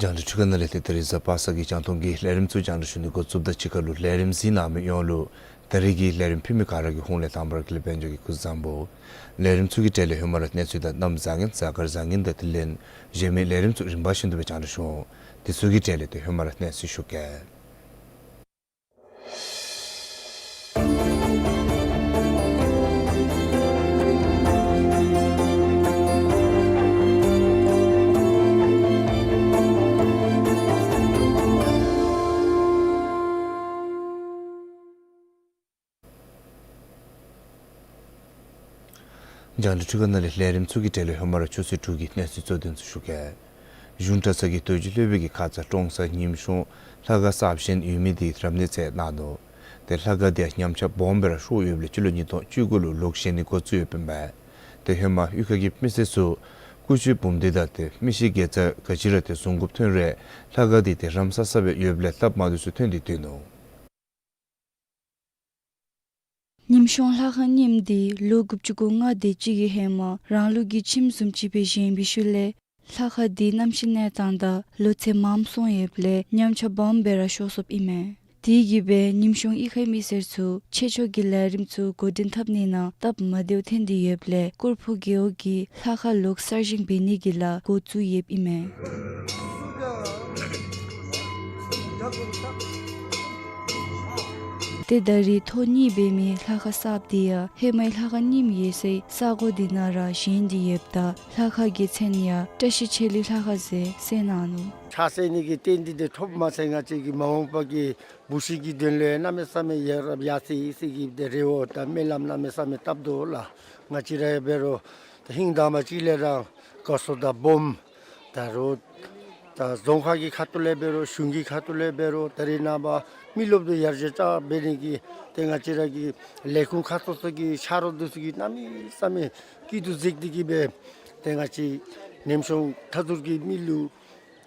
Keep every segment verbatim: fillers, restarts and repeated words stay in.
རྒྱང་བསྒྲགས་འཕྲུལ་ཁང་ནང་ལས་ཏེ་ད་རིས་གཟའ་པ་སངས་ཀྱི་རྒྱང་མཐོང་གི་ལས་རིམ་ཚུ་རྒྱང་བསྒྲགས་ཞུ་ནི་འགོ་བཙུགསཔ་ད་གཅིག་ཁར་ལུ་ལས་རིམ་གཟིགས་གནང་མི་ཡོངས་ལུ་ད་རིས་ཀྱི་ལས་རིམ་ཕུལ་མི་ག་ར་གི་ཧོངས་ལས་དང་པ་ར་དཀྱིལ་ལས་དཔལ་འབྱོར་གྱིས་སྐུ་གཟུགས་བཟང་པོ། ལས་རིམ་ཚུ་གི་གྲས་ལས་ཧེ་མ་ར་གནས་ཚུལ་དང་གནམ་བཟང་ངན་གཟའ་སྐར་བཟང་ངན་དང་དེ་ལས་གཞན་མི་ལས་རིམ་ཚུ་རིམ་པ་བཞིན་དུ་སྦེ་རྒྱང་བསྒྲགས་ཞུ་འོང་། དེ་ཚུ་གི་གྲས་ལས་ཏེ་ཧེ་མ་ར་གནས་ཚུལ་ཞུ་གེ། རྒྱང་བསྒྲགས་འཕྲུལ་ཁང་ནང་ལས་ལས་རིམ་ཚུ་གི་གྲས་ལས་ཧེ་མ་ར་ཆུ་ཚོད་དྲུག་གི་གནས་ཚུལ་གཙོ་དོན་ཚུ་ཞུ་གེ། གཞུང་གྲྭ་ཚང་གི་རྡོ་རྗེ་སློབ་དཔོན་གྱི་ཁ་ཙ་ཀྲོང་གསར་ཉིམ་གཤོང་ལྷ་ཁང་གསརཔ་བཞེངས་ཡོད་མི་དེ་རབ་གནས་མཛད་གནང་ནུག། ཏེ་ལྷ་ཁང་དེ་ཉམས་ཆག་སྦོམ་སྦེ་ར་ཤོར་ཡོདཔ་ལས་སྤྱི་ལོ་ཉིས་སྟོང་བཅུ་དགུ་ལུ་ལོག་བཞེངས་ནི་འགོ་བཙུགས་ཡོདཔ་ཨིན་པས། ཏེ་ཧེ་མ་གཡུས་ཁ་གི་མི་སེར་ཚུ་ཀུ་ཅི་འབུམ་སྡེ་དང་ཏེ་མི་ཤི་དགེ་རྩ་ག་ཅི་ར་ཏེ་བཟུང་དགོཔ་ཐོན་རུང་ལྷ་ཁང་དེ་ཏེ་རམ་ས་ས་སྦེ་ཡོདཔ་ལས་སྟབས་མ་བདེཝ་ཚུ་ཐོན་ཏེ་སྡོད་ནུག། ཉིམ་གཤོང་ལྷ་ཁང་རྙིངམ་དེ་ལོ་དགུ་བཅུ་གོ་ལྔ་དེ་ཅིག་གི་ཧེ་མ་རང་ལུགས་ཀྱི་ཁྱིམ་བཟུམ་ཅིག་སྦེ་བཞེངས་པའི་ཤུལ་ལས་ལྷ་ཁང་དེ་གནམ་གཤིས་གནས་སྟངས་དང་ལོ་ཚད་མངམ་སོང་ཡོདཔ་ལས་ཉམས་ཆག་སྦོམ་སྦེ་ར་ཤོར་སོཔ་ཨིན་མས། དེ་གིས་སྦེ་ཉིམ་གཤོང་གཡུས་ཁའི་མི་སེར་ཚུ་ཆེ་མཆོག་གི་ལས་རིམ་ཚུ་འགོ་འདྲེན་འཐབ་ནི་ནང་སྟབས་མ་བདེཝ་ཐོན་ཏེ་ཡོདཔ་ལས་སྐོར་ཕུག་རྒེད་འོག་གིས་ལྷ་ཁང་ལོག་གསར་བཞེངས་འབད་ནི་གི་ལཱ་འགོ་བཙུགས་ཡོདཔ་ཨིན་མས། ཏེ་ད་རིས་ཐོག་གཉིས་འབད་མི་ལྷ་ཁང་གསརཔ་དེ་ཡང་ཧེ་མའི་ལྷ་ཁང་རྙིངམ་ཡོད་སའི་ས་གོ་དེ་ནང་ར་བཞེངས་ཏེ་ཡོདཔ་ད་ལྷ་ཁང་གི་མཚན་ཡང་བཀྲ་ཤིས་ཆོས་གླིང་ལྷ་ཁང་ཟེར་གསལ་གནང་ནུག། ཕྱག་འཚལ་ནི་གི་རྟེན་འབྲེལ་དེ་ཐོབ་མ་ཚད་ང་བཅས་ཀྱི་མ་འོངས་པ་གི་བུ་གཞི་གི་དོན་ལས་གནམ་མེད་ས་མེད་ཡ་རབས་ཡ་མཚན་ཡོད་སའི་གི་དེ་རེ་བ་དང་སྨོན་ལམ་གནམ་མེད་ས་མེད་བཏབ་དོ་ལགས། ང་བཅས་ར་ཡང་འབད་རུང་ད་ཧིང་དང་པ་ཅིག་ལས་ར་དགའ་ཚོར་དང་སྦོམ་ད་རུང་ད་རྫོང་ཁག་གི་ཁ་ཐུག་ལས་འབད་རུང་གཞུང་གི་ཁ་ཐུག་ལས་འབད་རུང་ད་རེས་ནངས་པ་མི་རློབས་དེ་ཡར་རྒྱས་ཅིག་འབད་ནི་གི་ཏེ་ང་བཅས་ར་གི་ལས་ཁུངས་ཁག་སོ་སོ་གི་ཆ་རོགས་དེ་ཚུ་གིས་གནམ་མེད་ས་མེད་སྐྱིད་སྡུག་མཛད་དེ་གིས་སྦེ་ཏེ་ང་བཅས་ཉིམ་གཤོང་མཐའ་འདུལ་གྱི་མི་ལུ་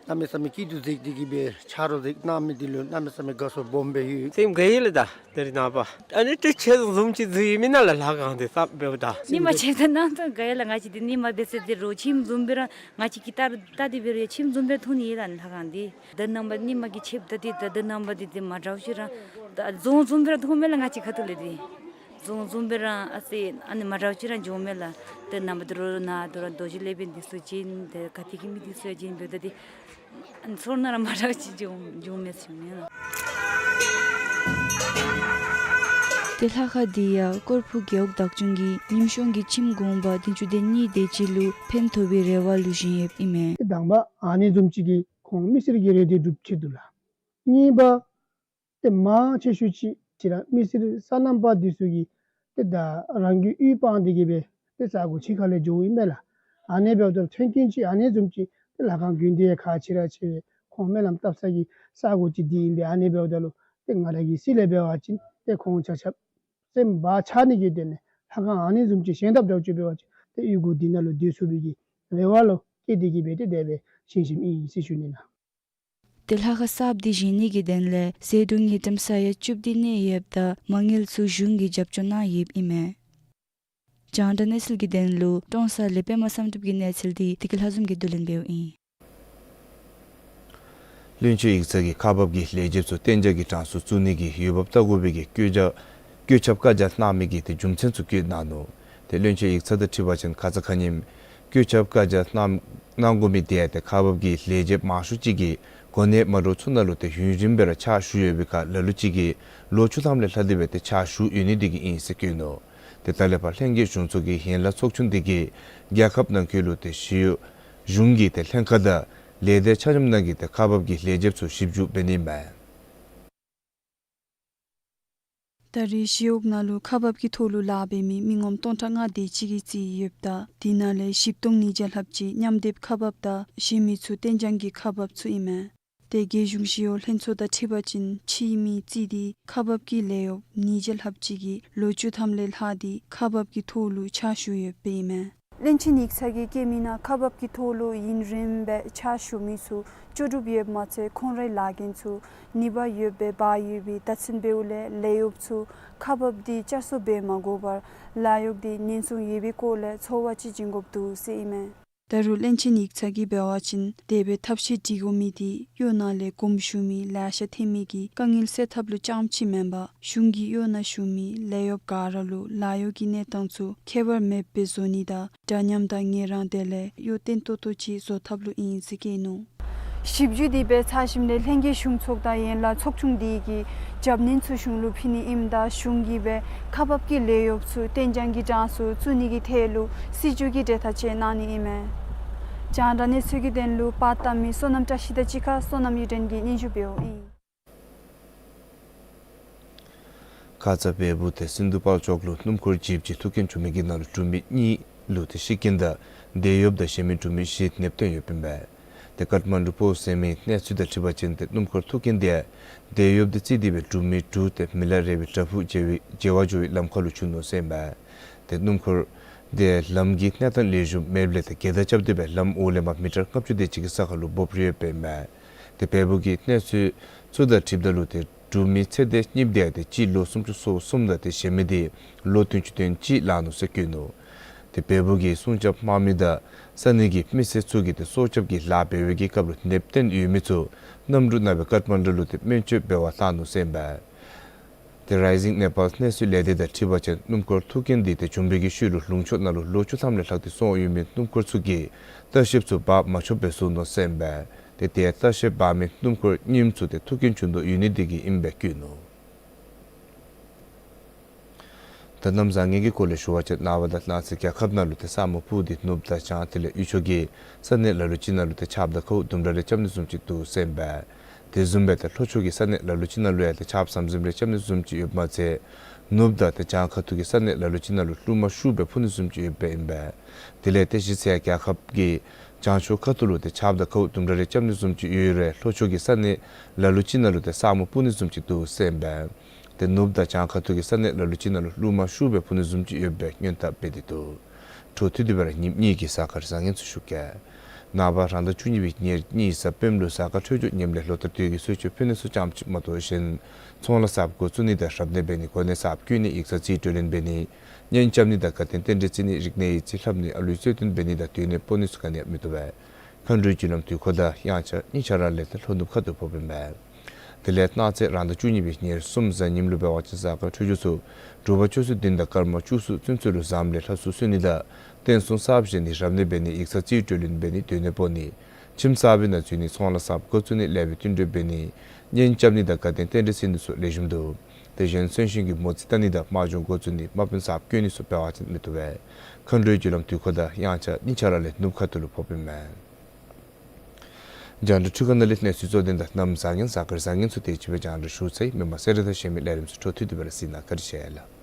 གནམ་མེད་ས་མེད་སྐྱིད་སྡུག་མཛད་དེ་གིས་སྦེ་ཆ་རོགས་མཛད་གནང་མི་དེ་ལུ་གནམ་མེད་ས་མེད་དགའ་ཚོར་སྦོམ་སྦེ་ཡོད། སེམས་དགའ་ཡི་ལགས། ད་ད་རེས་ནངས་པ་ཨ་ནི་ཏེ་ཆེ་བཟུམ་ཅིག་བཟོ་ཡི་མེན་ན་ལགས། ལྷ་ཁང་དེ་གསརཔ་འབདཝ་ད་ཉིན་མ་ཆེ་ད་ནང་དུ་དགའ་ཡི་ལགས། ང་བཅས་དེ་ཉིན་མ་འབད་ས་དེ་རོགས་ཁྱིམ་བཟུམ་སྦེ་ར་ང་བཅས་ཀྱིས་ལྟ་ལྟ་དེ་འབད་རུང་ཁྱིམ་བཟུམ་སྦེ་མཐོང་ནི་ཡོད་ལགས་ལྷ་ཁང་དེ། ད་ནངས་པ་ཉིན་མ་གི་ཆེ་ད་དེ་ད་ད་ནངས་པ་དེ་དེ་མ་འདྲཝ་ཅིག་ར་ད་རྫོང་བཟུམ་སྦེ་ར་མཐོང་མས་ལགས། ང་བཅས་ཁ་ཐུག་ལས་དེ་རྫོང་བཟུམ་སྦེ་ར་ཨ་ཙི་ཨ་ནི་མ་འདྲཝ་ཅིག་ར་འགྱོཝ་མས་ལགས། ད་ནངས་པ་དེ་རོགས་ནཱ་དོ་ར་རྡོ་རྗེ་སློབ་དཔོན་འདི་ཚུ་བྱོན་ད་ག་ཏེ་གི་མི་འདི་ཚུ་ཡང་བྱོན་འབདཝ་ད་དེ་ཨ་ནི་ཚོར་སྣང་ར་མ་འདྲཝ་ཅིག་འགྱོ་འགྱོཝ་མས་ཟེར་མས་ལགས། ཏེ་ལྷ་ཁང་འདི་ཡང་སྐོར་ཕུག་རྒེད་འོག་བདག་སྐྱོང་གིས་ཉིམ་གཤོང་གི་ཁྱིམ་གུང་པ་བདུན་ཅུ་དོན་གཉིས་དེ་ཅིག་ལུ་ཕན་ཐོགས་པའི་རེ་བ་ལུ་བཞེངས་ཡོདཔ་ཨིན་མས། ཏེ་དང་པ་ཨ་ནི་བཟུམ་ཅིག་གིས་ཁོང་མི་སེར་གྱི་རེ་འདོད་སྒྲུབ་ཆེད་དུ་ལགས། གཉིས་པ་ཏེ་མང་ཆེ་ཤོས་ཅིག་ཅིག་ར་མི་སེར་སོ་ནམ་པ་འདི་ཚུ་གིས་ཏེ་ད་རང་གི་གཡུས་སྤང་སྟེ་གིས་སྦེ་ཏེ་ས་གོ་ཕྱི་ཁ་ལས་འགྱོཝ་ཨིན་མས་ལགས། ཨ་ནི་འབདཝ་ད་མཐུན་རྐྱེན་ཅིག་ཨ་ནི་བཟུམ་ཅིག་ཏེ་ལྷ་ཁང་དགོན་སྡེ་ཁག་ཆེ་ར་ཆེ་བས་ཁོང་སྨོན་ལམ་བཏབ་ས་གི་ས་གོ་ཅིག་འདི་ཨིན་པས། ཨ་ནི་འབདཝ་ད་ལུ་ཏེ་ང་ར་གི་སྲིད་ལས་འབད་བ་ཅིན་ཏེ་ཁོང་ཆ་ཁྱབ་སེམས་བག་ཆགས་ནི་གི་དོན་ལས་ལྷ་ཁང་ཨ་ནི་བཟུམ་ཅིག་བཞེངས་ཐབས་འདྲཝ་ཅིག་འབད་བ་ཅིན་ཏེ་གཡུས་སྒོ་འདི་ནང་ལུ་སྡོད་ཚུགས་པའི་གི་རེ་བ་ལུ་ བསྐྱེད་དེ་གི་སྦེ་ཏེ་དེ་སྦེ་བཞེངས་བཞེངསམ་ཨིན་ཟེར་ཞུ་ནི་ལགས། ཏེ་ལྷ་ཁང་གསརཔ་འདི་བཞེངས་ནི་གི་དོན་ལས་ཟད་འགྲོ་ངེས་ལྡན་ས་ཡ་བཅུ་བདུན་གནས་ཡོདཔ་ད་མ་དངུལ་ཚུ་གཞུང་གིས་རྒྱབ་སྐྱོར་གནང་ཡོདཔ་ཨིན་མས། རྒྱང་བསྒྲགས་གནས་ཚུལ་གྱི་དོན་ལུ་ཀྲོང་གསར་ལས་པདྨ་བསམ་གྲུབ་ཀྱི་གནས་ཚུལ་འདི་བདེ་སྐྱིད་ལྷ་འཛོམས་ཀྱིས་བསྡུ་ལེན་འབདཝ་ཨིན། བློན་ཆེན་ཡིག་ཚང་གིས་ཁག་འབག་གི་ལས་བྱེདཔ་ཚུ་གཏན་འཇགས་ཀྱི་གྲངས་སུ་བཙུགས་ནི་གི་འོས་འབབ་བལྟ་དགོ་པའི་གི་བཀོད་རྒྱ་བཀོད་ཁྱབ་བཀའ་རྒྱ་གནང་མི་གི་ཏེ་རྒྱུ་མཚན་ཚུ་བཀོད་གནང་ནུག། ཏེ་བློན་ཆེན་ཡིག་ཚང་དང་འཁྲིལ་བ་ཅིན་ཁ་ཙ་ཁ་ཉིནམ་བཀོད་ཁྱབ་བཀའ་རྒྱ་གནང་གནང་དགོ་མི་དེ་ཏེ་ཁག་འབག་གི་ལས་བྱེདཔ་མང་ཤོས་ཅིག་གིས་གོ་གནས་མ་ལོག་ཚུན་ཚོད་ལུ་ཏེ་ཡུན་རིངམོ་སྦེ་ར་ཕྱག་ཞུ་ཡོད་པའི་ཁར་ལ་ལུ་ཅིག་གིས་ལོ་བཅུ་ཐམ་ལས་ལྷག་སྟེ་སྦེ་ཏེ་ཕྱག་ཞུ་ཡོད་ནི་དེ་གིས་ཨིན་ཟེར་བཀོད་ནུག། ཏེ་ད་ལས་ཕར་ལྷན་རྒྱས་གཞུང་ཚོགས་ཀྱི་ཡན་ལག་ཚོགས་ཆུང་དེ་གིས་རྒྱལ་ཁབ་ནང་འཁོད་ལུ་ཏེ་ཞི་གཡོག་གཞུང་གི་ཏེ་ལྷན་ཁག་དང་ལས་སྡེ་ཆ་མཉམ་ནང་གི་ཏེ་ཁག་འབག་གི་ལས་བྱེདཔ་ཚུ་ཞིབ་འཇུག་འབད་ནི་མས། ད་རེས་ཞི་གཡོག་ནང་ལུ་ཁག་འབག་གི་ཐོག་ལུ་ལཱ་འབད་མི་མི་ངོམ་སྟོང་ཕྲག་ལྔ་དེ་ཅིག་གིས་རྩིས་ཡོདཔ་ད་དེ་ནང་ལས་བཞི་སྟོང་ཉིས་བརྒྱ་ལྷགཔ་ཅིག་མཉམ་སྡེབ་ཁག་འབགཔ་དང་གཞན་མི་ཚུ་གཏན་འཇགས་ཀྱི་ཁག་འབགཔ་ཚུ་ཨིན་མས། ཏེ་རྒྱལ་གཞུང་ཞི་གཡོག་ལྷན་ཚོགས་དང་འཁྲིལ་བ་ཅིན་ཕྱིའི་མི་རྩིས་ཏེ་ཁག་འབག་གི་ལས་གཡོགཔ་ཉིས་བརྒྱ་ལྷགཔ་ཅིག་གིས་ལོ་བཅུ་ཐམ་ལས་ལྷག་སྟེ་ཁག་འབག་གི་ཐོག་ལུ་ཕྱག་ཞུ་ཡོདཔ་ཨིན་མས། བློན་ཆེན་ཡིག་ཚང་གིས་བཀོད་མི་ནང་ཁག་འབག་གི་ཐོག་ལུ་ཡུན་རིངམོ་སྦེ་ཕྱག་ཞུ་མི་ཚུ་ལྕོགས་གྲུབ་ཡོདཔ་མ་ཚད་ཁོང་རའི་ལཱ་འགན་ཚུ་ནུས་པ་ཡོདཔ་སྦེ་འབག་ཡོད་པའི་བརྡ་མཚོན་འབདཝ་ལས་ལས་གཡོགཔ་ཚུ་ཁག་འབག་འདི་བསྐྱར་གསོ་འབད་མ་དགོ་པར་ལཱ་གཡོག་འདི་ཉེན་སྲུང་ཡོད་པའི་སྐོར་ལས་ཚོར་བ་ཅིག་བྱིན་དགོཔ་འདུག་ཟེར་ཨིན་མས། ད་རུང་བློན་ཆེན་ཡིག་ཚང་གིས་འབད་བ་ཅིན་དེ་སྦེ་ཐབས་ཤེས་སྒྲིག་དགོ་མི་འདི་གཡོག་ནང་ལས་དགོངསམ་ཞུ་མི་ལེ་ཤ་ཐོན་མི་གི་དཀའ་ངལ་སེལ་ཐབས་ལུ་རྐྱངམ་ཅིག་མེན་པར་གཞུང་གིས་གཡོག་ནང་ཞུགས་མི་ལས་གཡོགཔ་ག་ར་ལུ་ལཱ་གཡོག་གི་གནས་སྟངས་ཚུ་ཁྱད་པར་མེདཔ་སྦེ་བཟོ་ནི་དང་འདྲ་མཉམ་དང་ངལ་རངས་དེ་ལས་གཡོག་བརྟན་ཏོག་ཏོ་ཅིག་བཟོ་ཐབས་ལུ་ཨིན་ཟེར་བཀོད་ནུག། ཞིབ་འཇུག་འདི་འབད་ཚར་ཞིནམ་ལས་ལྷན་རྒྱས་གཞུང་ཚོགས་དང་ཡན་ལག་ཚོགས་ཆུང་འདི་གིས་རྒྱབ་སྣོན་ཚུ་གཞུང་ལུ་ཕུལ་ནི་ཨིནམ་ད་གཞུང་གིས་འབད་ཁག་འབག་གི་ལས་གཡོགཔ་ཚུ་གཏན་འཇགས་ཀྱི་གྲངས་སུ་བཙུགས་ནི་གི་ཐད་ལུ་སྲིད་བྱུས་ཀྱི་གྲོས་ཐག་བཅད་གནང་ནི་ཨིན་མས། རྒྱང་བསྒྲགས་གནས་ཚུལ་གྱི་དོན་ལུ་པར་བཏབ་མི་བསོད་ནམས་བཀྲ་ཤིས་དང་གཅིག་ཁར་བསོད་ནམས་གཡུ་སྒྲོན་གྱིས་སྙན་ཞུ་འབདཝ་ཨིན། ཁ་ཙ་བལ་པོ་ཏེ་སིནྡྷུ་དཔལ་འབྱོར་ལུ་སྣུམ་འཁོར་ཇིབ་ཅིག་ཐུག་རྐྱེན་བྱུང་མི་གི་ནང་ལུ་འབྲུག་མི་གཉིས་ལུ་ཏེ་ཤི་རྐྱེན་དང་དེད་གཡོགཔ་དང་གཞན་མི་འབྲུག་མི་བཞི་ནདཔ་ཐོན་ཡོདཔ་ཨིན་པས། ཏེ་ཀཊ་མན་ཌུ་པོསཊ་ཟེར་མི་གནས་ཚུལ་དང་འཁྲིལ་བ་ཅིན་ཏེ་སྣུམ་འཁོར་ཐུག་རྐྱེན་དེ་དེད་གཡོགཔ་དེ་རྩིས་ཏེ་སྦེ་འབྲུག་མི་དྲུག་ཏེ་མི་ལ་རས་པའི་བྲག་ཕུག་མཇལ་བའི་མཇལ་བར་འགྱོ་བའི་ལམ་ཁར་ལུ་བྱུང་ནུག་ཟེར་ཨིན་པས། ཏེ་སྣུམ་འཁོར་དེ་ལམ་གྱི་གནས་སྟངས་ལེགས་ཤོམ་མེདཔ་ལས་ཏེ་གྱེལ་དར་རྐྱབ་སྟེ་སྦེ་ལམ་འོག་ལས་མར་མི་ཊར་ལྔ་བཅུ་དེ་ཅིག་གི་ས་ཁར་ལུ་བོབ་ར་ཡོདཔ་ཨིན་པས། ཏེ་བལ་པོ་གི་གནས་ཚུལ་ཚུ་དང་འཁྲིལཝ་ད་ལུ་ཏེ་འབྲུག་མི་ཚེ་འདས་གཉིས་དེ་ཏེ་གཅིག་ལོ་སུམ་ཅུ་སོ་གསུམ་དང་ཏེ་གཞན་མི་དེ་ལོ་བདུན་ཅུ་དོན་གཅིག་ལང་ནུག་ཟེར་བཀོད་ནུག། ཏེ་བལ་པོ་གི་སྲུང་སྐྱོབ་དམག་མི་དང་ས་གནས་ཀྱི་མི་སེར་ཚུ་གིས་ཏེ་སྲོག་སྐྱབས་ཀྱི་ལཱ་འབད་བའི་གི་སྐབས་ལུ་ནདཔ་ཐོན་ཡོད་མི་ཚུ་གནམ་གྲུ་ནང་སྦེ་ཀཊ་མན་ཌུ་ལུ་ཏེ་སྨན་བཅོས་འབད་བར་བཏང་ནུག་ཟེར་ཨིན་པས། ཏེ་རའི་ཟིང་ནེ་པཱལ་གནས་ཚུལ་ལས་སྡེ་དང་འཁྲིལ་བ་ཅིན་སྣུམ་འཁོར་ཐུག་རྐྱེན་འདི་ཏེ་བྱུང་བའི་གི་ཤུལ་ལུ་ལུང་ཕྱོགས་ནང་ལུ་ལོ་བཅུ་ཐམ་ལས་ལྷག་སྟེ་སོང་ཡོད་མི་སྣུམ་འཁོར་ཚུ་གིས་ལྟ་བཤལཔ་ཚུ་འབག་མ་ཆོགཔ་སྦེ་བཟོ་ནུག་ཟེར་ཨིན་པས། ཏེ་ཏེ་ལྟ་བཤལཔ་འབག་མི་སྣུམ་འཁོར་གཉིསམ་ཚུ་ཏེ་ཐུག་རྐྱེན་བྱུང་དོ་ཡོད་ནི་དེ་གིས་ཨིནམ་སྦེ་བཀོད་ནུག། ད་གནམ་བཟང་ངན་གྱི་སྐོར་ལས་ཞུ་བ་ཅིན་ནངས་པ་དང་གནངས་ཚེ་རྒྱལ་ཁབ་ནང་ལུ་ཏེ་ས་སྨུག་སྤུབས་ཏེ་ནུབ་དང་བྱང་དེ་ལས་དབུས་ཕྱོགས་ཀྱི་ས་གནས་ལ་ལུ་ཅིག་ནང་ལུ་ཏེ་ཆརཔ་དང་ཁཝ་ལྡུམ་ར་རེ་རྐྱབ་ནི་བཟུམ་ཅིག་འདུག་ཟེར་ཨིན་པས། དེ་བཟུམ་སྦེ་ཏེ་ལྷོ་ཕྱོགས་ཀྱི་ས་གནས་ལ་ལུ་ཅིག་ནང་ལུ་ཡང་ཏེ་ཆརཔ་ཟམ་ཟིམ་རེ་རྐྱབ་ནི་བཟུམ་ཅིག་ཡོདཔ་མ་ཚད་ནུབ་དང་ཏེ་བྱང་ཁ་ཐུག་གི་ས་གནས་ལ་ལུ་ཅིག་ནང་ལུ་རླུང་མ་ཤུགས་སྦེ་འཕུ་ནི་བཟུམ་ཅིག་ཡོདཔ་ཨིན་པས། དེ་ལས་ཏེ་གཞི་རྩའི་རྒྱལ་ཁབ་ཀྱི་བྱང་ཕྱོགས་ཁ་ཐུག་ལུ་ཏེ་ཆརཔ་དང་ཁཝ་ལྡུམ་ར་རེ་རྐྱབ་ནི་བཟུམ་ཅིག་ཡོད་རུང་ལྷོ་ཕྱོགས་ཀྱི་ས་གནས་ལ་ལུ་ཅིག་ནང་ལུ་ཏེ་ས་སྨུག་སྤུབས་ནི་བཟུམ་ཅིག་འདུག་ཟེར་ཨིན་པས། ཏེ་ནུབ་དང་བྱང་ཁ་ཐུག་གི་ས་གནས་ལ་ལུ་ཅིག་ནང་ལུ་རླུང་མ་ཤུགས་སྦེ་འཕུ་ནི་བཟུམ་ཅིག་ཡོད་པའི་སྔོན་དཔག་འབད་དེ་འདུག། འཕྲོ་མཐུད་དེ་སྦེ་ར་ཉིནམ་གཉིས་ཀྱི་གཟའ་སྐར་བཟང་ངན་ཚུ་ཞུ་གེ། ནངས་པ་རང་ཟླ་བཅུ་གཉིས་པའི་ཉེར་གཉིས་གཟའ་སྤེནམ་ལུ་གཟའ་སྐར་འཕྲོད་སྦྱོར་ངནམ་ལས་ལོ་ལྟར་དུས་ཀྱི་གསོལ་མཆོད་ཕུལ་ནི་ཚུ་ཙམ་ཅིག་མ་གཏོགས་གཞན་ཚོང་ལཱ་གསརཔ་འགོ་བཙུགས་ནི་དང་རབ་གནས་འབད་ནི་གོ་གནས་གསརཔ་བསྐོ་ནི་ཡིག་ཚང་རྩིས་སྤྲོད་ལེན་འབད་ནི་གཉེན་རྐྱབ་ནི་དང་དགའ་སྟོན་རྟེན་འབྲེལ་བརྩི་ནི་རིག་གནས་ཡིག་རྩིས་ལྷབ་ནི་ཨ་ལུའི་གསོལ་སྟོན་འབད་ནི་དང་སྡོད་གནས་སྤོ་ནི་ཚུ་ག་ནི་ཡང་མི་བཏུབ་པས། མཁའ་འགྲོའི་རྒྱུ་ལམ་དུས་འཁོར་དང་དབྱངས་འཆར་གཉིས་ཆ་ར་ལས་ཏེ་ལྷོ་ནུབ་ཁ་ཐུག་ཕོགཔ་ཨིན་པས། དེ་ལས་གནངས་ཚེ་རང་ཟླ་བཅུ་གཉིས་པའི་ཉེར་གསུམ་གཟའ་ཉིམ་ལུ་འབད་བ་ཅིན་གཟའ་སྐར་འཕྲོད་སྦྱོར་ཚུ་དྲོ་པ་ཆུ་ཚོད་བདུན་དང་སྐར་མ་བཅུ་གསུམ་ཚུན་ཚོད་ལུ་གཟའམ་ལས་ལྷ་གསོལ་གསོལ་ནི་དང་རྟེན་གསུམ་གསརཔ་བཞེངས་ནི་རབ་གནས་འབད་ནི་ཡིག་ཚང་རྩིས་སྤྲོད་ལེན་འབད་ནི་སྡོད་གནས་སྤོ་ནི་ཁྱིམ་གསར་པའི་ནང་འཛུལ་ནི་ཚོང་ལཱ་གསརཔ་འགོ་བཙུགས་ནི་ལེགས་པའི་བསྟུན་གྲོས་འབད་ནི་གཉེན་རྐྱབ་ནི་དང་དགའ་སྟོན་རྟེན་འབྲེལ་བརྩི་ནི་ཚུ་ལེགས་ཤོམ་འདུག། དེ་བཞིན་གསོན་གཤིན་གྱི་མོ་རྩིས་བལྟ་ནི་དང་དམག་སྦྱོང་འགོ་བཙུགས་ནི་དམག་དཔོན་གསརཔ་བསྐོ་ནི་ཚུ་འབད་བ་ཅིན་མི་བཏུབ་པས། མཁའ་འགྲོའི་རྒྱུ་ལམ་དུས་འཁོར་དང་དབྱངས་འཆར་གཉིས་ཆ་ར་ལས་ནུབ་ཁ་ཐུག་ལུ་ཕོགཔ་ཨིན་མས། རྒྱང་བསྒྲགས་འཕྲུལ་ཁང་ནང་ལས་གནས་ཚུལ་གཙོ་དོན་དང་གནམ་བཟང་ངན་གཟའ་སྐར་བཟང་ངན་ཚུ་དེ་ཅིག་སྦེ་རྒྱང་བསྒྲགས་ཞུ་ཚར་ཡི། མི་མང་གསལ་བསྒྲགས་དང་གཞན་མི་ལས་རིམ་ཚུ་འཕྲོ་མཐུད་དེ་སྦེ་ར་གཟིགས་གནང་། བཀའ་དྲིན་ཆེ་ལགས།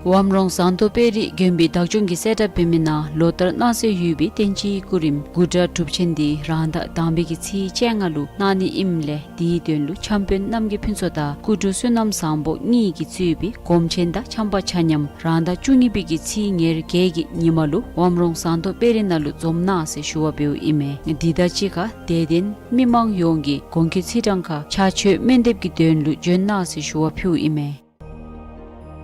ཝམ་རོང་ཟངས་མདོག་དཔལ་རི་དགོན་པའི་བདག་སྐྱོང་གིས་གསལ་བསྒྲགས་འབད་མི་ནང་ལོ་ལྟར་གནང་སྲོལ་ཡོད་པའི་བསྟན་སྤྱིའི་སྐུ་རིམ་དགུ་སྒྲ་སྒྲུབ་ཆེན་འདི་རང་ཟླ་དང་པའི་གི་ཚེས་བཅོ་ལྔ་ལུ་གནང་ནི་ཨིནམ་ལས་དེའི་དོན་ལུ་འཆམ་དཔོན་རྣམ་རྒྱལ་ཕུན་ཚོགས་དང་སྐུ་དྲུང་བསོད་ནམས་བཟང་པོ་གཉིས་ཀྱིས་གཙོས་པའི་སྒོམ་ཆེན་དང་འཆམ་པ་ཆ་མཉམ་རང་ཟླ་བཅུ་གཉིས་པའི་གི་ཚེས་ཉེར་བརྒྱད་ཀྱི་ཉིན་མ་ལུ་ཝམ་རོང་ཟངས་མདོག་དཔལ་རི་ནང་ལུ་འཛོམས་གནང་ཟེར་ཞུ་བ་འབདཝ་ཨིན་མས། འདི་དང་གཅིག་ཁར་དད་ལྡན་མི་མང་ཡོངས་ཀྱིས་གོང་འཁོད་ཚེས་གྲངས་ཁར་ཕྱག་མཆོད་སྨོན་འདེབས་ཀྱི་དོན་ལུ་འབྱོན་གནང་ཟེར་ཞུ་བ་ཕུལཝ་ཨིན་མས།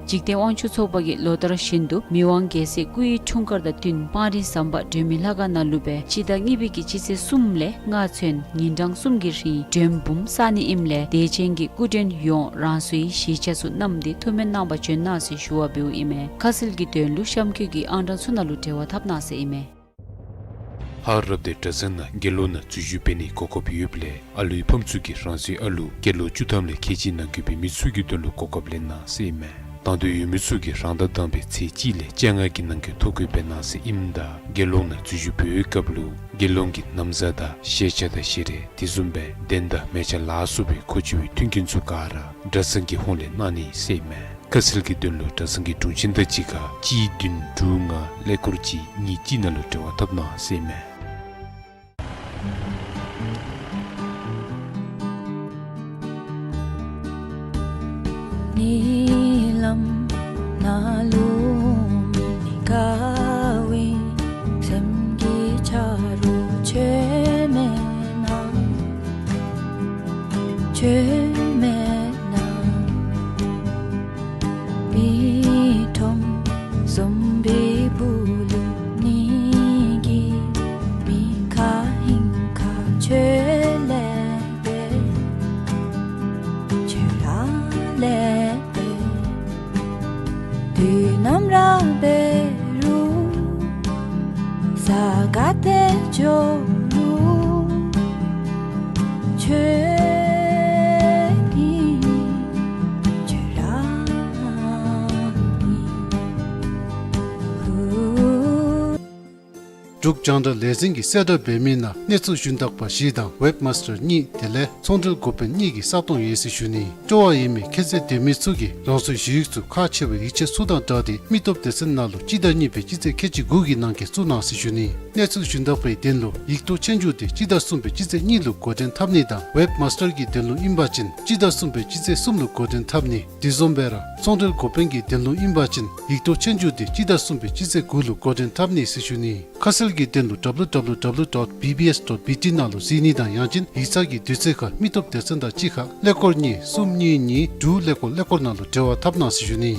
འཇིག་རྟེན་དབང་ཕྱུག་ཚོགས་པ་གིས་ལོ་ལྟར་བཞིན་དུ་མི་དབང་རྒྱལ་སྲས་སྐུ་ཡི་འཁྲུངས་སྐར་དང་བསྟུན་སྤང་རི་ཟམ་པ་སྒྲོལ་མའི་ལྷ་ཁང་ནང་ལུ་སྦེ་སྤྱི་ཟླ་གཉིས་པའི་གི་སྤྱི་ཚེས་གསུམ་ལས་ལྔ་ཚུན་ཉིན་གྲངས་གསུམ་གྱི་རིང་མགྲོན་འབུམ་བསག་ནི་ཨིནམ་ལས་དད་ཅན་གྱི་སྐུ་མགྲོན་ཡོངས་རང་སོའི་གཞིས་ཆགས་ཚུ་བསྣམས་ཏེ་ཐུགས་སྨོན་གནང་པར་འབྱོན་གནང་ཟེར་ཞུ་བ་འབདཝ་ཨིན་མས། ཁ་གསལ་གྱི་དོན་ལུ་གཤམ་འཁོད་ཀྱི་ཨང་གྲངས་ཚུ་ནང་ལུ་འབྲེལ་བ་འཐབ་གནང་ཟེར་ཨིན་མས། ལྷག་རབ་སྡེ་གྲྭ་ཚང་ནང་དགེ་སློང་ནང་འཛུལ་ཞུགས་འབད་ནིའི་གོ་སྐབས་ཡོདཔ་ལས་ཨ་ལུའི་ཕམ་ཚུ་གིས་རང་སོའི་ཨ་ལུ་སྐྱེས་ལོ་བཅུ་ཐམ་ལས་ཁལ་གཅིག་ནང་འཁོད་པའི་མི་ཚུ་གི་དོན་ལུ་གོ་སྐབས་ལེན་གནང་ཟེར་ཨིན་མས། དང་འདོད་ཡོད་མི་ཚུ་གིས་རང་ཟླ་དང་པའི་ཚེས་གཅིག་ལས་བཅོ་ལྔ་གི་ནང་འཁོད་ཐོ་འགོད་འབད་གནང་ཟེར་ཨིནམ་ད་དགེ་སློང་ནང་འཛུལ་ཞུགས་འབད་བའི་སྐབས་ལུ་དགེ་སློང་གི་ན་བཟའ་དང་ཤེས་བྱ་དང་ཞལ་རས་དེ་བཟུམ་སྦེ་གདན་དང་མལ་ཆ་ལ་སོགས་པའི་མཁོ་ཆེ་བའི་མཐུན་རྐྱེན་ཚུ་ག་ར་གྲྭ་ཚང་གི་ཧོངས་ལས་གནང་ནི་ཟེར་ཨིན་མས། ཁ་གསལ་གྱི་དོན་ལུ་གྲྭ་ཚང་གི་དྲུང་ཆེན་དང་གཅིག་ཁར་གཅིག་བདུན་དྲུག་ལྔ་ཀླད་ཀོར་གཅིག་གཉིས་གཅིག་ནང་ལུ་འབྲེལ་བ་འཐབ་གནང་ཟེར་ཨིན་མས། ཉིན་ལམ་ནང་ལུ་མི་དགའ་བའི་སེམས་ཀྱི་ཆ་རོགས་ཁྱོད་མེད་ན། ཁྱོད་མེད་ན། མི་ཁྲོམ་བཟུམ་པའི་སྦུག་ལུ་གནས་ཀྱི་མི་ཁ་ཧིང་ཁ་ཁྱོད་ལས་འདས། ཁྱོད་ར་ལས་འདས། དུས་ནམ་ར་འབད་རུང་ས་ག་ཏེ་འགྱོ་རུང་ཁྱོད་ཨིན། ཁྱོད་ར་ཨིན། འབྲུག་རྒྱང་བསྒྲགས་ལས་འཛིན་གྱིས་གསལ་བསྒྲགས་འབད་མི་ནང་གནས་ཚུལ་ཞུན་དག་པ་བཞི་དང་ཝེབ་མཱས་ཊར་གཉིས་དེ་ལས་ཚོང་འབྲེལ་འགོ་དཔོན་གཉིས་ཀྱི་ས་སྟོང་ཡོད་ཟེར་ཞུ་ནི། སྤྲོ་བ་ཡོད་མི་ཁྱད་ཚད་ལྡན་མི་ཚུ་གིས་རང་སོའི་ཞུ་ཡིག་ཚུ་ཁག་ཆེ་བའི་ཡིག་ཆ་ཚུ་དང་སྦྲགས་ཏེ་མི་སྟོབས་སྡེ་ཚན་ནང་ལུ་སྤྱི་ཟླ་གཉིས་པའི་སྤྱི་ཚེས་ཁལ་གཅིག་དགུ་གི་ནང་འཁོད་བཙུགས་གནང་ཟེར་ཞུ་ནི། གནས་ཚུལ་ཞུན་དག་པའི་དོན་ལུ་ཡིག་ཐོག་ཆོས་རྒྱུགས་དེ་སྤྱི་ཟླ་གསུམ་པའི་སྤྱི་ཚེས་གཉིས་ལུ་འགོ་འདྲེན་འཐབ་ནི་དང་ཝེབ་མཱས་ཊར་གྱི་དོན་ལུ་ཨིན་པ་ཅིན་སྤྱི་ཟླ་གསུམ་པའི་སྤྱི་ཚེས་གསུམ་ལུ་འགོ་འདྲེན་འཐབ་ནི། དེ་བཟུམ་སྦེ་ར་ཚོང་འབྲེལ་འགོ་དཔོན་གྱི་དོན་ལུ་ཨིན་པ་ཅིན་ཡིག་ཐོག་ཆོས་རྒྱུགས་དེ་སྤྱི་ཟླ་གསུམ་པའི་སྤྱི་ཚེས་དགུ་ལུ་འགོ་འདྲེན་འཐབ་ནི་ཟེར་ཞུ་ནི། ཁ་གསལ་གྱི་དོན་ལུ་ཌབ་ལུ་ཌབ་ལུ་ཌབ་ལུ་ཌོཊ་བི་བི་ཨེསི་ཌོཊ་བི་ཊི་ནང་ལུ་གཟིགས་ནི་དང་ཡང་ཅིན་ཡིག་ཚང་གི་དུས་ཚོད་ཁར་མི་སྟོབས་སྡེ་ཚན་དང་གཅིག་ཁར་ཀླད་ཀོར་གཉིས་གསུམ་གཉིས་གཉིས་དྲུག་ཀླད་ཀོར་ཀླད་ཀོར་ནང་ལུ་འབྲེལ་བ་འཐབ་གནང་ཟེར་ཞུ་ནི།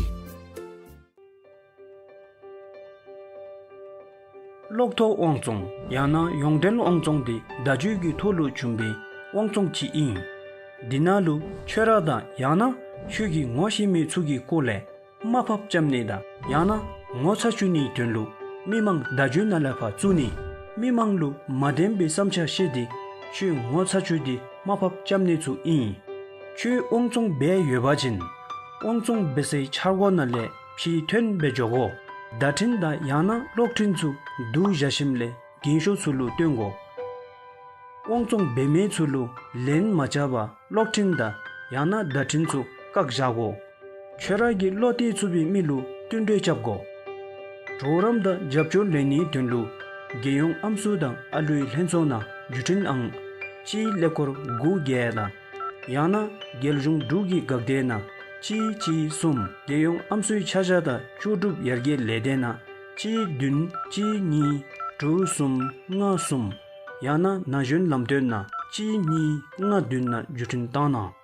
གློག་ཐོག་དབང་བཙོང་ཡང་ན་ཡོངས་འབྲེལ་དབང་བཙོང་དེ་བརྡ་བརྒྱུད་ཀྱི་ཐོག་ལུ་བྱུང་བའི་དབང་བཙོང་ཅིག་ཨིན། དེ་ནང་ལུ་ཁྱོད་ར་དང་ཡང་ན་ཁྱོད་ཀྱིས་ངོ་ཤེས་མི་ཚུ་གི་སྐོར་ལས་དམའ་ཕབ་རྐྱབ་ནི་དང་ཡང་ན་ངོ་ཚ་བཅུག་ནིའི་དོན་ལུ་མི་མང་བརྡ་བརྒྱུད་ནང་ལས་ཕར་བཙུགས་ནི། མི་མང་ལུ་མ་བདེན་པའི་བསམ་འཆར་བཤད་དེ་ཁྱོད་ངོ་ཚ་བཅུག་སྟེ་དམའ་ཕབ་རྐྱབ་ནི་ཚུ་ཨིན། ཁྱོད་དབང་བཙོང་འབད་ཡོད་པ་ཅིན་དབང་བཙོང་འབད་སའི་འཆར་སྒོ་ནང་ལས་ཕྱི་ཐོན་སྦེ་འགྱོ་དགོ། བརྡ་འཕྲིན་དང་ཡང་ན་གློག་འཕྲིན་ཚུ་བསྡུ་བཞག་ཞིནམ་ལས་རྒན་ཤོས་ཚུ་ལུ་སྟོན་དགོ། དབང་བཙོང་འབད་མི་ཚུ་ལུ་ལན་མ་རྐྱབ་པར་གློག་འཕྲིན་དང་ཡང་ན་བརྡ་འཕྲིན་ཚུ་བཀག་བཞག་དགོ། ཁྱོད་ར་གིས་བློ་གཏད་ཚུགས་པའི་མི་ལུ་བསྟུན་གྲོས་རྐྱབ་དགོ། གྲོགས་རམ་དང་རྒྱབ་སྐྱོར་ལེན་ནིའི་དོན་ལུ་རྒྱལ་ཡོངས་ཨམ་སྲུ་དང་ཨ་ལུའི་ལྷན་ཚོགས་ནང་བརྒྱུད་འཕྲིན་ཨང་གཅིག་ཀླད་ཀོར་དགུ་བརྒྱད་དང་ཡང་ན་རྒྱལ་གཞུང་འབྲུག་གི་འགག་སྡེ་ནང་གཅིག་གཅིག་གསུམ། རྒྱལ་ཡོངས་ཨམ་སྲུའི་ཆ་བཞག་དང་ལྕོགས་གྲུབ་ཡར་རྒྱས་ལས་སྡེ་ནང་གཅིག་བདུན་གཅིག་གཉིས་དྲུག་གསུམ་ལྔ་གསུམ། ཡང་ན་ན་གཞོན་ལམ་སྟོན་ནང་གཅིག་གཉིས་ལྔ་བདུན་ནང་བརྒྱུད་འཕྲིན་བཏང་གནང་།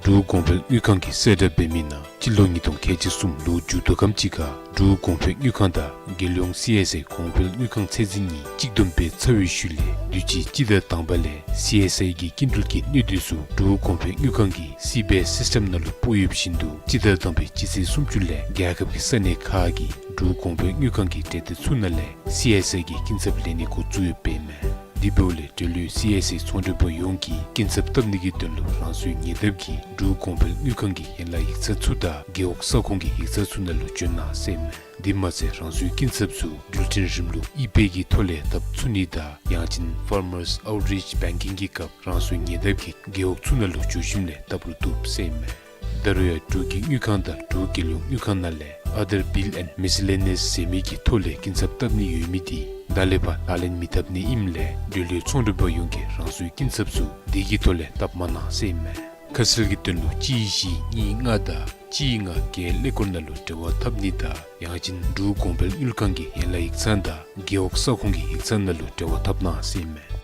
འབྲུག་གོང་འཕེལ་དངུལ་ཁང་གིས་གསལ་བསྒྲགས་འབད་མི་ནང་སྤྱི་ལོ་ཉིས་སྟོང་ཁལ་གཅིག་གསུམ་ལོ་མཇུག་བསྡུ་ཁམས་ཅིག་ཁར་འབྲུག་གོང་འཕེལ་དངུལ་ཁང་དང་རྒྱལ་ཡོངས་སི་ཨེསི་ཨའི་གོང་འཕེལ་དངུལ་ཁང་ཚད་འཛིན་གཉིས་གཅིག་བསྡོམས་འབད་ཚར་བའི་ཤུལ་ལས་དུས་ཅི་སྤྱི་ཟླ་དང་པ་ལས་སི་ཨེསི་ཨའི་གི་སྐྱིན་འགྲུལ་གྱི་སྣོད་དུད་ཚུ་འབྲུག་གོང་འཕེལ་དངུལ་ཁང་གི་སི་བེ་སིསི་ཊེམ་ནང་ལུ་སྤོ་ཡོདཔ་བཞིན་དུ་སྤྱི་ཟླ་དང་པའི་སྤྱི་ཚེས་སུམ་ཅུ་ལས་རྒྱལ་ཁབ་ཀྱི་ས་གནས་ཁག་གི་འབྲུག་གོང་འཕེལ་དངུལ་ཁང་གི་གྲལ་སྡེ་ཚུ་ནང་ལས་སི་ཨེསི་ཨའི་གི་སྐྱིན་ཚབ་ལེན་ནི་འགོ་བཙུགས་ཡོདཔ་ཨིན་མས། དེ་འབདཝ་ལས་འབྲེལ་ཡོད་སི་ཨའི་སི་ཚོང་འབྲེལ་པ་ཡོངས་ཀྱིས་སྐྱིན་ཚབ་བཏབ་ནི་གི་དོན་ལུ་རང་སོའི་ཉེ་འདབས་ཀྱི་འབྲུག་གོང་འཕེལ་དངུལ་ཁང་གི་ཡན་ལག་ཡིག་ཚང་ཚུ་དང་རྒེད་འོག་ས་ཁོངས་ཀྱི་ཡིག་ཚང་ཚུ་ནང་ལུ་འབྱོན་གནང་ཟེར་ཨིན་མས། དེ་མ་ཚད་རང་སོའི་སྐྱིན་ཚབ་ཚུ་འགྲུལ་འཕྲིན་རིམ་ལུགས་ཨི་པེ་གི་ཐོག་ལས་བཏབ་ཚུགས་ནི་དང་ཡང་ཅིན་Farmers Outreach Banking གི་སྐབས་རང་སོའི་ཉེ་འདབས་ཀྱི་རྒེད་འོག་ཚུ་ནང་ལུ་འགྱོ་ཞིནམ་ལས་བཏབ་རུང་བཏུབ་ཟེར་ཨིན་མས། ད་རུང་ཡང་འབྲུག་གི་དངུལ་ཁང་དང་འབྲུག་རྒྱལ་ཡོངས་དངུལ་ཁང་ནང་ལས་Other Bill and Miscellaneous ཟེར་མི་གི་ཐོག་ལས་སྐྱིན་ཚབ་བཏབ་ནི་ཡོད་མི་དེ་ད་ལས་ཕར་ལག་ལེན་མི་འཐབ་ནི་ཨིནམ་ལས་འབྲེལ་ཡོད་ཚོང་འབྲེལ་པ་ཡོངས་ཀྱིས་རང་སོའི་སྐྱིན་ཚབ་ཚུ་དེ་གི་ཐོག་ལས་བཏབ་མ་གནང་ཟེར་ཨིན་མས། ཁ་གསལ་གྱི་དོན་ལུ་གཅིག་བཞི་གཉིས་ལྔ་དང་གཅིག་ལྔ་བརྒྱད་ཀླད་ཀོར་ནང་ལུ་འབྲེལ་བ་འཐབ་ནི་དང་ཡང་ཅིན་འབྲུག་གོང་འཕེལ་དངུལ་ཁང་གི་ཡན་ལག་ཡིག་ཚང་དང་རྒེད་འོག་ས་ཁོངས་ཀྱི་ཡིག་ཚང་ནང་ལུ་འབྲེལ་བ་འཐབ་གནང་ཟེར་ཨིན་མས།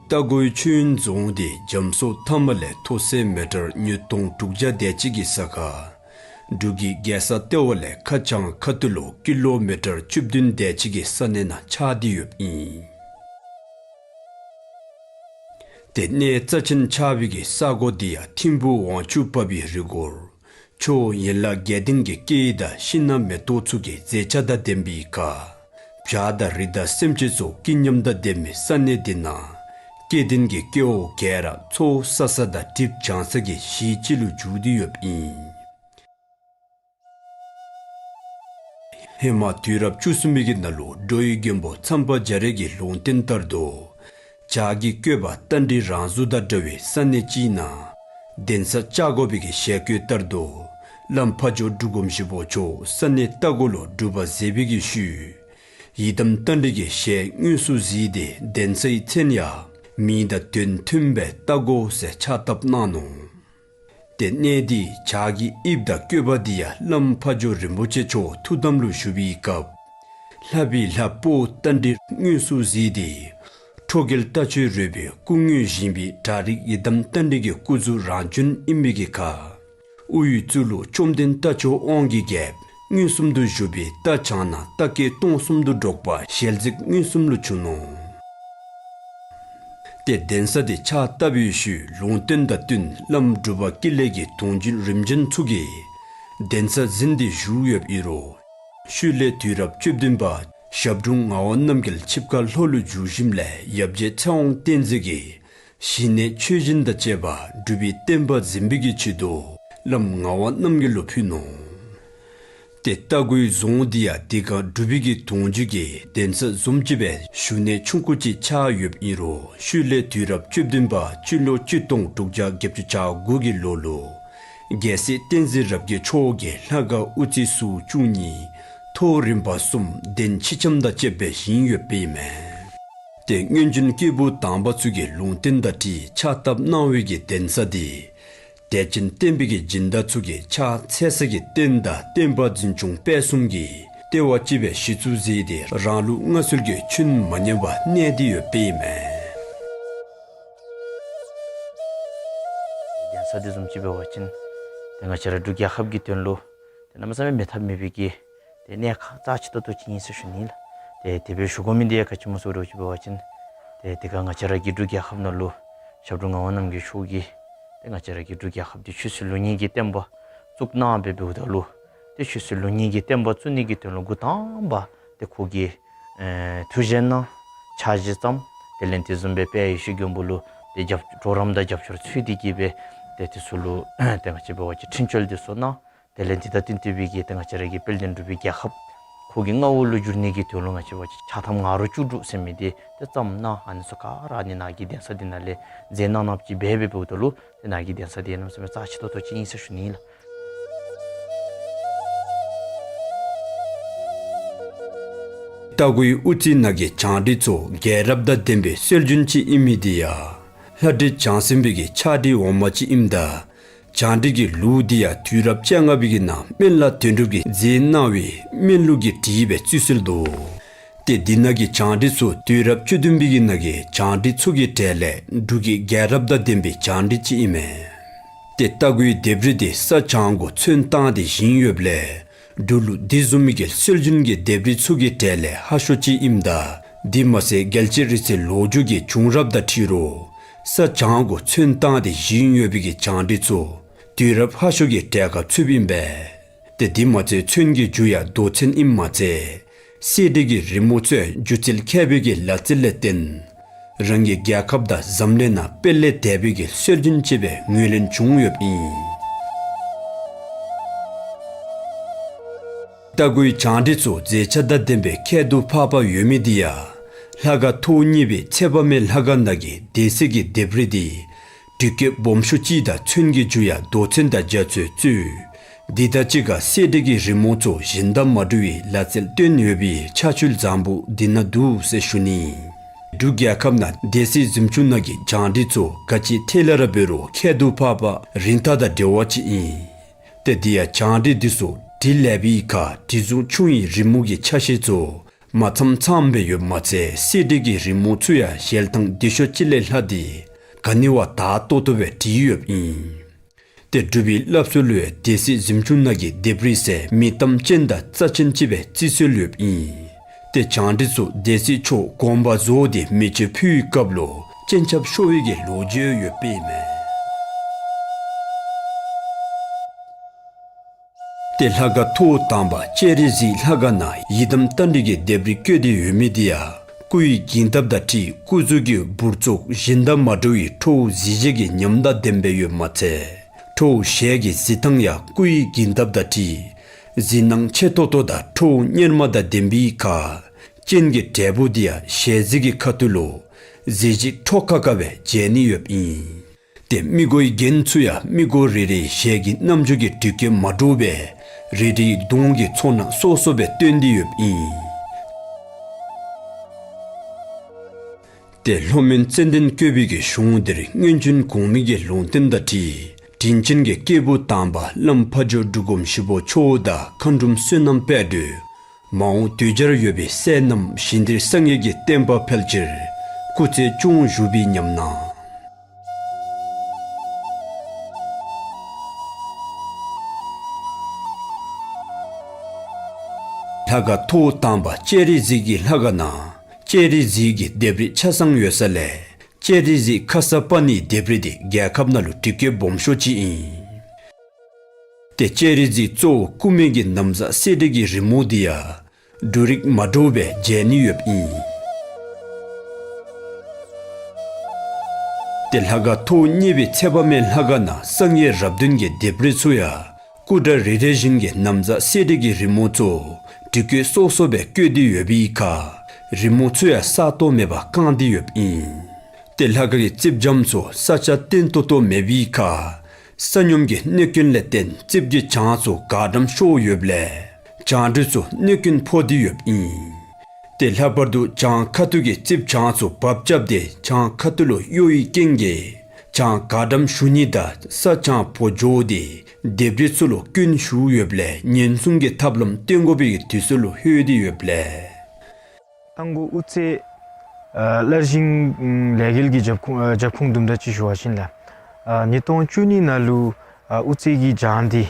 རྟ་མགོའི་ཆོས་དབྱིངས་རྫོང་དེ་རྒྱ་མཚོ་མཐའ་མ་ལས་མཐོ་ས་མི་ཊར་ཉིས་སྟོང་དྲུག་བརྒྱ་དེ་ཅིག་གི་ས་ཁར་འབྲུག་གི་རྒྱལ་ས་ལྟེ་བ་ལས་ཁ་བྱང་ཁ་ཐུག་ལུ་ཀི་ལོ་མི་ཊར་བཅུ་བདུན་དེ་ཅིག་གི་ས་གནས་ནང་ཆགས་ཏེ་ཡོདཔ་ཨིན། དེ་གནས་རྩ་ཆེན་ཆགས་པའི་གི་ས་གོ་དེ་ཡང་ཐིམ་ཕུག་དབང་ཕྱུག་འབབ་པའི་རི་སྒོར་ཆུ་ཡན་ལག་བརྒྱད་ལྡན་གྱི་སྐྱེས་དང་ཤིང་སྣ་མེ་ཏོག་ཚུ་གི་མཛེས་ཆ་དང་ལྡན་པའི་ཁར་བྱ་དང་རི་དྭགས་སེམས་ཅན་ཚུ་སྐྱིད་ཉམས་དང་ལྡན་པའི་ས་གནས་དེ་ནང་སྐྱེ་ལྡན་གྱི་སྐྱེ་བོ་ག་ར་འཚོ་ས་ས་དང་གྲིབ་འཇང་ས་གི་གཞི་ཅིག་ལུ་འགྱུར་ཏེ་ཡོདཔ་ཨིན། ཧེ་མ་དུས་རབས་བཅུ་གསུམ་པའི་གི་ནང་ལུ་འགྲོ་བའི་མགོན་པོ་མཚམས་པ་རྒྱ་རས་ཀྱི་ལུང་བསྟན་ལྟར་དུ་བྱ་རྒོད་བཀོད་པ་རྟ་མགྲིན་རང་གཟུགས་དང་འདྲ་བའི་ས་གནས་ཅིག་ནང་གདན་ས་བཅའ་དགོ་པའི་གི་ཞལ་བཀོད་ལྟར་དུ་བླམ་ཕ་ཇོ་འབྲུག་སྒོམ་ཞིག་པོ་མཆོག་ས་གནས་རྟ་མགོ་ལུ་སྒྲུབ་པ་མཛད་པའི་གི་ཤུལ་ཡི་དམ་རྟ་མགྲིན་གྱི་ཞལ་དངོས་སུ་གཟིགས་ཏེ་གདན་ས་ཡི་མཚན་ཡང་མིང་དང་དོན་མཐུན་པའི་རྟ་མགོ་ཟེར་ཕྱག་བཏབ་གནང་ནུག། དེ་གནས་འདི་བྱ་རྒོད་དབྱིབས་དང་བཀོད་པ་འདི་ཡང་བླམ་ཕ་ཇོ་རིན་པོ་ཆེ་མཆོག་ཐུགས་དམ་ལུ་བཞུགས་པའི་སྐབས་ལྷ་བི་ལྷ་པོ་ཏ་འདི་དངོས་སུ་གཟིགས་ཏེ་ཁྲོ་རྒྱལ་རྟ་མཆོག་རོལ་པའི་སྐུ་དངོས་བཞེངས་པའི་བྲག་རི་ཡི་དམ་ཏ་འདི་གི་སྐུ་གཟུགས་རང་བྱོན་ཨིན་པའི་གི་ཁར་དབུ་ཡི་གཙུག་ལུ་བཅོམ་ལྡན་རྟ་མཆོག་དབང་གི་རྒྱལཔོ་མངོན་སུམ་དུ་བཞུགས་པའི་རྟ་བྱང་ན་རྟ་སྐད་སྟོང་གསུམ་དུ་སྒྲོག་པ་ཞལ་གཟིགས་མངོན་སུམ་ལུ་བྱུང་ནུག། ཏེ་གདན་ས་འདི་ཕྱག་བཏབ་པའི་ཤུལ་ལུང་བསྟན་དང་བསྟུན་བླམ་འབྲུག་པ་ཀུན་ལེགས་ཀྱི་དུང་རྒྱུན་རིམ་བྱོན་ཚུ་གིས་གདན་ས་འཛིན་ཏེ་བཞུགས་ཡོདཔ་ཨིན་རུང་ཤུལ་ལས་དུས་རབས་བཅུ་བདུན་པ་ཞབས་དྲུང་ངག་དབང་རྣམ་རྒྱལ་ཆིབས་ཁ་ལྷོ་ལུ་བསྒྱུར་ཞིནམ་ལས་ཡབ་རྗེ་ཚེ་དབང་བསྟན་འཛིན་གྱིས་ཞི་གནས་ཆོས་སྦྱིན་དང་བཅས་པ་སྒྲུབ་པའི་བསྟན་པ་འཛིན་པའི་གི་ཆེད་དུ་བླམ་ངག་དབང་རྣམ་རྒྱལ་ལུ་ཕུལ་ནུག། ཏེ་རྟ་མགོའི་རྫོང་འདི་ཡང་དེ་ཁར་འབྲུག་པའི་གི་དུང་རྒྱུན་གྱི་གདན་ས་བཟུམ་ཅིག་སྦེ་བཞུགས་གནས་ཆུང་ཀུ་ཅིག་ཆགས་ཡོདཔ་ཨིན་རུང་ཤུལ་ལས་དུས་རབས་བཅུ་བདུན་པ་སྤྱི་ལོ་གཅིག་སྟོང་དྲུག་བརྒྱ་བརྒྱད་ཅུ་གྱ་དགུ་གི་ལོ་ལུ་རྒྱལ་སྲས་བསྟན་འཛིན་རབ་རྒྱས་མཆོག་གིས་ལྷ་ཁང་དབུ་རྩེ་ཟུར་བཅུ་གཉིས་ཐོག་རིམ་པ་གསུམ་གདན་ཕྱི་ཁྱམས་དང་བཅས་པ་སྦེ་བཞེངས་ཡོདཔ་ཨིན་མས། ཏེ་སྔོན་བྱོན་སྐྱེས་བུ་དམ་པ་ཚུ་གི་ལུང་བསྟན་དང་འཁྲིལ་ཕྱག་བཏབ་གནང་བའི་གི་གདན་ས་འདི་དད་ཅན་བསྟན་པའི་གི་སྦྱིན་བདག་ཚུ་གིས་ཕྱག་འཚལ་ས་གི་རྟེན་དང་བསྟན་པ་འཛིན་སྐྱོང་སྤེལ་གསུམ་གྱི་ལྟེ་བ་ཅིག་སྦེ་གཞི་བཙུགས་མཛད་དེ་རང་ལུགས་སྔར་སྲོལ་གྱི་ཆོས་མ་ཉམས་པར་གནས་ཏེ་ཡོདཔ་ཨིན་མས། གདན་ས་འདི་བཟུམ་ཅིག་འབད་བ་ཅིན་ཏེ་ང་བཅས་ར་འབྲུག་རྒྱལ་ཁབ་ཀྱི་དོན་ལུ་ཏེ་གནམ་མེད་ས་མེད་མེད་ཐབས་མེད་པའི་གི་ཏེ་གནད་ཁག་རྩ་ཆེ་ཏོག་ཏོ་ཅིག་ཨིན་ཟེར་ཞུ་ནི་ལགས། ཏེ་དེ་སྦེ་ཞུ་དགོ་མི་འདི་ཡང་ག་ཅི་སྨོ་ཟེར་བ་ཅིན་ཏེ་དེ་ཁར་ང་བཅས་ར་གི་འབྲུག་རྒྱལ་ཁབ་ནང་ལུ་ཞབས་དྲུང་ངག་དབང་རྣམ་རྒྱལ་མཆོག་གིས་ཏེ་ང་བཅས་ར་གི་འབྲུག་རྒྱལ་ཁབ་འདི་ཆོས་སྲིད་ལུགས་གཉིས་ཀྱི་བསྟན་པ་བཙུགས་གནང་སྦེ་འབདཝ་ད་ལུ་ཏེ་ཆོས་སྲིད་ལུགས་གཉིས་ཀྱི་བསྟན་པ་བཙུགས་ནི་གི་དོན་ལུ་འགོ་དང་པ་ཏེ་ཁོ་གིས་ཨེ་ཐུགས་བཞེད་གནང་ཕྱག་བཞེས་བརྩམས། དེ་ལས་དེ་བཟུམ་སྦེ་དཔལ་ཡེ་ཤེས་མགོན་པོ་ལུ་ཏེ་རྒྱབ་གྲོགས་རམ་དང་རྒྱབ་སྐྱོར་འཚོལ་ཏེ་གིས་སྦེ་ཏེ་དེ་ཚུ་ལུ་ཏེ་ང་བཅས་འབད་བ་ཅིན་འཕྲིན་བཅོལ་དེ་ཚུ་གནང་། དེ་ལས་འདི་དང་བསྟུན་ཏེ་སྦེ་གིས་ཏེ་ང་བཅས་ར་གི་དཔལ་ལྡན་འབྲུག་པའི་རྒྱལ་ཁབ་ཁོ་གི་མངའ་འོག་ལུ་འགྱུར་ནི་གི་དོན་ལུ་ང་བཅས་འབད་བ་ཅིན་ཕྱག་ཐམ་ང་རོ་བཅུ་དྲུག་ཟེར་མི་འདི་ཏེ་བརྩམས་གནང་། ཨ་ནི་ཚུ་ག་ར་ཨ་ནི་ནཱ་གི་གདན་ས་འདི་ནང་ལས་མཛད་གནང་གནངམ་ཅིག་སྦེ་སྦེ་འབདཝ་ད་ལུ་ཏེ་ནཱ་གི་གདན་ས་འདི་གནམ་མེད་ས་མེད་རྩ་ཆེ་ཏོག་ཏོ་ཅིག་ཨིན་ཟེར་ཞུ་ནི་ལགས། རྟ་མགོའི་དབུ་རྩེ་ནང་གི་བྱང་འདྲེ་ཚུ་རྒྱལ་རབས་དང་ལྡན་པའི་སྲོལ་རྒྱུན་ཅིག་ཨིན་མི་འདི་ཡང་ལྷ་འདྲེ་བྱང་སེམས་པའི་གི་ཕྱག་བྲིས་འོག་མ་ཅིག་ཨིནམ་ད་བྱང་འདྲེ་གི་ལུགས་འདི་ཡང་དུས་རབས་བཅོ་ལྔ་པའི་གི་ནང་སྨན་བླ་དོན་གྲུབ་ཀྱིས་མཛད་གནང་བའི་སྨན་ལུགས་ཀྱི་བྲིས་པའི་བརྩི་སྲོལ་འདུག། ཏེ་འདི་ནང་གི་བྱང་འདྲེ་ཚུ་དུས་རབས་བཅུ་བདུན་པའི་གི་ནང་གི་བྱང་འདྲེ་ཚུ་གི་གྲས་ལས་འབྲུག་གི་རྒྱལ་རབས་དང་ལྡན་པའི་བྱང་འདྲེ་ཅིག་ཨིན་མས། ཏེ་རྟ་མགོའི་ལྡེབས་རིས་འདི་ས་བྱང་གུ་ཚོན་བཏང་སྟེ་བཞེངས་ཡོདཔ་ལས་འབྲུག་ལུ་འདི་བཟུམ་མའི་གི་སྲོལ་རྒྱུན་གྱི་ལྡེབས་རིས་ཚུ་གི་གྲས་ལས་ཧ་ཤོས་ཅིག་ཨིནམ་ད་འདི་མ་ཚད་རྒྱལ་སྤྱིའི་རིག་རྩལ་ལོ་རྒྱུས་ཀྱི་བྱུང་རབས་དང་འཁྲིལ་རུང་ ས་བྱང་གུ་ཚོན་བཏང་སྟེ་བཞེངས་ཡོད་པའི་གི་བྱང་ཁྲི་ཚུ་དུས་རབས་ཧ་ཤོས་ཀྱི་གྲལ་ཁར་ཚུདཔ་ཨིན་པས། ཏེ་དེ་མ་ཚད་ཚོན་གྱི་རྒྱུ་ཡང་རྡོ་ཚོན་ཨིནམ་མ་ཚད་གསེར་བྲིས་ཀྱི་རི་མོ་ཚུ་ཡང་སྒྱུ་རྩལ་མཁས་པའི་གི་ལག་རྩལ་ལས་བརྟེན་རང་གི་རྒྱལ་ཁབ་དང་འཛམ་གླིང་ནང་དཔེ་ལས་འདས་པའི་གི་སྲོལ་རྒྱུན་ཅིག་སྦེ་ངོས་ལེན་བྱུང་ཡོདཔ་ཨིན། རྟ་མགོའི་བྱང་ཁྲི་ཚུ་མཛེས་ཆ་དང་ལྡན་པའི་ཁྱད་དུ་འཕགས་པ་ཡོད་མི་འདི་ཡང་ལྷ་ཁང་ཐོག་གཉིས་པའི་ཚེ་དཔག་མེད་ལྷ་ཁང་ནང་གི་སྡེ་སྲིད་ཀྱི་ལྡེབས་རིས་འདི་འདྲུད་སྐྱེས་སྦོམ་ཤོས་ཅིག་དང་ཚོན་གྱི་རྒྱུ་ཡང་རྡོ་ཚོན་དང་རྒྱ་མཚོས་གཙོས། འདི་དང་གཅིག་ཁར་གསེར་བྲིས་ཀྱི་རི་མོ་ཚུ་གཞན་དང་མ་འདྲ་བའི་ལག་རྩལ་བཏོན་ཡོད་པའི་ཆ་ཤུལ་བཟང་པོ་འདི་ནང་འདུག་ཟེར་ཞུ་ནི། འབྲུག་རྒྱལ་ཁབ་ནང་སྡེ་སྲིད་གཟིམ་ཆུང་ནང་གི་བྱང་ཁྲི་ཚུ་ག་ཅི་ཐད་ལས་ར་འབད་རུང་ཁྱད་དུ་འཕགས་པ་རིན་ཐང་དང་འབྲེལ་བ་ཅིག་ཨིན། ཏེ་དེ་ཡང་བྱང་ཁྲི་འདི་ཚུ་བྲིས་ལེགས་པའི་ཁར་བྲིས་རྫོང་ཆུང་ཡི་རི་མོ་གི་ཆ་ཤས་ཚུ་མ་ཚངམ་ཚངམ་སྦེ་ཡོདཔ་མ་ཚད་གསེར་བྲིས་ཀྱི་རི་མོ་ཚུ་ཡང་ཞལ་ཐང་བདེ་ཤོས་ཅིག་ལས་ལྷག་སྟེ་ག་ནི་བ་དག་ཏོག་ཏོ་སྦེ་བྲིས་ཡོདཔ་ཨིན། ཏེ་འབྲུག་པའི་སླབ་སྲོལ་ལུ་ཡང་སྡེ་སྲིད་གཟིམ་ཆུང་ནང་གི་ལྡེབས་རིས་ཟེར་མི་གཏམ་ཅན་དང་རྩ་ཅན་ཅིག་སྦེ་བརྩི་སྲོལ་ཡོདཔ་ཨིན། ཏེ་བྱང་ཁྲི་ཚུ་སྡེ་སྲིད་མཆོག་དགོངས་པ་རྫོགས་ཏེ་མེ་མཆོད་ཕུལ་བའི་སྐབས་ལུ་སྤྱན་ཆབ་ཤོར་བའི་གི་ལོ་རྒྱུས་ཡོདཔ་ཨིན་མས། ཏེ་ལྷ་ཁང་ཐོག་དང་པ་ལྕགས་རི་གཟིགས་ལྷ་ཁང་ནང་ཡི་དམ་རྟ་མགྲིན་གྱི་ལྡེབས་རིས་བཀོད་དེ་ཡོད་མི་འདི་ཡང་སྐུ་ཡི་བགྱིས་སྟབས་དང་འཁྲིལ་སྐུ་གཟུགས་ཀྱི་འབུར་ཚོགས་གཞན་དང་མ་འདྲ་བའི་ཁྲོ་བོ་གཟི་བརྗིད་ཀྱི་ཉམས་དང་ལྡན་པ་ཡོདཔ་མ་ཚད་ཁྲོ་བོ་ཞལ་གྱི་གཟིགས་ཐངས་ཡང་སྐུ་ཡི་བགྱིས་སྟབས་དང་འཁྲིལ་གཟིགས་སྣང་ཆེ་ཏོག་ཏོ་དང་ཁྲོ་བོ་གཉེར་མ་དང་ལྡན་པའི་ཁར་སྤྱན་གྱི་འབྲས་བུ་འདི་ཡང་ཞལ་གཟིགས་ཀྱི་ཁ་ཐུག་ལུ་གཟི་བརྗིད་འཕྲོག་ཁ་ཁ་སྦེ་མཇལ་ནི་ཡོདཔ་ཨིན། ཏེ་མི་མགོའི་རྒྱན་ཚུ་ཡང་མི་མགོ་རེ་རེའི་ཞལ་གྱི་རྣམ་འགྱུར་གྱི་འགྲུལ་སྐྱོད་མ་འདྲཝ་སྦེ་རེ་རེའི་གདོང་གི་ཚོར་སྣང་སོ་སོ་སྦེ་སྟོན་ཏེ་ཡོདཔ་ཨིན། ཏེ་ལྷོ་མོན་ཙན་དན་བཀོད་པའི་གི་གཞུང་འདིར་སྔོན་བྱོན་གོང་མའི་གི་ལུང་བསྟན་དང་འཁྲིལ་དྲིན་ཅན་གྱི་སྐྱེས་བུ་དམ་པ་བླམ་ཕ་ཇོ་འབྲུག་སྒོམ་ཞིག་པོ་མཆོག་དང་མཁའ་འགྲོམ་བསོད་ནམས་དཔལ་སྒྲོན་མ་འོངས་དུས་འཆར་ཡོད་པའི་སྲས་རྣམས་ཞིང་འདིར་སངས་རྒྱས་ཀྱི་བསྟན་པ་འཕེལ་ཕྱིར་སྐུ་ཚེ་སྐྱོང་བཞུགས་པའི་ཉམས་སྣང་། ལྷ་ཁང་ཐོག་དང་པ་ལྕགས་རི་གཟིགས་ཀྱི་ལྷ་ཁང་ནང་ལྕགས་རི་གཟིགས་ཀྱི་ལྡེབས་རིས་ཆ་ཚང་ཡོད་ས་ལས་ལྕགས་རི་གཟིགས་ཁ་ས་པ་ཎིའི་ལྡེབས་རིས་འདི་རྒྱལ་ཁབ་ནང་ལུ་འགྲུལ་སྐྱོད་སྦོམ་ཤོས་ཅིག་ཨིན། ཏེ་ལྕགས་རི་གཟིགས་གཙོ་བོ་སྐུ་མེ་གི་ན་བཟའ་གསེར་བྲིས་ཀྱི་རི་མོ་འདི་ཡང་འབྲུ་རིགས་མ་འདྲཝ་སྦེ་མཇལ་ནི་ཡོདཔ་ཨིན། ཏེ་ལྷ་ཁང་ཐོག་གཉིས་པའི་ཚེ་དཔག་མེད་ལྷ་ཁང་ནང་སངས་རྒྱས་རབས་བདུན་གྱི་ལྡེབས་རིས་ཚུ་ཡང་སྐུ་འདྲ་རེ་རེ་བཞིན་གྱི་ན་བཟའ་གསེར་བྲིས་ཀྱི་རི་མོ་ཚུ་འབྲུ་སྐད་སོ་སོ་སྦེ་བཀོད་དེ་ཡོད་པའི་ཁར་རི་མོ་ཚུ་ཡང་ས་སྟོང་མེད་པར་བཀང་སྟེ་ཡོདཔ་ཨིན། ཏེ་ལྷ་ཁང་གི་རྩིགཔ་འཇམ་ཚུ་ས་ཆ་བརྟན་ཏོག་ཏོ་མེད་པའི་ཁར་ས་སྙོམས་ཀྱི་གནོད་སྐྱོན་ལས་བརྟེན་རྩིགཔ་གི་གྱང་ཚུ་གག་འགྲམ་ཤོར་ཡོདཔ་ལས་བྱང་བགྲོད་ཚུ་གནོད་སྐྱོན་ཕོག་སྟེ་ཡོདཔ་ཨིན། ཏེ་ལྷག་པར་དུ་གྱང་ཁ་ཐུག་གི་རྩིགཔ་གྱང་ཚུ་བབས་རྐྱབ་སྟེ་གྱང་ཁ་ཐུག་ལུ་གཡོ་བའི་རྐྱེན་གྱིས་གྱང་གག་འགྲམ་ཞུགས་ནི་དང་ས་གྱང་བོག་འགྱོ་སྟེ་ལྡེབས་རིས་ཚུ་ལུ་སྐྱོན་ཞུགས་ཡོདཔ་ལས་ཉེན་སྲུང་གི་ཐབས་ལམ་སྟོན་དགོ་པའི་དུས་ཚོད་ལུ་ལྷོད་དེ་ཡོདཔ་ལས། རྟ་མགོ་དབུ་རྩེ་ཨ་སླར་བཞེངས་ལས་འགུལ་གྱི་རྒྱབ་ཁུངས་ཨ་རྒྱབ་ཁུངས་དུམ་གྲ་ཅིག་ཞུ་བ་ཅིན་ལགས། ཨ་ཉིས་སྟོང་བཅུ་གཉིས་ནང་ལུ་ཨ་དབུ་རྩེ་གི་གྱང་འདི་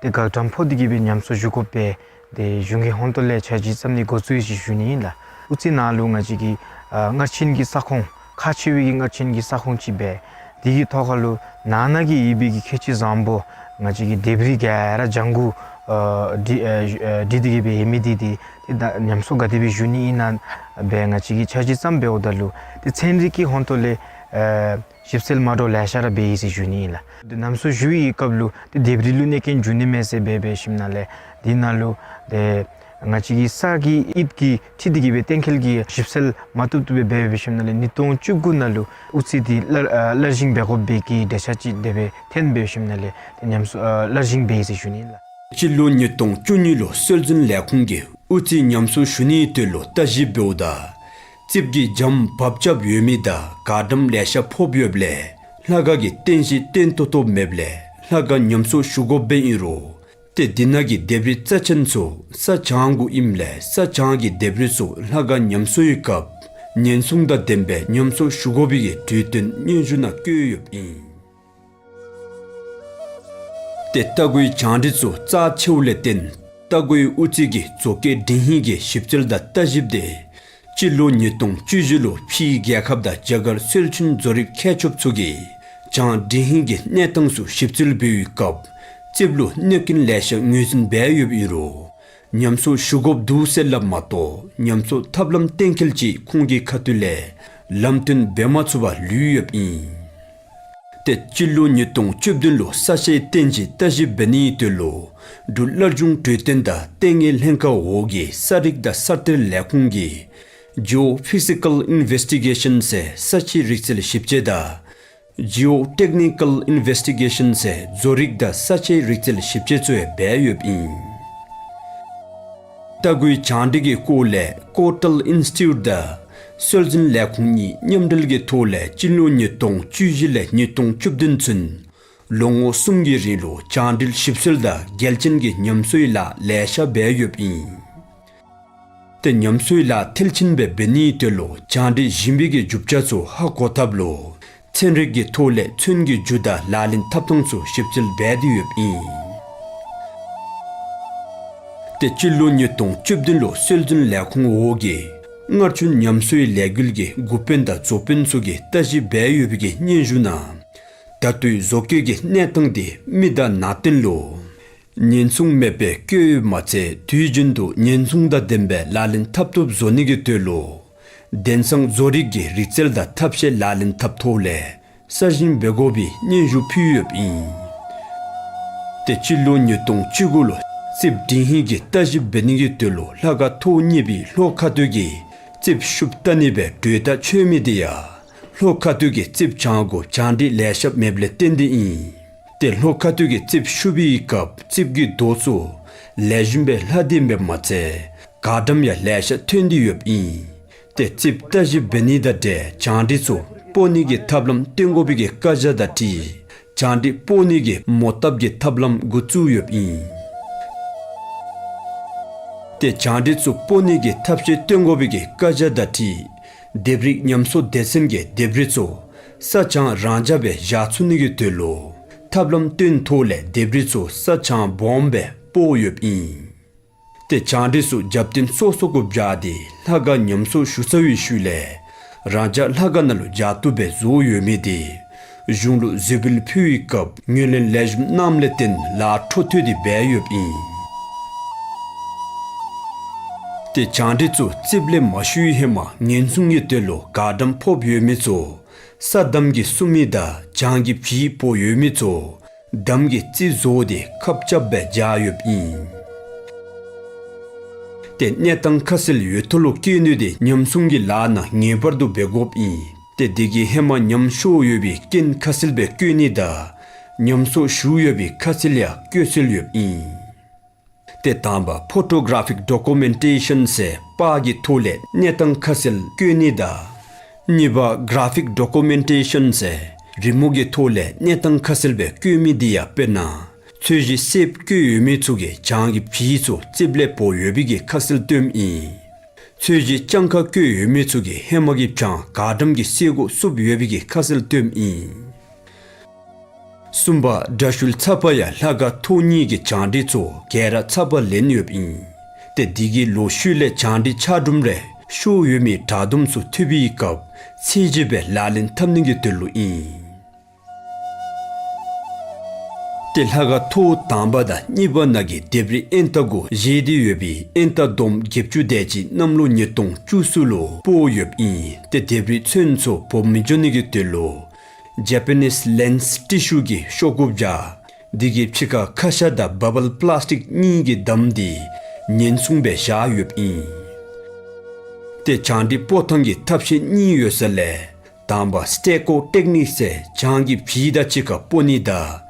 ཏེ་གག་འགྲམ་ཕོག་སྟེ་གི་སྦེ་ཉམས་གསོ་ཞུ་དགོ་པས། ཏེ་གཞུང་གི་ཧོང་ཏོ་ལས་འཆར་གཞི་བརྩམས་ནི་འགོ་བཙུགས་ཡི་ཟེར་ཞུ་ནི་ཨིན་ལགས། དབུ་རྩེ་ནང་ལུ་ང་བཅས་ཀྱི་ཨ་སྔར་ཆེན་གྱི་ས་ཁོངས་ཁག་ཆེ་བའི་གི་སྔར་ཆེན་གྱི་ས་ཁོངས་ཅིག་སྦེ་དེ་གི་ཐོག་ཁར་ལུ་ནང་ན་གི་ཡོད་པའི་གི་ཁྱད་ཆོས་བཟང་པོ་ང་བཅས་ཀྱི་ལྡེབས་རིས་ག་ར་ལྗང་གུ་ཨ་བྲིས་ཨ་བྲིས་ཏེ་གི་སྦེ་ཡོད་མི་འདི་ཏེ་ཏེ་ད་ཉམས་གསོ་ག་དེ་སྦེ་ཞུ་ནི་ཨིན་ན་སྦེ་ང་བཅས་ཀྱིས་འཆར་གཞི་བརྩམས་འབདཝ་ད་ལུ་ཏེ་ཚན་རིག་གི་ཧོང་ཏོ་ལས་ཨ་ཞིབ་འཚོལ་མ་འདྲཝ་ལེ་ཤ་ར་འབད་ཡི་ཟེར་ཞུ་ནི་ཨིན་ལགས། ཏེ་ཉམས་གསོ་ཞུ་བའི་སྐབས་ལུ་ཏེ་ལྡེབས་རིས་ལུ་གནོད་སྐྱོན་འབྱུང་ནི་མས་ཟེར་སྦེ་འབད་ཞིནམ་ལས་དེ་ནང་ལུ་ཏེ་ང་བཅས་ཀྱི་ས་གི་དབྱིབས་ཀྱི་འཁྲིལ་ཏེ་གི་སྦེ་གཏན་འཁེལ་གྱི་ཞིབ་འཚོལ་མ་བཏུབ་བཏུབ་སྦེ་འབད་འབད་ཞིནམ་ལས་ཉིས་སྟོང་བཅུ་དགུ་ནང་ལུ་དབུ་རྩེ་འདི་སླར་ཨ་སླར་བཞེངས་འབད་དགོ་པའི་གི་འགྲེལ་བཤད་ཅིག་དེ་སྦེ་ཐོན་འབད་ཞིནམ་ལས་ཏེ་ཉམས་གསོ་ཨ་སླར་བཞེངས་འབད་ཡི་ཟེར་ཞུ་ནི་ཨིན་ལགས། སྤྱི་ལོ་ཉིས་སྟོང་བཅུ་གཉིས་ལུ་སྲོལ་འཛིན་ལས་ཁུངས་ཀྱིས་དབུ་རྩེ་ཉམས་གསོ་ཞུ་ནིའི་དོན་ལུ་བརྟག་ཞིབ་འབདཝ་ད་རྩིགཔ་གི་གྱང་བབས་རྐྱབ་ཡོད་མི་དང་གག་འགྲམ་ལེ་ཤ་ཕོགཔ་ཡོདཔ་ལས་ལྷ་ཁང་གི་རྟེན་གཞི་བརྟན་ཏོག་ཏོ་མེདཔ་ལས་ལྷ་ཁང་ཉམས་གསོ་ཞུ་དགོཔ་སྦེ་ཨིན་རུང་ཏེ་དེ་ནང་གི་ལྡེབས་རིས་རྩ་ཅན་ཚུ་ས་གྱང་གུ་ཨིནམ་ལས་ས་གྱང་གི་ལྡེབས་རིས་ཚུ་ལྷ་ཁང་ཉམས་གསོའི་སྐབས་ཉེན་སྲུང་དང་ལྡན་པའི་ཉམས་གསོ་ཞུ་དགོ་པའི་གི་གྲོས་དོན་སྙན་ཞུ་ནང་བཀོད་ཡོདཔ་ཨིན། ཏེ་རྟ་མགོའི་གྱང་རིས་ཚུ་རྩ་ཆེཝ་ལས་བརྟེན་རྟ་མགོའི་དབུ་རྩེ་གི་མཛོ་སྐད་འབྲིང་ཧིང་གི་ཞིབ་འཚོལ་དང་བརྟག་ཞིབ་དེ་ སྤྱི་ལོ་ཉིས་སྟོང་བཅུ་བཞི་ལུ་ཕྱིའི་རྒྱལ་ཁབ་དང་རྒྱ་གར་སྲོལ་རྒྱུན་བཟོ་རིག་མཁས་མཆོག་ཚུ་གིས་བྱང་འབྲི་ཧིང་གི་གནས་སྟངས་ཚུ་ཞིབ་འཚོལ་འབད་བའི་སྐབས་རྩིགཔ་ལུ་གནོད་སྐྱོན་ལེ་ཤ་ངོས་འཛིན་འབད་ཡོདཔ་ཨིན་རུང་ཉམས་གསོ་ཞུ་དགོཔ་འདུག་ཟེར་སླབ་མ་གཏོགས་ཉམས་གསོ་ཐབས་ལམ་གཏན་འཁེལ་ཅིག་ཁོང་གི་ཁ་ཐུག་ལས་ལམ་སྟོན་འབད་མ་ཚུགས་པར་ལུས་ཡོདཔ་ཨིན། ཏེ་སྤྱི་ལོ་ཉིས་སྟོང་བཅུ་བདུན་ལུ་ས་དཔྱད་བཏོན་ཅིན་ལྟ་ཞིབ་འབད་ནིའི་དོན་ལུ་འབྲུག་སླར་འབྱུང་གྲོས་སྟོན་དང་ལྟས་ངན་ལྷན་ཁག་འོག་གི་ས་རིག་དང་ས་གཏེར་ལས་ཁུངས་ཀྱི་Geophysical Investigation ཟེར་ས་དཔྱད་རིག་རྩལ་ཞིབ་དཔྱད་དང་Geotechnical Investigation ཟེར་བཟོ་རིག་དང་ས་དཔྱད་རིག་རྩལ་ཞིབ་དཔྱད་ཚུ་ཡང་འབད་ཡོདཔ་ཨིན། རྟ་མགོའི་བྱང་འབྲི་གི་སྐོར་ལས་ཀོར་ཊལ་ཨིན་སི་ཊི་ཊུཊ་དང་སྲོལ་འཛིན་ལས་ཁུངས་གཉིས་མཉམ་འབྲེལ་གྱི་ཐོག་ལས་སྤྱི་ལོ་ཉིས་སྟོང་བཅུ་བཞི་ལས་ཉིས་སྟོང་བཅུ་བདུན་ཚུན་ལོ་ངོ་གསུམ་གྱི་རིང་ལུ་བྱང་འབྲིའི་ཞིབ་འཚོལ་དང་འགལ་རྐྱེན་གྱི་ཉམས་གསོའི་ལཱ་ལེ་ཤ་འབད་ཡོདཔ་ཨིན། ཏེ་ཉམས་གསོའི་ལཱ་མཐིལ་ཕྱིན་སྦེ་འབད་ནིའི་དོན་ལུ་བྱང་འབྲི་ཞིང་པའི་གི་རྒྱུ་ཆ་ཚུ་ཧ་གོ་ཐབས་ལུ་ཚན་རིག་གི་ཐོག་ལས་ཚོན་གྱི་རྒྱུ་དང་ལག་ལེན་འཐབ་ཐངས་ཚུ་ཞིབ་འཚོལ་འབད་དེ་ཡོདཔ་ཨིན། ཏེ་སྤྱི་ལོ་ཉིས་སྟོང་བཅུ་བདུན་ལུ་སྲོལ་འཛིན་ལས་ཁུངས་འོག་གིས་སྔར་བྱུང་ཉམས་གསོའི་ལས་འགུལ་གྱི་འགོ་དཔོན་དང་བཟོ་དཔོན་ཚུ་གིས་ལྟ་ཞིབ་འབད་ཡོད་པའི་གི་སྙན་ཞུ་ནང་ད་ལྟོའི་བཟོ་བཀོད་ཀྱི་གནས་སྟངས་དེ་མི་དང་ནང་རྟེན་ལུ་ཉེན་སྲུང་མེད་པར་བཀོད་ཡོདཔ་མ་ཚད་དུས་རྒྱུན་དུ་ཉེན་སྲུང་དང་ལྡན་པའི་ལག་ལེན་འཐབ་ཐོབ་བཟོ་ནི་གི་དོན་ལུ་དེང་སང་བཟོ་རིག་གི་རིག་རྩལ་དང་ཐབས་ཤེས་ལག་ལེན་འཐབ་ཐོག་ལས་གསར་བཞེངས་འབད་དགོ་པའི་སྙན་ཞུ་ཕུལ་ཡོདཔ་ཨིན། ཏེ་སྤྱི་ལོ་ཉིས་སྟོང་བཅུ་དགུ་ལུ་རྩིགཔ་འབྲི་ཧིང་གི་ལྟ་ཞིབ་འབད་ནི་གི་དོན་ལུ་ལྷ་ཁང་ཐོག་གཉིས་པའི་ལྷོ་ཁ་ཐུག་གི་རྩིགཔ་ཤུབས་བལྟ་ནི་སྦེ་གྲོས་ཐག་ཆོད་མི་དེ་ཡང་ལྷོ་ཁ་ཐུག་གི་རྩིགཔ་བྱང་གུ་བྱང་འབྲི་ལེ་ཤ་མེདཔ་ལས་བརྟེན་ཏེ་ཨིན། ཏེ་ལྷོ་ཁ་ཐུག་གི་རྩིགཔ་ཤུབ་པའི་སྐབས་རྩིགཔ་གི་རྡོ་ཚུ་ལེགས་ཤོམ་སྦེ་ལྷག་སྟེ་མེདཔ་མ་ཚད་གར་འགྲམ་ཡང་ལེ་ཤ་ཐོན་ཏེ་ཡོདཔ་ཨིན། ཏེ་རྩིགཔ་བལྟ་ཞིབ་འབད་ནི་དང་འབྲེལ་བྱང་འབྲི་ཚུ་སྤོ་ནི་གི་ཐབས་ལམ་སྟོན་དགོ་པའི་གི་བཀའ་རྒྱ་དང་འཁྲིལ་བྱང་འབྲི་སྤོ་ནི་གི་མོ་བཏབ་ཀྱི་ཐབས་ལམ་འགོ་བཙུགས་ཡོདཔ་ཨིན། ཏེ་བྱང་འབྲི་ཚུ་སྤོ་ནི་གི་ཐབས་ཤེས་སྟོན་དགོ་པའི་གི་བཀའ་རྒྱ་དང་འཁྲིལ་ལྡེབས་རིས་ཉམས་གསོ་སྡེ་ཚན་གྱིས་ལྡེབས་རིས་ཚུ་ས་བྱང་རང་འཇགས་སྦེ་བཞག་ཚུགས་ནི་གི་དོན་ལུ་ཐབས་ལམ་སྟོན་ཐོག་ལས་ལྡེབས་རིས་ཚུ་ས་བྱང་སྦོམ་སྦེ་སྤོ་ཡོདཔ་ཨིན། ཏེ་བྱང་འབྲི་ཚུ་རྒྱབ་རྟེན་སོ་སོ་གུ་བཞག་སྟེ་ལྷ་ཁང་ཉམས་གསོ་ཞུ་ཚར་བའི་ཤུལ་ལས་རང་འཇགས་ལྷ་ཁང་ནང་ལུ་བཞག་བཏུབ་སྦེ་བཟོ་ཡོད་མི་དེ་གཞུང་ལུ་གཟིགས་འབུལ་ཕུལ་བའི་སྐབས་ངོས་ལེན་ལེགས་ཤོམ་གནངམ་ལས་བརྟེན་ལཱ་འཕྲོ་མཐུད་དེ་འབད་ཡོདཔ་ཨིན། ཏེ་བྱང་འབྲི་ཚུ་རྩིགཔ་ལས་མ་ཞུ་བའི་ཧེ་མ་ཉེན་སྲུང་གི་དོན་ལུ་གར་འགྲམ་ཕོགཔ་ཡོད་མི་ཚུ་ས་འདམ་གྱིས་བསུབ་མི་དང་བྱང་གི་བྱི་སྤོ་ཡོད་མི་ཚུ་འདམ་གྱིས་རྩིག་བཟོ་སྟེ་ཁབ་རྐྱབ་སྦེ་བཞག་ཡོདཔ་ཨིན། ཏེ་གནས་སྟངས་ཁ་གསལ་ཡོད་ཐོག་ལུ་བཀོད་ནི་དེ་ཉམས་སྲུང་གི་ལཱ་ནང་ངེས་པར་དུ་འབད་དགོཔ་ཨིན། ཏེ་དེ་གིས་ཧེ་མ་ཉམས་ཤོར་ཡོད་པའི་རྐྱེན་ཁ་གསལ་སྦེ་བཀོད་ནི་དང་ཉམས་གསོ་ཞུ་ཡོད་པའི་ཁ་གསལ་ཡང་བཀོད་སྲོལ་ཡོདཔ་ཨིན། ཏེ་དང་པ་ཕོ་ཊོ་གར་ཕིག་ཌོ་ཀུ་མེན་ཊེ་ཤཱན་ཟེར་པར་གྱི་ཐོག་ལས་གནས་སྟངས་ཁ་གསལ་བཀོད་ནི་དང་། གཉིས་པ་གར་ཕིག་ཌོ་ཀུ་མེན་ཊེ་ཤཱན་ཟེར་རི་མོ་གི་ཐོག་ལས་གནས་སྟངས་ཁ་གསལ་སྦེ་བཀོད་མི་དེ་ཡང་དཔེར་ན་ཚོས་གཞི་སེརཔོ་བཀོད་ཡོད་མི་ཚུ་གིས་བྱང་གི་བྱི་ཚུ་རྩིགཔ་ལས་སྤོ་ཡོད་པའི་གི་ཁ་གསལ་སྟོནམ་ཨིན། ཚོས་གཞི་ལྗང་ཁ་བཀོད་ཡོད་མི་ཚུ་གིས་ཧེ་མ་གི་བྱང་གར་འགྲམ་གྱི་སེར་གུ་བསུབ་ཡོད་པའི་གི་ཁ་གསལ་སྟོནམ་ཨིན། གསུམ་པ་དྲ་ཤུལ་ཚབ་པ་ཡང་ལྷ་ཁང་ཐོག་གཉིས་ཀྱི་བྱང་འབྲི་ཚུ་ག་ར་ཚབ་པ་ལེན་ཡོདཔ་ཨིན། ཏེ་དེ་གི་ལོག་ཤུལ་ལས་བྱང་འབྲི་ཆག་གྲུམ་རེ་ཤོར་ཡོད་མི་དྲག་དུམ་ཚུ་ཐུབ་པའི་སྐབས་ཚད་གཞི་སྦེ་ལག་ལེན་འཐབ་ནི་གི་དོན་ལུ་ཨིན། ཏེ་ལྷ་ཁང་ཐོག་དང་པ་དང་གཉིས་པ་ནང་གི་ལྡེབས་རིས་ཨེན་ཏ་གུ་བཞེས་ཏེ་ཡོད་པའི་ཨེན་ཏ་བསྡོམས་བརྒྱད་ཅུ་དེ་ཅིག་གནམ་ལོ་ཉིས་སྟོང་བཅུ་གསུམ་ལུ་སྤོ་ཡོདཔ་ཨིན། ཏེ་ལྡེབས་རིས་ཚོན་ཚུ་བོག་མི་འགྱོ་ནི་གི་དོན་ལུ་ཇ་པ་ནིས་ལེནསི་ཊི་ཤུ་གི་ཤོག་གུ་བཞག། དེ་གི་ཕྱི་ཁར་ཁ་ཤ་དང་བཱ་བཱལ་པི་ལཱསི་ཊིག་གཉིས་ཀྱིས་བསྡམས་ཏེ་ཉེན་སྲུང་སྦེ་བཞག་ཡོདཔ་ཨིན། ཏེ་བྱང་འབྲི་སྤོ་ཐངས་ཀྱི་ཐབས་ཤེས་གཉིས་ཡོད་ས་ལས་དང་པ་སི་ཊེ་ཀོ་ཊེཀ་ནིཀ་ཟེར་བྱང་གི་བྱི་དང་གཅིག་ཁར་སྤོ་ནི་དང་།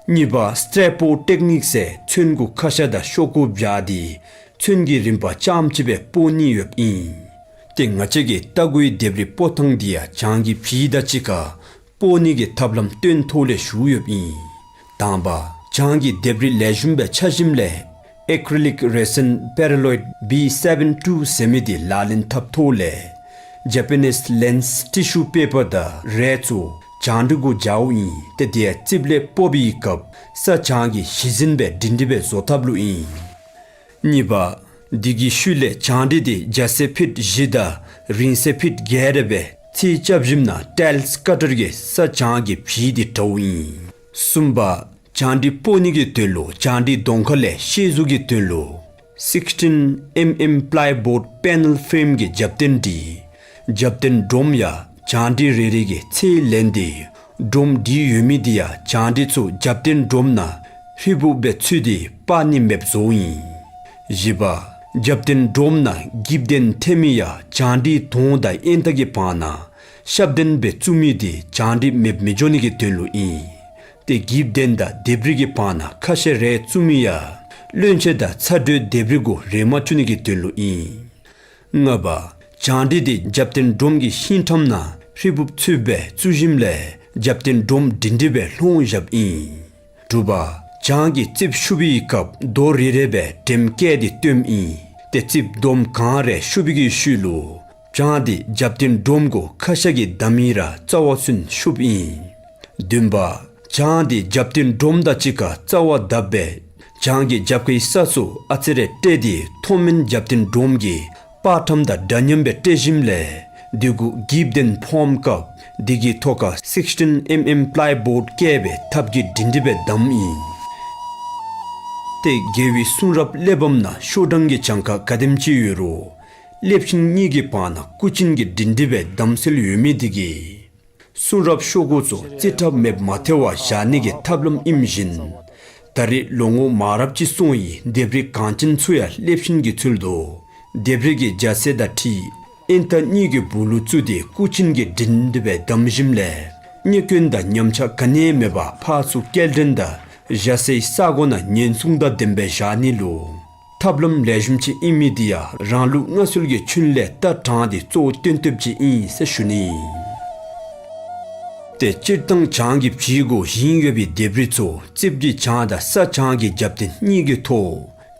གཉིས་པ་སི་ཊེ་པོ་ཊེཀ་ནིཀ་ཟེར་ཚོན་གུ་ཁ་ཤ་དང་ཤོག་གུ་བཞག་སྟེ་ཚོན་གྱི་རིམ་པ་རྐྱངམ་ཅིག་སྦེ་སྤོ་ནི་ཡོདཔ་ཨིན། ཏེ་ང་བཅས་ཀྱིས་རྟ་མགོའི་ལྡེབས་རིས་སྤོ་ཐངས་འདི་ཡང་བྱང་གི་བྱི་དང་གཅིག་ཁར་སྤོ་ནི་གི་ཐབས་ལམ་སྟོན་ཐོག་ལས་ཞུ་ཡོདཔ་ཨིན། དང་པ་བྱང་གི་ལྡེབས་རིས་ལེགས་ཤོམ་སྦེ་ཆགས་ཞིནམ་ལས་ཨེ་ཀྲི་ལིཀ་རེ་སིན་པེ་ར་ལོའིཌ་བི་སེ་བེན་ཊུ་ཟེར་མི་འདི་ལག་ལེན་འཐབ་ཐོག་ལས་ཇ་པ་ནིས་ལེནསི་ཊི་ཤུ་པེ་པར་དང་རས་ཚུ་བྱང་འབྲི་གུ་བཞགཔ་ཨིན། ཏེ་དེ་ཡང་རྩིགཔ་ལས་སྤོ་བའི་སྐབས་ས་བྱང་གི་གཞི་འཛིན་སྦེ་སྒྲིང་སྒྲི་སྦེ་བཟོ་ཐབས་ལུ་ཨིན། གཉིས་པ་ དེ་གི་ཤུལ་ལས་བྱང་འདྲེ་དེ་རྒྱ་ཚད་ཕིཊ་བཞི་དང་རིང་ཚད་ཕིཊ་བརྒྱད་རེ་བའི་ཚད་རྐྱབ་ཞིནམ་ན་ཊའིལསི་ཀ་ཊར་གྱིས་ས་བྱང་གི་བྱི་དེ་དྲཝ་ཨིན། གསུམ་པ། བྱང་འདྲེ་སྤོ་ནི་གི་དོན་ལུ་བྱང་འདྲེ་གདོང་ཁ་ལས་ཤེས་གཟུགས་ཀྱི་དོན་ལུ་sixteen mm plyboard panel frame གྱི་རྒྱབ་རྟེན་འདི་རྒྱབ་རྟེན་སྒྲོམ་ཡང་བྱང་འདྲེ་རེ་རེ་གི་ཚད་ལེན་ཏེ་སྒྲོམ་འདི་ཡོད་མི་འདི་ཡང་བྱང་འདྲེ་ཚུ་རྒྱབ་རྟེན་སྒྲོམ་ནང་ཧྲིལ་བུ་སྦེ་ཚུད་དེ་སྤར་ནི་མེདཔ་བཟོཝ་ཨིན། བཞི་པ། རྒྱབ་རྟེན་སྒྲོམ་ནང་འགྱིབ་གདན་འཐེན་མི་ཡང་བྱང་འདྲེ་དོང་དང་ཨེན་ཏ་གི་བར་ན་ཤབ་གདན་སྦེ་བཙུགས་མི་དེ་བྱང་འདྲེ་མེདཔ་མི་འགྱོ་ནི་གི་དོན་ལུ་ཨིན། ཏེ་འགྱིབ་གདན་དང་ལྡེབས་རིས་ཀྱི་བར་ན་ཁ་ཤ་རེ་བཙུགས་མི་ཡང་བློན་ཆེན་དང་ཚ་དྲོད་ལྡེབས་རིས་གུ་རེག་མ་བཅུག་ནི་གི་དོན་ལུ་ཨིན། ལྔ་པ། བྱང་འདྲེ་དེ་རྒྱབ་རྟེན་སྒྲོམ་གྱི་ཤིང་ཐམ་ནང་ཧྲིལ་བུ་ཚུདཔ་སྦེ་བཙུགས་ཞིནམ་ལས་རྒྱབ་རྟེན་སྒྲོམ་སྒྲིང་སྒྲི་སྦེ་ལྷོང་བཞགཔ་ཨིན། དྲུག་པ། བྱང་གི་རྩིགཔ་ཤུབ་པའི་སྐབས་རྡོ་རེ་རེ་སྦེ་འགྲེམས་བཀལ་ཏེ་བཏོནམ་ཨིན། ཏེ་རྩིགཔ་དོམ་གང་རེ་ཤུབ་པའི་གི་ཤུལ་ལུ་བྱང་དེ་རྒྱབ་རྟེན་སྒྲོམ་གུ་ཁ་ཤ་གིས་བསྡམ་ཡི་ར་རྩ་བ་ཚུན་ཤུབ་ཨིན། བདུན་པ། བྱང་དེ་རྒྱབ་རྟེན་སྒྲོམ་དང་གཅིག་ཁར་རྩ་བ་བརྡབ་སྦེ་བྱང་གི་རྒྱབ་ཁའི་ས་ཚུ་ཨ་ཙི་རེ་བཀྲེས་ཏེ་མཐོ་དམན་རྒྱབ་རྟེན་སྒྲོམ་གྱི་པར་ཁྲམ་དང་འདྲ་མཉམ་སྦེ་བཀྲེས་ཞིནམ་ལས་དེ་གུ་འགྱིབ་གདན་ཕོགཔ་སྐབས་དེ་གི་ཐོག་ཁར་sixteen mm plyboard བཀལ་སྦེ་ཐབ་ཀྱི་སྒྲིང་སྒྲི་སྦེ་བསྡམ་ཨིན། ཏེ་རྒྱལ་བའི་གསུང་རབ་གླེགས་བམ་ནང་ཤོག་གྲངས་ཀྱི་གྱངས་ཁ་ག་དེམ་ཅིག་ཡོད་རུང་ཀླད་ཕྱིང་གཉིས་ཀྱི་བར་ན་སྐུ་ཅན་གྱི་སྒྲིང་སྒྲི་སྦེ་བསྡམ་སྲོལ་ཡོད་མི་དེ་གིས་གསུང་རབ་ཤོག་གུ་ཚུ་རྩིས་ཁྲ་མེདཔ་མ་ཐལ་བར་བཞག་ནི་གི་ཐབས་ལམ་ཨིནམ་བཞིན་ད་རེས་ལོ་ངོ་མང་རབས་ཅིག་སོང་ཡི་ལྡེབས་རིས་གངས་ཅན་ཚུ་ཡང་ཀླད་ཕྱིང་གི་ཚུལ་དུ་ལྡེབས་རིས་ཀྱི་རྒྱ་ཚད་དང་འཁྲིལ་ཨེན་ཏ་གཉིས་ཀྱི་སྦུག་ལུ་བཙུགས་ཏེ་སྐུ་ཅན་གྱི་སྒྲིང་སྒྲི་སྦེ་བསྡམ་ཞིནམ་ལས་རྙེད་སྐྱོན་དང་ཉམས་ཆག་ག་ནི་ཡང་མེད་པར་ཕར་ཚུར་སྐྱེལ་འདྲེན་དང་བཞག་སའི་ས་སྒོ་ནང་ཉེན་སྲུང་དང་ལྡནམ་སྦེ་བཞག་ནི་ལུ་ཐབས་ལམ་ལེགས་ཤོམ་ཅིག་ཨིན་མི་དེ་ཡང་རང་ལུགས་མངའ་གསོལ་གྱི་ཆོས་ལས་ལྟ་དྲངས་ཏེ་གཙོ་བོ་སྟོན་ཐབས་ཅིག་ཨིན་ཟེར་ཞུ་ནི་ཨིན། ཏེ་སྤྱིར་བཏང་བྱང་གི་བྱི་གུ་བཞེངས་ཡོད་པའི་ལྡེབས་རིས་ཚུ་རྩིགཔ་གི་བྱང་དང་ས་བྱང་གི་རྒྱབ་རྟེན་གཉིས་ཀྱི་ཐོག་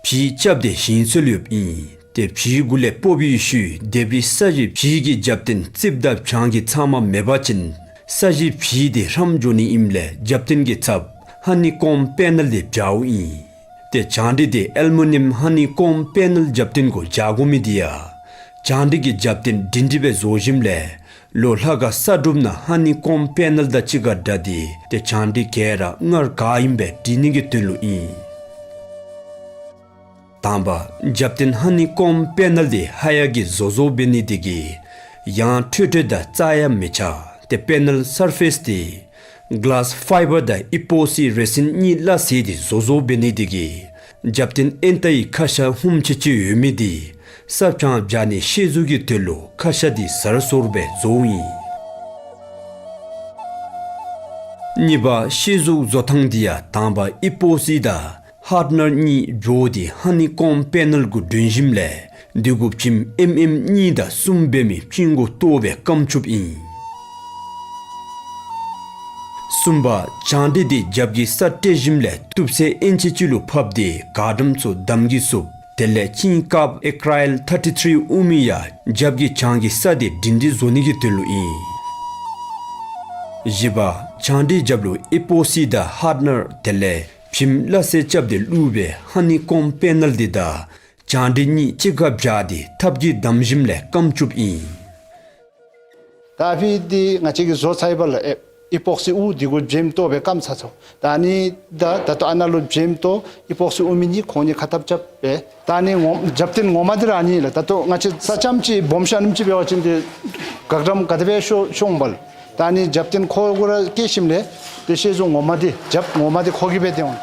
བྱི་རྐྱབ་སྟེ་བཞེངས་སྲོལ་ཡོདཔ་ཨིན། ཏེ་བྱི་གུ་ལས་སྤོ་བའི་ཤུལ་ལྡེབས་རིས་ས་གཞི་བྱི་གི་རྒྱབ་རྟེན་རྩིགཔ་དང་བྱང་གི་ཚབ་མ་མེད་པ་ཅིན་ས་གཞི་བྱི་དེ་ཧྲམ་འགྱོ་ནི་ཨིནམ་ལས་རྒྱབ་རྟེན་གྱི་ཚབ་ཧ་ནི་ཀོམ་པེ་ནལ་དེ་སྦྱརཝ་ཨིན། ཏེ་བྱང་འདྲེ་དེ་ཨལ་མུ་ནི་ཡམ་ཧ་ནི་ཀོམ་པེ་ནལ་རྒྱབ་རྟེན་གུ་སྦྱར་དགོ་མི་དེ་ཡང་བྱང་འདྲེ་གི་རྒྱབ་རྟེན་སྒྲིང་སྒྲི་སྦེ་བཟོ་ཞིནམ་ལས་ལོག་ལྷ་ཁང་ས་སྒྲུབ་ནང་ཧ་ནི་ཀོམ་པེ་ནལ་དང་གཅིག་ཁར་སྦྲགས་ཏེ་ཏེ་བྱང་འདྲེ་ག་ར་སྔར་ག་ཨིནམ་སྦེ་སྒྲིག་ནི་གི་དོན་ལུ་ཨིན། དང་པ། རྒྱབ་རྟེན་ཧ་ནི་ཀོམ་པེ་ནལ་དེ་ཧ་ཡ་གིས་བཟོ་བཟོཝ་འབད་ནི་དེ་གིས་ཡང་འཕྲོད་འཕྲོད་དང་རྩ་ཡང་མི་ཆགས། ཏེ་པེ་ནལ་སར་ཕེསི་དེ་གི་ལཱསི་ཕའི་བར་དང་ཨི་པོ་སི་རེ་སིན་གཉིས་སླ་བསྲེས་ཏེ་བཟོ་བཟོཝ་འབད་ནི་དེ་གིས་རྒྱབ་རྟེན་ཨེན་ཏ་ཡི་ཁ་ཤ་ཧུམ་ཆི་ཆི་ཡོད་མི་དེ་ས་བྱང་སྦྱར་ནི་ཤེལ་གཟུགས་ཀྱི་དོན་ལུ་ཁ་ཤ་དེ་ཟར་སོར་སྦེ་བཟོཝ་ཨིན། གཉིས་པ། ཤེལ་གཟུགས་བཟོ་ཐངས་དེ་ཡང་དང་པ་ཨི་པོ་སི་དང་ཧར་ཌི་ནར་གཉིས་སྦྱོར་ཏེ་ཧ་ནི་ཀོམ་པེ་ནལ་གུ་སྒྲོན་ཞིནམ་ལས་དེ་གུ་བྱེམ་ཨེམ་ཨེམ་གཉིས་དང་གསུམ་འབད་མི་བྱིངས་གུ་གཏོར་སྦེ་སྐམ་བཅུགཔ་ཨིན། གསུམ་པ། བྱང་འདྲེ་དེ་རྒྱབ་ཀྱི་ས་བཀྲེས་ཞིནམ་ལས་གཏུབ་ཚད་ཨིན་ཅི་གཅིག་ལུ་ཕབ་སྟེ་གར་ཌེན་ཚུ་བསྡམ་གི་ཚུགས། དེ་ལས་ཅིང་ཀརབ་ཨེ་ཀྲའི་ལི་ཐར་ཊི་ཐིརི་དབུ་མའི་ཡང་རྒྱབ་ཀྱི་བྱང་གི་ས་དེ་སྒྲིང་སྒྲི་བཟོ་ནི་གི་དོན་ལུ་ཨིན། བཞི་པ། བྱང་འདྲེ་རྒྱབ་ལུ་ཨི་པོ་སི་དང་ཧར་ཌི་ནར་དེ་ལས་བྱེམ་སླ་བསྲེ་རྐྱབ་སྟེ་བླུགས་སྦེ་ཧ་ནི་ཀོམ་པེ་ནལ་དེ་དང་བྱང་འདྲེ་གཉིས་གཅིག་ཁར་སྦྱར་ཏེ་ཐབ་ཀྱིས་བསྡམས་ཞིནམ་ལས་སྐམ་བཅུགཔ་ཨིན། ད་ཕི་འདི་ང་བཅས་ཀྱིས་བཟོ་ཚར་བ་ལས་ཨེ་ཨི་པོག་སི་དབུ་འདི་གུ་བྱེམ་གཏོར་སྦེ་སྐམ་ཚར་ཚར། ད་ཨ་ནི་ད་ད་ལྟོ་ཨ་ནཱ་ལུ་བྱེམ་གཏོར་ཨི་པོག་སི་དབུ་མེད་གཉིས་ཁོང་གཉིས་ཁ་ཐབ་རྐྱབ་སྦེ། ད་ཨ་ནི་ངོ་རྒྱབ་རྟེན་ངོ་མ་འདི་ར་ཨ་ནི་ལགས། ད་ལྟོ་ང་བཅས་ས་ཙམ་ཅིག་སྦོམ་ཤོས་ཨ་ནེམ་ཅིག་འབད་བ་ཅིན་ཏེ་ག་གྲམ་ག་དེ་སྦེ་ཤོར་ཤོར་འོང་པ་ལགས། ད་ཨ་ནི་རྒྱབ་རྟེན་ཁོ་གུ་ར་བཀལ་ཞིནམ་ལས་ཏེ་ཤེལ་གཟུགས་ངོ་མ་འདི་རྒྱབ་ངོ་མ་འདི་ཁོ་གིས་སྦེ་སྟོན་འོང་།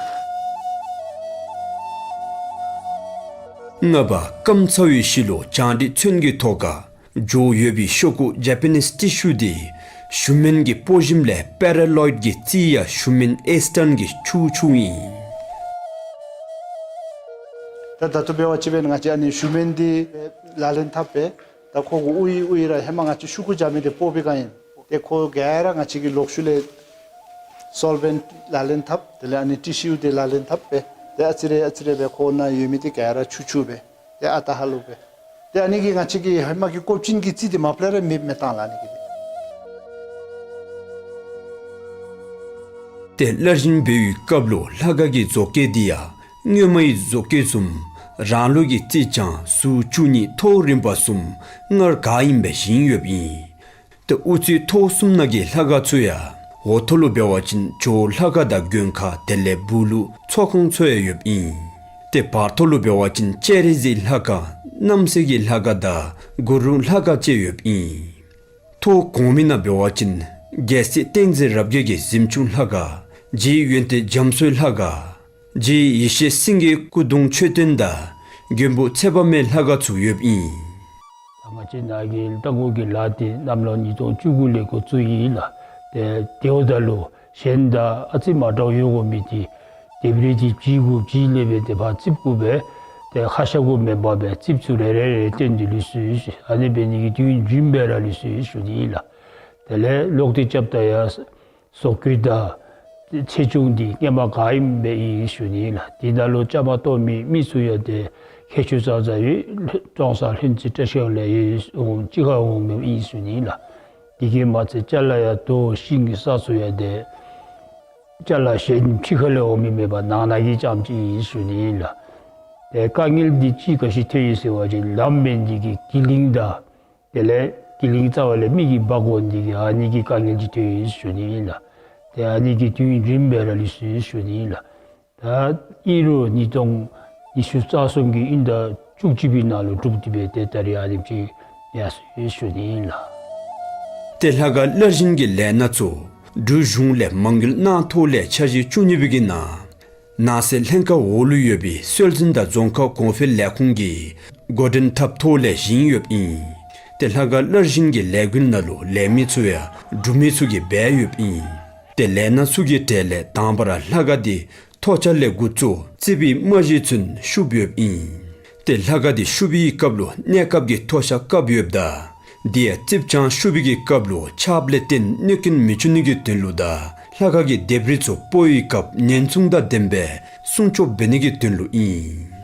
ལྔ་པ། སྐམ་ཚར་བའི་ཤུལ་ལུ་བྱང་འདྲེ་ཚོན་གྱི་ཐོག་ཁར་སྦྱོར་ཡོད་པའི་ཤོག་ཀུ་ཇ་པ་ནིསི་ཊི་ཤུ་དེ་ཞུ་མེན་གྱིས་སྤོ་ཞིནམ་ལས་པེ་ར་ལོའིཌ་ཀྱི་རྩིས་ཡང་ཞུ་མེན་ཨེ་སི་ཊོན་གྱིས་འཁྱུ་འཁྱུཝ་ཨིན། ད་ད་ལྟོ་འབད་བ་ཅིན་ང་བཅས་ཨ་ནི་ཞུ་མེན་འདི་ལག་ལེན་འཐབ་སྦེ་ད་ཁོ་གུ་དབུ་ཡི་དབུ་ཡི་ར་ཧེ་མ་ང་བཅས་ཤོག་ཀུ་སྦྱར་མི་འདི་སྤོ་བའི་བསྒང་ཨིན། ཏེ་ཁོ་ག་ར་ང་བཅས་ཀྱིས་ལོག་ཤུལ་ལས་སོལ་བེནཊ་ལག་ལེན་འཐབ། དེ་ལས་ཨ་ནི་ཊི་ཤུ་དེ་ལག་ལེན་འཐབ་སྦེ་ཏེ་ཨ་ཙི་རེ་ཨ་ཙི་རེ་སྦེ་ཁོ་ནང་ཡོད་མི་འདི་ག་ར་འཁྱུ་འཁྱུ་སྦེ་ཏེ་ཨ་རྟག་ཧ་ལུགས་སྦེ། ཏེ་ཨ་ནི་གིས་ང་བཅས་ཀྱི་ཧེ་མ་གི་ཀོབ་ཅན་གྱི་རྩིས་འདི་མ་པ་ལས་ར་མེདཔ་མེདཔ་བཏང་ལགས་ཨ་ནི་གིས་ཏེ། ཏེ་སླར་བཞེངས་འབད་བའི་སྐབས་ལུ་ལྷ་ཁང་གི་བཟོ་བཀོད་འདི་ཡང་སྔོན་མའི་བཟོ་བཀོད་བཟུམ་ རང་ལུགས་ཀྱི་རྩིག་གྱང་ཟུར་བཅུ་གཉིས་ཐོག་རིམ་པ་གསུམ་སྔར་ག་ཨིནམ་སྦེ་བཞེངས་ཡོདཔ་ཨིན། ཏེ་དབུ་རྩེ་ཐོག་གསུམ་ནང་གི་ལྷ་ཁང་ཚུ་ཡང་འོག་ཐོག་ལུ་འབད་བ་ཅིན་ཇོ་བོ་ལྷ་ཁང་དང་མགོན་ཁང་དེ་ལས་སྦུག་ལུ་ཚོགས་ཁང་ཚུ་ཡང་ཡོདཔ་ཨིན། ཏེ་བར་ཐོག་ལུ་འབད་བ་ཅིན་སྤྱན་རས་གཟིགས་ལྷ་ཁང་རྣམ་སྲས་ཀྱི་ལྷ་ཁང་དང་གུ་རུ་ལྷ་ཁང་བཅས་ཡོདཔ་ཨིན། ཐོག་གོང་མའི་ནང་འབད་བ་ཅིན་རྒྱལ་སྲས་བསྟན་འཛིན་རབ་རྒྱས་ཀྱི་གཟིམ་ཆུང་ལྷ་ཁང་རྗེ་ཡོན་ཏན་རྒྱ་མཚོའི་ལྷ་ཁང་རྗེ་ཡེ་ཤེས་སེང་གེའི་སྐུ་གདུང་མཆོད་རྟེན་དང་མགོན་པོ་ཚེ་དཔག་མེད་ལྷ་ཁང་ཚུ་ཡོདཔ་ཨིན། ད་ང་བཅས་ནཱ་གི་རྟ་མགོ་གི་ལཱ་འདི་གནམ་ལོ་ཉིས་སྟོང་བཅུ་དགུ་ལས་འགོ་བཙུགས་ཡི་ལགས། ཏེ་དེ་འབདཝ་ད་ལུ་གཞན་དང་ཨ་ཙི་མ་འདྲཝ་ཡོད་དགོ་མི་འདི་ལྡེབས་རིས་འདི་བརྗེ་དགོ་བརྗེ་ལས་སྦེ་ཏེ་ཕར་རྩིགཔ་གུ་སྦེ་ཏེ་ཁ་ཤ་གུ་མེན་པར་སྦེ་རྩིགཔ་ཚུ་རེ་རེ་རེ་བཏོན་ཏེ་ལུས་སོ་ཡི། ཨ་ནི་འབད་ནི་གི་དུས་རྒྱུན་སྦེ་ར་ལུས་སོ་ཡི་ཞུ་ནི་ལགས། དེ་ལས་ལོག་སྟེ་རྐྱབ་ད་ཡང་བཟོ་བཀོད་དང་ཚེ་ཆུང་འདི་སྔོན་མ་ག་ཨིནམ་སྦེ་ཨིན་ཞུ་ནི་ལགས། དེ་ནང་ལུ་བཅའ་མར་གཏོགས་མི་མི་ཚུ་ཡང་ཏེ་མཁས་མཆོག་ཙང་ཙང་ཡོད། ཀྲོང་གསར་ལྷུན་རྩེ་བཀྲ་ཤིས་ལས་ཡོད་འོང་གཅིག་ཁར་འོང་མི་ཨིན་ཞུ་ནི་ལགས། དེ་གིས་མ་ཚད་ཅ་ལ་ཡང་རྡོ་ཤིང་གི་ས་ཚུ་ཡང་ཏེ་ཅ་ལ་གཞན་ཕྱི་ཁ་ལས་འོང་མི་མེད་པར་ནང་ན་གི་རྐྱངམ་ཅིག་ཨིན་ཞུ་ནི་ལགས། ཏེ་དཀའ་ངལ་འདི་ཅིག་ག་ཅི་ཐོན་ཡི་ཟེར་བ་ཅིན་ལམ་མེད་ནི་གི་གི་ལིང་དང་དེ་ལས་གི་ལིང་རྩ་བ་ལས་མི་གིས་འབག་འོང་ནི་གི་ཨ་ནི་གི་དཀའ་ངལ་ཅིག་ཐོན་ཡི་ཞུ་ནི་ཨིན་ལགས། ཏེ་ཨ་ནི་གི་དུས་རྒྱུན་སྦེ་ར་ལུས་སོ་ཡི་ཞུ་ནི་ཨིན་ལགས། ད་ཨིན་རུང་ཉིས་སྟོང་ཉི་ཤུ་རྩ་གསུམ་གྱི་དབྱིན་ཟླ་བཅུ་གཅིག་པའི་ནང་ལུ་གྲུབ་སྟེ་སྦེ་ཏེ་ད་རིས་ཨ་ནེམ་ཅིག་ཡར་སོ་ཡི་ཞུ་ནི་ཨིན་ལགས། ཏེ་ལྷ་ཁང་སླར་བཞེངས་ཀྱི་ལས་སྣ་ཚུ་འབྲུག་གཞུང་ལས་མ་དངུལ་གནང་ཐོག་ལས་འཆར་གཞི་བཅུ་གཉིས་པའི་གི་ནང་ནང་སྲིད་ལྷན་ཁག་འོག་ལུ་ཡོད་པའི་སྲོལ་འཛིན་དང་རྫོང་ཁ་གོང་འཕེལ་ལས་ཁུངས་ཀྱིས་འགོ་འདྲེན་འཐབ་ཐོག་ལས་བཞེངས་ཡོདཔ་ཨིན། ཏེ་ལྷ་ཁང་སླར་བཞེངས་ཀྱི་ལས་འགུལ་ནང་ལུ་ལས་མི་ཚུ་ཡང་འབྲུག་མི་ཚུ་གིས་འབད་ཡོདཔ་ཨིན། ཏེ་ལས་སྣ་ཚུ་གི་གྲས་ལས་དང་པ་ར་ལྷ་ཁང་འདི་ཐོག་ཆ་ལས་འགོ་བཙུགས་རྩིགཔ་གི་རྨང་གཞི་ཚུན་ཤུབས་ཡོདཔ་ཨིན། ཏེ་ལྷ་ཁང་འདི་ཤུབས་པའི་སྐབས་ལུ་གནས་སྐབས་ཀྱི་ཐོག་ཆ་བཀབ་ཡོདཔ་ད་དེ་ཡང་རྩིགཔ་གྱང་ཤུབས་པའི་སྐབས་ལུ་ཆརཔ་ལས་བརྟེན་གནོད་སྐྱོན་མི་འབྱུང་ནི་གི་དོན་ལུ་དང་ལྷ་ཁང་གི་ལྡེབས་རིས་ཚུ་སྤོ་བའི་སྐབས་ཉེན་སྲུང་དང་ལྡནམ་སྦེ་སྲུང་སྐྱོབ་འབད་ནི་གི་དོན་ལུ་ཨིན།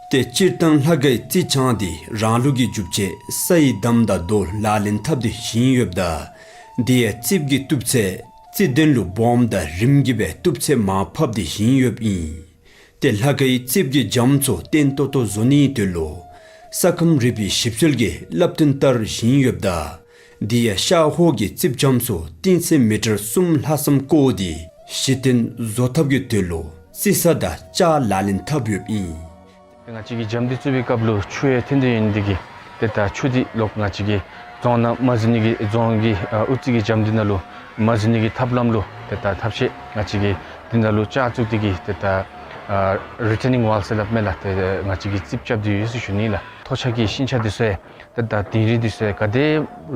ཏེ་སྤྱིར་བཏང་ལྷ་ཁང་གི་རྩིག་གྱང་འདི་རང་ལུགས་ཀྱི་རྒྱུ་ཆ་སའི་འདམ་དང་རྡོ་ལག་ལེན་འཐབ་སྟེ་བཞེངས་ཡོདཔ་ད་དེ་ཡང་རྩིགཔ་གི་གཏུབ་ཚད་རྩིག་གདན་ལུ་སྦོམ་དང་རིམ་གྱིས་སྦེ་གཏུབ་ཚད་མར་ཕབ་སྟེ་བཞེངས་ཡོདཔ་ཨིན། ཏེ་ལྷ་ཁང་གི་རྩིགཔ་གི་རྒྱམ་ཚུ་བརྟན་ཏོག་ཏོ་བཟོ་ནིའི་དོན་ལུ་ས་ཁམས་རིག་པའི་ཞིབ་འཚོལ་གྱི་བསླབ་སྟོན་ལྟར་བཞེངས་ཡོདཔ་ད་དེ་ཡང་ཤར་ཧོག་གི་རྩིགཔ་རྒྱམ་ཚུ་གཏིང་ཚད་མི་ཊར་གསུམ་ལྷག་ཙམ་བརྐོ་སྟེ་གཞི་རྟེན་བཟོ་ཐབས་ཀྱི་དོན་ལུ་རྩིག་ས་དང་ལྕགས་ལག་ལེན་འཐབ་ཡོདཔ་ཨིན། ཏེ་ང་བཅས་ཀྱིས་རྒྱམ་འདི་བཙུགས་པའི་སྐབས་ལུ་ཆུ་ཡང་ཐོན་ཏེ་ཡོད་ནི་འདི་གིས་ཏེ་ད་ཆུ་འདི་ལོག་ང་བཅས་ཀྱི་རྫོང་ནང་མ་འཛུལ་ནི་གི་རྫོང་གི་ཨ་དབུ་རྩེ་གི་རྒྱམ་འདི་ནང་ལུ་མ་འཛུལ་ནི་གི་ཐབས་ལམ་ལུ་ཏེ་ད་ཐབས་ཤེས་ང་བཅས་ཀྱིས་འདི་ནང་ལུ་ལྕགས་བཙུགས་ཏེ་གིས་ཏེ་ད་ཨ་རི་ཊེ་ནིང་ཝཱལ་ཟེར་སླབ་མས་ལགས། ཏེ་ང་བཅས་ཀྱིས་རྩིགཔ་རྐྱབ་སྟེ་ཡོད་ཟེར་ཞུ་ནི་ལགས། ཐོག་ཆ་གི་ཤིང་ཆ་འདི་ཚུ་ཡང་ཏེ་ད་དིང་རི་འདི་ཚུ་ཡང་ག་དེ་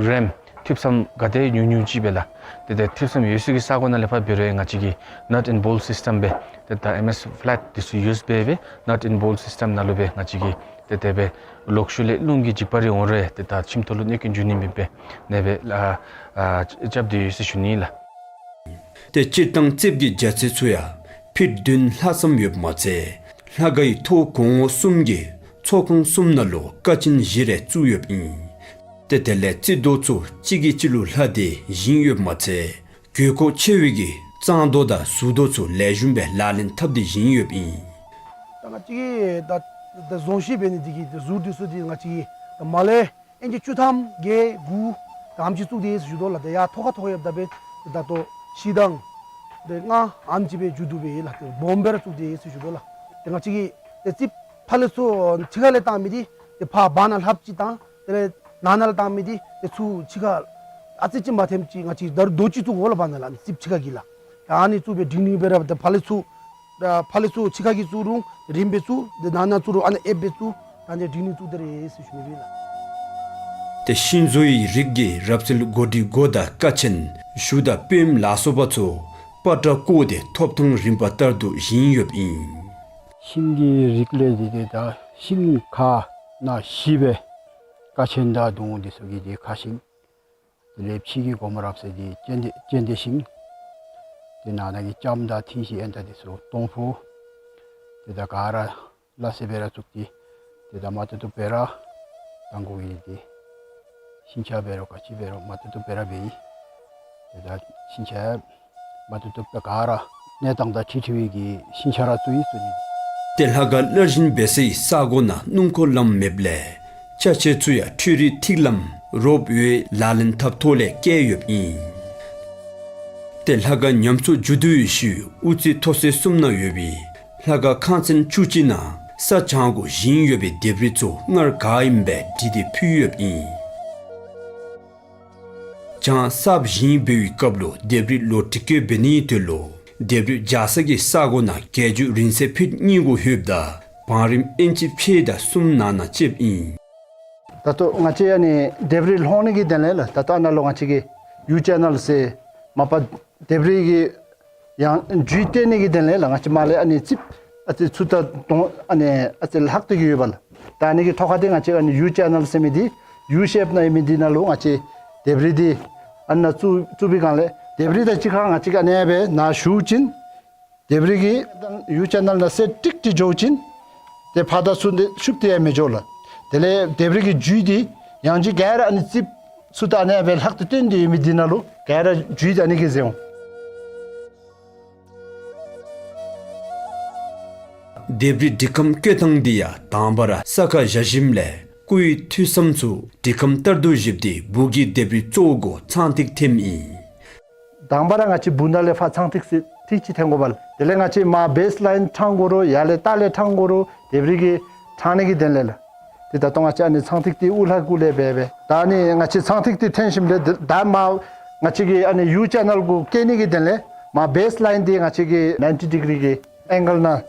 རིངམ་ཐིབས་མཚམས་ག་དེ་ཉུང་ཉུང་ཅིག་སྦེ་ལགས། ཏེ་ད་ཐིབས་མཚམས་ཡོད་ས་གི་ས་གོ་ནང་ལས་ཕར་འབད་རུང་ང་བཅས་ཀྱིས་ནཊ་ཨེན་བོལཊ་སིསི་ཊམ་སྦེ་ཏེ་ད་ཨེམ་ཨེསི་ཕ་ལེཊ་འདི་ཚུ་ཡུསི་འབད་སྦེ་ནཊ་ཨེན་བོལཊ་སིསི་ཊམ་ནང་ལུ་སྦེ་ང་བཅས་ཀྱིས་ཏེ་དེ་སྦེ་ལོག་ཤུལ་ལས་རླུང་གིས་འཇིག་པ་རེ་འོང་རུང་ཏེ་ད་ཁྱིམ་ཐོག་ལུ་གནོད་སྐྱོན་འབྱུང་ནི་མེད་པར་ཨ་ནེ་སྦེ་ཨ་ཨ་རྐྱབ་སྟེ་ཡོད་ཟེར་ཞུ་ནི་ལགས། ཏེ་སྤྱིར་བཏང་རྩིགཔ་གི་རྒྱ་ཚད་ཚུ་ཡང་ཕིཊ་བདུན་ལྷག་ཙམ་ཡོདཔ་མ་ཚད་ལྷ་ཁང་གི་ཐོག་གོང་འོག་གསུམ་གྱི་ཚོགས་ཁང་གསུམ་ནང་ལུ་ཀ་ཆེན་བཞི་རེ་བཙུགས་ཡོདཔ་ཨིན། ཏེ་དེ་ལས་རྩིག་རྡོ་ཚུ་གཅིག་གིས་གཅིག་ལུ་ལྷག་སྟེ་བཞེངས་ཡོདཔ་མ་ཚད་དགོས་མཁོ་ཆེ་བའི་གི་གཙང་རྡོ་དང་ཟུར་རྡོ་ཚུ་ལེགས་ཤོམ་སྦེ་ལག་ལེན་འཐབ་སྟེ་བཞེངས་ཡོདཔ་ཨིན། ད་ང་བཅས་ཀྱིས་ད་ད་བཟོ་བཞིན་འབད་ནི་འདི་གིས་ད་ཟུར་འདི་ཚུ་འདི་ང་བཅས་ཀྱིས་ད་མར་ལས་ཨིན་ཅི་བཅུ་ཐམ་བརྒྱད་དགུ་ད་ཨ་ནེམ་ཅིག་བཙུགས་ཏེ་ཡོད་ཟེར་ཞུ་དོ་ལགས། ཏེ་ཡར་ཐོག་ཁར་ཐོག་ཁར་ཡོདཔ་ད་སྦེ་ད་ལྟོ་བཞི་དང་ཏེ་ལྔ་ཨ་ནེམ་ཅིག་སྦེ་མཇུག་བསྡུ་སྦེ་ལགས། ཏེ་སྦོམ་སྦེ་ར་བཙུགས་ཏེ་ཡོད་ཟེར་ཞུ་དོ་ལགས། ཏེ་ང་བཅས་ཀྱིས་ཏེ་རྩིགཔ་ཕར་ལས་ཚུར་ཕྱི་ཁ་ལས་བཏང་མི་འདི་ཏེ་ཕར་བར་ན་ལྷགཔ་ཅིག་དང་དེ་ལས་ནང་ན་ལས་བཏང་མི་འདི་ཏེ་ཚུར་ཕྱི་ཁར་ཨ་ཙི་ཅིག་མ་ཐེམ་ཅིག་ང་བཅས་ད་རུང་རྡོ་ཅིག་བཙུགས་དགོ་ལགས། བར་ན་ལས་རྩིགཔ་ཕྱི་ཁ་གི་ལགས། ད་ཨ་ནི་བཙུགས་སྦེ་འགྲིག་ནི་སྦེ་ར་ད་ཕར་ལས་ཚུར་ད་ཕར་ལས་ཚུར་ཕྱི་ཁ་གི་བཙུགས་རུང་རིངམ་སྦེ་བཙུགས། ཏེ་ནང་ན་བཙུགས་རུང་ཨ་ནི་ཨེབ་སྦེ་བཙུགས། ད་ཨ་ནི་འགྲིག་ནི་བཙུགས་ཏེ་ར་ཡོད་ཟེར་ཞུ་ནི་ཨིན་ལགས། ཏེ་ཤིང་བཟོ་ཡི་རིགས་ཀྱི་རབ་གསལ་གོ་སྒྲིག་སྒོ་དང་ཀ་ཆེན་གཞུ་དང་པུས་མོ་ལ་སོགས་པ་ཚུ་པ་ཏྲ་བརྐོས་ཏེ་ཐོབ་ཐང་རིམ་པ་ལྟར་དུ་བཞེངས་ཡོདཔ་ཨིན། ཤིང་གི་རིགས་ལས་འདི་ཏེ་ད་ཤིང་ཁ་ནང་བཞི་སྦེ་ཀ་ཆེན་དང་གདུང་འདི་ཚུ་གི་འདི་ཁ་ཤིང་། དེ་ལས་ཕྱི་གི་སྒོ་མོ་རབ་གསལ་འདི་སྤྱན་ལྡན་སྤྱན་ལྡན་ཤིང་། ཏེ་ནང་ན་གི་ལྕངམ་དང་མཐིང་ཤིང་ཨེན་ད་འདི་ཚུ་སྟོང་ཕུ། ཏེ་ད་ག་ར་ལ་སེ་སྦེ་ར་བཙུགས་ཏེ་ཏེ་ད་མ་བཏུབ་བཏུབ་སྦེ་ར་དང་གོ་གི་ཏེ་ཤིང་ཆ་འབད་རུང་ག་ཅི་འབད་རུང་མ་བཏུབ་བཏུབ་སྦེ་ར་འབད་ཡི། ཏེ་ད་ཤིང་ཆ་མ་བཏུབ་བཏུབ་སྦེ་ག་ར་གནས་སྟངས་དང་འཁྲིལ་འཁྲིལ་བའི་གི་ཤིང་ཆ་ར་བཙུགས་ཡི་ཟེར་ནི། ཏེ་ལྷ་ཁང་སླར་བཞེངས་འབད་སའི་ས་གོ་ནང་སྣུམ་འཁོར་ལམ་མེདཔ་ལས་ཅ་ཆས་ཚུ་ཡང་འཕྲུལ་རིག་ཐིག་ལམ་རོབ་ཝེ་ལག་ལེན་འཐབ་ཐོག་ལས་བསྐྱལ་ཡོདཔ་ཨིན། ཏེ་ལྷ་ཁང་ཉམས་གསོ་མཇུག་བསྡུ་བའི་ཤུལ་དབུ་རྩེ་མཐོ་ས་གསུམ་ནང་ཡོད་པའི་ལྷ་ཁང་ཁང་ཚན་བཅུ་གཅིག་ནང་ས་བྱང་གུ་བཞེངས་ཡོད་པའི་ལྡེབས་རིས་ཚུ་སྔར་ག་ཨིནམ་སྦེ་བྲིས་ཏེ་ཕུལ་ཡོདཔ་ཨིན། བྱང་གསརཔ་བཞེངས་འབད་བའི་སྐབས་ལུ་ལྡེབས་རིས་ལོག་འབྲི་བཀོད་འབད་ནིའི་དོན་ལུ་ལྡེབས་རིས་སྦྱར་ས་གི་ས་གོ་ནང་བརྒྱད་ཅུ་རིང་བསྲེལ་ཕིཊ་གཉིས་གུ་ལྷོདཔ་ད་བང་རིམ་ཨིན་ཅི་ཕྱེད་དང་གསུམ་ནང་ན་ཆད་ཨིན། ད་ལྟོ་ང་བཅས་ཨ་ནི་ལྡེབས་རིས་ལྷོང་ནི་གི་དོན་ལས་ལགས། ད་ལྟོ་ཨ་ནཱ་ལུ་ང་བཅས་ཀྱི་ཡུ་ཅེ་ནལ་ཟེར་མ་པ་ལྡེབས་རིས་ཀྱི་ཡང་འཇུས་བཏོན་ནི་གི་དོན་ལས་ལགས། ང་བཅས་མར་ལས་ཨ་ནི་རྩིགཔ་ཨ་ཙི་ཚུ་ད་དོང་ཨ་ནི་ཨ་ཙི་ལྷག་སྟེ་གི་ཡོདཔ་ལགས། ད་ཨ་ནི་གི་ཐོག་ཁ་འདི་ང་བཅས་ཨ་ནི་ཡུ་ཅེ་ནལ་ཟེར་མི་འདི་ཡུ་ཤེཔ་ནང་ཡོད་མི་འདི་ནང་ལུ་ང་བཅས་ལྡེབས་རིས་འདི་ཨ་ནཱ་བཙུགས་བཙུགས་པའི་སྒང་ལས་ལྡེབས་རིས་དང་གཅིག་ཁར་ང་བཅས་ཀྱིས་ཨ་ནི་སྦེ་ནཱ་ཞུ་བ་ཅིན་ལྡེབས་རིས་ཀྱི་ཡུ་ཅེ་ནལ་ནང་གསེར་ཀྲིག་ཀྲི་འགྱོ་བ་ཅིན་ཏེ་ཕར་དང་ཚུར་འདི་ཤུབ་སྟེ་ཡང་མི་འགྱོ་ལགས། དེ་ལས་ལྡེབས་རིས་ཀྱི་འཇུས་འདི་ཡང་ཅིན་ག་ར་ཨ་ནི་རྩིགཔ་ཚུ་ད་ཨ་ནི་སྦེ་ལྷག་སྟེ་བཏོན་ཏེ་ཡོད་མི་འདི་ནང་ལུ་ག་ར་འཇུས་འདི་ཨ་ནི་གིས་ཟད་འོང་། ལྡེབས་རིས་འབྲི་ཁམས་བཀོད་ཐངས་འདི་ཡང་དང་པ་ར་ས་ཁར་བཞག་ཞིནམ་ལས་སྐུའི་ཐོས་བསམ་ཚུ་འབྲི་ཁམས་ལྟར་དུ་བཞེངས་ཏེ་སྦུག་གི་ལྡེབས་རིས་གཙོ་བོ་གུ་ཚངས་ཐིག་འཐེནམ་ཨིན། དང་པ་ར་ང་བཅས་སྦུག་ནང་ལས་ཕར་ཚངས་ཐིག་ཟེར་ཐིག་ཅིག་འཐེན་དགོ་པས་ལགས། དེ་ལས་ང་བཅས་མར་བེསི་ལའིན་དྲང་དགོ་རུང་ཡར་ལས་ལྟག་ལས་དྲང་དགོ་རུང་ལྡེབས་རིས་ཀྱི་དྲང་ནི་གི་དོན་ལས་ལགས། ཏེ་ད་ལྟོ་ང་བཅས་ཨ་ནི་ཚངས་ཐིག་འདི་དབུ་ལྷ་གུ་ལས་འབད་འབད་ད་ཨ་ནི་ང་བཅས་ཚངས་ཐིག་འདི་འཐེན་ཞིནམ་ལས་ད་མར་ང་བཅས་ཀྱི་ཨ་ནི་ཡུ་ཅེ་ནལ་གུ་བཀལ་ནི་གི་དོན་ལས་མར་བེསི་ལའིན་འདི་ང་བཅས་ཀྱིས་ནའིན་ཊི་ཌི་གི་རི་གི་ཨེང་གལ་ནང་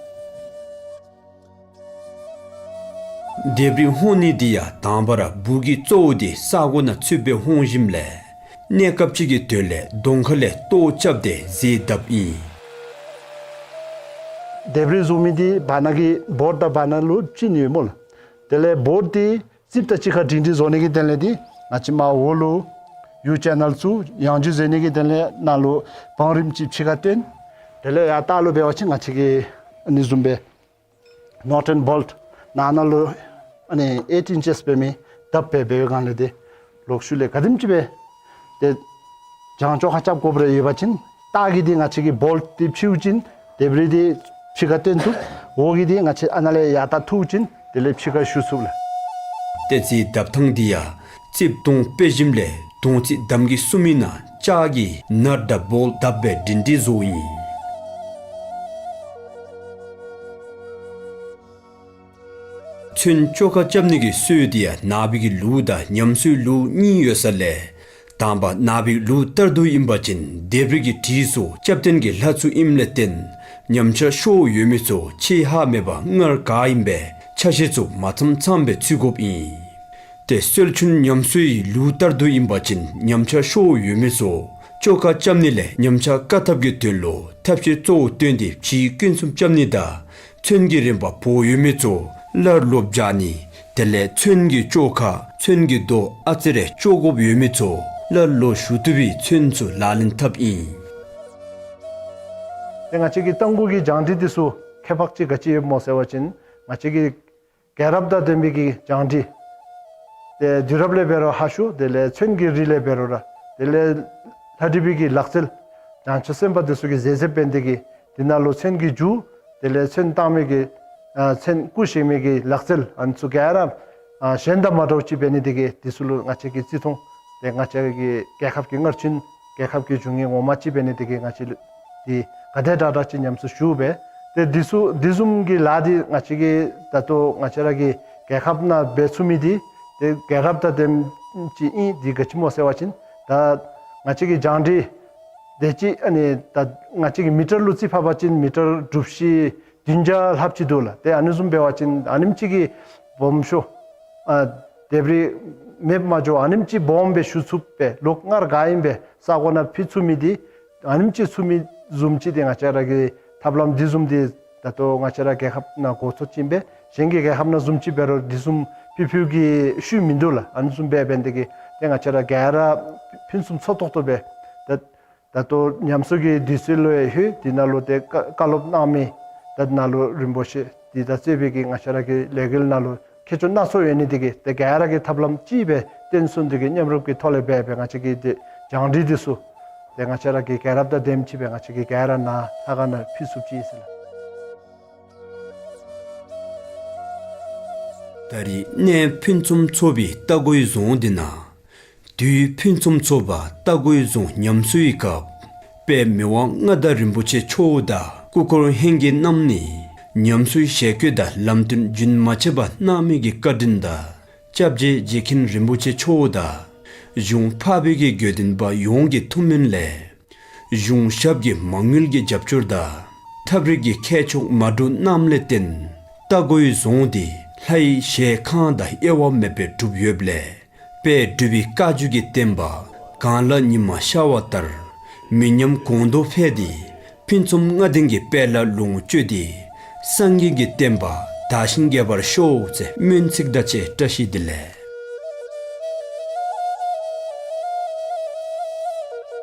ལྡེབས་རིས་ལྷོང་ནི་འདི་ཡང་དང་པ་ར་སྦུག་གི་གཙོ་བོ་འདི་ས་གོ་ནང་ཚུདཔ་སྦེ་ལྷོང་ཞིནམ་ལས་གནས་སྐབས་ཅིག་གི་དོན་ལས་གདོང་ཁ་ལས་ལྟོཝ་རྐྱབ་སྟེ་གཟེར་བརྡབ་ཨིན། ལྡེབས་རིས་བཟོ་མི་འདི་བར་ན་གི་བོརཌ་དང་བར་ན་ལུ་བཅིངས་ཡོད་སྨོ་ལགས། དེ་ལས་བོརཌ་འདི་རྩིགཔ་དང་གཅིག་ཁར་སྒྲིང་སྒྲི་བཟོ་ནི་གི་དོན་ལས་འདི་ང་བཅས་མར་འོག་ལུ་ཡུ་ཅེ་ནལ་ཚུ་ཡང་འཇུ་བཟོ་ནི་གི་དོན་ལས་ནཱ་ལུ་བང་རིམ་ཅིག་ཕྱི་ཁར་བཏོན། དེ་ལས་ཡར་ལྟག་ལུ་འབད་བ་ཅིན་ང་བཅས་ཀྱིས་ཨ་ནི་བཟུམ་སྦེ་ནོཊ་ཨེནཌ་བོལཊ་ནང་ན་ལུ་ཨ་ནི་ཨེཊ་ཨིན་ཅེསི་འབད་མི་བརྡབ་སྦེ་འབད་བའི་སྒང་ལས་ཏེ་ལོག་ཤུལ་ལས་ག་དེམ་ཅིག་སྦེ་ཏེ་བྱང་ཕྱོགས་ཁར་རྐྱབ་དགོཔ་རེ་ཡོད་པ་ཅིན་ལྟག་གི་འདི་ང་བཅས་ཀྱིས་བོལཊ་འདི་ཕྱིཝ་ཅིན་ལྡེབས་རིས་འདི་ཕྱི་ཁར་བཏོན་བཏུབ། འོག་གི་འདི་ང་བཅས་ཨ་ནཱ་ལས་ཡར་ད་འཐུཝ་ཅིན་དེ་ལས་ཕྱི་ཁར་ཞུ་ཚུགས་ལགས། ཏེ་གཟེར་བརྡབ་ཐངས་འདི་ཡང་རྩིགཔ་དོང་སྤེལ་ཞིནམ་ལས་དོང་རྩིག་འདམ་གྱིས་བསུ་མི་ནང་ལྕགས་ཀྱི་ནཊ་དང་བོལཊ་བརྡབ་སྦེ་སྒྲིང་སྒྲི་བཟོཝ་ཨིན། ཚོན་བཅོ་ཁ་རྐྱབ་ནི་གི་སྲོལ་འདི་ཡང་ནག་པའི་གི་ལུགས་དང་ཉམས་གསོའི་ལུགས་གཉིས་ཡོད་ས་ལས་དང་པ་ནག་པའི་ལུགས་ལྟར་དུ་ཨིན་པ་ཅིན་ལྡེབས་རིས་ཀྱི་བྲིས་སོ་རྐྱབ་སྟོན་གྱི་ལྷ་ཚུ་ཨིནམ་ལས་བརྟེན་ཉམས་ཆག་ཤོར་ཡོད་མི་ཚུ་ཆེ་ཧ་མེད་པར་སྔར་ག་ཨིནམ་སྦེ་ཆ་ཤས་ཚུ་མ་ཚངམ་ཚངམ་སྦེ་ཚུད་དགོཔ་ཨིན། ཏེ་སྲོལ་ཆུང་ཉམས་གསོའི་ལུགས་ལྟར་དུ་ཨིན་པ་ཅིན་ཉམས་ཆག་ཤོར་ཡོད་མི་ཚུ་བཅོ་ཁ་རྐྱབ་ནི་ལས་ཉམས་ཆག་བཀག་ཐབས་ཀྱི་དོན་ལུ་ཐབས་ཤེས་གཙོ་བོ་བཏོན་ཏེ་བྲིས་སྐྱོན་གསུམ་རྐྱབ་ནི་དང་ཚོན་གྱི་རིམ་པ་བོར་ཡོད་མི་ཚུ་སླར་ལོག་སྦྱར་ནི། དེ་ལས་ཚོན་གྱི་བཅོ་ཁ་ཚོན་གྱི་མདོག་ཨ་ཙི་རེ་བཅོ་དགོཔ་ཡོད་མི་ཚུ་སླར་ལོག་ཞུ་བཏུབ་པའི་ཚོན་ཚུ་ལག་ལེན་འཐབ་ཨིན། ཏེ་ང་བཅས་ཀྱི་རྟ་མགོ་གི་བྱང་སྒྲིག་འདི་ཚུ་ཁྱད་པར་ཅིག་ག་ཅི་ཡོདཔ་སྨོ་ཟེར་བ་ཅིན་ང་བཅས་ཀྱི་རྒྱལ་རབས་དང་ལྡན་པའི་གི་བྱང་སྒྲིག། ཏེ་དུས་རབས་ལས་འབད་རུང་ཧ་ཤུ། དེ་ལས་ཚོན་གྱི་རིགས་ལས་འབད་རུང་ར། དེ་ལས་ལྷ་བྲིས་པའི་གི་ལག་རྩལ། བྱང་ཆུབ་སེམས་དཔའ་འདི་ཚུ་གིས་མཛད་མཛདཔ་འབད་ནི་དེ་གིས་དེ་ནང་ལུ་ཚོན་གྱི་རྒྱུ། དེ་ལས་ཚོན་བཏང་མི་གི་ཨ་ཚོན་སྐུ་བཞེངས་མི་གི་ལག་རྩལ་ཨ་ནི་ཚུ་ག་ར་ཨ་གཞན་དང་མ་འདྲཝ་ཅིག་འབད་ནི་དེ་གིས་འདི་ཚུ་ལུ་ང་བཅས་ཀྱིས་བརྩི་མཐོང་། ཏེ་ང་བཅས་ཀྱི་རྒྱལ་ཁབ་ཀྱི་སྔར་ཕྱིན་རྒྱལ་ཁབ་ཀྱི་འབྱུང་གནས་ངོ་མ་ཅིག་འབད་ནི་དེ་གིས་ང་བཅས་ལུ་འདི་ག་དེ་དྲག་དྲག་ཅིག་ཉམས་གསོ་ཞུ་སྦེ། ཏེ་འདི་ཚུ་འདི་བཟུམ་གྱི་ལཱ་འདི་ང་བཅས་ཀྱི་ད་ལྟོ་ང་བཅས་ར་གི་རྒྱལ་ཁབ་ནང་འབད་ཚུགས་མི་འདི་ཏེ་རྒྱལ་རབས་དང་ལྡནམ་ཅིག་ཨིན། འདི་ག་ཅི་སྨོ་ཟེར་བ་ཅིན་ད་ང་བཅས་ཀྱི་བྱང་སྒྲིག་དེ་ཅིག་ཨ་ནི་ད་ང་བཅས་ཀྱི་མི་ཊར་ལུ་རྩིས་ཕབ་པ་ཅིན་མི་ཊར་གྲུ་བཞི་བདུན་བརྒྱ་ལྷགཔ་ཅིག་འདུག་ལགས། ཏེ་ཨ་ནི་བཟུམ་འབད་བ་ཅིན་ཨ་ནེམ་ཅིག་གི་སྦོམ་ཤོས་ཨ་ལྡེབས་རིས་མེདཔ་མ་འགྱོ་ཨ་ནེམ་ཅིག་སྦོམ་སྦེ་ཞུ་ཚུགསཔ་སྦེ་ལོག་སྔར་ག་ཨིནམ་སྦེ་ས་གོ་ནང་ཕུད་ཚུགས་མི་འདི་ཨ་ནེམ་ཅིག་ཚུགས་མི་བཟུམ་ཅིག་ཏེ་ང་བཅས་ར་གི་ཐབས་ལམ་འདི་བཟུམ་འདི་ད་ལྟོ་ང་བཅས་ར་རྒྱལ་ཁབ་ནང་འགོ་ཚུགས་ཅི་ཨིན་པས། གཞན་གྱི་རྒྱལ་ཁབ་ནང་བཟུམ་ཅིག་འབད་རུང་འདི་བཟུམ་ཕུལ་ཕུལ་གྱི་ཤུལ་མིན་འདུག་ལགས། ཨ་ནི་བཟུམ་སྦེ་འབད་ནི་དེ་གིས་ཏེ་ང་བཅས་ར་ག་ར་ཕུན་སུམ་ཚོགས་ཏོག་ཏོ་སྦེ་ད་ད་ལྟོ་ཉམས་གསོ་གི་དུས་ཚོད་ལུ་ཡང་ལྷོད། དེ་ནང་ལུ་ཏེ་བཀའ་བཀའ་སློབ་གནང་མི་ད་ནཱ་ལུ་རིན་པོ་ཆེ་འདི་དང་གཙོས་པའི་གི་ང་བཅས་ར་གི་ལས་འགུལ་ནང་ལུ་མཁས་མཆོག་སྣ་ཚོགས་ཡོད་ནི་དེ་གིས་ཏེ་ག་ར་གིས་ཐབས་ལམ་ཅིག་སྦེ་བརྟེན་གསུམ་འདི་གི་མཉམ་རུབ་ཀྱི་ཐོག་ལས་འབད་སྦེ་ང་བཅས་ཀྱི་ཏེ་བྱང་སྒྲིག་འདི་ཚུ་ཏེ་ང་བཅས་ར་གི་རྒྱལ་རབས་དང་ལྡནམ་ཅིག་སྦེ་ང་བཅས་ཀྱིས་ག་ར་ནཱ་ལྷ་ཁང་ནང་ཕུལ་ཚུགསཔ་ཅིག་ཨིན་ཟེར་ལགས། ད་རིས་གནས་ཕུན་སུམ་ཚོགས་པའི་རྟ་མགོའི་རྫོང་འདི་ནང་དུས་ཕུན་སུམ་ཚོགས་པ་རྟ་མགོའི་རྫོང་ཉམས་གསོའི་སྐབས་དཔལ་མི་དབང་མངའ་བདག་རིན་པོ་ཆེ་མཆོག་དང་སྐུ་འཁོར་ཧེང་གི་རྣམ་གཉིས་ཉམས་གསོའི་ཞལ་བཀོད་དང་ལམ་སྟོན་རྒྱུན་མ་ཆད་པར་གནང་མི་གི་བཀའ་དྲིན་དང་སྐྱབས་རྗེ་རྗེ་མཁན་རིན་པོ་ཆེ་མཆོག་དང་གཞུང་འཕགས་པའི་གི་དགེ་འདུན་པ་ཡོངས་ཀྱི་ཐུགས་སྨོན་ལས་གཞུང་ཞབས་ཀྱི་མ་དངུལ་གྱི་རྒྱབ་སྐྱོར་དང་ཐབས་རིག་གི་ཁྱད་ཆོས་མ་འདྲཝ་རྣམས་ལས་བརྟེན་རྟ་མགོའི་རྫོང་འདི་ལྷའི་ཞལ་གང་དང་དབྱེ་བ་མེད་པར་གྲུབ་ཡོདཔ་ལས་དཔལ་འབྲུག་པའི་བཀའ་བརྒྱུད་ཀྱི་བསྟན་པ་གངས་ལ་ཉི་མ་ཤར་བ་ལྟར་མི་ཉམས་གོང་དུ་འཕེལ་ཏེ་ཕུན་སུམ་ལྔ་ལྡན་གྱི་དཔལ་ལ་ལོངས་སྤྱོད་དེ་སངས་རྒྱས་ཀྱི་བསྟན་པ་དར་ཞིང་རྒྱས་པར་ཤོག་ཟེར་སྨོན་ཚིག་དང་བཅས་བཀྲ་ཤིས་བདེ་ལེགས།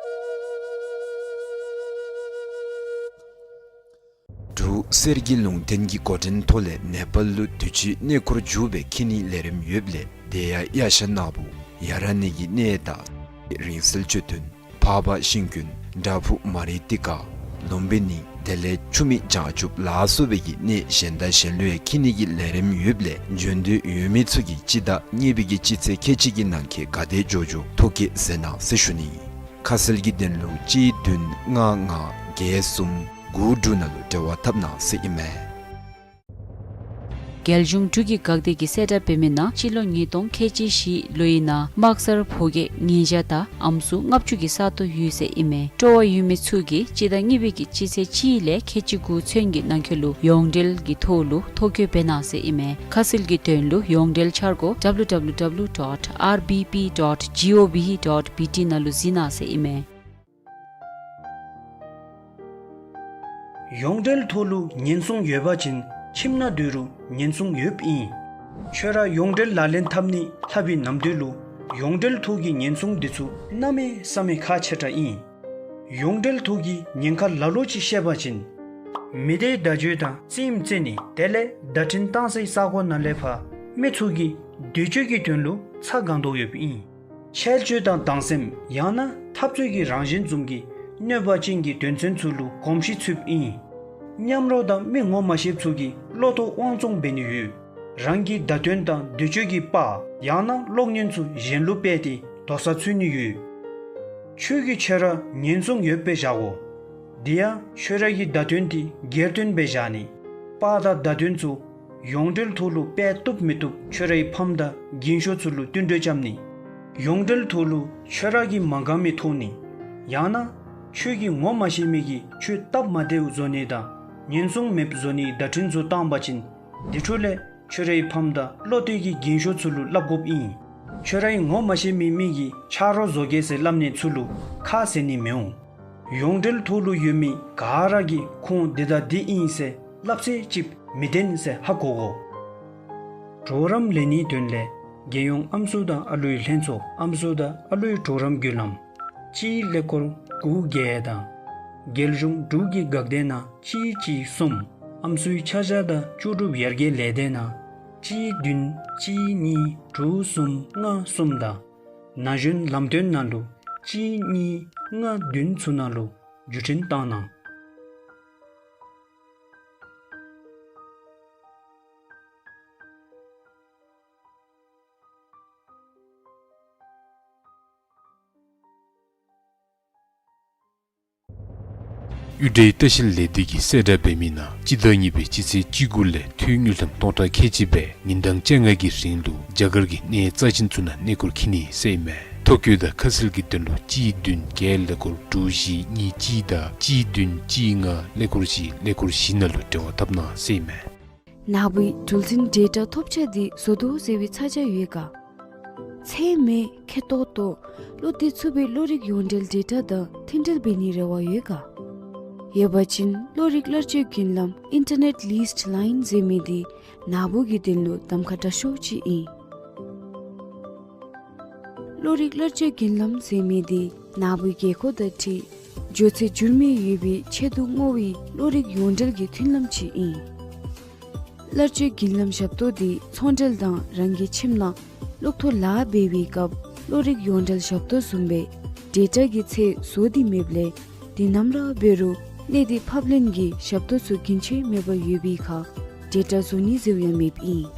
འབྲུག་གསེར་གྱི་ལུང་བསྟན་གྱི་འགོ་འདྲེན་ཐོག་ལས་ནེ་པཱལ་ལུ་དུས་ཅི་གནས་སྐོར་འཇུག་པའི་ཁྱི་ནི་ལས་རིམ་ཡོདཔ་ལས་དེ་ཡང་ཡ་ཤ་ནག་པོ་ཡ་ར་ནི་གི་གནས་དང་རིང་བསྲེལ་ཅོད་དོན་འཕགས་པ་ཤིང་ཀུན་བྲག་ཕུག་མ་རི་ཏི་ཀ་ལུམ་བི་ནི་དེ་ལས་ཆུ་མིག་བྱང་ཆུབ་ལ་སོགས་པའི་གི་གནས་གཞན་དང་གཞན་ལུ་ཡང་ཁྱི་ནི་གི་ལས་རིམ་ཡོདཔ་ལས་འབྱོན་འདོད་ཡོད་མི་ཚུ་གིས་སྤྱི་ཟླ་གཉིས་པའི་གི་སྤྱི་ཚེས་ཁལ་གཅིག་གི་ནང་འཁོད་ག་དེ་མགྱོགས་མགྱོགས་ཐོ་བཀོད་མཛད་གནང་ཟེར་ཞུ་ནི། ཁ་གསལ་གྱི་དོན་ལུ་གཅིག་བདུན་ལྔ་ལྔ་བརྒྱད་གསུམ་དགུ་དྲུག་ནང་ལུ་འབྲེལ་བ་འཐབ་གནང་ཟེར་ཨིན་མས། རྒྱལ་གཞུང་འབྲུག་གི་འགག་སྡེ་གིས་གསལ་བསྒྲགས་འབད་མི་ནང་སྤྱི་ལོ་ཉིས་སྟོང་ཁལ་གཅིག་བཞི་ལོའི་ནང་དམག་སར་ཕོ་སྐྱེས་ཉིས་བརྒྱ་དང་ཨམ་སྲུ་ལྔ་བཅུ་གི་ས་སྟོང་ཡོད་ཟེར་ཨིན་མས། སྤྲོ་བ་ཡོད་མི་ཚུ་གིས་སྤྱི་ཟླ་གཉིས་པའི་གི་སྤྱི་ཚེས་གཅིག་ལས་ཁལ་གཅིག་དགུ་ཚུན་གྱི་ནང་འཁོད་ལུ་ཡོངས་འབྲེལ་གྱི་ཐོག་ལུ་ཐོ་བཀོད་འབད་གནང་ཟེར་ཨིན་མས། ཁ་གསལ་གྱི་དོན་ལུ་ཡོངས་འབྲེལ་འཆར་སྒོ་W W W dot R B P dot gov dot B T ནང་ལུ་གཟིགས་གནང་ཟེར་ཨིན་མས། ཡོངས་འབྲེལ་ཐོག་ལུ་ཉེན་སྲུང་ཡོད་པ་ཅིན་ཁྱིམ་ནང་སྡོད་རུང་ཉེན་སྲུང་ཡོདཔ་ཨིན། ཁྱོད་ར་ཡོངས་འབྲེལ་ལག་ལེན་འཐབ་ནི་ལྷག་པའི་ནམ་དུས་ལུ་ཡོངས་འབྲེལ་ཐོག་གི་ཉེན་སྲུང་འདི་ཚུ་གནམ་མེད་ས་མེད་ཁག་ཆེ་དྲགས་ཨིན། ཡོངས་འབྲེལ་ཐོག་གི་ཉེན་ཁ་ལ་ལོ་ཅིག་ཤེས་པ་ཅིན་མི་སྡེའི་བརྡ་བརྒྱུད་དང་རྩེདམོ་རྩེ་ནི་དེ་ལས་བརྡ་འཕྲིན་བཏང་སའི་ས་གོ་ནང་ལས་ཕར་མི་ཚུ་གི་སྡོད་བྱའི་གི་དོན་ལུ་ཚ་གང་དོ་ཡོདཔ་ཨིན། འཆལ་སྤྱོད་དང་སྡང་སེམས་ཡང་ན་འཐབ་རྩོད་ཀྱི་རང་བཞིན་བཟུམ་གྱི་གནོད་པ་ཅན་གྱི་དོན་ཚན་ཚུ་ལུ་གོམས་གཤིས་ཚུདཔ་ཨིན། མཉམ་རོགས་དང་མི་ངོ་མ་ཤེསཔ་ཚུ་གིས་བློ་ལྡོག་དབང་བཙོང་འབད་ནི་ཡོད། རང་གི་བརྡ་དོན་དང་སྡོད་བྱའི་གི་པར་ཡང་ན་གློག་བརྙན་ཚུ་གཞན་ལུ་སྤེལ་ཏེ་དོགས་ས་འཚོལ་ནི་ཡོད། ཁྱོད་ཀྱིས་ཁྱོད་ར་ཉེན་སྲུང་ཡོདཔ་སྦེ་བཞག་དགོ། དེ་ཡང་ཁྱོད་ར་གི་བརྡ་དོན་དེ་སྒེར་དོན་སྦེ་བཞག་ནི། པར་དང་བརྡ་དོན་ཚུ་ཡོངས་འབྲེལ་ཐོག་ལུ་སྤེལ་བཏུབ་མི་བཏུབ་ཁྱོད་རའི་ཕམ་དང་རྒན་ཤོས་ཚུ་ལུ་བསྟུན་གྲོས་རྐྱབ་ནི། ཡོངས་འབྲེལ་ཐོག་ལུ་ཁྱོད་ར་གིས་མ་དགའ་མི་ཐོབ་ནི། ཡང་ན་ཁྱོད་ཀྱིས་ངོ་མ་ཤེས་མི་གིས་ཁྱོད་སྟབས་མ་བདེཝ་བཟོ་ནི་དང་ཉེན་སྲུང་མེདཔ་བཟོ་ནིའི་བརྡ་འཕྲིན་ཚུ་བཏང་པ་ཅིན་དེ་འཕྲོ་ལས་ཁྱོད་རའི་ཕམ་དང་བློ་གཏད་ཀྱི་རྒན་ཤོས་ཚུ་ལུ་སླབ་དགོཔ་ཨིན། ཁྱོད་རའི་ངོ་མ་ཤེས་མི་མི་གིས་ཆ་རོགས་བཟོ་གེ་ཟེར་སླབ་ནི་ཚུ་ལུ་ཁ་བཟེད་ནི་མི་འོང་། ཡོངས་འབྲེལ་ཐོག་ལུ་ཡོད་མི་ག་ར་གིས་ཁོང་འདི་དང་འདི་ཨིན་ཟེར་སླབ་ཚད་ཅིག་མི་བདེན་ཟེར་ཧ་གོ་དགོ། གྲོགས་རམ་ལེན་ནིའི་དོན་ལས་རྒྱལ་ཡོངས་ཨམ་སྲུ་དང་ཨ་ལུའི་ལྷན་ཚོགས་ཨམ་སྲུ་དང་ཨ་ལུའི་གྲོགས་རམ་བརྒྱུད་ལམ་གཅིག་ཀླད་ཀོར་དགུ་བརྒྱད་དང་རྒྱལ་གཞུང་འབྲུག་གི་འགག་སྡེ་ནང་གཅིག་གཅིག་གསུམ། ཨམ་སྲུའི་ཆ་བཞག་དང་ལྕོགས་གྲུབ་ཡར་རྒྱས་ལས་སྡེ་ནང་གཅིག་བདུན་གཅིག་གཉིས་དྲུག་གསུམ་ལྔ་གསུམ་དང་ན་གཞོན་ལམ་སྟོན་ནང་ལུ་གཅིག་གཉིས་ལྔ་བདུན་ཚུ་ནང་ལུ་བརྒྱུད་འཕྲིན་བཏང་གནང་། གཡུ་སྒྲའི་ལྟ་བཤལ་ལས་སྡེ་གིས་གསལ་བསྒྲགས་འབད་མི་ནང་སྤྱི་ཟླ་གཉིས་པའི་སྤྱི་ཚེས་བཅུ་དགུ་ལས་ཐུགས་དངུལ་ཀྲམ་སྟོང་ཕྲག་ཁལ་གཅིག་སྦེ་ཉིན་གྲངས་བཅོ་ལྔ་གི་རིང་ལུ་རྒྱ་གར་གྱི་གནས་རྩ་ཅན་ཚུ་ནང་གནས་སྐོར་འཁྱིད་ནི་ཟེར་ཨིན་མས། ཐོ་བཀོད་དང་ཁ་གསལ་གྱི་དོན་ལུ་གཅིག་བདུན་བརྒྱད་ཀླད་ཀོར་དྲུག་བཞི་གཉིས་གཅིག་དང་གཅིག་བདུན་གཅིག་ལྔ་ཀླད་ཀོར་བཞི་ཀླད་ཀོར་བཞི་ནང་ལུ་འབྲེལ་བ་འཐབ་གནང་ཟེར་ཨིན་མས། ནཱ་བུའི་འགྲུལ་འཕྲིན་ཌེ་ཊ་ཐོབ་ཆ་འདི་བཟོ་དོ་ཟེར་བའི་ཚ་གྱང་ཡོད་ག། ཚད་མེད་ཁེ་ཏོག་ཏོ་བློ་གཏད་ཚུགས་པའི་བློ་རིག་ཡོངས་འབྲེལ་ཌེ་ཊ་དང་མཐུན་འབྲེལ་འབད་ནིའི་རེ་བ་ཡོད་ག། ཡོད་པ་ཅིན་བློ་རིག་གླར་སྤྱོད་བརྒྱུད་ལམ་ཨིན་ཊར་ནེཊ་ལིསི་ཊི་ལའིན་ཟེར་མི་འདི་ནཱ་བུ་གི་དོན་ལུ་གདམ་ཁ་དྲག་ཤོས་ཅིག་ཨིན། བློ་རིག་གླར་སྤྱོད་བརྒྱུད་ལམ་ཟེར་མི་འདི་ནཱ་བུའི་དགོས་མཁོ་དང་འཁྲིལ་འགྱོ་ཚད་འགྱུར་མི་ཡོད་པའི་ཆེད་དུ་བསྔོ་བའི་བློ་རིག་ཡོངས་འབྲེལ་གྱི་མཐུན་ལམ་ཅིག་ཨིན། གླར་སྤྱོད་བརྒྱུད་ལམ་ཞབས་ཏོག་འདི་ཚོང་འབྲེལ་དང་རང་གི་ཁྱིམ་ནང་གློག་ཐོག་ལཱ་འབད་བའི་སྐབས་བློ་རིག་ཡོངས་འབྲེལ་ཞབས་ཏོག་བཟུམ་སྦེ་ཌེ་ཊ་གི་ཚད་བཟོ་སྟེ་མེདཔ་ལས་འདི་ནམ་ར་འབད་རུང་གནས་འདི་ཕབ་ལེན་གྱི་ཞབས་ཏོག་ཚུ་རྒྱུན་ཆད་མེད་པར་ཡོད་པའི་ཁར་ཌེ་ཊ་བཟོ་ནི་ཟེརཝ་ཡང་མེདཔ་ཨིན།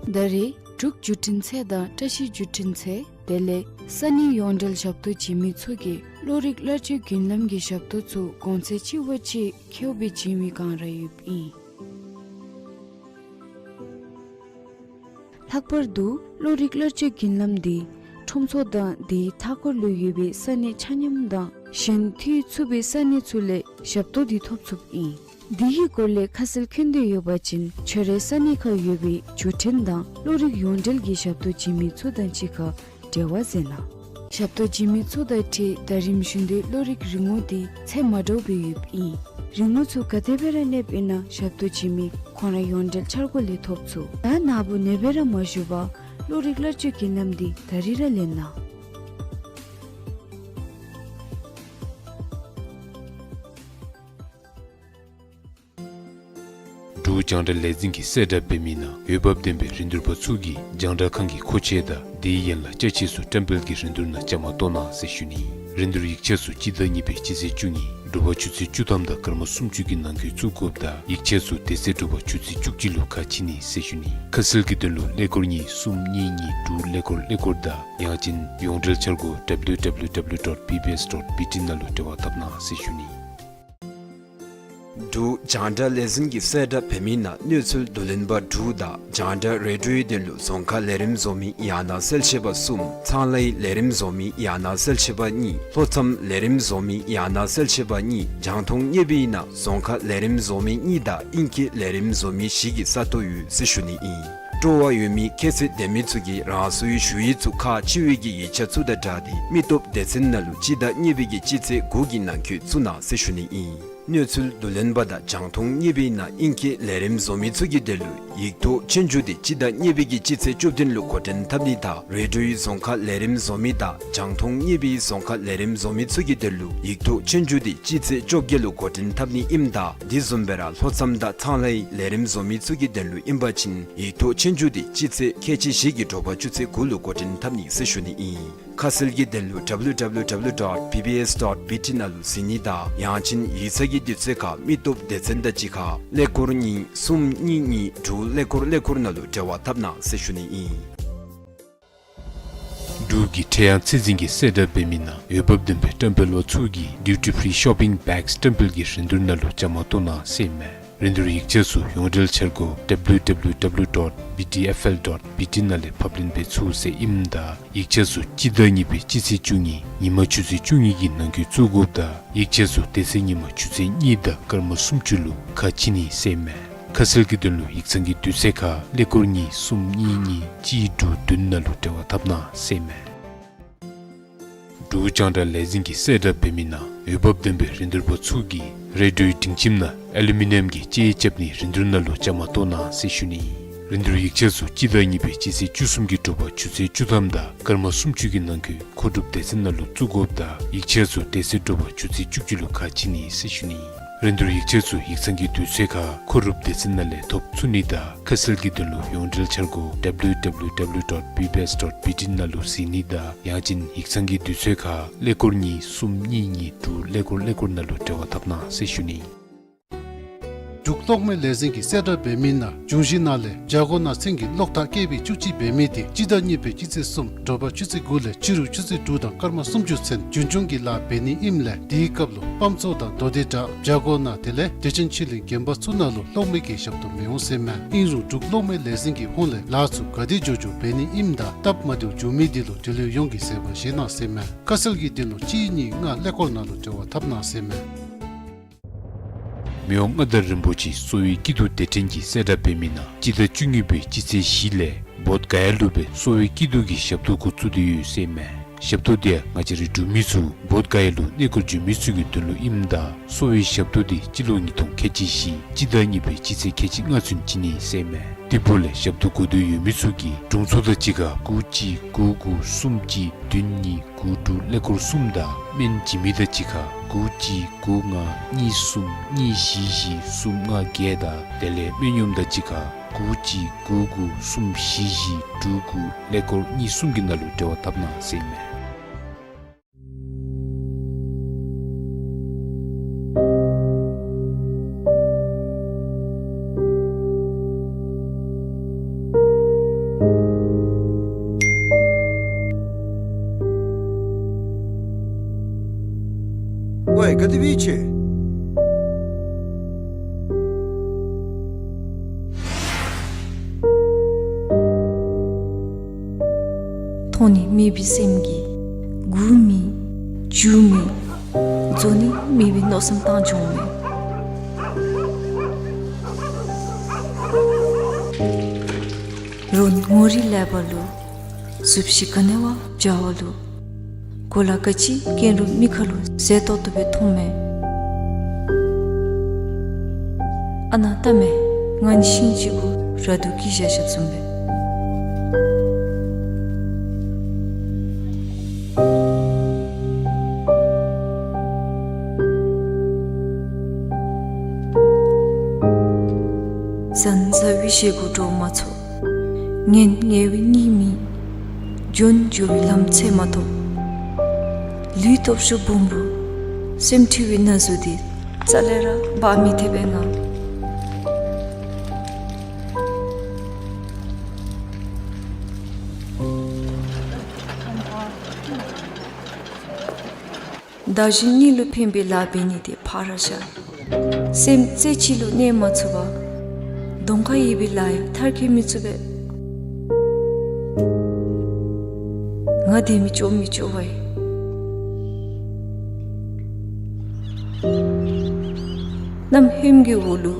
ད་རེས་འབྲུག་བརྒྱུད་འཕྲིན་ཚད་དང་བཀྲ་ཤིས་བརྒྱུད་འཕྲིན་ཚད་དེ་ལས་ས་གནས་ཡོངས་འབྲེལ་ཞབས་ཏོག་བྱིན་མི་ཚུ་གིས་བློ་རིག་གླར་སྤྱོད་མགུར་གླིང་གི་ཞབས་ཏོག་ཚུ་གོང་ཚད་ཆེ་བ་ཅིག་ཁེཝ་སྦེ་བྱིན་མི་གང་ར་ཡོདཔ་ཨིན། ལྷག་པར་དུ་བློ་རིག་གླར་སྤྱོད་མགུར་གླིང་འདི་ཁྲོམ་ཚོགས་དང་དེའི་མཐའ་འཁོར་ལུ་ཡོད་པའི་ས་གནས་ཆ་མཉམ་དང་གཞན་འཐུས་ཚུགས་པའི་ས་གནས་ཚུ་ལས་ཞབས་ཏོག་འདི་ཐོབ་ཚུགསཔ་ཨིན། འདི་གི་སྐོར་ལས་ཁ་གསལ་མཁྱེན་འདོད་ཡོད་པ་ཅིན་ཁྱོད་རའི་ས་གནས་ཁར་ཡོད་པའི་བརྒྱུད་འཕྲིན་དང་བློ་རིག་ཡོངས་འབྲེལ་གྱི་ཞབས་ཏོག་བྱིན་མི་ཚུ་དང་གཅིག་ཁར་འབྲེལ་བ་མཛད་གནང་། ཞབས་ཏོག་བྱིན་མི་ཚུ་དང་འཁྲིལ་ད་རིམ་བཞིན་དུ་བློ་རིག་རིན་གོང་འདི་ཚད་མ་འདྲཝ་སྦེ་ཡོདཔ་ཨིན། རིན་གོང་ཚུ་ག་དེ་སྦེ་ར་གནསཔ་ཨིན་ན་ཞབས་ཏོག་བྱིན་མི་ཁོང་ར་ཡོངས་འབྲེལ་འཆར་སྒོ་ལས་ཐོབ་ཚུགས། ད་ནཱ་བུ་ནེ་སྦེ་ར་མ་བཞུགས་པར་བློ་རིག་གླར་སྤྱོད་མགུར་གླིང་འདི་ད་རིས་ར་ལེན་གནང་། འབྲུག་རྒྱང་བསྒྲགས་ལས་འཛིན་གྱིས་གསལ་བསྒྲགས་འབད་མི་ནང་འོས་འབབ་ལྡན་པའི་རིན་བསྡུར་པ་ཚུ་གིས་རྒྱང་བསྒྲགས་ཁང་གི་མཁོ་ཆས་དང་དེའི་ཡན་ལག་ཅ་ཆས་ཚུ་བཀྲམ་སྤེལ་གྱི་རིན་བསྡུར་ནང་བཅའ་མར་གཏོགས་གནང་ཟེར་ཞུ་ནི། རིན་བསྡུར་ཡིག་ཆ་ཚུ་སྤྱི་ཟླ་གཉིས་པའི་སྤྱི་ཚེས་བཅུ་གཉིས་དྲོ་པ་ཆུ་ཚོད་བཅུ་ཐམ་དང་སྐར་མ་སུམ་ཅུ་གི་ནང་འཁོད་བཙུགས་དགོཔ་དང་ཡིག་ཆ་ཚུ་དེ་ཚེ་དྲོ་པ་ཆུ་ཚོད་བཅུ་གཅིག་ལུ་ཁ་ཕྱེ་ནི་ཟེར་ཞུ་ནི། ཁ་གསལ་གྱི་དོན་ལུ་ཀླད་ཀོར་གཉིས་གསུམ་གཉིས་གཉིས་དྲུག་ཀླད་ཀོར་ཀླད་ཀོར་དང་ཡང་ཅིན་ཡོངས་འབྲེལ་འཆར་སྒོ་W W W dot B B S dot B T ནང་ལུ་འབྲེལ་བ་འཐབ་གནང་ཟེར་ཞུ་ནི། འབྲུག་རྒྱང་བསྒྲགས་ལས་འཛིན་གྱིས་གསལ་བསྒྲགས་འབད་མི་ནང་གནས་ཚུལ་བསྡུ་ལེན་པ་དྲུག་དང་རྒྱང་བསྒྲགས་རེ་ཌིའོའི་དོན་ལུ་རྫོང་ཁ་ལས་རིམ་བཟོ་མི་ཡང་ན་གསལ་བཤད་པ་གསུམ། ཚང་ལྷའི་ལས་རིམ་བཟོ་མི་ཡང་ན་གསལ་བཤད་པ་གཉིས། ལྷོ་མཚམས་ལས་རིམ་བཟོ་མི་ཡང་ན་གསལ་བཤད་པ་གཉིས། རྒྱང་མཐོང་བརྙེས་པའི་ནང་རྫོང་ཁ་ལས་རིམ་བཟོ་མི་གཉིས་དང་ཨིང་སྐད་ལས་རིམ་བཟོ་མི་བཞི་གི་ས་སྟོང་ཡོད་ཟེར་ཞུ་ནི་ཨིན། སྤྲོ་བ་ཡོད་མི་ཁྱད་ཚད་ལྡན་མི་ཚུ་གིས་རང་སོའི་ཞུ་ཡིག་ཚུ་ཁག་ཆེ་བའི་གི་ཡིག་ཆ་ཚུ་དང་སྦྲགས་ཏེ་མི་སྟོབས་སྡེ་ཚན་ནང་ལུ་སྤྱི་ཟླ་གཉིས་པའི་གི་སྤྱི་ཚེས་དགུ་གི་ནང་འཁོད་བཙུགས་གནང་ཟེར་ཞུ་ནི་ཨིན། གནས་ཚུལ་བསྡུ་ལེན་པ་དང་རྒྱང་མཐོང་བརྙེས་པའི་ནང་ཨིང་སྐད་ལས་རིམ་བཟོ་མི་ཚུ་གི་དོན་ལུ་ཡིག་ཐོག་ཆོས་རྒྱུགས་འདི་སྤྱི་ཟླ་གཉིས་པའི་གི་སྤྱི་ཚེས་བཅུ་བདུན་ལུ་འགོ་འདྲེན་འཐབ་ནི་དང་རེ་ཌིའོའི་རྫོང་ཁ་ལས་རིམ་བཟོ་མི་དང་རྒྱང་མཐོང་བརྙེས་པའི་རྫོང་ཁ་ལས་རིམ་བཟོ་མི་ཚུ་གི་དོན་ལུ་ཡིག་ཐོག་ཆོས་རྒྱུགས་འདི་སྤྱི་ཚེས་བཅོ་བརྒྱད་ལུ་འགོ་འདྲེན་འཐབ་ནི་ཨིནམ་ད་དེ་བཟུམ་སྦེ་ར་ལྷོ་མཚམས་དང་ཚང་ལྷའི་ལས་རིམ་བཟོ་མི་ཚུ་གི་དོན་ལུ་ཨིན་པ་ཅིན་ཡིག་ཐོག་ཆོས་རྒྱུགས་འདི་སྤྱི་ཚེས་ཁལ་གཅིག་བཞི་གི་དྲོ་པ་ཆུ་ཚོད་དགུ་ལུ་འགོ་འདྲེན་འཐབ་ནི་ཟེར་ཞུ་ནི་ཨིན། ཁ་གསལ་གྱི་དོན་ལུ་W W W dot B B S dot B T ནང་ལུ་གཟིགས་ནི་དང་ཡང་ཅིན་ཡིག་ཚང་གི་དུས་ཚོད་ཁར་མི་སྟོབས་སྡེ་ཚན་དང་གཅིག་ཁར་ཀླད་ཀོར་གཉིས་གསུམ་གཉིས་གཉིས་དྲུག་ཀླད་ཀོར་ཀླད་ཀོར་ནང་ལུ་འབྲེལ་བ་འཐབ་གནང་ཟེར་ཞུ་ནི་ཨིན། འབྲུག་གི་ཁྲེ་ཡང་ཚད་འཛིན་གྱིས་གསལ་བསྒྲགས་འབད་མི་ནང་འོས་འབབ་ལྡན་པའི་བཀྲམ་སྤེལ་པ་ཚུ་གིས་Duty Free Shopping Bags བཀྲམ་སྤེལ་གྱི་རིན་བསྡུར་ནང་ལུ་བཅའ་མར་གཏོགས་གནང་ཟེར་ཨིན་མས། རིན་བསྡུར་ཡིག་ཆ་ཚུ་ཡོངས་འབྲེལ་འཆར་སྒོ་W W W dot B T F L dot B T ནང་ལས་ཕབ་ལེན་འབད་ཚུགས་ཟེར་ཨིནམ་ད་ཡིག་ཆ་ཚུ་སྤྱི་ཟླ་གཉིས་པའི་སྤྱི་ཚེས་བཅུ་གཉིས་ཉིན་མ་ཆུ་ཚོད་བཅུ་གཉིས་ཀྱི་ནང་འཁོད་བཙུགས་དགོཔ་དང་ཡིག་ཆ་ཚུ་དེ་ཚེ་ཉིན་མ་ཆུ་ཚོད་གཉིས་དང་སྐར་མ་སུམ་ཅུ་ལུ་ཁ་ཕྱེ་ནི་ཟེར་ཨིན་མས། ཁ་གསལ་གྱི་དོན་ལུ་ཡིག་ཚང་གི་དུས་ཚོད་ཁར་ཀླད་ཀོར་གཉིས་གསུམ་གཉིས་གཉིས་གཅིག་དྲུག་བདུན་ནང་ལུ་འབྲེལ་བ་འཐབ་གནང་ཟེར་ཨིན་མས། འབྲུག་རྒྱང་བསྒྲགས་ལས་འཛིན་གྱིས་གསལ་བསྒྲགས་འབད་མི་ནང་འོས་འབབ་ལྡན་པའི་རིན་བསྡུར་པ་ཚུ་གིས་རེ་ཌིའོའི་སྒྲིང་ཁྱིམ་ནང་ཨ་ལུ་མི་ནམ་གྱི་ལྕེ་རྐྱབ་ནིའི་རིན་བསྡུར་ནང་ལུ་བཅའ་མར་གཏོགས་གནང་ཟེར་ཞུ་ནི། རིན་བསྡུར་ཡིག་ཆ་ཚུ་སྤྱི་ཟླ་གཉིས་པའི་སྤྱི་ཚེས་བཅུ་གསུམ་གྱི་དྲོ་པ་ཆུ་ཚོད་བཅུ་ཐམ་དང་སྐར་མ་སུམ་ཅུ་གི་ནང་འཁོད་མཁོ་སྒྲུབ་སྡེ་ཚན་ནང་ལུ་བཙུགས་དགོཔ་དང་ཡིག་ཆ་ཚུ་དེ་ཚེ་དྲོ་པ་ཆུ་ཚོད་བཅུ་གཅིག་ལུ་ཁ་ཕྱེ་ནི་ཟེར་ཞུ་ནི། རིན་བསྡུར་ཡིག་ཆ་ཚུ་ཡིག་ཚང་གི་དུས་ཚོད་ཁར་མཁོ་སྒྲུབ་སྡེ་ཚན་ནང་ལས་ཐོབ་ཚུགས་ནི་དང་ཁ་གསལ་གྱི་དོན་ལུ་ཡོངས་འབྲེལ་འཆར་སྒོ་W W W dot B B S dot B T ནང་ལུ་གཟིགས་ནི་དང་ཡང་ཅིན་ཡིག་ཚང་གི་དུས་ཚོད་ཁར་ཀླད་ཀོར་གཉིས་གསུམ་གཉིས་གཉིས་དྲུག་ཀླད་ཀོར་ཀླད་ཀོར་ནང་ལུ་འབྲེལ་བ་འཐབ་གནང་ཟེར་ཞུ་ནི། འབྲུག་གློག་མེ་ལས་འཛིན་གྱིས་གསལ་བསྒྲགས་འབད་མི་ནང་འབྱུང་བཞི་ནང་ལས་བྱ་སྒོ་ནང་ཚིང་གི་གློག་ཐག་བཀལ་བའི་བཅུ་གཅིག་འབད་མི་དེ་སྤྱི་ཟླ་གཉིས་པའི་སྤྱི་ཚེས་གསུམ་དྲོ་པ་ཆུ་ཚོད་དགུ་ལས་ཕྱི་རུ་ཆུ་ཚོད་དྲུག་དང་སྐར་མ་སུམ་ཅུ་ཚུན་རྒྱུན་སྐྱོང་གི་ལཱ་འབད་ནི་ཨིནམ་ལས་དེའི་སྐབས་ལུ་སྤམ་ཚོགས་དང་མདོ་སྡེ་བྲག་བྱ་སྒོ་ནང་དེ་ལས་བདེ་ཆེན་ཆོས་གླིང་དགོན་པ་ཚུ་ནང་ལུ་གློག་མེ་གི་ཞབས་ཏོག་མི་འོང་ཟེར་མས། ཨིན་རུང་འབྲུག་གློག་མེ་ལས་འཛིན་གྱི་ཧོངས་ལས་ལཱ་ཚུ་ག་དེ་མགྱོགས་མགྱོགས་འབད་ནི་ཨིནམ་ད་སྟབས་མ་བདེཝ་འབྱུང་མི་དེ་ལུ་དུས་ལེན་ཡོངས་ཀྱིས་གཟབ་པ་བཞེས་གནང་ཟེར་མས། ཁ་གསལ་གྱི་དོན་ལུ་གཅིག་གཉིས་ལྔ་ཀླད་ཀོར་ནང་ལུ་འབྲེལ་བ་འཐབ་གནང་ཟེར་མས། མི་དབང་མངའ་བདག་རིན་པོ་ཆེ་གསོ་བའི་སྐྱིད་སྡུག་དེ་འཕྲིན་གྱིས་གསལ་བསྒྲགས་འབད་མི་ནང་སྤྱི་ཟླ་བཅུ་གཉིས་པའི་སྤྱི་ཚེས་བཞི་ལས་བོདྷ་ག་ཡ་ལུ་སྦེ་གསོ་བའི་སྐྱིད་སྡུག་གི་ཞབས་ཏོག་འགོ་བཙུགས་ཏེ་ཡོད་ཟེར་མས། ཞབས་ཏོག་དེ་ཡང་ང་བཅས་རའི་འབྲུག་མི་ཚུ་བོདྷ་ག་ཡ་ལུ་གནས་སྐོར་འགྱོ་མི་ཚུ་གི་དོན་ལུ་ཨིནམ་ད་གསོ་བའི་ཞབས་ཏོག་དེ་སྤྱི་ལོ་ཉིས་སྟོང་ཁལ་གཅིག་བཞི་སྤྱི་ཟླ་གཉིས་པའི་སྤྱི་ཚེས་ཁལ་གཅིག་ལྔ་ཚུན་བྱིན་ནི་ཟེར་མས། དེ་འབདཝ་ལས་ཞབས་ཏོག་དགོས་འདོད་ཡོད་མི་ཚུ་གིས་དྲུང་འཚོ་དང་གཅིག་ཁར་དགུ་གཅིག་དགུ་དགུ་གསུམ་གཅིག་བདུན་གཉིས་དགུ་དྲུག་ཀླད་ཀོར་གསུམ་དང་སྨན་བྱིན་མི་དང་གཅིག་ཁར་དགུ་གཅིག་དགུ་ལྔ་གཉིས་གསུམ་གཉིས་བཞི་བཞི་གསུམ་ལྔ་བརྒྱད་དང་དེ་ལས་སྨན་གཡོགམ་དང་གཅིག་ཁར་དགུ་གཅིག་དགུ་དགུ་གསུམ་བཞི་བཞི་དྲུག་དགུ་ཀླད་ཀོར་གཉིས་གསུམ་གྱི་ནང་ལུ་འབྲེལ་བ་འཐབ་གནང་ཟེར་མས། ག་དེ་སྦེ་ཆེ། མཐོང་ནི་མེད་པའི་སེམས་ཀྱིས་མགུ་མེད་མཇུག་མེད་རྫོགས་ནི་མེད་པའི་མནོ་བསམ་བཏང་བྱུང་མས། རོགས་ངོ་རིས་ལེགས་པ་ལུ་གཟུགས་གཞི་ག་ནི་བ་འཇའ་བ་ལུ་གོ་ལ་ག་ཅི་གྱོན་རུང་མིག་ཁ་ལུ་མཛེས་ཏོག་ཏོ་སྦེ་མཐོངམ་མས། ཨ་ནཱ་ལྟ་མས། ང་ནི་ཤིང་ཅིག་གུ་ར་དུ་སྐྱེས་བཞག་བཞགཔ་བཟུམ་སྦེ། བཟང་བཟའ་བའི་བཞེས་སྒོ་འགྲོ་མ་ཚུགས། ངལ་ངལ་བའི་གཉིད་མེད། འབྱོན་འགྱོ་བའི་ལམ་འཚོལ་མ་ཐོབ། ལུས་སྟོབས་ཤུགས་སྦོམ་རུང་སེམས་འཁྲུལ་བའི་ན་ཟུག་འདི་རྩ་ལས་ར་འབག་མི་ཐེག་པས་ང་། བདག་གཞན་གཉིས་ལུ་ཕན་པའི་ལཱ་འབད་ནི་དེ་ཕར་བཞག། སེམས་རྩེ་གཅིག་ལུ་གནས་མ་ཚུགས་པར་གདོང་ཁར་ཡོད་པའི་ལཱ་ཡང་མཐར་འཁྱོལ་མི་ཚུགས་པས། ང་དེ་མི་ལྕོགས་མི་ལྕོགས་པས། གནམ་ཧོནམ་གྱི་འོག་ལུ་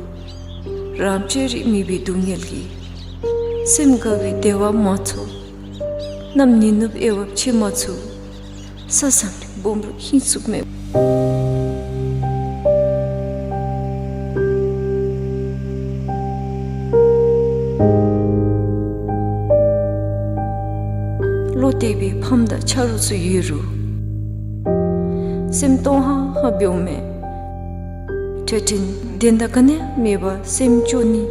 རང་བཅོས་རིག་མེད་པའི་སྡུག་བསྔལ་གྱིས་སེམས་དགའ་བའི་བདེ་བ་མ་ཚོར། གནམ་ནི་ནུབ་དབྱེ་བ་ཕྱེ་མ་ཚུགས། ས་བཟང་རིང་སྦོམ་རུང་ཧིང་ཚུགས་མེད། བློ་གཏད་པའི་ཕམ་དང་ཆ་རོགས་ཚུ་ཡོད་རུང་སེམས་སྟོང་ཧང་ཧང་འབདཝ་མས། འཕྲལ་འཕྲལ་དོན་དག་ག་ནི་ཡང་མེད་པར་སེམས་སྐྱོ་ནི།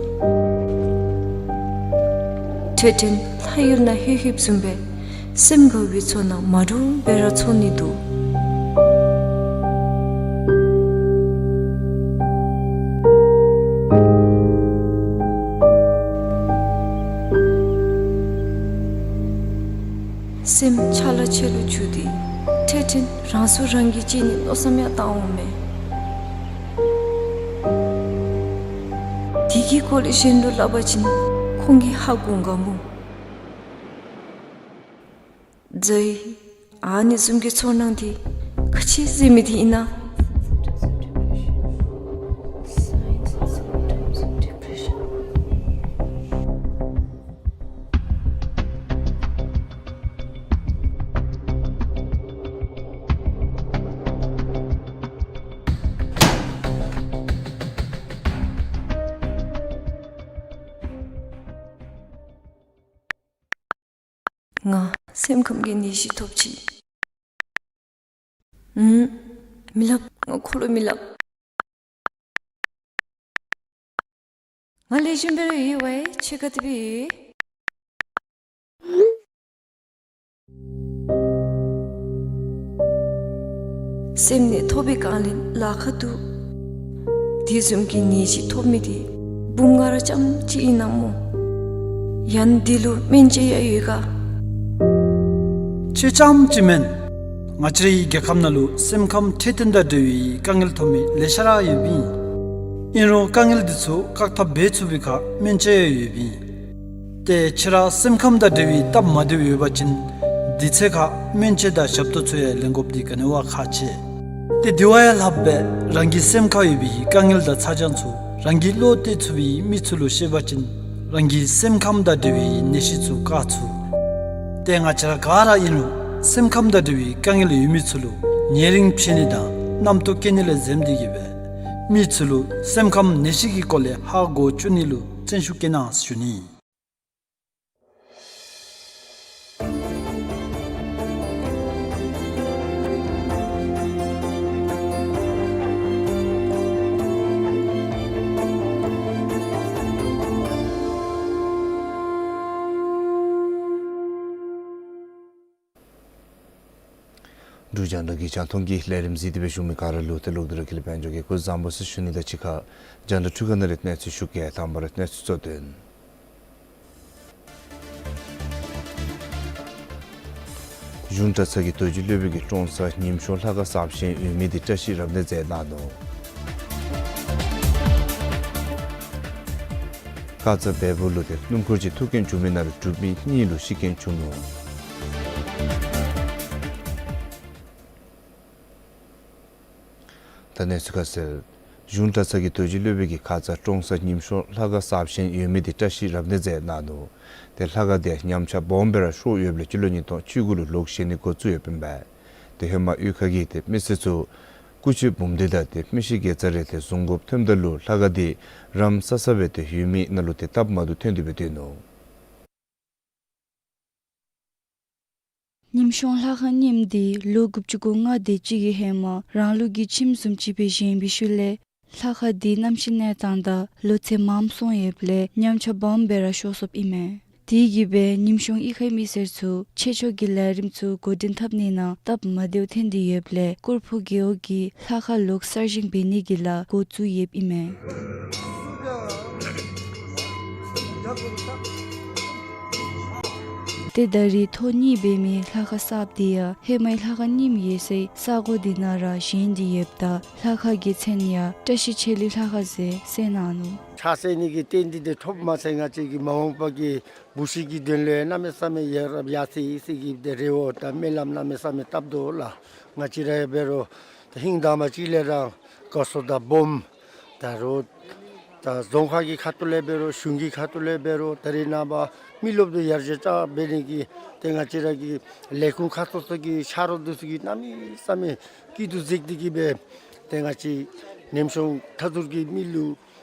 འཕྲལ་འཕྲལ་ལྷ་ཡུལ་ནང་ལྷོད་ལྷོདཔ་བཟུམ་སྦེ་སེམས་དགའ་བའི་ཚོར་སྣང་མ་འདྲཝ་སྦེ་ར་ཚོར་ནི་འདུག། སེམས་ཆ་ལ་ཆེ་ལུ་འགྱུར་ཏེ་འཕྲལ་འཕྲལ་རང་སྲོག་རང་གིས་བཅད་ནི་མནོ་བསམ་ཡང་བཏང་འོང་མས། དེ་གི་སྐོར་ལས་གཞན་ལུ་སླབ་པ་ཅིན་ཁོང་གིས་ཧ་གོ་ག་མོ། ཛའི། ཨ་ནི་བཟུམ་གྱི་ཚོར་སྣང་འདི་ག་ཅི་ཟེར་མི་འདི་ཨིན་ན། ང་སེམས་ཁམས་ཀྱི་ནད་གཞི་ཐོབ་ཅི། ཨུམ། མི་སླབ། ང་ཁོ་ལུ་མི་སླབ། ང་ལེགས་ཤོམ་སྦེ་ར་ཡོད་པས། ཁྱོད་ག་དེ་སྦེ་ཡོད། སེམས་ནད་ཐོབ་པའི་སྒང་ལས་ལཱ་ཁག་འདུག། དེ་བཟུམ་གྱི་ནད་གཞི་ཐོབ་མི་འདི་འབུམ་ལྔ་ར་ཙམ་ཅིག་ཨིན་ན་སྨོ། ཡང་འདི་ལུ་སྨན་དཔྱད་ཡང་ཡོད་ག། ཁྱོད་རྐྱངམ་ཅིག་མེན། ང་བཅས་རའི་རྒྱལ་ཁབ་ནང་ལུ་སེམས་ཁམས་འཕྲོད་བསྟེན་དང་འབྲེལ་བའི་དཀའ་ངལ་ཐོབ་མི་ལེ་ཤ་ར་ཡོདཔ་ཨིན། ཨིན་རུང་དཀའ་ངལ་འདི་ཚུ་བཀག་ཐབས་འབད་ཚུགས་པའི་ཁར་སྨན་དཔྱད་ཡང་ཡོདཔ་ཨིན། ཏེ་ཁྱོད་ར་སེམས་ཁམས་དང་འབྲེལ་བའི་སྟབས་མ་བདེཝ་ཡོད་པ་ཅིན་དུས་ཚོད་ཁར་སྨན་དཔྱད་དང་ཞབས་ཏོག་ཚུ་ཡང་ལེན་དགོཔ་འདི་ག་ནི་བ་ཁག་ཆེ། ཏེ་དེ་བ་ཡང་ལྷགཔ་སྦེ་རང་གི་སེམས་ཁར་ཡོད་པའི་དཀའ་ངལ་དང་ཚ་གྱང་ཚུ་རང་གིས་བློ་གཏད་ཚུགས་པའི་མི་ཚུ་ལུ་བཤད་པ་ཅིན་རང་གི་སེམས་ཁམས་དང་འབྲེལ་བའི་ནད་གཞི་ཚུ་བཀག་ཚུགས། ཏེ་ང་བཅས་ར་ག་ར་ཨིན་རུང་སེམས་ཁམས་དང་འབྲེལ་བའི་དཀའ་ངལ་ཡོད་མི་ཚུ་ལུ་ཉེ་རིང་ཕྱད་ནི་དང་རྣམ་རྟོག་སྐྱེ་ནི་ལས་འཛེམ་སྟེ་གིས་སྦེ་མི་ཚུ་ལུ་སེམས་ཁམས་ནད་གཞི་གི་སྐོར་ལས་ཧ་གོ་བཅུག་ནི་ལུ་བརྩོན་ཤུགས་བསྐྱེད་གནང་ཞུ་ནི། འབྲུག་རྒྱང་བསྒྲགས་ཀྱི་རྒྱང་མཐོང་གི་ལས་རིམ་གཟིགས་ཏེ་སྦེ་བཞུགས་མི་ག་ར་ལུ་ཏེ་ལོག་སྟེ་ར་ཁྱེད་ལུ་དཔལ་འབྱོར་གྱིས་སྐུ་གཟུགས་བཟང་པོ་ཟེར་ཞུ་ནི་དང་གཅིག་ཁར་རྒྱང་བསྒྲགས་འཕྲུལ་ཁང་ནང་ལས་གནས་ཚུལ་ཞུ་གེ། དང་པ་ར་གནས་ཚུལ་གཙོ་དོན། གཞུང་གྲྭ་ཚང་གི་རྡོ་རྗེ་སློབ་དཔོན་གྱིས་ཀྲོང་གསར་ཉིམ་གཤོང་ལྷ་ཁང་གསར་བཞེངས་ཡོད་མི་དེ་བཀྲ་ཤིས་རབ་གནས་མཛད་གནང་ནུག། ཁ་ཙ་བལ་པོ་ལུ་ཏེ་སྣུམ་འཁོར་ཅིག་ཐུག་རྐྱེན་བྱུང་མི་ནང་ལུ་འབྲུག་མི་གཉིས་ལུ་ཤི་རྐྱེན་བྱུང་ནུག། ད་གནས་ཚུལ་ཁ་གསལ། གཞུང་གྲྭ་ཚང་གི་རྡོ་རྗེ་སློབ་དཔོན་གྱིས་ཁ་ཙ་ཀྲོང་གསར་ཉིམ་གཤོང་ལྷ་ཁང་གསར་བཞེངས་ཡོད་མི་དེ་བཀྲ་ཤིས་རབ་གནས་མཛད་གནང་ནུག། ཏེ་ལྷ་ཁང་དེ་ཉམས་ཆག་སྦོམ་སྦེ་ར་ཤོར་ཡོདཔ་ལས་སྤྱི་ལོ་ཉིས་སྟོང་བཅུ་དགུ་ལུ་ལོག་བཞེངས་ནི་འགོ་བཙུགས་ཡོདཔ་ཨིན་པས། ཏེ་ཧེ་མ་གཡུས་ཁ་གི་ཏེ་མི་སེར་ཚུ་སྐུ་མཆོད་འབུམ་སྡེ་དང་ཏེ་མི་ཤི་དགེ་རྩ་རེ་ཏེ་བཟུང་དགོཔ་ཐོནམ་ད་ལུ་ལྷ་ཁང་དེ་རམ་སྲ་སྲ་སྦེ་ཏེ་ཡོད་མི་ནང་ལུ་ཏེ་སྟབས་མ་བདེཝ་ཐོན་ཏེ་སྦེ་སྡོད་ནུག། ཉིམ་གཤོང་ལྷ་ཁང་རྙིངམ་དེ་ལོ་དགུ་བཅུ་གོ་ལྔ་དེ་ཅིག་གི་ཧེ་མ་རང་ལུགས་ཀྱི་ཁྱིམ་བཟུམ་ཅིག་སྦེ་བཞེངས་པའི་ཤུལ་ལས་ལྷ་ཁང་དེ་གནམ་གཤིས་གནས་སྟངས་དང་ལོ་ཚད་མངམ་སོང་ཡོདཔ་ལས་ཉམས་ཆག་སྦོམ་སྦེ་ར་ཤོར་སོཔ་ཨིན་མས། དེ་གིས་སྦེ་ཉིམ་གཤོང་གཡུས་ཁའི་མི་སེར་ཚུ་ཆེ་མཆོག་གི་ལས་རིམ་ཚུ་འགོ་འདྲེན་འཐབ་ནི་ནང་སྟབས་མ་བདེཝ་ཐོན་ཏེ་ཡོདཔ་ལས་ཀོར་ཕུ་རྒེད་འོག་གིས་ལྷ་ཁང་ལོག་གསར་བཞེངས་འབད་ནི་གི་ལཱ་འགོ་བཙུགས་ཡོདཔ་ཨིན་མས། ཏེ་ད་རེས་ཐོག་གཉིས་འབད་མི་ལྷ་ཁང་གསརཔ་དེ་ཡང་ཧེ་མའི་ལྷ་ཁང་རྙིངམ་ཡོད་སའི་ས་གོ་དེ་ནང་ར་བཞེངས་ཏེ་ཡོདཔ་ད་ལྷ་ཁང་གི་མཚན་ཡང་བཀྲ་ཤིས་འཁྱིལ་ལྷ་ཁང་ཟེར་གསལ་གནང་ནུག། ཕྱག་འཚལ་ནི་གི་རྟེན་འབྲེལ་དེ་ཐོབ་མ་ཚད་ང་བཅས་ཀྱི་མ་འོངས་པ་གི་བུ་གཞི་གི་དོན་ལུ་གནམ་མེད་ས་མེད་ཡ་རབས་ཡ་མཚན་ཡོད་སའི་གི་ཏེ་རེ་བ་དང་སྨོན་ལམ་གནམ་མེད་ས་མེད་བཏབ་དོ་ལགས། ང་བཅས་ར་ཡང་འབད་རུང་ད་ཧིང་དང་པ་ཅིག་ལས་ར་དགའ་ཚོར་དང་སྦོམ། ད་རུང་ད་རྫོང་ཁག་གི་ཁ་ཐུག་ལས་འབད་རུང་གཞུང་གི་ཁ་ཐུག་ལས་འབད་རུང་ད་རེས་ནངས་པ་མི་རློབས་དང་ཡར་རྒྱས་དྲག་འབད་ནི་གི་ཏེ་ང་བཅས་ར་གི་ལས་ཁུངས་ཁག་སོ་སོ་གི་ཕྱག་རོགས་འདི་ཚུ་གིས་གནམ་མེད་ས་མེད་སྐྱིད་སྡུག་གཟིགས་ཏེ་གི་སྦེ་ཏེ་ང་བཅས་ཉིམ་གཤོང་མཐའ་ཟུར་གྱི་མི་ལུ་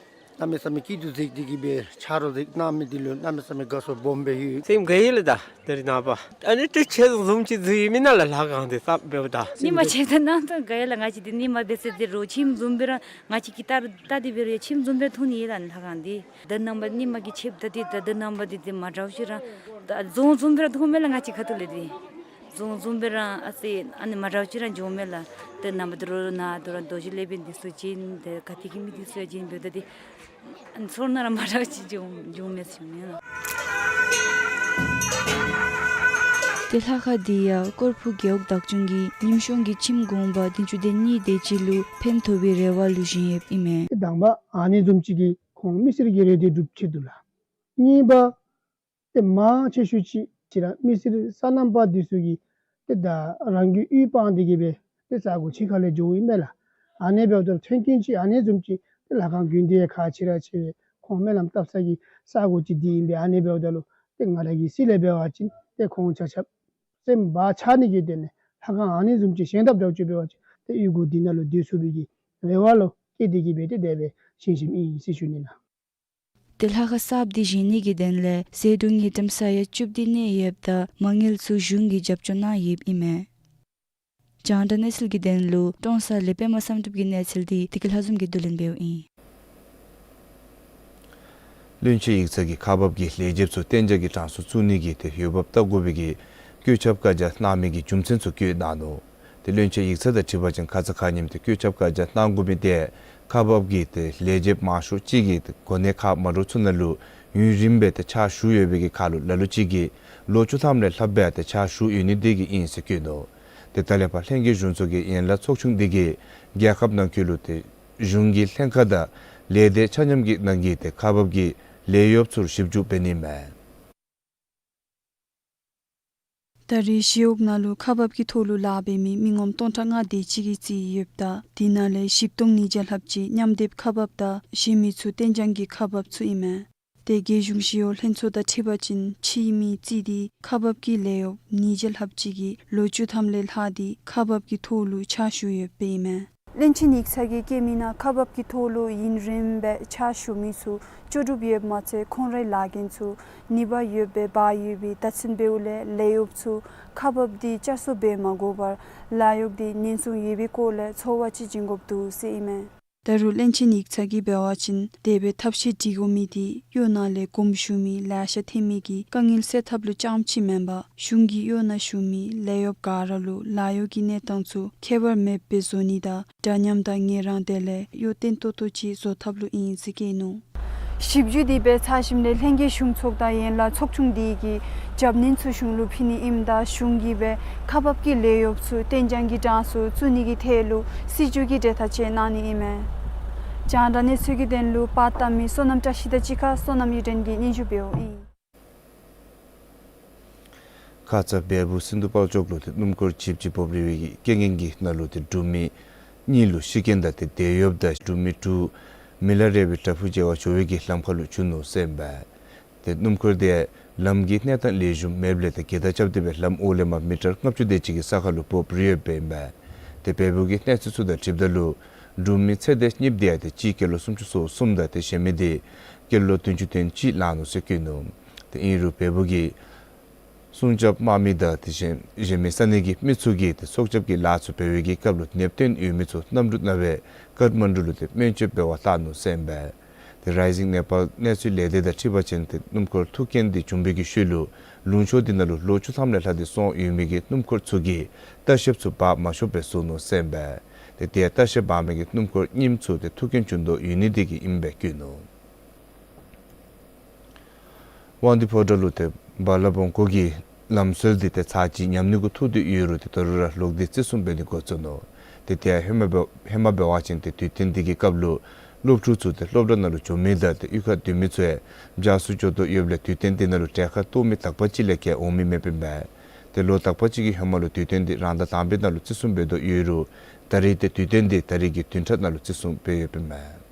གནམ་མེད་ས་མེད་སྐྱིད་སྡུག་གཟིགས་ཏེ་གི་སྦེ་ཕྱག་རོགས་གཟིགས་གནང་མི་འདི་ལུ་གནམ་མེད་ས་མེད་དགའ་ཚོར་སྦོམ་སྦེ་ཡོད། སེམས་དགའ་ཡི་ལགས། ད་ད་རེས་ནངས་པ་ཨ་ནི་ཏེ་ཁྱེད་བཟུམ་ཅིག་གཟིགས་ཡི་མེན་ན་ལགས། ལྷ་ཁང་འདི་གསརཔ་འབདཝ་ད་ཉིན་མ་ཕྱེད་དང་གནམ་དང་དགའ་ཡི་ལགས། ང་བཅས་འདི་ཉིན་མ་འབད་ས་འདི་རུང་ཁྱིམ་བཟུམ་སྦེ་ར་ང་བཅས་ཀྱིས་ལྟ་ལྟ་སྟེ་འབད་རུང་ཡང་ཁྱིམ་བཟུམ་སྦེ་མཐོང་ནི་ཡོད་ལགས་ལྷ་ཁང་འདི། ད་ནངས་པ་ཉིན་མ་གི་ཕྱེད་ད་འདི་ད་ད་ནངས་པ་འདི་འདི་མ་འདྲཝ་ཅིག་ར་ད་རྫོང་བཟུམ་སྦེ་ར་མཐོངམ་མས་ལགས། ང་བཅས་ཁ་ཐུག་ལས་འདི་རྫོང་བཟུམ་སྦེ་ར་ཨ་ཙི་ཨ་ནི་མ་འདྲཝ་ཅིག་ར་འགྱོཝ་མས་ལགས། ད་ནངས་པ་འདི་རུང་ནཱ་འདི་རུང་རྡོ་རྗེ་སློབ་དཔོན་འདི་ཚུ་བྱོན་ཏེ་ག་ཏེ་གི་མི་འདི་ཚུ་ཡང་བྱོན་འབདཝ་ད་འདི་ཚོར་སྣང་ར་མ་འདྲཝ་ཅིག་འབྱུང་འབྱུངམ་མས་ཟེར་ཞུ་ནི་ལགས། ཏེ་ལྷ་ཁང་འདི་ཡང་ཀོར་ཕུ་རྒེད་འོག་བདག་སྐྱོང་གིས་ཉིམ་གཤོང་གི་ཁྱིམ་གུང་པ་བདུན་ཅུ་དོན་གཉིས་དེ་ཅིག་ལུ་ཕན་ཐོགས་པའི་རེ་བ་ལུ་བཞེངས་ཡོདཔ་ཨིན་མས། ཏེ་དང་པ་ཨ་ནི་བཟུམ་ཅིག་གིས་ཁོང་མི་སེར་གྱི་རེ་འདོད་སྒྲུབ་ཆེད་དུ་ལགས། གཉིས་པ་ཏེ་མང་ཆེ་ཤོས་ཅིག་ཅིག་ར་མི་སེར་སོ་ནམ་པ་འདི་ཚུ་གིས་ཏེ་ད་རང་གི་གཡུས་སྤང་སྟེ་གི་སྦེ་ཏེ་ས་གོ་ཕྱི་ཁ་ལས་འགྱོཝ་ཨིན་མས་ལགས། ཨ་ནི་འབདཝ་ད་ལུ་མཐུན་རྐྱེན་ཅིག་ཨ་ནི་བཟུམ་ཅིག་ཏེ་ལྷ་ཁང་དགོན་སྡེ་ཁག་ཆེ་ར་ཆེ་བས་ཁོང་སྨོན་ལམ་བཏབ་ས་གི་ས་གོ་ཅིག་འདི་ཨིན་པས། ཨ་ནི་འབདཝ་ད་ལུ་ཏེ་ང་ར་གི་སྲིད་ལས་འབད་བ་ཅིན་ཏེ་ཁོང་ཆ་ཁྱབ་སེམས་བག་ཆགས་ནི་གི་དོན་ལས་ལྷ་ཁང་ཨ་ནི་བཟུམ་ཅིག་བཞེངས་ཐབས་འདྲཝ་ཅིག་འབད་བ་ཅིན་ཏེ་གཡུས་སྒོ་འདི་ནང་ལུ་སྡོད་ཚུགས་པའི་གི་རེ་བ་ལུ་བསྐྱེད་དེ་གི་སྦེ་ཏེ་དེ་སྦེ་བཞེངས་བཞེངསམ་ཨིན་ཟེར་ཞུ་ནི་ལགས། ཏེ་ལྷ་ཁང་གསརཔ་འདི་བཞེངས་ནི་གི་དོན་ལས་ཟད་འགྲོ་དངུལ་ཀྲམ་ས་ཡ་བཅུ་བདུན་གནས་ཡོདཔ་ད་མ་དངུལ་ཚུ་གཞུང་གིས་རྒྱབ་སྐྱོར་གནང་ཡོདཔ་ཨིན་མས། རྒྱང་བསྒྲགས་གནས་ཚུལ་གྱི་དོན་ལུ་ཀྲོང་གསར་ལས་པདྨ་བསམ་གྲུབ་ཀྱི་གནས་ཚུལ་འདི་བདེ་སྐྱིད་ལྷ་འཛོམས་ཀྱིས་བསྡུ་ལེན་འབདཝ་ཨིན། བློན་ཆེན་ཡིག་ཚང་གིས་ཁག་འབགཔ་གི་ལས་བྱེདཔ་ཚུ་གཏན་འཇགས་ཀྱི་གྲངས་སུ་བཙུགས་ནི་གི་ཏེ་འོས་འབབ་བལྟ་དགོ་པའི་གི་བཀོད་ཁྱབ་བཀའ་རྒྱ་གནང་མི་གི་རྒྱུ་མཚན་ཚུ་བཀོད་གནང་ནུག། ཏེ་བློན་ཆེན་ཡིག་ཚང་དང་འཁྲིལ་བ་ཅིན་ཁ་ཙ་ཁ་ཉིནམ་ཏེ་བཀོད་ཁྱབ་བཀའ་རྒྱ་གནང་དགོ་མི་དེ་ཁག་འབགཔ་གི་ཏེ་ལས་བྱེདཔ་མང་ཤོས་ཅིག་གིས་ཏེ་གོ་གནས་ཁག་མ་འདྲཝ་ཚུ་ནང་ལུ་ཡུན་རིངམོ་སྦེ་ཏེ་ཕྱག་ཞུ་ཡོད་པའི་གི་ཁར་ལུ་ལ་ལུ་ཅིག་གིས་ལོ་བཅུ་ཐམ་ལས་ལྷགཔ་སྦེ་ཏེ་ཕྱག་ཞུ་ཡོད་ནི་དེ་གིས་ཨིན་ཟེར་བཀོད་ནུག། ཏེ་ད་ལས་ཕར་ལྷན་རྒྱས་གཞུང་ཚོགས་ཀྱི་ཡན་ལག་ཚོགས་ཆུང་འདི་གིས་རྒྱལ་ཁབ་ནང་འཁོད་ལུ་ཏེ་གཞུང་གི་ལྷན་ཁག་དང་ལས་སྡེ་ཆ་མཉམ་གྱི་ནང་གི་ཏེ་ཁག་འབགཔ་གི་ལས་གཡོགཔ་ཚུར་ཞིབ་འཇུག་འབད་ནི་མས། ད་རེས་ཞི་གཡོག་ནང་ལུ་ཁག་འབགཔ་གི་ཐོག་ལུ་ལཱ་འབད་མི་མི་ངོམ་སྟོང་ཕྲག་ལྔ་དེ་ཅིག་གིས་རྩིས་ཡོདཔ་ད་དེ་ནང་ལས་བཞི་སྟོང་ཉིས་བརྒྱ་ལྷགཔ་ཅིག་མཉམ་སྡེབ་ཁག་འབགཔ་དང་གཞན་མི་ཚུ་གཏན་འཇགས་ཀྱི་ཁག་འབགཔ་ཚུ་ཨིན་མས། ཏེ་རྒྱལ་གཞུང་ཞི་གཡོག་ལྷན་ཚོགས་དང་འཁྲིལ་བ་ཅིན་ཕྱིའི་མི་རྩིས་ཏེ་ཁག་འབགཔ་གི་ལས་གཡོགཔ་ཉིས་བརྒྱ་ལྷགཔ་ཅིག་གིས་ལོ་བཅུ་ཐམ་ལས་ལྷག་སྟེ་ཁག་འབགཔ་གི་ཐོག་ལུ་ཕྱག་ཞུ་ཡོདཔ་ཨིན་མས། བློན་ཆེན་ཡིག་ཚང་གིས་བཀོད་མི་ནང་ཁག་འབགཔ་གི་ཐོག་ལུ་ཡུན་རིངམོ་སྦེ་ཕྱག་ཞུ་མི་ཚུ་ལྕོགས་གྲུབ་ཡོདཔ་མ་ཚད་ཁོང་རའི་ལཱ་འགན་ཚུ་ནུས་པ་ཡོདཔ་སྦེ་འབག་ཡོད་པའི་བརྡ་མཚོན་འབདཝ་ལས་ལས་གཡོགཔ་ཚུ་ཁག་འབགཔ་འདི་བསྐྱར་གསོ་འབད་མ་དགོ་པར་ལཱ་གཡོག་འདི་ཉེན་སྲུང་ཡོད་པའི་སྐོར་ལས་ཚོར་བ་ཅིག་བྱིན་དགོཔ་འདུག་ཟེར་ཨིན་མས། ད་རུང་བློན་ཆེན་ཡིག་ཚང་གིས་འབད་བ་ཅིན་དེ་སྦེ་ཐབས་ཤེས་སྒྲིག་དགོ་མི་འདི་གཡོག་ནང་ལས་གོམ་ཞུ་མི་ལེ་ཤ་ཐོན་མི་གི་དཀའ་ངལ་སེལ་ཐབས་ལུ་རྐྱངམ་ཅིག་མེན་པར་གཞུང་གི་གཡོག་ནང་བཞུགས་མི་ལས་གཡོགཔ་ག་ར་ལུ་ལཱ་གཡོག་གི་གནས་སྟངས་ཚུ་ཁྱད་པར་མེདཔ་སྦེ་བཟོ་ནི་དང་འདྲ་མཉམ་དང་ངལ་རངས་དེ་ལས་གཡོག་བརྟན་ཏོག་ཏོ་ཅིག་བཟོ་ཐབས་ལུ་ཨིན་ཟེར་བཀོད་ནུག། ཞིབ་འཇུག་འདི་སྦེ་ཚར་ཞིནམ་ལས་ལྷན་རྒྱས་གཞུང་ཚོགས་དང་ཡན་ལག་ཚོགས་ཆུང་འདི་གིས་རྒྱབ་སྣོན་ཚུ་གཞུང་ལུ་ཕུལ་ནི་ཨིནམ་ད་གཞུང་གིས་སྦེ་ཁག་འབག་གི་ལཱ་གཡོགཔ་ཚུ་གཏན་འཇགས་ཀྱི་གྲངས་སུ་བཙུགས་ནི་གི་ཐད་ལུ་སྲིད་བྱུས་ཀྱི་གྲོས་ཐག་བཅད་གནང་ནི་ཨིན་མས། རྒྱང་བསྒྲགས་གནས་ཚུལ་གྱི་དོན་ལུ་པར་བཏབ་མི་བསོད་ནམས་བཀྲ་ཤིས་དང་གཅིག་ཁར་བསོད་ནམས་ཡིད་བརྟན་གྱིས་སྙན་ཞུ་འབདཝ་ཨིན། ཁ་ཙ་བལ་པོ་སིནྡྷུ་དཔལ་འབྱོར་ལུ་ཏེ་སྣུམ་འཁོར་ཇིབ་ཅིག་འབོ་རིལ་བའི་རྐྱེན་ངན་གྱི་ནང་ལུ་ཏེ་འབྲུག་མི་གཉིས་ལུ་ཤི་རྐྱེན་དང་ཏེ་དེད་གཡོགཔ་དང་འབྲུག་མི་དྲུག་མི་ལ་རས་པའི་བྲག་ཕུག་མཇལ་བར་འགྱོ་བའི་གི་ལམ་ཁ་ལུ་གྱུར་ནུག་ཟེར་ཨིན་པས། ཏེ་སྣུམ་འཁོར་དེ་ལམ་གྱི་གནས་སྟངས་ལེགས་ཤོམ་མེདཔ་ལས་ཏེ་གྱེལ་བརྡར་རྐྱབ་སྟེ་སྦེ་ལམ་འོག་ལས་མར་མི་ཊར་ལྔ་བཅུ་དེ་ཅིག་གི་ས་ཁར་ལུ་བབས་རིལ་ཡོདཔ་ཨིན་པས། ཏེ་བལ་པོ་གི་གནས་ཚུལ་ཚུ་དང་འཁྲིལཝ་ད་ལུ་འབྲུག་མི་ཚེ་འདས་གཉིས་དེ་ཡང་ཏེ་གཅིག་སྐྱེས་ལོ་སུམ་ཅུ་སོ་གསུམ་དང་ཏེ་གཞན་མི་དེ་སྐྱེས་ལོ་བདུན་ཅུ་དོན་གཅིག་ལང་ནུག་ཟེར་བཀོད་ནུག། ཏེ་ཨིན་རུང་བལ་པོ་གི་སྲུང་སྐྱོབ་དམག་མི་དང་ཏེ་གཞན་གཞན་མི་ས་གནས་ཀྱི་མི་ཚུ་གིས་ཏེ་སྲོག་སྐྱབས་ཀྱི་ལཱ་ཚུ་འབད་བའི་གི་སྐབས་ལུ་ནདཔ་བཏོན་ཡོད་མི་ཚུ་གནམ་གྲུ་ནང་སྦེ་ཀཊ་མན་ཌུ་ལུ་ཏེ་སྨན་བཅོས་འབད་བར་བཏང་ནུག་ཟེར་ཨིན་པས། ཏེ་རའི་ཟིང་ནེ་པཱལ་གནས་ཚུལ་ལས་སྡེ་དང་འཁྲིལ་བ་ཅིན་ཏེ་སྣུམ་འཁོར་ཐུག་རྐྱེན་དེ་བྱུང་བའི་གི་ཤུལ་ལུ་ལུང་ཕྱོགས་དེ་ནང་ལུ་ལོ་བཅུ་ཐམ་ལས་ལྷག་སྟེ་སོང་ཡོད་མི་གི་སྣུམ་འཁོར་ཚུ་གིས་ལྟ་བཤལཔ་ཚུ་འབག་མ་ཆོགཔ་སྦེ་བཟོ་ནུག་ཟེར་ཨིན་པས། ཏེ་དེ་ལྟ་བཤལཔ་འབག་མི་གི་སྣུམ་འཁོར་རྙིངམ་ཚུ་ཏེ་ཐུག་རྐྱེན་བྱུང་དོ་ཡོད་ནི་དེ་གིས་ཨིན་པས་བཀོད་ནུག། དབང་འདུས་ཕོ་བྲང་ལུ་ཏེ་བ་ལ་བོང་ཀུ་གི་ལམ་སྲོལ་འདི་ཏེ་ཚར་གཅིག་ཉམས་ནི་གུ་ཐུག་སྟེ་ཡོད་རུང་ཏེ་ད་རུང་ར་ལོག་སྟེ་བརྩི་སྲུང་འབད་ནི་འགོ་བཙུགས་ནུག། ཏེ་དེ་ཡང་ཧེ་མ་འབད་ཧེ་མ་འབད་བ་ཅིན་ཏེ་དུས་སྟོན་འདི་གི་སྐབས་ལུ་སློབ་ཕྲུག་ཚུ་ཏེ་སློབ་གྲྭ་ནང་ལུ་འགྱོ་མི་དང་ཏེ་གཡུས་ཁར་སྡོད་མི་ཚུ་ཡང་བྱཱར་ཚུ་འགྱོ་དོ་ཡོདཔ་ལས་དུས་སྟོན་འདི་ནང་ལུ་གྲལ་ཁར་གཏོགས་མི་དག་པ་ཅིག་ལས་བརྒལ་འོང་མི་མེདཔ་ཨིན་པས། ཏེ་ལོ་དག་པ་ཅིག་གི་ཧེ་མ་ལུ་དུས་སྟོན་འདི་རང་ཟླ་དང་པའི་ནང་ལུ་བརྩི་སྲུང་འབད་དོ་ཡོད་རུང་ད་རེས་ཏེ་དུས་སྟོན་འདི་ད་རེས་ཀྱི་བདུན་ཕྲག་ནང་ལུ་བརྩི་སྲུང་འབད་ཡོདཔ་ཨིན་པས།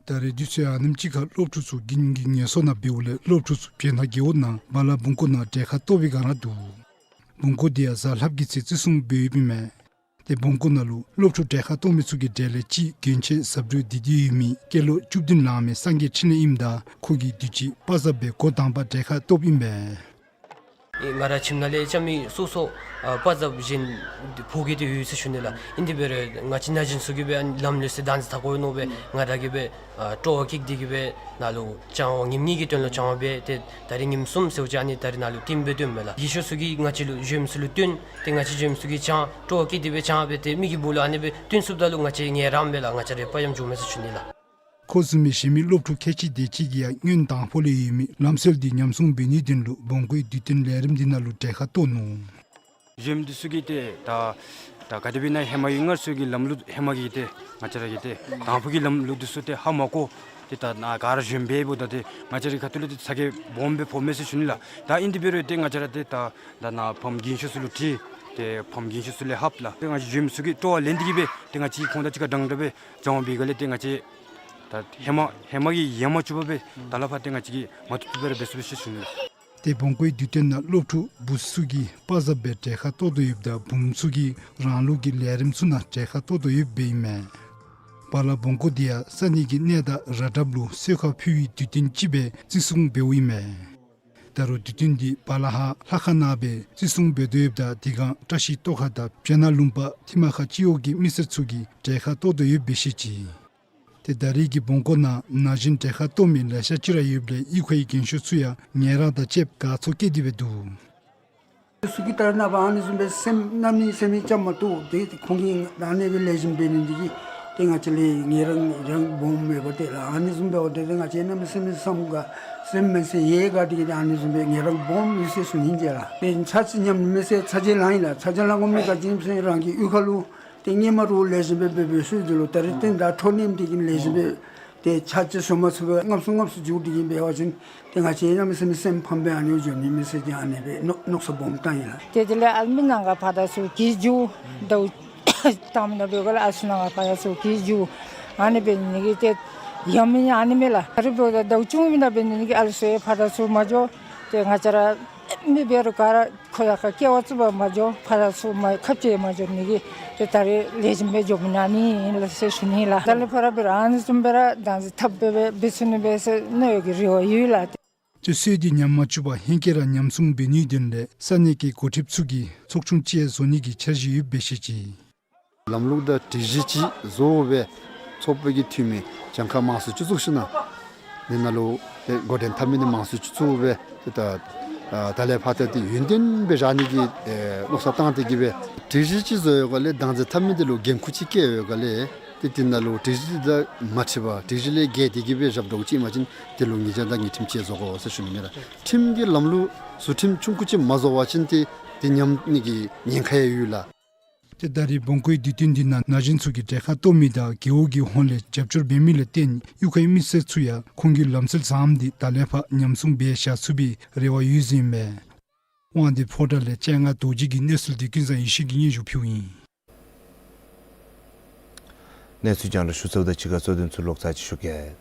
ད་རེས་དུས་ཚོད་ཨ་ནེམ་ཅིག་ཁར་སློབ་ཕྲུག་ཚུ་རྒན་གྱི་ངལ་གསོ་ནང་འབདཝ་ལས་སློབ་ཕྲུག་ཚུ་བྱེ་ནག་རྒེད་འོག་ནང་བ་ལ་བོང་ཀུ་ནང་གྲལ་ཁར་གཏོགས་པའི་སྒང་ར་འདུག། བོང་ཀུ་དེ་ཡང་གཟའ་ལྷགཔ་གི་ཚེ་བརྩི་སྲུང་འབད་ཡོདཔ་ཨིན་མས། ཏེ་བོང་ཀུ་ནང་ལུ་སློབ་ཕྲུག་གྲལ་ཁར་གཏོགས་མི་ཚུ་གི་གྲས་ལས་གཅིག་གྱོན་ཆས་གཟབ་སྤྲོས་བསྡུ་སྟེ་ཡོད་མི་སྐྱེས་ལོ་བཅུ་བདུན་ལང་མི་སངས་རྒྱས་འཕྲིན་ལས་ཨིནམ་ད་ཁོ་གིས་དུས་ཅི་པ་ཛབ་སྦེ་འགོ་དང་པ་གྲལ་ཁར་གཏོགསཔ་ཨིན་པས། ཨེ་ང་ར་ཁྱིམ་ནང་ལས་རྐྱབ་མི་སོ་སོ་ཨ་པ་ཛབ་གཞན་ཕོག་གི་དེ་ཡོད་ཟེར་ཞུ་ནི་ལགས། ཨིན་དེ་འབད་རུང་ང་བཅས་ན་གཞོན་ཚུ་གིས་སྦེ་ཨ་ནི་ལམ་ལུགས་ཟེར་བདག་འཛིན་འཐབ་དགོ་མནོ་སྦེ་ང་ར་གིས་སྦེ་ཨ་སྤྲོ་བ་བསྐྱེད་དེ་གིས་སྦེ་ནཱ་ལུ་སྦྱང་བ་ཉིནམ་གཉིས་ཀྱི་དོན་ལུ་སྦྱང་བ་འབད་དེ་ད་རིས་ཉིནམ་གསུམ་ཟེརཝ་ཅིག་ཨ་ནི་ད་རིས་ནཱ་ལུ་བསྟུན་སྦེ་སྡོདཔ་མས་ལགས། རྒན་ཤོས་ཚུ་གིས་ང་བཅས་ལུ་གཞོནམ་ཚུ་ལུ་སྟོན་ཏེ་ང་བཅས་གཞོནམ་ཚུ་གིས་སྦྱང་སྤྲོ་བ་བསྐྱེད་དེ་སྦེ་སྦྱང་སྦེ་ཏེ་མི་གི་སྦུག་ལུ་ཨ་ནི་སྦེ་བསྟུན་ཚུགསཔ་ད་ལུ་ང་བཅས་ངལ་རངས་མས་ལགས། ང་བཅས་ར་པ་ཡམ་འགྱོ་མས་ཟེར་ཞུ་ནི་ལགས། ཁོ་བཟུམ་མའི་གཞན་མི་སློབ་ཕྲུག་ཁལ་གཅིག་དེ་ཅིག་གིས་ཡང་སྔོན་དང་ཕུ་ལས་ཡོད་མི་ལམ་སྲོལ་འདི་ཉམས་སྲུང་འབད་ནིའི་དོན་ལུ་བོང་ཀུའི་དུས་སྟོན་ལས་རིམ་འདི་ནང་ལུ་གྲལ་ཁར་གཏོགས་ནུག། གཞོནམ་འདི་ཚུ་གིས་ཏེ་ད་ད་ག་དེ་སྦེ་ན་ཧེ་མ་གི་སྔར་སྲོལ་གྱི་ལམ་ལུགས་ཧེ་མ་གི་ཏེ་ང་བཅས་ར་གི་ཏེ་དང་ཕུ་གི་ལམ་ལུགས་འདི་ཚུ་ཏེ་ཧ་མ་གོ། ཏེ་ད་ནཱ་ག་ར་གཞོནམ་འབདཝ་ད་ཏེ་ང་བཅས་རའི་ཁ་ཐུག་ལས་ཏེ་ཚ་གྱང་སྦོམ་སྦེ་ཕོག་མས་ཟེར་ཞུ་ནི་ལགས། ད་ཨིན་དེ་འབད་རུང་ཏེ་ང་བཅས་ར་ཏེ་ད་ད་ནཱ་ཕམ་རྒན་ཤོས་ཚུ་ལུ་དྲི་ཏེ་ཕམ་རྒན་ཤོས་ཚུ་ལས་ལྷབ་ལགས། ཏེ་ང་བཅས་གཞོནམ་ཚུ་གིས་སྤྲོ་བ་ལེན་ཏེ་གིས་སྦེ་ཏེ་ང་བཅས་ཁོང་དང་གཅིག་ཁར་འདྲན་འདྲ་སྦེ་སྦྱང་བ་འབད་སྒང་ལས་ཏེ་ང་བཅས་ད་ཧེ་མ་ཧེ་མ་གི་ཡལ་མ་བཅུག་པར་སྦེ་ད་ལས་ཕར་ཏེ་ང་བཅས་ཀྱིས་མ་བཏུབ་བཏུབ་སྦེ་ར་འབད་ཚུགས་པས་ཟེར་ཞུ་ནི་ལགས། ཏེ་བོང་ཀུའི་དུས་སྟོན་ནང་སློབ་ཕྲུག་བུ་ཚུ་གིས་པ་ཛབ་སྦེ་གྲལ་ཁར་གཏོགས་དོ་ཡོདཔ་ད་བུམོ་ཚུ་གིས་རང་ལུགས་ཀྱི་ལས་རིམ་ཚུ་ནང་གྲལ་ཁར་གཏོགས་དོ་ཡོདཔ་ཨིན་མས། བ་ལ་བོང་ཀུ་འདི་ཡང་ས་གནས་ཀྱི་གནས་བདག་ར་དྲབ་ལུ་གསོལ་ཁ་ཕུལ་བའི་དུས་སྟོན་ཅིག་སྦེ་བརྩི་སྲུང་འབདཝ་ཨིན་མས། ད་རུང་དུས་སྟོན་འདི་བ་ལ་ཧ་ལྷ་ཁང་ནང་སྦེ་བརྩི་སྲུང་འབད་དོ་ཡོདཔ་ད་དེ་སྒང་བཀྲ་ཤིས་ལྟོ་ཁ་དང་བྱེ་ནག་ལུང་པ་ཐི་མ་ཁ་སྤྱི་འོག་གི་མི་སེར་ཚུ་གིས་གྲལ་ཁར་གཏོགས་དོ་ཡོདཔ་སྦེ་བཤད་ཅི། ཏེ་ད་རེས་ཀྱི་བོང་ཀུ་ནང་ན་གཞོན་གྲལ་ཁར་གཏོགས་མི་ལེ་ཤ་ཅིག་ར་ཡོདཔ་ལས་གཡུས་ཁའི་རྒན་ཤོས་ཚུ་ཡང་ངལ་རངས་དང་བཅསཔ་དགའ་ཚོར་བསྐྱེད་དེ་སྦེ་འདུག། ཚུ་གིས་ད་རེས་ནངས་པ་ཨ་ནི་བཟུམ་སྦེ་སེམས་གནམ་མེད་ས་མེད་རྐྱབ་མ་བཏུབ། ཏེ་ཁོང་གིས་ཨ་ནི་སྦེ་ལེགས་ཤོམ་འབད་ནི་འདི་གིས་ཏེ་ང་བཅས་ལུ་ངལ་རངས་རངས་སྦོམ་ཡོདཔ་ཏེ་ལགས། ཨ་ནི་བཟུམ་འབདཝ་ད་ཏེ་ང་བཅས་གནམ་མེད་ས་མེད་སེམས་དགའ་སེམས་མ་ཚད་ཡལ་དགའ་སྟེ་གིས་ཏེ་ཨ་ནི་བཟུམ་སྦེ་ངལ་རངས་སྦོམ་ཡོད་ཟེར་ཞུ་ནི་ཨིན་ལགས། ཏེ་ཚར་གཅིག་ཉམས་མི་ཚེ་ཚར་གཅིག་ལང་ཡི་ལགས། ཚར་གཅིག་ལང་དགོ་མི་ག་ཅི་སྨོ་ཟེར་རང་གི་གཡུས་ཁ་ལུ་ཏེ་སྔོན་མ་རུང་ལེགས་ཤོམ་སྦེ་འབད་འབད་ཤུལ་འདི་ལུ་ད་རེས་ཏེ་ད་འཕྲོ་ནེམ་འདི་གིས་ལེགས་ཤོམ་སྦེ་ཏེ་ཆ་ཅིག་བཟོ་མ་ཚུགས་པར་ལྔ་བཅུ་ལྔ་བཅུ་འགྱོ་སྟེ་གིས་འབད་བ་ཅིན་ཏེ་ང་བཅས་གནམ་མེད་ས་མེད་སེམས་ཕམ་སྦེ་ཨ་ནི་འགྱོ་ནི་མས་ཟེར་ཏེ་ཨ་ནི་སྦེ་མནོ་མནོ་བསམ་སྦོམ་བཏང་ཡི་ལགས། ཏེ་དེ་ལས་ཨ་ལུ་མི་ནང་ག་ཕར་དང་ཚུར་གྱེས་འགྱོ་ཟླཝ་དང་པ་ནང་འབད་སྒང་ལས་ཨ་ཚུ་ནང་ག་ཕར་དང་ཚུར་གྱེས་འགྱོ་ཨ་ནི་འབད་ནི་གིས་ཏེ་ཡང་མི་ཨ་ནི་མས་ལགས། ད་རེས་འབདཝ་ད་ཟླཝ་བཅུ་གཉིས་ནང་འབད་ནི་གིས་ཨ་ལུ་ཚུ་ཕར་དང་ཚུར་མ་འགྱོ། ཏེ་ང་བཅས་ར་མི་འབད་རུང་ག་ར་ཁོ་ཡང་ཁ་སྐྱེ་བ་བཙུགས་པར་མ་འགྱོ། ཕར་དང་ཚུར་མ་ཁ་སྐྱེ་མ་འགྱོ་ནི་གིས་ཏེ་ད་རེས་ལེགས་ཤོམ་སྦེ་འགྱོ་མི་ནང་ཨ་ནི་ཨིན་ལགས་ཟེར་ཞུ་ནི་ལགས། ད་ལས་ཕར་འབད་རུང་ཨ་ནི་བཟུམ་སྦེ་ར་བདག་འཛིན་འཐབ་སྦེ་སྦེ་འབད་ཚུགས་ནི་སྦེ་ཟེར་མནོ་བའི་གི་རེ་བ་ཡོད་ལགས། ཏེ་སྲོལ་འདི་ཉམས་མ་བཅུག་པར་ཧེང་སྐལ་ར་ཉམས་སྲུང་འབད་ནིའི་དོན་ལས་ས་གནས་ཀྱི་འགོ་ཁྲིདཔ་ཚུ་གིས་ཚོགས་ཆུང་ཅིག་བཟོ་ནི་གི་འཆར་གཞི་ཡོདཔ་སྦེ་བཤད་ཅི། ལམ་ལུགས་དང་སྒྲིག་གཞི་ཅིག་བཟོ་སྦེ་ཚོགས་པའི་གི་འཐུས་མི་གྱངས་ཁ་མང་སུ་ཅིག་བཙུགས་ཞིནམ་ལས་ནཱ་ལུ་ཏེ་འགོ་འདྲེན་འཐབ་མི་འདི་མང་སུ་ཅིག་བཙུགས་སྦེ་ཏེ་ད་ ཨ་ད་ལས་ཕར་ད་ཏེ་ཡུན་བརྟན་སྦེ་བཞག་ནི་གི་ཨེ་མནོ་བསམ་བཏང་སྟེ་གི་སྦེ་སྒྲིག་གཞི་ཅིག་བཟོ་ཡོད་ག་ལས་བདག་འཛིན་འཐབ་མི་འདི་ལུ་འགན་ཁུར་ཅིག་བཀལ་ཡོད་ག་ལས་ཏེ་དེ་ནང་ལུ་སྒྲིག་གཞི་དང་མ་འཁྲིལ་བར་སྒྲིག་གཞི་ལས་འགལ་ཏེ་གི་སྦེ་རྐྱབ་དོ་ཅིག་ཨིན་པ་ཅིན་དེ་ལུ་ཉེས་བྱ་དང་ཉེས་ཁྲིམས་ཅིག་བཟོ་དགོ་ཟེར་ཞུ་ནི་ཨིན་ལགས། ཁྲིམས་ཀྱི་ལམ་ལུགས་ཟུར་ཁྲིམས་ཆུང་ཀུ་ཅིག་མ་བཟོ་བ་ཅིན་ཏེ་དེ་ཉམས་ནི་གི་ཉེན་ཁ་ཡང་ཡོད་ལགས། ཏེ་ད་རེས་བོང་ཀུའི་དུས་སྟོན་འདི་ནང་ན་གཞོན་ཚུ་གིས་གྲལ་ཁར་གཏོགས་མི་དང་རྒེད་འོག་གི་ཧོངས་ལས་རྒྱབ་སྐྱོར་འབད་མི་ལས་བརྟེན་གཡུས་ཁའི་མི་སེར་ཚུ་ཡང་ཁོང་གི་ལམ་སྲོལ་བཟང་འདི་ད་ལས་ཕར་ཉམས་སྲུང་འབད་བཞག་ཚུགས་པའི་རེ་བ་ཡོད་ཟེར་ཨིན་མས། དབང་འདུས་ཕོ་བྲང་ལས་སྤྱན་སྔ་རྡོ་རྗེ་གི་གནས་ཚུལ་འདི་ཀུན་བཟང་ཡེ་ཤེས་ཀྱིས་སྙན་ཞུ་ཕུལཝ་ཨིན། གནས་ཚུལ་རྒྱང་བསྒྲགས་ཞུ་ཚརཝ་དང་གཅིག་ཁར་གཙོ་དོན་ཚུ་ལོག་ཚར་ཅིག་ཞུ་གེ།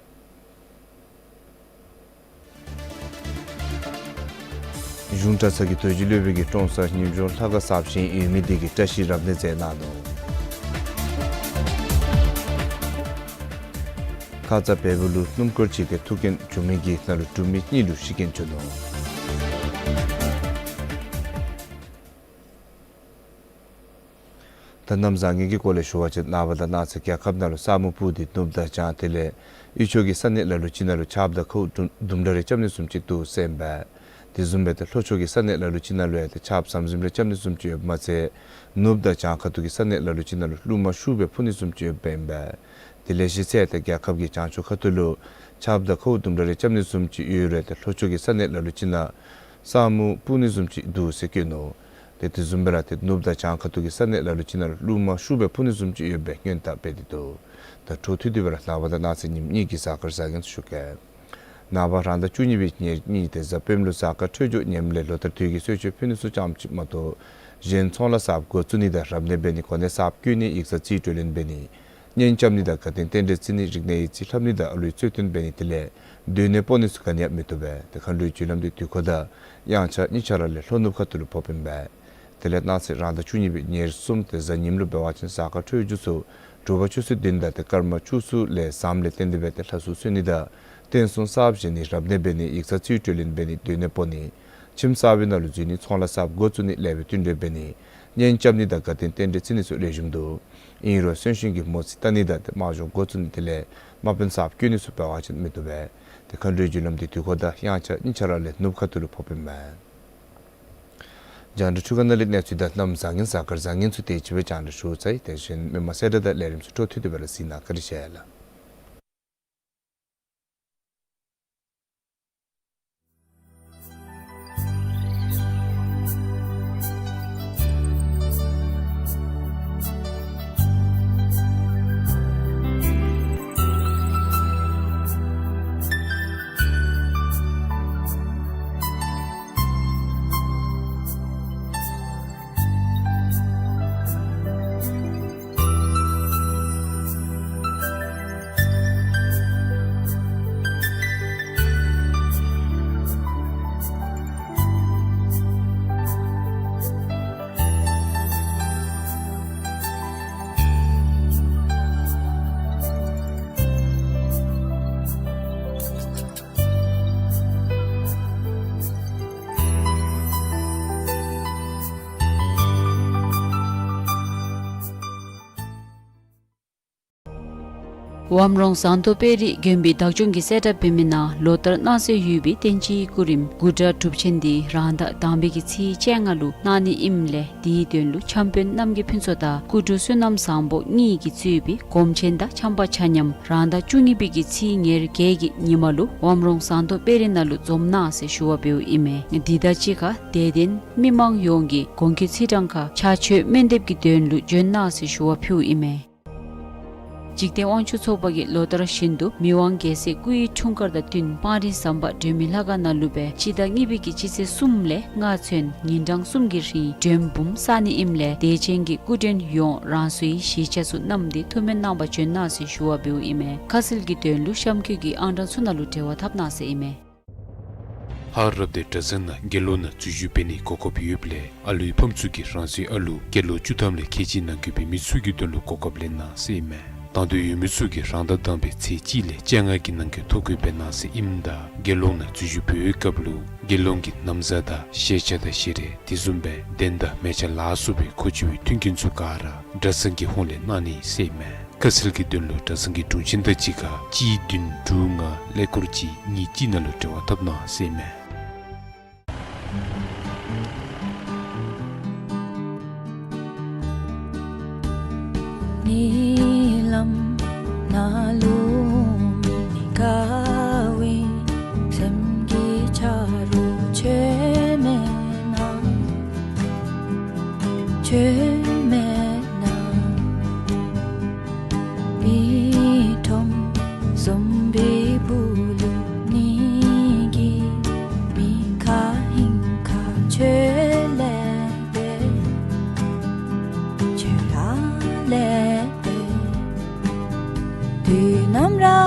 གཞུང་གྲྭ་ཚང་གི་རྡོ་རྗེ་སློབ་དཔོན་གྱིས་ཀྲོང་གསར་ཉིནམ་གཞུང་ལྷ་ཁང་གསར་བཞེངས་ཡོད་མི་དེ་གི་བཀྲ་ཤིས་རབ་གནས་མཛད་གནང་ནུག། ཁ་ཙ་བལ་པོ་ལུ་སྣུམ་འཁོར་ཅིག་གིས་ཐུག་རྐྱེན་བྱུང་མི་གི་ནང་ལུ་འབྲུག་མི་གཉིས་ལུ་ཤི་རྐྱེན་བྱུང་ནུག། ད་གནམ་བཟང་ངན་གྱི་སྐོར་ལས་ཞུ་བ་ཅིན་ནངས་པ་དང་གནངས་ཚེ་རྒྱལ་ཁབ་ནང་ལུ་ས་སྨུག་སྤུབས་ཏེ་ནུབ་དང་བྱང་དེ་ལས་དབུས་ཕྱོགས་ཀྱི་ས་གནས་ལ་ལུ་ཅིག་ནང་ལུ་ཆརཔ་དང་ཁཝ་དུམ་གྲ་རེ་རྐྱབ་ནི་བཟུམ་ཅིག་འདུག་ཟེར་ཨིན་པས། དེ་བཟུམ་སྦེ་ཏེ་ལྷོ་ཕྱོགས་ཀྱི་ས་གནས་ལ་ལུ་ཅིག་ནང་ལུ་ཡང་ཏེ་ཆརཔ་ཟམ་ཟིམ་རེ་རྐྱབ་ནི་བཟུམ་ཅིག་ཡོདཔ་མ་ཚད་ནུབ་དང་བྱང་ཁ་ཐུག་གི་ས་གནས་ལ་ལུ་ཅིག་ནང་ལུ་རླུང་མ་ཤུགས་སྦེ་འཕུ་ནི་བཟུམ་ཅིག་ཡོདཔ་ཨིན་པས། དེ་ལས་གཞི་རྩ་ཏེ་རྒྱལ་ཁབ་ཀྱི་བྱང་ཕྱོགས་ཁ་ཐུག་ལུ་ཆརཔ་དང་ཁཝ་དུམ་གྲ་རེ་རྐྱབ་ནི་བཟུམ་ཅིག་ཡོད་རུང་ཏེ་ལྷོ་ཕྱོགས་ཀྱི་ས་གནས་ལ་ལུ་ཅིག་ནང་ས་སྨུག་སྤུབས་ནི་བཟུམ་ཅིག་འདུག་ཟེར་བཀོད་ནུག། ཏེ་དེ་བཟུམ་སྦེ་ར་ཏེ་ནུབ་དང་བྱང་ཁ་ཐུག་གི་ས་གནས་ལ་ལུ་ཅིག་ནང་ལུ་རླུང་མ་ཤུགས་སྦེ་འཕུ་ནི་བཟུམ་ཅིག་ཡོད་པའི་སྔོན་བརྡ་སྤེལ་ཏེ་འདུག། ད་འཕྲོ་མཐུད་དེ་སྦེ་ར་ནངས་པ་དང་གནངས་ཚེ་ཉིནམ་གཉིས་ཀྱི་གཟའ་སྐར་བཟང་ངན་ཚུ་ཞུ་གེ། ནངས་པ་རང་ཟླ་བཅུ་གཉིས་པའི་ཉེར་གཉིས་ཏེ་གཟའ་སྤེནམ་ལུ་གཟའ་སྐར་འཕྲོད་སྦྱོར་ངནམ་ལས་ལོ་ལྟར་དུས་ཀྱི་གསོལ་མཆོད་ཕུལ་ནི་ཚུ་ཙམ་ཅིག་མ་གཏོགས་གཞན་ཚོང་ལཱ་གསརཔ་འགོ་བཙུགས་ནི་དང་རབ་གནས་འབད་ནི་གོ་གནས་གསརཔ་བསྐོ་ནི་ཡིག་ཚང་རྩིས་སྤྲོད་ལེན་འབད་ནི་གཉེན་རྐྱབ་ནི་དང་དགའ་སྟོན་རྟེན་འབྲེལ་བརྩི་ནི་རིག་གནས་ཡིག་རྩིས་ལྷབ་ནི་དང་ཨ་ལུའི་རྩོད་དོན་འབད་ནི་དེ་ལས་སྡོད་གནས་སྤོ་ནི་ཚུ་ག་ནི་ཡང་མི་བཏུབ་པས། ཏེ་མཁའ་འགྲོའི་རྒྱུ་ལམ་འདི་དུས་འཁོར་དང་དབྱངས་འཆར་གཉིས་ཆ་ར་ལས་ལྷོ་ནུབ་ཁ་ཐུག་ལུ་ཕོགཔ་ཨིན་པས། དེ་ལས་གནངས་ཚེ་རང་ཟླ་བཅུ་གཉིས་པའི་ཉེར་གསུམ་ཏེ་གཟའ་ཉིམ་ལུ་འབད་བ་ཅིན་གཟའ་སྐར་འཕྲོད་སྦྱོར་ཚུ་དྲོ་པ་ཆུ་ཚོད་བདུན་དང་ཏེ་སྐར་མ་བཅུ་གསུམ་ལས་ཟམ་ལས་བརྟེན་ཏེ་སྦེ་ཏེ་ལྷ་གསོལ་གསོལ་ནི་དང་རྟེན་གསུམ་གསརཔ་བཞེངས་ནི་རབ་གནས་འབད་ནི་ཡིག་ཚང་རྩིས་སྤྲོད་ལེན་འབད་ནི་སྡོད་གནས་སྤོ་ནི་ཁྱིམ་གསར་པའི་ནང་ལུ་འཛུལ་ནི་ཚོང་ལཱ་གསརཔ་འགོ་བཙུགས་ནི་ལེགས་པའི་བསྟུན་གྲོས་འབད་ནི་གཉེན་རྐྱབ་ནི་དང་དགའ་སྟོན་རྟེན་འབྲེལ་བརྩི་ནི་ཚུ་ལེགས་ཤོམ་འདུག། ཨིན་རུང་གསོན་གཤིན་གྱི་མོ་རྩིས་བལྟ་ནི་དང་ཏེ་དམག་སྦྱོང་འགོ་བཙུགས་ནི་དེ་ལས་དམག་དཔོན་གསརཔ་བསྐོ་ནི་ཚུ་འབད་བ་ཅིན་མི་བཏུབ་པས། ཏེ་མཁའ་འགྲོའི་རྒྱུ་ལམ་འདི་དུས་འཁོར་དང་དབྱངས་འཆར་གཉིས་ཆ་ར་ལས་ནུབ་ཁ་ཐུག་ལུ་ཕོགཔ་ཨིན་མས། རྒྱང་བསྒྲགས་འཕྲུལ་ཁང་ནང་ལས་གནས་ཚུལ་དང་གནམ་བཟང་ངན་གཟའ་སྐར་བཟང་ངན་ཚུ་དེ་ཅིག་སྦེ་རྒྱང་བསྒྲགས་ཞུ་ཚར་ཡི། དེ་བཞིན་མི་མང་གསལ་བསྒྲགས་དང་ལས་རིམ་ཚུ་འཕྲོ་མཐུད་དེ་སྦེ་ར་གཟིགས་གནང་། བཀའ་དྲིན་ཆེ་ལགས། ཝམ་རོང་ཟངས་མདོག་དཔལ་རི་དགོན་པའི་བདག་སྐྱོང་གིས་གསལ་བསྒྲགས་འབད་མི་ནང་ལོ་ལྟར་གནང་སྲོལ་ཡོད་པའི་བསྟན་སྤྱིའི་སྐུ་རིམ་དགུ་གྲྭ་སྒྲུབ་ཆེན་འདི་རང་ཟླ་དང་པའི་གི་ཚེས་བཅོ་ལྔ་ལུ་གནང་ནི་ཨིནམ་ལས་དེའི་དོན་ལུ་འཆམ་དཔོན་རྣམ་རྒྱལ་ཕུན་ཚོགས་དང་སྐུ་དྲུང་བསོད་ནམས་བཟང་པོ་གཉིས་ཀྱིས་གཙོས་པའི་སྒོམ་ཆེན་དང་འཆམ་པ་ཆ་མཉམ་རང་ཟླ་བཅུ་གཉིས་པའི་གི་ཚེས་ཉེར་བརྒྱད་ཀྱི་ཉིན་མ་ལུ་ཝམ་རོང་ཟངས་མདོག་དཔལ་རི་ནང་ལུ་འཛོམས་གནང་ཟེར་ཞུ་བ་འབདཝ་ཨིན་མས། འདི་དང་གཅིག་ཁར་དད་ལྡན་མི་མང་ཡོངས་ཀྱིས་གོང་འཁོད་ཚེས་གྲངས་ཁར་ཕྱག་མཆོད་སྨོན་འདེབས་ཀྱི་དོན་ལུ་འབྱོན་གནང་ཟེར་ཞུ་བ་ཕུལཝ་ཨིན་མས། འཇིག་རྟེན་དབང་ཕྱུག་ཚོགས་པ་གིས་ལོ་ལྟར་བཞིན་དུ་མི་དབང་རྒྱལ་སྲས་སྐུ་ཡི་འཁྲུངས་སྐར་དང་བསྟུན་སྤང་རི་ཟམ་པ་སྒྲོལ་མའི་ལྷ་ཁང་ནང་ལུ་སྦེ་སྤྱི་ཟླ་གཉིས་པའི་གི་སྤྱི་ཚེས་གསུམ་ལས་ལྔ་ཚུན་ཉིན་གྲངས་གསུམ་གྱི་རིང་མགྲོན་འབུམ་བསག་ནི་ཨིནམ་ལས་དད་ཅན་གྱི་སྐུ་མགྲོན་ཡོངས་རང་སོའི་གཞིས་ཆགས་ཚུ་བསྣམས་ཏེ་ཐུགས་སྨོན་གནང་པར་འབྱོན་གནང་ཟེར་ཞུ་བ་འབདཝ་ཨིན་མས། ཁ་གསལ་གྱི་དོན་ལུ་གཤམ་འཁོད་ཀྱི་ཨང་གྲངས་ཚུ་ནང་ལུ་འབྲེལ་བ་འཐབ་གནང་ཟེར་ཨིན་མས། ལྷ་རབ་སྡེ་གྲྭ་ཚང་ནང་དགེ་སློང་ནང་འཛུལ་ཞུགས་འབད་ནིའི་གོ་སྐབས་ཡོདཔ་ལས་ཨ་ལུའི་ཕམ་ཚུ་གིས་རང་སོའི་ཨ་ལུ་སྐྱེས་ལོ་བཅུ་ཐམ་ལས་ཁལ་གཅིག་ནང་འཁོད་པའི་མི་ཚུ་གི་དོན་ལུ་གོ་སྐབས་ལེན་གནང་ཟེར་ཨིན་མས། དང་འདོད་ཡོད་མི་ཚུ་གིས་རང་ཟླ་དང་པའི་ཚེས་གཅིག་ལས་བཅོ་ལྔ་གི་ནང་འཁོད་ཐོ་འགོད་འབད་གནང་ཟེར་ཨིནམ་ད་དགེ་སློང་ནང་འཛུལ་ཞུགས་འབད་བའི་སྐབས་ལུ་དགེ་སློང་གི་ན་བཟའ་དང་ཤེས་བྱ་དང་ཤེས་རིག་དེ་བཟུམ་སྦེ་གདན་དང་མལ་ཆ་ལ་སོགས་པའི་མཁོ་ཆེ་བའི་མཐུན་རྐྱེན་ཚུ་ག་ར་གྲྭ་ཚང་གི་ཧོངས་ལས་གནང་ནི་ཟེར་ཨིན་མས། ཁ་གསལ་གྱི་དོན་ལུ་གྲྭ་ཚང་གི་དྲུང་ཆེན་དང་གཅིག་ཁར་གཅིག་བདུན་དྲུག་ལྔ་ཀླད་ཀོར་གཅིག་གཉིས་གཅིག་ནང་ལུ་འབྲེལ་བ་འཐབ་གནང་ཟེར་ཨིན་མས། ཉིནམ་ནང་ལུ་མི་དགའ་བའི་སེམས་ཀྱི་ཆ་རོགས་ཁྱོད་མེད་ན། ཁྱོད་མེད་ན། མི་ཁྲོམ་བཟུམ་པའི་སྦུག་ལུ་ངེ་གི་མི་ཁ་ཧིང་ཁ་ཁྱོད་ལས་འདས། ཁྱོད་ར་ལས་འདས། དུས་ནམ་ར་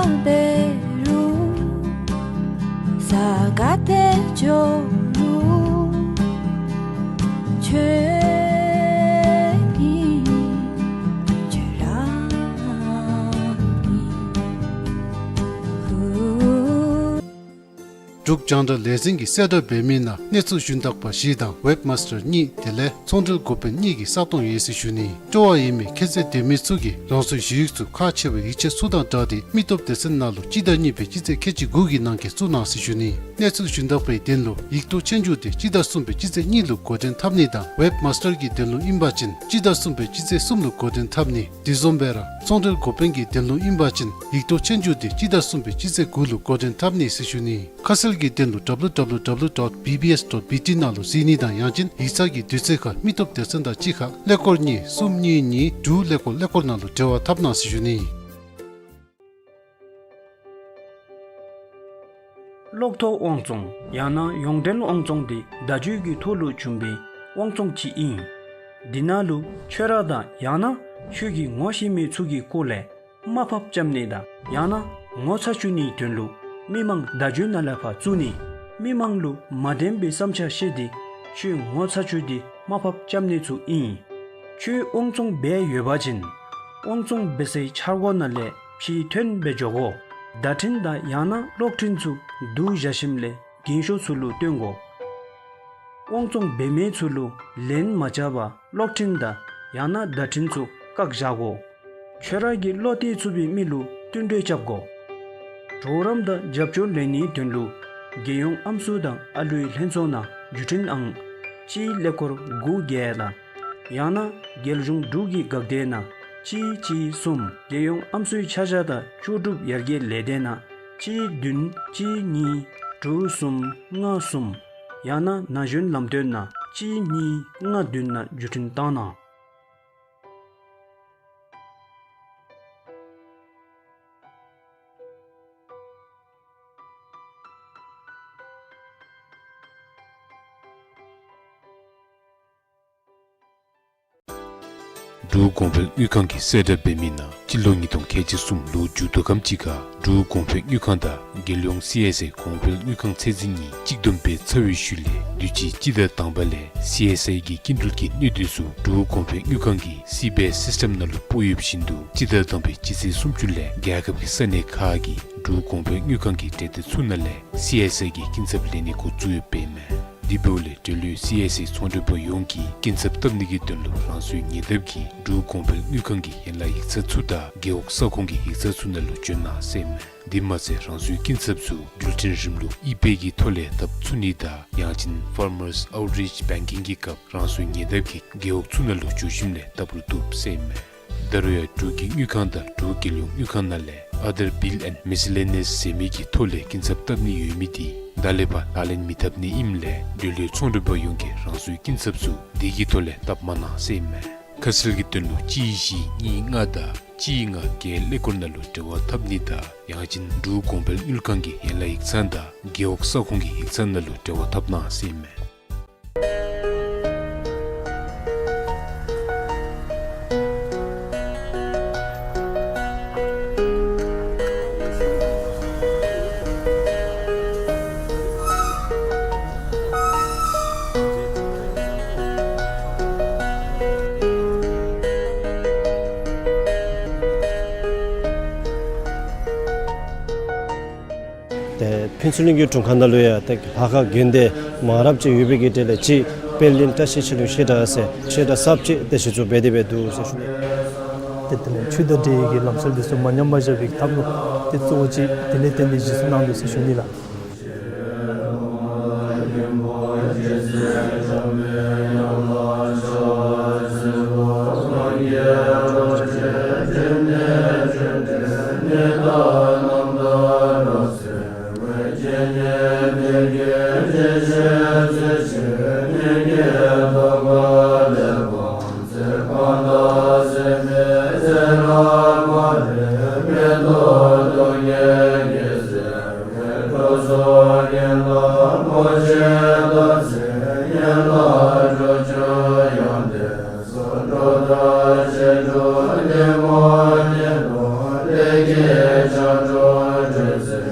འབད་རུང་ས་ག་ཏེ་འགྱོ་རུང་ཁྱོད་ཨིན། ཁྱོད་ར་ཨིན། འབྲུག་རྒྱང་བསྒྲགས་ལས་འཛིན་གྱིས་གསལ་བསྒྲགས་འབད་མི་ནང་གནས་ཚུལ་ཞུན་དག་པ་བཞི་དང་ཝེབ་མཱས་ཊར་གཉིས་དེ་ལས་ཚོང་འབྲེལ་འགོ་དཔོན་གཉིས་ཀྱི་ས་སྟོང་ཡོད་ཟེར་ཞུ་ནི། སྤྲོ་བ་ཡོད་མི་ཁྱད་ཚད་ལྡན་མི་ཚུ་གིས་རང་སོའི་ཞུ་ཡིག་ཚུ་ཁག་ཆེ་བའི་ཡིག་ཆ་ཚུ་དང་སྦྲགས་ཏེ་མི་སྟོབས་སྡེ་ཚན་ནང་ལུ་སྤྱི་ཟླ་གཉིས་པའི་སྤྱི་ཚེས་ཁལ་གཅིག་དགུ་གི་ནང་འཁོད་བཙུགས་གནང་ཟེར་ཞུ་ནི། གནས་ཚུལ་ཞུན་དག་པའི་དོན་ལུ་ཡིག་ཐོག་ཆོས་རྒྱུགས་དེ་སྤྱི་ཟླ་གསུམ་པའི་སྤྱི་ཚེས་གཉིས་ལུ་འགོ་འདྲེན་འཐབ་ནི་དང་ཝེབ་མཱས་ཊར་གྱི་དོན་ལུ་ཨིན་པ་ཅིན་སྤྱི་ཟླ་གསུམ་པའི་སྤྱི་ཚེས་གསུམ་ལུ་འགོ་འདྲེན་འཐབ་ནི། དེ་བཟུམ་སྦེ་ར་ཚོང་འབྲེལ་འགོ་དཔོན་གྱི་དོན་ལུ་ཨིན་པ་ཅིན་ཡིག་ཐོག་ཆོས་རྒྱུགས་དེ་སྤྱི་ཟླ་གསུམ་པའི་སྤྱི་ཚེས་དགུ་ལུ་འགོ་འདྲེན་འཐབ་ནི་ཟེར་ཞུ་ནི། ཁ་གསལ་གྱི་དོན་ལུ་W W W dot B B S dot B T ནང་ལུ་གཟིགས་ནི་དང་ཡང་ཅིན་ཡིག་ཚང་གི་དུས་ཚོད་ཁར་མི་སྟོབས་སྡེ་ཚན་དང་གཅིག་ཁར་ཀླད་ཀོར་གཉིས་གསུམ་གཉིས་གཉིས་དྲུག་ཀླད་ཀོར་ཀླད་ཀོར་ནང་ལུ་འབྲེལ་བ་འཐབ་གནང་ཟེར་ཞུ་ནི། གློག་ཐོག་དབང་བཙོང་ཡང་ན་ཡོངས་འབྲེལ་དབང་བཙོང་དེ་བརྡ་བརྒྱུད་ཀྱི་ཐོག་ལུ་བྱུང་བའི་དབང་བཙོང་ཅིག་ཨིན། དེ་ནང་ལུ་ཁྱོད་ར་དང་ཡང་ན་ཁྱོད་ཀྱིས་ངོ་ཤེས་མི་ཚུ་གི་སྐོར་ལས་དམའ་ཕབ་རྐྱབ་ནི་དང་ཡང་ན་ངོ་ཚ་བཅུག་ནིའི་དོན་ལུ་མི་མང་བརྡ་བརྒྱུད་ནང་ལས་ཕར་བཙུགས་ནི། མི་མང་ལུ་མ་བདེན་པའི་བསམ་འཆར་བཤད་དེ་ཁྱོད་ངོ་ཚ་བཅུག་སྟེ་དམའ་ཕབ་རྐྱབ་ནི་ཚུ་ཨིན། ཁྱོད་དབང་བཙོང་འབད་ཡོད་པ་ཅིན་དབང་བཙོང་འབད་སའི་འཆར་སྒོ་ནང་ལས་ཕྱིར་ཐོན་འབད་འགྱོ་དགོ། བརྡ་འཕྲིན་དང་ཡང་ན་གློག་འཕྲིན་ཚུ་བསྡུ་བཞག་ཞིནམ་ལས་རྒན་ཤོས་ཚུ་ལུ་སྟོན་དགོ། དབང་བཙོང་འབད་མི་ཚུ་ལུ་ལན་མ་རྐྱབ་པར་གློག་འཕྲིན་དང་ཡང་ན་བརྡ་འཕྲིན་ཚུ་བཀག་བཞག་དགོ། ཁྱོད་ར་གིས་བློ་གཏད་ཚུགས་པའི་མི་ལུ་བསྟུན་གྲོས་རྐྱབ་དགོ། གྲོགས་རམ་དང་རྒྱབ་སྐྱོར་ལེན་ནིའི་དོན་ལུ་རྒྱལ་ཡོངས་ཨམ་སྲུ་དང་ཨ་ལུའི་ལྷན་ཚོགས་ནང་བརྒྱུད་འཕྲིན་ཨང་གཅིག་ཀླད་ཀོར་དགུ་བརྒྱད་དང་ཡང་ན་རྒྱལ་གཞུང་འབྲུག་གི་འགག་སྡེ་ནང་གཅིག་གཅིག་གསུམ། རྒྱལ་ཡོངས་ཨམ་སྲུའི་ཆ་བཞག་དང་ལྕོགས་གྲུབ་ཡར་རྒྱས་ལས་སྡེ་ནང་གཅིག་བདུན་གཅིག་གཉིས་དྲུག་གསུམ་ལྔ་གསུམ། ཡང་ན་ན་གཞོན་ལམ་སྟོན་ནང་གཅིག་གཉིས་ལྔ་བདུན་ནང་བརྒྱུད་འཕྲིན་བཏང་གནང་། འབྲུག་གོང་འཕེལ་དངུལ་ཁང་གིས་གསལ་བསྒྲགས་འབད་མི་ནང་སྤྱི་ལོ་ཉིས་སྟོང་ཁལ་གཅིག་གསུམ་ལོ་མཇུག་བསྡུ་ཁམས་ཅིག་ཁར་འབྲུག་གོང་འཕེལ་དངུལ་ཁང་དང་རྒྱལ་ཡོངས་སི་ཨེསི་ཨའི་གོང་འཕེལ་དངུལ་ཁང་ཚད་འཛིན་གཉིས་གཅིག་བསྡོམས་འབད་ཚར་བའི་ཤུལ་ལས་དུས་ཅི་སྤྱི་ཟླ་དང་པ་ལས་སི་ཨེསི་ཨའི་གི་སྐྱིན་འགྲུལ་གྱི་གནས་སྡུད་ཚུ་འབྲུག་གོང་འཕེལ་དངུལ་ཁང་གི་སི་བེ་སིསི་ཊེམ་ནང་ལུ་སྤོ་ཡོདཔ་བཞིན་དུ་སྤྱི་ཟླ་དང་པའི་སྤྱི་ཚེས་སུམ་ཅུ་ལས་རྒྱལ་ཁབ་ཀྱི་ས་གནས་ཁག་གི་འབྲུག་གོང་འཕེལ་དངུལ་ཁང་གི་གྲལ་སྡེ་ཚུ་ནང་ལས་སི་ཨེསི་ཨའི་གི་སྐྱིན་ཚབ་ལེན་ནི་འགོ་བཙུགས་ཡོདཔ་ཨིན་མས། དེ་འབདཝ་ལས་འབྲེལ་ཡོད་སི་ཨེསི་ཨའི་ཚོང་མགྲོན་པ་ཡོངས་ཀྱིས་སྐྱིན་ཚབ་བཏབ་ནི་གི་དོན་ལུ་རང་སོའི་ཉེ་འདབས་ཀྱི་འབྲུག་གོང་འཕེལ་དངུལ་ཁང་གི་ཡན་ལག་ཡིག་ཚང་ཚུ་དང་རྒེད་འོག་ས་ཁོངས་ཀྱི་ཡིག་ཚང་ཚུ་ནང་ལུ་བྱོན་གནང་ཟེར་ཨིན་མས། དེ་མ་ཚད་རང་སོའི་སྐྱིན་ཚབ་ཚུ་འགྲུལ་འཕྲིན་རིམ་ལུགས་ཨི་པེ་གི་ཐོག་ལས་བཏབ་ཚུགས་ནི་དང་ཡང་ཅིན་Farmers Outreach Banking གི་སྐབས་རང་སོའི་ཉེ་འདབས་ཀྱི་རྒེད་འོག་ཚུ་ནང་ལུ་འགྱོ་ཞིནམ་ལས་བཏབ་རུང་བཏུབ་ཟེར་ཨིན་མས། ད་རུང་ཡང་འབྲུག་གི་དངུལ་ཁང་དང་འབྲུག་རྒྱལ་ཡོངས་དངུལ་ཁང་ནང་ལས་Other Bill and Miscellaneous ཟེར་མི་གི་ཐོག་ལས་སྐྱིན་ཚབ་བཏབ་ནི་ཡོད་མི་དེ་ད་ལས་ཕར་ལག་ལེན་མི་འཐབ་ནི་ཨིནམ་ལས་འབྲེལ་ཡོད་ཚོང་མགྲོན་པ་ཡོངས་ཀྱིས་རང་སོའི་སྐྱིན་ཚབ་ཚུ་དེ་གི་ཐོག་ལས་བཏབ་མ་གནང་ཟེར་ཨིན་མས། ཁ་གསལ་གྱི་དོན་ལུ་གཅིག་བཞི་གཉིས་ལྔ་དང་གཅིག་ལྔ་བརྒྱད་ཀླད་ཀོར་ནང་ལུ་འབྲེལ་བ་འཐབ་ནི་དང་ཡང་ཅིན་འབྲུག་གོང་འཕེལ་དངུལ་ཁང་གི་ཡན་ལག་ཡིག་ཚང་དང་རྒེད་འོག་ས་ཁོངས་ཀྱི་ཡིག་ཚང་ནང་ལུ་འབྲེལ་བ་འཐབ་གནང་ཟེར་ཨིན་མས། ཏེ་ཕུན་ཚོགས་གླིང་གི་དྲུང་ཁག་ནང་ལུ་ཡང་ཏེ་ལྷ་ཁང་དགོན་སྡེ་མང་རབས་ཅིག་ཡོད་པའི་གི་གྲས་ལས་ཅིག་དཔལ་ལྡན་བཀྲ་ཤིས་ཆོས་གླིང་བཤད་གྲྭ་ཟེར་བཤད་གྲྭ་གསརཔ་ཅིག་ཏེ་གཞི་བཙུགས་འབད་དེ་སྦེ་འདུག་ཟེར་ཞུ་ནི། ཏེ་དེ་ལས་ཆོས་དང་འབྲེལ་བའི་གི་ལམ་སྲོལ་འདི་ཚུ་མ་ཉམས་པར་བཞག་པའི་ཐབས་ལུ་ཏེ་གཙོ་བོ་ཅིག་དེ་ལས་བརྟེན་ཏེ་གཞི་བཙུགས་གནང་འདུག་ཟེར་ཞུ་ནི་ལགས།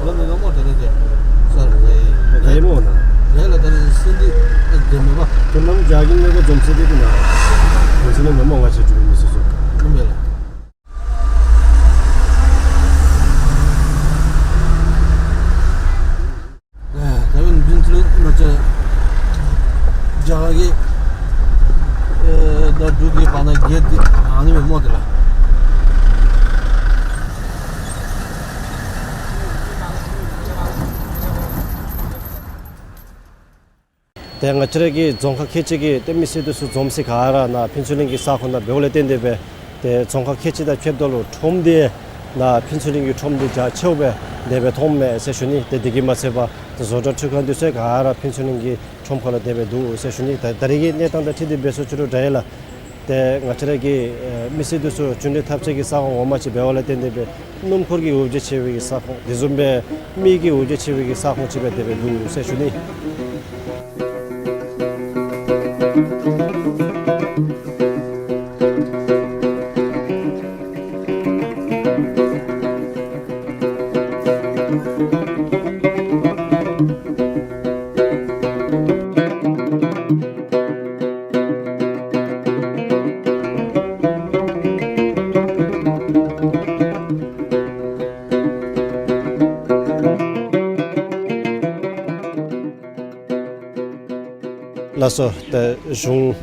ལོ་མི་མང་མོ་དེ་ནས་དེ་སར་རེད། དེ་མོ་ན། རེད་ལ་དེ་ནས་སེམས་འདི་དེ་མེད་པ། དེ་ནམ་རྒྱ་གི་མེད་པ་འཛོམས་སེ་དེ་དེ་ན། འཛོམས་སེ་ནས་མི་མང་ང་ཆེ་གྲུབ་མི་སྲིད་སོ། ཨིན་མེད་ལ། ཨེ་ད་ཡོད་འདི་ཚུ་ང་བཅས་རྒྱ་གར་གྱི་ཨེ་ད་འབྲུག་གི་བར་ན་བརྒལ་ཏེ་ཨ་ནི་མེན་མོ་དེ་ལ། ཏེ་ང་བཅས་ར་གི་རྫོང་ཁག་ཁལ་གཅིག་གི་ཏེ་མི་སེར་འདི་ཚུ་འཛོམས་སེ་ག་ར་ནཱ་ཕུན་ཚོགས་གླིང་གི་ས་ཁོངས་ནང་འབདཝ་ལས་བརྟེན་ཏེ་སྦེ་ཏེ་རྫོང་ཁག་ཁལ་གཅིག་དང་ཕྱདཔ་ད་ལུ་ཁྲོམ་འདི་ནཱ་ཕུན་ཚོགས་གླིང་གི་ཁྲོམ་འདི་རྒྱ་ཆེཝ་སྦེ་དེ་སྦེ་མཐོངམ་མས་ཟེར་ཞུ་ནི། ཏེ་དེ་གིས་མ་ཚད་པར་ཏེ་བཟོ་གྲྭ་འཕྲུལ་ཁང་འདི་ཚུ་ག་ར་ཕུན་ཚོགས་གླིང་གི་ཁྲོམ་ཁ་ལུ་དེ་སྦེ་འདུག་ཟེར་ཞུ་ནི། ད་ད་རེས་ཀྱི་གནས་སྟངས་དང་འཁྲིལ་ཏེ་འབད་ཟེར་ཞུ་རུང་འདྲ་ཡི་ལགས། ཏེ་ང་བཅས་ར་གི་ཨེ་མི་སེར་འདི་ཚུ་རྒྱུན་ལས་འཐབ་ཆས་ཀྱི་ས་ཁོངས་ངོ་མ་ཅིག་འབདཝ་ལས་བརྟེན་ཏེ་སྦེ་སྣུམ་འཁོར་གྱི་འོ་བརྒྱལ་ཆེ་བའི་གི་ས་ཁོངས་དེ་བཟུམ་སྦེ་མི་གི་འོ་བརྒྱལ་ཆེ་བའི་གི་ས་ཁོངས་ཅིག་སྦེ་དེ་སྦེ་འདུག་ཟེར་ཞུ་ནི། ལགས་སོ། ད་གཞུང་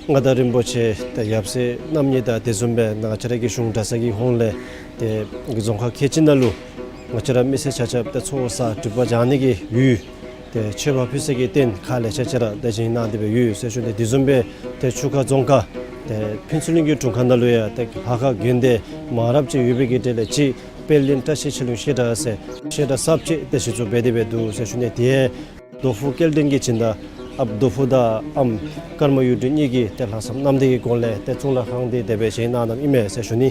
མངའ་བདག་རིན་པོ་ཆེ་ད་ཡབ་སྲས་རྣམ་གཉིས་དང་དེ་བཟུམ་སྦེ་ང་བཅས་ར་གི་གཞུང་གྲྭ་ཚང་གི་ཧོངས་ལས་ཏེ་རྫོང་ཁག་ཁལ་གཅིག་ནང་ལུ་ང་བཅས་ར་མི་སེར་ཆ་ཁྱབ་ཏེ་ཚོགས་བསགས་སྒྲིབ་པ་སྦྱང་ནི་གི་ཡུལ་ཏེ་མཆོད་པ་ཕུལ་ས་གི་རྟེན་ཁག་ལེ་ཤ་ཅིག་ར་ཏེ་བཞེངས་གནང་སྟེ་སྦེ་ཡོད་ཟེར་ཞུ་ནི། དེ་བཟུམ་སྦེ་ཏེ་ཆུ་ཁ་རྫོང་ཁག་ཏེ་ཕུན་ཚོགས་གླིང་གི་དྲུང་ཁག་ནང་ལུ་ཡང་ཏེ་ལྷ་ཁང་དགོན་སྡེ་མང་རབས་ཅིག་ཡོད་པའི་གི་གྲས་ལས་གཅིག་དཔལ་ལྡན་བཀྲ་ཤིས་ཆོས་གླིང་བཤད་གྲྭ་ཟེར་བཤད་གྲྭ་གསརཔ་ཅིག་ཏེ་གཞི་བཙུགས་འབད་དེ་སྦེ་འདུག་ཟེར་ཞུ་ནི། དེ་རྡོ་ཕུ་སྐལ་ལྡན་གྱི་སྦྱིན་བདག་ཨཔ་རྡོ་ཕུ་དང་ཨམ་ཀརྨ་གཡུ་སྒྲོན་གཉིས་ཀྱིས་ཏེ་ལྷག་བསམ་རྣམ་དག་གི་སྒོ་ལས་ཏེ་གཙུག་ལག་ཁང་འདི་དེ་སྦེ་བཞེངས་གནང་གནངམ་ཨིན་མས་ཟེར་ཞུ་ནི།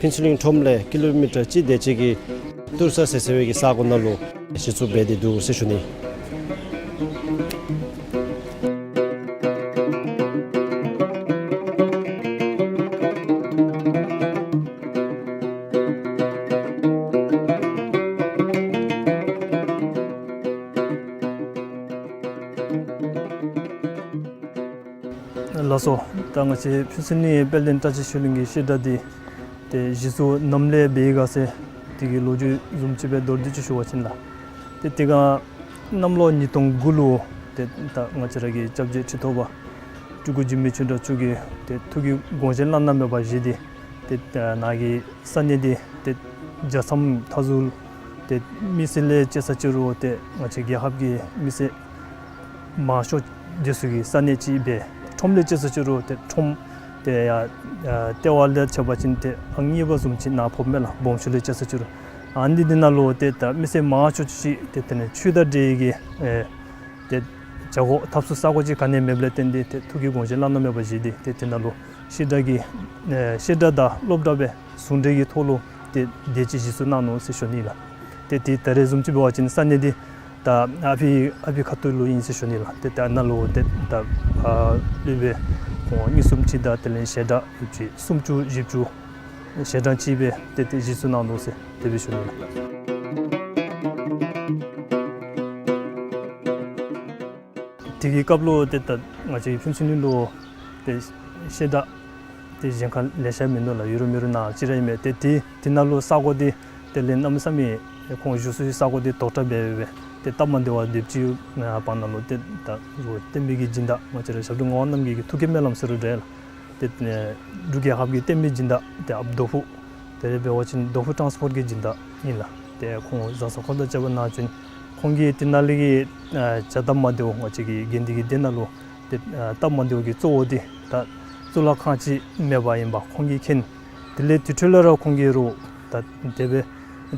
ཕུན་ཚོགས་གླིང་ཁྲོམ་ལས་ཀི་ལོ་མི་ཊར་གཅིག་དེ་ཅིག་གི་ཏུར་ས་ཟེར་ཟེར་བའི་གི་ས་གོ་ནང་ལུ་གཞི་བཙུགས་འབད་དེ་འདུག་ཟེར་ཞུ་ནི། ལགས་སོ། ད་ང་བཅས་ཕུན་ཚོགས་གླིང་དཔལ་ལྡན་བཀྲ་ཤིས་ཆོས་གླིང་གི་བཤད་གྲྭ་འདི་ཏེ་གཞི་བཙུགས་ནམ་ལས་འབད་ཡི་ག་ཟེར་དེ་གི་ལོ་རྒྱུས་བཟུམ་ཅིག་སྦེ་མདོར་བསྡུས་ཅིག་ཞུ་བ་ཅིན་ལགས། ཏེ་དེ་སྒང་གནམ་ལོ་ཉིས་སྟོང་དགུ་ལུ་ཏེ་ད་ང་བཅས་ར་གི་སྐྱབས་རྗེ་ཁྲི་ཐོག་པ་སྤྲུལ་སྐུ་འཇིགས་མེད་ཆོས་གྲགས་མཆོག་གིས་ཏེ་ཐུགས་ཀྱི་དགོངས་བཞེད་བླ་ན་མེད་པ་བཞེས་ཏེ་ཏེ་ནཱ་གི་ས་གནས་འདི་ཏེ་རྒྱལ་མཚམས་མཐའ་ཟུར་ཏེ་མི་སེར་ལས་དཔྱད་ས་ཅིག་རུང་ཏེ་ང་བཅས་རྒྱལ་ཁབ་ཀྱི་མི་སེར་མང་ཤོས་འདི་ཚུ་གི་ས་གནས་ཅིག་སྦེ་ཁྲོམ་ལས་དཔྱད་ས་ཅིག་རུང་ཏེ་ཁྲོམ་ཏེ་ཡ་ལྟེ་བ་ལས་ཕྱེ་བ་ཅིན་ཏེ་ཨང་གཉིས་པ་བཟུམ་ཅིག་ནཱ་ཕོགཔ་མས་ལགས། སྦོམ་ཆུ་ལས་དཔྱད་ས་ཅིག་རུང་ཨ་ནི་འདི་ནང་ལུ་ཏེ་ད་མི་སེར་མང་ཤོས་ཅིག་ཏེ་དེ་ནི་ཆོས་དང་འབྲེལ་གྱི་ཨེ་ཏེ་བྱ་སྒོ་འཐབ་ས་ས་གོ་ཅིག་ག་ནི་མེདཔ་ལས་བརྟེན་ཏེ་ཏེ་ཐུགས་ཀྱི་དགོངས་བཞེད་བླ་ན་མེད་པ་བཞེས་ཏེ་ཏེ་དེ་ནང་ལུ་བཤད་གྲྭ་གི་ཨེ་བཤད་གྲྭ་དང་སློབ་གྲྭ་སྦེ་ཟུང་འབྲེལ་གྱི་ཐོག་ལུ་ཏེ་དེ་ཅིག་གཞི་བཙུགས་གནང་ནུག་ཟེར་ཞུ་ནི་ལགས། ཏེ་དེ་ད་རེས་བཟུམ་ཅིག་འབད་བ་ཅིན་ས་གནས་འདི་ད་ཨ་ཕི་ཨ་ཕི་ཁ་ཐུག་ལུ་ཨིན་ཟེར་ཞུ་ནི་ལགས། ཏེ་ད་ནཱ་ལུ་ཏེ་ད་ཨ་སློབ་དཔོན་ཁོང་གཉིས་གསུམ་ཅིག་དང་དེ་ལས་བཤད་གྲྭ་ཡོད་ཅིག་སུམ་ཅུ་བཞི་བཅུ་བཤད་གྲྭ་ཅིག་སྦེ་ཏེ་ཏེ་གཞི་བཙུགས་གནང་ནུག་ཟེར་དེ་སྦེ་ཞུ་ནི་ལགས། དེ་གི་སྐབས་ལུ་ཏེ་ད་ང་བཅས་ཕུན་ཚོགས་གླིང་ལུ་ཏེ་བཤད་གྲྭ་ཏེ་གཞན་ཁར་ལེ་ཤ་མིན་འདུག་ལགས། ཡོད་རུང་མེད་རུང་ནཱ་ཅིག་ར་ཨིན་མས། ཏེ་དེ་དེ་ནང་ལུ་ས་གོ་འདི་དེ་ལས་གནམ་མེད་ས་མེད་ཁོང་བཞུགས་སའི་ས་གོ་འདི་དོག་དྲགས་སྦེ་སྦེ་ཏེ་སྟབས་མ་བདེ་བ་སྡེབ་ཅིག་ཡོད་པ་ནང་ལུ་ཏེ་ད་བསྟན་པའི་གི་སྦྱིན་བདག་ང་བཅས་ར་ཞབས་དྲུང་ངག་དབང་རྣམ་རྒྱལ་གྱི་ཐུགས་ཀྱི་སྨོན་ལམ་ཟེར་རུང་འདྲ་ལགས། ཏེ་འབྲུག་རྒྱལ་ཁབ་ཀྱི་བསྟན་པའི་སྦྱིན་བདག་ཏེ་ཨཔ་རྡོ་ཕུ་ དེ་ལས་འབད་བ་ཅིན་རྡོ་ཕུ་ཊཱནསི་པོརཊ་གི་སྦྱིན་བདག་ཨིན་ལགས། ཏེ་ཁོང་བཟའ་ཚང་ཁོ་དང་བཅས་པ་ནང་བཞིན་ཁོང་གིས་དེ་ནང་ལས་ཀྱི་ཨ་བྱ་སྟབས་མ་བདེཝ་ང་བཅས་ཀྱི་དགེ་འདུན་གྱི་སྡེ་ནང་ལུ་ཏེ་ཨ་སྟབས་མ་བདེཝ་གི་གཙོ་བོ་འདི་ད་གཙུག་ལག་ཁང་ཅིག་མེདཔ་ཨིནམ་ཁོང་གིས་མཁྱེན། དེ་ལས་དེ་འཕྲོ་ལས་ར་ཁོང་གིས་རུང་ད་དེ་སྦེ་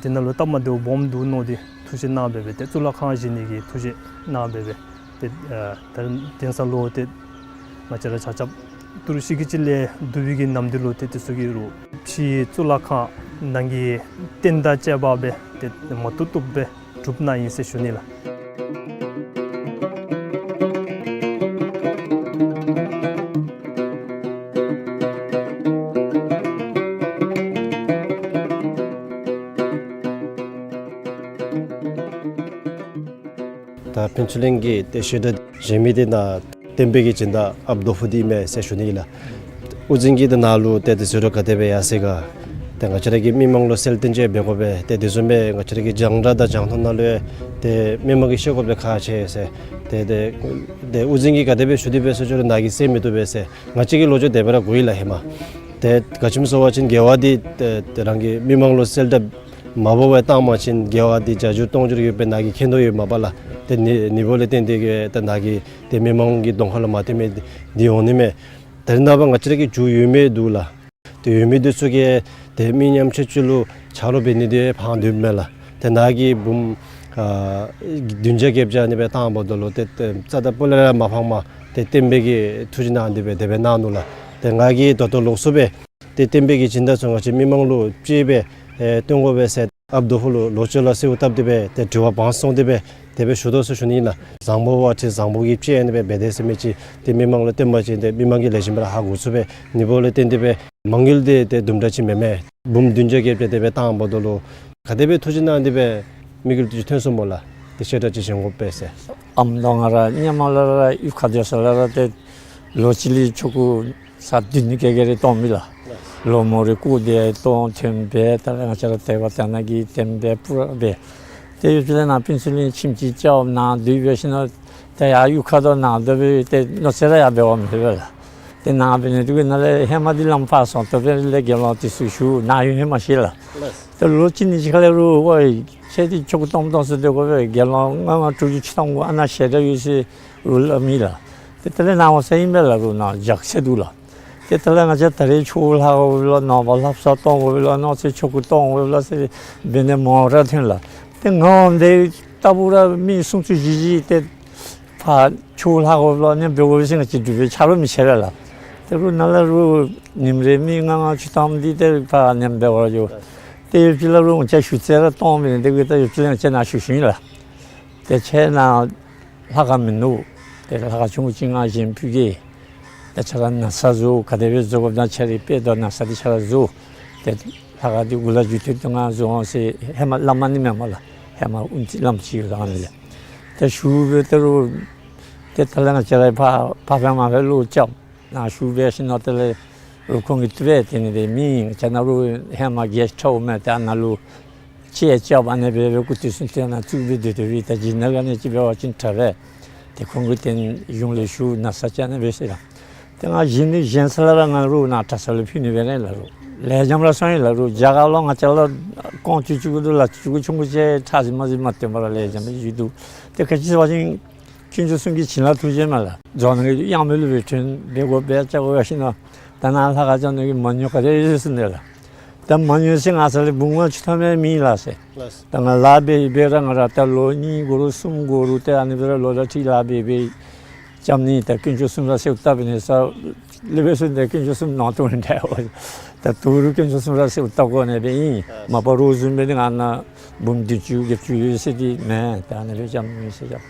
དེ་ནང་ལུ་སྟབས་མ་བདེཝ་སྦོམ་འདུག་མནོ་སྟེ་ཐུགས་བཞེད་གནང་སྦེ་སྦེ་ཏེ་གཙུག་ལག་ཁང་བཞེངས་ནི་གི་ཐུགས་བཞེད་གནང་སྦེ་སྦེ་ཏེ་ཨ་ད་དེང་སང་ལུ་ཏེ་ང་བཅས་ར་ཆ་ཁྱབ་ཏི་རུ་ཤི་ཀི་ཅིག་ལས་བསྡུ་བའི་གི་ནམ་དུས་ལུ་ཏེ་དེ་ཚུ་གི་རུང་ཕྱིའི་གཙུག་ལག་ཁང་ནང་གི་རྟེན་དང་བཅས་པ་སྦེ་ཏེ་མ་བཏུབ་བཏུབ་སྦེ་གྲུབ་ནི་ཨིན་ཟེར་ཞུ་ནི་ལགས། ད་ཕུན་ཚོགས་གླིང་གི་ཏེ་བཤད་གྲྭ་བཞེངས་མི་འདི་ནཱ་བསྟན་པའི་གི་སྦྱིན་བདག་ཨཔ་རྡོ་ཕུ་འདི་མས་ཟེར་ཞུ་ནི་ཨིན་ལགས། དབུ་འཛིན་གྱིས་ཏེ་ནཱ་ལུ་ཏེ་དེ་ཟེར་རུང་ག་དེ་སྦེ་ཡར་སོང་ག། ཏེ་ང་བཅས་ར་གི་མི་མང་ལུ་གསལ་སྟོན་ཅིག་འབད་དགོ་པས། ཏེ་དེ་བཟུམ་སྦེ་ང་བཅས་ར་གི་རྒྱང་བསྒྲགས་དང་རྒྱང་མཐོང་ནང་ལུ་ཏེ་མི་མང་གིས་ཤེས་དགོཔ་ཁག་ཆེ་ཟེར། ཏེ་ཏེ་ཏེ་དབུ་འཛིན་གྱིས་ག་དེ་སྦེ་ཞུ་དེ་སྦེ་ཟེར་ཞུ་རུང་ནཱ་གིས་གསན་མི་བཏུབ་པས་ཟེར། ང་བཅས་ཀྱི་ལོ་རྒྱུས་དེ་སྦེ་ར་གོ་ཡི་ལགས་ཧེ་མ། ཏེ་ག་ཅི་སྨོ་ཟེར་བ་ཅིན་དགེ་བ་འདི་ཏེ་ཏེ་རང་གི་མི་མང་ལུ་གསལ་བསྒྲགས་མ་འབད་བར་བཏང་པ་ཅིན་དགེ་བ་འདི་བརྒྱ་འགྱུར་སྟོང་འགྱུར་ཡོད་པའི་ནཱ་གིས་མཁྱེན་དོ་ཡོདཔ་མས་ལགས། ཏེ་ནི་ནི་འབདཝ་ལས་བརྟེན་ཏེ་གིས་ཏེ་ནཱ་གིས་ཏེ་མི་མང་གི་གདོང་ཁ་ལུ་མ་ཐོན་མི་འདི་འོང་ནི་མས། ད་རེས་ནངས་པ་ང་བཅས་ར་གི་རྒྱུ་ཡོད་མི་འདུག་ལགས། ཏེ་ཡོད་མི་འདི་ཚུ་གིས་ཏེ་མི་ཉམ་ཆུང་ཚུ་ལུ་ཆ་རོགས་འབད་ནི་འདི་ཕངས་དོ་མས་ལགས། ཏེ་ནཱ་གིས་འབུམ་ཨ་བདུན་བརྒྱ་བརྒྱད་བརྒྱ་ཨ་ནི་སྦེ་བཏངམ་ད་ལུ་ཏེ་ཏེ་རྩ་དང་སྤུ་ལས་ར་མ་ཕངས་མས། ཏེ་བསྟན་པའི་གི་ཐུགས་བཞེད་གནང་སྟེ་སྦེ་དེ་སྦེ་གནང་ནུག་ལགས། ཏེ་ང་གིས་ད་ལྟོ་ལོགས་སུ་སྦེ་ཏེ་བསྟན་པའི་གི་སྦྱིན་བདག་ཚུ་ང་བཅས་མི་མང་ལུ་ཅིག་སྦེ་ཨེ་སྟོན་དགོ་པས་ཟེར་ཨཔ་རྡོ་ཕུ་ལུ་ལོག་ཅི་ལགས་ཟེར་བཏབ་སྟེ་སྦེ་ཏེ་དྲི་བ་དཔང་བཟུང་སྟེ་སྦེ་དེ་སྦེ་ཞུ་དོ་ཟེར་ཞུ་ནི་ཨིན་ལགས། བཟང་པོ་བ་ཅིན་བཟང་པོ་གིས་ཅིག་ཨ་ནི་སྦེ་འབད་དེས་ཟེར་མི་ཅིག་ཏེ་མི་མང་ལུ་སྟོན་པ་ཅིན་ཏེ་མི་མང་གིས་ལེགས་ཤོམ་སྦེ་ར་ཧ་གོ་ཚུགས་པས། ནི་འབདཝ་ལས་བརྟེན་ཏེ་སྦེ་མ་དངུལ་འདི་ཏེ་དུམ་གྲ་ཅིག་མེན་མས། འབུམ་བདུན་བརྒྱ་བརྒྱད་བརྒྱ་དེ་སྦེ་བཏངམ་ད་ལུ་ག་དེ་སྦེ་ཐུགས་བཞེད་གནང་སྟེ་སྦེ་དམིགས་ཡུལ་འདི་ཐོན་སོང་སྨོ་ལགས། ཏེ་བཤད་གྲྭ་ཅིག་བཞེངས་དགོ་པས་ཟེར། ཨམ་ད་ང་ར་ཧེ་མ་ལས་ར་གཡུས་ཁར་སྡོད་ས་ལས་ར་ཏེ་ལོ་གཅིག་ལས་ཆོ་ག་ཚར་བདུན་ནི་ག་ག་ར་གཏང་མི་ལགས། ལོ་མོ་རེ་སྐུ་དེ་གཏང་ཐོན་སྦེ་ད་ལས་ང་བཅས་ར་དེ་བ་དེ་ནང་གི་བསྟན་པའི་སྤུ་ར་འབད། ཏེ་ཡུལ་ལས་ནཱ་ཕུན་ཚོགས་གླིང་ཁྱིམ་ཅིག་རྐྱབ་ནཱ་སྡོད་སྦེ་ཞིནམ་ལས་ཏེ་ཡར་གཡུས་ཁར་དང་ནཱ་སྡོད་སྦེ་ཏེ་མནོ་ཚད་ར་ཡར་འབད་བ་མེད་པས་ལགས། ཏེ་ནཱ་འབད་ནི་དེ་གིས་ནཱ་ལས་ཧེ་མ་འདི་ལམ་ཕར་སོང་སྟེ་སྦེ་ལས་དགེ་སློང་དེ་ཚུ་ཞུ་ནཱ་ཡོད་ཧེ་མ་ཤེས་ལགས། ལགས། ཏེ་ལོ་གཅིག་གཉིས་ཅིག་ཁ་ལས་རུང་ཝའེ་ཁྱེད་འདི་ཆོ་ག་གཏང་གཏང་ས་སྡོད་དགོ་པས། དགེ་སློང་ལྔ་ལྔ་དྲུག་ཅུ་ཅིག་གཏང་དགོ་ཨ་ནཱ་ཞལ་གྲངས་ཡོད་ཟེར་རུང་སླབ་མི་ལགས། ཏེ་དེ་ལས་ནཱ་འོང་ས་ཨིན་པས་ལགས། རུང་ནཱ་རྒྱགས་ཚད་འདུག་ལགས། ཏེ་དེ་ལས་ང་བཅས་ད་རེས་ཆོས་ལྷབ་དགོ་པས་ལགས། ནངས་པ་ལྷ་བསངས་གཏང་དགོ་པས་ལགས། གནངས་ཚེ་ཆོ་ག་གཏང་དགོ་པས་ལགས་ཟེར་འབད་ནི་མང་ར་ཐོན་ལགས། ཏེ་ང་འོང་དེ་ལྟ་བུ་ར་མི་སུམ་ཅུ་བཞི་བཞི་ཏེ་ཕར་ཆོས་ལྷབ་དགོ་པས་ལགས། ཨ་ནི་འབད་དགོ་པས་ཟེར་ང་བཅས་འབྲུག་པའི་ཆ་རོགས་མི་ཆེ་བས་ལགས། ཏེ་རུང་ནཱ་ལས་རུང་ཉིནམ་རེ་མི་ལྔ་ལྔ་ཅིག་གཏངམ་འདི་ཏེ་ཕར་ཨ་ནི་འབད་བར་འགྱོ། ཏེ་ཡུལ་ཕྱི་ལས་རུང་ང་བཅས་ཞུ་ཚད་ར་གཏང་མི་ནི་དེ་གིས་ད་ཡུལ་ཕྱི་ལས་ང་བཅས་ནཱ་ཞུ་ཞུཝ་ཨིན་ལགས། ཏེ་ཁྱེད་ནཱ་ལྷ་ཁང་མིན་འདུག། ཏེ་ལྷ་ཁང་ཆུང་ཀུ་ཅིག་ང་བཞེངས་ཕུལ་གེ། ཏེ་ཁྱེད་ར་མནོ་བསམ་བཟོ། ག་དེ་སྦེ་བཟོ་དགོཔ་ད་ཁྱེད་རའི་དཔེ་དང་མནོ་བསམ་འདི་ཁྱེད་ར་བཟོ། ཏེ་ལྷ་ཁང་འདི་འགོ་ལས་མཇུག་མཐུད་དེ་ང་བཟོ་འོང་ཟེར་ཧེ་མ་སླབ་མ་ནི་མེན་མས་ལགས། ཧེ་མ་ཨུན་ཙི་ལམ་ཅིག་ཡོད་ལགས། ཨ་ནི་ལས་ཏེ་ཞུ་སྦེ་ཏེ་རུང་ཏེ་ད་ལས་ང་བཅས་ར་ཕར་ཕར་སྦེ་མར་སྦེ་བློ་རྐྱབ། ནཱ་ཞུ་སྦེ་ཞིནམ་ལས་དེ་ལས་རུང་ཁོང་གིས་དེ་སྦེ་དེ་ནི་དེ་མི་ང་བཅས་ནཱ་རུང་ཧེ་མ་རྒྱལ་ཁྲ་བོ་མས། ཏེ་ཨ་ནཱ་ལུ་ཅིག་རྐྱབ་ཨ་ནི་སྦེ་སྦེ་སྐུ་དུས་སུ་ཏེ་ནཱ་བཙུགས་སྦེ་སྡོད་སྡོད་པའི་ད་ཇི་ནང་ག་ནི་ཅིག་འབད་བ་ཅིན་དྲག་པས། ཏེ་ཁོང་གིས་ཏེ་གཞུང་ལས་ཞུ་མནོ་བསམ་ཅིག་ཨ་ནི་སྦེ་ཟེར་ལགས། ཏེ་ང་བཞེངས་ནི་བཞེངས་ས་ལས་ར་ང་རུང་ནཱ་གྲྭ་ཚང་ལུ་ཕུལ་ནི་སྦེ་ར་ཨིན་ལགས། རུང་ལེགས་ཤོམ་ར་སོང་ཡི་ལགས། རུང་རྒྱ་གར་ལུ་ང་བཅས་ལུ་ཀོང་ཆུང་ཆུང་ཀུ་འདུག་ལགས། ཆུང་ཀུ་ཆུང་ཀུ་ཅིག་ཁྲ་ཟིང་མ་ཟིང་མ་སྟོན་པར་ར་ལེགས་ཤོམ་སྦེ་ཡོད་འདུག། ཏེ་ག་ཅི་ཟེར་བ་ཅིན་དཀོན་མཆོག་གསུམ་གྱི་བྱིན་རླབས་ཐུགས་རྗེ་མས་ལགས། རྫོང་ནང་གི་གཡང་མེ་ལུ་སྦེ་ཐོན་སྦེ་དགོ་སྦེ་བཅའ་དགོ་ཡ་ཞིནམ་ལས་ད་ནཱ་ལྷ་ཁང་བཅའ་ནི་གི་མ་དངུལ་ག་དེ་ཡོད་ཟེར་ནི་ལགས། ད་མ་དངུལ་ཟེར་ང་ས་ལས་འབུམ་ལྔ་བཅུ་ཐམ་ཡང་མེད་ལགས་ཟེར། ལགས། ད་ང་ལཱ་འབད་འབད་ར་ང་ར་ད་ལོ་གཉིས་འགོར་རུང་གསུམ་འགོར་རུང་ཏེ་ཨ་ནི་སྦེ་ར་ལོ་ལ་ཁྲི་ལཱ་འབད་འབད་རྐྱབ་ནི། ད་དཀོན་མཆོག་གསུམ་ར་གསོལཝ་བཏབ་ནི་ས་ལས་འབད་ས་ཏེ་དཀོན་མཆོག་གསུམ་ནང་དོག་ནི་འདྲ་འོང་། ད་ད་རུང་དཀོན་མཆོག་གསུམ་ར་གསོལཝ་བཏབ་དགོ་ནི་སྦེ་ཨིན། ཨ་མ་པ་རོགས་བཟུམ་སྦེ་ནི་ང་ནཱ་འབུམ་བདུན་ཅུ་བརྒྱད་ཅུ་ཡོད་ཟེར་འདི་མེན། ད་ཨ་ནི་སྦེ་རྐྱབ་ནི་ཟེར་རྐྱབ།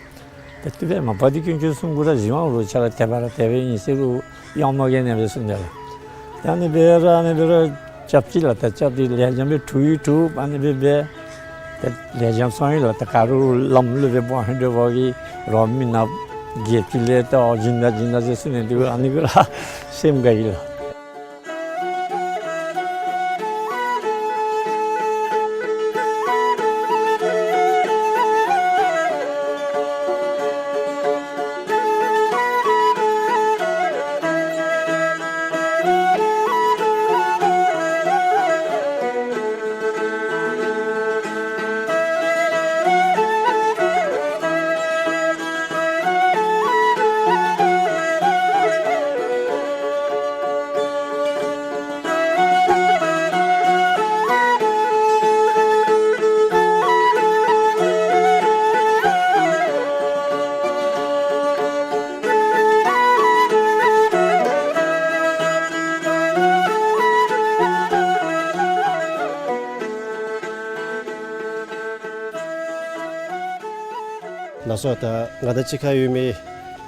ད་དེ་སྦེ་མ་པ་འདི་དཀོན་མཆོག་གསུམ་གུ་ར་གཟིགས་དབང་རུང་ཁྱེད་ར་དེ་སྦེ་ར་དེ་སྦེ་ཨིན་ཟེར་རུང་གཡང་མ་གི་ནི་སྦེ་གསུངས་ཏེ་ལགས། ད་ཨ་ནི་སྦེ་ར་ཨ་ནི་སྦེ་ར་རྐྱབ་ཅི་ལགས། ད་རྐྱབ་སྟེ་ལེགས་ཤོམ་སྦེ་གྲུབ་ཡི་གྲུབ། ཨ་ནི་སྦེ་སྦེ་ད་ལེགས་ཤོམ་སོང་ཡི་ལགས། ད་ག་རུང་ལམ་ལུ་སྦེ་འབད་ཧིང་འདོད་པ་གིས་རོགས་མི་ནག་བརྒྱད་ཅུ་ལས་ད་སྦྱིན་བདག་སྦྱིན་བདག་ཟེར་གསུངས་ནི་འདུག། ཨ་ནི་གུ་ར་སེམས་དགའ་ཡི་ལགས། ལགས་སོ། ད་ང་དང་གཅིག་ཁར་ཡོད་མི་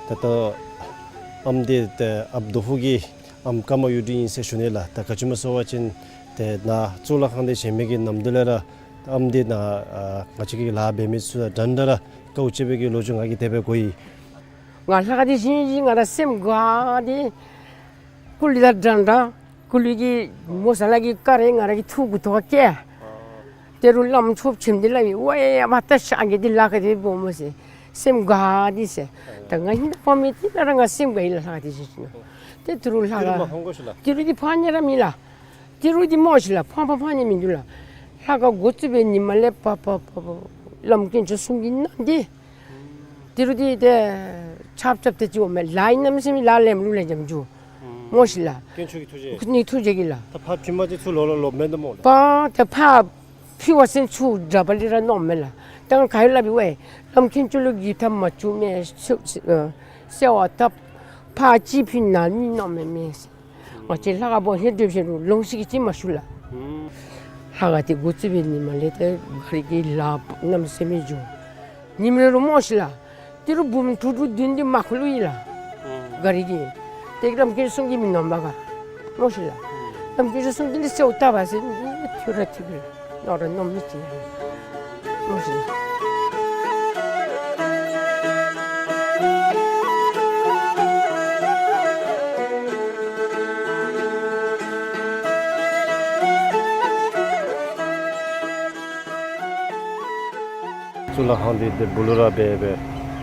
ད་ལྟོ་ཨམ་འདི་ཏེ་ཨཔ་རྡོ་ཕུག་གི་ཨམ་ཀརྨ་གཡུ་སྒྲོན་ཨིན་ཟེར་ཞུ་ནི་ལགས། ད་ག་ཅི་སྨོ་ཟེར་བ་ཅིན་ཏེ་ནཱ་གཙུག་ལག་ཁང་འདི་བཞེངས་མི་གི་ནམ་དུས་ལས་ར་ཨམ་འདི་ནཱ་ཨ་ང་བཅས་ཀྱིས་ལཱ་འབད་མི་ཚུ་དང་འདྲན་འདྲ་ར་དཀའཝ་སྤྱད་པའི་གི་ལོ་རྒྱུས་ང་གིས་དེ་སྦེ་གོ་ཡི། ང་ལྷ་ཁང་འདི་བཞེངས་ཞིནམ་ང་ར་སེམས་དགའ་སྟེ་ཀུ་ལི་དང་འདྲན་འདྲ་ཀུ་ལི་གི་མོ་ས་ལ་གི་ཀ་རེ་ང་ར་གི་ཐུགས་ཀྱི་ཐོག་ཁར་བཀལ། དེ་རུང་བླམ་ཆོསཔ་ཆེན་པོ་འདི་ལགས་ཨིན་ཝའེ་ཨ་མ་ད་ཤ་གི་འདི་ལཱ་ཁག་འདི་སྦོམ་མས་ཟེར་སེམས་དགའ་སྟེ་ཟེར། ད་ང་ཧིང་ད་ཕ་མེད་དེ་ན་ར་ང་སེམས་དགའ་ཡི་ལགས། ལྷ་ཁང་འདི་བཞེངས་ཞིནམ་ཏེ་དེ་རུང་ལྷ་ཁང་དེ་རུང་མ་ཧོང་གོ་ཤི་ལགས། དེ་རུང་འདི་ཕར་ཉལ་ར་མེད་ལགས། དེ་རུང་འདི་སྨོ་ཤི་ལགས། ཕར་ཕར་ཕར་ཉལ་མི་འདུག་ལགས། ལྷ་ཁང་འགོ་བཙུགས་པའི་ཉིནམ་ལས་ཕར་ཕར་ཕར་ཕར་བླམ་དཀོན་མཆོག་གསུམ་གྱི་ནང་འདི་དེ་རུང་འདི་ཏེ་ཆབ་ཆབ་ཏེ་ཅིག་འོང་མས་ལགས། ཨིན་ནམ་སེམས་ལཱ་ལེན་ལུ་ལེན་འཇམ་འགྱོ་སྨོ་ཤི་ལགས། དཀོན་མཆོག་གི་ཐུགས་རྗེ་ནི་ཐུགས་རྗེ་གིས་ལགས། ད་ཕར་ཕྱི་མ་ཅིག་ཚུར་ལོག་ལོག་ལོག་མེན་ད་སྨོ་ལགས། པ་ཏེ་ཕར་ཕྱི་བ་ཅིན་ཚུར་དྲག་པ་ལས་ར་ནོར་མས་ལགས། ད་ང་ག་ཡོད་སླབ་ཡི་ཝའེ་བླམ་དཀོན་མཆོག་ལུ་གི་ཐབས་མ་བྱུང་མས་ཟེར་ཟེར་བ་ད་ཕར་ཅིག་ཕི་ན་ནི་ནོར་མས་མས་ཟེར། ང་བཅས་ལྷ་ཁང་བོ་ཧེ་སྒྲུབ་ཤེས་རུང་ལོང་ཤེས་ཀྱི་ཅིག་མ་ཞུ་ལགས། ལྷ་ཁང་འདི་འགོ་བཙུགས་པའི་ཉིནམ་ལས་ཏེ་ག་རི་གི་ལཱ་གནམ་མེད་ས་མེད་འགྱོ། ཉིནམ་རེ་རུང་སྨོ་ཤི་ལགས། དེ་རུང་འབུམ་དྲུག་དྲུག་བདུན་བདུན་མ་ཁུག་ལུ་ཡི་ལགས། ག་རི་གི་ཏེ་བླམ་དཀོན་མཆོག་གསུམ་གྱིས་མི་ནོར་བ་ག་སྨོ་ཤི་ལགས། བླམ་དཀོན་མཆོག་གསུམ་གྱིས་འདི་གསོལཝ་བཏབ་པ་ཟེར་འདི་ཐོས་ར་ཐོས་པས་ལགས། ནོར་ར་ནོར་མི་ཅིག་ལགས། གཙུག་ལག་ཁང་འདི་ཏེ་སྦུག་ལུ་ར་སྦེ་སྦེ་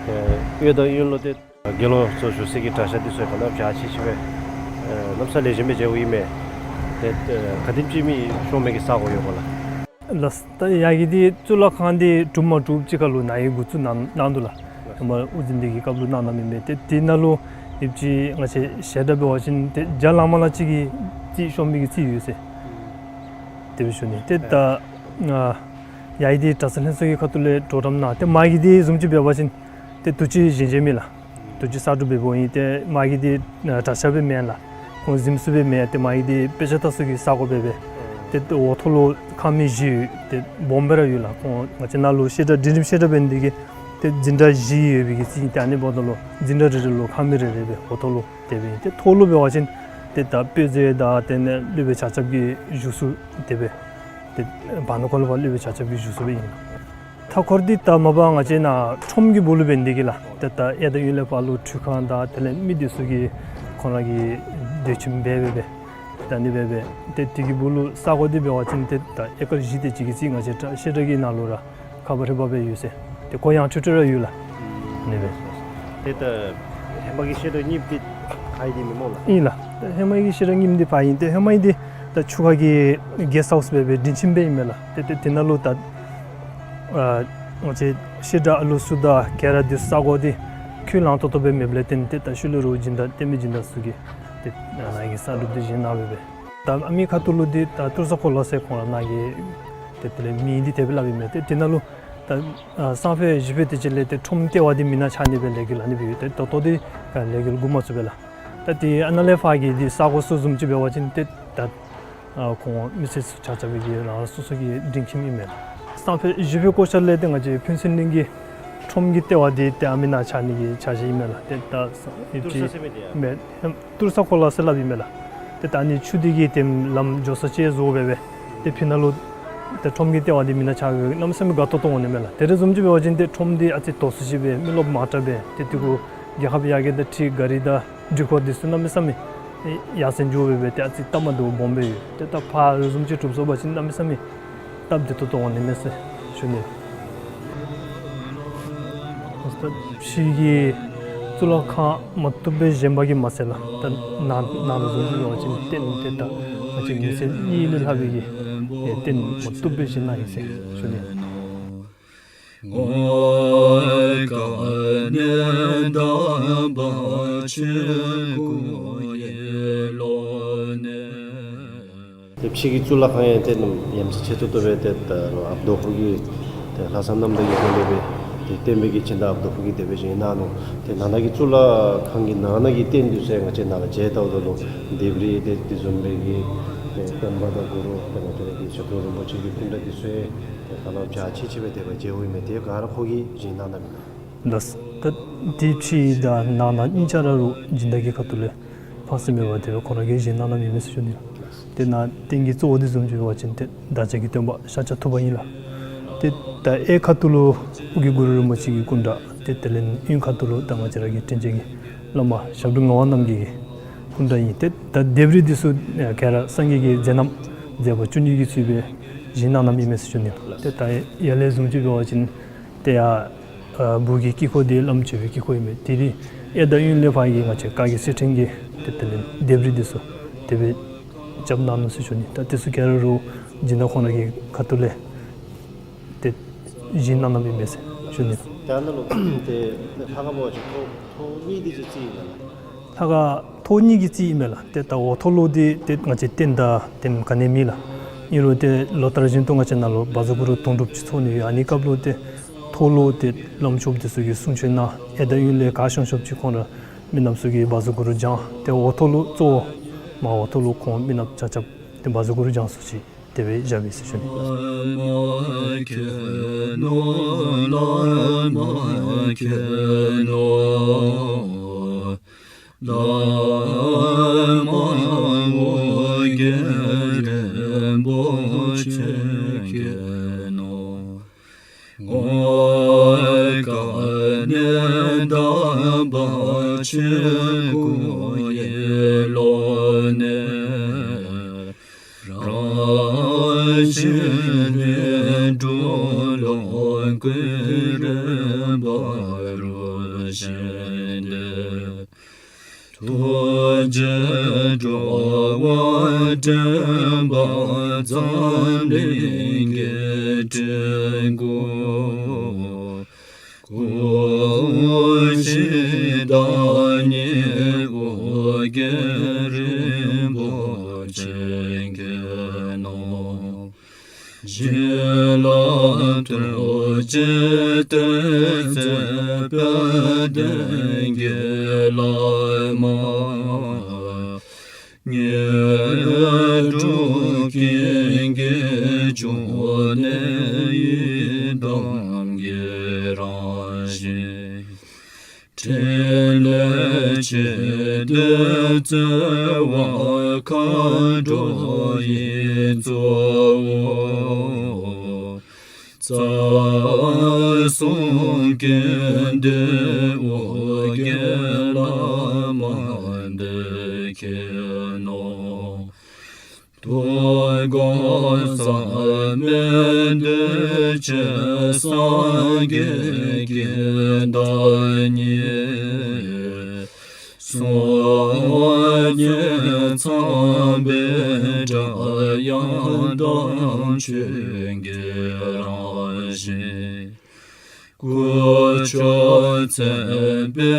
ཨེ་གཡས་དང་གཡོན་ལུ་ཏེ་དགེ་སློང་ཚུ་བཞུགས་སའི་གི་གྲྭ་ཤག་འདི་ཚུ་ག་ནི་བ་ཅིག་ཆེ་བས། ཨེ་གནམ་མེད་ས་མེད་ལེགས་ཤོམ་སྦེ་མཇལཝ་ཨིན་མས། ཏེ་ཨེ་ག་དེམ་ཅིག་མི་ཤོང་མི་གི་ས་གོ་ཡོད་ག་ལགས། ལགས། ད་ཡ་གི་འདི་གཙུག་ལག་ཁང་འདི་གྲུབ་མ་གྲུབ་ཅིག་ཁར་ལུ་ནཱ་གིས་འགོ་བཙུགས་གནང་གནང་འདུག་ལགས། ཧེ་མ་དབུ་འཛིན་འདི་གི་སྐབས་ལུ་གནང་གནངམ་ཨིན་མས། ཏེ་དེ་ནང་ལུ་ཡོདཔ་ཅིག་ང་བཅས་ཞལ་གྲངས་འབད་བ་ཅིན་ཏེ་བརྒྱ་ལང་མ་ལང་ཅིག་གི་རྩིས་ཤོང་མི་གི་རྩིས་ཡོད་ཟེར། དེ་སྦེ་ཞུ་ནི། ཏེ་ད་ཨ་ཡ་གི་འདི་གྲྭ་ཚང་ལྷན་ཚོགས་ཀྱི་ཁ་ཐུག་ལས་གྲོགས་རམ་གནང་། ཏེ་མ་གི་འདི་བཟུམ་ཅིག་འབད་བ་ཅིན་ཏེ་དུས་ཅི་བཞེངས་བཞེངསམ་ཨིན་ལགས། དུས་ཅི་གསར་སྒྲུབ་འབདཝ་ཨིན། ཏེ་མ་གི་འདི་ཨ་གྲྭ་ཤག་སྦེ་མེན་ལགས། ཁོང་གཟིམ་ས་སྦེ་མེན། ཏེ་མ་གི་འདི་དཔེ་ཆ་ལྟ་ས་གི་ས་གོ་སྦེ་སྦེ། ཏེ་འོག་ཐོག་ལུ་ཁང་མིག་བཞི་ཡོད། ཏེ་སྦོམ་སྦེ་ར་ཡོད་ལགས། ཁོང་ང་བཅས་ནཱ་ལུ་བཤད་གྲྭ་འབྲིང་རིམ་བཤད་གྲྭ་འབད་ནི་འདི་གིས་ཏེ་འཛིན་གྲྭ་བཞི་ཡོད་པའི་གི་རྩིས་ཨིན། ཏེ་ཨ་ནི་འབདཝ་ད་ལུ་འཛིན་གྲྭ་རེ་རེ་ལུ་ཁང་མིག་རེ་རེ་སྦེ་འོག་ཐོག་ལུ་དེ་སྦེ་ཨིན། ཏེ་ཐོག་ལུ་འབད་བ་ཅིན་ཏེ་ད་དཔེ་མཛོད་དང་དེ་ལས་སློབ་དཔོན་ཆ་ཁྱབ་ཀྱི་བཞུགས་ས་དེ་སྦེ་ཏེ་བར་ན་ཁོ་ལུ་ཕར་སློབ་དཔོན་ཆ་ཁྱབ་ཀྱི་བཞུགས་ས་སྦེ་ཨིན། མཐའ་འཁོར་འདི་ད་མ་པ་ང་བཅས་ནཱ་ཁྲོམ་གྱི་སྦུག་ལུ་འབད་ནི་འདི་གིས་ལགས། ཏེ་ད་གཡས་དང་གཡོན་ལས་ཕར་ལུ་ཁྲུས་ཁང་དང་དེ་ལས་མི་སྡོད་ས་གི་ཁོང་ར་གི་སྡོད་ཁྱིམ་སྦེ་སྦེ་སྦེ་ད་ཨ་ནི་སྦེ་སྦེ་ཏེ་དེ་གི་སྦུག་ལུ་ས་གོ་འདི་འབད་བ་ཅིན་ཏེ་ད་ཨེ་ཀར་བཞི་དེ་ཅིག་གི་རྩིས་ང་བཅས་གྲྭ་བཤད་གྲྭ་གི་ནང་ལུ་ར་ཁ་པར་རི་བ་སྦེ་ཡོད་ཟེར། ཏེ་གོ་ཡངས་ཁྲོ་ཁྲོ་ར་ཡོད་ལགས། ཨ་ནི་སྦེ། ཏེ་ད་ཧེ་མ་གི་བཤད་གྲྭ་རྙིངམ་འདི་ཕར་ཨིན་ཏེ་མེན་སྨོ་ལགས། ཨིན་ལགས། ད་ཧེ་མ་གི་བཤད་གྲྭ་རྙིངམ་འདི་ཕར་ཨིན། ཏེ་ཧེ་མ་ཨིན་འདི་ད་ཆུ་ཁ་གི་གེསཊ་ཧའུསི་སྦེ་སྦེ་འབྲིང་ཁྱིམ་སྦེ་ཨིན་མས་ལགས། ཏེ་ཏེ་དེ་ནང་ལུ་ད་ཨ་ང་བཅས་བཤད་གྲྭ་ཨ་ལུ་ཚུ་དང་ག་ར་འདི་ས་གོ་འདི་ཁུངས་ལང་ཏོག་ཏོ་སྦེ་མེདཔ་ལས་བརྟེན་ཏེ་ད་ཤུལ་ལས་རོགས་སྦྱིན་བདག་བསྟན་པའི་སྦྱིན་བདག་ཚུ་གིས་ཏེ་ནཱ་གི་གསར་སྒྲུབ་འདི་བཞེངས་གནང་སྦེ་སྦེ། ད་ཨ་མི་ཁ་ཐུག་ལུ་འདི་ད་ཏུར་ས་ཁོ་ལ་ཟེར་ཁོང་ར་ནཱ་གི་ཏེ་དེ་ལས་མིང་འདི་དེ་སྦེ་སླབ་ཨིན་མས། ཏེ་དེ་ནང་ལུ་ད་ཨ་སང་ཕོད་གཞེས་ཕོད་དེ་ཅིག་ལས་ཏེ་ཁྲོམ་ལྟེ་བ་འདི་མེན་ན་ཆགས་ནི་སྦེ་ལས་འགུལ་ཨ་ནི་སྦེ་ཡོད། ཏེ་ད་ལྟོ་འདི་ལས་འགུལ་འགོ་མ་བཙུགས་པས་ལགས། ད་ཏེ་ཨ་ནཱ་ལས་ཕར་གྱི་འདི་ས་གོ་ཚུ་བཟུམ་ཅིག་འབད་བ་ཅིན་ཏེ་ད་ཨ་ཁོང་མི་སེར་ཚུ་ཆ་ཁྱབ་ཀྱིས་རང་རང་སོ་སོ་གི་འབྲིང་ཁྱིམ་ཨིན་མས་ལགས། སང་ཕོད་གཞེས་ཕོད་སྐོར་ཆ་ལས་ཏེ་ང་བཅས་ཕུན་ཚོགས་གླིང་གི་ཁྲོམ་གྱི་ལྟེ་བ་འདི་ཏེ་ཨ་མི་ནང་ཆགས་ནི་གི་འཆར་གཞི་ཨིན་མས་ལགས། ཏེ་ད་ཏུར་ས་ཟེར་མི་འདི་ཡང་མེན། ཏུར་ས་ཁོ་ལ་ཟེར་སླབ་ཨིན་མས་ལགས། ཏེ་ད་ཨ་ནི་ཆུ་འདི་གིས་ཏེ་ལམ་འགྱོ་ས་ཅིག་བཟོ་སྦེ་སྦེ་ཏེ་ཕི་ནང་ལུ་ཏེ་ཁྲོམ་གྱི་ལྟེ་བ་འདི་མེན་ན་ཆགས་སྦེ་གནམ་མེད་ས་མེད་དགའ་ཏོག་ཏོ་འོང་ནི་མས་ལགས། དེ་རེ་བཟུམ་ཅིག་འབད་བ་ཅིན་ཏེ་ཁྲོམ་འདི་ཨ་ཙི་དོག་སུ་ཅིག་སྦེ་མི་རློབས་མང་དྲགས་སྦེ་ཏེ་དེ་གུ་རྒྱལ་ཁབ་ཡར་རྒྱས་དང་འཁྲིལ་ག་རི་དང་འགྲུལ་འཁོར་འདི་ཚུ་གནམ་མེད་ས་མེད་ཡར་སེང་འགྱོ་སྦེ་སྦེ་ཏེ་ཨ་ཙི་སྟབས་མ་བདེཝ་སྦོམ་སྦེ་ཡོད། ཏེ་ད་ཕར་རེ་བཟུམ་ཅིག་གྲུབ་སོང་པ་ཅིན་གནམ་མེད་ས་མེད་སྟབས་བདེ་ཏོག་ཏོ་འོང་ནི་མས་ཟེར་ཞུ་ནི། ད་ཕྱི་གི་གཙུག་ལག་ཁང་མ་བཏུབ་སྦེ་བཞེངས་པ་གིས་མ་ཚད་ལགས། ད་ནང་ནང་ལུ་བཟུམ་ཅིག་འབད་བ་ཅིན་རྟེན་ཏེ་ད་ང་བཅས་མི་སེར་གཉིས་ལས་ལྷག་པའི་གི་རྟེན་མ་བཏུབ་སྦེ་བཞེངས་གནང་ཡི་ཟེར་ཞུ་ནི། ཏེ་ཕྱི་གི་གཙུག་ལག་ཁང་ཡང་ཏེ་ནམ་ཡ་མཚན་ཆེ་ཏོག་ཏོ་སྦེ་ཏེ་ད་ཨཔ་རྡོ་ཕུག་གི་ཏེ་ལྷ་བསངས་གནམ་ཐང་གི་སྒོ་ལས་སྦེ་ཏེ་བསྟན་པའི་གི་སྦྱིན་བདག་ཨཔ་རྡོ་ཕུག་གིས་དེ་སྦེ་བཞེངས་གནང་ནུག། ཏེ་ནང་ན་གི་གཙུག་ལག་ཁང་གི་ནང་ན་གི་རྟེན་འདི་ཚུ་ཡང་ང་བཅས་ནཱ་ལས་མཇལ་བལྟཝ་ད་ལུ་ལྡེབས་རིས་ཏེ་དེ་བཟུམ་སྦེ་གི་ཏེ་སྟོན་པ་དང་གུ་རུ་ཏེ་ང་བཅས་ར་གི་ཞབས་དྲུང་རིན་པོ་ཆེ་གི་སྐུ་འདྲ་འདི་ཚུ་ཡང་ཏེ་ཧ་ལམ་འཇའ་ཆི་ཆི་སྦེ་དེ་སྦེ་མཇལཝ་ཨིན་མས། དེ་ག་ར་ཁོ་གིས་བཞེངས་གནང་གནངམ་ཨིན་ལགས། ལགས། ད་དེ་ཕྱི་དང་ནང་ན་གཉིས་ཆ་ར་རུང་སྦྱིན་བདག་གི་ཁ་ཐུག་ལས་ཕངས་སེམས་མེད་པར་དེ་སྦེ་ཁོང་ར་གིས་བཞེངས་གནང་གནངམ་ཨིན་མས་ཟེར་ཞུ་ནི་ལགས། ཏེ་ནཱ་རྟེན་གྱི་གཙོ་བོ་འདི་བཟུམ་ཅིག་འབད་བ་ཅིན་ཏེ་བདག་ཅག་གི་སྟོན་པ་ཤཱཀྱ་ཐུབ་པ་ཨིན་ལགས། ཏེ་ད་གཡས་ཁ་ཐུག་ལུ་ཨོ་རྒྱན་གུ་རུ་རིན་པོ་ཆེ་གི་སྐུ་འདྲ། ཏེ་དེ་ལས་གཡོན་ཁ་ཐུག་ལུ་ད་ང་བཅས་ར་གི་དྲིན་ཅན་གྱི་བླ་མ་ཞབས་དྲུང་ངག་དབང་རྣམ་རྒྱལ་གྱི་སྐུ་འདྲ་ཨིན། ཏེ་ད་ལྡེབས་རིས་འདི་ཚུ་ཨེ་ག་ར་སངས་རྒྱས་ཀྱི་མཛད་རྣམ་མཛད་པ་བཅུ་གཉིས་ཀྱི་ཚུལ་སྦེ་བཞེངས་གནང་གནངམ་ཨིན་མས་ཟེར་ཞུ་ནི་ལགས། ཏེ་ད་ཡར་ལས་བཟུམ་ཅིག་འབད་བ་ཅིན་ཏེ་ཡར་ཨ་སྦུག་གི་དཀྱིལ་འཁོར་འདི་བླམ་མཆོད་པའི་དཀྱིལ་འཁོར་ཨིན་མས། དེ་རིང་གཡས་དང་གཡོན་ལས་ཕར་གྱི་ང་བཅས་བཀའ་བརྒྱུད་གསེར་ཕྲེང་གི་ཏེ་དེ་ལས་ལྡེབས་རིས་འདི་ཚུ་དེ་སྦེ་རྐྱབ་གནང་ནུག་ཟེར་ཞུ་ནི། ད་འདི་ཚུ་ག་ར་རུང་སྦྱིན་བདག་ཁོང་ར་གི་ཁ་ཐུག་ལས་ཏེ་བཞེངས་གནང་གནངམ་ཨིན་མས་ཟེར་ཞུ་ནི། ད་ནཱ་ལུ་ཏེ་ལྷ་ཁང་འབད་བ་ཅིན་ཐོག་ཐོག་གཉིས་འདི་ཅིག་རྩིས་ཨིན་མས་ལགས། ལྷ་ཁང་ཐོག་གཉིས་ཀྱི་རྩིས་ཨིན་མས་ལགས། ཏེ་ད་འོག་ཐོག་ལུ་འདི་ཏེ་ང་བཅས་རྟེན་དང་རྟེན་ག་ནི་མེད་ལགས། ཨིན་རུང་ཏེ་ལོ་ལྟར་བཞིན་དུ་ང་བཅས་ནཱ་ལུ་བཛྲ་གུ་རུ་དུང་སྒྲུབ་ཅིག་ཚོགས་ནི་ཡོད། ཨ་ནི་སྐབས་ལུ་ཏེ་ཐོག་ལུ་ཏེ་བླམ་ཆོསཔ་འདི་ཚུ་གིས་གསུང་ཆོས་གནང་། གཡས་དང་གཡོན་ལས་ག་ཤོང་ཤོངམ་ཅིག་ཁོང་ར་མི་ནགཔ་ཚུ་གིས་བཛྲ་གུ་རུ་སྦྱང་། ཏེ་འོག་ཐོག་ལུ་གཙོ་བོ་མར་འོག་ཐོག་ལུ་ཁོང་མི་ནགཔ་ཆ་ཁྱབ་ཏེ་བཛྲ་གུ་རུ་སྦྱང་སྲོལ་ཅིག་དེ་སྦེ་བཞགཔ་ཨིན་ཟེར་ཞུ་ནི། བླ་མ་མཁྱེན་ནོ། བླ་མ་མཁྱེན་ནོ། བླ་མ་ཨོ་རྒྱན་རིན་པོ་ཆེ་མཁྱེན་ནོ། ངོ་དཀར་ནི་དམ་པ་ཆོས་སྐུ་ཡེ་ལོ་ནས། རང་བཞིན་ནས་འགྲོ་ལོ་ཀུན་རིག་པ་རུ་བཞེངས་ཏེ། ཐུགས་རྗེས་འགྲོ་བ་འདྲེན་པ་འཛམ་གླིང་གི་སྤྲུལ་སྐུ། སྐུ་བཞི་བདག་ཉིད་ཨོ་རྒྱན་རིན་པོ་ཆེ་མཁྱེན་ནོ། བྱིན་རླབས་ཐུགས་རྗེའི་གཏེར་མཛོད་དཔལ་ལྡན་གྱི་བླ་མ། དངོས་གྲུབ་ཀུན་གྱི་འབྱུང་གནས་ཡི་དམ་གྱི་རང་བཞིན། ཕྲིན་ལས་ཆེ་འདོད་རྩ་བ་མཁའ་འགྲོ་ཡི་གཙོ་བོ། རྩ་གསུམ་ཀུན་འདུས་ཨོ་རྒྱན་བླ་མ་འདི་མཁྱེན་ནོ། དུས་འཁོར་ཟག་མེད་འདུས་བྱས་སངས་རྒྱས་ཀྱི་བདག་ཉིད། སྲོག་བརྙེས་ཚངས་པའི་སྒྲ་དབྱངས་དང་ཆོས་ཀྱི་རང་བཞིན། སྐུ་མཆོག་མཚན་དཔེའི་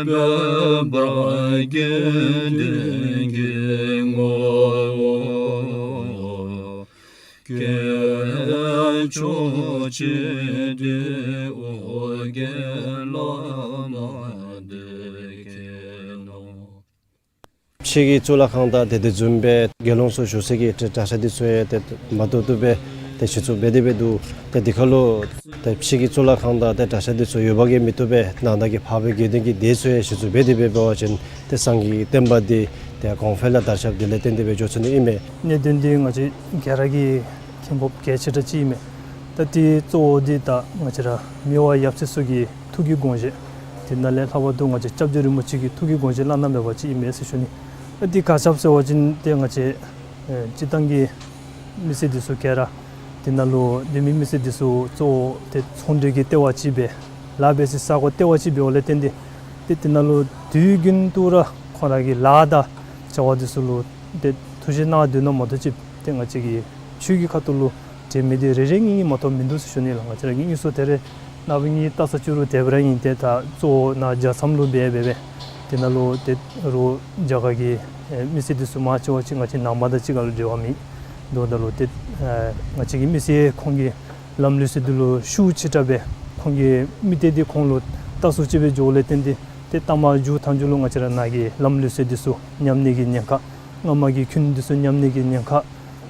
དཔལ་འབར་དགེ་འདུན་གྱི་ངོ་བོ། སྐྱེས་མཆོག་ཆེ་འདུས་ཨོ་རྒྱན་བླ་མ་འདི་མཁྱེན་ནོ། ཕྱི་གི་གཙུག་ལག་ཁང་དང་ཏེ་དེ་བཟུམ་སྦེ་དགེ་སློང་ཚུ་བཞུགས་སའི་གི་གྲྭ་ས་འདི་ཚུ་ཡང་ཏེ་མ་ཏོག་ཏོ་སྦེ་ཏེ་གཞི་བཙུགས་འབད་དེ་སྦེ་འདུག། ཏེ་འདི་ཁར་ལུ་ཏེ་ཕྱི་གི་གཙུག་ལག་ཁང་དང་ཏེ་གྲྭ་ས་འདི་ཚུ་ཡོདཔ་གིས་མི་བཏུབ་པས། ནང་ན་གི་འཕགས་པའི་དགེ་འདུན་གྱི་སྡེ་ཚུ་ཡང་གཞི་བཙུགས་འབད་དེ་སྦེ་འབད་བ་ཅིན་ཏེ་སངས་རྒྱས་ཀྱི་བསྟན་པ་འདི་ཏེ་གོང་འཕེལ་ལུ་དར་ཁྱབ་འདི་ལས་བརྟེན་ཏེ་སྦེ་འགྱོ་ཚུགས་ནི་ཨིན་མས། གནད་དོན་འདི་ང་བཅས་ག་ར་གིས་མཁྱེན་དགོཔ་གལ་ཆེ་དྲགས་ཅིག་ཨིན་མས། ད་འདི་གཙོ་བོ་འདི་ད་ང་བཅས་ར་མི་དབང་ཡབ་སྲས་ཚུ་གི་ཐུགས་ཀྱི་དགོངས་བཞེད། དེ་ནང་ལས་ལྷག་པར་དུ་ང་བཅས་སྐྱབས་རྗེ་རིན་པོ་ཆེ་གི་ཐུགས་ཀྱི་དགོངས་བཞེད་བླ་ན་མེད་པ་ཅིག་ཨིན་མས་ཟེར་ཞུ་ནི། ད་འདི་ག་ཅི་སྦེ་ཟེར་བ་ཅིན་ཏེ་ང་བཅས་ཨེ་སྤྱིར་བཏང་གི་མི་སེར་འདི་ཚུ་ག་ར་དེ་ནང་ལུ་སྡོད་མི་མི་སེར་འདི་ཚུ་གཙོ་བོ་ཏེ་ཚོང་འབྲེལ་གྱི་ལྟེ་བ་ཅིག་སྦེ་ལཱ་འབད་སའི་ས་གོ་ལྟེ་བ་ཅིག་འབདཝ་ལས་བརྟེན་ཏེ་ཏེ་དེ་ནང་ལུ་དུས་རྒྱུན་དུ་ར་ཁོང་ར་གི་ལཱ་དང་བྱ་བ་འདི་ཚུ་ལུ་ཏེ་ཐུགས་བཞེད་གནང་སྡོད་ནི་མ་གཏོགས་ཅིག་ཏེ་ང་བཅས་ཀྱི་ཆོས་ཀྱི་ཁ་ཐུག་ལུ་དྲན་མི་འདི་རེ་རེ་གཉིས་གཉིས་མ་གཏོགས་མིན་འདུག་ཟེར་ཞུ་ནི་ལགས། ང་བཅས་ར་གི་དངོས་སུ་ད་རེས་ནངས་པ་ངེའི་ལྟ་ས་བཅུག་རུང་དེ་སྦེ་ར་ཨིན། ཏེ་ད་གཙོ་བོ་ནཱ་རྒྱལ་མཚམས་ལུ་འབད་འབད་སྦེ་དེ་ནང་ལུ་ཏེ་རོགས་རྒྱ་གར་གྱི་ཨེ་མི་སེར་འདི་ཚུ་མང་ཆེ་བ་ཅིག་ང་བཅས་ནང་པ་དང་གཅིག་ཁར་ལུ་འབྲེལ་བ་མེད་དོ། ད་ལུ་ཏེ་ཨེ་ང་བཅས་ཀྱི་མི་སེར་ཁོང་གི་ལམ་ལུགས་སྲོལ་འདི་ལུ་ཤུགས་ཆེ་དྲགས་སྦེ་ཁོང་གི་མི་སྡེ་འདི་ཁོང་ལུ་ལྟ་སྲུང་ཅིག་སྦེ་འགྱོཝ་ལས་བརྟེན་ཏེ་ཏེ་ལྟ་མ་འགྱོ་ཐངས་ཅིག་ལུ་ང་བཅས་ར་ནཱ་གི་ལམ་ལུགས་སྲོལ་འདི་ཚུ་ཉམས་ནི་གི་ཉེན་ཁ། སྔ་མ་གི་ཁུངས་འདི་ཚུ་ཉམས་ནི་གི་ཉེན་ཁ།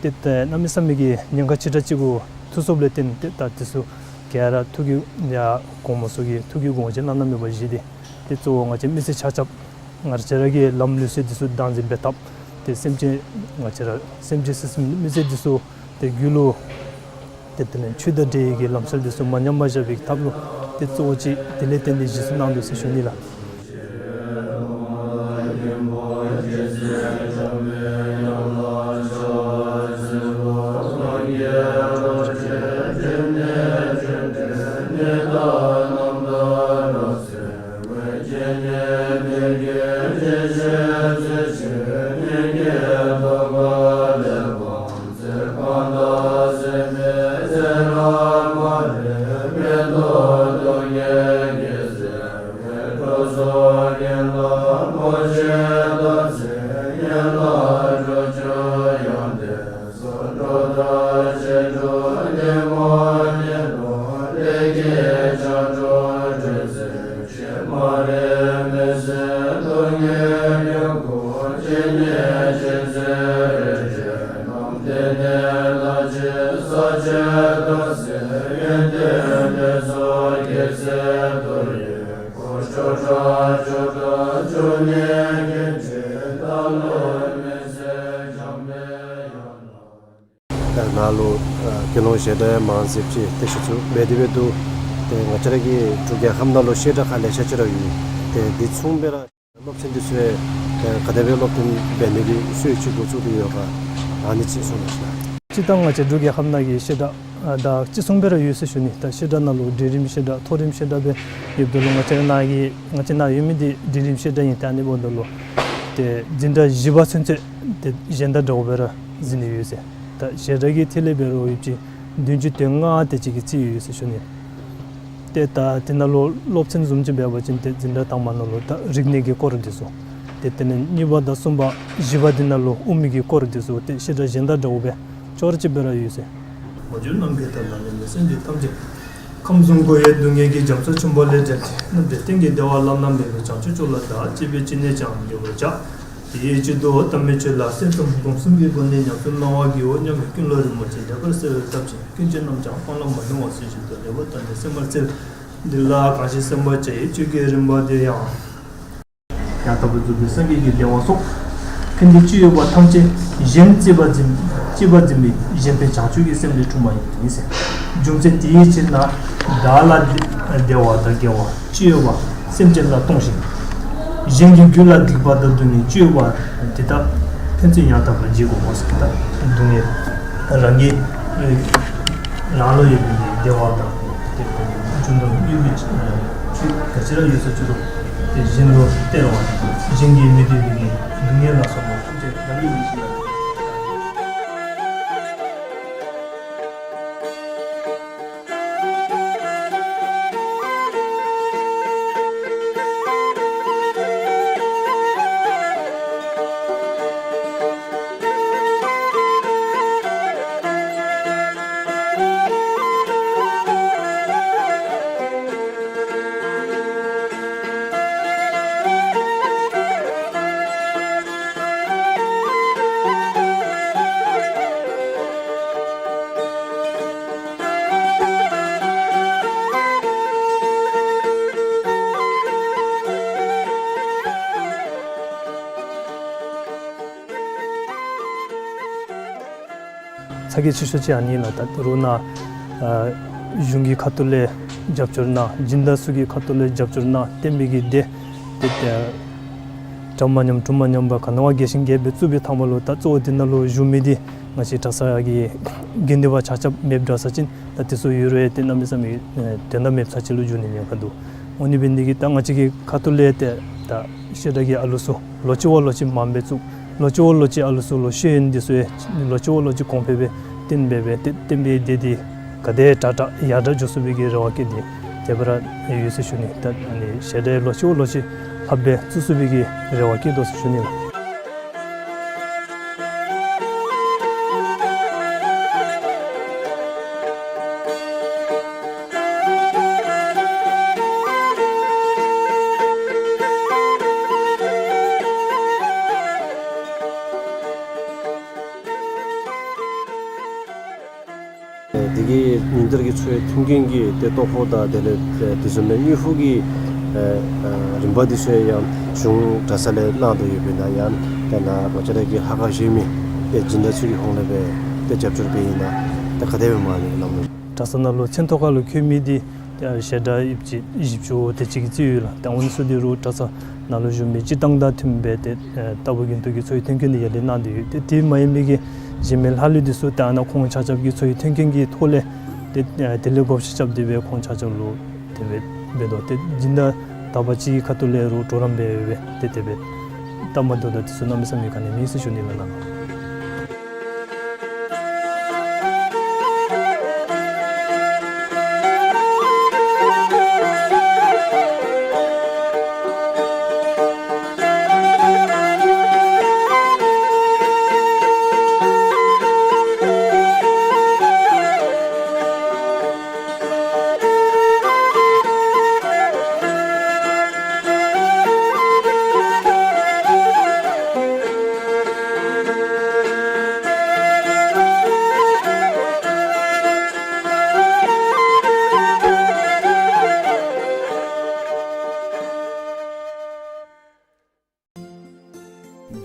ཏེ་ད་གནམ་མེད་ས་མེད་ཀྱི་ཉེན་ཁ་ཆེ་དྲགས་ཅིག་གུ་ཐུག་སོཔ་ལས་བརྟེན་ཏེ་ད་འདི་ཚུ་ ག་ར་ཐུགས་ཀྱི་ཡ་གོང་མ་ཚུ་གིས་ཐུགས་ཀྱི་དགོངས་བཞེད་གནང་གནངམ་མེད་པ་བཞེས་ཏེ་ཏེ་གཙོ་བོ་ང་བཅས་མི་སེར་ཆ་ཁྱབ་ང་བཅས་ར་གི་ལམ་ལུགས་སྲོལ་འདི་ཚུ་བདག་འཛིན་འབད་ཐབས་ཏེ་སེམས་ཅན་ང་བཅས་ར་སེམས་ཅན་སེམས་ཅན་མི་སེར་འདི་ཚུ་ཏེ་རྒྱུད་ལུ་ཏེ་དེ་ལས་ཆོས་དང་འབྲེལ་བའི་གི་ལམ་སྲོལ་འདི་ཚུ་མ་ཉམས་པར་བཞག་པའི་ཐབས་ལུ་ཏེ་གཙོ་བོ་ཅིག་དེ་ལས་བརྟེན་ཏེ་བཞེས་སུ་གནང་དོ་ཟེར་ཞུ་ནི་ལགས། ད་ནཱ་ལུ་ཨ་དགེ་སློང་བཤད་གྲྭ་ཡང་མང་སུ་ཅིག་ཏེ་ཤུལ་ཚུད་འབད་དེ་འབད་དོ། ཏེ་ང་བཅས་ར་གི་འབྲུག་རྒྱལ་ཁབ་ནང་ལུ་བཤད་གྲྭ་ཁག་ལེ་ཤ་ཅིག་ར་ཡོད། ཏེ་འདི་མཚུངས་སྦེ་ར་སློབ་ཚན་འདི་ཚུ་ཡང་ཨ་ག་དེ་སྦེ་སློབ་སྟོན་འབད་ནི་གི་སྲོལ་ཅིག་འགོ་བཙུགས་ཏེ་ཡོད་ག་ཨ་ནི་ཅིག་གསུང་གནང་ཤིག་ལགས། སྤྱིར་བཏང་ང་བཅས་འབྲུག་རྒྱལ་ཁབ་ནང་གི་བཤད་གྲྭ་ཨ་ད་ཅི་གསུངས་པ་ར་ཡོད་ཟེར་ཞུ་ནི། ད་བཤད་གྲྭ་ནང་ལུ་འབྲིང་རིམ་བཤད་གྲྭ་མཐོ་རིམ་བཤད་གྲྭ་སྦེ་ཡོདཔ་ད་ལུ་ང་བཅས་ནཱ་གི་ང་བཅས་ནཱ་ཡོད་མི་འདི་འབྲིང་རིམ་བཤད་གྲྭ་ཨིན། ད་ཨ་ནི་འབདཝ་ད་ལུ་ཏེ་འཛིན་གྲྭ་བཞི་པ་ཚུན་ཚོད་ཏེ་གཞན་དང་འདྲཝ་སྦེ་ར་འཛིན་ནི་ཡོད་ཟེར། ད་བཤད་གྲྭ་གི་ཐད་ལས་འབད་རུང་ཡོདཔ་ཅིག་བདུན་ཅུ་དོན་ལྔ་དེ་ཅིག་གི་རྩིས་ཡོད་ཟེར་ཞུ་ནི། ཏེ་ད་དེ་ནང་ལུ་སློབ་ཚན་བཟུམ་ཅིག་འབད་བ་ཅིན་ཏེ་འཛིན་གྲྭ་དང་པ་ནང་ལུ་ད་རིག་གནས་ཀྱི་སྐོར་འདི་ཚུ། ཏེ་དེ་ལས་གཉིས་པ་དང་གསུམ་པ་བཞི་པ་འདི་ནང་ལུ་དབུ་མའི་གི་སྐོར་འདི་ཚུ་ཏེ་བཤད་གྲྭ་གཞན་དང་འདྲཝ་སྦེ་ཅོག་ར་གཅིག་སྦེ་ར་ཡོད་ཟེར། མ་གྱུར་ནམ་མཁའི་མཐའ་དང་མཉམ་པའི་སེམས་ཅན་ཐམས་ཅད། ཁམས་གསུམ་འཁོར་བའི་སྡུག་བསྔལ་གྱི་རྒྱ་མཚོ་ཆེན་པོ་ལས་བསྒྲལ་ཏེ། རྣམ་གྲོལ་གཏན་གྱི་བདེ་བ་ལམ་ལམ་མི་ལུས་བྱང་ཆུབ་མཆོག་ལ་བདག་གཅེས་པའི་སྤྱན་ནི་བཅངས་འགྱུར་བར་བྱ། དེའི་ཕྱིར་དུ་དམ་པའི་ཆོས་ལ་སེམས་གསུམ་སྒོམ་གསུམ་གྱི་སྒོ་ནས་ཉམས་སུ་བླང་བར་བགྱིའོ་སྙམ་པའི་ཀུན་སློང་རིན་པོ་ཆེ་འདྲེས་པར་གསལ་བའི་སྟོབས་ཀྱིས་ཀུན་གྱི་རྣམ་བྱང་སྤང་བླང་མ་ལུས་པ་ཚུལ་བཞིན་དུ་ལེགས་པར་བསྟན་ཏེ་གསན་པར་འཚལ། འདི་ལ་གང་ཞིག་གསན་པར་བྱ་ཡི་ཆོས་ཀྱི་རིམ་པ་དེ་ཡང་། ཡང་དག་པར་རྫོགས་པའི་སངས་རྒྱས་ཀྱི་བདེ་བ་སོགས། ཕན་བདེ་སྤྱི་ཡོད་པ་ཐམས་ཅད་གཞན་གཅེས་པར་འཛིན་གཅེས་པར་འཛིན་པའི་གཞན་ཕན་བྱང་ཆུབ་ཀྱི་སེམས་ལས་འཁྲུངས་པ་ཡིན་ཟེར། རྒྱུ་མཚན་དེའི་ཕྱིར་ན་བདག་ལ་བདེ་བ་དང་དགེ་བ་སྤྱི་ཡོད་པ་སེམས་ཅན་ལ་གཏོང་ཞིང་། གཞན་གྱི་རྒྱུད་ལ་སྡིག་པ་དང་སྡུག་བསྔལ་སྤྱི་ཡོད་པ་དེ་དག་ཕན་ཚུན་ཡང་དག་པར་བརྗེ་དགོ་ཟེར། ད་སྡུག་བསྔལ་རང་གི་རང་ལུ་ཡོད་པའི་བདེ་བ་དང་དེ་རྒྱུ་ནོར་དངོས་པོའི་ཆོས་ག་ཅི་ར་ཡོད་ས་ཅི་རུང་དེ་གཞན་ལུ་སྟེར་བ་དང་གཞན་གྱིས་མི་བདེ་བའི་སྡུག་བསྔལ་ལ་སོགས་པ་ཐམས་ཅད་རང་གིས་མི་བྱེད་པ། ཚ་གྱང་ཆེ་ཤོས་ཅིག་ཨ་ནི་ལགས། ད་རུང་ནཱ་ཨ་གཞུང་གི་ཁ་ཐུག་ལས་རྒྱབ་སྐྱོར་གནང་། སྦྱིན་བདག་ཚུ་གི་ཁ་ཐུག་ལས་རྒྱབ་སྐྱོར་གནང་། བསྟན་པའི་གི་སྡེ་དེ་ཨ་འགྲམ་མ་ཉམས་དྲུང་མ་ཉམས་པར་ག་ནི་བ་རྒྱས་ཤིང་རྒྱས་པའི་བཙུགས་པའི་ཐ་མ་ལུ་ད་གཙོ་བོ་དེ་ནང་ལུ་བཞུགས་མི་དེ་ང་བཅས་གྲྭ་ཚང་གི་དགེ་འདུན་པ་ཆ་ཁྱབ་མེདཔ་འདྲ་ས་ཅིན་ད་དེ་ཚུ་ཡོད་རུང་ཏེ་གནམ་མེད་ས་མེད་ཨེ་དོན་དག་མེདཔ་ས་ཅིག་ལུ་འགྱུར་ནི་ཉེན་ཁ་འདུག། འོ་ནི་འབད་ནི་དེ་གིས་ད་ང་བཅས་ཀྱི་ཁ་ཐུག་ལས་ཏེ་ད་བཤད་གྲྭ་གི་ཨ་ལུ་ཚུ་ལོ་གཅིག་བ་ལོ་གཅིག་མངམ་སྦེ་བཙུགས། ལོ་གཅིག་བ་ལོ་གཅིག་ཨ་ལུ་ཚུ་ལུ་ཤེས་ཡོན་འདི་ཚུ་ཡང་ལོ་གཅིག་བ་ལོ་གཅིག་གོང་འཕེལ་སྦེ་བསྟན་སྦེ་སྦེ་ཏེ་བསྟན་པའི་སྡེ་འདི་ག་དེ་དྲག་དྲག་ཡར་དྲག་འགྱོ་ཚུགས་པའི་གི་རེ་བ་བསྐྱེད་དེ་དེ་སྦེ་ར་ཡོད་ཟེར་ཞུ་ནི། ད་ཨ་ནི་བཤད་གྲྭ་ལོ་གཅིག་བ་ལོ་གཅིག་ལྷགཔ་སྦེ་བཙུགས་ཚུགས་པའི་གི་རེ་བ་བསྐྱེད་དོ་ཟེར་ཞུ་ནི་ལགས། དེ་གི་ཉིན་བསྟར་གྱི་འཚོ་བའི་མཐུན་རྐྱེན་གྱི་ཏེ་ལྟོ་ཕོགས་དང་དེ་ལས་ཏེ་དེ་བཟུམ་མའི་དངུལ་ཕོགས་ཀྱི་ཨེ་ཨེ་རིམ་པ་འདི་ཚུ་ཡང་གཞུང་གྲྭ་ཚང་ལས་གནང་དོ་ཡོདཔ་ཨིན་ན་ཡང་ཏེ་ནཱ་ང་བཅས་ར་གི་ལྷ་ཁང་བཞེངས་མི་ཏེ་སྦྱིན་བདག་ཚུ་གི་ཧོངས་ལས་སྦེ་ཏེ་རྒྱབ་སྐྱོར་འབད་ཨིན་ན་ཏེ་ག་དེ་སྦེ་མ་ལུས་ལགས་སྨོ། གྲྭ་ཚང་ནང་ལུ་མཚན་ཐོ་ཁ་ལུ་འཁོད་མི་འདི་ཏེ་ཞལ་གྲངས་ཡོད་ཅི་བཞི་བཅུ་དེ་ཅིག་གི་རྩིས་ཡོད་ལགས། ཏེ་ཨ་ནི་ཚུ་འདི་རུང་གྲྭ་ཚང་ནང་ལུ་བཞུགས་མི་སྤྱིར་བཏང་དང་མཐུནམ་སྦེ་ཏེ་ཨེ་ལྟ་བུ་དགེ་འདུན་གྱི་འཚོ་བའི་མཐུན་རྐྱེན་འདི་ཡར་ལས་གནང་སྟེ་ཡོད། ཏེ་དེ་མ་ཡིན་མི་གི་གཞན་མི་ལྷག་ལུས་འདི་ཚུ་ཏེ་ཨ་ནཱ་ཁོང་ཆ་ཁྱབ་ཀྱི་འཚོ་བའི་མཐུན་རྐྱེན་གྱི་ཐོག་ལས་ཏེ་ཨེ་དེ་ལས་བགོ་བཤའ་རྐྱབ་སྟེ་སྦེ་ཁོང་ཆ་ཁྱབ་ལུ་དེ་སྦེ་འབད་དོ། ཏེ་སྦྱིན་བདག་དག་པ་ཅིག་གི་ཁ་ཐུག་ལས་རུང་གྲོགས་རམ་འབད་སྦེ་ཏེ་དེ་སྦེ་སྟབས་མ་བདེཝ་དང་དེ་ཚུ་གནམ་མེད་ས་མེད་ག་ནི་མེད་ཟེར་ཞུ་ནི་ལགས་ནཱ།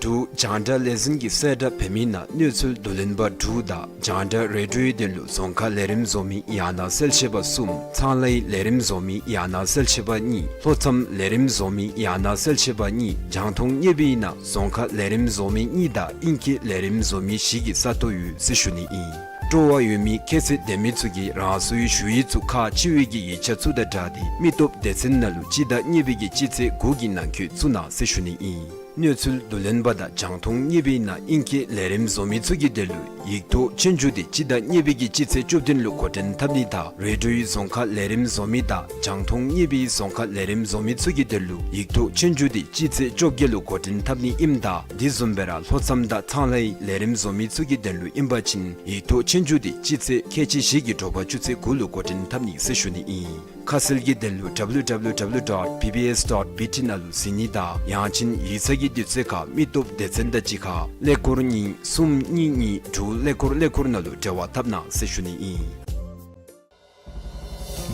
འབྲུག་རྒྱང་བསྒྲགས་ལས་འཛིན་གྱིས་གསལ་བསྒྲགས་འབད་མི་ནང་གནས་ཚུལ་བསྡུ་ལེན་པ་དྲུག་དང་རྒྱང་བསྒྲགས་རེ་ཌིའོའི་དོན་ལུ་རྫོང་ཁ་ལས་རིམ་བཟོ་མི་ཡང་ན་གསལ་བཤད་པ་གསུམ། ཚང་ལྷའི་ལས་རིམ་བཟོ་མི་ཡང་ན་གསལ་བཤད་པ་གཉིས། ལྷོ་མཚམས་ལས་རིམ་བཟོ་མི་ཡང་ན་གསལ་བཤད་པ་གཉིས། རྒྱང་མཐོང་བརྙེས་པའི་ནང་རྫོང་ཁ་ལས་རིམ་བཟོ་མི་གཉིས་དང་ཨིང་སྐད་ལས་རིམ་བཟོ་མི་བཞི་གི་ས་སྟོང་ཡོད་ཟེར་ཞུ་ནི་ཨིན། སྤྲོ་བ་ཡོད་མི་ཁྱད་ཚད་ལྡན་མི་ཚུ་གིས་རང་སོའི་ཞུ་ཡིག་ཚུ་ཁག་ཆེ་བའི་གི་ཡིག་ཆ་ཚུ་དང་སྦྲགས་ཏེ་མི་སྟོབས་སྡེ་ཚན་ནང་ལུ་སྤྱི་ཟླ་གཉིས་པའི་གི་སྤྱི་ཚེས་དགུ་གི་ནང་འཁོད་བཙུགས་གནང་ཟེར་ཞུ་ནི་ཨིན། གནས་ཚུལ་བསྡུ་ལེན་པ་དང་རྒྱང་མཐོང་བརྙེས་པའི་ནང་ཨིང་སྐད་ལས་རིམ་བཟོ་མི་ཚུ་གི་དོན་ལུ་ཡིག་ཐོག་ཆོས་རྒྱུགས་འདི་སྤྱི་ཟླ་གཉིས་པའི་གི་སྤྱི་ཚེས་བཅུ་བདུན་ལུ་འགོ་འདྲེན་འཐབ་ནི་དང་རེ་ཌིའོའི་རྫོང་ཁ་ལས་རིམ་བཟོ་མི་དང་རྒྱང་མཐོང་བརྙེས་པའི་རྫོང་ཁ་ལས་རིམ་བཟོ་མི་ཚུ་གི་དོན་ལུ་ཡིག་ཐོག་ཆོས་རྒྱུགས་འདི་སྤྱི་ཚེས་བཅོ་བརྒྱད་ལུ་འགོ་འདྲེན་འཐབ་ནི་ཨིནམ་ད་དེ་བཟུམ་སྦེ་ར་ལྷོ་མཚམས་དང་ཚང་ལྷའི་ལས་རིམ་བཟོ་མི་ཚུ་གི་དོན་ལུ་ཨིན་པ་ཅིན་ཡིག་ཐོག་ཆོས་རྒྱུགས་འདི་སྤྱི་ཚེས་ཁལ་གཅིག་བཞི་གི་དྲོ་པ་ཆུ་ཚོད་དགུ་ལུ་འགོ་འདྲེན་འཐབ་ནི་ཟེར་ཞུ་ནི་ཨིན། ཁ་གསལ་གྱི་དོན་ལུ་ཌབ་ལུ་ཌབ་ལུ་ཌབ་ལུ་ཌོཊ་བི་བི་ཨེསི་ཌོཊ་བི་ཊི་ནང་ལུ་གཟིགས་ནི་དང་ཡང་ཅིན་ཡིག་ཚང་གི་དུས་ཚོད་ཁར་མི་སྟོབས་སྡེ་ཚན་དང་གཅིག་ཁར་ཀླད་ཀོར་གཉིས་གསུམ་གཉིས་གཉིས་དྲུག་ཀླད་ཀོར་ཀླད་ཀོར་ནང་ལུ་འབྲེལ་བ་འཐབ་གནང་ཟེར་ཞུ་ནི་ཨིན།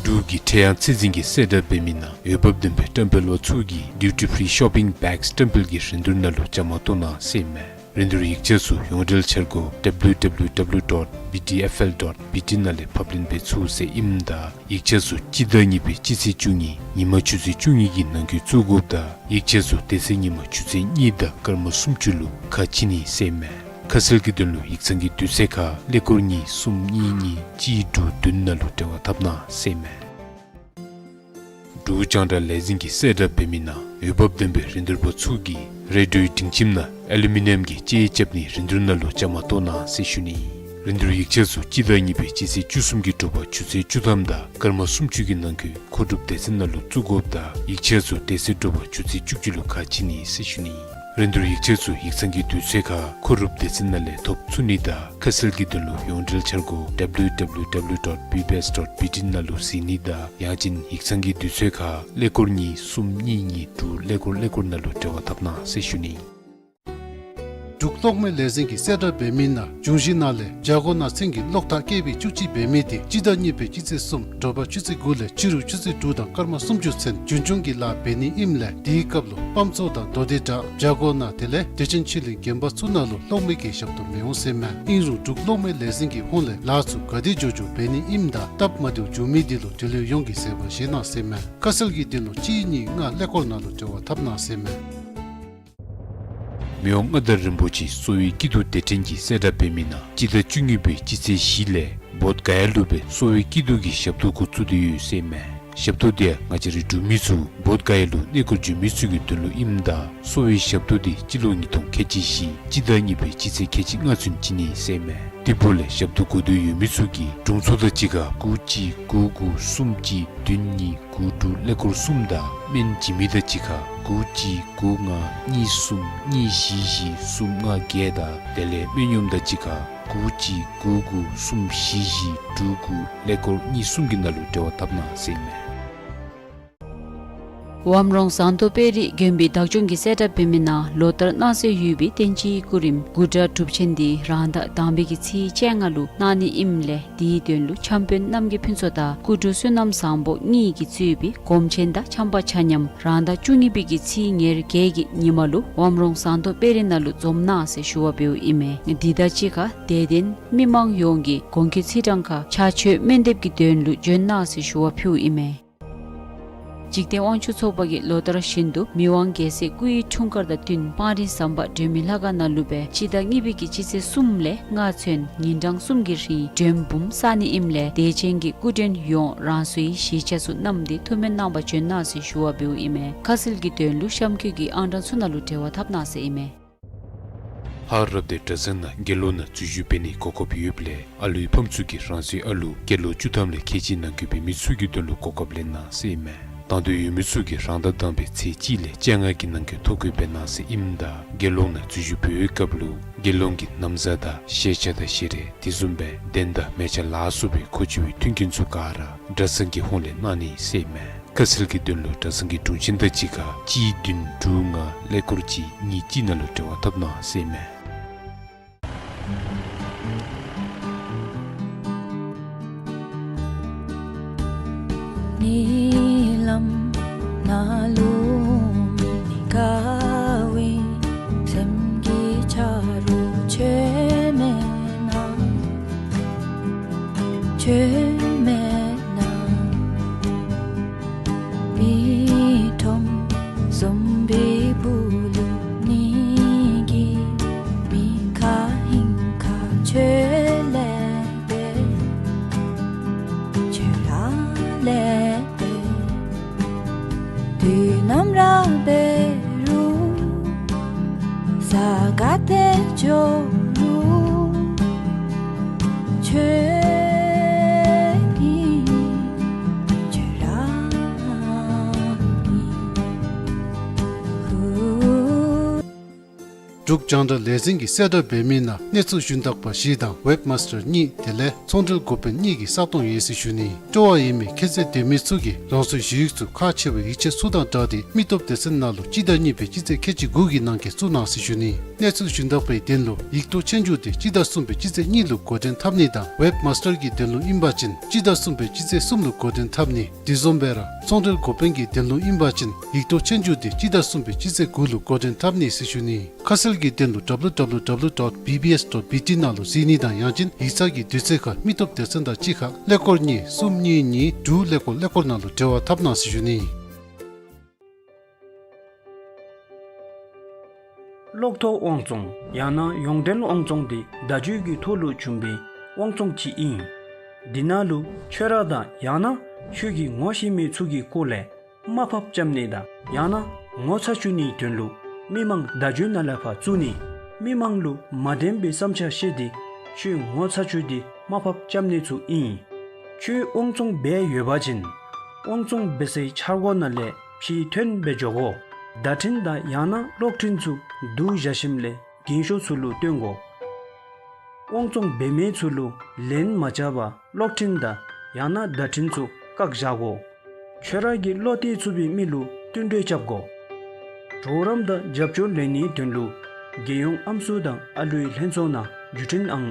འབྲུག་གི་ཁྲེ་ཡང་ཚད་འཛིན་གྱིས་གསལ་བསྒྲགས་འབད་མི་ནང་འོས་འབབ་ལྡན་པའི་བཀྲམ་སྤེལ་པ་ཚུ་གིས་ཌིའུ་ཊི་ཕི་རི་ཤོ་པིང་བེགསི་བཀྲམ་སྤེལ་གྱི་རིན་བསྡུར་ནང་ལུ་བཅའ་མར་གཏོགས་གནང་ཟེར་ཨིན་མས། རིན་བསྡུར་ཡིག་ཆ་ཚུ་ཡོངས་འབྲེལ་འཆར་སྒོ་ཌབ་ལུ་ཌབ་ལུ་ཌབ་ལུ་ཌོཊ་བི་ཊི་ཨེཕ་ཨེལ་ཌོཊ་བི་ཊི་ནང་ལས་ཕབ་ལེན་འབད་ཚུགས་ཟེར་ཨིནམ་ད་ཡིག་ཆ་ཚུ་སྤྱི་ཟླ་གཉིས་པའི་སྤྱི་ཚེས་བཅུ་གཉིས་ཉིན་མ་ཆུ་ཚོད་བཅུ་གཉིས་ཀྱི་ནང་འཁོད་བཙུགས་དགོཔ་དང་ཡིག་ཆ་ཚུ་དེ་ཚེ་ཉིན་མ་ཆུ་ཚོད་གཉིས་དང་སྐར་མ་སུམ་ཅུ་ལུ་ཁ་ཕྱེ་ནི་ཟེར་ཨིན་མས། ཁ་གསལ་གྱི་དོན་ལུ་ཡིག་ཚང་གི་དུས་ཚོད་ཁར་ཀླད་ཀོར་གཉིས་གསུམ་གཉིས་གཉིས་གཅིག་དྲུག་བདུན་ནང་ལུ་འབྲེལ་བ་འཐབ་གནང་ཟེར་ཨིན་མས། འབྲུག་རྒྱང་བསྒྲགས་ལས་འཛིན་གྱིས་གསལ་བསྒྲགས་འབད་མི་ནང་འོས་འབབ་ལྡན་པའི་རིན་བསྡུར་པ་ཚུ་གིས་རེ་ཌིའོའི་སྒྲིང་ཁྱིམ་ནང་ཨ་ལུ་མི་ནིམ་གྱི་ཅེ་རྐྱབ་ནིའི་རིན་བསྡུར་ནང་ལུ་བཅའ་མར་གཏོགས་གནང་ཟེར་ཞུ་ནི་ཨིན། རིན་བསྡུར་ཡིག་ཆ་ཚུ་སྤྱི་ཟླ་གཉིས་པའི་སྤྱི་ཚེས་བཅུ་གསུམ་གྱི་དྲོ་པ་ཆུ་ཚོད་བཅུ་ཐམ་དང་སྐར་མ་སུམ་ཅུ་གི་ནང་འཁོད་མཁོ་སྒྲུབ་སྡེ་ཚན་ནང་ལུ་བཙུགས་དགོཔ་དང་ཡིག་ཆ་ཚུ་དེ་ཚེ་དྲོ་པ་ཆུ་ཚོད་བཅུ་གཅིག་ལུ་ཁ་ཕྱེ་ནི་ཟེར་ཞུ་ནི་ཨིན། རིན་བསྡུར་ཡིག་ཆ་ཚུ་ཡིག་ཚང་གི་དུས་ཚོད་ཁར་མཁོ་སྒྲུབ་སྡེ་ཚན་ནང་ལས་ཐོབ་ཚུགས་ནི་དང་ཁ་གསལ་གྱི་དོན་ལུ་ཡོངས་འབྲེལ་འཆར་སྒོ་ཌབ་ལུ་ཌབ་ལུ་ཌབ་ལུ་ཌོཊ་བི་བི་ཨེསི་ཌོཊ་བི་ཊི་ནང་ལུ་གཟིགས་ནི་དང་ཡང་ཅིན་ཡིག་ཚང་གི་དུས་ཚོད་ཁར་ཀླད་ཀོར་གཉིས་གསུམ་གཉིས་གཉིས་དྲུག་ཀླད་ཀོར་ཀླད་ཀོར་ནང་ལུ་འབྲེལ་བ་འཐབ་གནང་ཟེར་ཞུ་ནི་ཨིན། འབྲུག་གློག་མེ་ལས་འཛིན་གྱིས་གསལ་བསྒྲགས་འབད་མི་ནང་འབྱུང་བཞི་ནང་ལས་བྱ་སྒོ་ནང་ཚན་གྱི་གློག་ཐག་སྐེད་པའི་བཅུ་གཅིག་འབད་མི་དེ་སྤྱི་ཟླ་གཉིས་པའི་སྤྱི་ཚེས་གསུམ་དྲོ་པ་ཆུ་ཚོད་དགུ་ལས་ཕྱི་རུ་ཆུ་ཚོད་དྲུག་དང་སྐར་མ་སུམ་ཅུ་ཚུན་རྒྱུན་སྐྱོང་གི་ལཱ་འབད་ནི་ཨིནམ་ལས་དེའི་སྐབས་ལུ་སྤམ་ཚོ་དང་མདོ་སྡེ་བྲག་བྱ་སྒོ་ནང་དེ་ལས་བདེ་ཆེན་ཆོས་གླིང་དགོན་པ་ཚུ་ནང་ལུ་གློག་མེ་གི་ཞབས་ཏོག་མི་འོང་ཟེར་ཨིན་མས། ཨིན་རུང་འབྲུག་གློག་མེ་ལས་འཛིན་གྱི་ཧོངས་ལས་ལཱ་ཚུ་ག་དེ་མགྱོགས་མགྱོགས་འབད་ནི་ཨིནམ་ད་སྟབས་མ་བདེཝ་བྱུང་མི་དེ་ལུ་འབྲེལ་ཡོད་ཡོངས་ཀྱིས་བཟོད་པ་བཞེས་གནང་ཟེར་ཨིན་མས། ཁ་གསལ་གྱི་དོན་ལུ་གཅིག་གཉིས་ལྔ་ཀླད་ཀོར་ནང་ལུ་འབྲེལ་བ་འཐབ་གནང་ཟེར་ཨིན་མས། མི་དབང་མངའ་བདག་རིན་པོ་ཆེ་གསོ་བའི་སྐྱིད་སྡུག་སྡེ་ཕྲན་གྱིས་གསལ་བསྒྲགས་འབད་མི་ནང་སྤྱི་ཟླ་བཅུ་གཉིས་པའི་སྤྱི་ཚེས་བཞི་ལས་བོདྷ་ག་ཡ་ལུ་སྦེ་གསོ་བའི་སྐྱིད་སྡུག་གི་ཞབས་ཏོག་འགོ་བཙུགས་ཏེ་ཡོད་ཟེར་ཨིན་མས། ཞབས་ཏོག་དེ་ཡང་ང་བཅས་རའི་འབྲུག་མི་ཚུ་བོདྷ་ག་ཡ་ལུ་གནས་སྐོར་འགྱོ་མི་ཚུ་གི་དོན་ལུ་ཨིནམ་ད་གསོ་བའི་ཞབས་ཏོག་དེ་སྤྱི་ལོ་ཉིས་སྟོང་ཁལ་གཅིག་བཞི་སྤྱི་ཟླ་གཉིས་པའི་སྤྱི་ཚེས་ཁལ་གཅིག་ལྔ་ཚུན་བྱིན་ནི་ཟེར་ཨིན་མས། དེ་འབདཝ་ལས་ཞབས་ཏོག་དགོ་འདོད་ཡོད་མི་ཚུ་གིས་དྲུང་འཚོ་དང་གཅིག་ཁར་དགུ་གཅིག་དགུ་དགུ་གསུམ་གཅིག་བདུན་གཉིས་དགུ་དྲུག་ཀླད་ཀོར་གསུམ་དང་སྨན་བྱིན་མི་དང་གཅིག་ཁར་དགུ་གཅིག་དགུ་ལྔ་གཉིས་གསུམ་གཉིས་བཞི་བཞི་གསུམ་ལྔ་བརྒྱད་དང་དེ་ལས་སྨན་གཡོགམ་དང་གཅིག་ཁར་དགུ་གཅིག་དགུ་དགུ་གསུམ་བཞི་བཞི་དྲུག་དགུ་ཀླད་ཀོར་གཉིས་གསུམ་གྱི་ནང་ལུ་འབྲེལ་བ་འཐབ་གནང་ཟེར་ཨིན་མས། ཝམ་རོང་ཟངས་མདོག་དཔལ་རི་དགོན་པའི་བདག་སྐྱོང་གིས་གསལ་བསྒྲགས་འབད་མི་ནང་ལོ་ལྟར་གནང་སྲོལ་ཡོད་པའི་བསྟན་སྤྱིའི་སྐུ་རིམ་དགུ་སྒྲ་སྒྲུབ་ཆེན་འདི་རང་ཟླ་དང་པའི་གི་ཚེས་བཅོ་ལྔ་ལུ་གནང་ནི་ཨིནམ་ལས་དེའི་དོན་ལུ་འཆམ་དཔོན་རྣམ་རྒྱལ་ཕུན་ཚོགས་དང་སྐུ་དྲུང་བསོད་ནམས་བཟང་པོ་གཉིས་ཀྱིས་གཙོས་པའི་སྒོམ་ཆེན་དང་འཆམ་པ་ཆ་མཉམ་རང་ཟླ་བཅུ་གཉིས་པའི་གི་ཚེས་ཉེར་བརྒྱད་ཀྱི་ཉིན་མ་ལུ་ཝམ་རོང་ཟངས་མདོག་དཔལ་རི་ནང་ལུ་འཛོམས་གནང་ཟེར་ཞུ་བ་འབདཝ་ཨིན་མས། འདི་དང་གཅིག་ཁར་དད་ལྡན་མི་མང་ཡོངས་ཀྱིས་གོང་འཁོད་ཚེས་གྲངས་ཁར་ཕྱག་མཆོད་སྨོན་འདེབས་ཀྱི་དོན་ལུ་འབྱོན་གནང་ཟེར་ཞུ་བ་ཕུལཝ་ཨིན་མས། འཇིག་རྟེན་དབང་ཕྱུག་ཚོགས་པ་གིས་ལོ་ལྟར་བཞིན་དུ་མི་དབང་རྒྱལ་སྲས་སྐུ་ཡི་འཁྲུངས་སྐར་དང་བསྟུན་སྤང་རི་ཟམ་པ་སྒྲོལ་མའི་ལྷ་ཁང་ནང་ལུ་སྦེ་སྤྱི་ཟླ་གཉིས་པའི་གི་སྤྱི་ཚེས་གསུམ་ལས་ལྔ་ཚུན་ཉིན་གྲངས་གསུམ་གྱི་རིང་མགྲོན་འབུམ་བསག་ནི་ཨིནམ་ལས་དད་ཅན་གྱི་སྐུ་མགྲོན་ཡོངས་རང་སོའི་གཞིས་ཆགས་ཚུ་བསྣམས་ཏེ་ཐུགས་སྨོན་གནང་པར་འབྱོན་གནང་ཟེར་ཞུ་བ་འབདཝ་ཨིན་མས། ཁ་གསལ་གྱི་དོན་ལུ་གཤམ་འཁོད་ཀྱི་ཨང་གྲངས་ཚུ་ནང་ལུ་འབྲེལ་བ་འཐབ་གནང་ཟེར་ཨིན་མས། ལྷག་རབ་སྡེ་གྲྭ་ཚང་ནང་དགེ་སློང་ནང་འཛུལ་ཞུགས་འབད་ནིའི་གོ་སྐབས་ཡོདཔ་ལས་ཨ་ལུའི་ཕམ་ཚུ་གིས་རང་སོའི་ཨ་ལུ་སྐྱེས་ལོ་བཅུ་ཐམ་ལས་ཁལ་གཅིག་ནང་འཁོད་པའི་མི་ཚུ་གི་དོན་ལུ་གོ་སྐབས་ལེན་གནང་ཟེར་ཨིན་མས། དང་འདོད་ཡོད་མི་ཚུ་གིས་རང་ཟླ་དང་པའི་ཚེས་གཅིག་ལས་བཅོ་ལྔ་གི་ནང་འཁོད་ཐོ་འགོད་འབད་གནང་ཟེར་ཨིནམ་ད་དགེ་སློང་ནང་འཛུལ་ཞུགས་འབད་བའི་སྐབས་ལུ་དགེ་སློང་གི་ན་བཟའ་དང་ཤེས་བྱ་དང་ཞལ་རས་དེ་བཟུམ་སྦེ་གདན་དང་མལ་ཆ་ལ་སོགས་པའི་མཁོ་ཆེ་བའི་མཐུན་རྐྱེན་ཚུ་ག་ར་གྲྭ་ཚང་གི་ཧོངས་ལས་གནང་ནི་ཟེར་ཨིན་མས། ཁ་གསལ་གྱི་དོན་ལུ་གྲྭ་ཚང་གི་དྲུང་ཆེན་དང་གཅིག་ཁར་གཅིག་བདུན་དྲུག་ལྔ་ཀླད་ཀོར་གཅིག་གཉིས་གཅིག་ནང་ལུ་འབྲེལ་བ་འཐབ་གནང་ཟེར་ཨིན་མས། ཉིན་ལམ་ནང་ལུ་མི་དགའ་བའི་སེམས་ཀྱི་ཆ་རོགས་ཁྱོད་མེད་ན། ཁྱོད་མེད་ན་མི་ཁྲོམ་བཟུམ་པའི་སྦུག་ལུ་ནི་གི་མི་ཁ་ཧིང་ཁ་ཁྱོད་ལས་པེ་ཁྱོད་ར་ལས་པེ། དུས་ནམ་ར་འབད་རུང་ས་ག་ཏེ་འགྱོ་རུང་ཁྱོད་ཨིན་ཁྱོད་ར་ཨིན། འབྲུག་རྒྱང་བསྒྲགས་ལས་འཛིན་གྱིས་གསལ་བསྒྲགས་འབད་མི་ནང་གནས་ཚུལ་ཞུན་དག་པ་བཞི་དང་ཝེབ་མཱས་ཊར་གཉིས་དེ་ལས་ཚོང་འབྲེལ་འགོ་དཔོན་གཉིས་ཀྱི་ས་སྟོང་ཡོད་ཟེར་ཞུ་ནི། སྤྲོ་བ་ཡོད་མི་ཁྱད་ཚད་ལྡན་མི་ཚུ་གིས་རང་སོའི་ཞུ་ཡིག་ཚུ་ཁག་ཆེ་བའི་ཡིག་ཆ་ཚུ་དང་སྦྲགས་ཏེ་མི་སྟོབས་སྡེ་ཚན་ནང་ལུ་སྤྱི་ཟླ་གཉིས་པའི་སྤྱི་ཚེས་ཁལ་གཅིག་དགུ་གི་ནང་འཁོད་བཙུགས་གནང་ཟེར་ཞུ་ནི། གནས་ཚུལ་ཞུན་དག་པའི་དོན་ལུ་ཡིག་ཐོག་ཆོས་རྒྱུགས་དེ་སྤྱི་ཟླ་གསུམ་པའི་སྤྱི་ཚེས་གཉིས་ལུ་འགོ་འདྲེན་འཐབ་ནི་དང་ཝེབ་མཱས་ཊར་གྱི་དོན་ལུ་ཨིན་པ་ཅིན་སྤྱི་ཟླ་གསུམ་པའི་སྤྱི་ཚེས་གསུམ་ལུ་འགོ་འདྲེན་འཐབ་ནི། དེ་བཟུམ་སྦེ་ར་ཚོང་འབྲེལ་འགོ་དཔོན་གྱི་དོན་ལུ་ཨིན་པ་ཅིན་ཡིག་ཐོག་ཆོས་རྒྱུགས་དེ་སྤྱི་ཟླ་གསུམ་པའི་སྤྱི་ཚེས་དགུ་ལུ་འགོ་འདྲེན་འཐབ་ནི་ཟེར་ཞུ་ནི། ཁ་གསལ་གྱི་དོན་ལུ་ཌབ་ལུ་ཌབ་ལུ་ཌབ་ལུ་ཌོཊ་བི་བི་ཨེསི་ཌོཊ་བི་ཊི་ནང་ལུ་གཟིགས་ནི་དང་ཡང་ཅིན་ཡིག་ཚང་གི་དུས་ཚོད་ཁར་མི་སྟོབས་སྡེ་ཚན་དང་གཅིག་ཁར་ཀླད་ཀོར་གཉིས་གསུམ་གཉིས་གཉིས་དྲུག་ཀླད་ཀོར་ཀླད་ཀོར་ནང་ལུ་འབྲེལ་བ་འཐབ་གནང་ཟེར་ཞུ་ནི། གློག་ཐོག་དབང་བཙོང་ཡང་ན་ཡོངས་འབྲེལ་དབང་བཙོང་དེ་བརྡ་བརྒྱུད་ཀྱི་ཐོག་ལུ་བྱུང་བའི་དབང་བཙོང་ཅིག་ཨིན། དེ་ནང་ལུ་ཁྱོད་ར་དང་ཡང་ན་ཁྱོད་ཀྱིས་ངོ་ཤེས་མི་ཚུ་གི་སྐོར་ལས་དམའ་ཕབ་རྐྱབ་ནི་དང་ཡང་ན་ངོ་ཚ་བཅུག་ནིའི་དོན་ལུ་མི་མང་བརྡ་བརྒྱུད་ནང་ལས་ཕར་བཙུགས་ནི། མི་མང་ལུ་མ་བདེན་པའི་བསམ་འཆར་བཤད་དེ་ཁྱོད་ངོ་ཚ་བཅུག་སྟེ་དམའ་ཕབ་རྐྱབ་ནི་ཚུ་ཨིན། ཁྱོད་དབང་བཙོང་འབད་ཡོད་པ་ཅིན་དབང་བཙོང་འབད་སའི་འཆར་སྒོ་ནང་ལས་ཕྱིར་ཐོན་འབད་འགྱོ་དགོ། བརྡ་འཕྲིན་དང་ཡང་ན་གློག་འཕྲིན་ཚུ་བསྡུ་བཞག་ཞིནམ་ལས་རྒན་ཤོས་ཚུ་ལུ་སྟོན་དགོ། དབང་བཙོང་འབད་མི་ཚུ་ལུ་ལན་མ་རྐྱབ་པར་གློག་འཕྲིན་དང་ཡང་ན་བརྡ་འཕྲིན་ཚུ་བཀག་བཞག་དགོ། ཁྱོད་ར་གིས་བློ་གཏད་ཚུགས་པའི་མི་ལུ་བསྟུན་གྲོས་རྐྱབ་དགོ། གྲོགས་རམ་དང་རྒྱབ་སྐྱོར་ལེན་ནིའི་དོན་ལུ་རྒྱལ་ཡོངས་ཨམ་སྲུ་དང་ཨ་ལུའི་ལྷན་ཚོགས་ནང་བརྒྱུད་འཕྲིན་ཨང་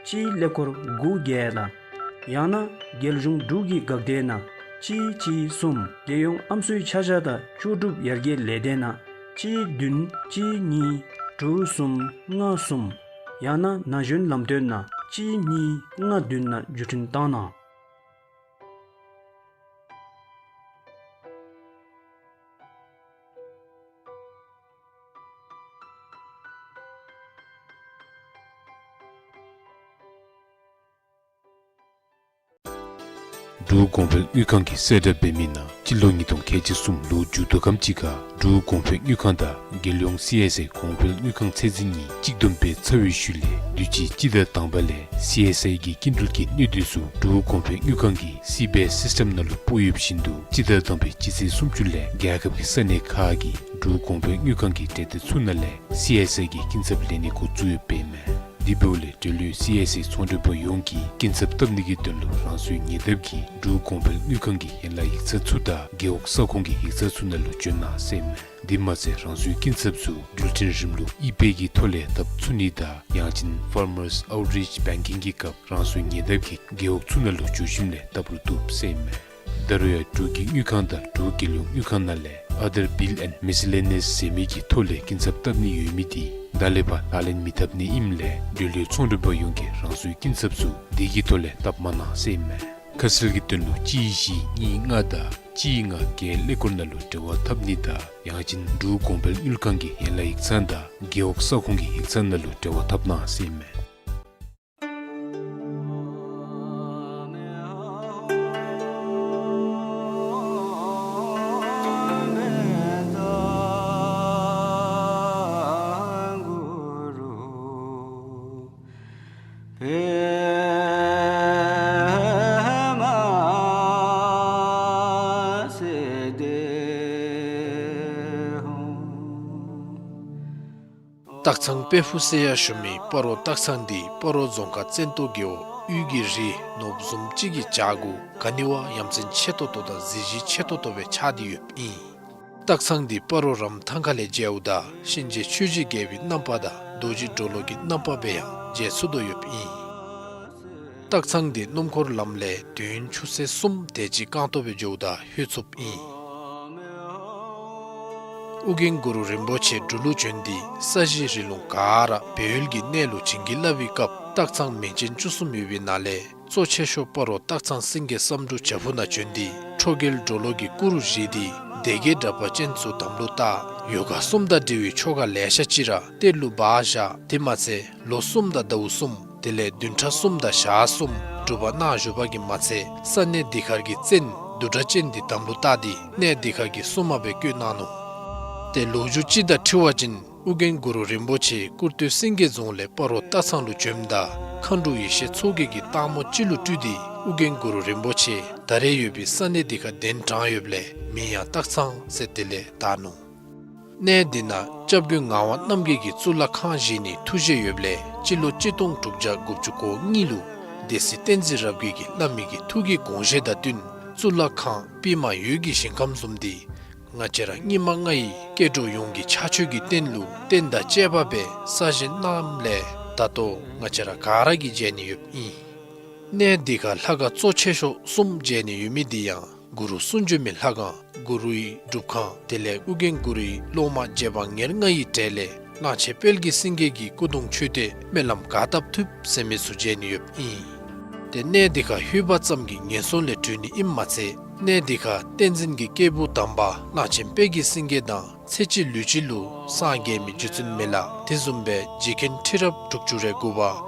གཅིག་ཀླད་ཀོར་དགུ་བརྒྱད་དང་ཡང་ན་རྒྱལ་གཞུང་འབྲུག་གི་འགག་སྡེ་ནང་གཅིག་གཅིག་གསུམ། རྒྱལ་ཡོངས་ཨམ་སྲུའི་ཆ་བཞག་དང་ལྕོགས་གྲུབ་ཡར་རྒྱས་ལས་སྡེ་ནང་གཅིག་བདུན་གཅིག་གཉིས་དྲུག་གསུམ་ལྔ་གསུམ། ཡང་ན་ན་གཞོན་ལམ་སྟོན་ནང་གཅིག་གཉིས་ལྔ་བདུན་ནང་བརྒྱུད་འཕྲིན་བཏང་གནང་། འབྲུག་གོང་འཕེལ་དངུལ་ཁང་གིས་གསལ་བསྒྲགས་འབད་མི་ནང་སྤྱི་ལོ་ཉིས་སྟོང་ཁལ་གཅིག་གསུམ་ལོ་མཇུག་བསྡུ་ཁམས་ཅིག་ཁར་འབྲུག་གོང་འཕེལ་དངུལ་ཁང་དང་རྒྱལ་ཡོངས་སི་ཨེསི་ཨའི་གོང་འཕེལ་དངུལ་ཁང་ཚད་འཛིན་གཉིས་གཅིག་བསྡོམས་འབད་ཚར་བའི་ཤུལ་ལས་དུས་ཅི་སྤྱི་ཟླ་དང་པ་ལས་སི་ཨེསི་ཨའི་གི་སྐྱིན་འགྲུལ་གྱི་གནས་སྡུད་ཚུ་འབྲུག་གོང་འཕེལ་དངུལ་ཁང་གི་སི་བེ་སིསི་ཊེམ་ནང་ལུ་སྤོ་ཡོདཔ་བཞིན་དུ་སྤྱི་ཟླ་དང་པའི་སྤྱི་ཚེས་སུམ་ཅུ་ལས་རྒྱལ་ཁབ་ཀྱི་ས་གནས་ཁག་གི་འབྲུག་གོང་འཕེལ་དངུལ་ཁང་གི་འབྲེལ་ཐད་ཚུ་ནང་ལས་སི་ཨེསི་ཨའི་གི་སྐྱིན་ཚབ་ལེན་ནི་འགོ་བཙུགས་ཡོདཔ་ཨིན་མས། དེ་འབདཝ་ལས་འབྲེལ་ཡོད་སི་ཨའི་སི་ཚོང་འབྲེལ་པ་ཡོངས་ཀྱིས་སྐྱིན་ཚབ་བཏབ་ནི་གི་དོན་ལུ་རང་སོའི་ཉེ་འདབས་ཀྱི་འབྲུག་གོང་འཕེལ་དངུལ་ཁང་གི་ཡན་ལག་ཡིག་ཚང་ཚུ་དང་རྒེད་འོག་ས་ཁོངས་ཀྱི་ཡིག་ཚང་ཚུ་ནང་ལུ་བྱོན་གནང་ཟེར་ཨིན་མས། དེ་མ་ཚད་རང་སོའི་སྐྱིན་ཚབ་ཚུ་འགྲུལ་འཕྲིན་རིམ་ལུགས་ཨི་པེ་གི་ཐོག་ལས་བཏབ་ཚུགས་ནི་དང་ཡང་ཅིན་Farmers Outreach Banking གི་སྐབས་རང་སོའི་ཉེ་འདབས་ཀྱི་རྒེད་འོག་ཚུ་ནང་ལུ་འགྱོ་ཞིནམ་ལས་བཏབ་རུང་བཏུབ་ཟེར་ཨིན་མས། ད་རུང་ཡང་འབྲུག་གི་དངུལ་ཁང་དང་འབྲུག་རྒྱལ་ཡོངས་དངུལ་ཁང་ནང་ལས་Other Bill and Miscellaneous ཟེར་མི་གི་ཐོག་ལས་སྐྱིན་ཚབ་བཏབ་ནི་ཡོད་མི་དེ་ད་ལས་ཕར་ལག་ལེན་མི་འཐབ་ནི་ཨིནམ་ལས་འབྲེལ་ཡོད་ཚོང་འབྲེལ་པ་ཡོངས་ཀྱིས་རང་སོའི་སྐྱིན་ཚབ་ཚུ་དེ་གི་ཐོག་ལས་བཏབ་མ་གནང་ཟེར་ཨིན་མས། ཁ་གསལ་གྱི་དོན་ལུ་གཅིག་བཞི་གཉིས་ལྔ་དང་གཅིག་ལྔ་བརྒྱད་ཀླད་ཀོར་ནང་ལུ་འབྲེལ་བ་འཐབ་ནི་དང་ཡང་ཅིན་འབྲུག་གོང་འཕེལ་དངུལ་ཁང་གི་ཡན་ལག་ཡིག་ཚང་དང་རྒེད་འོག་ས་ཁོངས་ཀྱི་ཡིག་ཚང་ནང་ལུ་འབྲེལ་བ་འཐབ་གནང་ཟེར་ཨིན་མས། སྟག་ཚང་དཔལ་ཕུག་ཟེར་ཡང་ཞུ་མི་སྤ་རོ་སྟག་ཚང་འདི་སྤ་རོ་རྫོང་ཁག་བཙན་ཏོ་རྒེད་འོག་དབུས་ཀྱི་རི་ནོར་བུ་བཟུམ་ཅིག་གི་བྱག་གུ་ག་ནི་བ་ཡ་མཚན་ཆེ་ཏོག་ཏོ་དང་གཟི་བརྗིད་ཆེ་ཏོག་ཏོ་སྦེ་ཆགས་ཏེ་ཡོདཔ་ཨིན། སྟག་ཚང་འདི་སྤ་རོ་རམ་ཐང་ཁ་ལས་མཇལཝ་ད་གཤིན་རྗེ་ཆོས་ཀྱི་རྒྱལ་པོའི་རྣམ་པ་དང་རྡོ་རྗེ་གྲོ་ལོད་ཀྱི་རྣམ་པ་སྦེ་ཡང་མཇལ་ཚུགས་དོ་ཡོདཔ་ཨིན། སྟག་ཚང་འདི་སྣུམ་འཁོར་ལམ་ལས་དུས་ཡུན་ཆུ་ཚོད་གསུམ་དེ་ཅིག་རྐང་སྟོང་སྦེ་འགྱོཝ་ད་ལྷོད་ཚུགསཔ་ཨིན། ཨོ་རྒྱན་གུ་རུ་རིན་པོ་ཆེ་འབྲུག་ལུ་བྱོན་ཏེ་ས་གཞི་རི་ལུང་ག་ར་སྦས་ཡུལ་གྱི་གནས་ལུ་བྱིན་གྱིས་བརླབས་པའི་སྐབས་སྟག་ཚང་མིང་ཅན་བཅུ་གསུམ་ཡོད་པའི་ནང་ལས་གཙོ་ཆེ་ཤོས་སྤ་རོ་སྟག་ཚང་སེང་གེ་བསམ་འགྲུབ་བྱག་ཕུག་ནང་བྱོན་ཏེ་ཁྲོ་རྒྱལ་གྲོ་ལོད་ཀྱི་སྐུ་རུ་བཞེངས་ཏེ་སྡེ་བརྒྱད་དྲེགས་པ་ཅན་ཚུ་དམ་ལུ་བཏགས། ཡོ་ག་གསུམ་དང་འབྲེལ་བའི་ཆོ་ག་ལེ་ཤ་ཅིག་ར་གཏེར་ལུ་སྦ་བཞག། དེ་མ་ཚད་ལོ་གསུམ་དང་ཟླཝ་གསུམ་དེ་ལས་བདུན་ཕྲག་གསུམ་དང་ཞག་གསུམ་སྒྲུབ་པ་གནང་བཞུགས་པ་གིས་མ་ཚད་ས་གནས་འདི་ཁར་གྱི་བཙན་བདུད་དྲེགས་ཅན་འདི་དམ་ལུ་བཏགས་ཏེ་གནས་འདི་ཁར་གྱི་སྲུང་མ་སྦེ་བསྐོས་གནང་ནུག། ཏེ་ལོ་རྒྱུས་ཅིག་དང་འཁྲིལ་བ་ཅིན་ཨོ་རྒྱན་གུ་རུ་རིན་པོ་ཆེ་ཀུར་སྟོད་སེང་གེ་རྫོང་ལས་སྤ་རོ་སྟག་ཚང་ལུ་བྱོནམ་ད་མཁའ་འགྲོ་ཡེ་ཤེས་མཚོ་རྒྱལ་གྱིས་སྟག་མོ་ཅིག་ལུ་སྤྲུལ་ཏེ་ཨོ་རྒྱན་གུ་རུ་རིན་པོ་ཆེ་ད་རེས་ཡོད་པའི་ས་གནས་འདི་ཁར་གདན་དྲངས་ཡོདཔ་ལས་མིང་ཡང་སྟག་ཚང་ཟེར་དེ་ལས་བཏགས་ནུག། གནས་འདི་ནང་སྐྱབས་མགོན་ངག་དབང་རྣམ་རྒྱལ་གྱིས་གཙུག་ལག་ཁང་བཞེངས་ནིའི་ཐུགས་བཞེད་ཡོདཔ་ལས་སྤྱི་ལོ་གཅིག་སྟོང་དྲུག་བརྒྱ་དགུ་བཅུ་གོ་གཉིས་ལུ་སྡེ་སྲིད་བསྟན་འཛིན་རབ་རྒྱས་ཀྱིས་བླ་མའི་གི་ཐུགས་ཀྱི་དགོངས་བཞེད་དང་བསྟུན་གཙུག་ལག་ཁང་པདྨ་འོད་ཀྱི་ཞིང་ཁམས་བཟུམ་འདི་ང་བཅས་ར་སྙིགས་མ་ལྔ་ཡི་སྐྱེ་འགྲོ་ཡོངས་ཀྱི་ཕྱག་མཆོད་ཀྱི་རྟེན་ལུ་རྟེན་དང་བཅས་པ་སྦེ་གསར་བཞེངས་གནངམ་ལས་ད་ལྟོ་ང་བཅས་ར་ག་ར་གིས་མཇལ་ནི་ཡོདཔ་ཨིན། གནས་འདི་ཁར་ལྷ་ཁང་གཙོ་ཆེ་ཤོས་གསུམ་མཇལ་ནི་ཡོད་མི་འདི་ཡང་གུ་རུ་གསུང་བྱོན་མའི་ལྷ་ཁང་གུ་རུའི་སྒྲུབ་ཁང་དེ་ལས་ཨོ་རྒྱན་གུ་རུའི་སློབ་མ་རྗེ་འབངས་ཉེར་ལྔ་ཡི་གྲས་ལས་གླང་ཆེན་དཔལ་གྱི་སེང་གེ་གི་སྐུ་གདུང་མཆོད་རྟེན་སྨོན་ལམ་ག་བཏབ་ཐུབ་ཟེར་མི་ཚུ་མཇལ་ནི་ཡོདཔ་ཨིན། ཏེ་གནས་འདི་ཁར་ལྷོད་པ་ཙམ་གྱིས་ངན་སོང་ལས་གྲོལ་ནི་ཨིནམ་མ་ཚད་གནས་འདི་ཁར་བསྟན་འཛིན་གྱི་སྐྱེས་བུ་དམ་པ་གླང་ཆེན་དཔལ་གྱི་སེང་གེ་དང་ཚེ་གཅིག་ལུས་གཅིག་ལུ་སངས་རྒྱས་མི་རྗེ་བཙུན་མི་ལ་དེ་བཟུམ་སྦེ་རྗེ་མཁན་ཁྲི་རབས་དྲུག་ཅུ་རེ་དགུ་པ་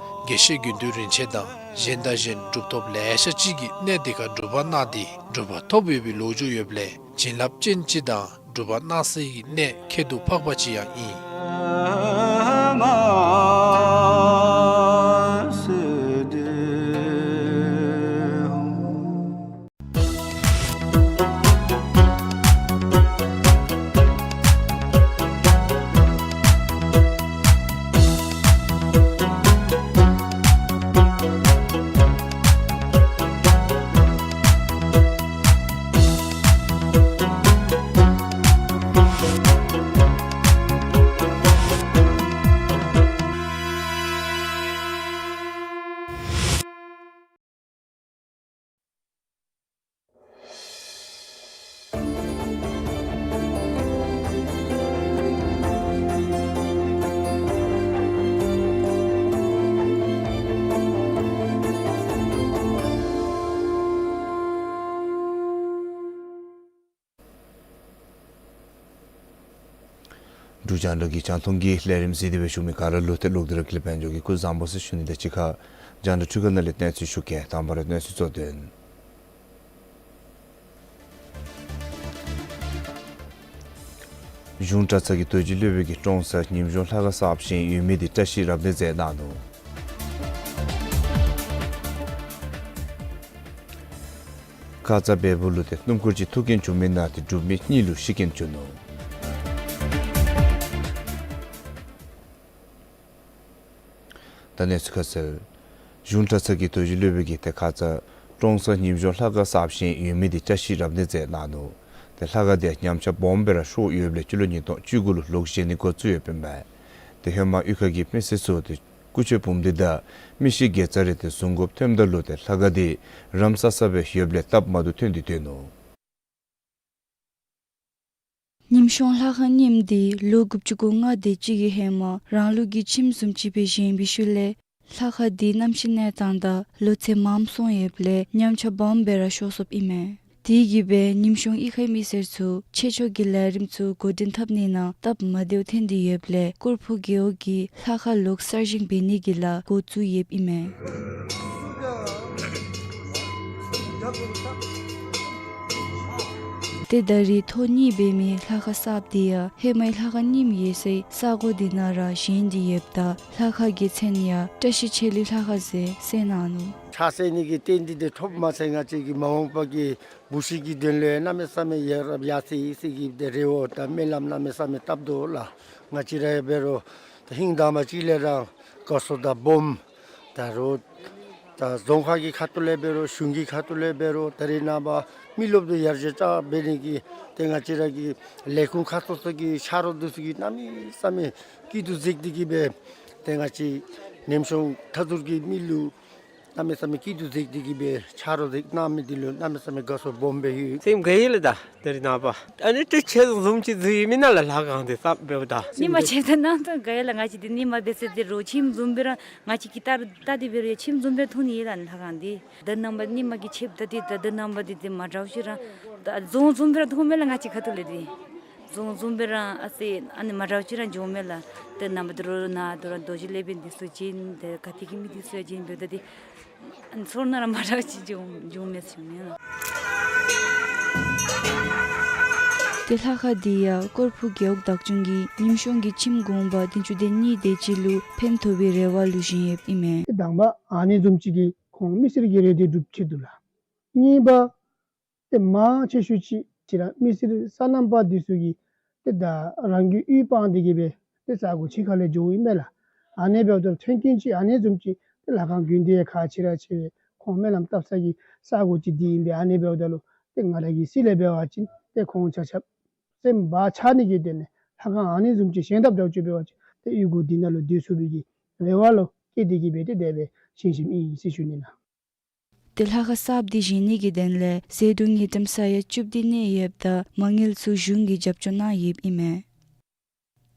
དགེ་བཤེས་དགེ་འདུན་རིན་ཆེན་དང་གཞན་དང་གཞན་གྲུབ་ཐོབ་ལེ་ཤ་ཅིག་གིས་གནས་འདི་ཁར་སྒྲུབ་པ་གནང་སྟེ་གྲུབ་པ་ཐོབ་ཡོད་པའི་ལོ་རྒྱུས་ཡོདཔ་ལས་བྱིན་རླབས་ཅན་ཅིག་དང་སྒྲུབ་པ་གནང་སའི་གནས་ཁྱད་དུ་འཕགས་པ་ཅིག་ཡང་ཨིན། འབྲུག་རྒྱང་བསྒྲགས་ཀྱི་རྒྱང་མཐོང་གི་ལས་རིམ་གཟིགས་ཏེ་སྦེ་བཞུགས་མི་ག་ར་ལུ་ཏེ་ལོག་སྟེ་ར་ཀུན་ལེགས་དཔལ་འབྱོར་གྱིས་སྐུ་གཟུགས་བཟང་པོ་ཟེར་ཞུ་ནི་དང་གཅིག་ཁར་རྒྱང་བསྒྲགས་འཕྲུལ་ཁང་ནང་ལས་གནས་ཚུལ་ཞུ་གེ། དང་པ་ར་གནས་ཚུལ་གཙོ་དོན། གཞུང་གྲྭ་ཚང་གི་རྡོ་རྗེ་སློབ་དཔོན་གྱིས་ཀྲོང་གསར་ཉིནམ་གཞུང་ལྷ་ཁང་གསརཔ་བཞེངས་ཡོད་མི་དེ་བཀྲ་ཤིས་རབ་གནས་མཛད་གནང་ནུག། ཀ་ཙ་བལ་པོ་ལུ་ཏེ་སྣུམ་འཁོར་ཅིག་ཐུག་རྐྱེན་བྱུང་མི་ནང་ཏེ་འབྲུག་མི་གཉིས་ལུ་ཤི་རྐྱེན་བྱུང་ནུག། ད་གནས་ཚུལ་ཁ་གསལ། གཞུང་གྲྭ་ཚང་གི་རྡོ་རྗེ་སློབ་དཔོན་གྱིས་ཏེ་ཁ་ཙ་ཀྲོང་གསར་ཉིམ་གཤོང་ལྷ་ཁང་གསརཔ་བཞེངས་ཡོད་མི་འདི་བཀྲ་ཤིས་རབ་གནས་མཛད་གནང་ནུག། ཏེ་ལྷ་ཁང་འདི་ཉམས་ཆག་སྦོམ་སྦེ་ར་ཤོར་ཡོདཔ་ལས་སྤྱི་ལོ་ཉིས་སྟོང་བཅུ་དགུ་ལུ་ལོག་བཞེངས་ནི་འགོ་བཙུགས་ཡོདཔ་ཨིན་མས། ཏེ་ཧེ་མ་གཡུས་ཁ་གི་མི་སེར་ཚུ་ཏེ་སྐུ་མཆོད་འབུམ་སྡེ་དང་མི་ཤི་དགེ་རྩ་རེ་ཏེ་བཟུང་དགོཔ་ཐོནམ་ད་ལུ་ཏེ་ལྷ་ཁང་འདི་རམ་སྲ་སྲ་སྦེ་ཡོདཔ་ལས་སྟབས་མ་བདེཝ་ཐོན་ཏེ་སྡོད་ནུག། ཉིམ་གཤོང་ལྷ་ཁང་རྙིངམ་འདི་ལོ་དགུ་བཅུ་གོ་ལྔ་དེ་ཅིག་གི་ཧེ་མ་རང་ལུགས་ཀྱི་ཁྱིམ་བཟུམ་ཅིག་སྦེ་བཞེངས་པའི་ཤུལ་ལས་ལྷ་ཁང་འདི་གནམ་གཤིས་གནས་སྟངས་དང་ལོ་ཚད་མངམ་སོང་ཡོདཔ་ལས་ཉམས་ཆག་སྦོམ་སྦེ་ར་ཤོར་སོཔ་ཨིན་མས། དེ་གིས་སྦེ་ཉིམ་གཤོང་གཡུས་ཁའི་མི་སེར་ཚུ་ཆེད་ཕྱོགས་ཀྱི་ལས་རིམ་ཚུ་འགོ་འདྲེན་འཐབ་ནི་ནང་སྟབས་མ་བདེཝ་ཐོན་ཏེ་ཡོདཔ་ལས་ཀོར་ཕུ་རྒེད་འོག་གིས་ལྷ་ཁང་ལོག་གསར་བཞེངས་འབད་ནི་གི་ལཱ་འགོ་བཙུགས་ཡོདཔ་ཨིན་མས། ཏེ་ད་རེས་ཐོག་གཉིས་འབད་མི་ལྷ་ཁང་གསརཔ་འདི་ཡང་ཧེ་མའི་ལྷ་ཁང་རྙིངམ་ཡོད་སའི་ས་གོ་འདི་ནང་ར་བཞེངས་ཏེ་ཡོདཔ་ད་ལྷ་ཁང་གི་མཚན་ཡང་བཀྲ་ཤིས་འཁྱིལ་ལི་ལྷ་ཁང་ཟེར་གསལ་གནང་ནུག། ཕྱག་འཚལ་ནི་གི་རྟེན་འབྲེལ་འདི་ཐོབ་མ་ཚད་ང་བཅས་ཀྱི་མ་འོངས་པ་གི་བུ་གཞི་གི་དོན་ལུ་གནམ་མེད་ས་མེད་ཡ་རབས་ཡ་མཚན་ཡོད་ཟེར་གྱི་ཏེ་རེ་བ་དང་སྨོན་ལམ་གནམ་མེད་ས་མེད་བཏབ་དོ་ལགས། ང་བཅས་ར་ཡང་འབད་རུང་ད་ཧིང་དང་པ་ཅིག་ལས་ར་དགའ་ཚོར་དང་སྦོམ། ད་རུང་ད་རྫོང་ཁག་གི་ཁ་ཐུག་ལས་འབད་རུང་གཞུང་གི་ཁ་ཐུག་ལས་འབད་རུང་ད་རེས་ནངས་པ་མི་རློབས་དང་ཡར་རྒྱས་དྲག་འབད་ནི་གི་ཏེ་ང་བཅས་ར་གི་ལས་ཁུངས་ཁག་སོ་སོ་གི་ཕྱག་རོགས་འདི་ཚུ་གིས་གནམ་མེད་ས་མེད་སྐྱིད་སྡུག་གཟིགས་ཏེ་གི་སྦེ་ཏེ་ང་བཅས་ཉིམ་གཤོང་མཐའ་ཟུར་གྱི་མི་ལུ་གནམ་མེད་ས་མེད་སྐྱིད་སྡུག་གཟིགས་ཏེ་གི་སྦེ་ཕྱག་རོགས་གཟིགས་གནང་མི་འདི་ལུ་གནམ་མེད་ས་མེད་དགའ་ཚོར་སྦོམ་སྦེ་ཡོད། སེམས་དགའ་ཡི་ལགས། ད་ད་རེས་ནངས་པ་ཨ་ནི་ཏེ་ཁྱེད་བཟུམ་ཅིག་གཟིགས་མི་ནང་ལས་ལྷ་ཁང་འདི་གསརཔ་འབདཝ་ད་ཉིནམ་ཕྱེད་དང་གནམ་དང་དགའ་ཡི་ལགས། ང་བཅས་འདི་ཉིནམ་འབད་ཟེར་འདི་རུང་ཁྱིམ་བཟུམ་སྦེ་ར་ང་བཅས་ཀྱིས་ལྟ་ལྟ་སྟེ་འབད་རུང་ཡང་ཁྱིམ་བཟུམ་སྦེ་མཐོང་ནི་ཡོད་ལགས་ལྷ་ཁང་འདི། ད་ནངས་པ་ཉིནམ་གི་ཕྱེད་ད་འདི་ད་ད་ནངས་པ་འདི་འདི་མ་འདྲཝ་ཅིག་ར་ད་རྫོང་བཟུམ་སྦེ་ར་མཐོངམ་མས་ལགས། ང་བཅས་ཁ་ཐུག་ལས་འདི་རྫོང་བཟུམ་སྦེ་ར་ཨ་ཙི་ཨ་ནི་མ་འདྲཝ་ཅིག་ར་འགྱོཝ་མས་ལགས། ད་ནངས་པ་འདི་རུང་ནཱ་འདི་རུང་རྡོ་རྗེ་སློབ་དཔོན་འདི་ཚུ་བྱོན་ཏེ་ག་ཏེ་གི་མི་འདི་ཚུ་ཡང་བྱོན་འབདཝ་ད་འདི་ཚོར་སྣང་ར་མ་འདྲཝ་ཅིག་འགྱོ་འགྱོཝ་མས་ཟེར་ཞུ་ནི་ལགས། ཏེ་ལྷ་ཁང་འདི་ཡང་ཀོར་ཕུ་རྒེད་འོག་བདག་སྐྱོང་གིས་ཉིམ་གཤོང་གི་ཁྱིམ་གུང་པ་བདུན་ཅུ་དོན་གཉིས་དེ་ཅིག་ལུ་ཕན་ཐོགས་པའི་རེ་བ་ལུ་བཞེངས་ཡོདཔ་ཨིན་མས། ཏེ་དང་པ་ཨ་ནི་བཟུམ་ཅིག་གིས་ཁོང་མི་སེར་གྱི་རེ་འདོད་སྒྲུབ་ཆེད་དུ་ལགས། གཉིས་པ་ཏེ་མང་ཆེ་ཤོས་ཅིག་ཅིག་ར་མི་སེར་སོ་ནམ་པ་འདི་ཚུ་གིས་ཏེ་ད་རང་གི་གཡུས་སྤང་སྟེ་གི་སྦེ་ཏེ་ས་གོ་ཕྱི་ཁ་ལས་འགྱོཝ་ཨིན་མས་ལགས། ཨ་ནི་འབདཝ་ད་མཐུན་རྐྱེན་ཅིག་ཨ་ནི་བཟུམ་ཅིག་ཏེ་ལྷ་ཁང་དགོན་སྡེ་ཡང་ཁག་ཆེ་ར་ཆེ་བས་ཁོང་སྨོན་ལམ་བཏབ་ས་གི་ས་གོ་ཅིག་འདི་ཨིན་པས། ཨ་ནི་འབདཝ་ད་ལུ་ཏེ་ང་ར་གི་སྲིད་ལས་འབད་བ་ཅིན་ཏེ་ཁོང་ཆ་ཁྱབ་སེམས་བག་ཆགས་ནི་གི་དོན་ལས་ལྷ་ཁང་ཨ་ནི་བཟུམ་ཅིག་བཞེངས་ཐབས་འདྲཝ་ཅིག་འབད་བ་ཅིན་ཏེ་གཡུས་སྒོ་འདི་ནང་ལུ་སྡོད་ཚུགས་པའི་གི་རེ་བ་ལུ་བསྐྱེད་དེ་གི་སྦེ་ཏེ་དེ་སྦེ་བཞེངས་བཞེངསམ་ཨིན་ཟེར་ཞུ་ནི་ལགས། ཏེ་ལྷ་ཁང་གསརཔ་འདི་བཞེངས་ནི་གི་དོན་ལས་ཟད་འགྲོ་དངུལ་ཀྲམ་ས་ཡ་བཅུ་བདུན་གནས་ཡོདཔ་ད་མ་དངུལ་ཚུ་གཞུང་གིས་རྒྱབ་སྐྱོར་གནང་ཡོདཔ་ཨིན་མས།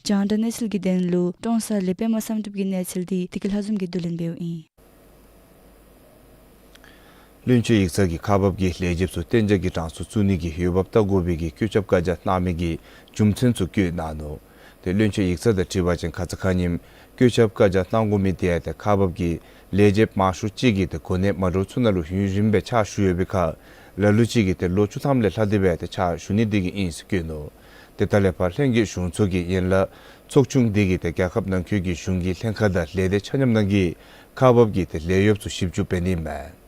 རྒྱང་བསྒྲགས་གནས་ཚུལ་གྱི་དོན་ལུ་ཀྲོང་གསར་ལས་པདྨ་བསམ་གྲུབ་ཀྱི་གནས་ཚུལ་འདི་བདེ་སྐྱིད་ལྷ་འཛོམས་ཀྱིས་བསྡུ་ལེན་འབདཝ་ཨིན། བློན་ཆེན་ཡིག་ཚང་གིས་ཁག་འབག་གི་ལས་བྱེདཔ་ཚུ་གཏན་འཇགས་ཀྱི་གྲངས་སུ་བཙུགས་ནི་གི་འོས་འབབ་བལྟ་དགོ་པའི་གི་བཀོད་ཁྱབ་བཀའ་རྒྱ་གནང་མི་གི་རྒྱུ་མཚན་ཚུ་བཀོད་གནང་ནུག། ཏེ་བློན་ཆེན་ཡིག་ཚང་དང་འཁྲིལ་བ་ཅིན་ཁ་ཙ་ཁ་ཉིནམ་བཀོད་ཁྱབ་བཀའ་རྒྱ་གནང་དགོ་མི་དེ་ཡང་ཏེ་ཁག་འབག་གི་ལས་བྱེདཔ་མང་ཤོས་ཅིག་གིས་ཏེ་གོ་གནས་མ་འདྲཝ་ཚུ་ནང་ལུ་ཡུན་རིངམོ་སྦེ་ཕྱག་ཞུ་ཡོད་པའི་ཁར་ལ་ལུ་ཅིག་གིས་ཏེ་ལོ་བཅུ་ཐམ་ལས་ལྷག་སྟེ་སྦེ་ཏེ་ཕྱག་ཞུ་ནི་དེ་གིས་ཨིན་ཟེར་བཀོད་ནུག། ཏེ་ད་ལས་ཕར་ལྷན་རྒྱས་གཞུང་ཚོགས་ཀྱི་ཡན་ལག་ཚོགས་ཆུང་དེ་གིས་ཏེ་རྒྱལ་ཁབ་ནང་འཁོད་ཀྱི་གཞུང་གི་ལྷན་ཁག་དང་ལས་སྡེ་ཆ་མཉམ་ནང་གི་ཁག་འབག་གི་ཏེ་ལས་གཡོགཔ་ཚུ་ཞིབ་འཇུག་འབད་ནི་མས།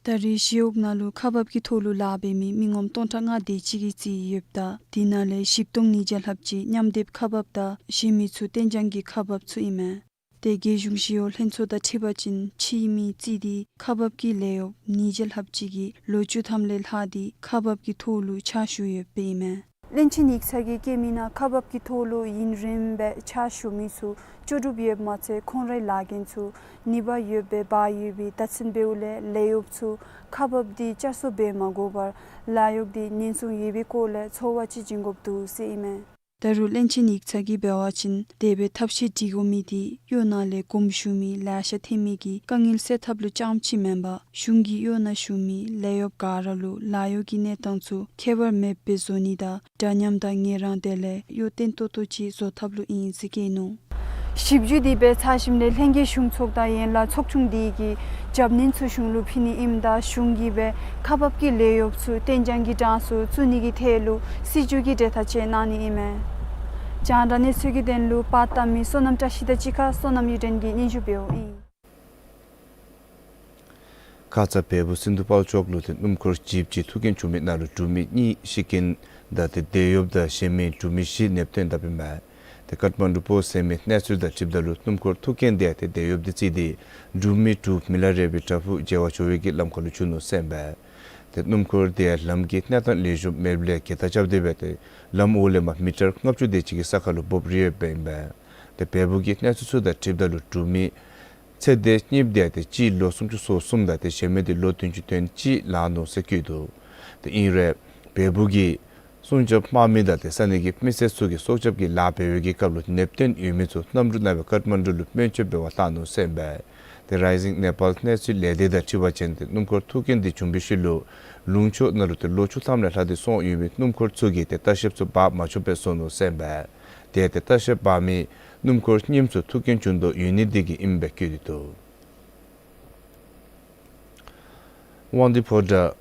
ད་རེས་ཞི་གཡོག་ནང་ལུ་ཁག་འབག་གི་ཐོག་ལུ་ལཱ་འབད་མི་མི་ངོམ་སྟོང་ཕྲག་ལྔ་དེ་ཅིག་གིས་རྩིས་ཡོདཔ་ད་དེ་ནང་ལས་བཞི་སྟོང་ཉིས་བརྒྱ་ལྷགཔ་ཅིག་མཉམ་སྡེབ་ཁག་འབགཔ་དང་གཞན་མི་ཚུ་གཏན་འཇགས་ཀྱི་ཁག་འབགཔ་ཚུ་ཨིན་མས། ཏེ་རྒྱལ་གཞུང་ཞི་གཡོག་ལྷན་ཚོགས་དང་འཁྲིལ་བ་ཅིན་ཕྱིའི་མི་རྩིས་ཏེ་ཁག་འབག་གི་ལས་གཡོགཔ་ཉིས་བརྒྱ་ལྷགཔ་ཅིག་གིས་ལོ་བཅུ་ཐམ་ལས་ལྷག་སྟེ་ཁག་འབག་གི་ཐོག་ལུ་ཕྱག་ཞུ་ཡོདཔ་ཨིན་མས། བློན་ཆེན་ཡིག་ཚང་གིས་བཀོད་མི་ནང་ཁག་འབག་གི་ཐོག་ལུ་ཡུན་རིངམོ་སྦེ་ཕྱག་ཞུ་མི་ཚུ་ལྕོགས་གྲུབ་ཡོདཔ་མ་ཚད་ཁོང་རའི་ལཱ་འགན་ཚུ་ནུས་པ་ཡོདཔ་སྦེ་འབག་ཡོད་པའི་བརྡ་མཚོན་འབདཝ་ལས་ལས་གཡོགཔ་ཚུ་ཁག་འབགཔ་འདི་བསྐྱར་གསོ་འབད་མ་དགོ་པར་ལཱ་གཡོག་འདི་ཉེན་སྲུང་ཡོད་པའི་སྐོར་ལས་ཚོར་བ་ཅིག་བྱིན་དགོཔ་འདུག་ཟེར་ཨིན་མས། ད་རུང་བློན་ཆེན་ཡིག་ཚང་གིས་འབད་བ་ཅིན་དེ་སྦེ་ཐབས་ཤེས་སྒྲིག་དགོ་མི་འདི་གཡོག་ནང་ལས་དགོངསམ་ཞུ་མི་ལེ་ཤ་ཐོན་མི་གི་དཀའ་ངལ་སེལ་ཐབས་ལུ་རྐྱངམ་ཅིག་མེན་པར་གཞུང་གིས་གཡོག་ནང་ཞུགས་མི་ལས་གཡོགཔ་ག་ར་ལུ་ལཱ་གཡོག་གི་གནས་སྟངས་ཚུ་ཁྱད་པར་མེདཔ་སྦེ་བཟོ་ནི་དང་འདྲ་མཉམ་དང་ངལ་རངས་དེ་ལས་གཡོག་བརྟན་ཏོག་ཏོ་ཅིག་བཟོ་ཐབས་ལུ་ཨིན་ཟེར་བཀོད་ནུག། ཞིབ་འཇུག་འདི་འབད་ཚར་ཞིནམ་ལས་ལྷན་རྒྱས་གཞུང་ཚོགས་དང་ཡན་ལག་ཚོགས་ཆུང་འདི་གིས་རྒྱབ་སྣོན་ཚུ་གཞུང་ལུ་ཕུལ་ནི་ཨིནམ་ད་གཞུང་གིས་སྦེ་ཁག་འབག་གི་ལས་གཡོགཔ་ཚུ་གཏན་འཇགས་ཀྱི་གྲངས་སུ་བཙུགས་ནི་གི་ཐད་ལུ་སྲིད་བྱུས་ཀྱི་གྲོས་ཐག་བཅད་གནང་ནི་ཨིན་མས། རྒྱང་བསྒྲགས་གནས་ཚུལ་གྱི་དོན་ལུ་པར་བཏབ་མི་བསོད་ནམས་བཀྲ་ཤིས་དང་གཅིག་ཁར་བསོད་ནམས་གཡུ་སྒྲོན་གྱིས་སྙན་ཞུ་འབདཝ་ཨིན། ཁ་ཙ་བལ་པོ་སིནྡྷུ་དཔལ་འབྱོར་ལུ་ཏེ་སྣུམ་འཁོར་ཇིབ་ཅིག་ཐུག་རྐྱེན་བྱུང་མི་ནང་ལུ་འབྲུག་མི་གཉིས་ཤི་རྐྱེན་དང་ཏེ་དེད་གཡོགཔ་དང་གཞན་མི་འབྲུག་མི་བཞི་ནདཔ་ཐོན་དཔ་ཨིན་མས། ཏེ་ཀཏ་མན་ཌུ་སྤོ་ཟེར་མི་གནས་ཚུལ་དང་འཁྲིལཝ་ད་ལུ་སྣུམ་འཁོར་ཐུག་རྐྱེན་དེ་ཡང་ཏེ་དེད་གཡོགཔ་དེ་བརྩིས་ཏེ་འབྲུག་མི་དྲུག་མི་ལ་རས་པའི་བྲག་ཕུག་མཇལ་བར་འགྱོ་བའི་གི་ལམ་ཁ་ལུ་བྱོན་ནུག་ཟེར་ཨིན་པས། ཏེ་སྣུམ་འཁོར་དེ་ཡང་ལམ་གྱི་གནས་སྟངས་ལེགས་ཤོམ་མེདཔ་ལས་བརྒལ་ཐག་རྐྱབ་སྟེ་སྦེ་ཏེ་ལམ་འོག་ལས་མར་མི་ཊར་ལྔ་བཅུ་དེ་ཅིག་གི་ས་ཁར་ལུ་བབས་རིལ་ཡོདཔ་ཨིན་པས། ཏེ་བལ་པོ་གི་གནས་ཚུལ་ཚུ་དང་འཁྲིལཝ་ད་ལུ་འབྲུག་མི་ཚེ་འདས་གཉིས་དེ་ཡང་ཏེ་གཅིག་ལོ་སུམ་ཅུ་སོ་གསུམ་དང་ཏེ་གཞན་མི་དེ་ལོ་བདུན་ཅུ་དོན་གཅིག་ལང་ནུག་ཟེར་བཀོད་འདུག། ཏེ་ཨིན་རུང་བལ་པོ་གི་སྲུང་སྐྱོབ་དམག་མི་དང་ཏེ་ས་གནས་ཀྱི་མི་སེར་ཚུ་གིས་སྲོག་སྐྱབས་ཀྱི་ལཱ་འབད་བའི་གི་སྐབས་ལུ་ནདཔ་བཏོན་ཡོད་མི་ཚུ་གནམ་གྲུ་ནང་སྦེ་ཀཏ་མན་ཌུ་ལུ་སྨན་བཅོས་འབད་བར་བཏང་ནུག་ཟེར་ཨིན་པས། ཏེ་རའི་ཟིང་ནེ་པཱལ་གནས་ཚུལ་ལས་སྡེ་དང་འཁྲིལ་བ་ཅིན་ཏེ་སྣུམ་འཁོར་ཐུག་རྐྱེན་དེ་བྱུང་བའི་ཤུལ་ལུ་ལུང་ཕྱོགས་ནང་ལུ་ཏེ་ལོ་བཅུ་ཐམ་ལས་ལྷག་སྟེ་སོང་ཡོད་མི་སྣུམ་འཁོར་ཚུ་གིས་ཏེ་ལྟ་བཤལཔ་ཚུ་འབག་མ་ཆོགཔ་སྦེ་བཟོ་ནུག་ཟེར་ཨིན་པས། དེ་ཡང་ཏེ་ལྟ་བཤལཔ་འབག་མི་སྣུམ་འཁོར་རྙིངམ་ཚུ་ཐུག་རྐྱེན་བྱུང་དོ་ཡོད་ནི་དེ་གིས་ཨིནམ་སྦེ་བཀོད་དེ་འདུག། དབང་འདུས་ཕོ་བྲང་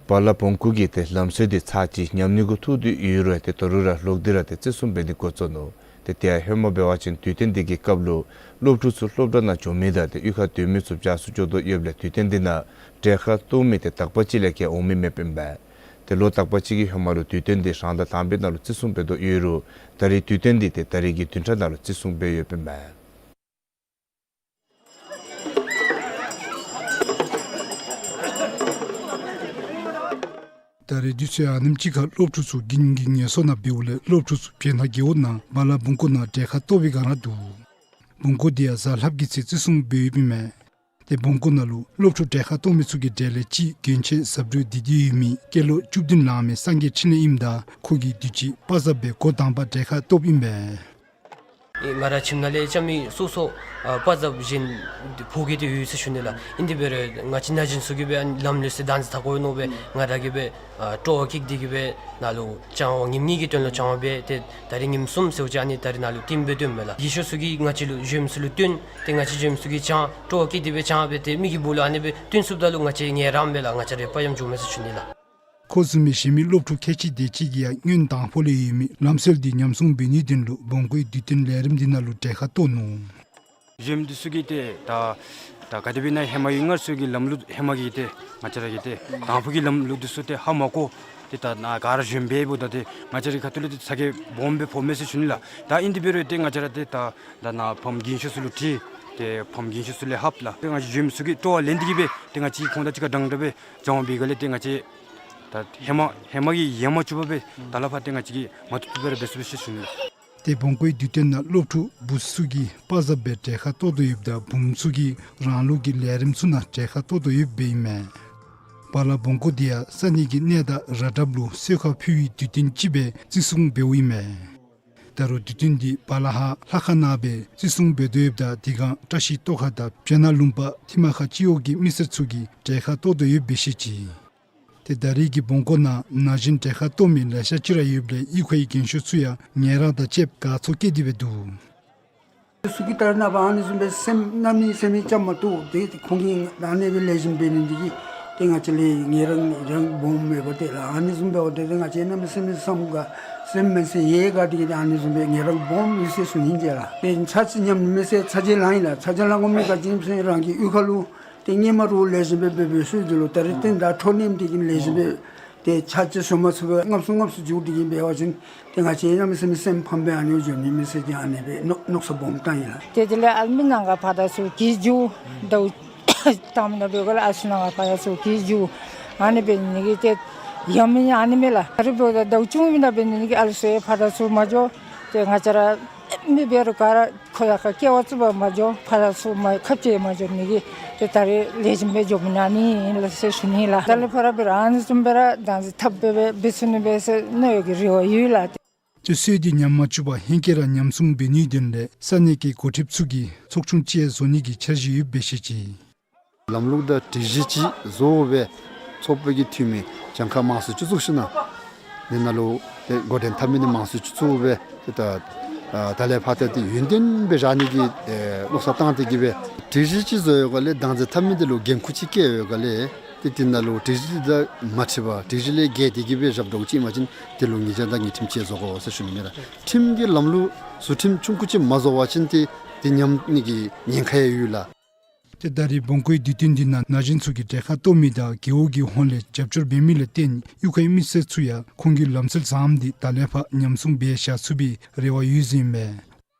བ་ལ་བོང་ཀུ་གི་ཏེ་ལམ་སྲོལ་དེ་ཚར་གཅིག་ཉམས་ནི་གུ་ཐུག་སྟེ་ཡོད་རུང་ཏེ་ད་རུང་ར་ལོག་སྟེ་ར་ཏེ་བརྩི་སྲུང་འབད་ནི་འགོ་བཙུགས་ནུག། ཏེ་དེ་ཡང་ཧེ་མ་འབད་བ་ཅིན་དུས་སྟོན་དེ་གི་སྐབས་ལུ་སློབ་ཕྲུག་ཚུ་སློབ་གྲྭ་ནང་འགྱོ་མི་དང་ཏེ་གཡུས་ཁར་སྡོད་མི་ཚུ་བྱཱར་ཚུ་འགྱོ་དོ་ཡོདཔ་ལས་དུས་སྟོན་དེ་ནང་གྲལ་ཁར་གཏོགས་མི་དེ་དག་པ་ཅིག་ལས་བརྒལ་འོང་མི་མེདཔ་ཨིན་པས། ཏེ་ལོ་དག་པ་ཅིག་གི་ཧེ་མ་ལུ་དུས་སྟོན་དེ་རང་ཟླ་དང་པའི་ནང་ལུ་བརྩི་སྲུང་འབད་དོ་ཡོད་རུང་ད་རེས་དུས་སྟོན་དེ་ཏེ་ད་རེས་ཀྱི་བདུན་ཕྲག་ནང་ལུ་བརྩི་སྲུང་འབད་ཡོདཔ་ཨིན་པས། ད་རེས་དུས་ཚོད་ཨ་ནེམ་ཅིག་ཁར་སློབ་ཕྲུག་ཚུ་དགུན་གྱི་ངལ་གསོ་ནང་འབདཝ་ལས་སློབ་ཕྲུག་ཚུ་བྱེ་ནག་རྒེད་འོག་ནང་བ་ལ་བོང་ཀུ་ནང་གྲལ་ཁར་གཏོགས་པའི་སྒང་ར་འདུག། བོང་ཀུ་དེ་ཡང་གཟའ་ལྷགཔ་གི་ཚེ་བརྩི་སྲུང་འབད་ཡོདཔ་ཨིན་མས། ཏེ་བོང་ཀུ་ནང་ལུ་སློབ་ཕྲུག་གྲལ་ཁར་གཏོགས་མི་ཚུ་གི་གྲས་ལས་གཅིག་གྱོན་ཆས་གཟབ་སྤྲོས་འདི་འདི་ཡོད་མི་སྐྱེས་ལོ་བཅུ་བདུན་ལང་མི་སངས་རྒྱས་འཕྲིན་ལས་ཨིནམ་ད་ཁོ་གིས་དུས་ཅི་པ་ཛབ་སྦེ་འགོ་དང་པ་གྲལ་ཁར་གཏོགསཔ་ཨིན་པས། ཨེ་ང་ར་ཁྱིམ་ནང་ལས་རྐྱབ་མི་སོ་སོ་ཨ་པ་ཛབ་གཞན་ཕོག་གི་དེ་ཡོད་ཟེར་ཞུ་ནི་ལགས། ཨིན་དེ་འབད་རུང་ང་བཅས་ན་གཞོན་ཚུ་གིས་སྦེ་ལམ་ལུགས་སྲོལ་བདག་འཛིན་འཐབ་དགོ་མནོ་སྦེ་ང་ར་གིས་སྦེ་ཨ་སྤྲོ་བ་བསྐྱེད་དེ་གིས་སྦེ་ནཱ་ལུ་སྦྱང་བ་ཉིནམ་གཉིས་ཀྱི་དོན་ལུ་སྦྱང་བ་འབད་དེ་ད་རེས་ཉིནམ་གསུམ་ཟེརཝ་ཅིག་ཨ་ནི་ད་རེས་ནཱ་ལུ་སྟོན་སྦེ་སྡོདཔ་མས་ལགས། རྒན་ཤོས་ཚུ་གིས་ང་བཅས་ལུ་གཞོནམ་ཚུ་ལུ་སྟོན་ཏེ་ང་བཅས་གཞོནམ་ཚུ་གིས་སྦྱང་སྤྲོ་བ་བསྐྱེད་དེ་སྦེ་སྦྱང་སྦེ་ཏེ་མི་གི་སྦུག་ལུ་ཨ་ནི་སྦེ་སྟོན་ཚུགསཔ་ད་ལུ་ང་བཅས་ངལ་རངས་མས་ལགས། ང་བཅས་ར་དཔའ་ཡངམ་འགྱོཝ་མས་ཟེར་ཞུ་ནི་ལགས། ཁོ་བཟུམ་མའི་གཞན་མི་སློབ་ཕྲུག་ཁལ་གཅིག་དེ་ཅིག་གིས་ཡང་སྔོན་དང་ཕུ་ལས་ཡོད་མི་ལམ་སྲོལ་འདི་ཉམས་སྲུང་འབད་ནིའི་དོན་ལུ་བོང་ཀུའི་དུས་སྟོན་ལས་རིམ་འདི་ནང་ལུ་གྲལ་ཁར་གཏོགས་ནུག། གཞོནམ་འདི་ཚུ་གིས་ཏེ་ད་ད་ག་དེ་སྦེ་ཨིན་ན་ཧེ་མ་གི་སྔར་སྲོལ་གྱི་ལམ་ལུགས་ཧེ་མ་གི་ཏེ་ང་བཅས་ར་གི་ཏེ་དང་ཕུ་གི་ལམ་ལུགས་འདི་ཚུ་ཏེ་ཧ་མ་གོ། ཏེ་ད་ནཱ་ག་ར་གཞོནམ་སྦེ་འབདཝ་ད་ཏེ་ང་བཅས་རའི་ཁ་ཐུག་ལས་ཏེ་ཚ་གྱང་སྦོམ་སྦེ་ཕོགཔ་མས་ཟེར་ཞུ་ནི་ལགས། ད་ཨིན་དེ་འབད་རུང་ཏེ་ང་བཅས་ར་ཏེ་ད་ད་ནཱ་ཕམ་རྒན་ཤོས་ཚུ་ལུ་དྲིས་ཏེ་ཕམ་རྒན་ཤོས་ཚུ་ལས་ལྷབ་ལགས། ཏེ་ང་བཅས་གཞོནམ་ཚུ་གིས་སྤྲོ་བ་ལེན་ཏེ་གིས་སྦེ་ཏེ་ང་བཅས་ཁོང་དང་གཅིག་ཁར་འདྲན་འདྲ་སྦེ་སྦྱང་བ་འབད་ག་ལས་ཏེ་ང་བཅས་ད་ཧེ་མ་ཧེ་མ་གི་ཡལ་མ་བཅུག་པར་སྦེ་ད་ལས་ཕར་ཏེ་ང་བཅས་ཀྱིས་མ་བཏུབ་བཏུབ་སྦེ་ར་འབད་ཚུགས་པས་ཟེར་ཞུ་ནི་ལགས། ཏེ་བོང་ཀུའི་དུས་སྟོན་ནང་སློབ་ཕྲུག་བུ་ཚུ་གིས་པ་ཛབ་སྦེ་གྲལ་ཁར་གཏོགས་དོ་ཡོདཔ་ད་བུམོ་ཚུ་གིས་རང་ལུགས་ཀྱི་ལས་རིམ་ཚུ་ནང་གྲལ་ཁར་གཏོགས་དོ་ཡོདཔ་ཨིན་མས། བ་ལ་བོང་ཀུ་འདི་ཡང་ས་གནས་ཀྱི་གནས་བདག་ར་སྒྲབ་ལུ་གསོལ་ཁ་ཕུལ་བའི་དུས་སྟོན་ཅིག་སྦེ་བརྩི་སྲུང་འབདཝ་ཨིན་མས། ད་རུང་དུས་སྟོན་འདི་བ་ལ་ཧ་ལྷ་ཁང་ནང་སྦེ་བརྩི་སྲུང་འབད་དོ་ཡོདཔ་ད་དེ་སྒང་བཀྲ་ཤིས་ལྟོ་ཁ་དང་བྱེ་ནག་ལུང་པ་ཐི་མ་ཁ་སྤྱི་འོག་གི་མི་སེར་ཚུ་གིས་གྲལ་ཁར་གཏོགས་དོ་ཡོདཔ་སྦེ་བཤད་ཅི། ཏེ་ད་རེས་ཀྱི་བོང་ཀུ་ནང་ན་གཞོན་གྲལ་ཁར་གཏོགས་མི་ལེ་ཤ་ཅིག་ར་ཡོདཔ་ལས་གཡུས་ཁའི་རྒན་ཤོས་ཚུ་ཡང་ངལ་རངས་དང་བཅསཔ་དགའ་ཚོར་བསྐྱེད་དེ་སྦེ་འདུག། ཚུ་གིས་ད་རེས་ནངས་པ་ཨ་ནི་བཟུམ་སྦེ་སེམས་གནམ་མེད་ས་མེད་རྐྱབ་མ་བཏུབ། ཏེ་ཁོང་གིས་ཨ་ནི་སྦེ་ལེགས་ཤོམ་འབད་ནི་འདི་གིས་ཏེ་ང་བཅས་ལས་ངལ་རངས་རང་སྦོམ་མེད་པར་ཏེ་ལགས། ཨ་ནི་བཟུམ་འབདཝ་ད་ཏེ་ང་བཅས་གནམ་མེད་ས་མེད་སེམས་དགའ་སེམས་མ་ཚད་ཡལ་དགའ་སྟེ་གིས་ཏེ་ཨ་ནི་བཟུམ་སྦེ་ངལ་རངས་སྦོམ་ཡོད་ཟེར་ཞུ་ནི་ཨིན་ལགས། ཏེ་ཚར་གཅིག་ཉམས་མི་ཚད་ཚ་གྱང་ལང་ཡི་ལགས། ཚ་གྱང་ལང་དགོ་མི་ག་ཅི་ཨིན་ཟེར་རང་གི་གཡུས་ཁ་ལུ་ཏེ་སྔོན་མ་ར་ལེགས་ཤོམ་སྦེ་འབད་འབད་ཤུལ་འདི་ལུ་ད་རེས་ཏེ་ད་འཕྲོ་ནདཔ་འདི་གིས་ལེགས་ཤོམ་སྦེ་ཏེ་ཚར་གཅིག་ཞུ་མ་ཚུགས་པར་སྔར་སུ་སྔར་སུ་འགྱོ་སྟེ་གིས་འབད་བ་ཅིན་ཏེ་ང་བཅས་གནམ་མེད་ས་མེད་སེམས་ཕམ་སྦེ་ཨ་ནི་འགྱོ་ནི་མས་ཟེར་ཏེ་ཨ་ནི་སྦེ་མནོ་མནོ་བསམ་སྦོམ་བཏང་ཡི་ལགས། ཏེ་དེ་ལས་ཨ་མི་ནང་ག་ཕར་དང་ཚུར་གྱེས་འགྱོ། ཟླཝ་དང་པ་ནང་འབདཝ་ལས་ཨ་ཚུ་ནང་ག་ཕར་དང་ཚུར་གྱེས་འགྱོ། ཨ་ནི་འབད་ནི་གིས་ཏེ་ཡང་མི་ཨ་ནི་མས་ལགས། ད་རེས་འབདཝ་ད་ཟླཝ་བཅུ་གཉིས་ནང་འབད་ནི་གིས་ཨ་ལུ་ཚུ་ཡང་ཕར་དང་ཚུར་མ་འགྱོ། ཏེ་ང་བཅས་ར་མི་འབད་རུང་ག་ར་ཁོ་ཡང་ཁ་སྐྱེ་བ་བཙུགས་པར་མ་འགྱོ། ཕར་དང་ཚུར་མ་ཁ་འབྱལ་མ་འགྱོ་ནི་གིས་ཏེ་ད་རེས་ལེགས་ཤོམ་སྦེ་འགྱོ་མི་ནི་ཨ་ནི་ཨིན་ལགས་ཟེར་ཞུ་ནི་ལགས། ད་ལས་ཕར་འབད་རུང་ཨ་ནི་བཟུམ་སྦེ་ར་བདག་འཛིན་འཐབ་སྦེ་འབད་འབད་ཚུགས་ནི་སྦེ་ཟེར་མནོ་བའི་གི་རེ་བ་ཡོད་ལགས། ཏེ་སྲོལ་འདི་ཉམས་མ་བཅུག་པར་ཧེང་སྐལ་ར་ཉམས་སྲུང་འབད་ནིའི་དོན་ལས་ས་གནས་ཀྱི་འགོ་ཁྲིདཔ་ཚུ་གིས་ཚོགས་ཆུང་ཅིག་བཟོ་ནི་གི་འཆར་གཞི་ཡོདཔ་སྦེ་བཤད་ཅི། ལམ་ལུགས་དང་སྒྲིག་གཞི་ཅིག་བཟོ་སྦེ་ཚོགས་པའི་གི་འཐུས་མི་གྱངས་ཁ་མང་སུ་ཅིག་བཙུགས་ཞིནམ་ལས་ནཱ་ལུ་ཏེ་འགོ་འདྲེན་འཐབ་མི་འདི་མང་སུ་ཅིག་བཙུགས་སྦེ་ཏེ་ད་ཨ་ད་ལས་ཕར་ཏེ་ཏེ་ཡུན་བརྟན་སྦེ་བཞག་ནི་གི་ཨེ་མནོ་བསམ་བཏང་སྟེ་གིས་སྦེ་སྒྲིག་གཞི་ཅིག་བཟོ་བའི་སྒང་ལས་བདག་འཛིན་འཐབ་མི་འདི་ལུ་འགན་ཁུར་ཅིག་བཀལ་བའི་སྒང་ལས་ཏེ་དེ་ནང་ལུ་སྒྲིག་གཞི་དང་མ་འཁྲིལ་བར་སྒྲིག་གཞི་ལས་འགལ་ཏེ་གིས་སྦེ་རྐྱབ་འགྱོཝ་ཅིག་ཨིན་པ་ཅིན་དེ་ལུ་ཉེས་བྱ་དང་ཉེས་ཁྲིམས་ཅིག་བཟོ་དགོ་ཟེར་ཞུ་ནི་མས་ལགས། ཁྲིམས་ཀྱི་ལམ་ལུགས་ཟུར་ཁྲིམས་ཆུང་ཀུ་ཅིག་མ་བཟོ་བ་ཅིན་ཏེ་དེ་ཉམས་ནི་གི་ཉེན་ཁ་ཡང་ཡོད་ལགས། ཏེ་ད་རེས་བོང་ཀུའི་དུས་སྟོན་འདི་ནང་ན་གཞོན་ཚུ་གིས་གྲལ་ཁར་གཏོགས་མི་དང་རྒེད་འོག་གི་ཧོངས་ལས་རྒྱབ་སྐྱོར་འབད་མི་ལས་བརྟེན་གཡུས་ཁའི་མི་སེར་ཚུ་ཡང་ཁོང་གི་ལམ་སྲོལ་བཟངམ་འདི་ད་ལས་ཕར་ཉམས་སྲུང་འབད་བཞག་ཚུགས་པའི་རེ་བ་ཡོད་ཟེར་ཨིན་མས།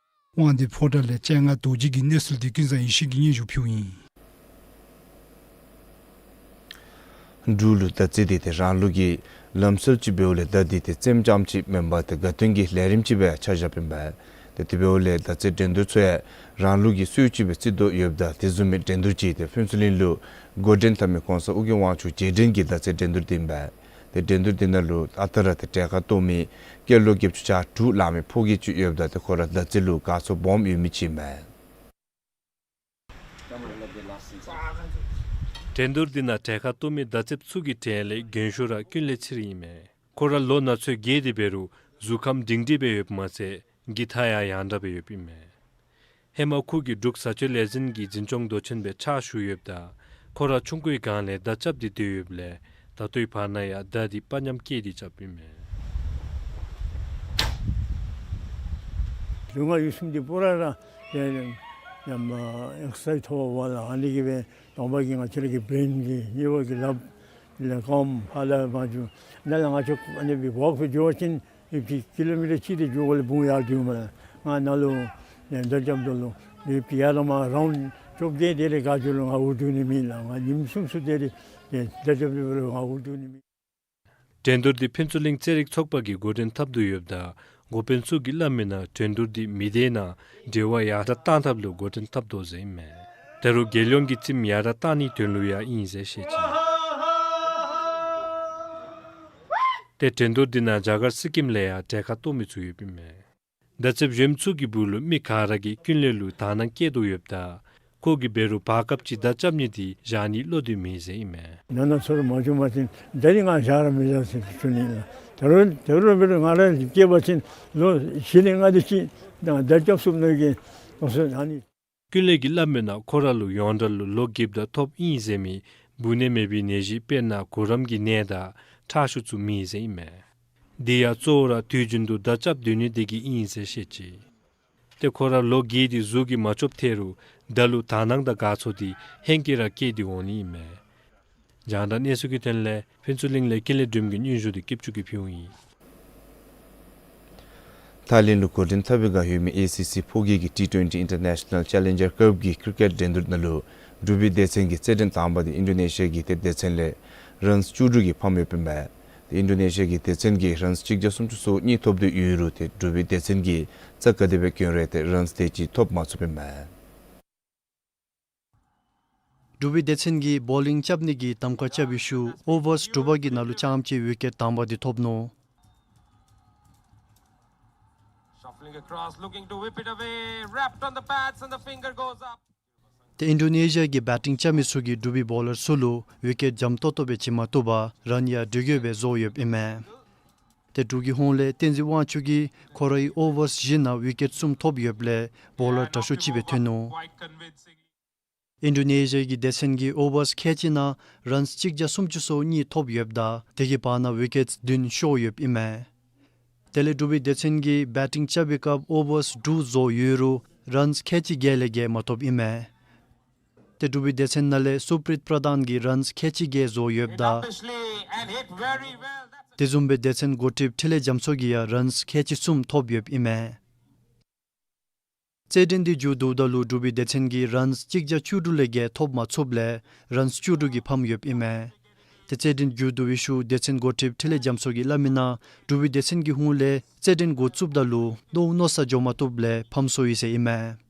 དབང་འདུས་ཕོ་བྲང་ལས་སྤྱན་སྔ་རྡོ་རྗེ་གི་གནས་ཚུལ་འདི་ཀུན་བཟང་ཡེ་ཤེས་ཀྱིས་སྙན་ཞུ་ཕུལཝ་ཨིན། འབྲུག་ལུ་ཟླ་རྩེད་འདི་ཏེ་རང་ལུགས་ཀྱི་ལམ་སྲོལ་ཅིག་འབདཝ་ལས་ད་འདི་ཏེ་རྩེདམོ་རྐྱངམ་ཅིག་མེན་པར་ཏེ་དགའ་སྟོན་གྱི་ལས་རིམ་ཅིག་སྦེ་ཆ་བཞགཔ་ཨིན་པས། ཏེ་དེ་འབདཝ་ལས་ཟླ་རྩེད་འགྲན་བསྡུར་ཚུ་ཡང་རང་ལུགས་ཀྱི་སྲོལ་ཅིག་སྦེ་རྩེ་དོ་ཡོདཔ་ད་དེ་བཟུམ་མའི་འགྲན་བསྡུར་ཅིག་ཏེ་ཕུན་ཚོགས་གླིང་ལུ་འགོ་འདྲེན་འཐབ་མི་གོང་ས་ཨོ་རྒྱན་དབང་ཕྱུག་རྗེས་དྲན་གྱི་ཟླ་རྩེད་འགྲན་བསྡུར་འདི་ཨིན་པས། ཏེ་འགྲན་བསྡུར་འདི་ནང་ལུ་ཨ་རྟག་ར་ཏེ་གྲལ་ཁར་གཏོགས་མི་སྐྱེས་ལོ་བརྒྱད་ཅུ་གྱ་དྲུག་ལང་མི་ཕོ་སྐྱེས་ཅིག་ཡོདཔ་ད་ཏེ་ཁོ་ར་ཟླ་རྩེད་ལུ་དགའ་ཚོར་སྦོམ་ཡོད་མི་ཅིག་ཨིན་མས། འགྲན་བསྡུར་འདི་ནང་གྲལ་ཁར་གཏོགས་མི་ཟླ་རྩེདཔ་ཚུ་གི་གྲས་ལས་རྒན་ཤོས་ར་ཀུན་ལས་ཆེ་རིགས་ཨིན་མས། ཁོ་ར་ལོ་ན་ཚོད་བརྒྱད་དེ་འབད་རུང་གཟུགས་ཁམས་སྒྲིང་སྒྲིང་སྦེ་ཡོདཔ་མ་ཚད་གི་ཐ་ཡང་ཡང་དྲགས་སྦེ་ཡོདཔ་ཨིན་མས། ཧེ་མ་ཁོ་གིས་འབྲུག་བཟའ་སྤྱོད་ལས་འཛིན་གྱི་འཛིན་སྐྱོང་མདོ་ཆེན་སྦེ་ཕྱག་ཞུ་ཡོདཔ་ད་ཁོ་ར་ཆུང་ཀུའི་སྒང་ལས་མདའ་རྐྱབ་སྟེ་སྡོད་ཡོདཔ་ལས་ད་ལྟོའི་བར་ན་ཡང་མདའ་འདི་དཔའ་ཉམས་བསྐྱེད་དེ་རྐྱབ་ཨིན་མས། ལུས་ངག་ཡིད་གསུམ་འདི་པུ་ར་ར་ཡ་ཡ་ཡ་མ་ཨེག་སར་སའིཛ་ཐོབ་པ་ལགས། ཨ་ནི་གིས་སྦེ་དང་པ་གི་ང་བཅས་ར་གི་བརེན་གྱི་གཉིས་པ་གི་ལགཔ་ལས་རྐངམ་ཕར་ལས་མར་འགྱོ། ནཱ་ལས་ང་བཅས་ཨ་ནི་སྦེ་ཝོག་སྦེ་འགྱོ་བ་ཅིན་ཨེ་ཕི་ཀི་ལོ་མི་ཊར་གཅིག་དེ་འགྱོ་དགོ་ལས་བུང་ཡར་འགྱོཝ་མས་ལགས། ང་ནཱ་ལུ་ཨེ་མདའ་རྐྱབ་ད་ལུ་ཨེ་ཕི་ཡར་ལས་མར་རའུནཌ་བཅོ་བརྒྱད་དེ་ལས་བརྒལ་འགྱོ་རུང་ང་འུ་སྡུག་ནི་མེད་ལགས། ང་ཉིནམ་གསུམ་གསུམ་དེ་ལས་ཨེ་མདའ་རྐྱབ་ད་ལུ་ང་འུ་སྡུག་ནི་མེད། འགྲན་བསྡུར་འདི་ཕུན་ཚོགས་གླིང་རྩེད་རིགས་ཚོགས་པ་གིས་འགོ་འདྲེན་འཐབ་དོ་ཡོདཔ་ད་འགོ་དཔོན་ཚུ་གིས་སླབ་མིའི་ནང་འགྲན་བསྡུར་འདི་མི་སྡེའི་ནང་འབྲེལ་བ་ཡར་དྲགས་གཏང་ཐབས་ལུ་འགོ་འདྲེན་འཐབ་དོ་ཟེར་ཨིན་མས། ད་རུང་རྒྱལ་ཡོངས་ཀྱི་རྩེདམོ་ཡར་དྲགས་གཏང་ནིའི་དོན་ལུ་ཡང་ཨིན་ཟེར་བཤད་ཅི། ཏེ་འགྲན་བསྡུར་འདི་ནང་རྒྱ་གར་སི་ཀིམ་ལས་ཡང་གྲལ་ཁར་གཏོགས་མི་ཚུ་ཡོདཔ་ཨིན་མས། མདའ་རྩེདཔ་གཞོནམ་ཚུ་གི་སྦུག་ལུ་མི་ག་ར་གིས་ཀུན་ལེགས་ལུ་དག་སྣང་བསྐྱེད་དོ་ཡོདཔ་ད་ཁོ་གིས་འབད་རུང་བར་སྐབས་ཅིག་མདའ་རྐྱབ་ནི་འདི་བཞག་ནིའི་བློ་འདི་མེད་ཟེར་ཨིན་མས། ནང་ན་ཚུར་མ་བྱུང་པ་ཅིན་མདའ་འདི་ང་བཞག་ར་མི་བཞག་ཟེར་ཞུ་ནི་ལགས། ད་རུང་ད་རུང་འབད་རུང་ང་ར་སྐྱེས་པ་ཅིན་ལོ་བཞི་ནས་ལྔ་དེ་ཅིག་ནང་མདའ་རྐྱབ་ཚུགསཔ་ནི་གི་ཨོ་སོ་ཨ་ནི། ཀུན་ལེགས་ཀྱིས་སླབ་མིའི་ནང་ཁོ་ར་ལུ་ཡོངས་གྲགས་ལུ་ལོ་བརྒྱད་དེ་ཐོབ་ཨིན་ཟེར་མི་འབུ་ནད་མེད་པའི་ནད་གཞི་དཔེར་ན་གུ་རམ་གྱི་ནད་དང་ཁྲག་ཤུགས་ཚུ་མེད་ཟེར་ཨིན་མས། དེ་ཡང་གཙོ་བོ་ར་དུས་རྒྱུན་དུ་མདའ་རྐྱབ་སྡོད་ནི་དེ་གིས་ཨིན་ཟེར་བཤད་ཅི། ཏེ་ཁོ་ར་ལོ་བརྒྱད་དེ་གཟུགས་ཀྱིས་མ་ལྕོགསཔ་ཐལ་རུང་མདའ་ལུ་དག་སྣང་དང་དགའ་ཚོར་འདི་ཧེང་སྐལ་ར་སྐྱེས་ཏེ་འོང་ནི་ཨིན་མས། རྒྱང་བསྒྲགས་གནས་ཚུལ་གྱི་དོན་ལས་ཕུན་ཚོགས་གླིང་ལས་ཀུན་ལེགས་སྒྲོལམ་གྱིས་སྙན་ཞུ་འདི་སྐྱིདཔ་ཅུ་གིས་ཕུལཝ་ཨིན། ཐའི་ལེནཌ་ལུ་འགོ་འདྲེན་འཐབ་པའི་སྒང་ཡོད་མི་ཨེ་སི་སི་ཕོ་སྐྱེས་ཀྱི་ཊི་ཊུ་ཝེན་ཊི་ཨིན་ཊར་ནེ་ཤ་ནཱལ་ཅེ་ལེན་ཇར་ཀབ་ཀྱི་ཀིར་ཀེཊ་འགྲན་བསྡུར་ནང་ལུ་འབྲུག་པའི་སྡེ་ཚན་གྱིས་རྩེད་འགྲན་དང་པ་འདི་ཨིན་ཌོ་ནེ་ཤི་ཡ་གི་ཏེ་སྡེ་ཚན་ལས་རཱནསི་བཅུ་དྲུག་གིས་ཕམ་ཡོདཔ་ཨིན་མས། ཏེ་ཨིན་ཌོ་ནེ་ཤི་ཡ་གི་སྡེ་ཚན་གྱིས་རཱནསི་གཅིག་བརྒྱ་སུམ་ཅུ་སོ་གཉིས་ཐོབ་སྟེ་ཡོད་རུང་ཏེ་འབྲུག་པའི་སྡེ་ཚན་གྱིས་རྩ་ག་དེ་སྦེ་བཀོན་རུང་ཏེ་རཱནསི་དེ་ཅིག་ཐོབ་མ་ཚུགསཔ་ཨིན་མས། འབྲུག་པའི་སྡེ་ཚན་གྱིས་བོ་ལིང་རྐྱབ་ནི་གི་གདམ་ཁ་རྐྱབ་པའི་ཤུལ་ཨོ་ཝརསི་དྲུག་པ་གི་ནང་ལུ་རྐྱངམ་གཅིག་ཝི་ཀེཊ་དང་པ་འདི་ཐོབ་ནུག། Shuffling across, looking to whip it away, wrapped on the pads and the finger goes up. ཏེ་ཨིན་ཌོ་ནེ་ཤི་ཡ་གི་བེ་ཊིང་རྐྱབ་མི་ཚུ་གིས་འབྲུག་པའི་བོ་ལར་ཚུ་ལུ་ཝི་ཀེཊ་འཇམ་ཏོག་ཏོ་སྦེ་བྱིན་མ་བཏུབ་པར་རཱན་ཡང་འགྲིག་ཡོདཔ་སྦེ་བཟོ་ཡོདཔ་ཨིན་མས། ཏེ་འབྲུག་གི་ཧོངས་ལས་བསྟན་འཛིན་དབང་ཕྱུག་གིས་ཁོ་རའི་ཨོ་ཝརསི་བཞི་ནང་ཝི་ཀེཊ་གསུམ་ཐོབ་ཡོདཔ་ལས་བོ་ལར་དྲག་ཤོས་ཅིག་སྦེ་ཐོན་ནུག། ཨིན་ཌོ་ནེ་ཤི་ཡ་གི་སྡེ་ཚན་གྱིས་ཨོ་ཝརསི་ཁལ་གཅིག་ནང་རཱནསི་གཅིག་བརྒྱ་སུམ་ཅུ་སོ་གཉིས་ཐོབ་ཡོདཔ་ད་དེ་གི་བར་ན་ཝི་ཀེཊ་བདུན་ཤོར་ཡོདཔ་ཨིན་མས། དེ་ལས་འབྲུག་པའི་སྡེ་ཚན་གྱིས་བེ་ཊིང་རྐྱབ་པའི་སྐབས་ཨོ་ཝརསི་དྲུག་བཟོ་ཡོད་རུང་རཱནསི་ཁལ་གཅིག་བརྒྱད་ལས་བརྒལ་མ་ཐོབ་ཨིན་མས། ཏེ་འབྲུག་པའི་སྡེ་ཚན་ནང་ལས་སུ་པྲིཏ་པྲ་དཱན་གྱིས་རཱནསི་ཁལ་གཅིག་བརྒྱད་བཟོ་ཡོདཔ་ད། དེ་བཟུམ་སྦེ་སྡེ་ཚན་འགོ་ཁྲིདཔ་འཕྲིན་ལས་རྒྱ་མཚོ་གིས་ཡང་རཱནསི་ཁལ་གཅིག་གསུམ་ཐོབ་ཡོདཔ་ཨིན་མས། རྩེད་འགྲན་འདི་མཇུག་བསྡུཝ་ད་ལུ་འབྲུག་པའི་སྡེ་ཚན་གྱིས་རཱནསི་གཅིག་བརྒྱ་བཅུ་དྲུག་ལས་བརྒལ་ཐོབ་མ་ཚུགསཔ་ལས་རཱནསི་བཅུ་དྲུག་གིས་ཕམ་ཡོདཔ་ཨིན་མས། ཏེ་རྩེད་འགྲན་མཇུག་བསྡུ་བའི་ཤུལ་སྡེ་ཚན་འགོ་ཁྲིདཔ་འཕྲིན་ལས་རྒྱ་མཚོ་གིས་སླབ་མིའི་ནང་འབྲུག་པའི་སྡེ་ཚན་གྱི་ཧོངས་ལས་རྩེད་འགྲན་འགོ་བཙུགསཔ་ད་ལུ་མནོ་མནོ་ས་འགྱོ་མ་བཏུབ་ལས་ཕམ་སོ་ཡི་ཟེར་ཨིན་མས།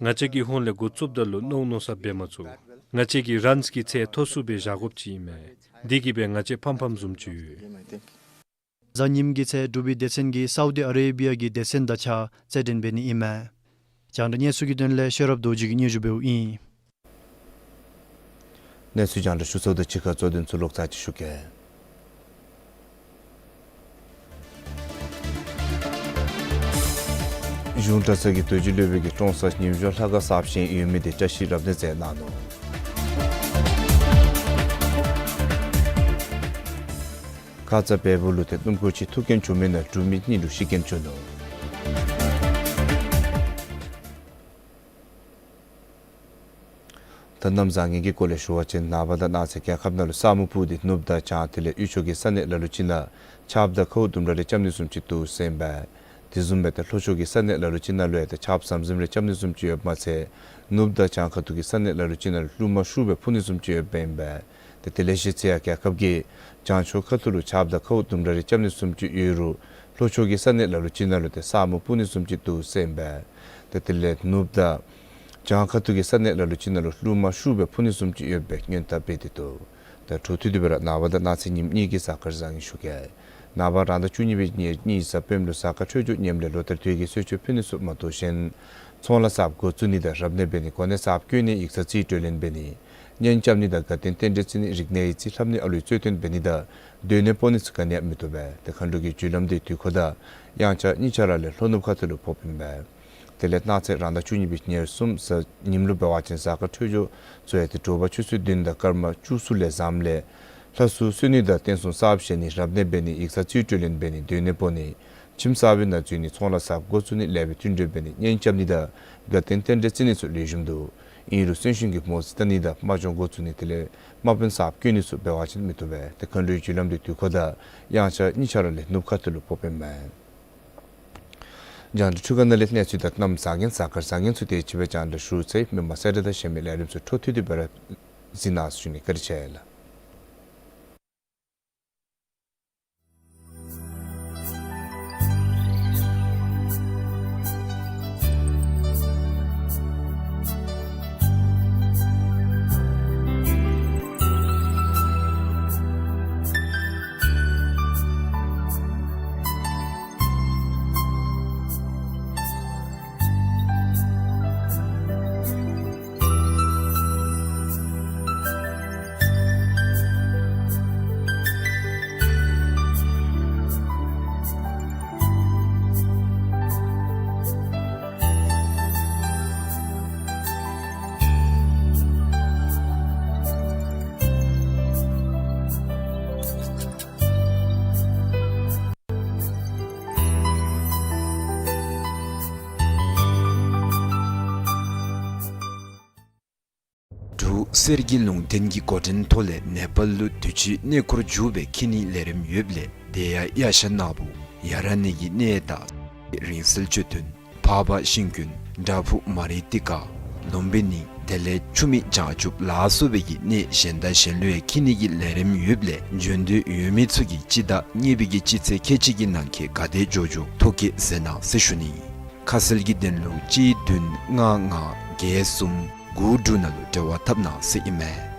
ང་བཅས་ཀྱི་ཧོངས་ལས་འགོ་བཙུགསཔ་ད་ལུ་མནོ་མནོ་ས་འབད་མ་ཚུགས། ང་བཅས་ཀྱིས་རཱནསི་གི་ཚད་མཐོ་སུ་སྦེ་བཞག་དགོཔ་ཅིག་ཨིན་མས། དེ་གིས་སྦེ་ང་བཅས་ཕམ་ཕམ་བཟུམ་ཅིག་ཡོད། གཟའ་ཉིམ་གི་ཚེ་འབྲུག་པའི་སྡེ་ཚན་གྱིས་སའུ་དི་ཨ་རེ་བི་ཡ་གི་སྡེ་ཚན་དང་གཅིག་ཁར་རྩེད་འགྲན་འབད་ནི་ཨིན་མས། རྒྱང་བསྒྲགས་གནས་ཚུལ་གྱི་དོན་ལས་ཤེས་རབ་རྡོ་རྗེ་གིས་སྙན་ཞུ་འབདཝ་ཨིན། གནས་ཚུལ་རྒྱང་བསྒྲགས་ཞུ་ཚརཝ་དང་གཅིག་ཁར་གཙོ་དོན་ཚུ་ལོག་ཚར་ཅིག་ཞུ་གེ། གཞུང་གྲྭ་ཚང་གིས་རྡོ་རྗེ་སློབ་དཔོན་གྱི་ཀྲོང་གསར་ཉིནམ་ཞོ་ལྷ་ཁང་གསརཔ་བཞེངས་ཡོད་མི་དེ་བཀྲ་ཤིས་རབ་བརྟན་མཛད་གནང་ནུག། ཁ་ཙ་བལ་པོ་ལུ་ཏེ་སྣུམ་འཁོར་ཅིག་ཐུག་རྐྱེན་བྱུང་མི་ནང་འབྲུག་མི་གཉིས་ལུ་ཤི་རྐྱེན་བྱུང་ནུག། ད་གནམ་བཟང་ངན་གྱི་སྐོར་ལས་ཞུ་བ་ཅིན་ནངས་པ་དང་གནངས་ཚེ་རྒྱལ་ཁབ་ནང་ལུ་ས་སྨུག་སྤུབས་ཏེ་ནུབ་དང་བྱང་དེ་ལས་དབུས་ཕྱོགས་ཀྱི་ས་གནས་ལ་ལུ་ཅིག་ནང་ཆརཔ་དང་ཁཝ་ལྡུམ་ར་རེ་རྐྱབ་ནི་བཟུམ་ཅིག་འདུག་ཟེར་ཨིན་པས། དེ་བཟུམ་སྦེ་ད་ལྷོ་ཕྱོགས་ཀྱི་ས་གནས་ལ་ལུ་ཅིག་ནང་ལུ་ཡང་ད་ཆརཔ་ཟམ་ཟིམ་རེ་རྐྱབ་ནི་བཟུམ་ཅིག་ཡོདཔ་མ་ཚད་ནུབ་དང་བྱང་ཁ་ཐུག་གི་ས་གནས་ལ་ལུ་ཅིག་ནང་ལུ་རླུང་མ་ཤུགས་སྦེ་འཕུ་ནི་བཟུམ་ཅིག་ཡོདཔ་ཨིན་པས། ཏེ་དེ་ལས་གཞི་རྩ་ཡང་རྒྱལ་ཁབ་ཀྱི་བྱང་ཕྱོགས་ཁ་ཐུག་ལུ་ཆརཔ་དང་ཁཝ་ལྡུམ་ར་རེ་རྐྱབ་ནི་བཟུམ་ཅིག་ཡོད་རུང་ལྷོ་ཕྱོགས་ཀྱི་ས་གནས་ལ་ལུ་ཅིག་ནང་ལུ་ཏེ་ས་སྨུག་སྤུབས་ནི་བཟུམ་ཅིག་འདུག་ཟེར་ཨིན་པས། ཏེ་དེ་ལས་ནུབ་དང་བྱང་ཁ་ཐུག་གི་ས་གནས་ལ་ལུ་ཅིག་ནང་ལུ་རླུང་མ་ཤུགས་སྦེ་འཕུ་ནི་བཟུམ་ཅིག་ཡོད་པའི་སྔོན་བརྡ་སྤེལ་ཏེ་འདུག། ད་འཕྲོ་མཐུད་དེ་སྦེ་ར་ནངས་པ་དང་གནངས་ཚེ་ཉིནམ་གཉིས་ཀྱི་གཟའ་སྐར་བཟང་ངན་ཞུ་གེ། ནངས་པ་རང་ཟླ་བཅུ་གཉིས་པའི་ཉེར་གཉིས་གཟའ་སྤེནམ་ལུ་གཟའ་སྐར་འཕྲོད་སྦྱོར་ངནམ་ལས་ལོ་ལྟར་དུས་ཀྱི་གསོལ་མཆོད་ཕུལ་ནི་ཚུ་མ་གཏོགས་གཞན་ཚོང་ལཱ་གསརཔ་འགོ་བཙུགས་ནི་དང་རབ་གནས་འབད་ནི་གོ་གནས་གསརཔ་བསྐོ་ནི་ཡིག་ཚང་རྩིས་སྤྲོད་ལེན་འབད་ནི་གཉེན་རྐྱབ་ནི་དང་དགའ་སྟོན་རྟེན་འབྲེལ་བརྩི་ནི་རིག་གནས་ཡིག་རྩིས་ལྷབ་ནི་ཨ་ལུའི་གཙོས་དོན་འབད་ནི་དང་སྡོད་གནས་སྤོ་ནི་ཚུ་ག་ནི་ཡང་མི་བཏུབ་པས། ཏེ་མཁའ་འགྲོ་གི་རྒྱུ་ལམ་འདི་དུས་འཁོར་དང་དབྱངས་འཆར་གཉིས་ཆ་ར་ལས་ལྷོ་ནུབ་ཁ་ཐུག་ལུ་ཕོགཔ་ཨིན་པས། དེ་ལས་གནངས་ཚེ་རང་ཟླ་བཅུ་གཉིས་པའི་ཉེར་གསུམ་གཟའ་ཉིམ་ལུ་འབད་བ་ཅིན་གཟའ་སྐར་འཕྲོད་སྦྱོར་ཚུ་ཡང་ཏེ་དྲོ་པ་ཆུ་ཚོད་བདུན་དང་སྐར་མ་བཅུ་གསུམ་ལས་བཟངམ་ལས་ལྷ་སྲུང་གསོལ་ནི་དང་རྟེན་གསུམ་གསརཔ་བཞེངས་ནི་རབ་གནས་འབད་ནི་ཡིག་ཚང་རྩིས་སྤྲོད་ལེན་འབད་ནི་སྡོད་གནས་སྤོ་ནི་ཁྱིམ་གསར་པའི་ནང་འཛུལ་ནི་ཚོང་ལཱ་གསརཔ་འགོ་བཙུགས་ནི་ལེགས་པའི་བསྟུན་གྲོས་འབད་ནི་གཉེན་རྐྱབ་ནི་དང་དགའ་སྟོན་རྟེན་འབྲེལ་བརྩི་ནི་ཚུ་ལེགས་ཤོམ་འདུག། ཨིན་རུང་གསོན་གཤིན་གྱི་མོ་རྩིས་བལྟ་ནི་དང་དམག་སྦྱོང་འགོ་བཙུགས་ནི་དེ་ལས་དམག་དཔོན་གསརཔ་བསྐོ་ནི་ཚུ་འབད་བ་ཅིན་མི་བཏུབ་པས། ཏེ་མཁའ་འགྲོའི་རྒྱུ་ལམ་འདི་དུས་འཁོར་དང་དབྱངས་འཆར་གཉིས་ཆ་ར་ལས་ནུབ་ཁ་ཐུག་ལུ་ཕོགཔ་ཨིན་མས། རྒྱང་བསྒྲགས་འཕྲུལ་ཁང་ནང་ལས་གནས་ཚུལ་དང་གནམ་བཟང་ངན་གཟའ་སྐར་བཟང་ངན་ཚུ་དེ་ཅིག་སྦེ་རྒྱང་བསྒྲགས་ཞུ་ཚར་ཡི། མི་མང་གསལ་བསྒྲགས་དང་གཞན་མི་ལས་རིམ་ཚུ་འཕྲོ་མཐུད་དེ་སྦེ་ར་གཟིགས་གནང་ཟེར་ཞུ་ནི། བཀའ་དྲིན་ཆེ་ལགས། འབྲུག་གསེར་གྱི་ལུང་བསྟན་གྱི་འགོ་འདྲེན་ཐོག་ལས་ནེ་པཱལ་ལུ་དུས་ཅི་གནས་སྐོར་མཇུག་སྦེ་འཁྱིད་ནིའི་ལས་རིམ་ཡོདཔ་ལས་དེ་ཡང་ཡ་ཤ་ནག་པོ་ཡ་ར་ནི་གི་གནས་དང་རིང་བསྲེལ་མཆོད་རྟེན་འཕགས་པ་ཤིང་ཀུན་བྲག་ཕུག་མ་རི་ཏི་ཀ་ལུམ་བི་ནི་དེ་ལས་ཆུ་མིག་བྱང་ཆུབ་ལ་སོགས་པའི་གི་གནས་གཞན་དང་གཞན་ལུ་ཡང་འཁྱིད་ནི་གི་ལས་རིམ་ཡོདཔ་ལས་འབྱོན་འདོད་ཡོད་མི་ཚུ་གིས་སྤྱི་ཟླ་གཉིས་པའི་གི་སྤྱི་ཚེས་ཁལ་གཅིག་གི་ནང་འཁོད་ག་དེ་འགྱོ་འགྱོ་ཐོ་བཀོད་མཛད་གནང་ཟེར་ཞུ་ནི། ཁ་གསལ་གྱི་དོན་ལུ་གཅིག་བདུན་ལྔ་ལྔ་བརྒྱད་གསུམ་དགུ་དྲུག་ནང་ལུ་འབྲེལ་བ་འཐབ་གནང་ཟེར་ཨིན་མས།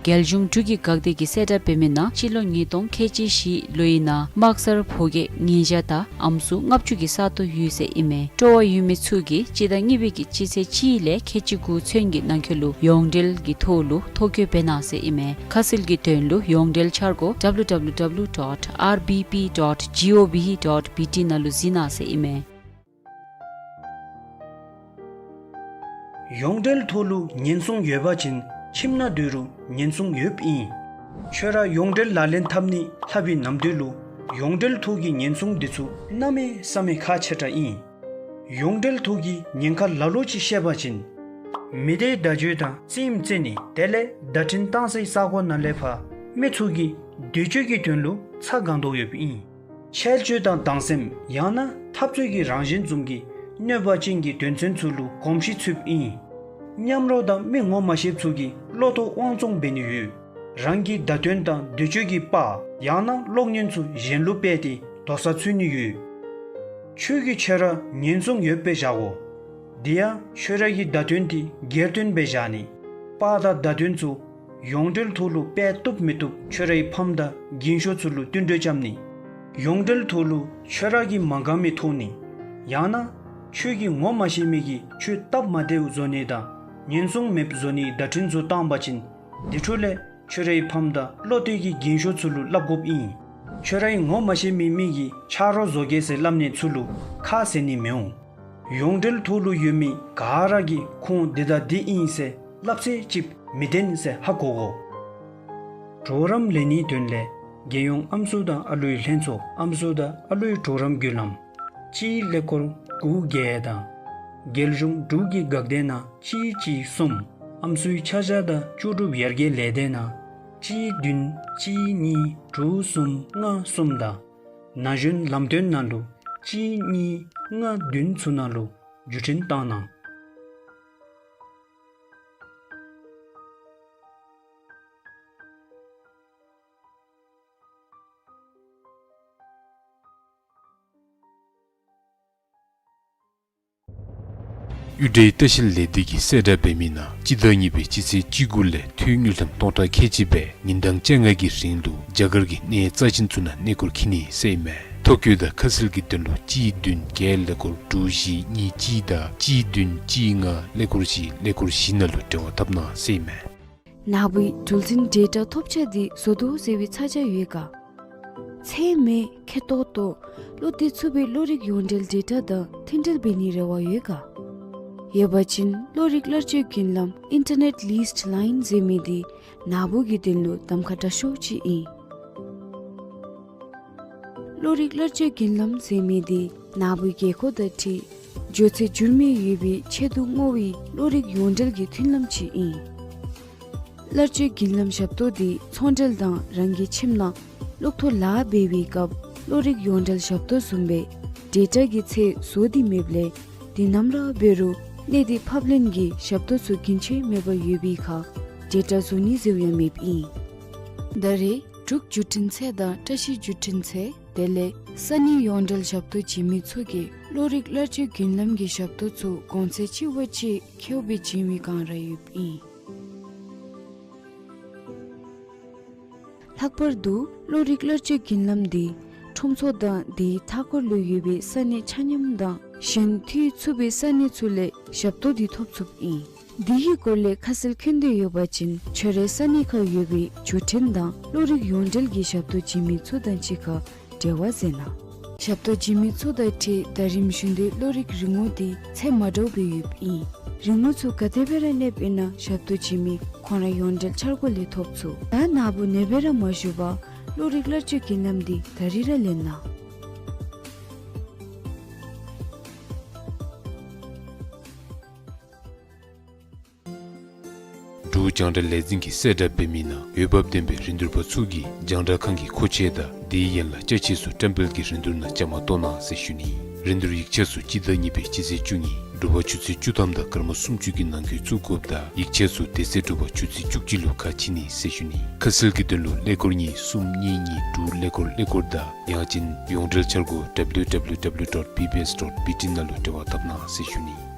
རྒྱལ་གཞུང་འབྲུག་གི་འགག་སྡེ་གི་གསལ་བསྒྲགས་འབད་མི་ནང་སྤྱི་ལོ་ཉིས་སྟོང་ཁལ་གཅིག་བཞི་ལོའི་ནང་དམག་སར་ཕོ་སྐྱེས་ཉིས་བརྒྱ་དང་ཨམ་སྲུ་ལྔ་བཅུ་གི་ས་སྟོང་ཡོད་ཟེར་ཨིན་མས། སྤྲོ་བ་ཡོད་མི་ཚུ་གིས་སྤྱི་ཟླ་གཉིས་པའི་གི་སྤྱི་ཚེས་གཅིག་ལས་ཁལ་གཅིག་དགུ་ཚུན་གྱི་ནང་འཁོད་ལུ་ཡོངས་འབྲེལ་གྱི་ཐོག་ལུ་ཐོ་བཀོད་འབད་གནང་ཟེར་ཨིན་མས། ཁ་གསལ་གྱི་དོན་ལུ་ཡོངས་འབྲེལ་འཆར་སྒོ་W W W dot R B P dot gov dot B T ནང་ལུ་གཟིགས་གནང་ཟེར་ཨིན་མས། ཡོངས་འབྲེལ་ཐོག་ལུ་ཉེན་སྲུང་ཡོད་པ་ཅིན་ཁྱིམ་ནང་སྡོད་རུང་ཉེན་སྲུང་ཡོདཔ་ཨིན། ཁྱོད་ར་ཡོངས་འབྲེལ་ལག་ལེན་འཐབ་ནི་ལྷབ་པའི་ནམ་དུས་ལུ་ཡོངས་འབྲེལ་ཐོག་གི་ཉེན་སྲུང་འདི་ཚུ་གནམ་མེད་ས་མེད་ཁག་ཆེ་དྲགས་ཨིན། ཡོངས་འབྲེལ་ཐོག་གི་ཉེན་ཁ་ལ་ལུ་ཅིག་བཤད་པ་ཅིན་མི་སྡེའི་བརྡ་བརྒྱུད་དང་རྩིསམ་རྩེ་ནི་དེ་ལས་བརྡ་འཕྲིན་བཏང་སའི་ས་གོ་ནང་ལས་ཕར་མི་ཚུ་གི་སྡོད་བྱེད་ཀྱི་དོན་ལུ་ཚ་གང་དོ་ཡོདཔ་ཨིན། འཆལ་སྤྱོད་དང་སྡང་སེམས་ཡང་ན་འཐབ་རྩོད་ཀྱི་རང་བཞིན་བཟུམ་གྱི་གནོད་པ་ཅན་གྱི་དོན་ཚན་ཚུ་ལུ་གོམས་གཤིས་ཚུདཔ་ཨིན། མཉམ་རོགས་དང་མི་ངོ་མ་ཤེསཔ་ཚུ་གིས་བློ་ཐོག་དབང་བཙོང་འབད་ནི་ཡོད། རང་གི་བརྡ་དོན་དང་སྡོད་བྱེད་ཀྱི་པར་ཡང་ན་གློག་བརྙན་ཚུ་གཞན་ལུ་སྤེལ་ཏེ་དོགས་ས་འཚོལ་ནི་ཡོད། ཁྱོད་ཀྱིས་ཁྱོད་ར་ཉེན་སྲུང་ཡོདཔ་སྦེ་བཞག་དགོ། དེ་ཡང་ཁྱོད་ར་གི་བརྡ་དོན་དེ་སྒེར་དོན་སྦེ་བཞག་ནི། པར་དང་བརྡ་དོན་ཚུ་ཡོངས་འབྲེལ་ཐོག་ལུ་སྤེལ་བཏུབ་མི་བཏུབ་ཁྱོད་རའི་ཕམ་དང་རྒན་ཤོས་ཚུ་ལུ་བསྟུན་གྲོས་རྐྱབ་ནི། ཡོངས་འབྲེལ་ཐོག་ལུ་ཁྱོད་ར་གིས་མ་དགའ་མི་ཐོབ་ནི། ཡང་ན་ཁྱོད་ཀྱིས་ངོ་མ་ཤེས་མི་གིས་ཁྱོད་སྟབས་མ་བདེཝ་བཟོ་ནི་དང་ཉེན་སྲུང་མེདཔ་བཟོ་ནིའི་བརྡ་འཕྲིན་ཚུ་བཏང་པ་ཅིན་དེ་འཕྲོ་ལས་ཁྱོད་རའི་ཕམ་དང་བློ་གཏད་ཀྱི་རྒན་ཤོས་ཚུ་ལུ་སླབ་དགོཔ་ཨིན། ཁྱོད་རའི་ངོ་མ་ཤེས་མི་མི་གིས་ཆ་རོགས་བཟོ་གེ་ཟེར་སླབ་ནི་ཚུ་ལུ་ཁ་བཟེད་ནི་མི་འོང་། ཡོངས་འབྲེལ་ཐོག་ལུ་ཡོད་མི་ག་ར་གིས་ཁོང་འདི་དང་འདི་ཨིན་ཟེར་སླབ་ཚད་ཅིག་མི་བདེན་ཟེར་ཧ་གོ་དགོ། གྲོགས་རམ་ལེན་ནིའི་དོན་ལས་རྒྱལ་ཡོངས་ཨམ་སྲུ་དང་ཨ་ལུའི་ལྷན་ཚོགས་ཨམ་སྲུ་དང་ཨ་ལུའི་གྲོགས་རམ་བརྒྱུད་ལམ་སྤྱིའི་ཀླད་ཀོར་དགུ་བརྒྱད་དང་ རྒྱལ་གཞུང་འབྲུག་གི་འགག་སྡེ་ནང་གཅིག་གཅིག་གསུམ། ཨམ་སྲུའི་ཆ་བཞག་དང་ལྕོགས་གྲུབ་ཡར་རྒྱས་ལས་སྡེ་ནང་གཅིག་བདུན་གཅིག་གཉིས་དྲུག་གསུམ་ལྔ་གསུམ་དང་། ན་གཞོན་ལམ་སྟོན་ནང་ལུ་གཅིག་གཉིས་ལྔ་བདུན་ཚུ་ནང་ལུ་བརྒྱུད་འཕྲིན་བཏང་གནང་། གཡུ་སྒྲའི་ལྟ་བཤལ་ལས་སྡེ་གིས་གསལ་བསྒྲགས་འབད་མི་ནང་སྤྱི་ཟླ་གཉིས་པའི་སྤྱི་ཚེས་བཅུ་དགུ་ལས་ཐུགས་དངུལ་ཀྲམ་སྟོང་ཕྲག་ཁལ་གཅིག་སྦེ་ཉིན་གྲངས་བཅོ་ལྔ་གི་རིང་ལུ་རྒྱ་གར་གྱི་གནས་རྩ་ཅན་ཚུ་ནང་གནས་སྐོར་འཁྱིད་ནི་ཟེར་ཨིན་མས། ཐོ་བཀོད་དང་ཁ་གསལ་གྱི་དོན་ལུ་གཅིག་བདུན་བརྒྱད་ཀླད་ཀོར་དྲུག་བཞི་གཉིས་གཅིག་དང་གཅིག་བདུན་གཅིག་ལྔ་ཀླད་ཀོར་བཞི་ཀླད་ཀོར་བཞི་ནང་ལུ་འབྲེལ་བ་འཐབ་གནང་ཟེར་ཨིན་མས། ནཱ་བུའི་འགྲུལ་འཛིན་ཌེ་ཊ་ཐོབ་ཆ་འདི་བཟོ་དོ་ཟེར་བའི་ཚ་གྱང་ཡོད་ག། ཚད་མེད་ཁེ་ཏོག་ཏོ་བློ་གཏད་ཚུགས་པའི་བློ་རིག་ཡོངས་འབྲེལ་ཌེ་ཊ་དང་མཐུན་འབྲེལ་འབད་ནིའི་རེ་བ་ཡོད་ག། ཡོད་པ་ཅིན་བློ་རིག་གླར་སྤྱོད་བརྒྱུད་ལམ་ཨིན་ཊར་ནེཊ་ལིསཊ་ལའིན་ཟེར་མི་འདི་ནཱ་བུ་གི་དོན་ལུ་གདམ་ཁ་དྲག་ཤོས་ཅིག་ཨིན། བློ་རིག་གླར་སྤྱོད་བརྒྱུད་ལམ་ཟེར་མི་འདི་ནཱ་བུའི་རྒས་འཁོགས་དང་འཁྲིལ་འགྱོ་ཚད་འགྱུར་མེད་ཡོད་པའི་ཆེད་དུ་བསྔོ་བའི་བློ་རིག་ཡོངས་འབྲེལ་གྱི་མཐུན་ལམ་ཅིག་ཨིན། གླར་སྤྱོད་བརྒྱུད་ལམ་ཞབས་ཏོག་འདི་ཚོང་འབྲེལ་དང་རང་གི་ཁྱིམ་ནང་གློག་ཐོག་ལཱ་འབད་བའི་སྐབས་བློ་རིག་ཡོངས་འབྲེལ་ཞབས་ཏོག་བཟུམ་སྦེ་ཌེ་ཊ་གི་ཚད་བཟོ་སྟེ་མེདཔ་ལས་འདི་ནམ་ར་འབད་རུང་གནས་འདི་ཕབ་ལེན་གྱི་ཞབས་ཏོག་ཚུ་རྒྱུན་ཆད་མེད་པར་ཡོད་པའི་ཁར་ཌེ་ཊ་བཟོ་ནི་ཟེརཝ་ཡང་མེདཔ་ཨིན། ད་རེས་འབྲུག་བརྒྱུད་འཕྲིན་ཚད་དང་བཀྲ་ཤིས་བརྒྱུད་འཕྲིན་ཚད་དེ་ལས་ས་གནས་ཡོངས་འབྲེལ་ཞབས་ཏོག་བྱིན་མི་ཚུ་གིས་བློ་རིག་གླར་སྤྱོད་བརྒྱུད་ལམ་གྱི་ཞབས་ཏོག་ཚུ་གོང་ཚད་ཅིག་བ་ཅིག་ཁེཝ་སྦེ་བྱིན་མི་གང་ར་ཡོདཔ་ཨིན། ལྷག་པར་དུ་བློ་རིག་གླར་སྤྱོད་བརྒྱུད་ལམ་འདི་ཁྲོམ་ཚོགས་དང་དེའི་མཐའ་འཁོར་ལུ་ཡོད་པའི་ས་གནས་ཆ་མཉམ་དང་གཞན་འཐུས་ཚུགས་པའི་ས་གནས་ཚུ་ལས་ཞབས་ཏོག་འདི་ཐོབ་ཚུགསཔ་ཨིན། འདི་གི་སྐོར་ལས་ཁ་གསལ་མཁྱེན་འདོད་ཡོད་པ་ཅིན་ཁྱོད་རའི་ས་གནས་ཁར་ཡོད་པའི་བརྒྱུད་འཕྲིན་དང་བློ་རིག་ཡོངས་འབྲེལ་གྱི་ཞབས་ཏོག་བྱིན་མི་ཚུ་དང་གཅིག་ཁར་འབྲེལ་བ་མཛད་གནང་། ཞབས་ཏོག་བྱིན་མི་ཚུ་དང་འཁྲིལ་ད་རིམ་བཞིན་དུ་བློ་རིག་རིན་གོང་འདི་ཚད་མ་འདྲཝ་སྦེ་ཡོདཔ་ཨིན། རིན་གོང་ཚུ་ག་དེ་སྦེ་ར་གནསཔ་ཨིན་ན་ཞབས་ཏོག་བྱིན་མི་ཁོང་ར་ཡོངས་འབྲེལ་འཆར་སྒོ་ལས་ཐོབ་ཚུགས། ད་ནཱ་བུ་ནེ་སྦེ་ར་མ་བཞུགས་པར་བློ་རིག་གླར་སྤྱོད་བརྒྱུད་ལམ་འདི་ད་རིས་ར་ལེན་གནང་། འབྲུག་རྒྱང་བསྒྲགས་ལས་འཛིན་གྱིས་གསལ་བསྒྲགས་འབད་མི་ནང་འོས་འབབ་ལྡན་པའི་རིན་བསྡུར་པ་ཚུ་གིས་རྒྱང་བསྒྲགས་ཁང་གི་མཁོ་ཆས་དང་དེའི་ཡན་ལག་ཅ་ཆས་ཚུ་བཀྲམ་སྤེལ་གྱི་རིན་བསྡུར་ནང་བཅའ་མར་གཏོགས་གནང་ཟེར་ཞུ་ནི། རིན་བསྡུར་ཡིག་ཆ་ཚུ་སྤྱི་ཟླ་གཉིས་པའི་སྤྱི་ཚེས་བཅུ་གཉིས་དྲོ་པ་ཆུ་ཚོད་བཅུ་ཐམ་དང་སྐར་མ་སུམ་ཅུ་གི་ནང་འཁོད་བཙུགས་དགོཔ་ད་ཡིག་ཆ་ཚུ་དེ་ཚེ་དྲོ་པ་ཆུ་ཚོད་བཅུ་གཅིག་ལུ་ཁ་ཕྱེ་ནི་ཟེར་ཞུ་ནི། ཁ་གསལ་གྱི་དོན་ལུ་ཀླད་ཀོར་གཉིས་གསུམ་གཉིས་གཉིས་དྲུག་ཀླད་ཀོར་ཀླད་ཀོར་དང་ཡང་ཅིན་ཡོངས་འབྲེལ་འཆར་སྒོ་W W W dot B B S dot B T ནང་ལུ་འབྲེལ་བ་འཐབ་གནང་ཟེར་ཞུ་ནི།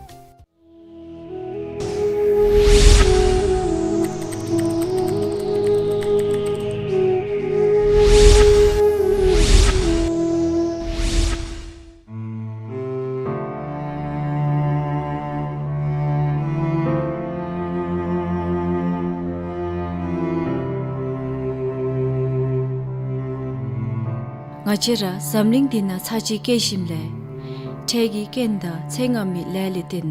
ང་བཅས་ར་འཛམ་གླིང་འདི་ནང་ཚར་གཅིག་སྐྱེས་ཞིནམ་ལས་འཕྲལ་གྱི་རྐྱེན་དང་ཚེ་སྔ་མའི་ལས་ལས་བརྟེན་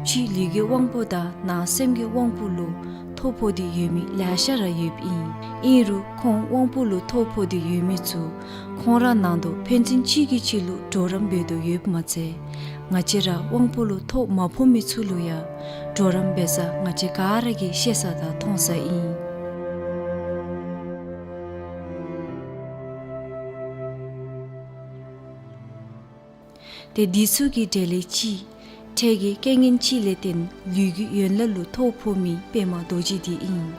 ཕྱི་ལུས་ཀྱི་དབང་པོ་དང་ནང་སེམས་ཀྱི་དབང་པོ་ལུ་ཐོ་ཕོག་སྟེ་ཡོད་མི་ལེ་ཤ་ར་ཡོདཔ་ཨིན། ཨིན་རུང་ཁོང་དབང་པོ་ལུ་ཐོ་ཕོག་སྟེ་ཡོད་མི་ཚུ་ཁོང་ར་ནང་དོག་ཕན་ཚུན་གཅིག་གིས་གཅིག་ལུ་གྲོགས་རམ་འབད་དོ་ཡོདཔ་མ་ཚད་ང་བཅས་ར་དབང་པོ་ལུ་ཐོ་མ་ཕོག་མི་ཚུ་ལུ་ཡང་གྲོགས་རམ་འབད་ས་ང་བཅས་ག་ར་གིས་ཤེས་ས་དང་མཐོང་ས་ཨིན། ཏེ་འདི་ཚུ་གི་གྲས་ལས་གཅིག་འཕྲལ་གྱི་རྐྱེན་ངན་ཅིག་ལས་བརྟེན་ལུས་ཀྱི་ཡན་ལག་ལུ་ཐོ་ཕོག་མི་པདྨ་རྡོ་རྗེ་འདི་ཨིན།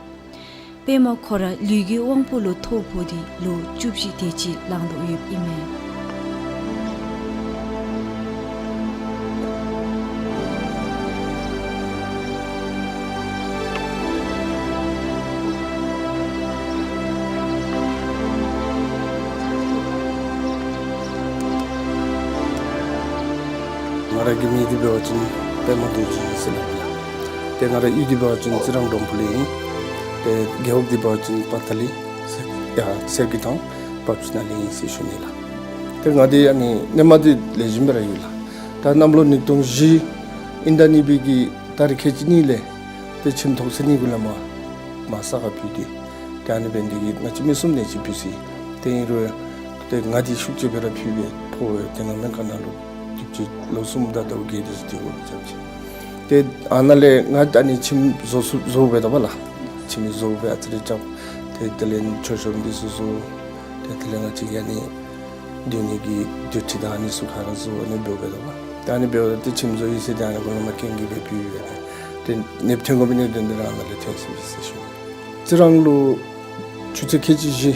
པདྨ་ཁོ་ར་ལུས་ཀྱི་དབང་པོ་ལུ་ཐོ་ཕོག་སྟེ་ལོ་བཅུ་བཞི་དེ་ཅིག་ལང་དོ་ཡོདཔ་ཨིན་མས། ང་ར་གི་མིང་འདི་འབད་བ་ཅིན་པདྨ་རྡོ་རྗེ་ཟེར་སླབ་ཨིན་ལགས། ཏེ་ང་ར་གཡུས་འདི་འབད་བ་ཅིན་རྩི་རང་འབྲོང་ཕུ་ལས་ཨིན། ཏེ་རྒེད་འོག་འདི་འབད་བ་ཅིན་པ་ཐ་ལི་ཡ་གསེར་གྱི་ཐང་བབས་ཅིག་ནང་ལས་ཨིན་ཟེར་ཞུ་ནི་ལགས། ཏེ་ང་འདི་ཨ་ནི་ནེ་མ་འདི་ལེགས་ཤོམ་སྦེ་ར་ཡོད་ལགས། ད་གནམ་ལོ་ཉིས་སྟོང་བཞི་ཨིན་ཟླ་གཉིས་པའི་གི་ཏ་རིག་ཁལ་གཅིག་གཉིས་ལས་ཏེ་ཁྱིམ་ཐོག་ས་གཉིས་གུ་ལས་མར་མར་ས་ཁར་ཕུད་དེ་ཏེ་ཨ་ནི་འབད་ནི་འདི་གིས་ང་བཅས་མི་གསུམ་ནང་གཅིག་ཕུད་ཅི། ཏེ་ཨིན་རུང་ཏེ་ང་འདི་ཤུགས་ཆེ་སྦེ་ར་ཕུད་སྦེ་ཕོག་སྦེ་ཏེ་ང་སྨན་ཁང་ནང་ལུ་ཏེ་ ཅིག་ལོ་གསུམ་དང་ཟླཝ་བརྒྱད་དེ་ཚུ་དེ་སྒོ་ལུ་རྐྱབ་ཅི། ཏེ་ཨ་ནཱ་ལས་ང་ཨ་ནི་ཁྱིམ་བཟོ་ཚུགས་བཟོ་སྦེ་ད་པ་ལགས། ཁྱིམ་བཟོ་སྦེ་ཨ་ཙི་རེ་རྐྱབ། ཏེ་དེ་ལས་མཆོད་གཤོམ་དེ་ཚུ་བཟོ། ཏེ་དེ་ལས་ང་བཅས་ཀྱིས་ཨ་ནི་སྡོད་ནི་གི་སྡོད་ཁྲི་དང་ཨ་ནི་ཚུ་ག་ར་བཟོ། ཨ་ནི་འབདཝ་སྦེ་ད་པ། ཏེ་ཨ་ནི་འབདཝ་ད་ཏེ་ཁྱིམ་བཟོ་ཡི་ཟེར་ཏེ་ཨ་ནི་གུ་ལུ་མ་རྐྱེན་གྱིས་སྦེ་བུད་ཡོད། ཏེ་ནདཔ་ཐོན་དགོ་པའི་གནད་དོན་འདི་ར་ཨ་ནཱ་ལས་ཐོན་ཅི་ཟེར་ཞུ། རྩི་རང་ལུ་ཆུ་ཚོད་ཁལ་གཅིག་བཞི་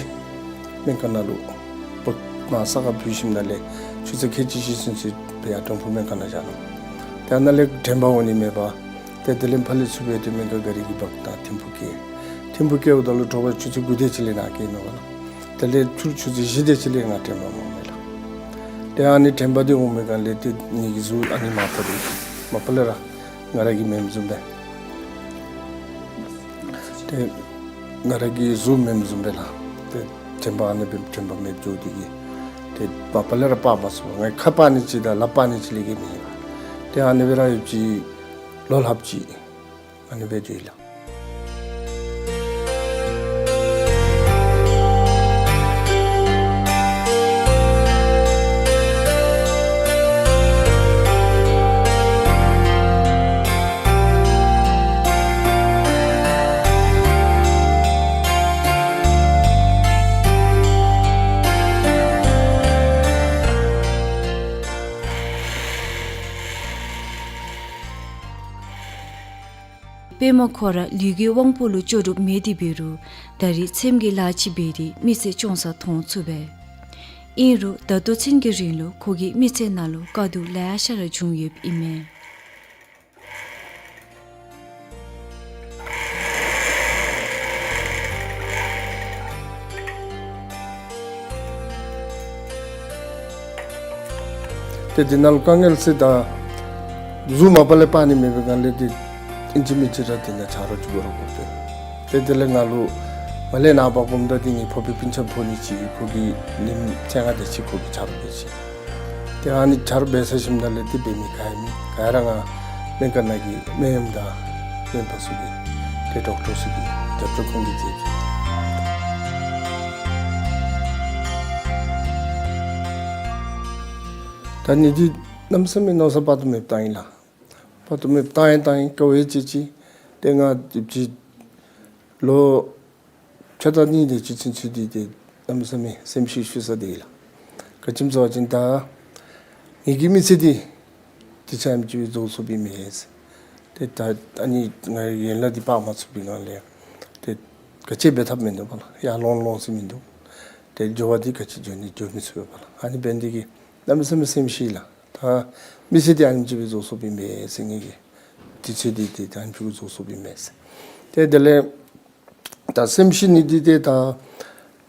སྨན་ཁང་ནང་ལུ་བོད་མ་ས་ག་བུད་ཞིནམ་ལས་ཆུ་ཚོད་ཁལ་གཅིག་བཞི་ཚུན་ཚོད་སྦེ་ཡར་དོང་ཕུ་སྨན་ཁང་ནང་བཞག་ནུག། ཏེ་ཨ་ནཱ་ལས་དྲན་པ་འོང་ནི་མེད་པར་ཏེ་དེ་ལས་ཕར་ལས་ཚུར་སྦེ་ཏེ་སྨན་ཁང་ག་རི་གིས་འབག་ད་ཐིམ་ཕུག་བསྐྱལ། ཐིམ་ཕུག་བསྐྱལཝ་ད་ལུ་དྲོ་པ་ཆུ་ཚོད་དགུ་དེ་ཅིག་ལས་ནཱ་བསྐྱལ་ནུག་པ་ལགས། དེ་ལས་ཚུར་ཆུ་ཚོད་བཞི་དེ་ཅིག་ལས་ང་དྲན་པ་འོང་མས་ལགས། ཏེ་ཨ་ནི་དྲན་པ་འདི་འོང་མི་སྒང་ལས་ཏེ་ངེ་གི་གཟུགས་ཨ་ནི་མ་པ་ར་མ་པ་ལས་ར་ང་ར་གི་མེནམ་བཟུམ་སྦེ། ཏེ་ང་ར་གི་གཟུགས་མེནམ་བཟུམ་སྦེ་ལགས། ཏེ་དྲན་པ་ཨ་ནི་སྦེ་དྲན་པ་མེདཔ་འགྱོ་སྟེ་གིས་ཏེ་མ་པ་ལས་ར་སྤར་མ་ཚུགས་པར་ང་ཁ་སྤར་ནི་ཅིག་དང་ལགཔ་སྤར་ནི་ཅིག་ལས་བརྒལ་མེད་པ། ཏེ་ཨ་ནི་སྦེ་ར་ཡོདཔ་ཅིག་ལོ་ལྷགཔ་ཅིག་ཨ་ནི་སྦེ་འགྱོ་ཡི་ལགས། པདྨ་ཁོ་ར་ལུས་ཀྱི་དབང་པོ་ལུ་ལྕོགས་གྲུབ་མེད་དེ་འབད་རུང་ད་རེས་སེམས་ཀྱི་ལཱ་ཅིག་འབད་དེ་མི་ཚེ་སྐྱོང་ས་མཐོང་ཚུགས་པས། ཨིན་རུང་ད་ལྟོ་ཚུན་གྱི་རིང་ལུ་ཁོ་གི་མི་ཚེ་ནང་ལུ་དཀའ་སྡུག་ལེ་ཤ་ར་བྱུང་ཡོདཔ་ཨིན་མས། ཏེ་འདི་ནང་ལུ་དཀའ་ངལ་ཟེར་ད་གཟུགས་མ་པ་ལས་སྤར་ནི་མེད་པའི་སྒང་ལས་ཏེ་ཨིན་ཅི་མིན་ཅི་ར་འདི་ནང་ཆ་རོགས་ཅིག་དགོ་ར་དགོ་པས། ཏེ་དེ་ལས་ང་ལུ་མ་ལས་ནངས་པ་གུམ་ད་འདི་ངེའི་ཕོ་པའི་སྤུན་ཆ་ཕོ་ཉ་ཅིག་ཁོ་གིས་ཉིནམ་ཚེ་ལྔ་དེ་ཅིག་ཁོ་གིས་ཆ་རོགས་འབད་ཅི། ཏེ་ཨ་ནི་ཆ་རོགས་འབད་ཚར་ཞིནམ་ལས་ཏེ་འབད་མི་ག་ཡང་མེད། ག་ར་ང་སྨན་ཁང་ནང་གི་སྨན་གཡོགམ་དང་སྨན་པ་ཚུ་གིས་ཏེ་ཌོག་ཊར་ཚུ་གིས་རྒྱབ་སྐྱོར་ཁོང་གིས་མཛད་ཅི། ད་ནི་འདི་གནམ་མེད་ས་མེད་མནོ་བསམ་དཔག་ཏུ་མེདཔ་བཏང་ཡི་ལགས། དཔག་ཏུ་མེདཔ་བཏང་ཡང་བཏང་ཡང་དཀའ་བ་སྤྱད་ཅི། ཏེ་ང་ཅིག་ལོ་ཕྱེད་དང་གཉིས་དེ་ཅིག་ཚུན་ཚོད་འདི་ཏེ་གནམ་མེད་ས་མེད་སེམས་ཤུགས་ཤུགས་ས་དེ་ལགས། ག་ཅི་སྨོ་ཟེར་བ་ཅིན་ད་ངེ་གི་མི་ཚེ་འདི་ཏེ་ཆ་མཉམ་ཅིག་སྦེ་རྫོགས་སོཔ་ཨིན་མས་ཟེར། ཏེ་ད་ཨ་ནི་ང་ཡན་ལག་འདི་སྤར་མ་ཚུགས་པའི་སྒང་ལས་ཏེ་ག་ཅི་འབད་ཐབས་མིན་འདུག་པ་ལགས། ཡར་ལོང་ལོང་ས་མིན་འདུག། ཏེ་འགྱོ་བ་འདི་ག་ཅི་འགྱོ་ནི་འགྱོ་མི་ཚུགས་པས་པ་ལགས། ཨ་ནི་འབད་ནི་དེ་གིས་གནམ་མེད་ས་མེད་སེམས་ཤི་ལགས། ད་མི་ཚེ་འདི་ཨ་ནེམ་ཅིག་སྦེ་རྫོགས་སོཔ་ཨིན་མས་ཟེར། ངེ་གི་དུས་ཚོད་འདི་ཏེ་ད་ཨ་ནེམ་ཅིག་སྦེ་རྫོགས་སོཔ་ཨིན་མས་ཟེར། ཏེ་དེ་ལས་ད་སེམས་ཤི་ནི་འདི་ཏེ་ད་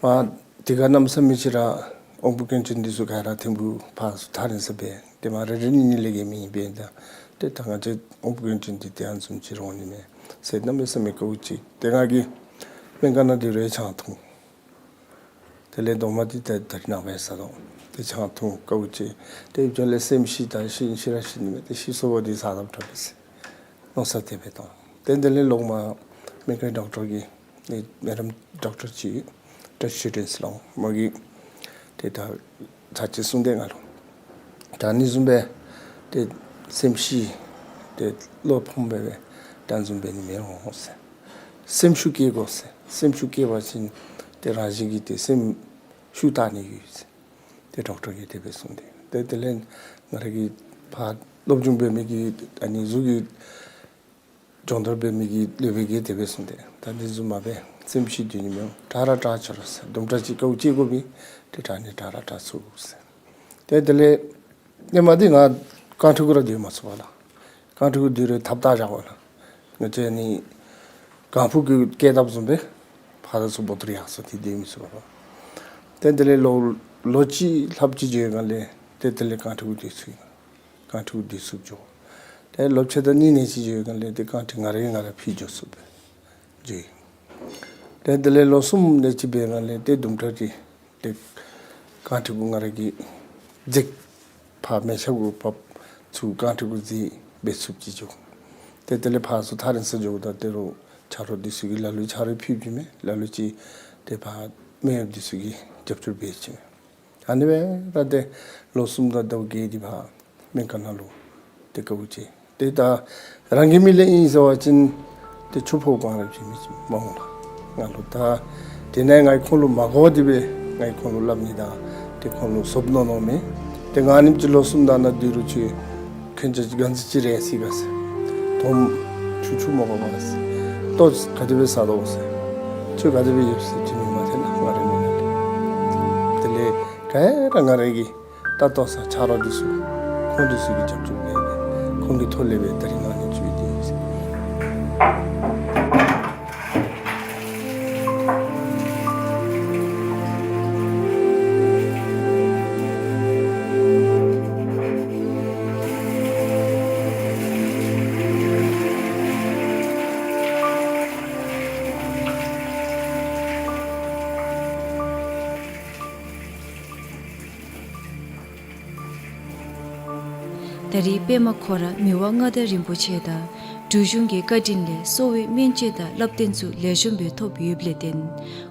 མ་དེ་ཁར་གནམ་མེད་ས་མེད་ཅིག་ར་དབང་པོ་སྐྱོན་ཅན་འདི་ཚུ་ག་ར་ཐིམ་ཕུག་ཕར་ཚུར་ཐག་རིང་ས་སྦེ་ཏེ་མ་རེ་རེ་གཉིས་གཉིས་ལས་བརྒལ་མེད་པས། ད་ཏེ་ད་ང་བཅས་དབང་པོ་སྐྱོན་ཅན་འདི་ཏེ་ཨ་ནེམ་ཅིག་ར་འོང་ནི་མས་ཟེར་གནམ་མེད་ས་མེད་དཀའཝ་སྤྱད། ཏེ་ང་གིས་སྨན་ཁང་ནང་སྡོད་རུང་ཆང་འཐུང་། དེ་ལས་རྡོག་མ་འདི་ད་ད་རིས་ནངས་པ་ཡང་ཟ་དོ། ཏེ་ཆང་འཐུང་དཀའཝ་སྤྱད། ཏེ་ཡུདཔ་ཅིག་ལས་སེམས་ཤི་ད་ཤི་ཤི་ར་ཤི་ནི་མས། ཏེ་ཤི་སོང་བ་འདི་ས་དམ་དྲག་པས་ཟེར་མནོ་བསམ་དེ་སྦེ་བཏང་། ཏེ་དེ་ལས་ལོག་མར་སྨན་ཁང་ཌོག་ཊར་གྱིས་ནི་མེ་ཌམ་ཌོག་ཊར་ཅིག་ཊེསཊ་ཊུཌེནཊསི་ལོ་མོ་གིས་ཏེ་ད་ཚར་གཅིག་གསུངས་ཏེ་ང་ལུ་ད་ཨ་ནི་བཟུམ་སྦེ་ཏེ་སེམས་ཤི་ཏེ་བློ་ཕམ་སྦེ་སྦེ་ད་ཨ་ནི་བཟུམ་འབད་ནི་མི་འོང་ཟེར། སེམས་ཤུགས་བསྐྱེད་དགོ་ཟེར། སེམས་ཤུགས་བསྐྱེད་པ་ཅིན་ཏེ་རང་བཞིན་གྱིས་ཏེ་སེམས་ཤུགས་དར་ནི་ཡོད་ཟེར། ཏེ་ཌོག་ཊར་གྱིས་དེ་སྦེ་གསུངས་ཏེ། ཏེ་དེ་ལས་ང་ར་གི་ཕར་སློབ་སྦྱོང་འབད་མི་གི་ཨ་ནི་གཟུགས་ཀྱི་སྦྱོང་བརྡར་འབད་མི་གི་སློབ་དཔོན་གྱིས་དེ་སྦེ་གསུངས་ཏེ། ད་ཨ་ནི་བཟུམ་མ་འབད། སེམས་ཤི་སྡོད་ནི་མི་འོང་། དྲག་ར་དྲག་ཆི་རུང་ཟེར། དུམ་གྲ་ཅིག་དཀའཝ་སྤྱད་དགོ་པས། ཏེ་དྲག་ནི་དྲག་ར་དྲག་ཚུགས་ཟེར། ཏེ་དེ་ལས་ཧེ་མ་འདི་ང་རྐང་ཐུག་གུ་ར་སྡོད་མ་ཚུགས་པས་ལགས། རྐང་ཐུག་གུ་སྡོད་རུང་ཐབ་བཏགས་བཞག་དགོ་ལགས། ང་བཅས་ནི་ཀང་ཕུ་གི་སྐད་བཏབ་བཟུམ་སྦེ་ཕར་དང་ཚུར་འབོ་ཏོ་རེ་ཡར་སོང་སྟེ་སྡོད་མི་ཚུགས་པས་ལགས། ཏེ་དེ་ལས་ལོ་ལོ་གཅིག་ལྷགཔ་ཅིག་འགྱོ་བའི་སྒང་ལས་ཏེ་དེ་ལས་རྐང་ཐུག་གུ་སྡོད་ཚུགས་ཡི། རྐང་ཐུག་གུ་སྡོད་ཚུགསཔ་འགྱོ། ཏེ་ལོ་ཕྱེད་དང་གཉིས་ནེ་ཅིག་འགྱོ་བའི་སྒང་ལས་ཏེ་རྐང་ཐུག་ང་ར་གིས་ང་ར་ཕུད་འགྱོ་ཚུགསཔ་སྦེ་འགྱོ་ཡི། ཏེ་དེ་ལས་ལོ་གསུམ་ནེ་ཅིག་འབད་བའི་སྒང་ལས་ཏེ་དུམ་གྲ་ཅིག་ཏེ་རྐང་ཐུག་གུ་ང་ར་གིས་འཛེགས་ཕར་མལ་ཆ་གུ་ཕབ་ཚུར་རྐང་ཐུག་གུ་འཛེགས་འབད་ཚུགསཔ་ཅིག་འགྱོ། ཏེ་དེ་ལས་ཕར་ཚུར་ཐག་རིང་ས་འགྱོཝ་ད་ཏེ་རོགས་ཆ་རོགས་འདི་ཚུ་གིས་ལ་ལུ་ཆ་རོགས་ཕུལ་བྱིན་མས། ལ་ལུ་ཅིག་ཏེ་ཕར་སྨན་གཡོགཔ་འདི་ཚུ་གིས་རྒྱབ་སྐྱོར་འབད་བྱིན་མས། ཨ་ནི་སྦེ་ར་ཏེ་ལོ་གསུམ་དང་ཟླཝ་བརྒྱད་འདི་ཕར་ སྨན་ཁང་ནང་ལུ་ཏེ་དཀའཝ་སྤྱད། ཏེ་ད་རང་གི་མི་ལས་ཨིན་ཟེར་བ་ཅིན་ཏེ་ཆུ་ཕོརཔ་གང་ར་བྱིན་མི་ཅིག་མ་འོང་ལགས། ང་ལུ་ད་དེ་ནས་ང་ཁོང་ལུ་མ་གོ་སྟེ་སྦེ་ང་ཁོང་ལུ་སླབ་ནི་དང་ཏེ་ཁོང་ལུ་བཟོ་མནོ་མནོཝ་མས། ཏེ་ང་ཨ་ནེམ་ཅིག་ལོ་གསུམ་དང་ནང་སྡོད་རུང་ཁྱོད་ཁྱོད་ཅིག་ག་ཅི་ཅིག་རེ་སི་ག་ཟེར། དོམ་ཆུ་ཆུ་མ་གོ་ག་ཟེར། ལྟོ་ག་དེ་སྦེ་ཟ་དོ་ཟེར། ཆུ་ག་དེ་སྦེ་ཡོད་ཟེར་དྲི་མི་མ་ཐོན་ལགས། ང་རའི་མི་ནང་ལས། དེ་ལས་ག་ར་ང་རའི་གི་ད་ལྟོ་ཟ་ཆ་རོགས་འདི་ཚུ་ཁོང་འདི་ཚུ་གི་རྒྱབ་སྐྱོར་ལས་སྦེ་ཁོང་གི་ཐོག་ལས་སྦེ་ད་རིས་ང་ནི་ཚུ་ཡོད་དེ་ཟེར། ད་རིས་པདྨ་ཁོ་ར་མི་དབང་མངའ་བདག་རིན་པོ་ཆེ་དང་འབྲུག་གཞུང་གི་བཀའ་དྲིན་ལས་གསོ་བའི་སྨན་བཅོས་དང་བསླབ་སྟོན་ཚུ་ལེགས་ཤོམ་སྦེ་ཐོབ་ཡོདཔ་ལས་བརྟེན་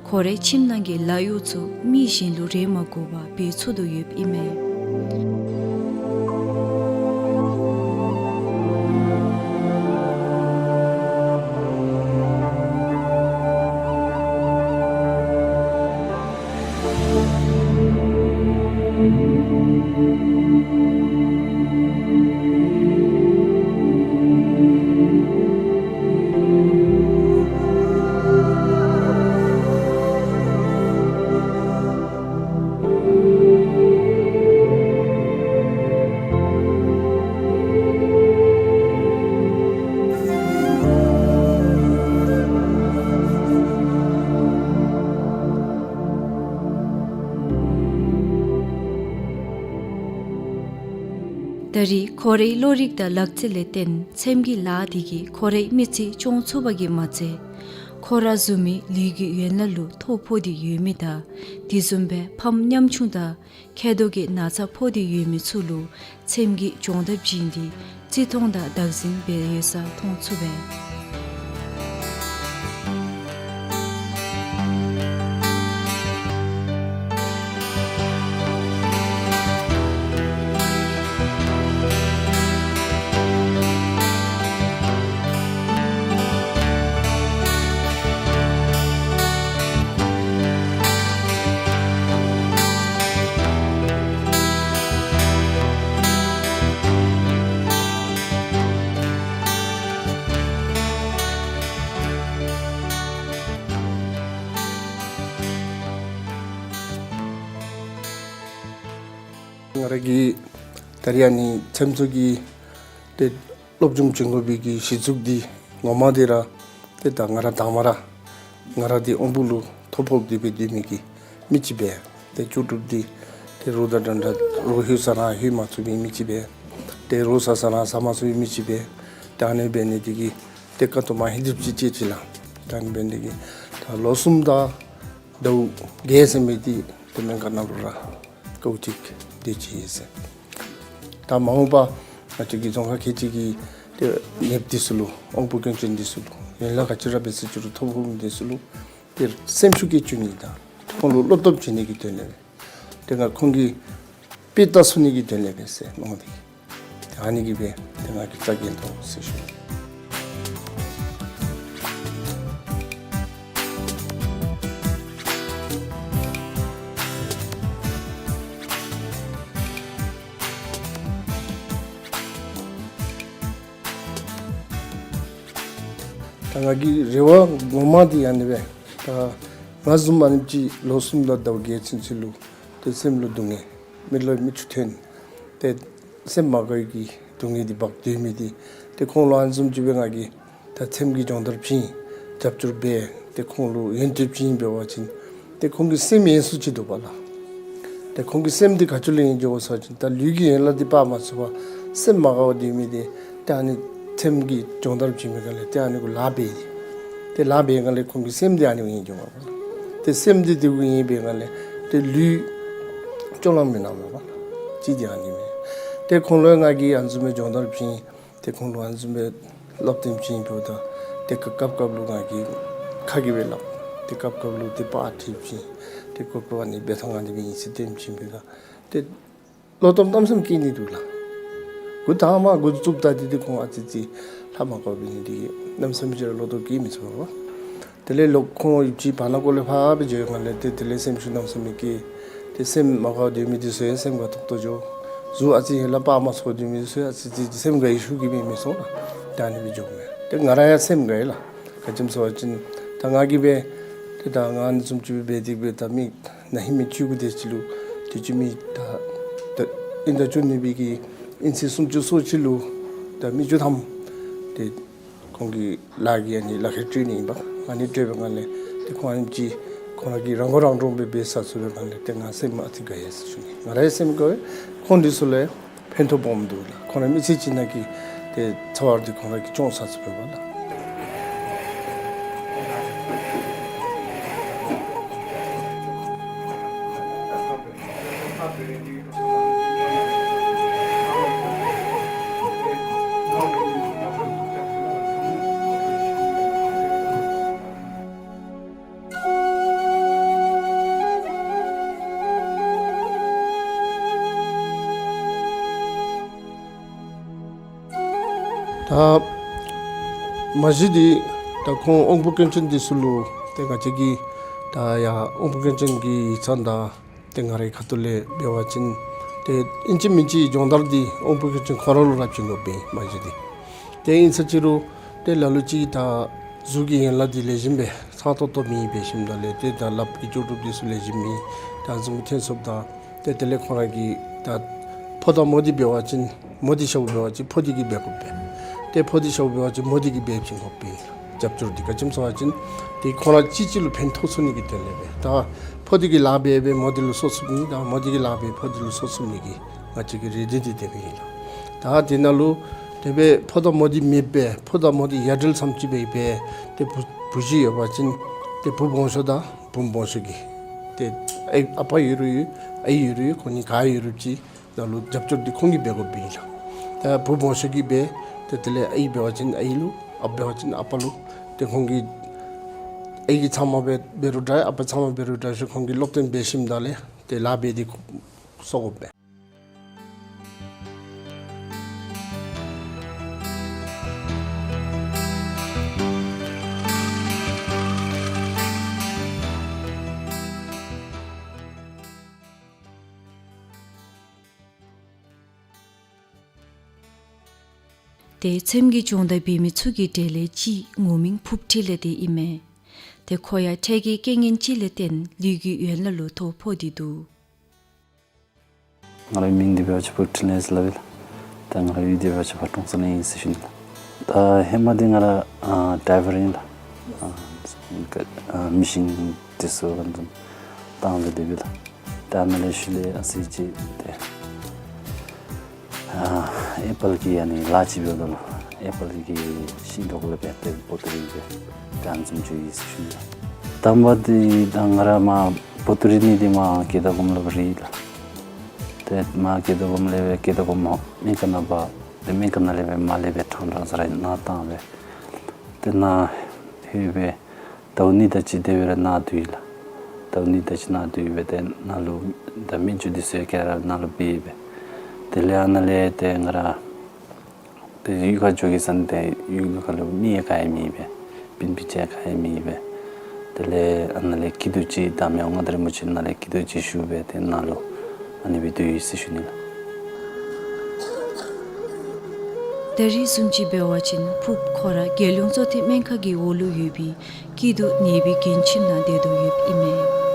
ཁོ་རའི་ཁྱིམ་ནང་གི་ལཱ་གཡོག་ཚུ་མི་གཞན་ལུ་རེ་མ་དགོ་པར་འབད་ཚུགས་དོ་ཡོདཔ་ཨིན་མས། ད་རིས་ཁོ་རའི་བློ་རིག་དང་ལག་རྩལ་ལས་བརྟེན་ཚེམས་ཀྱི་ལཱ་འདི་གིས་ཁོ་རའི་མི་ཚེ་སྐྱོང་ཚུགས་པ་གིས་མ་ཚད་ཁོ་ར་བཟུམ་མའི་ལུས་ཀྱི་ཡན་ལག་ལུ་ཐོ་ཕོག་སྟེ་ཡོད་མི་དང་དེ་བཟུམ་སྦེ་ཕམ་ཉམ་ཆུང་དང་མཁལ་རྡོག་གི་ན་ཚ་ཕོག་སྟེ་ཡོད་མི་ཚུ་ལུ་ཚེམས་ཀྱི་སྦྱོང་བརྡར་བྱིན་ཏེ་བརྩི་མཐོང་དང་བདག་འཛིན་འབད་ཡོད་ས་མཐོང་ཚུགས་པས། ང་ར་གི་ད་རིས་ཨ་ནི་ཚེམས་ཚུ་གི་ཏེ་སློབ་སྦྱོང་བྱིན་དགོ་པའི་གི་གཞི་བཙུགས་འདི་ངོ་མ་འདི་ར་ཏེ་ད་ང་ར་དང་པ་ར་ང་ར་འདི་དབང་པོ་ལུ་ཐོ་ཕོག་སྟེ་སྦེ་སྡོད་མི་གི་མི་ཅིག་སྦེ་ཏེ་ལྕོགས་གྲུབ་འདི་ཏེ་རོགས་དང་འདྲན་འདྲ་རོགས་ལྷོད་ས་ར་ལྷོད་མ་ཚུགས་པའི་མི་ཅིག་སྦེ་ཏེ་རོགས་ཟ་ས་ར་ཟ་མ་ཚུགས་པའི་མི་ཅིག་སྦེ་ཏེ་ཨ་ནི་འབད་ནི་འདི་གིས་ཏེ་ཀ་ཏོ་མ་ཧིང་སྒྲིབ་ཅིག་སྐྱེས་ཅི་ལགས། ད་ཨ་ནི་འབད་ནི་འདི་གིས་ད་ལོ་གསུམ་དང་ཟླཝ་བརྒྱད་ཟེར་མི་འདི་ཏེ་སྨན་ཁང་ནང་ལུ་ར་དཀའཝ་སྤྱད་དེ་ཅིག་ཡོད་ཟེར། ད་མ་འོངས་པ་ང་བཅས་ཀྱི་རྫོང་ཁག་ཁལ་གཅིག་གི་ཏེ་ནདཔ་འདི་ཚུ་ལུ་དབང་པོ་སྐྱོན་ཅན་འདི་ཚུ་ལུ་ཡན་ལག་ག་ཅི་ར་འབད་ཟེར་ཅི་རུང་ཐོ་ཕོག་མི་འདི་ཚུ་ལུ་ཏེ་སེམས་ཤུགས་བསྐྱེད་བཅུག་ནི་དང་ཁོང་ལུ་བློ་སྟོབས་བྱིན་ནི་གི་དོན་ལས་སྦེ་ཏེ་ང་ཁོང་གི་དཔེ་ལྟ་ཚུགས་ནི་གི་དོན་ལས་སྦེ་ཟེར་མནོ་སྟེ་ཏེ་ཨ་ནི་གིས་སྦེ་ཏེ་ང་གིས་རྩ་འགེངས་དོ་ཟེར་ཞུ། ད་ང་གི་རེ་བ་ངོ་མ་འདི་ཨ་ནི་སྦེ་ད་ང་བཟུམ་ཨ་ནེམ་ཅིག་ལོ་གསུམ་དང་ཟླཝ་བརྒྱད་ཚུན་ཚོད་ལུ་ཏེ་སེམས་ལུ་སྡུག་བསྔལ་མིག་ལུ་མིག་ཆུ་ཐོན་ཏེ་སེམས་མ་དགའ་བའི་གི་སྡུག་བསྔལ་འདི་འབག་སྡོད་མི་འདི་ཏེ་ཁོང་ལུ་ཨ་ནི་བཟུམ་ཅིག་སྦེ་ང་གིས་ད་སེམས་ཀྱི་སྦྱོང་བརྡར་བྱིན་རྒྱབ་སྐྱོར་འབད་ཏེ་ཁོང་ལུ་ཡོན་ཏན་བྱིན་འབད་བ་ཅིན་ཏེ་ཁོང་གི་སེམས་ཡེངས་སུ་ཅིག་འདུག་པ་ལགས། ཏེ་ཁོང་གི་སེམས་འདི་ག་ཅི་ལུ་ཡེངས་འགྱོཝ་ཟེར་བ་ཅིན་ད་ལུས་ཀྱི་ཡན་ལག་འདི་སྤར་མ་ཚུགས་པར་སེམས་མ་དགའ་བར་སྡོད་མི་འདི་ཏེ་ཨ་ནི་སེམས་ཀྱི་སྦྱོང་བརྡར་བྱིན་པའི་སྒང་ལས་ཏེ་ཨ་ནི་གུ་ལཱ་འབད་ཏེ་ལཱ་འབད་སྒང་ལས་ཁོང་གི་སེམས་འདི་ཨ་ནི་གུ་ཡེངས་འགྱོཝ་མས་པ་ལགས། ཏེ་སེམས་འདི་དེ་གུ་ཡེངས་པའི་སྒང་ལས་ཏེ་ལུས་སྤྱོད་ལམ་མི་ནང་མས་པ་ལགས། ཅིག་འདི་ཨ་ནི་མས། ཏེ་ཁོང་ལུ་ང་གིས་ཨ་ནི་བཟུམ་སྦེ་སྦྱོང་བརྡར་བྱིན་ཏེ་ཁོང་ལུ་ཨ་ནི་བཟུམ་སྦེ་སློབ་སྟོན་བྱིན་འབདཝ་ད་ཏེ་སྐབས་སྐབས་ལུ་ང་གིས་ཁ་གིས་སྦེ་སླབ། ཏེ་སྐབས་སྐབས་ལུ་ཏེ་པར་བྲིས་བྱིན། ཏེ་སྐབས་སྐབས་ཨ་ནི་འབད་ཐངས་ཨ་ནི་སྦེ་ཨིན་ཟེར་སྟོན་བྱིན་འབདཝ་ད་ཏེ་བློ་སྟོབས་གནམ་མེད་ས་མེད་སྐྱེ་ནི་འདུག་ལགས། འགོ་དང་པ་འགོ་བཙུགསཔ་ད་འདི་འདི་ཁོང་ཨ་ཙི་ཙི་ལྷབ་མ་དགོ་པས་ནི་འདི་གིས་གནམ་མེད་ས་མེད་ཅིག་ར་བློ་དོ་སྐྱེ་མི་ཚུགས་པས། དེ་ལས་ལོག་ཁོང་ཡུདཔ་ཅིག་བར་ན་ཀོ་ལས་ཕར་སྦེ་འགྱོ་བའི་སྒང་ལས་ཏེ་དེ་ལས་སེམས་ཤུགས་གནམ་མེད་ས་མེད་སྐྱེ། ཏེ་སེམས་མ་དགའ་སྡོད་མི་འདི་ཚུ་ཡང་སེམས་དགའ་ཏོག་ཏོ་འགྱོ། གཟུགས་ཨ་ཙི་ཧེ་ལས་པར་མ་ཚོར་སྡོད་མི་འདི་ཚུ་ཡང་ཨ་ཙི་ཙི་སེམས་དགའ་བའི་ཤུགས་ཀྱིས་མེད་མི་སོང་ལགས། ད་ཨ་ནི་སྦེ་འགྱོཝ་མས། ཏེ་ང་ར་ཡང་སེམས་དགའ་ཡི་ལགས། ག་ཅི་སྨོ་ཟེར་བ་ཅིན་ད་ང་གིས་སྦེ་ཏེ་ད་ང་ཨ་ནི་བཟུམ་ཅིག་སྦེ་འབད་དེ་སྦེ་ད་མི་ན་ཧིང་མི་བཅུ་དགུ་དེ་ཅིག་ལུ་དུས་ཅི་མི་ད་ད་དབྱིན་ཟླ་བཅུ་གཉིས་པའི་གི་དབྱིན་ཚེས་སུམ་ཅུ་སོ་གཅིག་ལུ་ད་མི་བཅུ་ཐམ་ཏེ་ཁོང་གི་ལཱ་གི་ཨ་ནི་ལག་ཁྱེར་སྤྲོད་ནི་ཨིན་པས། ཨ་ནི་སྤྲོད་པའི་སྒང་ལས་ཏེ་ཁོང་ཨ་ནེམ་ཅིག་ཁོང་ར་གིས་རང་མགོ་རང་འདྲོངས་སྦེ་འབད་ཚར་ཚར་བའི་སྒང་ལས་ཏེ་ང་སེམས་ཨ་ཙི་དགའ་ཡི་ཟེར་ཞུ་ནི། ང་ར་ཡང་སེམས་དགའ་བས། ཁོང་འདི་ཚུ་ལུ་ཡང་ཕན་ཐོགས་སྦོམ་འདུག་ལགས། ཁོང་ར་མི་ཚེ་གཅིག་ནང་གི་ཏེ་ཚ་བ་འདི་ཁོང་ར་གིས་སྐྱོང་ཚར་ཚརཝ་འབདཝ་ལགས། ད་མ་གཞི་འདི་ད་ཁོང་དབང་པོ་སྐྱོན་ཅན་འདི་ཚུ་ལུ་ཏེ་ང་བཅས་ཀྱིས་ད་ཡང་དབང་པོ་སྐྱོན་ཅན་གྱི་ཡིག་ཚང་དང་ཏེ་ང་རའི་ཁ་ཐུག་ལས་འབད་བ་ཅིན་ཏེ་ཨིན་ཅི་མིན་ཅི་སྦྱོང་བརྡར་འདི་དབང་པོ་སྐྱོན་ཅན་ཁོ་ར་ལུ་ར་བྱིན་དགོ་པས་མ་གཞི་འདི། ཏེ་ཨིན་ས་ཅི་རུང་ཏེ་ལ་ལུ་ཅིག་ད་གཟུགས་ཀྱི་ཡན་ལག་འདི་ལེགས་ཤོམ་སྦེ་ཚང་ཏོག་ཏོ་མེད་པའི་ཞིནམ་ད་ལས་ཏེ་ད་ལགཔ་གི་ལྕོགས་གྲུབ་འདི་ཚུ་ལེགས་ཤོམ་མེད། ད་བཟུམ་ཐོན་སོངམ་ད་ཏེ་དེ་ལས་ཁོང་ར་གིས་ད་ཕོ་དང་མོ་འདི་འབད་བ་ཅིན་མོ་འདི་ཤཝ་འབད་བ་ཅིན་ཕོ་འདི་གིས་འབད་དགོ་པས། ཏེ་ཕོ་འདི་ཤཝ་འབད་བ་ཅིན་མོ་འདི་གིས་འབད་བྱིན་དགོ་པས། རྒྱབ་སྐྱོར་འདི་ག་ཅི་སྨོ་ཟེར་བ་ཅིན་ཏེ་ཁོང་ར་གཅིག་གཅིག་ལུ་ཕན་ཐོགས་ཚུགས་ནི་གི་དོན་ལས་སྦེ། ད་ཕོ་འདི་གིས་ལཱ་འབད་འབད་མོ་འདི་ལུ་སོ་ཚུགས་ནི་དང་མོ་འདི་གིས་ལཱ་འབད་ཕོ་འདི་ལུ་སོ་ཚུགས་ནི་གི་ང་བཅས་ཀྱི་རེ་འདུན་འདི་དེ་སྦེ་ཨིན་ལགས། ད་དེ་ནང་ལུ་དེ་སྦེ་ཕོ་དང་མོ་འདི་མེདཔ་སྦེ་ཕོ་དང་མོ་འདི་ཡ་བྲལ་ཙམ་ཅིག་སྦེ་འབད་དེ་བུ་བུ་གཞི་ཡོད་པ་ཅིན་ཏེ་བུ་སྦོམ་ཤོས་དང་བུམོ་སྦོམ་ཤོས་ཀྱི་ཏེ་ཨའི་ཨ་པ་ཡོད་རུང་ཡོད་ཨའི་ཡོད་རུང་ཡོད་ཁོང་གཉིས་ག་ཡོད་རུང་ཅིག་ནང་ལུ་རྒྱབ་སྐྱོར་འདི་ཁོང་གིས་འབད་དགོཔ་ཨིན་ལགས། ད་བུ་སྦོམ་ཤོས་ཀྱིས་འབད་ཏེ་དེ་ལས་ཨའི་འབད་བ་ཅིན་ཨའི་ལུ་ཨ་པ་འབད་བ་ཅིན་ཨ་པ་ལུ་ཏེ་ཁོང་གིས་ཨའི་གིས་ཚབ་མ་འབད་འབད་རུང་འདྲ་ཨ་པ་ཚབ་མ་འབད་རུང་འདྲ་ཞུ་ཁོང་གིས་སློབ་སྟོན་འབད་ཞིནམ་ད་ལས་ཏེ་ལཱ་འབད་དེ་གསོ་དགོ་པས། ཏེ་ཚེམས་ཀྱི་སྦྱོང་བརྡར་འབད་མི་ཚུ་གི་གྲས་ལས་གཅིག་ངོ་མིང་ཕུབ་ཁྲི་ལེགས་དེ་ཨིན་མས། ཏེ་ཁོ་ཡང་འཕྲལ་གྱི་རྐྱེན་ངན་ཅིག་ལས་བརྟེན་ལུས་ཀྱི་ཡན་ལག་ལུ་ཐོ་ཕོག་སྟེ་འདུག། ང་རའི་མིང་འདི་འབད་བ་ཅིན་ཕུབ་ཁྲི་ལེགས་ཟེར་སླབ་ཨིན་ལགས། ད་ང་རའི་ཡུལ་འདི་འབད་བ་ཅིན་ཕར་ཀྲོང་གསར་ནང་ཨིན་ཟེར་ཞུ་ནི་ལགས། ད་ཧེ་མ་འདི་ང་ར་ཨ་ཌའི་ཝར་ཨིན་ལགས། ཨ་ཨ་མི་ཤིན་འདི་ཚུ་ཨ་ནི་བཟུམ་བཏང་སྦེ་སྡོདཔ་ཨིན་ལགས། ད་ཨ་ནཱ་ལས་ཤུལ་ལས་ཨ་ཙི་ཅིག་ཏེ་ཨ་ཨེ་པཱལ་གྱི་ཨ་ནི་ལཱ་ཅིག་འབདཝ་ད་ལུ་ཨེ་པཱལ་གྱི་ཤིང་ཏོག་ལས་འབད་དེ་བོ་ཏི་རི་སྦེ་ད་ཨ་ནི་བཟུམ་ཅིག་ཨིན་ཟེར་ཞུ་ནི་ལགས། དང་པ་འདི་ད་ང་ར་མར་བོ་ཏི་རི་ནི་འདི་མར་ཀེ་དོ་གོམ་ལུ་ར་ཨིན་ལགས། ཏེ་མར་ཀེ་དོ་གོམ་ལས་སྦེ་ཀེ་དོ་གོམ་མི་ཀ་ནང་འབག་ཏེ་མི་ཀ་ནང་ལས་སྦེ་མར་ལས་སྦེ་ཕྲང་ཕྲང་ས་ར་ནཱ་བཏང་སྦེ་ཏེ་ནཱ་ལྷོད་སྦེ་ཟླཝ་གཉིས་དེ་ཅིག་དེ་སྦེ་ར་ནཱ་སྡོད་ཡི་ལགས། ཟླཝ་གཉིས་དེ་ཅིག་ནཱ་སྡོད་སྦེ་ཏེ་ནཱ་ལུ་ད་སྨན་བཅོས་འདི་ཚུ་ག་ར་ནཱ་ལུ་འབད་སྦེ། དེ་ལས་ཨ་ནཱ་ལས་ཏེ་ང་ར་ཏེ་གཡུས་ཁར་འགྱོ་གེ་ཟེར་ཏེ་གཡུས་ཁ་ལུ་མི་ཡང་ག་ཡང་མེད་པས། སྤུན་སྤུན་ཆ་ཡང་ག་ཡང་མེད་པས། དེ་ལས་ཨ་ནཱ་ལས་སྐྱིད་སྡུག་ཅིག་ད་མི་དབང་མངའ་བདག་རིན་པོ་ཆེ་ནཱ་ལས་སྐྱིད་སྡུག་ཅིག་ཞུ་སྦེ་ཏེ་ནཱ་ལུ་ཨ་ནི་སྦེ་སྡོད་ཡི་ཟེར་ཞུ་ནི་ལགས། ད་རིས་བཟུམ་ཅིག་འབད་བ་ཅིན་ཕུབ་ཁོ་ར་རྒྱལ་ཡོངས་གཙོ་བསྟེན་སྨན་ཁང་གི་འོག་ལུ་ཡོད་པའི་སྐྱིད་སྡུག་ནད་པའི་མགྲོན་ཁྱིམ་ནང་སྡོད་དོ་ཡོདཔ་ཨིན་མས།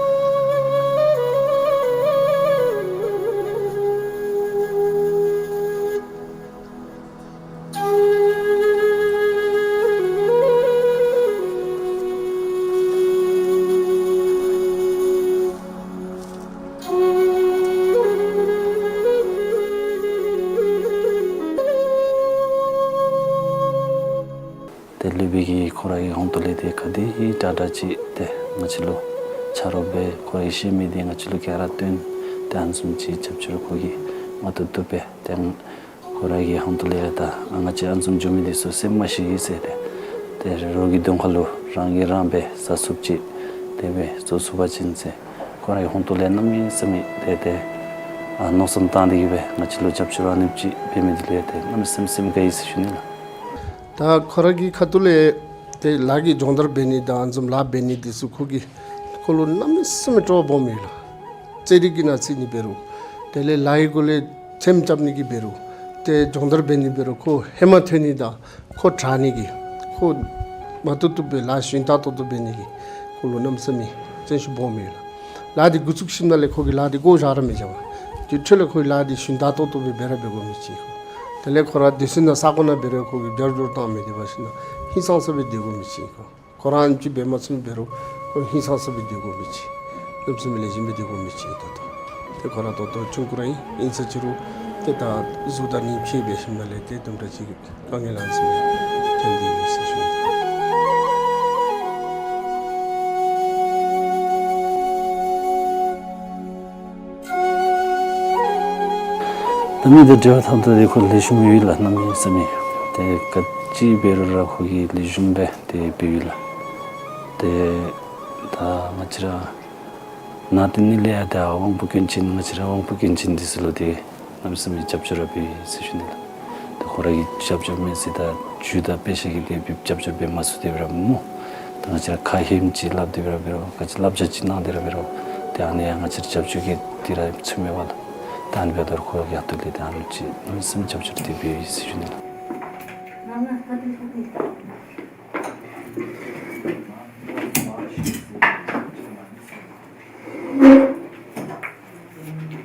ཏེ་ལུས་པའི་གི་ཁོ་རའི་ཧོང་ཏོ་ལས་ཏེ་ག་དེ་དྲག་དྲག་ཅིག་ཏེ་ང་བཅས་ལུ་ཆ་རོགས་འབད་ཁོ་རའི་ཤེས་མི་འདི་ང་བཅས་ལུ་ག་ར་སྟོན། ཏེ་ཨ་ནི་བཟུམ་ཅིག་རྒྱབ་སྐྱོར་ཁོ་གིས་མ་ཐུབ་ཐུབ་སྦེ་ཏེ་ཁོ་ར་གི་ཧོང་ཏོ་ལས་ད་ང་བཅས་ཨ་ནི་བཟུམ་འགྱོ་མི་འདི་ཚུ་སེམས་མ་ཤི་ཟེར་ཏེ་ཏེ་རོགས་ཀྱི་གདོང་ཁ་ལུ་རང་གིས་རང་སྦེ་ཟ་ཚུགསཔ་ཅིག་དེ་སྦེ་བཟོ་ཚུགས་པ་ཅིན་ཟེར་ཁོ་རའི་ཧོང་ཏོ་ལས་གནམ་མེད་ས་མེད་ཏེ་ཏེ་ ཨ་མནོ་བསམ་བཏང་སྟེ་གིས་སྦེ་ང་བཅས་ལུ་རྒྱབ་སྐྱོར་ཨ་ནེམ་ཅིག་འབད་མི་འདི་ལུ་ཡང་ཏེ་གནམ་མེད་ས་མེད་སེམས་དགའ་ཡི་ཟེར་ཞུ་ནི་ལགས། ད་ཁོ་ར་གི་ཁ་ཐུག་ལས་ཏེ་ལཱ་གི་སྦྱོང་བརྡར་འབད་ནི་དང་ཨ་ནི་བཟུམ་ལཱ་འབད་ནི་འདི་ཚུ་ཁོ་གིས་ཁོ་ལུ་གནམ་མེད་ས་མེད་སྤྲོ་བ་སྦོམ་ཡོད་ལགས། རྩེད་རིགས་ཀྱི་ནང་རྩེད་ནི་འབད་རུང་དེ་ལས་ལཱ་གི་སྒོ་ལས་ཚེམ་རྐྱབ་ནི་གི་འབད་རུང་ཏེ་སྦྱོང་བརྡར་འབད་ནི་འབད་རུང་ཁོ་ཧེ་མ་ཐོན་ནི་དང་ཁོ་དྲག་ནི་གི་ཁོ་མ་བཏུབ་བཏུབ་སྦེ་ལཱ་ཞིན་ཏག་ཏོག་ཏོ་འབད་ནི་གི་ཁོ་ལུ་གནམ་མེད་ས་མེད་བརྩོན་ཤུགས་སྦོམ་ཡོད་ལགས། ལཱ་འདི་འགོ་བཙུགས་ཞིནམ་ལས་ཁོ་གིས་ལཱ་འདི་བཀོ་བཞག་ར་མི་བཞག་པར་དེ་འཕྲོ་ལས་ཁོ་གིས་ལཱ་འདི་ཞིན་ཏག་ཏོག་ཏོ་སྦེ་འབད་ར་འབད་དགོ་མི་ཅིག་ཨིན་ཁོ། དེ་ལས་ཁོ་ར་སྡོད་ས་ནང་ས་གོ་ནང་འབད་རུང་ཁོ་གིས་འབྱོར་འབྱོར་བཏང་མི་སྡོད་པར་ཞིན་ན་ཧིང་སངས་ས་སྦེ་སྡོད་དགོ་མི་ཅིག་ཨིན་ཁོ། ཁོ་ར་ཨ་ནེམ་ཅིག་འབད་མ་ཚུགས་འབད་རུང་ཁོ་ཧིང་སངས་ས་སྦེ་སྡོད་དགོ་མི་ཅིག། གནམ་མེད་ས་མེད་ལེགས་ཤོམ་སྦེ་སྡོད་དགོ་མི་ཅིག་ཨིན། ད་ལྟོ་ཏེ་ཁོ་ར་ད་ལྟོ་ཆུང་ཀུ་ར་ཨིན། ཨིན་ས་ཅི་རུང་ཏེ་ད་གཟུགས་དང་ནི་ཕྱད་འབད་ཞིནམ་ལས་ཏེ་དུམ་གྲ་ཅིག་དཀའ་ངལ་ཨ་ནི་ཚུ་ཐོན་ཏེ་ཡོད་ཟེར་ཞུ་ནི། ད་མི་དང་འབྲེལ་བ་འཐབ་ད་ཏེ་ཁོ་ལེགས་ཤོམ་ཡོད་ལགས། གནམ་མེད་ས་མེད་ཏེ་ག་ཅི་འབད་རུང་ར་ཁོ་གིས་ལེགས་ཤོམ་སྦེ་ཏེ་འབདཝ་ཨིན་ལགས། ཏེ་ད་ང་བཅས་ར་ནང་རྟེན་ནི་ལས་ཡང་ད་དབང་པོ་སྐྱོན་ཅན་ང་བཅས་ར་དབང་པོ་སྐྱོན་ཅན་འདི་ཚུ་ལུ་ཏེ་གནམ་མེད་ས་མེད་རྒྱབ་སྐྱོར་ར་འབད་ཡི་ཟེར་ཞུ་ནི་ལགས། ད་ཁོ་ར་གིས་རྒྱབ་སྐྱོར་མེད་ཟེར་ད་རྒྱུ་དང་དཔེ་ཆ་གི་ཏེ་རྒྱབ་སྐྱོར་འབད་མ་ཚུགས་ཏེ་འབད་ར་སྨོ། ད་ང་བཅས་ར་ཁ་ཧེམ་ཅིག་སླབ་སྟེ་འབད་ར་འབད་རུང་ག་ཅི་བསླབ་བྱ་ཅིག་གནང་སྟེ་ར་འབད་རུང་ཏེ་ཨ་ནི་ཡང་ང་བཅས་ར་རྒྱབ་སྐྱོར་གྱི་འདི་ར་ཚུད་མེད་པ་ལགས། ད་ཨ་ནི་འབདཝ་ད་ཁོ་གི་ཁ་ཐུག་ལས་ཏེ་ཨ་ནི་ཅིག་གནམ་མེད་ས་མེད་རྒྱབ་སྐྱོར་འདི་འབད་ཡི་ཟེར་ཞུ་ནི་ལགས།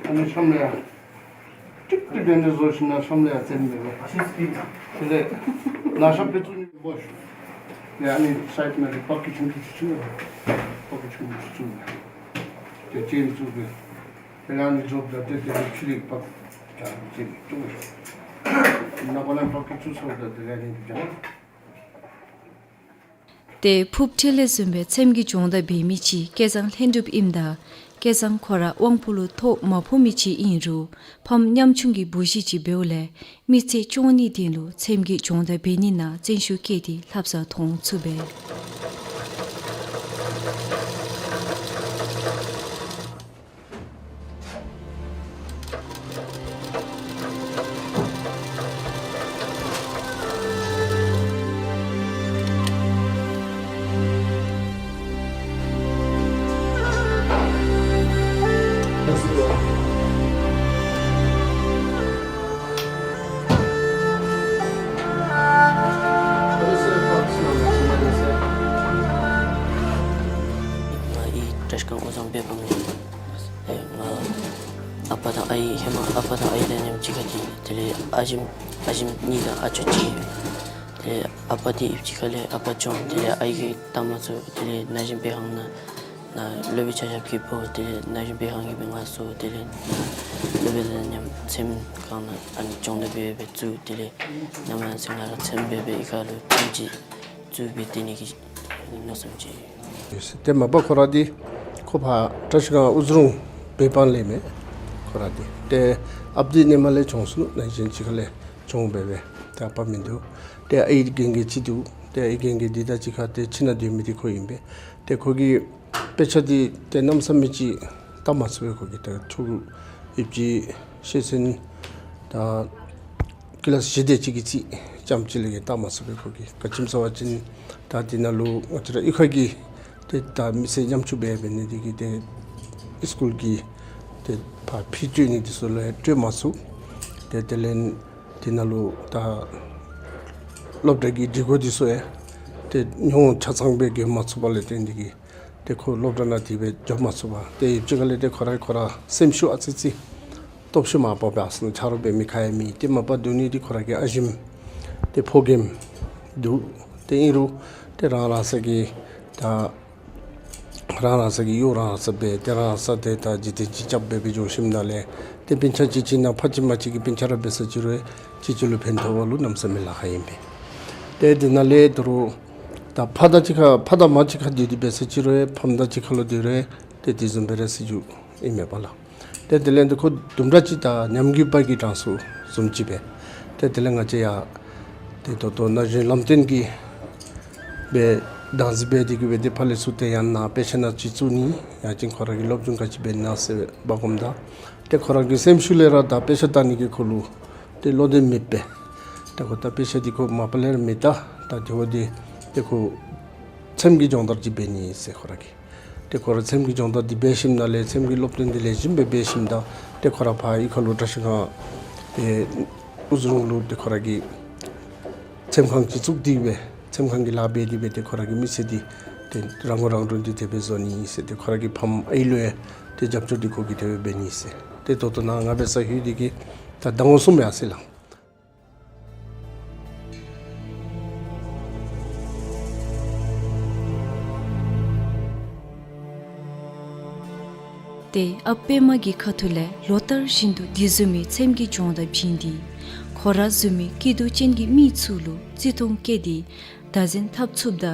ཨ་ནི་ཤམ་ལས་ཡ། ཏིག་ཏིག་དེ་འདི་བཟོ་ཞིན་ན་ཤམ་ལས་ཡ་བཙེམ་འབད་བས། དེ་ལས་ན་ཤམ་དཔེ་བཙུགས་ནི་འབོ་ཤོག། ཡ་ཨ་ནི་སའིཌ་ནང་གི་པག་གི་ཆུང་ཀུ་ཅིག་བཙུགས་ནི་འབད། པག་གི་ཆུང་ཀུ་ཅིག་བཙུགས་ནི་འབད། ཏེ་ཅན་བཙུགས་སྦེ། དེ་ལས་ཨ་ནི་བཟོཝ་ད་ཏེ་དེ་ལས་ཕྱི་ལས་པག་ད་ཅན་བཙུགས་ཤོག། ནང་པ་ན་པག་གི་བཙུགས་སོ་ད་དེ་ལས་ཨ་ནི་འདི་བྱ། ཏེ་ཕུརཔ་འཕྲལ་ལས་བཟུང་སྦེ་ཚེམ་གྱི་སྦྱོང་བརྡར་འབད་མི་ཅིག་སྐལ་བཟང་ལྷན་གྲུབ་ཨིནམ་ད་སྐལ་བཟང་ཁོ་ར་དབང་པོ་ལུ་ཐོ་མ་ཕོག་མི་ཅིག་ཨིན་རུང་ཕམ་ཉམ་ཆུང་གི་བུ་གཞི་ཅིག་འབདཝ་ལས་མི་ཚེ་སྐྱོང་ནིའི་དོན་ལུ་ཚེམ་གྱི་སྦྱོང་བརྡར་འབད་ནི་ནང་བརྩོན་ཤུགས་བསྐྱེད་དེ་ལྷབ་ས་མཐོང་ཚུགས་པས། ང་ཨི་བཀྲིས་སྒང་དབུས་གཙང་བོད་ཕམ་ཨིན། ཨེ་ང་ཨ་པ་དང་ཨའི་ཧེ་མ་ཨ་པ་དང་ཨའི་དང་མཉམ་གཅིག་ཁར་སྡོད། དེ་ལས་ཨ་ཞིམ་ཨ་ཞིམ་གཉིས་དང་ཨ་ཅོ་གཅིག་ཨིན། དེ་ལས་ཨ་པ་འདི་ཨིབ་ཅིག་ཁ་ལས་ཨ་པ་གྱོངས། དེ་ལས་ཨའི་གིས་བལྟ་མ་ཚུགས། དེ་ལས་ན་གཞོན་སྦེ་ཧང་ན་ན་སློབ་དཔོན་ཆ་ཁྱབ་ཀྱིས་འབོ། དེ་ལས་ན་གཞོན་སྦེ་ཧང་གི་སྦེ་ང་སོང་། དེ་ལས་ན་སློབ་དཔོན་དང་མཉམ་ཚེམ་ཁང་ནང་ཨ་ནི་སྦྱོང་བརྡར་འབད་འབད་བཙུགས། དེ་ལས་ནམ་ཡང་ཚེ་ང་ར་ཚེམ་འབད་འབད་ཨི་ཁ་ལུ་ཚེམ་ཅིག་བཙུགས་སྦེ་སྡོད་ནི་གི་མནོ་བསམ་ཅིག། ཏེ་མ་པ་ཁོ་ར་འདི་ཁོ་ཕར་བཀྲིས་སྒང་དབུས་གཙང་བོད་ཕམ་ལས་མས། ཁོ་ར་འདི་ཏེ་ཨཔ་འདི་ནེ་མ་ལས་གྱོངས་སོང་ནུག། ན་གཞོན་ཅིག་ཁ་ལས་གྱོངས་འབད་འབད་ཏེ་ཨ་པ་མིན་འདུག། ཏེ་ཨའི་རྒན་རྒས་ཅིག་འདུག། ཏེ་ཨའི་རྒན་རྒས་འདི་དང་གཅིག་ཁར་ཏེ་ཁྱིམ་ནང་སྡོད་མི་འདི་ཁོ་ཨིན་པས། ཏེ་ཁོ་གིས་དཔེ་ཆ་འདི་ཏེ་གནམ་མེད་ས་མེད་ཅིག་བལྟ་མ་ཚུགས་པས། ཁོ་གིས་ད་ཆོས་ཨིབ་ཅིག་ཤེས་ཚད་ད་ཀི་ལཱསི་བཞི་དེ་ཅིག་གི་རྩིས་རྐྱངམ་ཅིག་ལས་བརྒལ་བལྟ་མ་ཚུགས་པས། ཁོ་གིས་ག་ཅི་སྨོ་ཟེར་བ་ཅིན་ད་འདི་ནང་ལུ་ང་བཅས་ར་གཡུས་ཁ་གི་ཏེ་ད་མི་སེར་ཉམ་ཆུང་འབད་འབད་ནི་འདི་གིས་ཏེ་སི་ཀུལ་གྱི་ཏེ་ཕར་ཕྱིར་སྤྲོད་ནི་འདི་ཚུ་ལུ་ཡང་སྤྲོད་མ་ཚུགས། ཏེ་དེ་ལས་འདི་ནང་ལུ་ད་སློབ་གྲྭ་གི་སྒྲིག་གོ་འདི་ཚུ་ཡང་ཏེ་ཉུང་ཆ་ཚང་སྦེ་བརྒལ་མ་ཚུགས་པ་ལས་བརྟེན་འདི་གིས་ཏེ་ཁོ་སློབ་གྲྭ་ནང་དེ་སྦེ་འགྱོ་མ་ཚུགས་པར་ཏེ་ཨིབ་ཅིག་ཁ་ལས་ཏེ་ཁོ་ར་ཁོ་ར་སེམས་ཤུགས་ཨ་ཙི་ཙི་སྟོབས་ཤུགས་མར་བབས་སྦེ་ཨ་ནི་ཆ་རོགས་འབད་མི་ག་ཡང་མེད། ཏེ་མ་པ་འདུག་ནི་འདི་ཁོ་ར་གི་ཨ་ཞིམ་ཏེ་ཕོ་རྒནམ་འདུག། ཏེ་ཨིན་རུང་ཏེ་རང་རང་ས་གི་ད་རང་རང་ས་གི་གཡོག་རང་རང་ས་འབད་ཏེ་རང་རང་ས་ཏེ་ད་འཇིག་རྟེན་སྤྱི་ཁྱབ་འབད་འབད་འགྱོ་ཞིནམ་ལས་ཏེ་སྤུན་ཆ་གཅིག་གཅིག་ནང་ཕ་གཅིག་མ་གཅིག་གི་སྤུན་ཆ་ར་འབད་ས་ཅིག་རུང་གཅིག་གཅིག་ལུ་ཕན་ཐོགས་པ་ལུ་གནམ་མེད་ས་མེད་ལཱ་ཁག་ཨིན་པས། ཏེ་འདི་ནང་ལས་ད་རུང་ད་ཕ་དང་གཅིག་ཁར་ཕ་དང་མ་གཅིག་ཁར་སྡོད་དེ་འབད་ས་ཅིག་རུང་ཕམ་དང་གཅིག་ཁར་ལུ་སྡོད་རུང་ཏེ་དེ་བཟུམ་སྦེ་ར་སྲིད་རྒྱུ་ཨིན་མས་པ་ལགས། ཏེ་དེ་ལས་འདི་ཁོ་དུམ་གྲ་ཅིག་ད་ཉམས་རྒུད་པ་གི་གྲངས་སུ་བཟུམ་ཅིག་པས། ཏེ་དེ་ལས་ང་བཅས་ཡང་ཏེ་ད་ལྟོ་ན་གཞོན་ལམ་སྟོན་གྱི་སྦེ་ བདག་འཛིན་འབད་དེ་གི་སྦེ་ཏེ་ཕར་ལས་ཚུར་ཏེ་ཡང་ན་དཔེ་ཆ་ནང་ཅིག་བཙུགས་ནི་ཡང་ཅིན་ཁོ་ར་གི་སློབ་སྦྱོང་ག་ཅི་འབད་ནི་ཟེར་འབད་འོངམ་ད་ཏེ་ཁོ་ར་གི་སེམས་ཤུགས་ལས་ར་ད་དཔེ་ཆ་ལྟ་ནི་གི་ཁོ་ལུ་ཏེ་བློ་གཏད་མེད་པས། ཏེ་ཁོ་ད་དཔེ་ཆ་འདི་ཁོ་མ་པ་ལས་ར་མི་ལྟ། ད་དེ་འབདཝ་ད་ཏེ་ཁོ་ཚེམས་ཀྱི་སྦྱོང་བརྡར་ཅིག་འབད་ནི་ཟེར་ཁོ་ར་གིས། ཏེ་ཁོ་ར་ཚེམས་ཀྱི་སྦྱོང་བརྡར་འདི་འབད་ཞིནམ་ལས་ཚེམས་ཀྱི་སློབ་སྟོན་འདི་ལེགས་ཤོམ་སྦེ་འབད་ཞིནམ་ད་ཏེ་ཁོ་ར་ཕར་གཡུས་ཁ་ལུ་བཀྲ་ཤིས་སྒང་ཏེ་ཨུ་ཛོ་རུང་ལུ་ཏེ་ཁོ་ར་གི་ཚེམས་ཁང་ཅིག་བཙུགས་ཏེ་སྦེ་ཚེམས་ཁང་གི་ལཱ་འབད་དེ་སྦེ་ཏེ་ཁོ་ར་གི་མི་ཚེ་འདི་ཏེ་རང་མགོ་རང་འདྲོངས་འདི་དེ་སྦེ་བཟོ་ནི་ཟེར། ཏེ་ཁོ་ར་གི་ཕམ་ཨའི་ལུ་ཡང་ཏེ་རྒྱབ་སྐྱོར་འདི་ཁོ་གིས་དེ་སྦེ་འབད་ནི་ཟེར། ཏེ་ད་ལྟོ་ནཱ་ང་འབད་ས་ལྷོད་དེ་གི་ད་ཟླ་ངོ་གསུམ་ཡར་སོ་ཡི་ལགས། ཏེ་ཨཔ་པདྨ་གི་ཁ་ཐུག་ལས་ལོ་ལྟར་བཞིན་དུ་འདི་བཟུམ་མའི་ཚེམས་ཀྱི་སྦྱོང་བརྡར་བྱིན་ཏེ་ཁོ་ར་བཟུམ་མའི་སྐྱིད་སྡུག་ཅན་གྱི་མི་ཚུ་ལུ་བརྩི་མཐོང་བསྐྱེད་དེ་བདག་འཛིན་འཐབ་ཚུགསཔ་ད་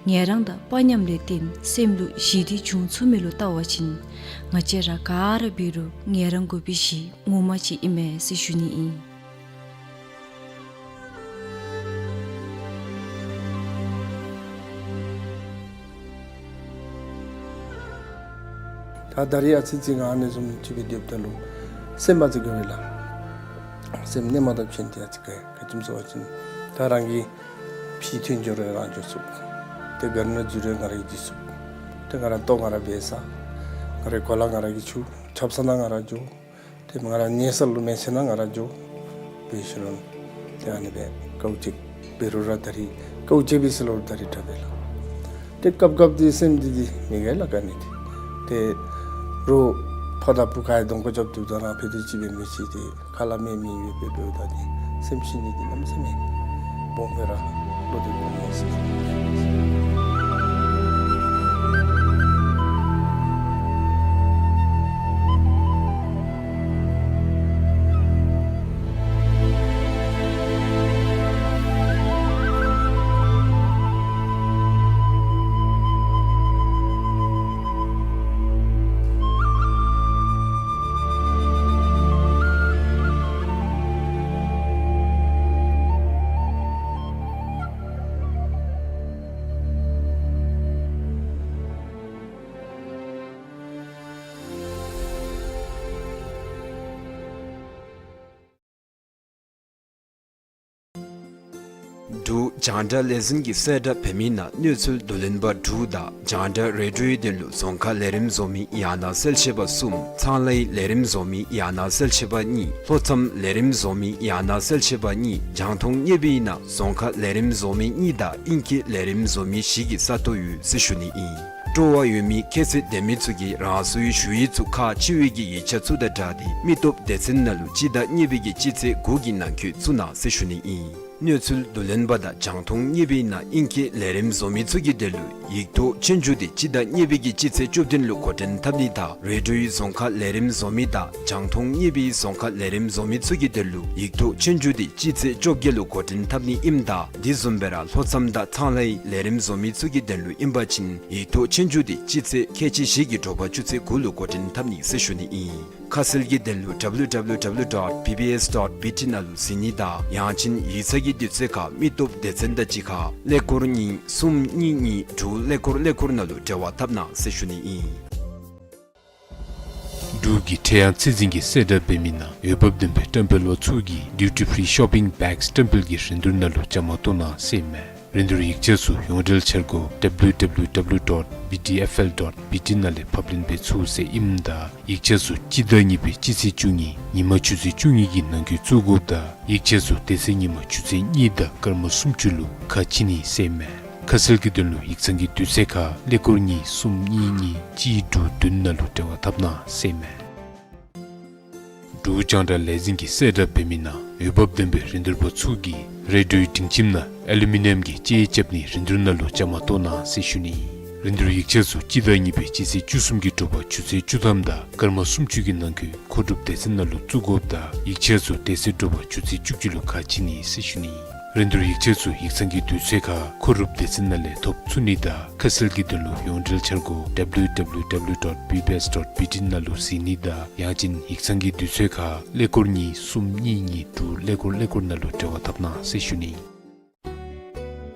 ངལ་རངས་དང་དཔའ་ཉམས་ལས་བརྟེན་སེམས་ལུ་ཞི་བདེ་འབྱུང་ཚུགས་མི་ལུ་བལྟ་བ་ཅིན་ང་བཅས་ར་ག་ར་འབད་རུང་ངལ་རངས་དགོ་པའི་གཞི་ངོ་མ་ཅིག་ཨིན་མས་ཟེར་ཞུ་ནི་ཨིན། ད་ད་རིས་ཨ་ཙི་ཅིག་ཨ་ནི་བཟུམ་ཅིག་སྦེ་སྡོདཔ་ད་ལུ་སེམས་ཨ་ཙི་དགའ་བས་ལགས། སེམས་རྣལ་མ་དང་ཕྱད་དེ་ཨ་ཙི་དགའ། ག་ཅི་སྨོ་ཟེར་བ་ཅིན་ད་རང་གི་ཕྱི་མཐུན་འགྱུར་རེ་རང་འགྱུར་ཚུགས། ཏེ་ག་ནི་འཛུལ་རུང་ང་ར་གིས་འཛུལ་ཚུགས། ཏེ་ང་ར་ལྟོ་ང་ར་འབད་ས། ང་རའི་གོ་ལ་ང་ར་གིས་འཁྱུ། ཆབ་གསང་ནང་ང་ར་འགྱོ། ཏེ་ང་ར་ཉལ་ས་ལུ་མལ་ཆ་ནང་ང་ར་འགྱོ། འབད་ཞིནམ་ཏེ་ཨ་ནི་སྦེ་དཀའཝ་སྤྱད་འབད་རུང་ར་ད་རིས་དཀའཝ་སྤྱད་པས་ཟེར་ལོ་ད་རིས་དྲག་པས་ལགས། ཏེ་སྐབས་སྐབས་ཏེ་སེམས་འདི་འདི་མི་དགའ་ལགས་ག་ནི་འདི། ཏེ་རོགས་ཕ་དང་བུ་ག་ཡང་གདོང་ཁར་རྐྱབ་སྡོདཔ་ད་ར་ཕར་ཏེ་ཅིག་འབད་མི་ཅིག་ཏེ་ཁ་སླབ་མི་མེད་པས་འབདཝ་ད་ཏེ་སེམས་ཤི་ནི་འདི་གནམ་མེད་ས་མེད་སྦོམ་སྦེ་ར་བློ་འདི་སྦོམ་སྦེ་ཟེར། འབྲུག་རྒྱང་བསྒྲགས་ལས་འཛིན་གྱིས་གསལ་བསྒྲགས་འབད་མི་ནང་གནས་ཚུལ་བསྡུ་ལེན་པ་དྲུག་དང་རྒྱང་བསྒྲགས་རེ་ཌིའོའི་དོན་ལུ་རྫོང་ཁ་ལས་རིམ་བཟོ་མི་ཡང་ན་གསལ་བཤད་པ་གསུམ། ཚང་ལྷའི་ལས་རིམ་བཟོ་མི་ཡང་ན་གསལ་བཤད་པ་གཉིས། ལྷོ་མཚམས་ལས་རིམ་བཟོ་མི་ཡང་ན་གསལ་བཤད་པ་གཉིས། རྒྱང་མཐོང་བརྙན་པར་ནང་རྫོང་ཁ་ལས་རིམ་བཟོ་མི་གཉིས་དང་དབྱིན་སྐད་ལས་རིམ་བཟོ་མི་བཞི་གི་ས་སྟོང་ཡོད་ཟེར་ཞུ་ནི་ཨིན། སྤྲོ་བ་ཡོད་མི་ཁྱད་ཚད་ལྡན་མི་ཚུ་གིས་རང་སོའི་ཞུ་ཡིག་ཚུ་ཁག་ཆེ་བའི་གི་ཡིག་ཆ་ཚུ་དང་སྦྲགས་ཏེ་མི་སྟོབས་སྡེ་ཚན་ནང་ལུ་སྤྱི་ཟླ་གཉིས་པའི་གི་སྤྱི་ཚེས་དགུ་གི་ནང་འཁོད་བཙུགས་གནང་ཟེར་ཞུ་ནི་ཨིན། གནས་ཚུལ་བསྡུ་ལེན་པ་དང་རྒྱང་མཐོང་བརྙན་པར་ནང་དབྱིན་སྐད་ལས་རིམ་བཟོ་མི་ཚུ་གི་དོན་ལུ་ཡིག་ཐོག་ཆོས་རྒྱུགས་འདི་སྤྱི་ཟླ་གཉིས་པའི་གི་སྤྱི་ཚེས་བཅུ་བདུན་ལུ་འགོ་འདྲེན་འཐབ་ནི་དང་རེ་ཌིའོའི་རྫོང་ཁ་ལས་རིམ་བཟོ་མི་དང་རྒྱང་མཐོང་བརྙན་པར་རྫོང་ཁ་ལས་རིམ་བཟོ་མི་ཚུ་གི་དོན་ལུ་ཡིག་ཐོག་ཆོས་རྒྱུགས་འདི་སྤྱི་ཚེས་བཅོ་བརྒྱད་ལུ་འགོ་འདྲེན་འཐབ་ནི་ཨིནམ་ད་དེ་བཟུམ་སྦེ་ར་ལྷོ་མཚམས་དང་ཚང་ལྷའི་ལས་རིམ་བཟོ་མི་ཚུ་གི་དོན་ལུ་ཨིན་པ་ཅིན་ཡིག་ཐོག་ཆོས་རྒྱུགས་འདི་སྤྱི་ཚེས་ཁལ་གཅིག་བཞི་གི་དྲོ་པ་ཆུ་ཚོད་དགུ་ལུ་འགོ་འདྲེན་འཐབ་ནི་ཟེར་ཞུ་ནི་ཨིན། ཁ་གསལ་གྱི་དོན་ལུ་ཌབ་ལུ་ཌབ་ལུ་ཌབ་ལུ་ཌོཊ་བི་བི་ཨེསི་ཌོཊ་བི་ཊི་ནང་ལུ་གཟིགས་ནི་དང་ཡང་ཅིན་ཡིག་ཚང་གི་དུས་ཚོད་ཁར་མི་སྟོབས་སྡེ་ཚན་དང་གཅིག་ཁར་ཀླད་ཀོར་གཉིས་གསུམ་གཉིས་གཉིས་དྲུག་ཀླད་ཀོར་ཀླད་ཀོར་ནང་ལུ་འབྲེལ་བ་འཐབ་གནང་ཟེར་ཞུ་ནི་ཨིན། འབྲུག་གི་ཁྲེ་ཡང་ཚད་འཛིན་གྱིས་གསལ་བསྒྲགས་འབད་མི་ནང་འོས་འབབ་ལྡན་པའི་བཀྲམ་སྤེལ་པ་ཚུ་གིས་ཌིའུ་ཊི་ཕི་རི་ཤོ་པིང་བེགསི་བཀྲམ་སྤེལ་གྱི་རིན་བསྡུར་ནང་ལུ་བཅའ་མར་གཏོགས་གནང་ཟེར་ཨིན་མས། རིན་བསྡུར་ཡིག་ཆ་ཚུ་ཡོངས་འབྲེལ་འཆར་སྒོ་ཌབ་ལུ་ཌབ་ལུ་ཌབ་ལུ་ཌོཊ་བི་ཊི་ཨེཕ་ཨེལ་ཌོཊ་བི་ཊི་ནང་ལས་ཕབ་ལེན་འབད་ཚུགས་ཟེར་ཨིནམ་ད་ཡིག་ཆ་ཚུ་སྤྱི་ཟླ་གཉིས་པའི་སྤྱི་ཚེས་བཅུ་གཉིས་ཉིན་མ་ཆུ་ཚོད་བཅུ་གཉིས་ཀྱི་ནང་འཁོད་བཙུགས་དགོཔ་དང་ཡིག་ཆ་ཚུ་དེ་ཚེ་ཉིན་མ་ཆུ་ཚོད་གཉིས་དང་སྐར་མ་སུམ་ཅུ་ལུ་ཁ་ཕྱེ་ནི་ཟེར་ཨིན་མས། ཁ་གསལ་གྱི་དོན་ལུ་ཡིག་ཚང་གི་དུས་ཚོད་ཁར་ཀླད་ཀོར་གཉིས་གསུམ་གཉིས་གཉིས་གཅིག་དྲུག་བདུན་ནང་ལུ་འབྲེལ་བ་འཐབ་གནང་ཟེར་ཨིན་མས། འབྲུག་རྒྱང་བསྒྲགས་ལས་འཛིན་གྱིས་གསལ་བསྒྲགས་འབད་མི་ནང་འོས་འབབ་ལྡན་པའི་རིན་བསྡུར་པ་ཚུ་གིས་རེ་ཌིའོའི་སྒྲིང་ཁྱིམ་ནང་ཨ་ལུ་མི་ནམ་གྱི་ཅེ་རྐྱབ་ནིའི་རིན་བསྡུར་ནང་ལུ་བཅའ་མར་གཏོགས་གནང་ཟེར་ཞུ་ནི་ཨིན། རིན་བསྡུར་ཡིག་ཆ་ཚུ་སྤྱི་ཟླ་གཉིས་པའི་སྤྱི་ཚེས་བཅུ་གསུམ་གྱི་དྲོ་པ་ཆུ་ཚོད་བཅུ་ཐམ་དང་སྐར་མ་སུམ་ཅུ་གི་ནང་འཁོད་མཁོ་སྒྲུབ་སྡེ་ཚན་ནང་ལུ་བཙུགས་དགོཔ་དང་ཡིག་ཆ་ཚུ་དེ་ཚེ་དྲོ་པ་ཆུ་ཚོད་བཅུ་གཅིག་ལུ་ཁ་ཕྱེ་ནི་ཟེར་ཞུ་ནི་ཨིན། རིན་བསྡུར་ཡིག་ཆ་ཚུ་ཡིག་ཚང་གི་དུས་ཚོད་ཁར་མཁོ་སྒྲུབ་སྡེ་ཚན་ནང་ལས་ཐོབ་ཚུགས་ནི་དང་ཁ་གསལ་གྱི་དོན་ལུ་ཡོངས་འབྲེལ་འཆར་སྒོ་ཌབ་ལུ་ཌབ་ལུ་ཌབ་ལུ་ཌོཊ་བི་བི་ཨེསི་ཌོཊ་བི་ཊི་ནང་ལུ་གཟིགས་ནི་དང་ཡང་ཅིན་ཡིག་ཚང་གི་དུས་ཚོད་ཁར་ཀླད་ཀོར་གཉིས་གསུམ་གཉིས་གཉིས་དྲུག་ཀླད་ཀོར་ཀླད་ཀོར་ནང་ལུ་འབྲེལ་བ་འཐབ་གནང་ཟེར་ཞུ་ནི་ཨིན།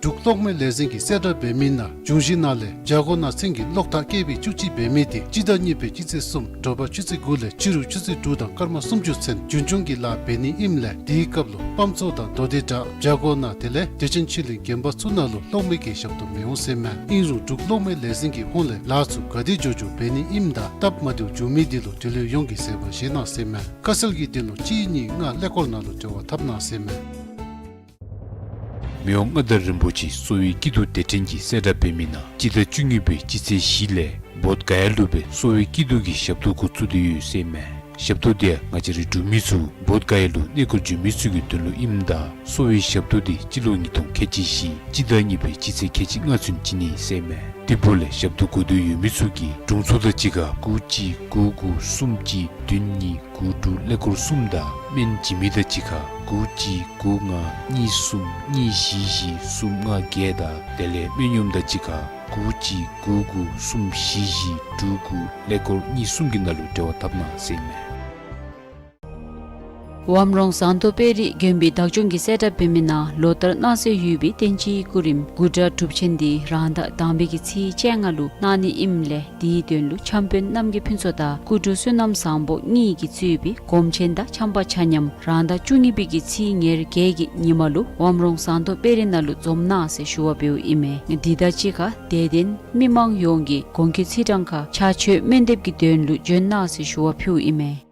འབྲུག་གློག་མེ་ལས་འཛིན་གྱིས་གསལ་བསྒྲགས་འབད་མི་ནང་འབྱུང་བཞི་ནང་ལས་བྱ་སྒོ་ནང་ཚན་གྱི་གློག་ཐག་སྐེད་པའི་བཅུ་གཅིག་འབད་མི་དེ་སྤྱི་ཟླ་གཉིས་པའི་སྤྱི་ཚེས་གསུམ་དྲོ་པ་ཆུ་ཚོད་དགུ་ལས་ཕྱི་རུ་ཆུ་ཚོད་དྲུག་དང་སྐར་མ་སུམ་ཅུ་ཚུན་རྒྱུན་སྐྱོང་གི་ལཱ་འབད་ནི་ཨིནམ་ལས་དེའི་སྐབས་ལུ་སྤམ་ཚོ་དང་མདོ་སྡེ་བྲག་བྱ་སྒོ་ནང་དེ་ལས་བདེ་ཆེན་ཆོས་གླིང་དགོན་པ་ཚུ་ནང་ལུ་གློག་མེ་གི་ཞབས་ཏོག་མི་འོང་ཟེར་མས། ཨིན་རུང་འབྲུག་གློག་མེ་ལས་འཛིན་གྱི་ཧོངས་ལས་ལཱ་ཚུ་ག་དེ་མགྱོགས་མགྱོགས་འབད་ནི་ཨིནམ་ད་སྟབས་མ་བདེཝ་བྱུང་མི་དེ་ལུ་འབྲེལ་ཡོད་ཡོངས་ཀྱིས་བཟོད་པ་བཞེས་གནང་ཟེར་མས། ཁ་གསལ་གྱི་དོན་ལུ་གཅིག་གཉིས་ལྔ་ཀླད་ཀོར་ནང་ལུ་འབྲེལ་བ་འཐབ་གནང་ཟེར་མས། མི་དབང་མངའ་བདག་རིན་པོ་ཆེ་གསོ་བའི་སྐྱིད་སྡུག་སྡེ་ཕྲན་གྱིས་གསལ་བསྒྲགས་འབད་མི་ནང་སྤྱི་ཟླ་བཅུ་གཉིས་པའི་སྤྱི་ཚེས་བཞི་ལས་བོདྷ་ག་ཡ་ལུ་སྦེ་གསོ་བའི་སྐྱིད་སྡུག་གི་ཞབས་ཏོག་འགོ་བཙུགས་ཏེ་ཡོད་ཟེར་མས། ཞབས་ཏོག་དེ་ཡང་ང་བཅས་རའི་འབྲུག་མི་ཚུ་བོདྷ་ག་ཡ་ལུ་གནས་སྐོར་འགྱོ་མི་ཚུ་གི་དོན་ལུ་ཨིནམ་ད་གསོ་བའི་ཞབས་ཏོག་དེ་སྤྱི་ལོ་ཉིས་སྟོང་ཁལ་གཅིག་བཞི་སྤྱི་ཟླ་གཉིས་པའི་སྤྱི་ཚེས་ཁལ་གཅིག་ལྔ་ཚུན་བྱིན་ནི་ཟེར་མས། དེ་འབདཝ་ལས་ཞབས་ཏོག་དགོ་འདོད་ཡོད་མི་ཚུ་གིས་དྲུང་འཚོ་དང་གཅིག་ཁར་དགུ་གཅིག་དགུ་དགུ་གསུམ་གཅིག་བདུན་གཉིས་དགུ་དྲུག་ཀླད་ཀོར་གསུམ་དང་སྨན་བྱིན་མི་དང་གཅིག་ཁར་དགུ་གཅིག་དགུ་ལྔ་གཉིས་གསུམ་གཉིས་བཞི་བཞི་གསུམ་ལྔ་བརྒྱད་དང་དེ་ལས་སྨན་གཡོགམ་དང་གཅིག་ཁར་དགུ་གཅིག་དགུ་དགུ་གསུམ་བཞི་བཞི་དྲུག་དགུ་ཀླད་ཀོར་གཉིས་གསུམ་གྱི་ནང་ལུ་འབྲེལ་བ་འཐབ་གནང་ཟེར་མས། ཝམ་རོང་ཟངས་མདོག་དཔལ་རི་དགོན་པའི་བདག་སྐྱོང་གིས་གསལ་བསྒྲགས་འབད་མི་ནང་ལོ་ལྟར་གནང་སྲོལ་ཡོད་པའི་བསྟན་སྤྱིའི་སྐུ་རིམ་དགུ་སྒྲ་སྒྲུབ་ཆེན་དེ་རང་ཟླ་དང་པའི་གི་ཚེས་བཅོ་ལྔ་ལུ་གནང་ནི་ཨིནམ་ལས་དེའི་དོན་ལུ་འཆམ་དཔོན་རྣམ་རྒྱལ་ཕུན་ཚོགས་དང་སྐུ་དྲུང་བསོད་ནམས་བཟང་པོ་གཉིས་ཀྱིས་གཙོས་པའི་སྒོམ་ཆེན་དང་འཆམ་པ་ཆ་མཉམ་རང་ཟླ་བཅུ་གཉིས་པའི་གི་ཚེས་ཉེར་བརྒྱད་ཀྱི་ཉིན་མ་ལུ་ཝམ་རོང་ཟངས་མདོག་དཔལ་རི་ནང་ལུ་འཛོམས་གནང་ཟེར་ཞུ་བ་འབདཝ་ཨིན་མས། དེ་དང་གཅིག་ཁར་དད་ལྡན་མི་མང་ཡོངས་ཀྱིས་གོང་གི་ཚེས་གྲངས་ཁར་ཕྱག་མཆོད་སྨོན་འདེབས་ཀྱི་དོན་ལུ་འབྱོན་གནང་ཟེར་ཞུ་བ་ཕུལཝ་ཨིན་མས།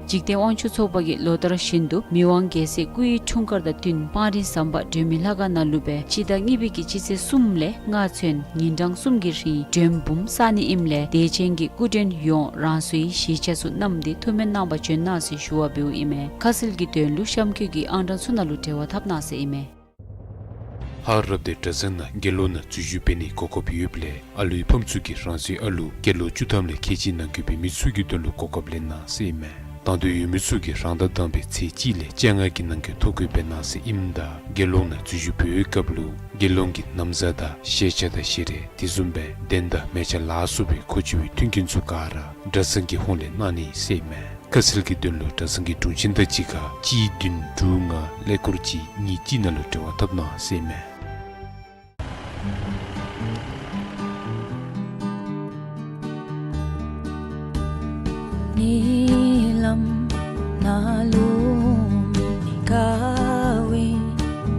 འཇིག་རྟེན་དབང་ཕྱུག་ཚོགས་པ་གིས་ལོ་ལྟར་བཞིན་དུ་མི་དབང་རྒྱལ་སྲས་སྐུ་ཡི་འཁྲུངས་སྐར་དང་བསྟུན་སྤང་རི་ཟམ་པ་སྒྲོལ་མའི་ལྷ་ཁང་ནང་ལུ་སྦེ་སྤྱི་ཟླ་གཉིས་པའི་གི་སྤྱི་ཚེས་གསུམ་ལས་ལྔ་ཚུན་ཉིན་གྲངས་གསུམ་གྱི་རིང་མགྲོན་འབུམ་བསག་ནི་ཨིནམ་ལས་དད་ཅན་གྱི་སྐུ་མགྲོན་ཡོངས་རང་སོའི་གཞིས་ཆགས་ཚུ་བསྣམས་ཏེ་ཐུགས་སྨོན་གནང་པར་འབྱོན་གནང་ཟེར་ཞུ་བ་འབདཝ་ཨིན་མས། ཁ་གསལ་གྱི་དོན་ལུ་གཤམ་འཁོད་ཀྱི་ཨང་གྲངས་ཚུ་ནང་ལུ་འབྲེལ་བ་འཐབ་གནང་ཟེར་ཨིན་མས། ལྷག་རབ་སྡེ་གྲྭ་ཚང་ནང་དགེ་སློང་ནང་འཛུལ་ཞུགས་འབད་ནིའི་གོ་སྐབས་ཡོདཔ་ལས་ཨ་ལུའི་ཕམ་ཚུ་གིས་རང་སོའི་ཨ་ལུ་སྐྱེས་ལོ་བཅུ་ཐམ་ལས་ཁལ་གཅིག་ནང་འཁོད་པའི་མི་ཚུ་གི་དོན་ལུ་གོ་སྐབས་ལེན་གནང་ཟེར་ཨིན་མས། དང་འདོད་ཡོད་མི་ཚུ་གིས་རང་ཟླ་དང་པའི་ཚེས་གཅིག་ལས་བཅོ་ལྔ་གི་ནང་འཁོད་ཐོ་འགོད་འབད་གནང་ཟེར་ཨིནམ་ད་དགེ་སློང་ནང་འཛུལ་ཞུགས་འབད་བའི་སྐབས་ལུ་དགེ་སློང་གི་ན་བཟའ་དང་ཤེས་བྱ་དང་ཞལ་རས་དེ་བཟུམ་སྦེ་གདན་དང་མལ་ཆ་ལ་སོགས་པའི་མཁོ་ཆེ་བའི་མཐུན་རྐྱེན་ཚུ་ག་ར་གྲྭ་ཚང་གི་ཧོངས་ལས་གནང་ནི་ཟེར་ཨིན་མས། ཁ་གསལ་གྱི་དོན་ལུ་གྲྭ་ཚང་གི་དྲུང་ཆེན་དང་གཅིག་ཁར་གཅིག་བདུན་དྲུག་ལྔ་ཀླད་ཀོར་གཅིག་གཉིས་གཅིག་ནང་ལུ་འབྲེལ་བ་འཐབ་གནང་ཟེར་ཨིན་མས། ཉེ་ལམ་ནཱ་ལུ་མི་དགའ་བའི་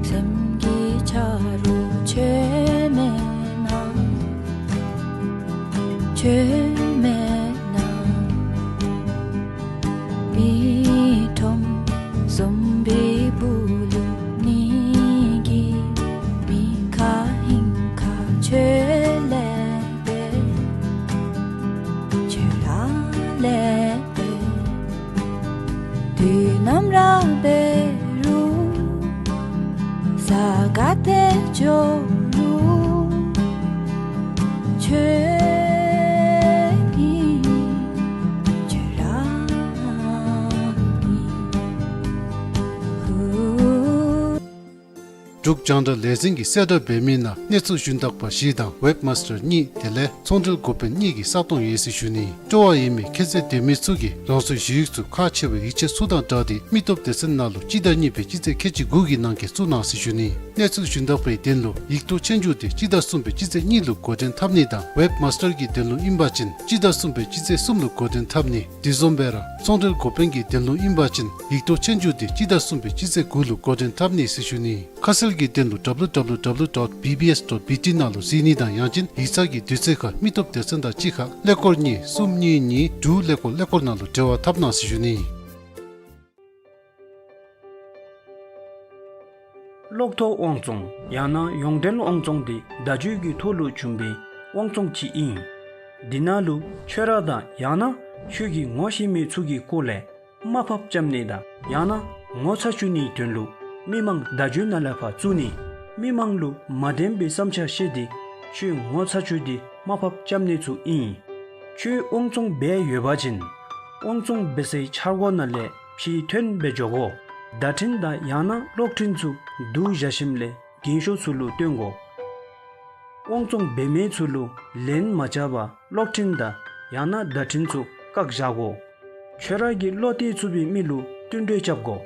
སེམས་ཀྱི་ཆ་རོགས་ཁྱོད་མེད་ན། ཁྱོད་མེད་ན་མི་ཁྲོམ་བཟུམ་པའི་སྦུག་ལུ་ནི་གི་མི་ཁ་ཧིང་ཁ་ཁྱོད་ལས་པེ་ཁྱོད་ར་ལས་པེ་དུས་ནམ་ར་འབད་རུང་ས་ག་ཏེ་འགྱོ་རུང་ཁྱོད་ཨིན་ཁྱོད་ར་ཨིན། འབྲུག་རྒྱང་བསྒྲགས་ལས་འཛིན་གྱིས་གསལ་བསྒྲགས་འབད་མི་ནང་གནས་ཚུལ་ཞུན་དག་པ་བཞི་དང་ཝེབ་མཱས་ཊར་གཉིས་དེ་ལས་ཚོང་འབྲེལ་འགོ་དཔོན་གཉིས་ཀྱི་ས་སྟོང་ཡོད་ཟེར་ཞུ་ནི། སྤྲོ་བ་ཡོད་མི་ཁྱད་ཚད་ལྡན་མི་ཚུ་གིས་རང་སོའི་ཞུ་ཡིག་ཚུ་ཁག་ཆེ་བའི་ཡིག་ཆ་ཚུ་དང་སྦྲགས་ཏེ་མི་སྟོབས་སྡེ་ཚན་ནང་ལུ་སྤྱི་ཟླ་གཉིས་པའི་སྤྱི་ཚེས་ཁལ་གཅིག་དགུ་གི་ནང་འཁོད་བཙུགས་གནང་ཟེར་ཞུ་ནི། གནས་ཚུལ་ཞུན་དག་པའི་དོན་ལུ་ཡིག་ཐོག་ཆོས་རྒྱུགས་དེ་སྤྱི་ཟླ་གསུམ་པའི་སྤྱི་ཚེས་གཉིས་ལུ་འགོ་འདྲེན་འཐབ་ནི་དང་ཝེབ་མཱས་ཊར་གྱི་དོན་ལུ་ཨིན་པ་ཅིན་སྤྱི་ཟླ་གསུམ་པའི་སྤྱི་ཚེས་གསུམ་ལུ་འགོ་འདྲེན་འཐབ་ནི། དེ་བཟུམ་སྦེ་ར་ཚོང་འབྲེལ་འགོ་དཔོན་གྱི་དོན་ལུ་ཨིན་པ་ཅིན་ཡིག་ཐོག་ཆོས་རྒྱུགས་དེ་སྤྱི་ཟླ་གསུམ་པའི་སྤྱི་ཚེས་དགུ་ལུ་འགོ་འདྲེན་འཐབ་ནི་ཟེར་ཞུ་ནི། ཁ་གསལ་གྱི་དོན་ལུ་ཌབ་ལུ་ཌབ་ལུ་ཌབ་ལུ་ཌོཊ་བི་བི་ཨེསི་ཌོཊ་བི་ཊི་ནང་ལུ་གཟིགས་ནི་དང་ཡང་ཅིན་ཡིག་ཚང་གི་དུས་ཚོད་ཁར་མི་སྟོབས་སྡེ་ཚན་དང་གཅིག་ཁར་ཀླད་ཀོར་གཉིས་གསུམ་གཉིས་གཉིས་དྲུག་ཀླད་ཀོར་ཀླད་ཀོར་ནང་ལུ་འབྲེལ་བ་འཐབ་གནང་ཟེར་ཞུ་ནི། གློག་ཐོག་དབང་བཙོང་ཡང་ན་ཡོངས་འབྲེལ་དབང་བཙོང་དེ་བརྡ་བརྒྱུད་ཀྱི་ཐོག་ལུ་བྱུང་བའི་དབང་བཙོང་ཅིག་ཨིན། དེ་ནང་ལུ་ཁྱོད་ར་དང་ཡང་ན་ཁྱོད་ཀྱིས་ངོ་ཤེས་མི་ཚུ་གི་སྐོར་ལས་དམའ་ཕབ་རྐྱབ་ནི་དང་ཡང་ན་ངོ་ཚ་བཅུག་ནིའི་དོན་ལུ་མི་མང་བརྡ་བརྒྱུད་ནང་ལས་ཕར་བཙུགས་ནི། མི་མང་ལུ་མ་བདེན་པའི་བསམ་འཆར་བཤད་དེ་ཁྱོད་ངོ་ཚ་བཅུག་སྟེ་དམའ་ཕབ་རྐྱབ་ནི་ཚུ་ཨིན། ཁྱོད་དབང་བཙོང་འབད་ཡོད་པ་ཅིན་དབང་བཙོང་འབད་སའི་འཆར་སྒོ་ནང་ལས་ཕྱིར་ཐོན་འབད་འགྱོ་དགོ། བརྡ་འཕྲིན་དང་ཡང་ན་གློག་འཕྲིན་ཚུ་བསྡུ་བཞག་ཞིནམ་ལས་རྒན་ཤོས་ཚུ་ལུ་སྟོན་དགོ། དབང་བཙོང་འབད་མི་ཚུ་ལུ་ལན་མ་རྐྱབ་པར་གློག་འཕྲིན་དང་ཡང་ན་བརྡ་འཕྲིན་ཚུ་བཀག་བཞག་དགོ། ཁྱོད་ར་གིས་བློ་གཏད་ཚུགས་པའི་མི་ལུ་བསྟུན་གྲོས་རྐྱབ་དགོ།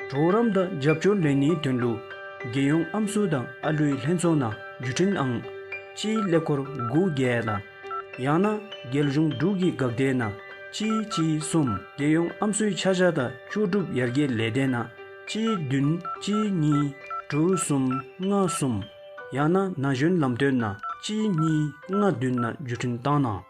གྲོགས་རམ་དང་རྒྱབ་སྐྱོར་ལེན་ནིའི་དོན་ལུ་ རྒྱལ་ཡོངས་ཨམ་སྲུ་དང་ཨ་ལུའི་ལྷན་ཚོགས་ནང་བརྒྱུད་འཕྲིན་ཨང་གཅིག་ཀླད་ཀོར་དགུ་བརྒྱད་ལ། ཡང་ན་རྒྱལ་གཞུང་འབྲུག་གི་འགག་སྡེ་ནང་གཅིག་གཅིག་གསུམ། རྒྱལ་ཡོངས་ཨམ་སྲུའི་ཆ་བཞག་དང་ལྕོགས་གྲུབ་ཡར་རྒྱས་ལས་སྡེ་ནང་གཅིག་བདུན་གཅིག་གཉིས་དྲུག་གསུམ་ལྔ་གསུམ། ཡང་ན་ན་གཞོན་ལམ་སྟོན་ནང་གཅིག་གཉིས་ལྔ་བདུན་ནང་བརྒྱུད་འཕྲིན་བཏང་གནང་།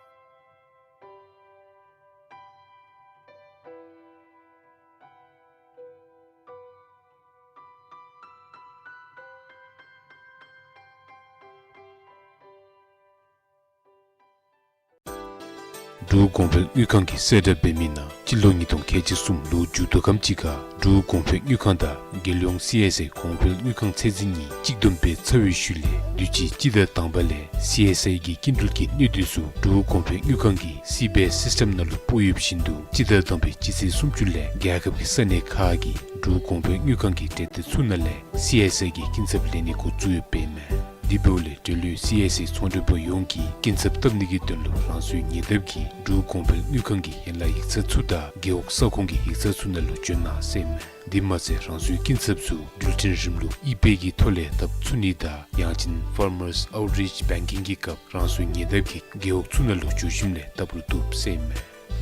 འབྲུག་གོང་འཕེལ་དངུལ་ཁང་གིས་གསལ་བསྒྲགས་འབད་མི་ནང་སྤྱི་ལོ་ཉིས་སྟོང་ཁལ་གཅིག་གསུམ་ལོ་མཇུག་བསྡུ་ཁམས་ཅིག་ཁར་འབྲུག་གོང་འཕེལ་དངུལ་ཁང་དང་རྒྱལ་ཡོངས་སི་ཨེསི་ཨའི་གོང་འཕེལ་དངུལ་ཁང་ཚད་འཛིན་གཉིས་གཅིག་བསྡོམས་འབད་ཚར་བའི་ཤུལ་ལས་དུས་ཅི་སྤྱི་ཟླ་དང་པ་ལས་སི་ཨེསི་ཨའི་གི་སྐྱིན་འགྲུལ་གྱི་གནས་སྡུད་ཚུ་འབྲུག་གོང་འཕེལ་དངུལ་ཁང་གི་སི་བེ་སིསི་ཊེམ་ནང་ལུ་སྤོ་ཡོདཔ་བཞིན་དུ་སྤྱི་ཟླ་དང་པའི་སྤྱི་ཚེས་སུམ་ཅུ་ལས་རྒྱལ་ཁབ་ཀྱི་ས་གནས་ཁག་གི་འབྲུག་གོང་འཕེལ་དངུལ་ཁང་གི་གྲལ་སྡེ་ཚུ་ནང་ལས་སི་ཨེསི་ཨའི་གི་སྐྱིན་ཚབ་ལེན་ནི་འགོ་བཙུགས་ཡོདཔ་ཨིན་མས། དེ་འབདཝ་ལས་འབྲེལ་ཡོད་སི་ཨེསི་ཨའི་ཚོང་འབྲེལ་པ་ཡོངས་ཀྱིས་སྐྱིན་ཚབ་བཏབ་ནི་གི་དོན་ལུ་རང་སོའི་ཉེ་འདབས་ཀྱི་འབྲུག་གོང་འཕེལ་དངུལ་ཁང་གི་ཡན་ལག་ཡིག་ཚང་ཚུ་དང་རྒེད་འོག་ས་ཁོངས་ཀྱི་ཡིག་ཚང་ཚུ་ནང་ལུ་བྱོན་གནང་ཟེར་ཨིན་མས། དེ་མ་ཚད་རང་སོའི་སྐྱིན་ཚབ་ཚུ་འགྲུལ་འཕྲིན་རིམ་ལུགས་ཨི་པེ་གི་ཐོག་ལས་བཏབ་ཚུགས་ནི་དང་ཡང་ཅིན་Farmers Outreach Banking གི་སྐབས་རང་སོའི་ཉེ་འདབས་ཀྱི་རྒེད་འོག་ཚུ་ནང་ལུ་འགྱོ་ཞིནམ་ལས་བཏབ་རུང་བཏུབ་ཟེར་ཨིན་མས།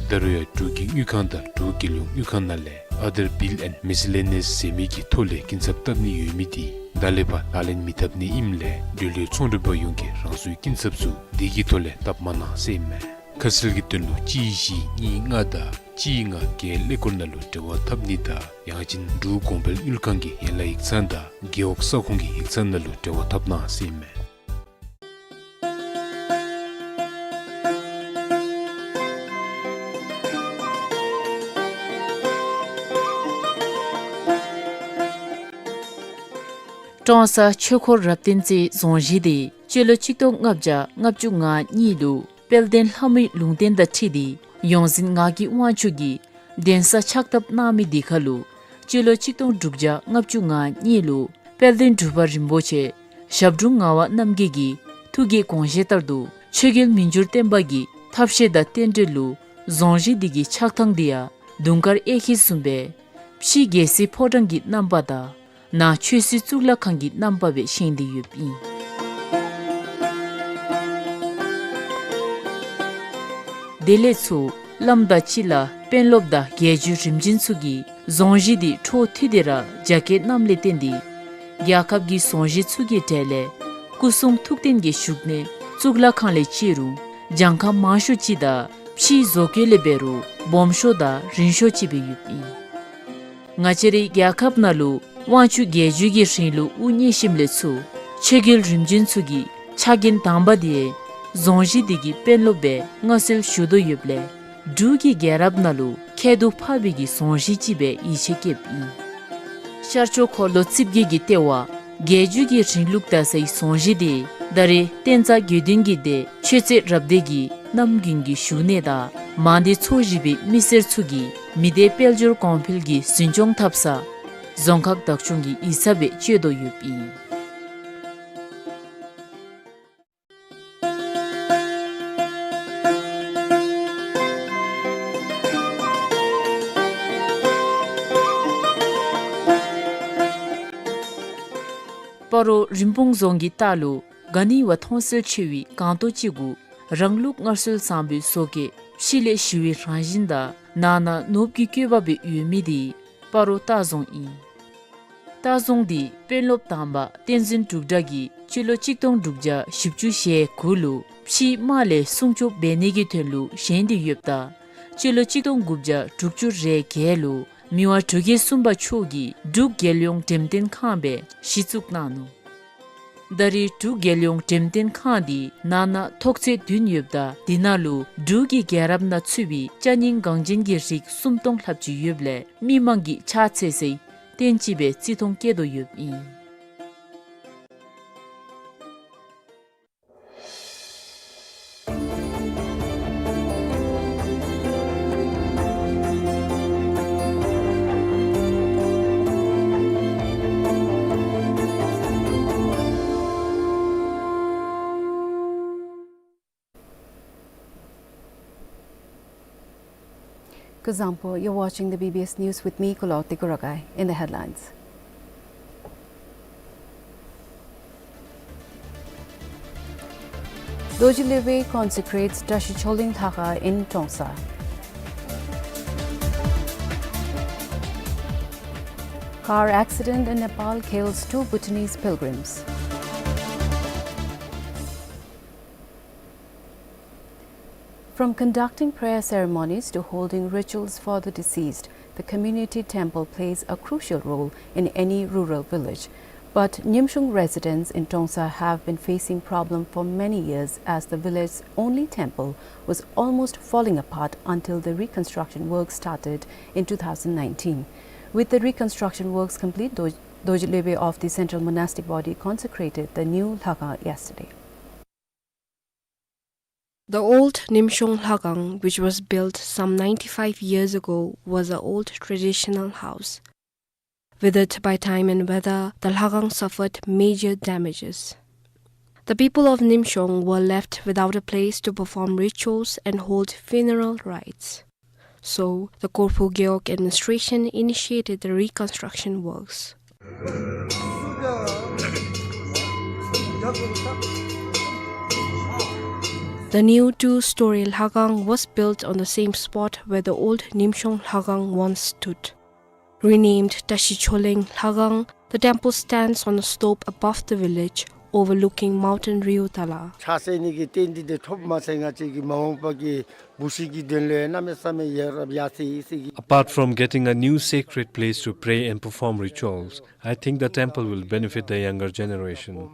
ད་རུང་ཡང་འབྲུག་གི་དངུལ་ཁང་དང་འབྲུག་རྒྱལ་ཡོངས་དངུལ་ཁང་ནང་ལས་Other Bill and Miscellaneous ཟེར་མི་གི་ཐོག་ལས་སྐྱིན་ཚབ་བཏབ་ནི་ཡོད་མི་དེ་ད་ལས་ཕར་ལག་ལེན་མི་འཐབ་ནི་ཨིནམ་ལས་འབྲེལ་ཡོད་ཚོང་འབྲེལ་པ་ཡོངས་ཀྱིས་རང་སོའི་སྐྱིན་ཚབ་ཚུ་དེ་གི་ཐོག་ལས་བཏབ་མ་གནང་ཟེར་ཨིན་མས། ཁ་གསལ་གྱི་དོན་ལུ་གཅིག་བཞི་གཉིས་ལྔ་དང་གཅིག་ལྔ་བརྒྱད་ཀླད་ཀོར་ནང་ལུ་འབྲེལ་བ་འཐབ་ནི་དང་ཡང་ཅིན་འབྲུག་གོང་འཕེལ་དངུལ་ཁང་གི་ཡན་ལག་ཡིག་ཚང་དང་རྒེད་འོག་ས་ཁོངས་ཀྱི་ཡིག་ཚང་ནང་ལུ་འབྲེལ་བ་འཐབ་གནང་ཟེར་ཨིན་མས། ཀྲོང་གསར་ཆོས་འཁོར་རབ་བརྟན་རྩེའི་རྫོང་གཞིས་དེ་སྤྱི་ལོ་ཆིག་སྟོང་ལྔ་བརྒྱ་ལྔ་བཅུ་ང་གཉིས་ལུ་དཔལ་ལྡན་ལྷ་མོའི་ལུང་བསྟན་དང་འཁྲིལ་ཏེ་ཡོངས་འཛིན་ངག་གི་དབང་ཕྱུག་གིས་གདན་ས་ཕྱག་བཏབ་གནང་མི་དེ་ཁར་ལུ་སྤྱི་ལོ་ཆིག་སྟོང་དྲུག་བརྒྱ་ལྔ་བཅུ་ང་གཉིས་ལུ་དཔལ་ལྡན་འབྲུག་པ་རིན་པོ་ཆེ་ཞབས་དྲུང་ངག་དབང་རྣམ་རྒྱལ་གྱི་ཐུགས་ཀྱི་དགོངས་བཞེད་ལྟར་དུ་ཆོས་རྒྱལ་མི་འགྱུར་བརྟན་པ་གི་ཐབས་ཤེས་དང་རྟེན་འབྲེལ་ལུ་རྫོང་གཞིས་འདི་གི་ཆགས་ཐངས་འདི་ཡང་དུང་དཀར་གཡས་འཁྱིལ་བཟུམ་སྦེ་ཕྱི་རྒྱལ་སྲིད་ཕོ་བྲང་གི་རྣམ་པ་དང་ནང་ཆོས་སྲིད་གཙུག་ལག་ཁང་གི་རྣམ་པ་སྦེ་བཞེངས་ཏེ་ཡོདཔ་ཨིན། དེ་ལས་ཚུར་བླམ་དང་གཅིག་ཁར་དཔོན་སློབ་དང་རྒྱལ་བརྒྱུད་རིམ་བྱོན་ཚུ་གིས་རྫོང་གཞིས་འདི་འཕྲོ་མཐུད་དེ་ར་རྒྱ་སྐྱེད་གནངམ་ལས་བརྟེན་ཏེ་རྒྱལ་ཁབ་ཀྱི་རྫོང་གཞིས་ཚུ་གི་གྲས་ལས་སྐུ་གསུང་ཐུགས་རྟེན་གྱི་བཞུགས་གནས་གཙུག་ལག་ཁང་ལས་ཕྱི་རུ་གྱངས་ཁ་མང་ཤོས་ཅིག་དང་ཕྱིའི་བཟོ་བཀོད་ལས་འབད་རུང་སྦོམ་ཤོས་དང་རིང་ཤོས་ཅིག་སྦེ་ཡོདཔ་ཨིན། ང་བཅས་རའི་རྒྱལ་ཁབ་ནང་ལུ་དབང་ཕྱུག་རྒྱལ་བརྒྱུད་ཀྱི་རིང་ལུགས་དབུ་བརྙེས་ཞིནམ་ལས་ཚུར་ཆོས་རྒྱལ་རིམ་བྱོན་ཚུ་གི་ཕྱག་འགན་དང་པ་དེ་རྫོང་གཞིས་འདི་གི་དཔོན་སློབ་སྦེ་མངའ་གསོལ་ཞུ་དོ་ཡོདཔ་ལས་འབྲུག་གི་རྒྱལ་རབས་ནང་ལུ་ཁྱད་དུ་འཕགས་པའི་གི་རྫོང་གཞིས་ཅིག་སྦེ་ཡིད་ཆེས་བསྐྱེདཔ་ཨིན། ཤར་ཕྱོགས་འཁོར་ལོ་རྩིབས་བརྒྱད་ཀྱི་ལྟེ་བ་རྒྱལ་བརྒྱུད་ཀྱི་རིང་ལུགས་དར་སའི་རྫོང་གཞིས་དེ་ད་རེས་བསྟན་རྩ་དགེ་འདུན་གྱི་སྡེ་ཆོས་རྩེ་རབ་སྡེ་གི་རྣམ་རྒྱུན་གྱི་བཞུགས་གནས་དང་མང་སྡེ་ཚོ་བཞི་པའི་མི་སེར་ཚུ་གིས་མི་སྡེ་དཔལ་འབྱོར་གོང་འཕེལ་གྱི་འཛིན་སྐྱོང་འཐབ་ས་རྫོང་ཁག་བདག་སྐྱོང་གི་ཡིག་ཚང་སྦེ་སྤྱོད་དོ་ཡོདཔ་ཨིན། སྤ་རོ་རིན་སྤུངས་རྫོང་གི་ལྟག་ལུ་ག་ནི་བ་མཐོང་གསལ་ཆེ་བའི་སྒང་ཏོག་ཅིག་གུ་རང་ལུགས་སྔར་སྲོལ་བཟང་པོའི་བཟོ་བཀོད་ཕྱི་ལས་ཞི་བའི་རང་བཞིན་དང་ནང་ན་ནོར་བུ་གི་བཀོད་པ་སྦེ་ཡོད་མི་དེ་སྤ་རོ་ལྟ་རྫོང་ཨིན། ལྟ་རྫོང་འདི་དཔོན་སློབ་དང་པ་བསྟན་འཛིན་འབྲུག་གྲགས་ཀྱིས་སྤྱི་ལོ་གཅིག་སྟོང་དྲུག་བརྒྱ་བཞི་བཅུ་ཞེ་དགུ་ལུ་ཕྱིའི་དམག་ལས་སྲུང་སྐྱོབ་འབད་ནི་གི་དོན་ལུ་བཞེངས་ཏེ་ཡོདཔ་ད་སྤྱི་ལོ་གཅིག་སྟོང་དགུ་བརྒྱ་དྲུག་ཅུ་རེ་བརྒྱད་ལུ་མི་དབང་འབྲུག་རྒྱལ་གསུམ་པ་མཆོག་གིས་འབྲུག་རྒྱལ་ཡོངས་འགྲེམས་སྟོན་ཁང་སྦེ་གཞི་བཙུགས་གནང་ནུག། ད་རེས་འབྲུག་རྒྱལ་ཡོངས་འགྲེམས་སྟོན་ཁང་འདི་ནང་ན་ཐོག་ཚད་བདུན་ཡོདཔ་ད་དེ་ནང་ལུ་འབྲུག་གི་རྒྱལ་རབས་ནང་ཚུད་པའི་ཅ་རྙིང་འགངས་ཅན་གྱི་རིགས་སུམ་སྟོང་ལྷགཔ་ཅིག་ཡོདཔ་ལས་མི་མང་གིས་ཕྱག་འཚལ་སའི་རྟེན་ཅིག་སྦེ་བརྩི་མཐོང་བསྐྱེད་དོ་ཡོདཔ་ཨིན། Kuzuzangpo, you're watching the B B S News with me, Kulo Tikurogai. In the headlines. Dorji Lhagvay consecrates Tashi Choleng Lhakha in Trongsa. Car accident in Nepal kills two Bhutanese pilgrims. From conducting prayer ceremonies to holding rituals for the deceased, the community temple plays a crucial role in any rural village. But Nimshong residents in Trongsa have been facing problem for many years, as the village's only temple was almost falling apart until the reconstruction work started in two thousand nineteen. With the reconstruction works complete, Doj-, Dorji Lhagvay of the Central Monastic Body consecrated the new Lhakha yesterday. The old Nimshong Lhakha, which was built some ninety-five years ago, was an old traditional house. Withered by time and weather, the Lhakha suffered major damages. The people of Nimshong were left without a place to perform rituals and hold funeral rites. So, the Korphu Gewog administration initiated the reconstruction works. The new two-story Lhakha was built on the same spot where the old Nimshong Lhakha once stood. Renamed Tashi Choleng Lhakha, the temple stands on a slope above the village, overlooking mountain Riutala. ཆགས་སྲེད་ནི་གི་རྟེན་འདི་དེ་ཐོབ་མ་ཚད་ང་བཅས་ཀྱི་མ་འོངས་པ་གི་བུ་གཞི་གི་དོན་ལུ་གནམ་མེད་ས་མེད་ཡ་རབས་ཡ་ཚེ་ཡི་ཚེ་གི། Apart from getting a new sacred place to pray and perform rituals, I think the temple will benefit the younger generation.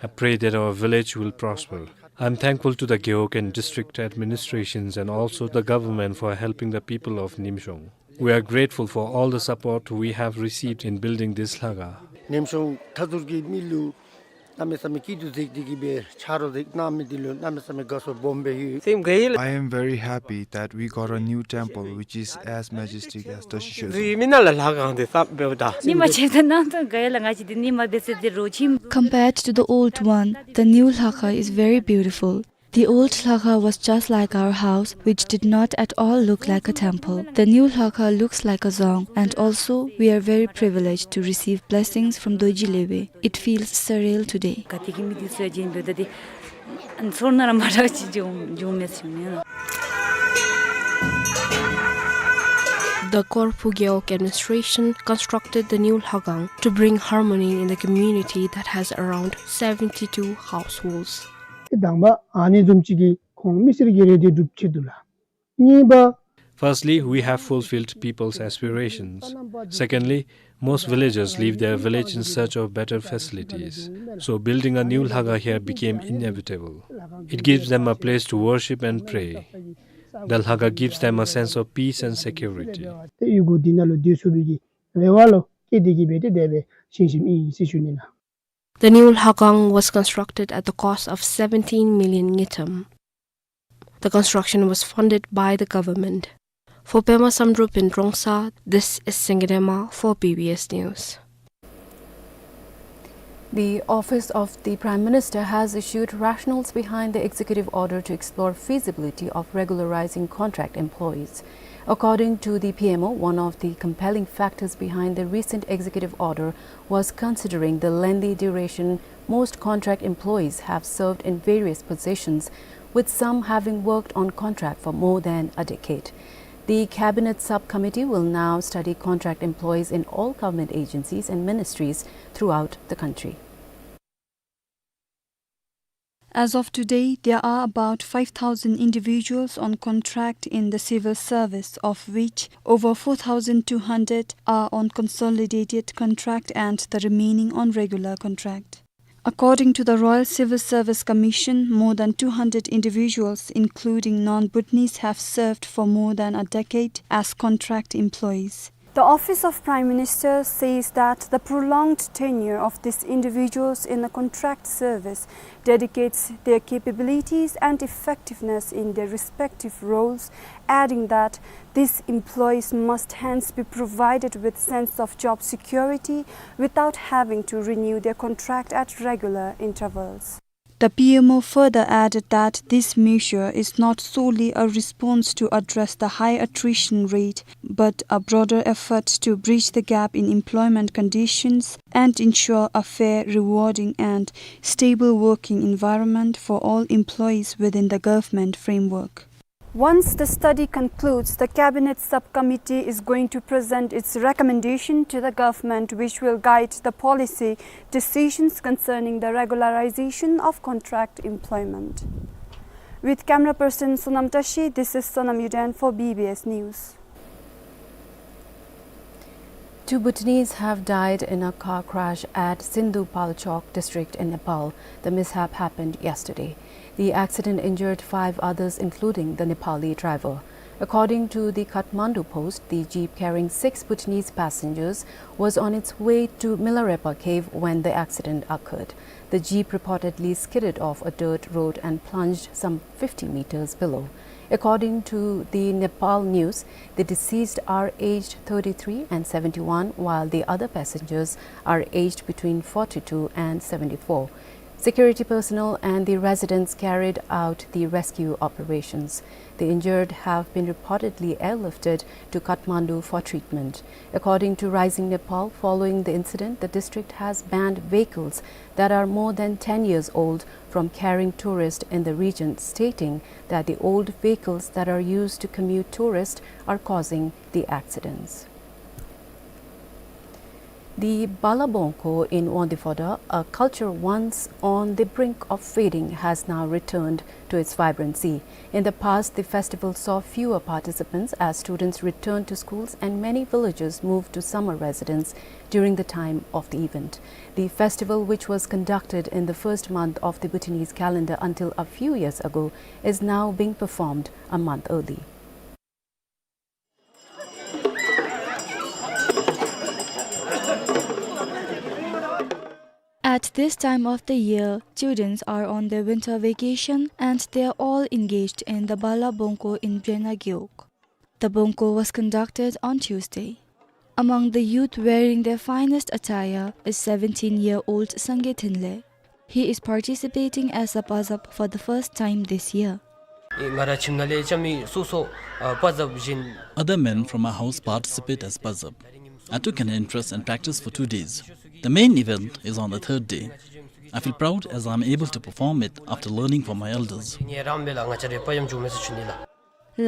I pray that our village will prosper. I'm thankful to the Gewog and district administrations and also the government for helping the people of Nimshong. We are grateful for all the support we have received in building this Lhakha. ནིམ་ཤོང་མཐའ་ཟུར་གྱི་མི་ལུ་གནམ་མེད་ས་མེད་སྐྱིད་སྡུག་མཛད་དེ་གི་སྦེ་ཆ་རོགས་མཛད་གནང་མི་འདི་ལུ་གནམ་མེད་ས་མེད་དགའ་ཚོར་སྦོམ་སྦེ་ཡོད། སེམས་དགའ་ཡི་ལགས། I am very happy that we got a new temple which is as majestic as Tashi Choleng. རི་མི་ནང་ལས་ལྷ་ཁང་འདི་གསརཔ་འབདཝ་ད། ཉི་མ་ཕྱེད་དང་གནམ་དང་འགལ་ལ་ང་བཅས་འདི་ཉི་མ་འབད་ཚེ་འདི་རོ་ཁྱིམ། Compared to the old one, the new Lhakha is very beautiful. The old Lhakha was just like our house, which did not at all look like a temple. The new Lhakha looks like a dzong, and also we are very privileged to receive blessings from Dorji Lhagvay. It feels surreal today. ག་ཏེ་གི་མི་འདི་ཚུ་ཡང་བྱོན་འབདཝ་ད་འདི་ཚོར་སྣང་ར་མ་འདྲཝ་ཅིག་བྱུང་བྱུང་མས་བྱུང་མས། The Korphu Gewog administration constructed the new Lhakha to bring harmony in the community that has around seventy-two households. དང་པ་ཨ་ནི་བཟུམ་ཅིག་གིས་ཁོང་མི་སེར་གྱི་རེ་འདོད་སྒྲུབ་ཆེད་དུ་ལགས། གཉིས་པ། Firstly, we have fulfilled people's aspirations. Secondly, most villagers leave their village in search of better facilities. So building a new Lhakha here became inevitable. It gives them a place to worship and pray. The Lhakha gives them a sense of peace and security. ཏེ་ཡུལ་གུ་འདི་ནང་ལུ་སྡོད་ཚུགས་པའི་གི་རེ་བ་ལུ་བསྐྱེད་དེ་གི་སྦེ་ཏེ་དེ་སྦེ་བྱིན་བཞིནམ་ཨིན་ཟེར་ཞུ་ནི་ལགས། The new Lhakha was constructed at the cost of seventeen million ngultrum. The construction was funded by the government. For Pema Samdrup in Trongsa, this is Singye Dema for B B S News. The Office of the Prime Minister has issued rationales behind the executive order to explore feasibility of regularizing contract employees. According to the P M O, one of the compelling factors behind the recent executive order was considering the lengthy duration most contract employees have served in various positions, with some having worked on contract for more than a decade. The Cabinet Subcommittee will now study contract employees in all government agencies and ministries throughout the country. As of today, there are about five thousand individuals on contract in the civil service, of which over four thousand two hundred are on consolidated contract and the remaining on regular contract. According to the Royal Civil Service Commission, more than two hundred individuals, including non-Bhutanese, have served for more than a decade as contract employees. The Office of Prime Minister says that the prolonged tenure of these individuals in the contract service dedicates their capabilities and effectiveness in their respective roles, adding that these employees must hence be provided with sense of job security without having to renew their contract at regular intervals. The P M O further added that this measure is not solely a response to address the high attrition rate, but a broader effort to bridge the gap in employment conditions and ensure a fair, rewarding, and stable working environment for all employees within the government framework. Once the study concludes, the Cabinet Subcommittee is going to present its recommendation to the government, which will guide the policy decisions concerning the regularization of contract employment. With camera person Sonam Tashi, this is Sonam Yuden for B B S News. Two Bhutanese have died in a car crash at Sindhu Palchok district in Nepal. The mishap happened yesterday. The accident injured five others, including the Nepali driver. According to the Kathmandu Post, the jeep carrying six Bhutanese passengers was on its way to Milarepa cave when the accident occurred. The jeep reportedly skidded off a dirt road and plunged some fifty meters below. According to the Nepal News, the deceased are aged thirty-three and seventy-one, while the other passengers are aged between forty-two and seventy-four. Security personnel and the residents carried out the rescue operations. The injured have been reportedly airlifted to Kathmandu for treatment. According to Rising Nepal, following the incident, the district has banned vehicles that are more than ten years old from carrying tourists in the region, stating that the old vehicles that are used to commute tourists are causing the accidents. The Bala Bongko in Wangdue Phodrang, a culture once on the brink of fading, has now returned to its vibrancy. In the past, the festival saw fewer participants as students returned to schools and many villagers moved to summer residence during the time of the event. The festival, which was conducted in the first month of the Bhutanese calendar until a few years ago, is now being performed a month early. At this time of the year, students are on their winter vacation and they are all engaged in the Bala Bongko in Brenagewog. The Bongko was conducted on Tuesday. Among the youth wearing their finest attire is seventeen-year-old Sangay Thinley. He is participating as a pazap for the first time this year. ཨེ་ང་ར་ཁྱིམ་ནང་ལས་ཅམ་མི་སོ་སོ་ཨ་པ་ཛབ་བཞིན། Other men from our house participate as pazap. I took an interest and practiced for two days. The main event is on the third day. I feel proud as I am able to perform it after learning from my elders. ངེ་རང་མེད་ལ་ང་ཅ་རེ་པ་ཡམ་ཇུ་མེ་སི་ཆུ་ནི་ལ།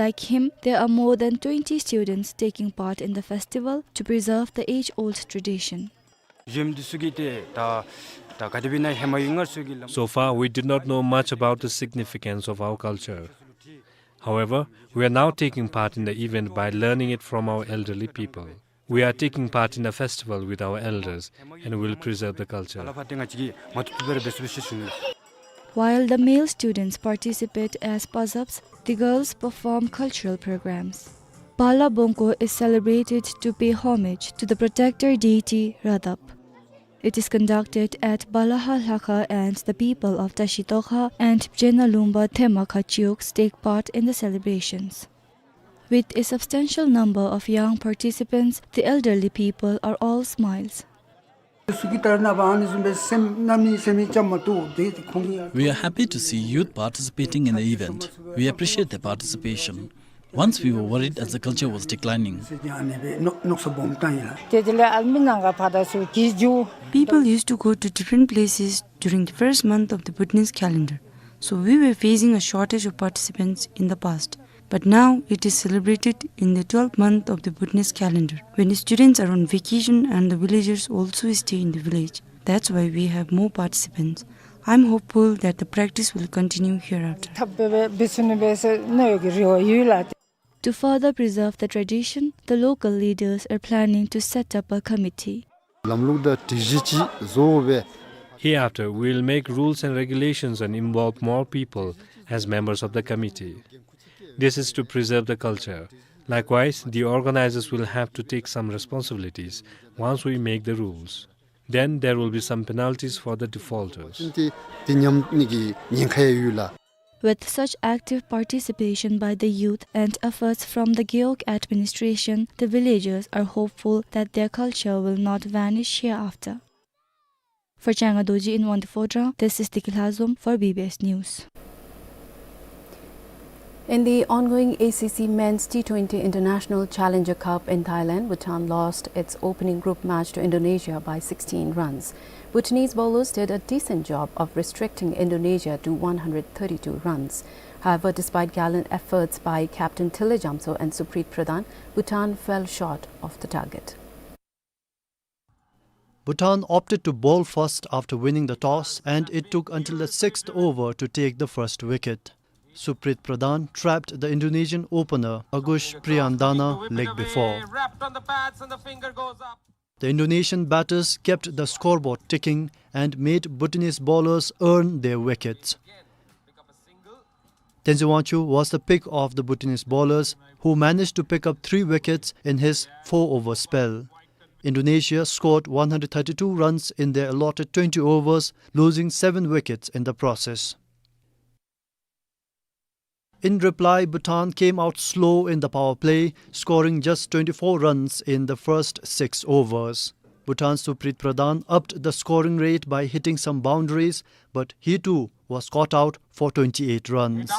Like him, there are more than twenty students taking part in the festival to preserve the age-old tradition. ཡུམ་འདི་ཚུ་གིས་ཏེ་ད་ད་ག་དེ་སྦེ་ན་ཧེ་མ་ཡུལ་སྔར་སྲོལ་གྱི་ལམ། So far, we did not know much about the significance of our culture. However, we are now taking part in the event by learning it from our elderly people. We are taking part in a festival with our elders and will preserve the culture. While the male students participate as pazaps, the girls perform cultural programs. Bala Bongko is celebrated to pay homage to the protector deity Radap. It is conducted at Balaha Lakha and the people of Tashi Tokha and Pjena Lumba Thema Kha Chiuks take part in the celebrations. With a substantial number of young participants, the elderly people are all smiles. We are happy to see youth participating in the event. We appreciate their participation. Once we were worried as the culture was declining. People used to go to different places during the first month of the Bhutanese calendar, so we were facing a shortage of participants in the past. But now it is celebrated in the twelfth month of the Bhutanese calendar, when the students are on vacation and the villagers also stay in the village. That's why we have more participants. I'm hopeful that the practice will continue hereafter. To further preserve the tradition, the local leaders are planning to set up a committee. Hereafter, we will make rules and regulations and involve more people as members of the committee. This is to preserve the culture. Likewise, the organizers will have to take some responsibilities once we make the rules. Then there will be some penalties for the defaulters. With such active participation by the youth and efforts from the Gewog administration, the villagers are hopeful that their culture will not vanish hereafter. For Changa Dorji in Wangdue Phodrang, this is Deki Lhazom for B B S News. In the ongoing A C C Men's T twenty International Challenger Cup in Thailand, Bhutan lost its opening group match to Indonesia by sixteen runs. Bhutanese bowlers did a decent job of restricting Indonesia to one hundred thirty-two runs. However, despite gallant efforts by captain Thile Jamso and Supreet Pradhan, Bhutan fell short of the target. Bhutan opted to bowl first after winning the toss, and it took until the sixth over to take the first wicket. Supreet Pradhan trapped the Indonesian opener Agus Priandana leg before. The Indonesian batters kept the scoreboard ticking and made Bhutanese bowlers earn their wickets. Tenzin Wangchuk was the pick of the Bhutanese bowlers, who managed to pick up three wickets in his four-over spell. Indonesia scored one hundred thirty-two runs in their allotted twenty overs, losing seven wickets in the process. In reply, Bhutan came out slow in the power play, scoring just twenty-four runs in the first six overs. Bhutan's Supreet Pradhan upped the scoring rate by hitting some boundaries, but he too was caught out for twenty-eight runs.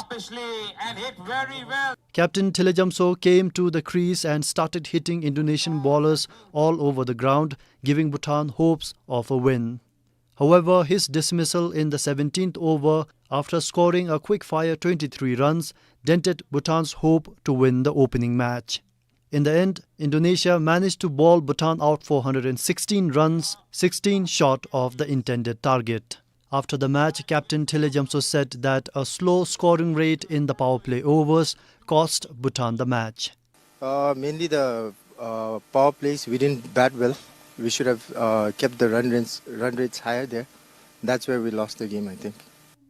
Captain Thile Jamso came to the crease and started hitting Indonesian bowlers all over the ground, giving Bhutan hopes of a win. However, his dismissal in the seventeenth over after scoring a quick-fire twenty-three runs dented Bhutan's hope to win the opening match. In the end, Indonesia managed to bowl Bhutan out four hundred sixteen runs, sixteen short of the intended target. After the match, Captain Thile Jamso said that a slow scoring rate in the power play overs cost Bhutan the match. Uh, mainly the, uh, power plays, we didn't bat well. We should have, uh, kept the run rates, run rates higher there. That's where we lost the game, I think.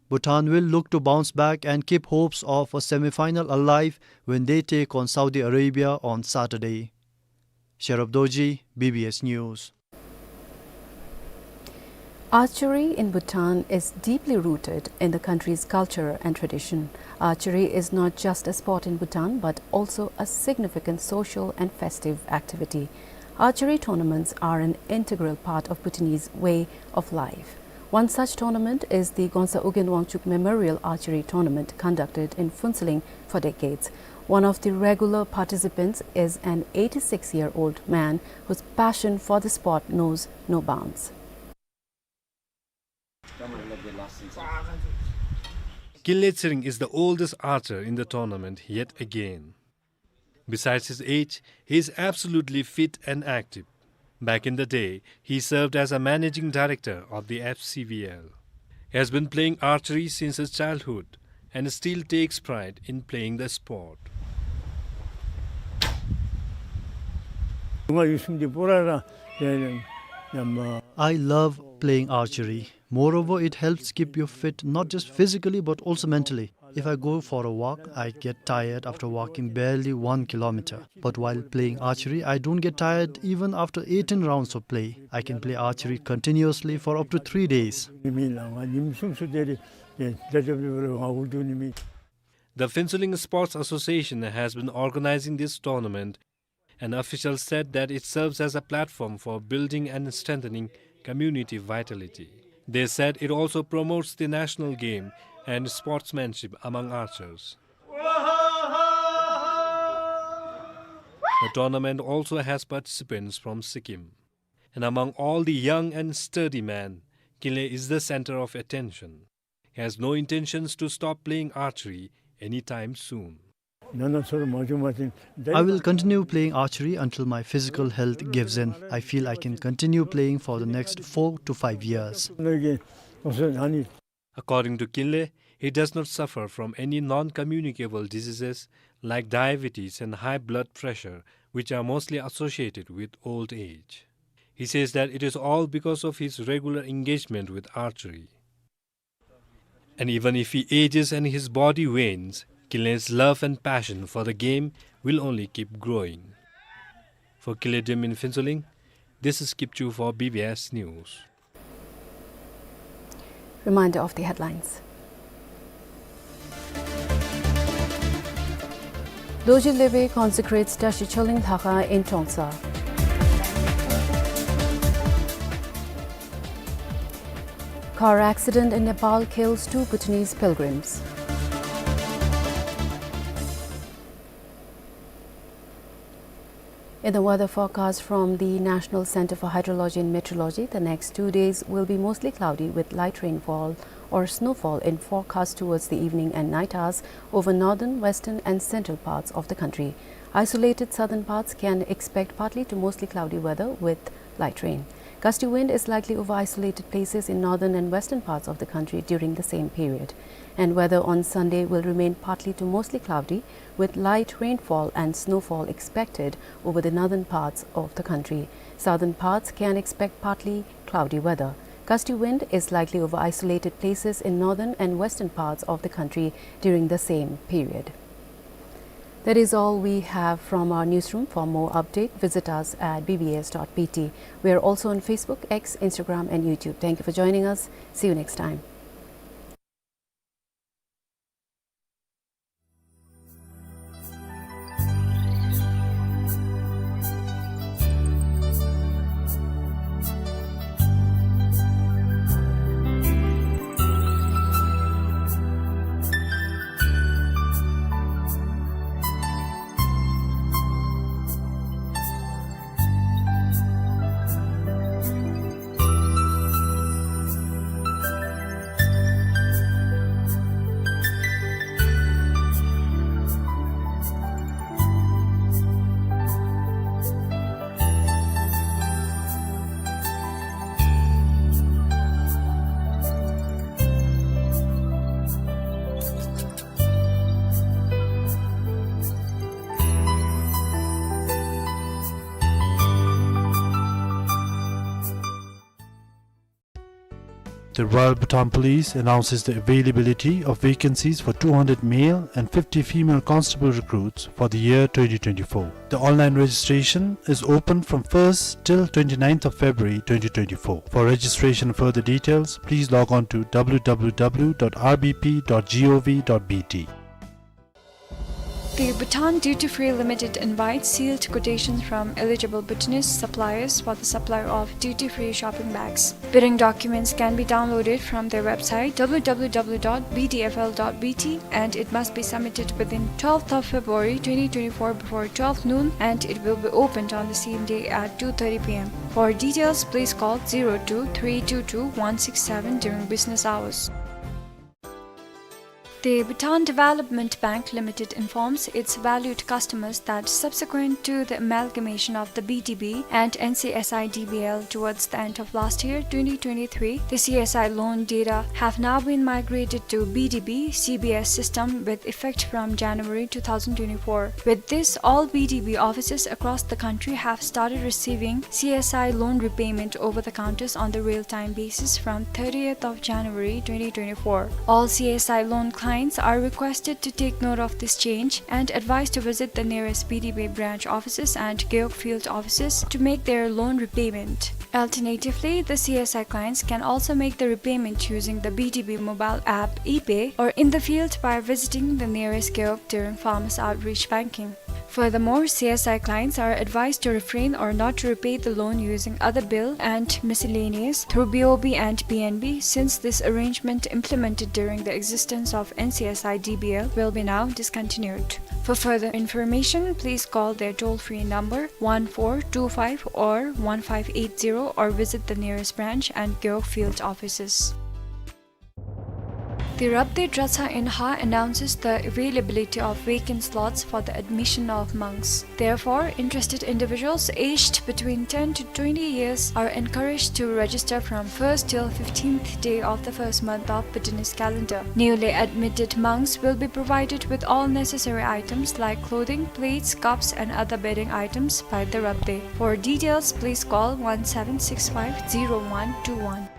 Bhutan will look to bounce back and keep hopes of a semi-final alive when they take on Saudi Arabia on Saturday. Sherab Dorji, B B S News. Archery in Bhutan is deeply rooted in the country's culture and tradition. Archery is not just a sport in Bhutan, but also a significant social and festive activity. Archery tournaments are an integral part of Bhutanese way of life. One such tournament is the Gongsa Ugyen Wangchuck Memorial Archery Tournament, conducted in Phuentsholing for decades. One of the regular participants is an eighty-six-year-old man whose passion for the sport knows no bounds. Kinley Tsering is the oldest archer in the tournament yet again. Besides his age, he is absolutely fit and active. Back in the day, he served as a managing director of the F C V L. He has been playing archery since his childhood and still takes pride in playing the sport. I love playing archery. Moreover, it helps keep you fit not just physically but also mentally. If I go for a walk, I get tired after walking barely one kilometer. But while playing archery, I don't get tired even after eighteen rounds of play. I can play archery continuously for up to three days. The Phuentsholing Sports Association has been organizing this tournament. An official said that it serves as a platform for building and strengthening community vitality. They said it also promotes the national game and sportsmanship among archers. The tournament also has participants from Sikkim. And among all the young and sturdy men, Kinley is the center of attention. He has no intentions to stop playing archery anytime soon. I will continue playing archery until my physical health gives in. I feel I can continue playing for the next four to five years. According to Kinley, he does not suffer from any non-communicable diseases like diabetes and high blood pressure, which are mostly associated with old age. He says that it is all because of his regular engagement with archery. And even if he ages and his body wanes, Kinley's love and passion for the game will only keep growing. For Kinley Drim in Phuentsholing, this is Kipchu for B B S News. Reminder of the headlines. Dorji Lebe consecrates Tashi Choling Lhakha in Trongsa. Car accident in Nepal kills two Bhutanese pilgrims. In the weather forecast from the National Center for Hydrology and Meteorology, the next two days will be mostly cloudy with light rainfall or snowfall in forecast towards the evening and night hours over northern, western and central parts of the country. Isolated southern parts can expect partly to mostly cloudy weather with light rain. Gusty wind is likely over isolated places in northern and western parts of the country during the same period. And weather on Sunday will remain partly to mostly cloudy, with light rainfall and snowfall expected over the northern parts of the country. Southern parts can expect partly cloudy weather. Gusty wind is likely over isolated places in northern and western parts of the country during the same period. That is all we have from our newsroom. For more update, visit us at B B S dot B T. We are also on Facebook, X, Instagram, and YouTube. Thank you for joining us. See you next time. The Royal Bhutan Police announces the availability of vacancies for two hundred male and fifty female constable recruits for the year twenty twenty-four. The online registration is open from first till twenty-ninth of February twenty twenty-four. For registration and further details, please log on to W W W dot R B P dot gov dot B T. The Bhutan Duty Free Limited invites sealed quotations from eligible Bhutanese suppliers for the supply of duty-free shopping bags. Bidding documents can be downloaded from their website, W W W dot B D F L dot B T, and it must be submitted within twelfth of February twenty twenty-four before twelve noon, and it will be opened on the same day at two thirty P M. For details, please call zero two three two two one six seven during business hours. The Bhutan Development Bank Limited informs its valued customers that subsequent to the amalgamation of the B D B and N C S I D B L towards the end of last year, twenty twenty-three, the C S I loan data have now been migrated to B D B C B S system with effect from January two thousand twenty-four. With this, all B D B offices across the country have started receiving C S I loan repayment over the counters on the real-time basis from thirtieth of January twenty twenty-four. All C S I loan clients are requested to take note of this change and advised to visit the nearest B D B branch offices and Gewog field offices to make their loan repayment. Alternatively, the C S I clients can also make the repayment using the B D B mobile app ePay or in the field by visiting the nearest Gewog during farmers outreach banking. Furthermore, C S I clients are advised to refrain or not to repay the loan using other bill and miscellaneous through B O B and B N B, since this arrangement implemented during the existence of N C S I D B L will be now discontinued. For further information, please call their toll-free number one four two five or one five eight zero or visit the nearest branch and Gewog field offices. The Rabdey Dratshang in Ha announces the availability of vacant slots for the admission of monks. Therefore, interested individuals aged between ten to twenty years are encouraged to register from first till fifteenth day of the first month of Bhutanese calendar. Newly admitted monks will be provided with all necessary items like clothing, plates, cups, and other bedding items by the Rabdey. For details, please call one seven six five zero one two one.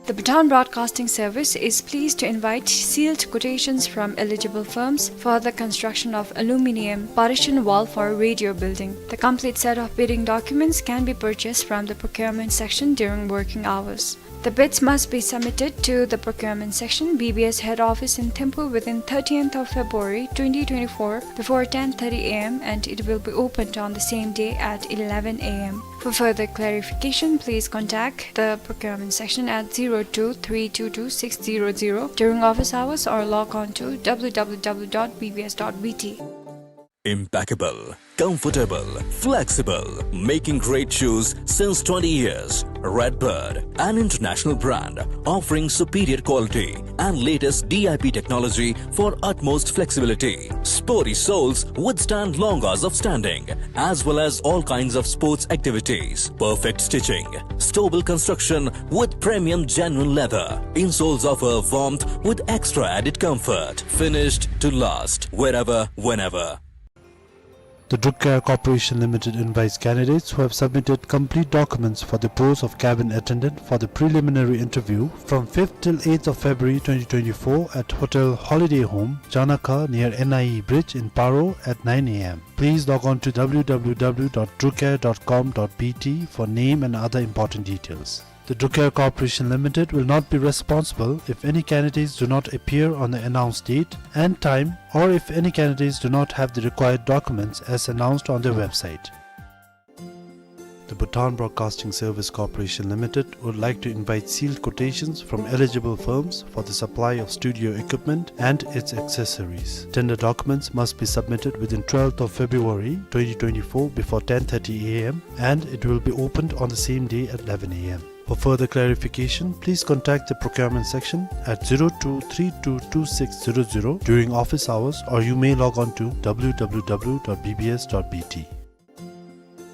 The Bhutan Broadcasting Service is pleased to invite sealed quotations from eligible firms for the construction of aluminium partition wall for radio building. The complete set of bidding documents can be purchased from the procurement section during working hours. The bids must be submitted to the procurement section, B B S head office in Thimphu within thirteenth of February twenty twenty-four before ten thirty A M, and it will be opened on the same day at eleven A M. For further clarification, please contact the procurement section at zero two three two two six zero zero during office hours or log on to W W W dot B B S dot B T. Impeccable, comfortable, flexible, making great shoes since twenty years. Redbird, an international brand offering superior quality and latest D I P technology for utmost flexibility. Sporty soles withstand long hours of standing, as well as all kinds of sports activities. Perfect stitching, stable construction with premium genuine leather. Insoles offer warmth with extra added comfort. Finished to last, wherever, whenever. The Drucare Corporation Limited invites candidates who have submitted complete documents for the post of cabin attendant for the preliminary interview from fifth till eighth of February twenty twenty-four at Hotel Holiday Home, Chanakha, near N I E Bridge in Paro at nine A M. Please log on to W W W dot drucare dot com dot B T for name and other important details. The Drucare Corporation Limited will not be responsible if any candidates do not appear on the announced date and time, or if any candidates do not have the required documents as announced on their website. The Bhutan Broadcasting Service Corporation Limited would like to invite sealed quotations from eligible firms for the supply of studio equipment and its accessories. Tender documents must be submitted within twelfth of February twenty twenty-four before ten thirty A M, and it will be opened on the same day at eleven A M. For further clarification, please contact the procurement section at zero two three two two six zero zero during office hours, or you may log on to W W W dot B B S dot B T.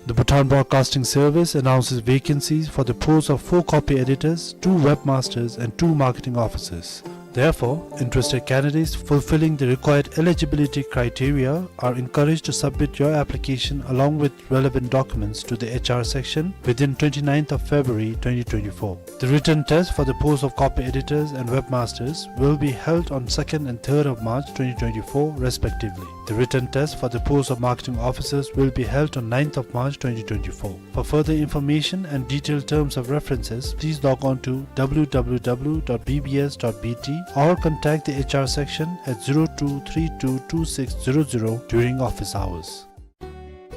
The Bhutan Broadcasting Service announces vacancies for the post of four copy editors, two webmasters, and two marketing officers. Therefore, interested candidates fulfilling the required eligibility criteria are encouraged to submit your application along with relevant documents to the H R section within twenty-ninth of February twenty twenty-four. The written test for the post of copy editors and webmasters will be held on second and third of March twenty twenty-four respectively. The written test for the post of marketing officers will be held on ninth of March twenty twenty-four. For further information and detailed terms of references, please log on to W W W dot B B S dot B T or contact the H R section at zero two three two two six zero zero during office hours.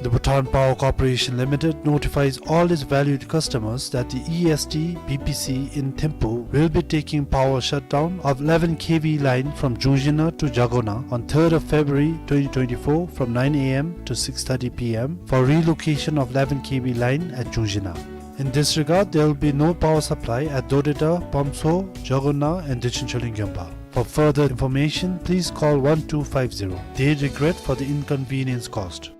The Bhutan Power Corporation Limited notifies all its valued customers that the E S T B P C in Thimphu will be taking power shutdown of eleven K V line from Jungzhina to Jagona on third of February twenty twenty-four from nine A M to six thirty P M for relocation of eleven K V line at Jungzhina. In this regard, there will be no power supply at Dodeta, Pamso, Jagona, and Dechen Choling Gyompa. For further information, please call one two five zero. They regret for the inconvenience caused.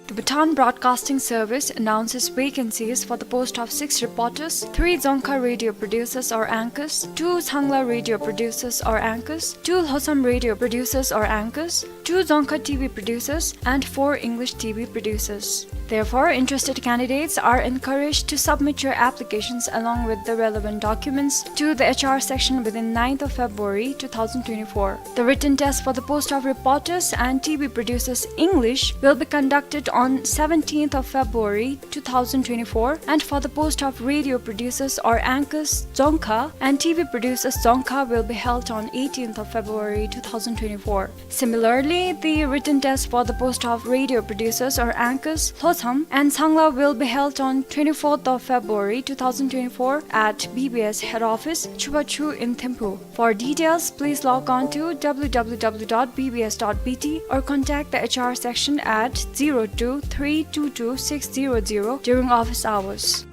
The Bhutan Broadcasting Service announces vacancies for the post of six reporters, three Dzongkha radio producers or anchors, two Sangla radio producers or anchors, two Lhotsam radio producers or anchors, two Dzongkha T V producers, and four English T V producers. Therefore, interested candidates are encouraged to submit your applications along with the relevant documents to the H R section within ninth of February two thousand twenty-four. The written test for the post of reporters and T V producers English will be conducted on seventeenth of February two thousand twenty-four, and for the post of radio producers or anchors Dzongkha and T V producers Dzongkha will be held on eighteenth of February two thousand twenty-four. Similarly, the written test for the post of radio producers or anchors Lhotsam and Sangla will be held on twenty-fourth of February two thousand twenty-four at B B S head office, Chubachu in Thimphu. For details, please log on to W W W dot B B S dot B T or contact the H R section at zero two three two two six zero zero during office hours.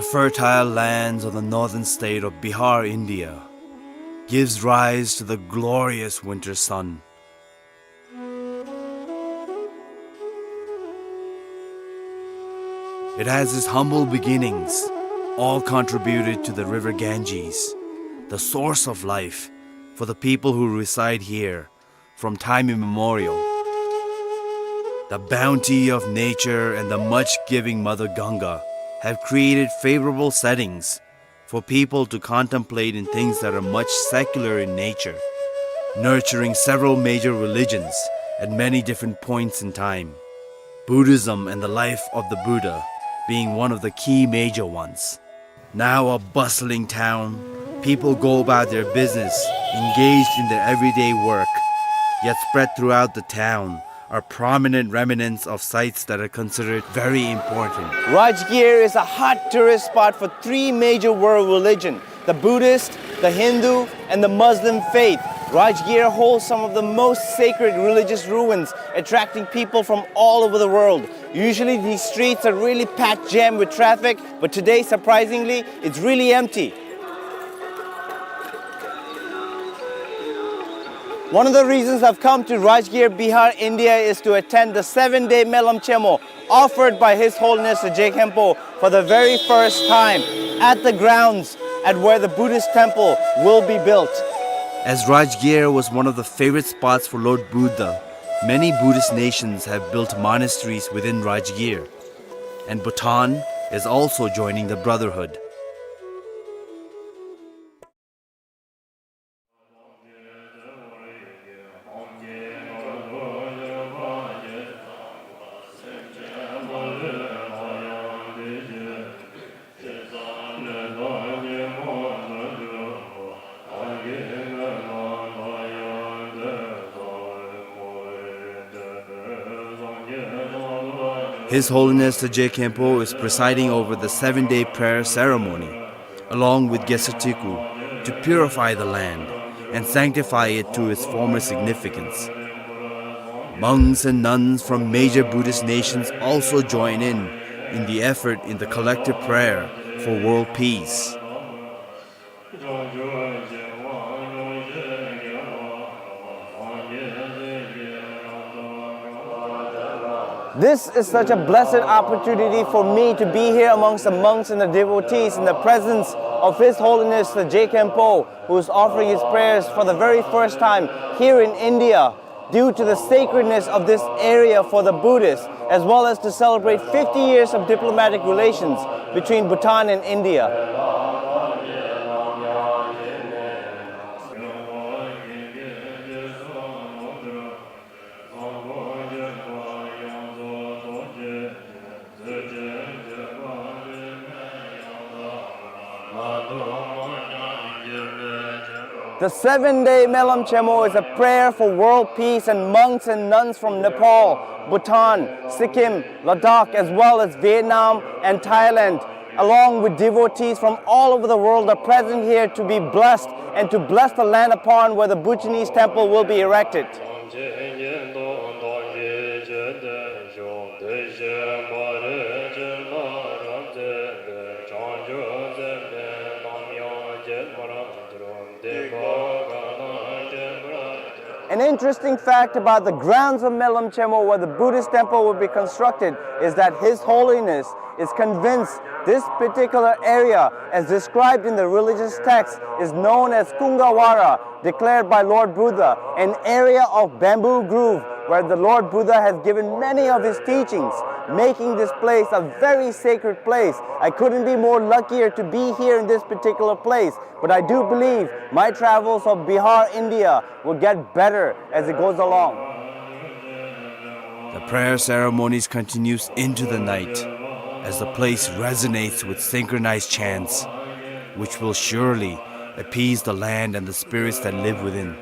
Fertile lands of the northern state of Bihar, India, gives rise to the glorious winter sun. It has its humble beginnings, all contributed to the river Ganges, the source of life for the people who reside here from time immemorial. The bounty of nature and the much-giving Mother Ganga have created favorable settings for people to contemplate in things that are much secular in nature, nurturing several major religions at many different points in time, Buddhism and the life of the Buddha being one of the key major ones. Now a bustling town, people go about their business, engaged in their everyday work, yet spread throughout the town are prominent remnants of sites that are considered very important. Rajgir is a hot tourist spot for three major world religion, the Buddhist, the Hindu, and the Muslim faith. Rajgir holds some of the most sacred religious ruins, attracting people from all over the world. Usually these streets are really packed jam with traffic, but today, surprisingly, it's really empty. One of the reasons I've come to Rajgir, Bihar, India is to attend the seven-day Melam Chemo offered by His Holiness the Je Khenpo for the very first time at the grounds at where the Buddhist temple will be built. As Rajgir was one of the favorite spots for Lord Buddha, many Buddhist nations have built monasteries within Rajgir, and Bhutan is also joining the brotherhood. His Holiness the Je Khenpo is presiding over the seven-day prayer ceremony, along with Gesatiku, to purify the land and sanctify it to its former significance. Monks and nuns from major Buddhist nations also join in, in the effort in the collective prayer for world peace. This is such a blessed opportunity for me to be here amongst the monks and the devotees in the presence of His Holiness the Je Khenpo, who is offering his prayers for the very first time here in India, due to the sacredness of this area for the Buddhists, as well as to celebrate fifty years of diplomatic relations between Bhutan and India. The seven-day Melam Chemo is a prayer for world peace, and monks and nuns from Nepal, Bhutan, Sikkim, Ladakh, as well as Vietnam and Thailand, along with devotees from all over the world, are present here to be blessed and to bless the land upon where the Bhutanese temple will be erected. An interesting fact about the grounds of Melam Chemo, where the Buddhist temple will be constructed, is that His Holiness is convinced this particular area, as described in the religious text, is known as Kungavara, declared by Lord Buddha, an area of bamboo grove where the Lord Buddha has given many of his teachings, making this place a very sacred place. I couldn't be more luckier to be here in this particular place, but I do believe my travels of Bihar, India will get better as it goes along. The prayer ceremonies continues into the night as the place resonates with synchronized chants, which will surely appease the land and the spirits that live within.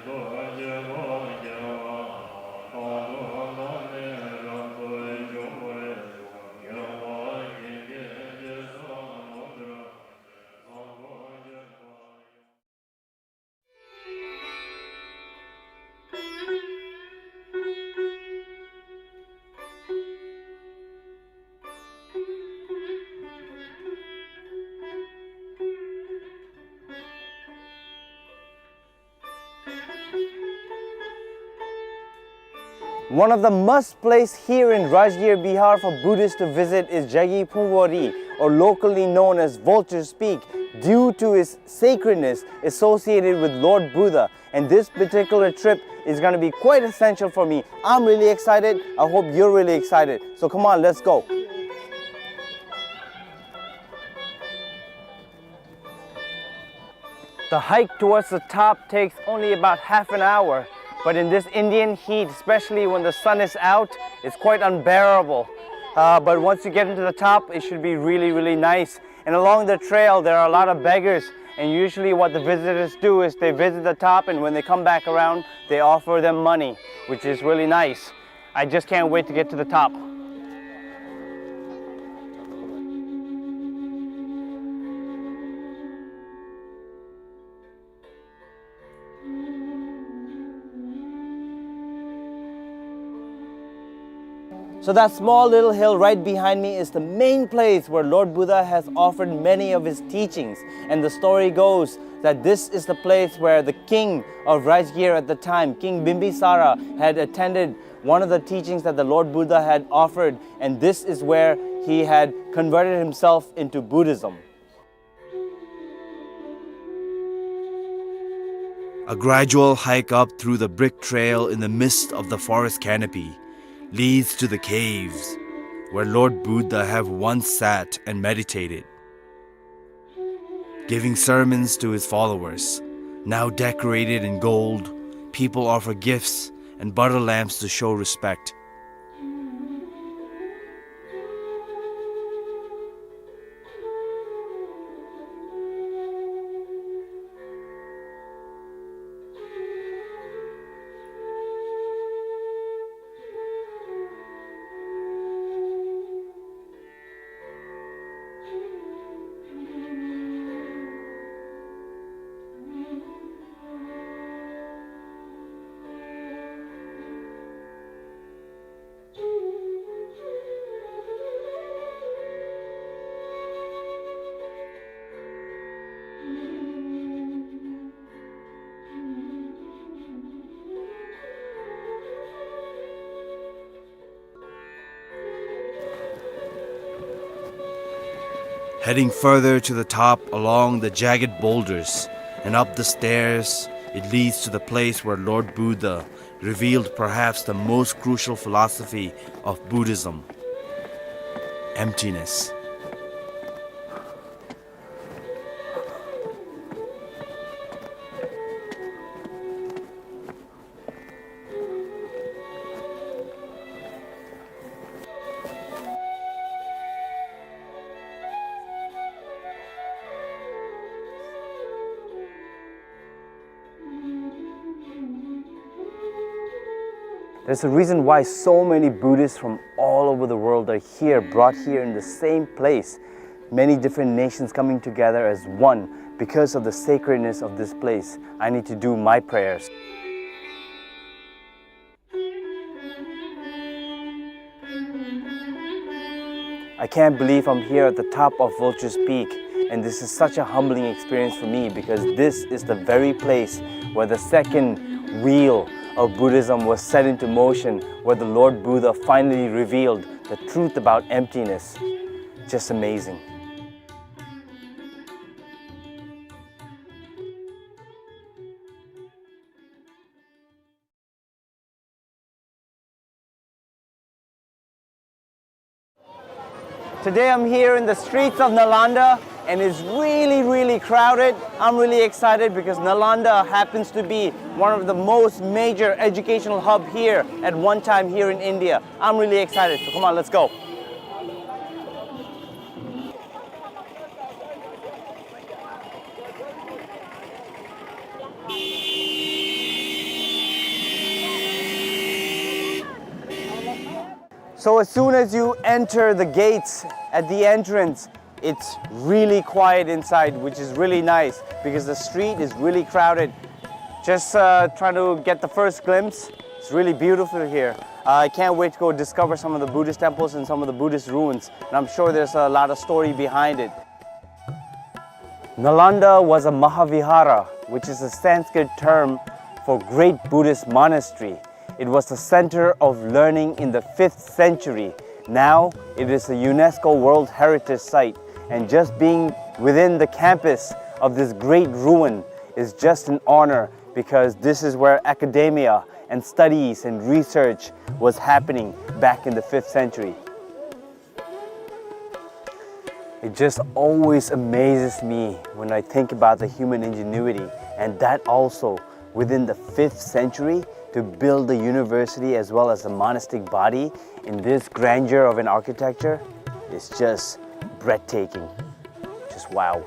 One of the must place here in Rajgir, Bihar for Buddhists to visit is Jagi Phungwari, or locally known as Vulture's Peak, due to its sacredness associated with Lord Buddha. And this particular trip is gonna be quite essential for me. I'm really excited. I hope you're really excited. So come on, let's go. The hike towards the top takes only about half an hour, but in this Indian heat, especially when the sun is out, it's quite unbearable. Uh, but once you get into the top, it should be really, really nice. And along the trail, there are a lot of beggars, and usually what the visitors do is they visit the top, and when they come back around, they offer them money, which is really nice. I just can't wait to get to the top. So that small little hill right behind me is the main place where Lord Buddha has offered many of his teachings. And the story goes that this is the place where the king of Rajgir at the time, King Bimbisara, had attended one of the teachings that the Lord Buddha had offered, and this is where he had converted himself into Buddhism. A gradual hike up through the brick trail in the midst of the forest canopy leads to the caves where Lord Buddha have once sat and meditated, giving sermons to his followers. Now decorated in gold, people offer gifts and butter lamps to show respect. Heading further to the top along the jagged boulders and up the stairs, it leads to the place where Lord Buddha revealed perhaps the most crucial philosophy of Buddhism: emptiness. There's a reason why so many Buddhists from all over the world are here, brought here in the same place. Many different nations coming together as one because of the sacredness of this place. I need to do my prayers. I can't believe I'm here at the top of Vulture's Peak, and this is such a humbling experience for me because this is the very place where the second wheel of Buddhism was set into motion, where the Lord Buddha finally revealed the truth about emptiness. Just amazing. Today I'm here in the streets of Nalanda and it's really, really crowded. I'm really excited because Nalanda happens to be one of the most major educational hub here at one time here in India. I'm really excited. So come on, let's go. So as soon as you enter the gates at the entrance, it's really quiet inside, which is really nice because the street is really crowded. Just, uh, trying to get the first glimpse. It's really beautiful here. Uh, I can't wait to go discover some of the Buddhist temples and some of the Buddhist ruins. And I'm sure there's a lot of story behind it. Nalanda was a Mahavihara, which is a Sanskrit term for great Buddhist monastery. It was the center of learning in the fifth century. Now it is a UNESCO World Heritage Site, and just being within the campus of this great ruin is just an honor, because this is where academia and studies and research was happening back in the fifth century. It just always amazes me when I think about the human ingenuity, and that also within the fifth century, to build the university as well as the monastic body in this grandeur of an architecture is just breathtaking. Just wow.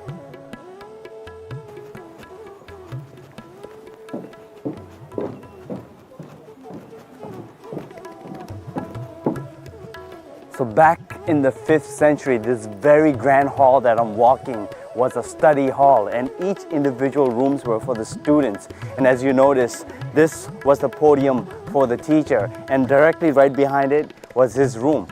So back in the fifth century, this very grand hall that I'm walking was a study hall, and each individual rooms were for the students. And as you notice, this was the podium for the teacher, and directly right behind it was his room.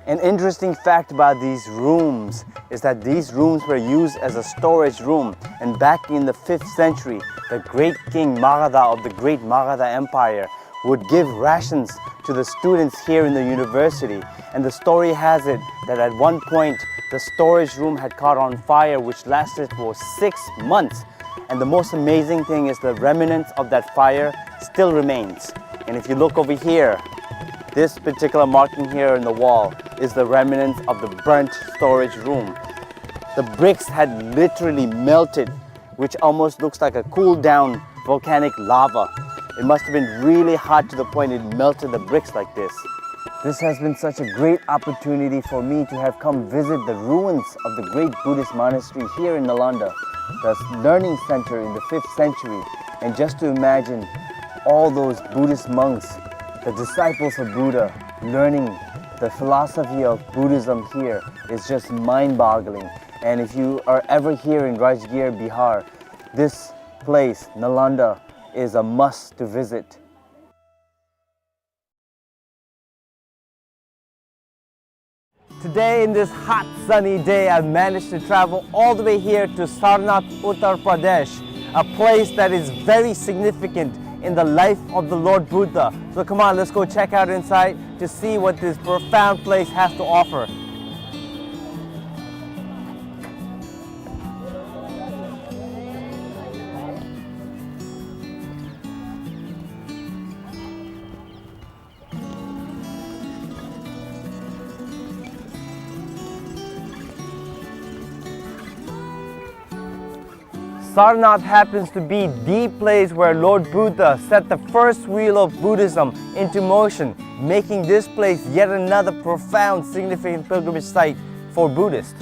An interesting fact about these rooms is that these rooms were used as a storage room, and back in the fifth century, the great king Magadha of the great Magadha Empire would give rations to the students here in the university. And the story has it that at one point, the storage room had caught on fire, which lasted for six months. And the most amazing thing is the remnants of that fire still remains. And if you look over here, this particular marking here in the wall is the remnants of the burnt storage room. The bricks had literally melted, which almost looks like a cooled down volcanic lava. It must have been really hot to the point it melted the bricks like this. This has been such a great opportunity for me to have come visit the ruins of the great Buddhist monastery here in Nalanda, the learning center in the fifth century, and just to imagine all those Buddhist monks, the disciples of Buddha, learning the philosophy of Buddhism here is just mind-boggling. And if you are ever here in Rajgir, Bihar, this place, Nalanda, is a must to visit. Today, in this hot sunny day, I've managed to travel all the way here to Sarnath, Uttar Pradesh, a place that is very significant in the life of the Lord Buddha. So come on, let's go check out inside to see what this profound place has to offer. Sarnath happens to be the place where Lord Buddha set the first wheel of Buddhism into motion, making this place yet another profound, significant pilgrimage site for Buddhists.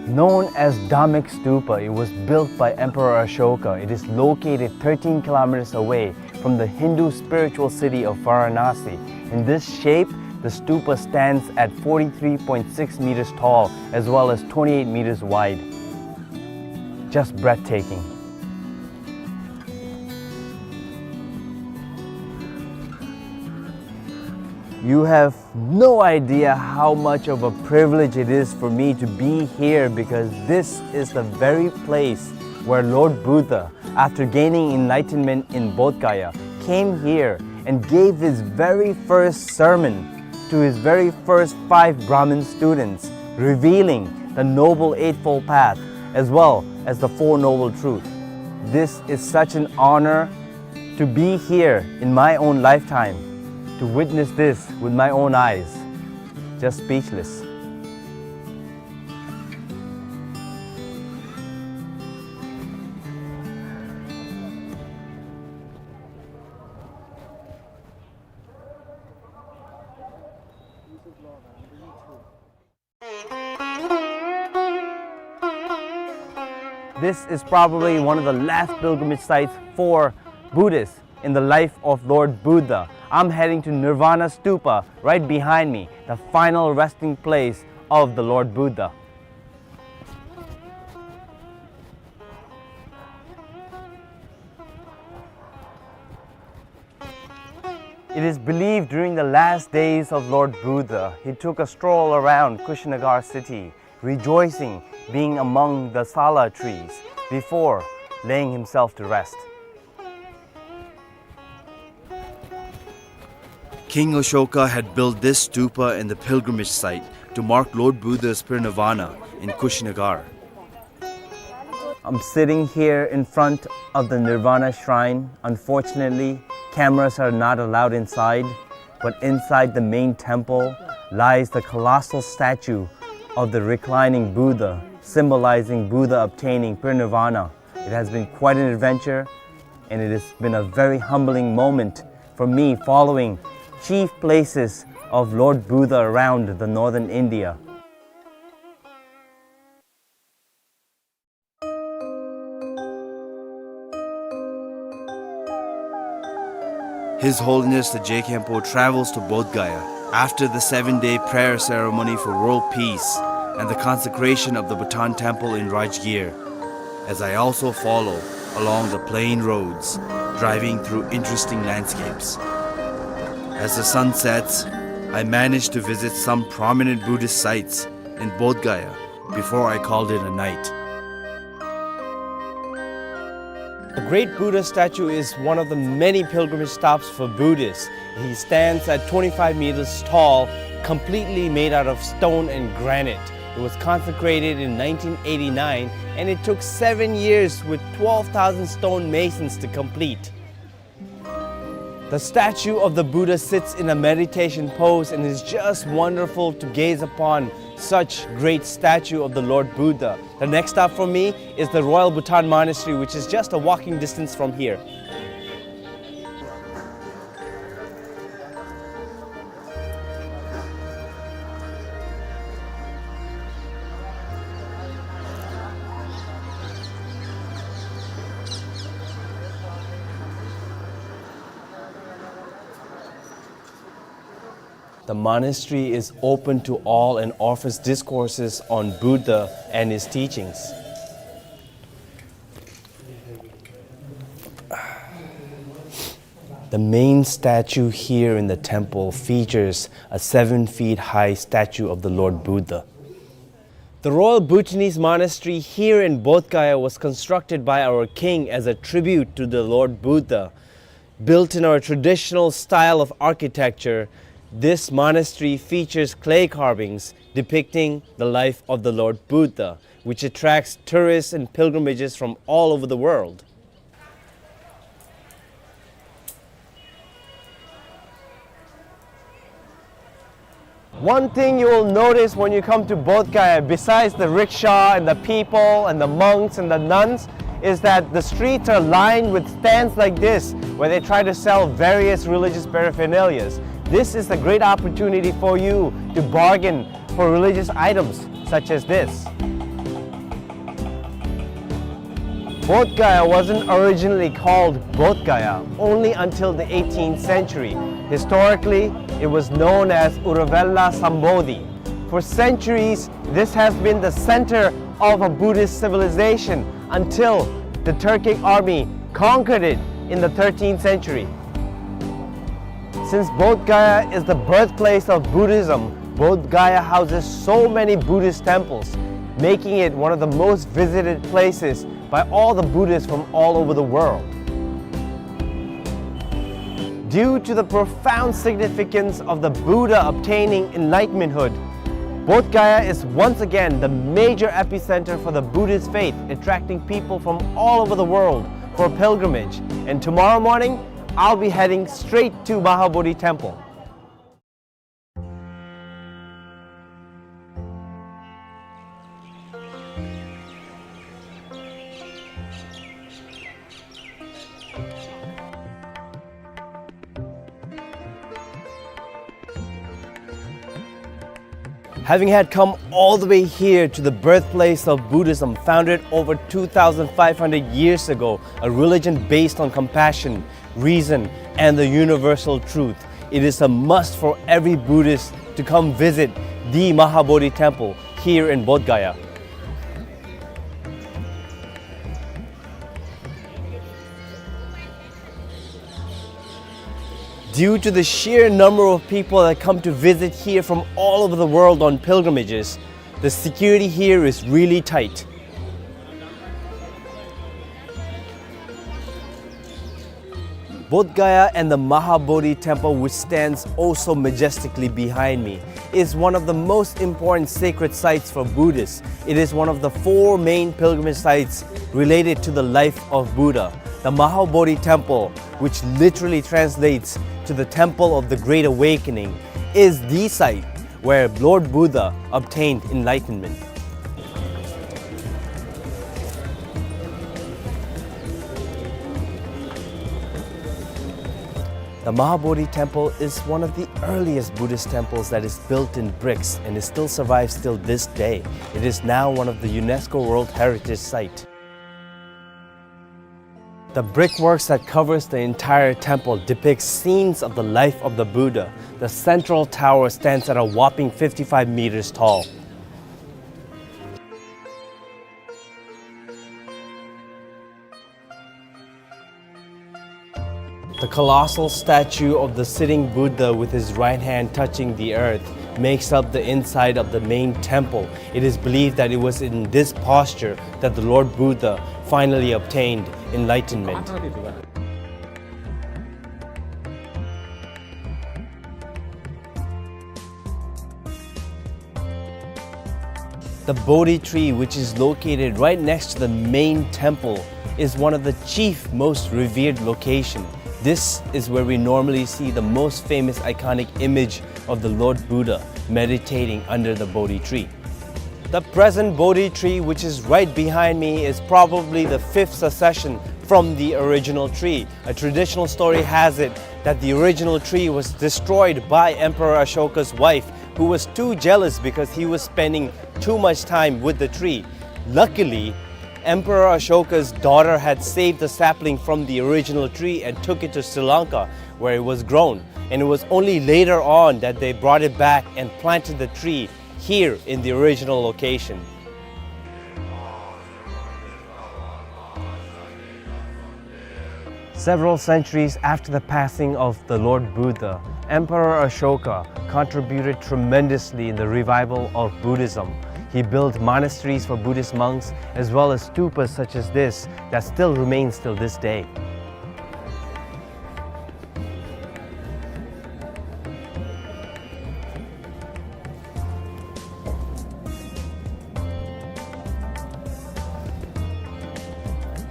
Known as Dhammek Stupa, it was built by Emperor Ashoka. It is located thirteen kilometers away from the Hindu spiritual city of Varanasi. In this shape, the stupa stands at forty-three point six meters tall as well as twenty-eight meters wide. Just breathtaking. You have no idea how much of a privilege it is for me to be here, because this is the very place where Lord Buddha, after gaining enlightenment in Bodh Gaya, came here and gave his very first sermon to his very first five Brahmin students, revealing the Noble Eightfold Path as well as the Four Noble Truths. This is such an honor to be here in my own lifetime, to witness this with my own eyes. Just speechless. This is probably one of the last pilgrimage sites for Buddhists in the life of Lord Buddha. I'm heading to Nirvana Stupa right behind me, the final resting place of the Lord Buddha. It is believed during the last days of Lord Buddha, he took a stroll around Kushinagar city, rejoicing being among the sala trees before laying himself to rest. King Ashoka had built this stupa in the pilgrimage site to mark Lord Buddha's parinirvana in Kushinagar. I'm sitting here in front of the Nirvana Shrine. Unfortunately, cameras are not allowed inside, but inside the main temple lies the colossal statue of the reclining Buddha, symbolizing Buddha obtaining parinirvana. It has been quite an adventure, and it has been a very humbling moment for me following chief places of Lord Buddha around the northern India. His Holiness the Je Khenpo travels to Bodh Gaya after the seven-day prayer ceremony for world peace and the consecration of the Bhutan Temple in Rajgir, as I also follow along the plain roads, driving through interesting landscapes. As the sun sets, I manage to visit some prominent Buddhist sites in Bodh Gaya before I called it a night. The great Buddha statue is one of the many pilgrimage stops for Buddhists. He stands at twenty-five meters tall, completely made out of stone and granite. It was consecrated in nineteen eighty-nine, and it took seven years with twelve thousand stone masons to complete. The statue of the Buddha sits in a meditation pose, and it's just wonderful to gaze upon such great statue of the Lord Buddha. The next stop for me is the Royal Bhutan Monastery, which is just a walking distance from here. The monastery is open to all and offers discourses on Buddha and his teachings. The main statue here in the temple features a seven feet high statue of the Lord Buddha. The Royal Bhutanese Monastery here in Bodh Gaya was constructed by our king as a tribute to the Lord Buddha. Built in our traditional style of architecture, this monastery features clay carvings depicting the life of the Lord Buddha, which attracts tourists and pilgrimages from all over the world. One thing you will notice when you come to Bodh Gaya, besides the rickshaw and the people and the monks and the nuns, is that the streets are lined with stands like this, where they try to sell various religious paraphernalias. This is a great opportunity for you to bargain for religious items such as this. Bodh Gaya wasn't originally called Bodh Gaya only until the eighteenth century. Historically, it was known as Uruvela Sambodhi. For centuries, this has been the center of a Buddhist civilization until the Turkic army conquered it in the thirteenth century. Since Bodh Gaya is the birthplace of Buddhism, Bodh Gaya houses so many Buddhist temples, making it one of the most visited places by all the Buddhists from all over the world. Due to the profound significance of the Buddha obtaining enlightenmenthood, Bodh Gaya is once again the major epicenter for the Buddhist faith, attracting people from all over the world for pilgrimage. And tomorrow morning, I'll be heading straight to Mahabodhi Temple. Having had come all the way here to the birthplace of Buddhism, founded over two thousand five hundred years ago, a religion based on compassion, reason, and the universal truth, it is a must for every Buddhist to come visit the Mahabodhi Temple here in Bodh Gaya. Due to the sheer number of people that come to visit here from all over the world on pilgrimages, the security here is really tight. Bodh Gaya and the Mahabodhi temple, which stands oh so majestically behind me, is one of the most important sacred sites for Buddhists. It is one of the four main pilgrimage sites related to the life of Buddha. The Mahabodhi temple, which literally translates to the Temple of the Great Awakening, is the site where Lord Buddha obtained enlightenment. The Mahabodhi Temple is one of the earliest Buddhist temples that is built in bricks, and it still survives till this day. It is now one of the UNESCO World Heritage Site. The brickworks that covers the entire temple depicts scenes of the life of the Buddha. The central tower stands at a whopping fifty-five meters tall. The colossal statue of the sitting Buddha with his right hand touching the earth makes up the inside of the main temple. It is believed that it was in this posture that the Lord Buddha finally obtained enlightenment. The Bodhi tree, which is located right next to the main temple, is one of the chief most revered location. This is where we normally see the most famous iconic image of the Lord Buddha meditating under the Bodhi tree. The present Bodhi tree, which is right behind me, is probably the fifth succession from the original tree. A traditional story has it that the original tree was destroyed by Emperor Ashoka's wife, who was too jealous because he was spending too much time with the tree. Luckily, Emperor Ashoka's daughter had saved the sapling from the original tree and took it to Sri Lanka, where it was grown. And it was only later on that they brought it back and planted the tree here in the original location. Several centuries after the passing of the Lord Buddha, Emperor Ashoka contributed tremendously in the revival of Buddhism. He built monasteries for Buddhist monks, as well as stupas such as this that still remains till this day.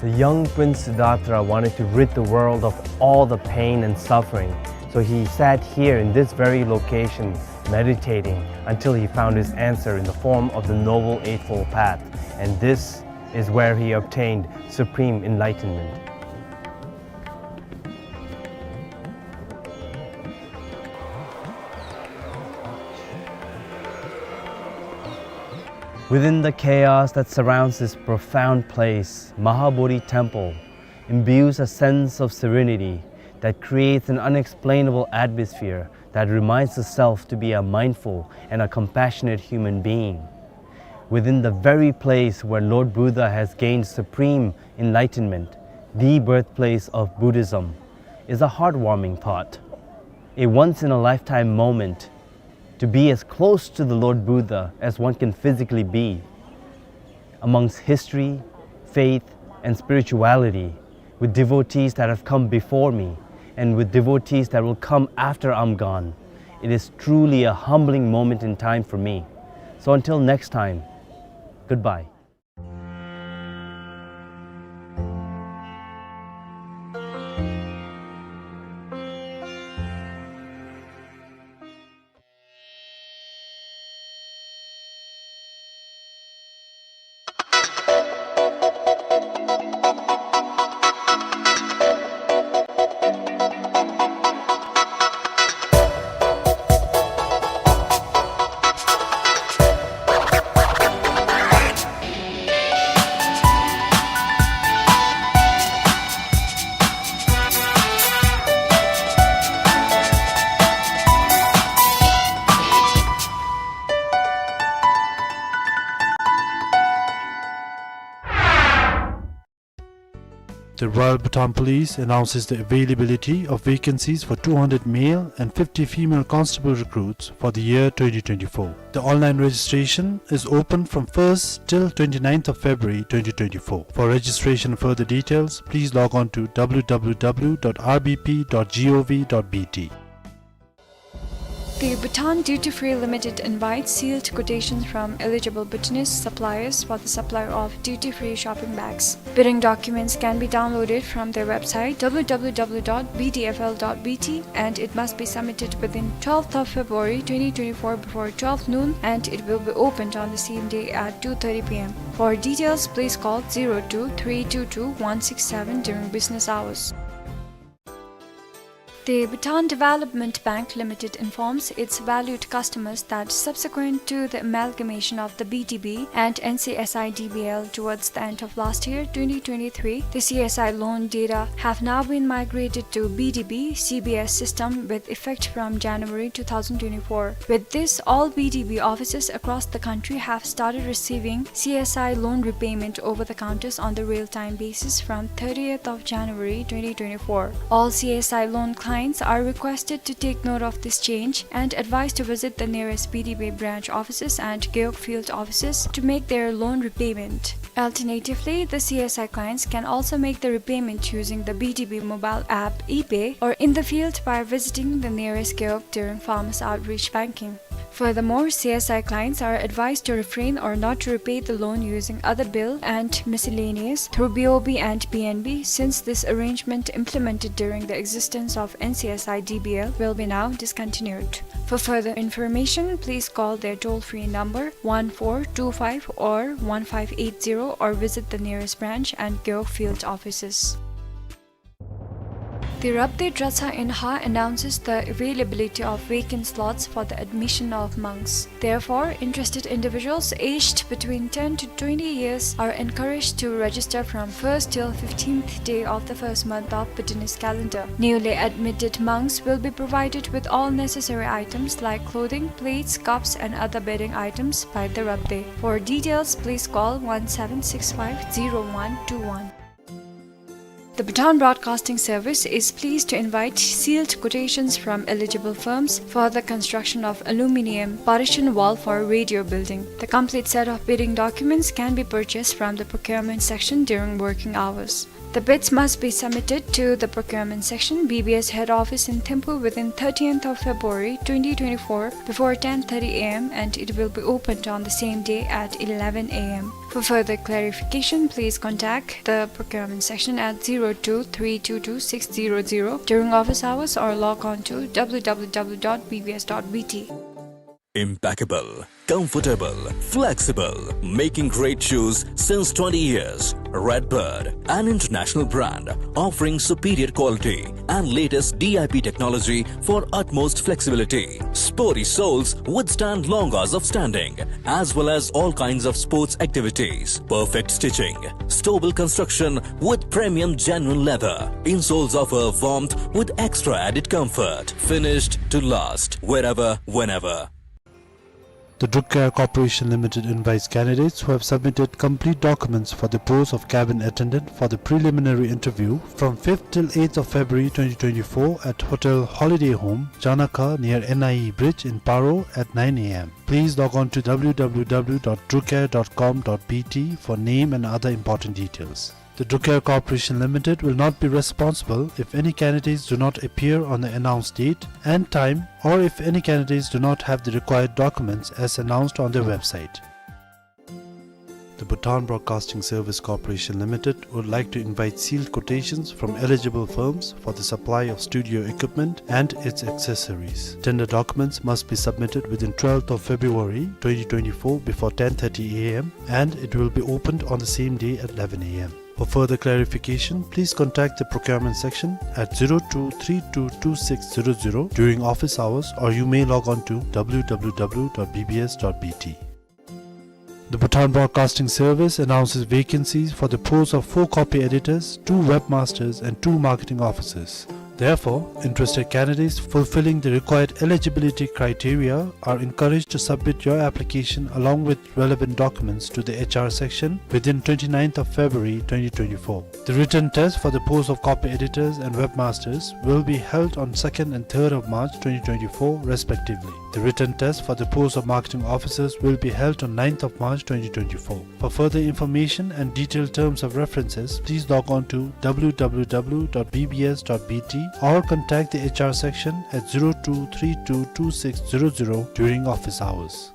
The young Prince Siddhartha wanted to rid the world of all the pain and suffering, so he sat here in this very location, meditating until he found his answer in the form of the Noble Eightfold Path, and this is where he obtained supreme enlightenment. Within the chaos that surrounds this profound place, Mahabodhi Temple imbues a sense of serenity that creates an unexplainable atmosphere that reminds the self to be a mindful and a compassionate human being. Within the very place where Lord Buddha has gained supreme enlightenment, the birthplace of Buddhism, is a heartwarming thought. A once-in-a-lifetime moment to be as close to the Lord Buddha as one can physically be, amongst history, faith, and spirituality, with devotees that have come before me, and with devotees that will come after I'm gone. It is truly a humbling moment in time for me. So until next time, goodbye. The Royal Bhutan Police announces the availability of vacancies for two hundred male and fifty female constable recruits for the year twenty twenty-four. The online registration is open from first till twenty-ninth of February twenty twenty-four. For registration and further details, please log on to w w w dot r b p dot g o v dot b t. The Bhutan Duty Free Limited invites sealed quotations from eligible Bhutanese suppliers for the supply of duty-free shopping bags. Bidding documents can be downloaded from their website w w w dot b d f l dot b t, and it must be submitted within twelfth of February twenty twenty-four before twelve noon, and it will be opened on the same day at two thirty p m. For details, please call zero two three two two one six seven during business hours. The Bhutan Development Bank Limited informs its valued customers that subsequent to the amalgamation of the B D B and N C S I D B L towards the end of last year, twenty twenty-three, the C S I loan data have now been migrated to B D B C B S system with effect from January two thousand twenty-four. With this, all B D B offices across the country have started receiving C S I loan repayment over the counters on the real-time basis from thirtieth of January twenty twenty-four. All C S I loan clients are requested to take note of this change and advised to visit the nearest B D B branch offices and Gewog field offices to make their loan repayment. Alternatively, the C S I clients can also make the repayment using the B D B mobile app ePay or in the field by visiting the nearest Gewog during farmers outreach banking. Furthermore, C S I clients are advised to refrain or not to repay the loan using other bill and miscellaneous through B O B and B N B, since this arrangement implemented during the existence of N C S I D B L will be now discontinued. For further information, please call their toll-free number one four two five or one five eight zero or visit the nearest branch and Gewog field offices. The Rabdey Dratshang in Ha announces the availability of vacant slots for the admission of monks. Therefore, interested individuals aged between ten to twenty years are encouraged to register from first till fifteenth day of the first month of Bhutanese calendar. Newly admitted monks will be provided with all necessary items like clothing, plates, cups, and other bedding items by the Rabdey. For details, please call one seven six five zero one two one. The Bhutan Broadcasting Service is pleased to invite sealed quotations from eligible firms for the construction of aluminium partition wall for radio building. The complete set of bidding documents can be purchased from the procurement section during working hours. The bids must be submitted to the procurement section, B B S head office in Thimphu, within thirtieth of February twenty twenty-four before ten thirty a m, and it will be opened on the same day at eleven a m. For further clarification, please contact the procurement section at zero two three two two six zero zero during office hours or log on to w w w dot b b s dot b t. Impeccable, comfortable, flexible, making great shoes since twenty years. Redbird, an international brand offering superior quality and latest D I P technology for utmost flexibility. Sporty soles withstand long hours of standing, as well as all kinds of sports activities. Perfect stitching, stable construction with premium genuine leather. Insoles offer warmth with extra added comfort. Finished to last, wherever, whenever. The Druk Air Corporation Limited invites candidates who have submitted complete documents for the post of cabin attendant for the preliminary interview from fifth till eighth of February twenty twenty-four at Hotel Holiday Home, Janakha, near N I E Bridge in Paro at nine a m. Please log on to w w w dot drukair dot com dot b t for name and other important details. The Druk Air Corporation Limited will not be responsible if any candidates do not appear on the announced date and time, or if any candidates do not have the required documents as announced on their website. The Bhutan Broadcasting Service Corporation Limited would like to invite sealed quotations from eligible firms for the supply of studio equipment and its accessories. Tender documents must be submitted within twelfth of February twenty twenty-four before ten thirty a m, and it will be opened on the same day at eleven a m. For further clarification, please contact the procurement section at zero two three two two six zero zero during office hours, or you may log on to w w w dot b b s dot b t. The Bhutan Broadcasting Service announces vacancies for the posts of four copy editors, two webmasters, and two marketing officers. Therefore, interested candidates fulfilling the required eligibility criteria are encouraged to submit your application along with relevant documents to the H R section within twenty-ninth of February twenty twenty-four. The written test for the post of copy editors and webmasters will be held on second and third of March twenty twenty-four respectively. The written test for the post of marketing officers will be held on ninth of March twenty twenty-four. For further information and detailed terms of references, please log on to w w w dot b b s dot b t or contact the H R section at zero two three two two six zero zero during office hours.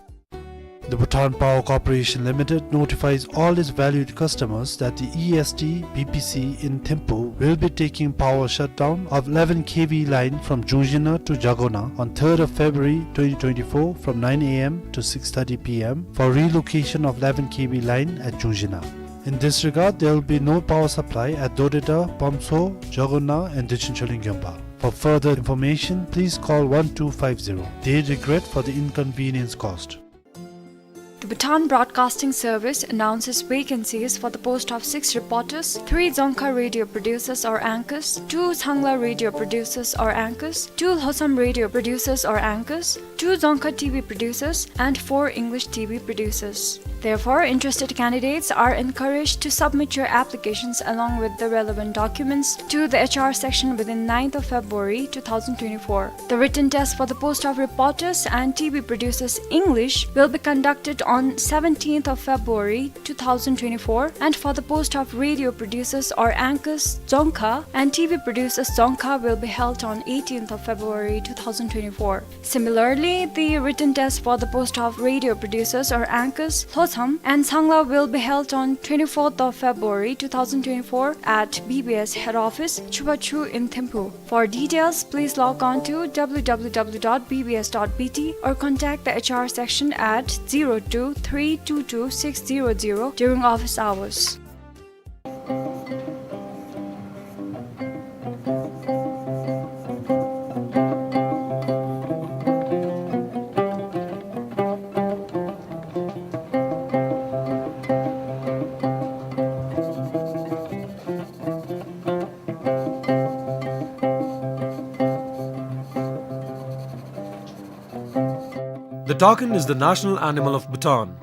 The Bhutan Power Corporation Limited notifies all its valued customers that the E S T B P C in Thimphu will be taking power shutdown of eleven K V line from Jungzhina to Jagona on third of February twenty twenty-four from nine a m to six thirty p m for relocation of eleven K V line at Jungzhina. In this regard, there will be no power supply at Dodeta, Pamso, Jagona and Dechen Choling Gyompa. For further information, please call one two five zero. They regret for the inconvenience caused. The Bhutan Broadcasting Service announces vacancies for the post of six reporters, three Dzongkha radio producers or anchors, two Changla radio producers or anchors, two Lhotsam radio producers or anchors, two Dzongkha T V producers, and four English T V producers. Therefore, interested candidates are encouraged to submit your applications along with the relevant documents to the H R section within ninth of February two thousand twenty-four. The written test for the post of reporters and T V producers English will be conducted on seventeenth of February two thousand twenty-four, and for the post of radio producers or anchors Dzongkha and T V producers Dzongkha will be held on eighteenth of February two thousand twenty-four. Similarly, the written test for the post of radio producers or anchors Lhotsam and Changla will be held on twenty-fourth of February two thousand twenty-four at B B S head office, Chubachu in Thimphu. For details, please log on to w w w dot b b s dot b t or contact the H R section at zero two three two two six zero zero during office hours. The takin is the national animal of Bhutan.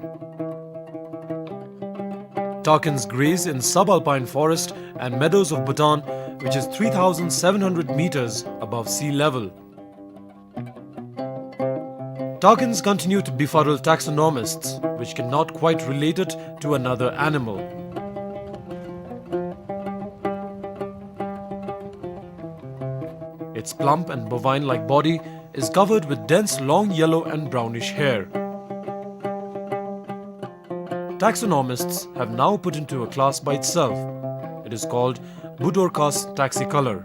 Takins graze in subalpine forest and meadows of Bhutan, which is three thousand seven hundred meters above sea level. Takins continue to befuddle taxonomists, which cannot quite relate it to another animal. Its plump and bovine-like body is covered with dense long yellow and brownish hair. Taxonomists have now put into a class by itself. It is called Budorcas taxicolor.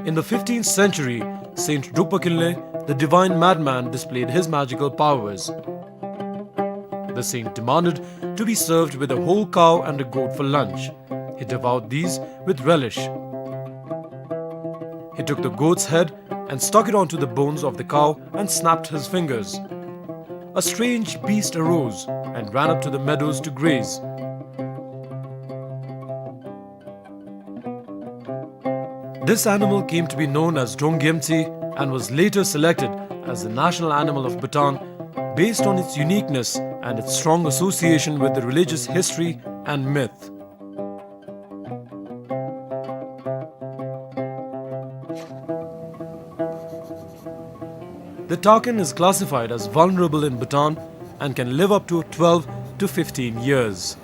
In the fifteenth century, Saint Drukpa Kinley, the divine madman, displayed his magical powers. The saint demanded to be served with a whole cow and a goat for lunch. He devoured these with relish. He took the goat's head and stuck it onto the bones of the cow and snapped his fingers. A strange beast arose and ran up to the meadows to graze. This animal came to be known as Dronggyemtsi and was later selected as the national animal of Bhutan based on its uniqueness and its strong association with the religious history and myth. The takin is classified as vulnerable in Bhutan and can live up to twelve to fifteen years.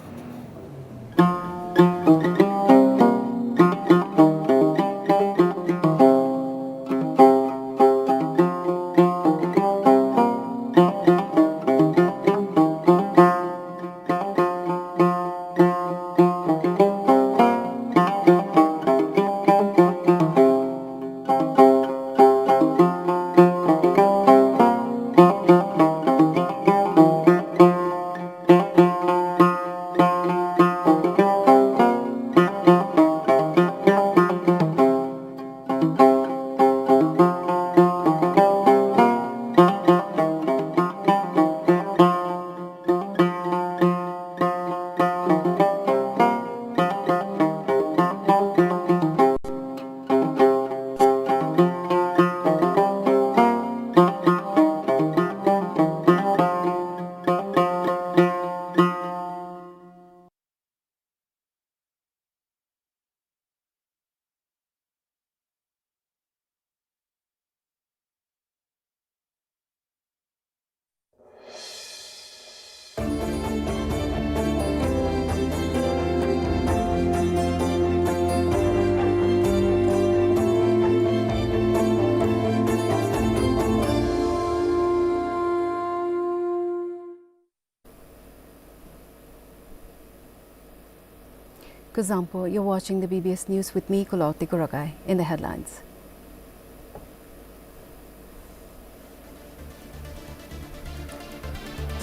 Kuzuzangpo, you're watching the B B S News with me, Kuloti Kuragai. In the headlines.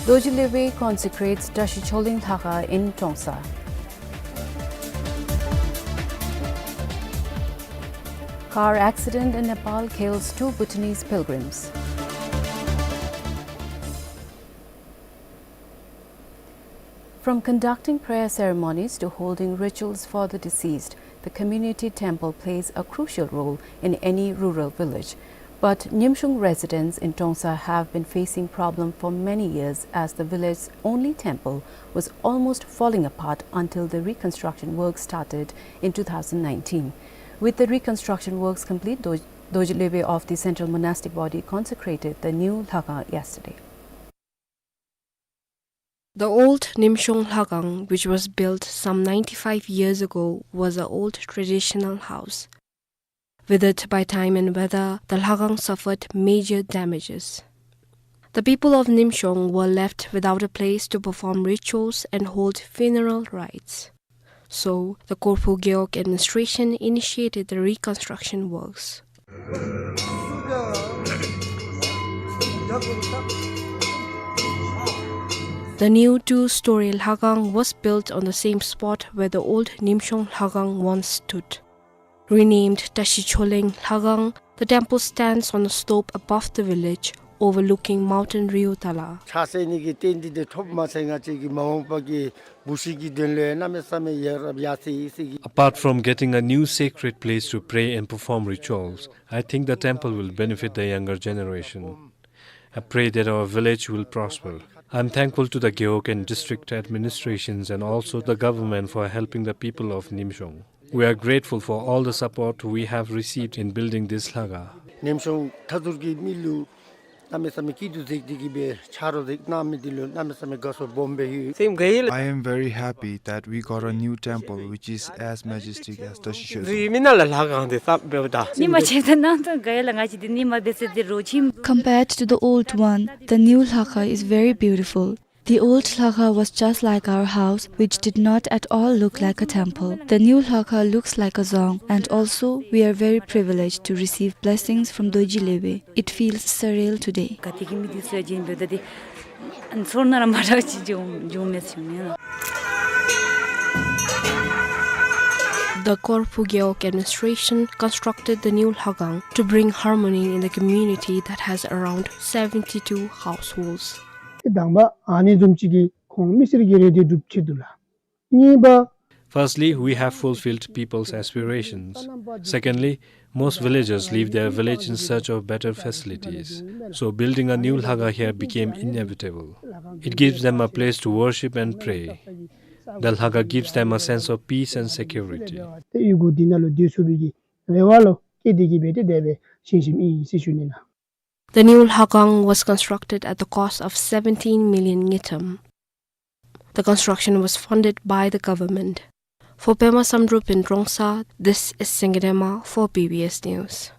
Dorji Lwebe consecrates Tashi Choling Lhakha in Trongsa. Car accident in Nepal kills two Bhutanese pilgrims. From conducting prayer ceremonies to holding rituals for the deceased, the community temple plays a crucial role in any rural village. But Nimshong residents in Trongsa have been facing problem for many years, as the village's only temple was almost falling apart until the reconstruction work started in two thousand nineteen. With the reconstruction works complete, Doj-, Dorji Lwebe of the Central Monastic Body consecrated the new Lhakha yesterday. The old Nimshong Lhakha, which was built some ninety-five years ago, was an old traditional house. Withered by time and weather, the Lhakha suffered major damages. The people of Nimshong were left without a place to perform rituals and hold funeral rites. So, the Korphu Gewog administration initiated the reconstruction works. The new two-story Lhakha was built on the same spot where the old Nimshong Lhakha once stood. Renamed Tashi Choling Lhakha, the temple stands on a slope above the village, overlooking mountain Riutala. ཆགས་སེ་ནི་གི་རྟེན་འདི་འདི་ཐོབ་མ་ཚད་ང་བཅས་ཀྱི་མ་འོངས་པ་གི་བུ་གཞི་གི་དོན་ལུ་གནམ་མེད་ས་མེད་ཡ་རབས་ཡར་སོ་ཡི་ཟེར་གི། Apart from getting a new sacred place to pray and perform rituals, I think the temple will benefit the younger generation. I pray that our village will prosper. I'm thankful to the Gewog and district administrations and also the government for helping the people of Nimshong. We are grateful for all the support we have received in building this Lhakha. ནིམ་ཤོང་མཐའ་ཟུར་གྱི་མི་ལུ་གནམ་མེད་ས་མེད་སྐྱིད་སྡུག་ཟེར་ཏེ་གི་སྦེ་ཆ་རོགས་ཟེར་གནང་མི་འདི་ལུ་གནམ་མེད་ས་མེད་དགའ་ཚོར་སྦོམ་སྦེ་ཡོད། སེམས་དགའ་ཡི་ལགས། I am very happy that we got a new temple which is as majestic as Tashi Choling. རི་མི་ནང་ལ་ལྷ་ཁང་འདི་བསམ་སྦེ་ད། ཉི་མ་ཆེ་ད་ནང་དུ་དགའ་ཡི་ལགས། ང་བཅས་འདི་ཉི་མ་འབད་ས་འདི་རོ་ཁྱིམ། Compared to the old one, the new Lhakha is very beautiful. The old Lhakha was just like our house, which did not at all look like a temple. The new Lhakha looks like a dzong, and also we are very privileged to receive blessings from Dorji Lwebe. It feels surreal today. ག་ཏེ་གི་མི་འདི་ཚུ་ཡང་བྱོན་འབདཝ་ད་འདི་ཚོར་སྣང་ར་མ་འདྲཝ་ཅིག་བྱུང་བྱུང་མས་བྱུང་མས་ལགས། The Korphu Gewog administration constructed the new Lhakha to bring harmony in the community that has around seventy-two households. དང་པ་ཨ་ནི་བཟུམ་ཅིག་གིས་ཁོང་མི་སེར་གྱི་རེ་འདོད་སྒྲུབ་ཕྱིར་དུ་ལགས། གཉིས་པ། Firstly, we have fulfilled people's aspirations. Secondly, most villagers leave their village in search of better facilities. So building a new Lhakha here became inevitable. It gives them a place to worship and pray. The Lhakha gives them a sense of peace and security. ཏེ་ཡུལ་གུ་འདི་ནང་ལུ་སྡོད་ཚུགས་པའི་གི་རེ་བ་ལུ་སྐྱེས་ཏེ་གི་སྦེ་ཏེ་དེ་སྦེ་བྱོན་བྱོནམ་ཨིན་ཟེར་ཞུ་ནི་ལགས། The new Lhakha was constructed at the cost of seventeen million ngultrum. The construction was funded by the government. For Pema Samdrup in Trongsa, this is Singye Dema for B B S News.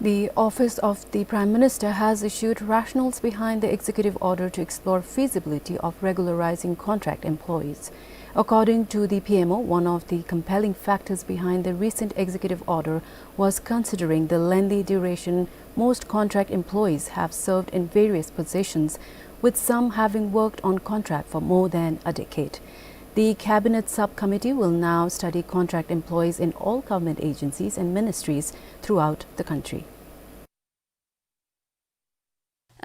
The Office of the Prime Minister has issued rationales behind the executive order to explore feasibility of regularizing contract employees. According to the P M O, one of the compelling factors behind the recent executive order was considering the lengthy duration most contract employees have served in various positions, with some having worked on contract for more than a decade. The Cabinet Subcommittee will now study contract employees in all government agencies and ministries throughout the country.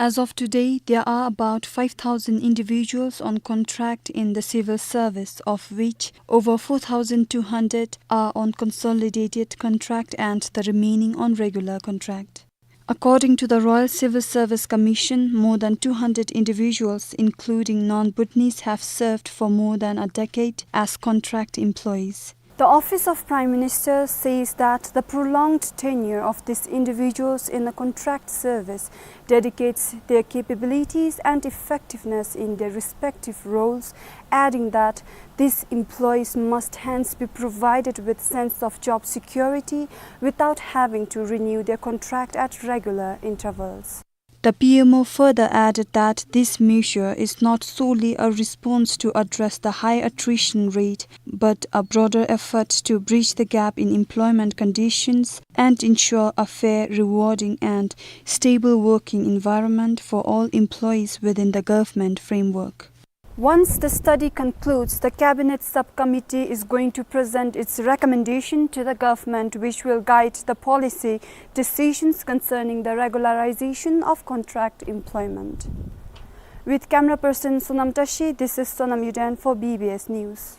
As of today, there are about five thousand individuals on contract in the civil service, of which over four thousand two hundred are on consolidated contract and the remaining on regular contract. According to the Royal Civil Service Commission, more than two hundred individuals, including non-Bhutanese, have served for more than a decade as contract employees. The Office of Prime Minister says that the prolonged tenure of these individuals in the contract service dedicates their capabilities and effectiveness in their respective roles, adding that these employees must hence be provided with sense of job security without having to renew their contract at regular intervals. A P M O further added that this measure is not solely a response to address the high attrition rate, but a broader effort to bridge the gap in employment conditions and ensure a fair, rewarding, and stable working environment for all employees within the government framework. Once the study concludes, the Cabinet Subcommittee is going to present its recommendation to the government, which will guide the policy decisions concerning the regularization of contract employment. With camera person Sonam Tashi, this is Sonam Yuden for B B S News.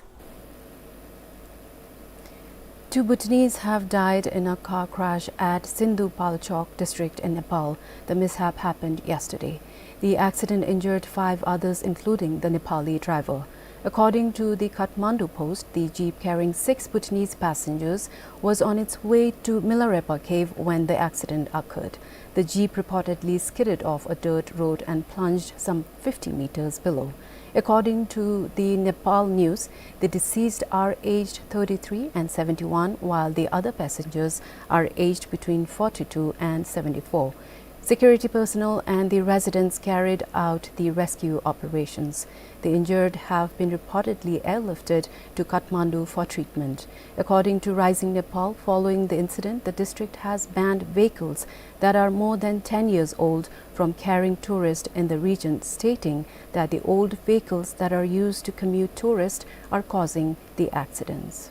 Two Bhutanese have died in a car crash at Sindhu Palchok district in Nepal. The mishap happened yesterday. The accident injured five others, including the Nepali driver. According to the Kathmandu Post, the jeep carrying six Bhutanese passengers was on its way to Milarepa cave when the accident occurred. The jeep reportedly skidded off a dirt road and plunged some fifty meters below. According to the Nepal News, the deceased are aged thirty-three and seventy-one, while the other passengers are aged between forty-two and seventy-four. Security personnel and the residents carried out the rescue operations. The injured have been reportedly airlifted to Kathmandu for treatment. According to Rising Nepal, following the incident, the district has banned vehicles that are more than ten years old from carrying tourists in the region, stating that the old vehicles that are used to commute tourists are causing the accidents.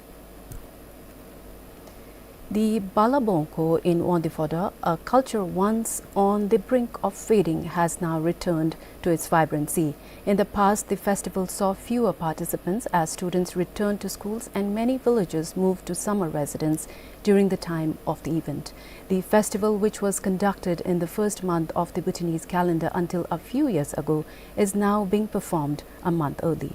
The Bala Bongko in Wangdue Phodrang, a culture once on the brink of fading, has now returned to its vibrancy. In the past, the festival saw fewer participants as students returned to schools and many villagers moved to summer residence during the time of the event. The festival, which was conducted in the first month of the Bhutanese calendar until a few years ago, is now being performed a month early.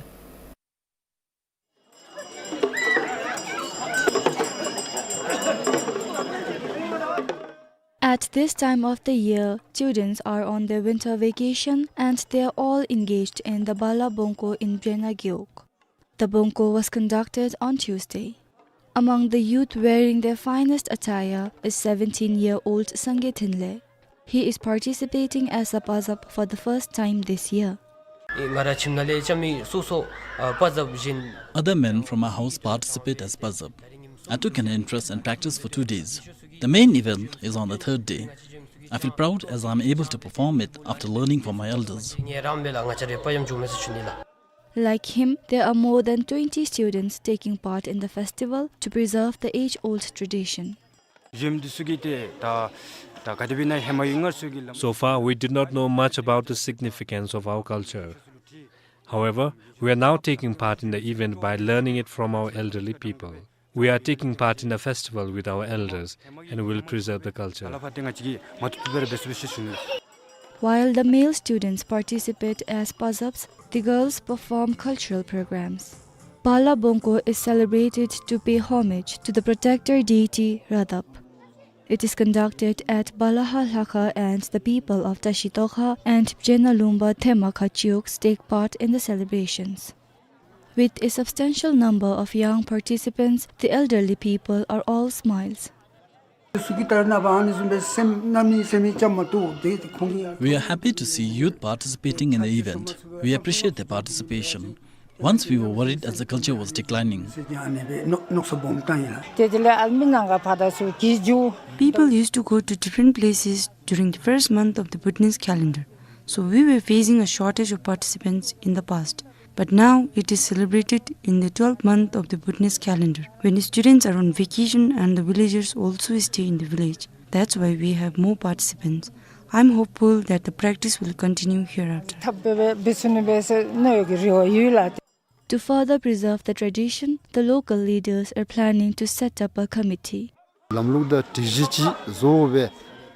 At this time of the year, students are on their winter vacation and they are all engaged in the Bala Bongko in Bjena Gewog. The Bongko was conducted on Tuesday. Among the youth wearing their finest attire is seventeen-year-old Sangay Thinley. He is participating as a pazap for the first time this year. ཨེ་ང་ར་ཁྱིམ་ནང་ལས་ཅམ་མི་སོ་སོ་ཨ་པ་ཛབ་བཞིན། Other men from our house participate as pazap. I took an interest and practiced for two days. The main event is on the third day. I feel proud as I am able to perform it after learning from my elders. ངེ་རང་མེ་ལ་ང་ཅ་རེ་པ་ཡམ་ཇུ་མེ་སི་ཆུ་ནི་ལ། Like him, there are more than twenty students taking part in the festival to preserve the age-old tradition. ཞིམ་དུ་སུ་གི་ཏེ་ད་ད་ག་དེ་བི་ན་ཧེ་མ་ཡུལ་ངར་སུ་གི་ལམ། So far, we did not know much about the significance of our culture. However, we are now taking part in the event by learning it from our elderly people. We are taking part in the festival with our elders and will preserve the culture. While the male students participate as pazaps, the girls perform cultural programs. Bala Bongko is celebrated to pay homage to the protector deity Radap. It is conducted at Balaha Lakha and the people of Tashi Tokha and Bjena Lumba Thema Kha Chiuks take part in the celebrations. With a substantial number of young participants, the elderly people are all smiles. We are happy to see youth participating in the event. We appreciate their participation. Once we were worried as the culture was declining. People used to go to different places during the first month of the Bhutanese calendar, so we were facing a shortage of participants in the past. But now it is celebrated in the twelfth month of the Bhutanese calendar, when the students are on vacation and the villagers also stay in the village. That's why we have more participants. I'm hopeful that the practice will continue hereafter. To further preserve the tradition, the local leaders are planning to set up a committee. ལམ་ལུགས་དང་སྒྲིག་གཞི་ཅིག་བཟོ་སྦེ།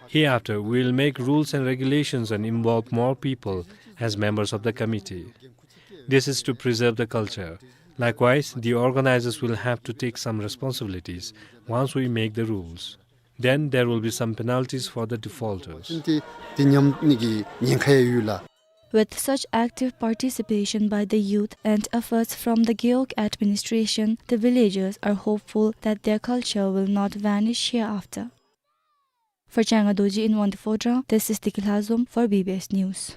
Hereafter, we will make rules and regulations and involve more people as members of the committee. This is to preserve the culture. Likewise, the organizers will have to take some responsibilities once we make the rules. Then there will be some penalties for the defaulters. ཏེ་ཏེ་ཉམས་ནི་གི་ཉེན་ཁ་ཡང་ཡོད་ལགས། With such active participation by the youth and efforts from the Gewog administration, the villagers are hopeful that their culture will not vanish hereafter. For Changa Dorji in Wangdue Phodrang, this is Deki Lhazom for B B S News.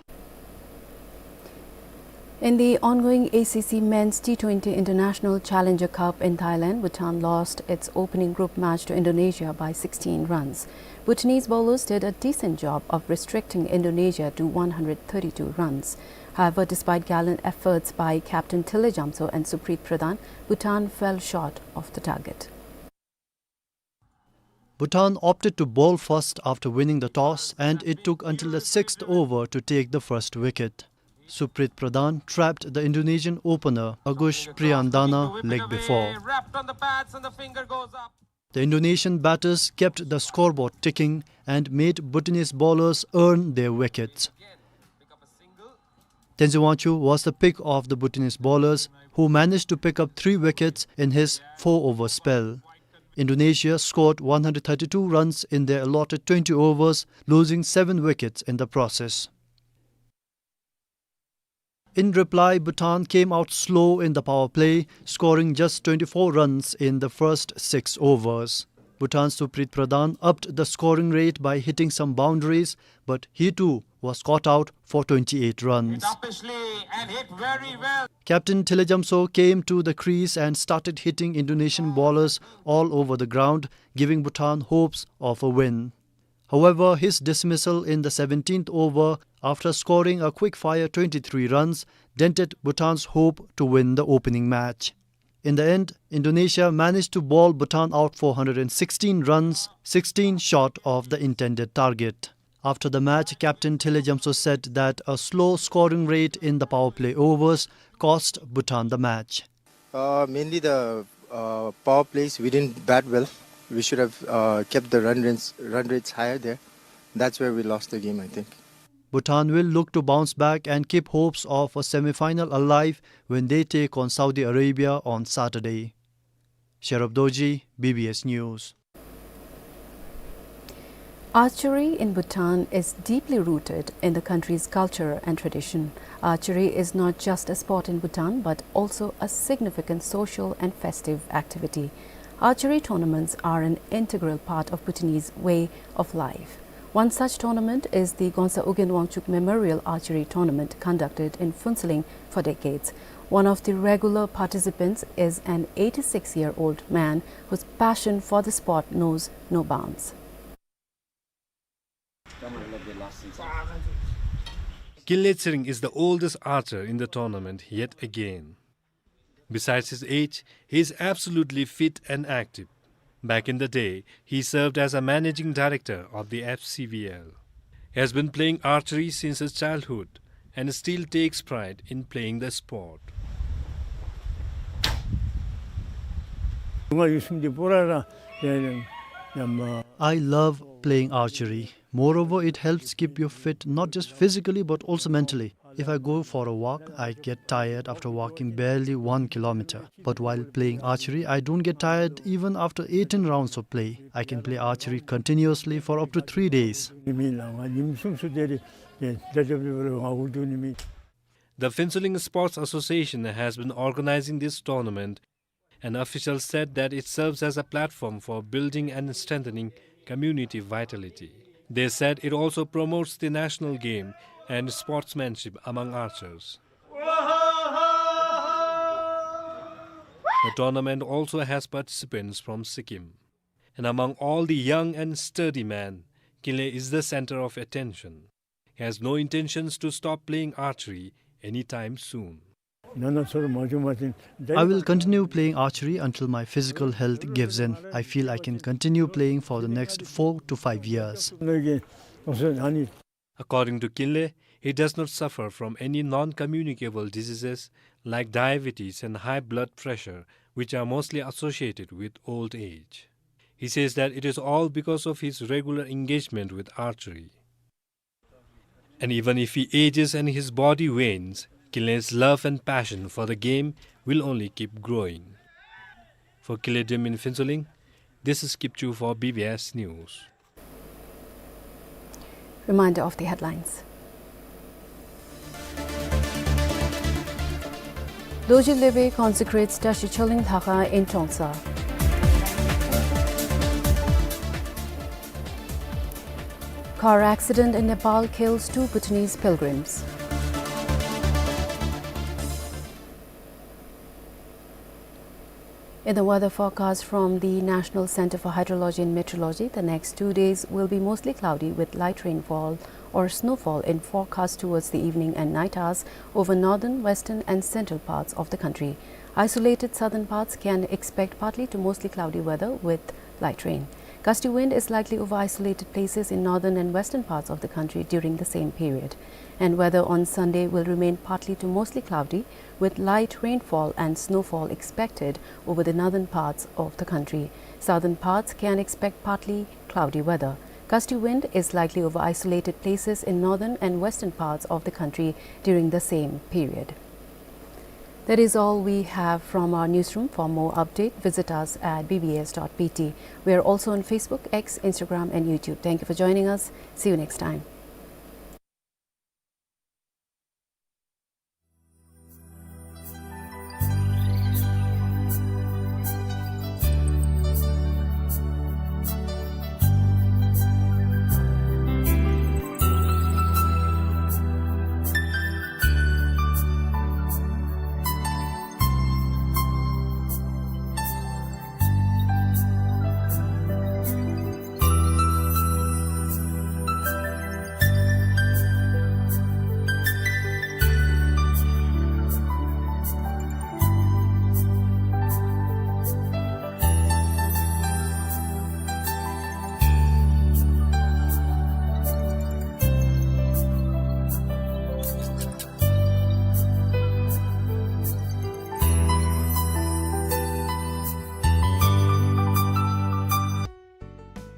In the ongoing A C C Men's T twenty International Challenger Cup in Thailand, Bhutan lost its opening group match to Indonesia by sixteen runs. Bhutanese bowlers did a decent job of restricting Indonesia to one hundred thirty-two runs. However, despite gallant efforts by captain Thinley Jamso and Supreet Pradhan, Bhutan fell short of the target. Bhutan opted to bowl first after winning the toss, and it took until the sixth over to take the first wicket. Supreet Pradhan trapped the Indonesian opener Agus Priyandarana leg before. The Indonesian batters kept the scoreboard ticking and made Bhutanese bowlers earn their wickets. Tenzin Wangchuk was the pick of the Bhutanese bowlers, who managed to pick up three wickets in his four-over spell. Indonesia scored one hundred thirty-two runs in their allotted twenty overs, losing seven wickets in the process. In reply, Bhutan came out slow in the power play, scoring just twenty-four runs in the first six overs. Bhutan's Supreet Pradhan upped the scoring rate by hitting some boundaries, but he too was caught out for twenty-eight runs. Captain Thinley Jamso came to the crease and started hitting Indonesian bowlers all over the ground, giving Bhutan hopes of a win. However, his dismissal in the seventeenth over after scoring a quick-fire twenty-three runs dented Bhutan's hope to win the opening match. In the end, Indonesia managed to bowl Bhutan out four hundred sixteen runs, sixteen short of the intended target. After the match, Captain Thinley Jamso said that a slow scoring rate in the power play overs cost Bhutan the match. Uh, mainly the, uh, power plays, we didn't bat well. We should have, uh, kept the run rates, run rates higher there. That's where we lost the game, I think. Bhutan will look to bounce back and keep hopes of a semi-final alive when they take on Saudi Arabia on Saturday. Sherab Dorji, B B S News. Archery in Bhutan is deeply rooted in the country's culture and tradition. Archery is not just a sport in Bhutan, but also a significant social and festive activity. Archery tournaments are an integral part of Bhutanese way of life. One such tournament is the Gongsa Ugyen Wangchuck Memorial Archery Tournament, conducted in Phuentsholing for decades. One of the regular participants is an eighty-six-year-old man whose passion for the sport knows no bounds. Kinley Tsering is the oldest archer in the tournament yet again. Besides his age, he is absolutely fit and active. Back in the day, he served as a managing director of the F C V L. He has been playing archery since his childhood and still takes pride in playing the sport. I love playing archery. Moreover, it helps keep you fit, not just physically, but also mentally. If I go for a walk, I get tired after walking barely one kilometer. But while playing archery, I don't get tired even after eighteen rounds of play. I can play archery continuously for up to three days. The Phuentsholing Sports Association has been organizing this tournament, and officials said that it serves as a platform for building and strengthening community vitality. They said it also promotes the national game and sportsmanship among archers. The tournament also has participants from Sikkim. And among all the young and sturdy men, Kinley is the center of attention. He has no intentions to stop playing archery anytime soon. I will continue playing archery until my physical health gives in. I feel I can continue playing for the next four to five years. According to Kinley, he does not suffer from any non-communicable diseases like diabetes and high blood pressure, which are mostly associated with old age. He says that it is all because of his regular engagement with archery. And even if he ages and his body wanes, Kinley's love and passion for the game will only keep growing. For Kinley Drim in Phuentsholing, this is Kipchu for B B S News. Reminder of the headlines. Dorji Lwbe consecrates Tashi Choling Lhakha in Trongsa. Car accident in Nepal kills two Bhutanese pilgrims. In the weather forecast from the National Center for Hydrology and Meteorology, the next two days will be mostly cloudy with light rainfall or snowfall in forecast towards the evening and night hours over northern, western and central parts of the country. Isolated southern parts can expect partly to mostly cloudy weather with light rain. Gusty wind is likely over isolated places in northern and western parts of the country during the same period. And weather on Sunday will remain partly to mostly cloudy, with light rainfall and snowfall expected over the northern parts of the country. Southern parts can expect partly cloudy weather. Gusty wind is likely over isolated places in northern and western parts of the country during the same period. That is all we have from our newsroom. For more update, visit us at B B S dot B T. We are also on Facebook, X, Instagram, and YouTube. Thank you for joining us. See you next time.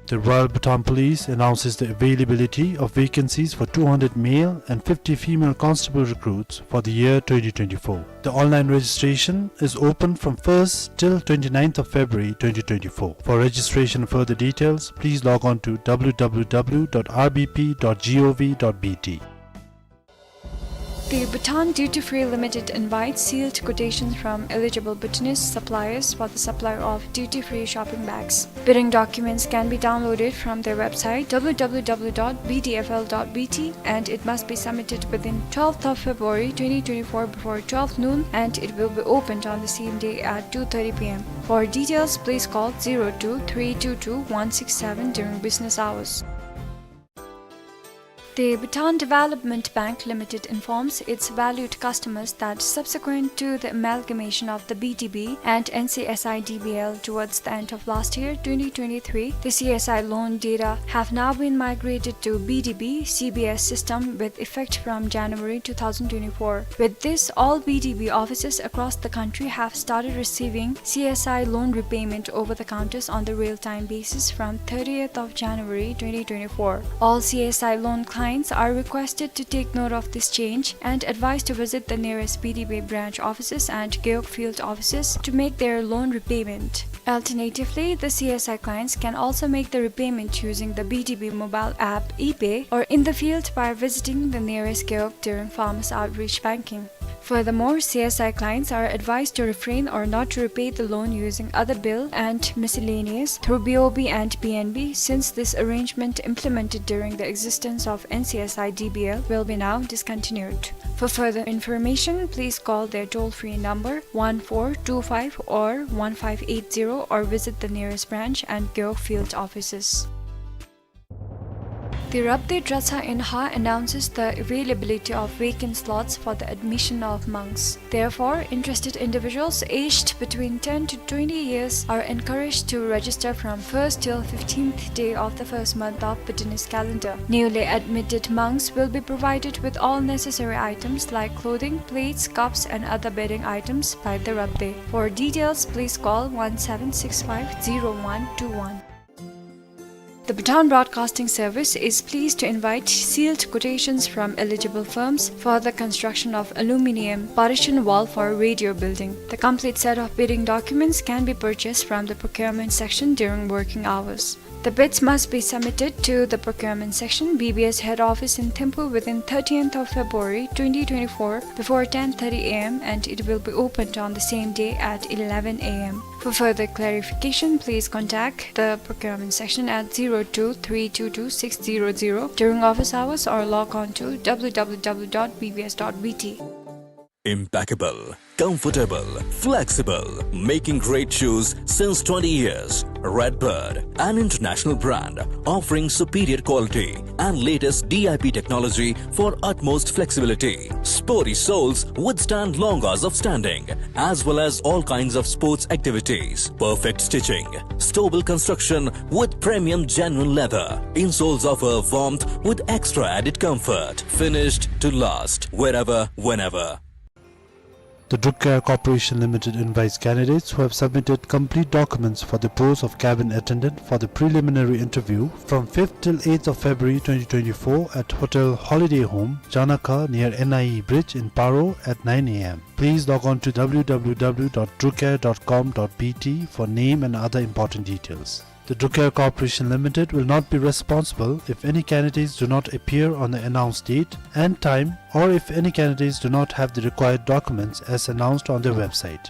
The Royal Bhutan Police announces the availability of vacancies for two hundred male and fifty female constable recruits for the year twenty twenty-four. The online registration is open from first till twenty-ninth of February twenty twenty-four. For registration and further details, please log on to W W W dot R B P dot G O V dot B T. The Bhutan Duty Free Limited invites sealed quotations from eligible Bhutanese suppliers for the supply of duty-free shopping bags. Bidding documents can be downloaded from their website, W W W dot B D F L dot B T, and it must be submitted within twelfth of February twenty twenty-four before twelve noon, and it will be opened on the same day at two thirty P M. For details, please call zero two three two two one six seven during business hours. The Bhutan Development Bank Limited informs its valued customers that subsequent to the amalgamation of the B D B and N C S I D B L towards the end of last year, twenty twenty-three, the C S I loan data have now been migrated to B D B C B S system with effect from January two thousand twenty-four. With this, all B D B offices across the country have started receiving C S I loan repayment over the counters on the real-time basis from thirtieth of January twenty twenty-four. All C S I loan clients are requested to take note of this change and advised to visit the nearest B D B branch offices and Gewog field offices to make their loan repayment. Alternatively, the C S I clients can also make the repayment using the B D B mobile app ePay or in the field by visiting the nearest Gewog during farmers outreach banking. Furthermore, C S I clients are advised to refrain or not to repay the loan using other bill and miscellaneous through B O B and B N B, since this arrangement implemented during the existence of N C S I D B L will be now discontinued. For further information, please call their toll-free number one four two five or one five eight zero or visit the nearest branch and Gewog field offices. The Rabdey Dratshang in Ha announces the availability of vacant slots for the admission of monks. Therefore, interested individuals aged between ten to twenty years are encouraged to register from first till fifteenth day of the first month of Bhutanese calendar. Newly admitted monks will be provided with all necessary items like clothing, plates, cups, and other bedding items by the Rabdey. For details, please call one seven six five zero one two one. The Bhutan Broadcasting Service is pleased to invite sealed quotations from eligible firms for the construction of aluminium partition wall for radio building. The complete set of bidding documents can be purchased from the procurement section during working hours. The bids must be submitted to the procurement section, B B S head office in Thimphu within thirtieth of February twenty twenty-four before ten thirty A M, and it will be opened on the same day at eleven A M. For further clarification, please contact the procurement section at zero two three two two six zero zero during office hours or log on to w w w dot b b s dot b t. Impeccable, comfortable, flexible, making great shoes since twenty years. Redbird, an international brand offering superior quality and latest D I P technology for utmost flexibility. Sporty soles withstand long hours of standing, as well as all kinds of sports activities. Perfect stitching, stable construction with premium genuine leather. Insoles offer warmth with extra added comfort. Finished to last, wherever, whenever. The Drucare Corporation Limited invites candidates who have submitted complete documents for the post of cabin attendant for the preliminary interview from fifth till eighth of February twenty twenty-four at Hotel Holiday Home, Janakha, near N I E Bridge in Paro at nine a m. Please log on to w w w dot drucare dot com dot b t for name and other important details. The Drucare Corporation Limited will not be responsible if any candidates do not appear on the announced date and time, or if any candidates do not have the required documents as announced on their website.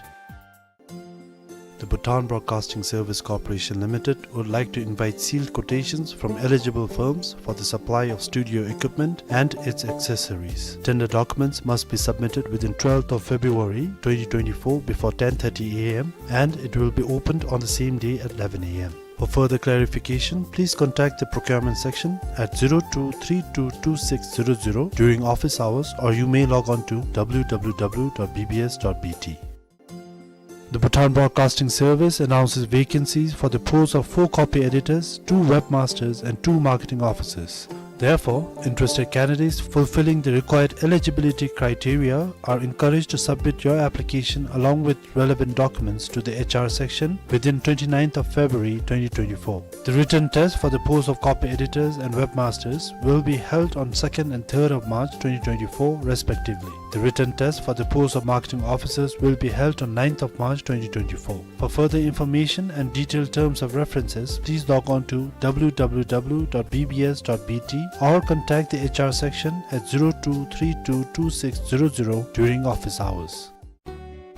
The Bhutan Broadcasting Service Corporation Limited would like to invite sealed quotations from eligible firms for the supply of studio equipment and its accessories. Tender documents must be submitted within twelfth of February twenty twenty-four before ten thirty a m, and it will be opened on the same day at eleven a m. For further clarification, please contact the procurement section at zero two three two two six zero zero during office hours, or you may log on to w w w dot b b s dot b t. The Bhutan Broadcasting Service announces vacancies for the post of four copy editors, two webmasters, and two marketing officers. Therefore, interested candidates fulfilling the required eligibility criteria are encouraged to submit your application along with relevant documents to the H R section within twenty-ninth of February twenty twenty-four. The written test for the post of copy editors and webmasters will be held on second and third of March twenty twenty-four respectively. The written test for the post of marketing officers will be held on ninth of March twenty twenty-four. For further information and detailed terms of references, please log on to w w w dot b b s dot b t or contact the H R section at zero two three two two six zero zero during office hours.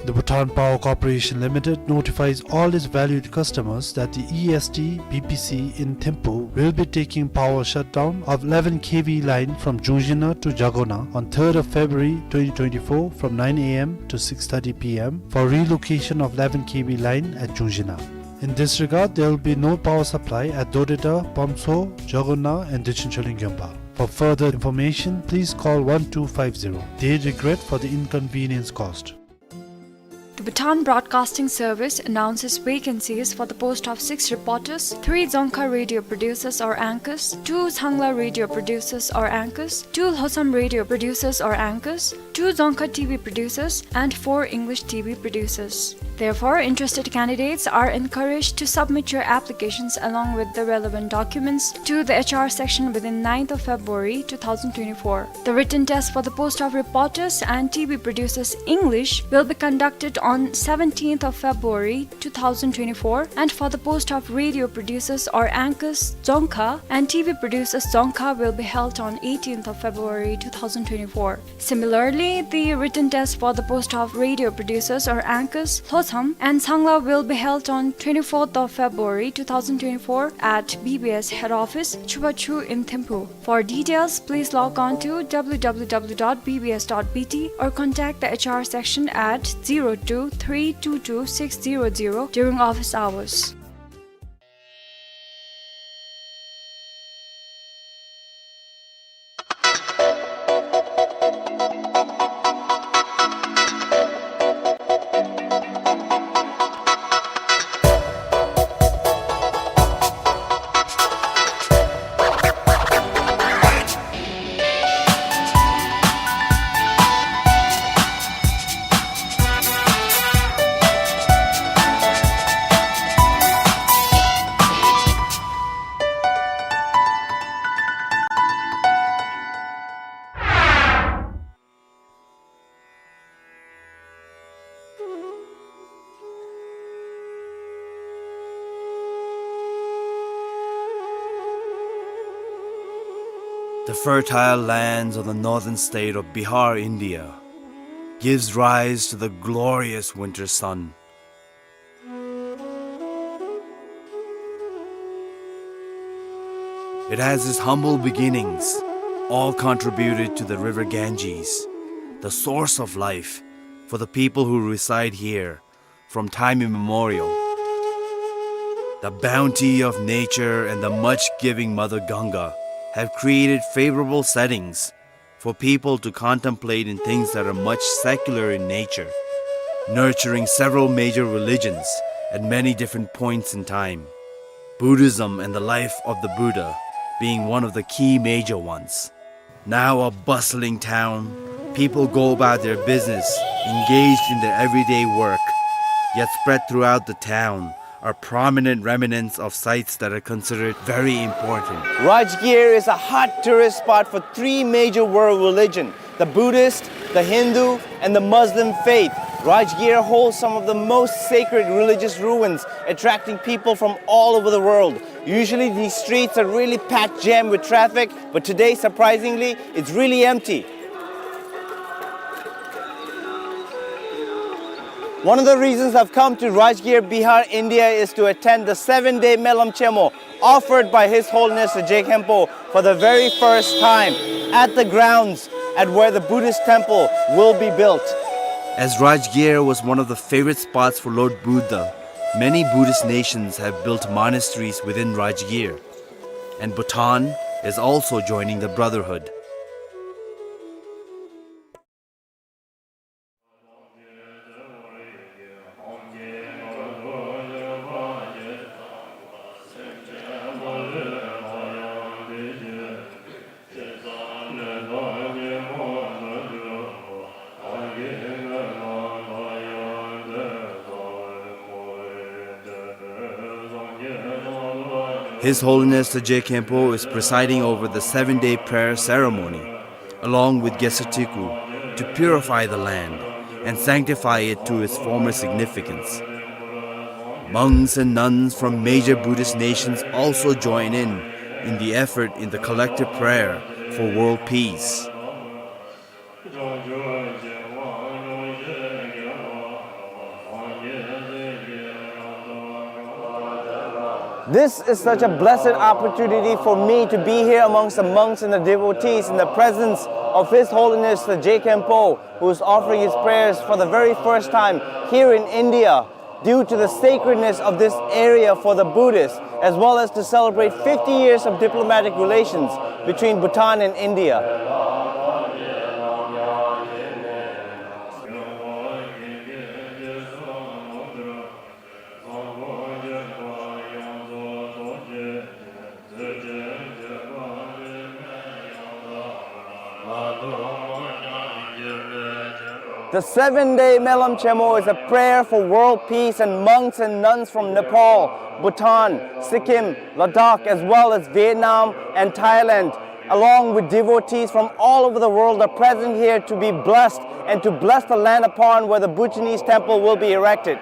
The Bhutan Power Corporation Limited notifies all its valued customers that the E S T B P C in Thimphu will be taking power shutdown of eleven K V line from Jungzhina to Jagona on third of February twenty twenty-four from nine a m to six thirty p m for relocation of eleven K V line at Jungzhina. In this regard, there will be no power supply at Dodeta, Pamso, Jagona and Dechin Choling Gyompa. For further information, please call one two five zero. They regret for the inconvenience caused. The Bhutan Broadcasting Service announces vacancies for the post of six reporters, three Dzongkha radio producers or anchors, two Sangla radio producers or anchors, two Lhotsam radio producers or anchors, two Dzongkha T V producers, and four English T V producers. Therefore, interested candidates are encouraged to submit your applications along with the relevant documents to the H R section within ninth of February two thousand twenty-four. The written test for the post of reporters and T V producers English will be conducted on seventeenth of February two thousand twenty-four, and for the post of radio producers or anchors Dzongkha and T V producers Dzongkha will be held on eighteenth of February two thousand twenty-four. Similarly, the written test for the post of radio producers or anchors Lhotsam and Sangla will be held on twenty-fourth of February two thousand twenty-four at B B S head office, Chubachu in Thimphu. For details, please log on to w w w dot b b s dot b t or contact the H R section at zero two three two two six zero zero during office hours. The fertile lands of the northern state of Bihar, India, gives rise to the glorious winter sun. It has its humble beginnings, all contributed to the river Ganges, the source of life for the people who reside here from time immemorial. The bounty of nature and the much-giving Mother Ganga have created favorable settings for people to contemplate in things that are much secular in nature, nurturing several major religions at many different points in time, Buddhism and the life of the Buddha being one of the key major ones. Now a bustling town, people go about their business, engaged in their everyday work, yet spread throughout the town are prominent remnants of sites that are considered very important. Rajgir is a hot tourist spot for three major world religion, the Buddhist, the Hindu, and the Muslim faith. Rajgir holds some of the most sacred religious ruins, attracting people from all over the world. Usually these streets are really packed jam with traffic, but today, surprisingly, it's really empty. One of the reasons I've come to Rajgir, Bihar, India is to attend the seven-day Melam Chemo offered by His Holiness the Je Khenpo for the very first time at the grounds at where the Buddhist temple will be built. As Rajgir was one of the favorite spots for Lord Buddha, many Buddhist nations have built monasteries within Rajgir, and Bhutan is also joining the brotherhood. His Holiness the Je Khenpo is presiding over the seven-day prayer ceremony, along with Gesatiku, to purify the land and sanctify it to its former significance. Monks and nuns from major Buddhist nations also join in, in the effort in the collective prayer for world peace. This is such a blessed opportunity for me to be here amongst the monks and the devotees in the presence of His Holiness the Je Khenpo, who is offering his prayers for the very first time here in India, due to the sacredness of this area for the Buddhists, as well as to celebrate fifty years of diplomatic relations between Bhutan and India. The seven-day Melam Chemo is a prayer for world peace, and monks and nuns from Nepal, Bhutan, Sikkim, Ladakh, as well as Vietnam and Thailand, along with devotees from all over the world, are present here to be blessed and to bless the land upon where the Bhutanese temple will be erected.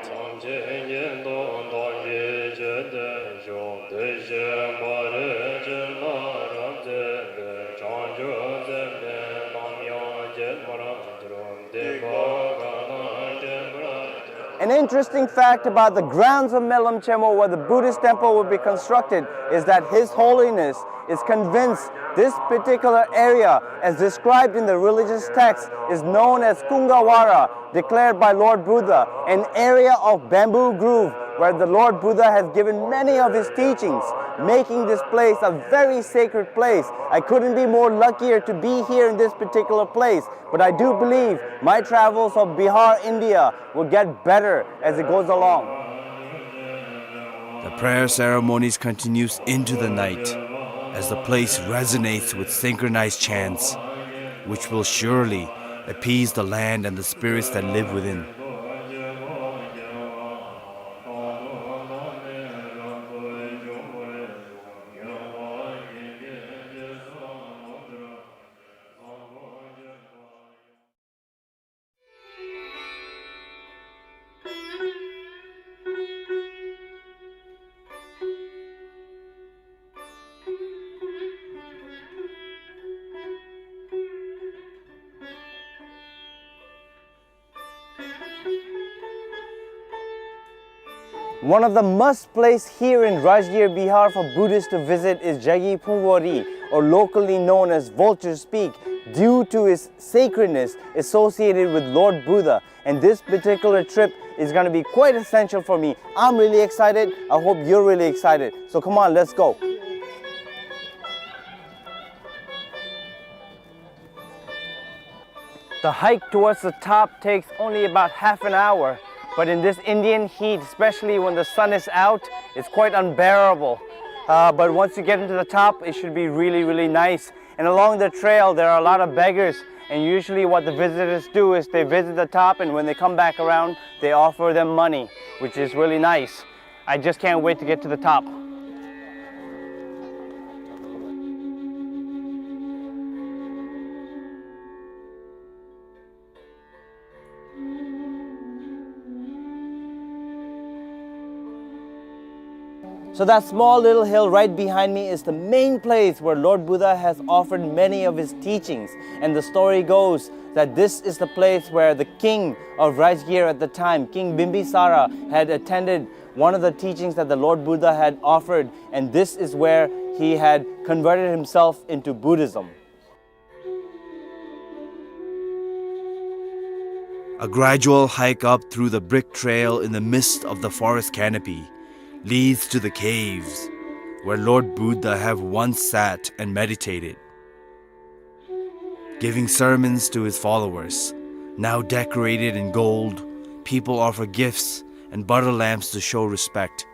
An interesting fact about the grounds of Melam Chemo, where the Buddhist temple will be constructed, is that His Holiness is convinced this particular area, as described in the religious text, is known as Kungavara, declared by Lord Buddha, an area of bamboo grove where the Lord Buddha has given many of his teachings, making this place a very sacred place. I couldn't be more luckier to be here in this particular place, but I do believe my travels of Bihar, India will get better as it goes along. The prayer ceremonies continues into the night as the place resonates with synchronized chants, which will surely appease the land and the spirits that live within. One of the must place here in Rajgir, Bihar for Buddhists to visit is Jagi Phungwari, or locally known as Vulture's Peak, due to its sacredness associated with Lord Buddha. And this particular trip is gonna be quite essential for me. I'm really excited. I hope you're really excited. So come on, let's go. The hike towards the top takes only about half an hour, but in this Indian heat, especially when the sun is out, it's quite unbearable. Uh, but once you get into the top, it should be really, really nice. And along the trail, there are a lot of beggars, and usually what the visitors do is they visit the top, and when they come back around, they offer them money, which is really nice. I just can't wait to get to the top. So that small little hill right behind me is the main place where Lord Buddha has offered many of his teachings. And the story goes that this is the place where the king of Rajgir at the time, King Bimbisara, had attended one of the teachings that the Lord Buddha had offered, and this is where he had converted himself into Buddhism. A gradual hike up through the brick trail in the midst of the forest canopy leads to the caves where Lord Buddha have once sat and meditated, giving sermons to his followers. Now decorated in gold, people offer gifts and butter lamps to show respect.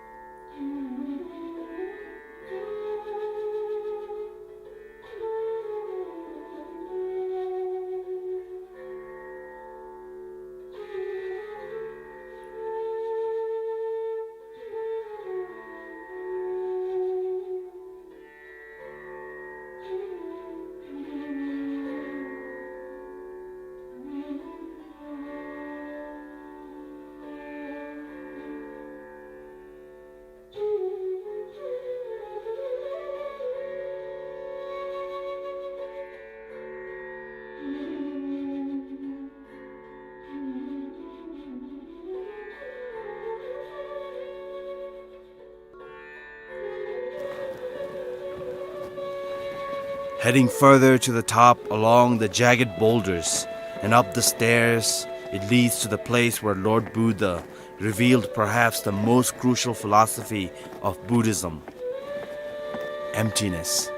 Heading further to the top along the jagged boulders and up the stairs, it leads to the place where Lord Buddha revealed perhaps the most crucial philosophy of Buddhism: emptiness.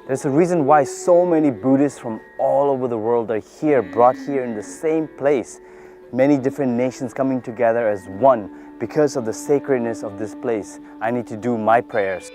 There's a reason why so many Buddhists from all over the world are here, brought here in the same place. Many different nations coming together as one because of the sacredness of this place. I need to do my prayers.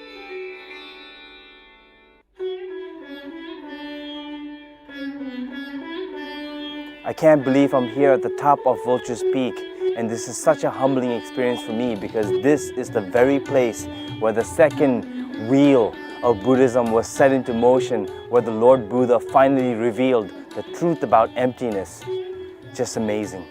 I can't believe I'm here at the top of Vulture's Peak, and this is such a humbling experience for me because this is the very place where the second wheel of Buddhism was set into motion, where the Lord Buddha finally revealed the truth about emptiness. Just amazing.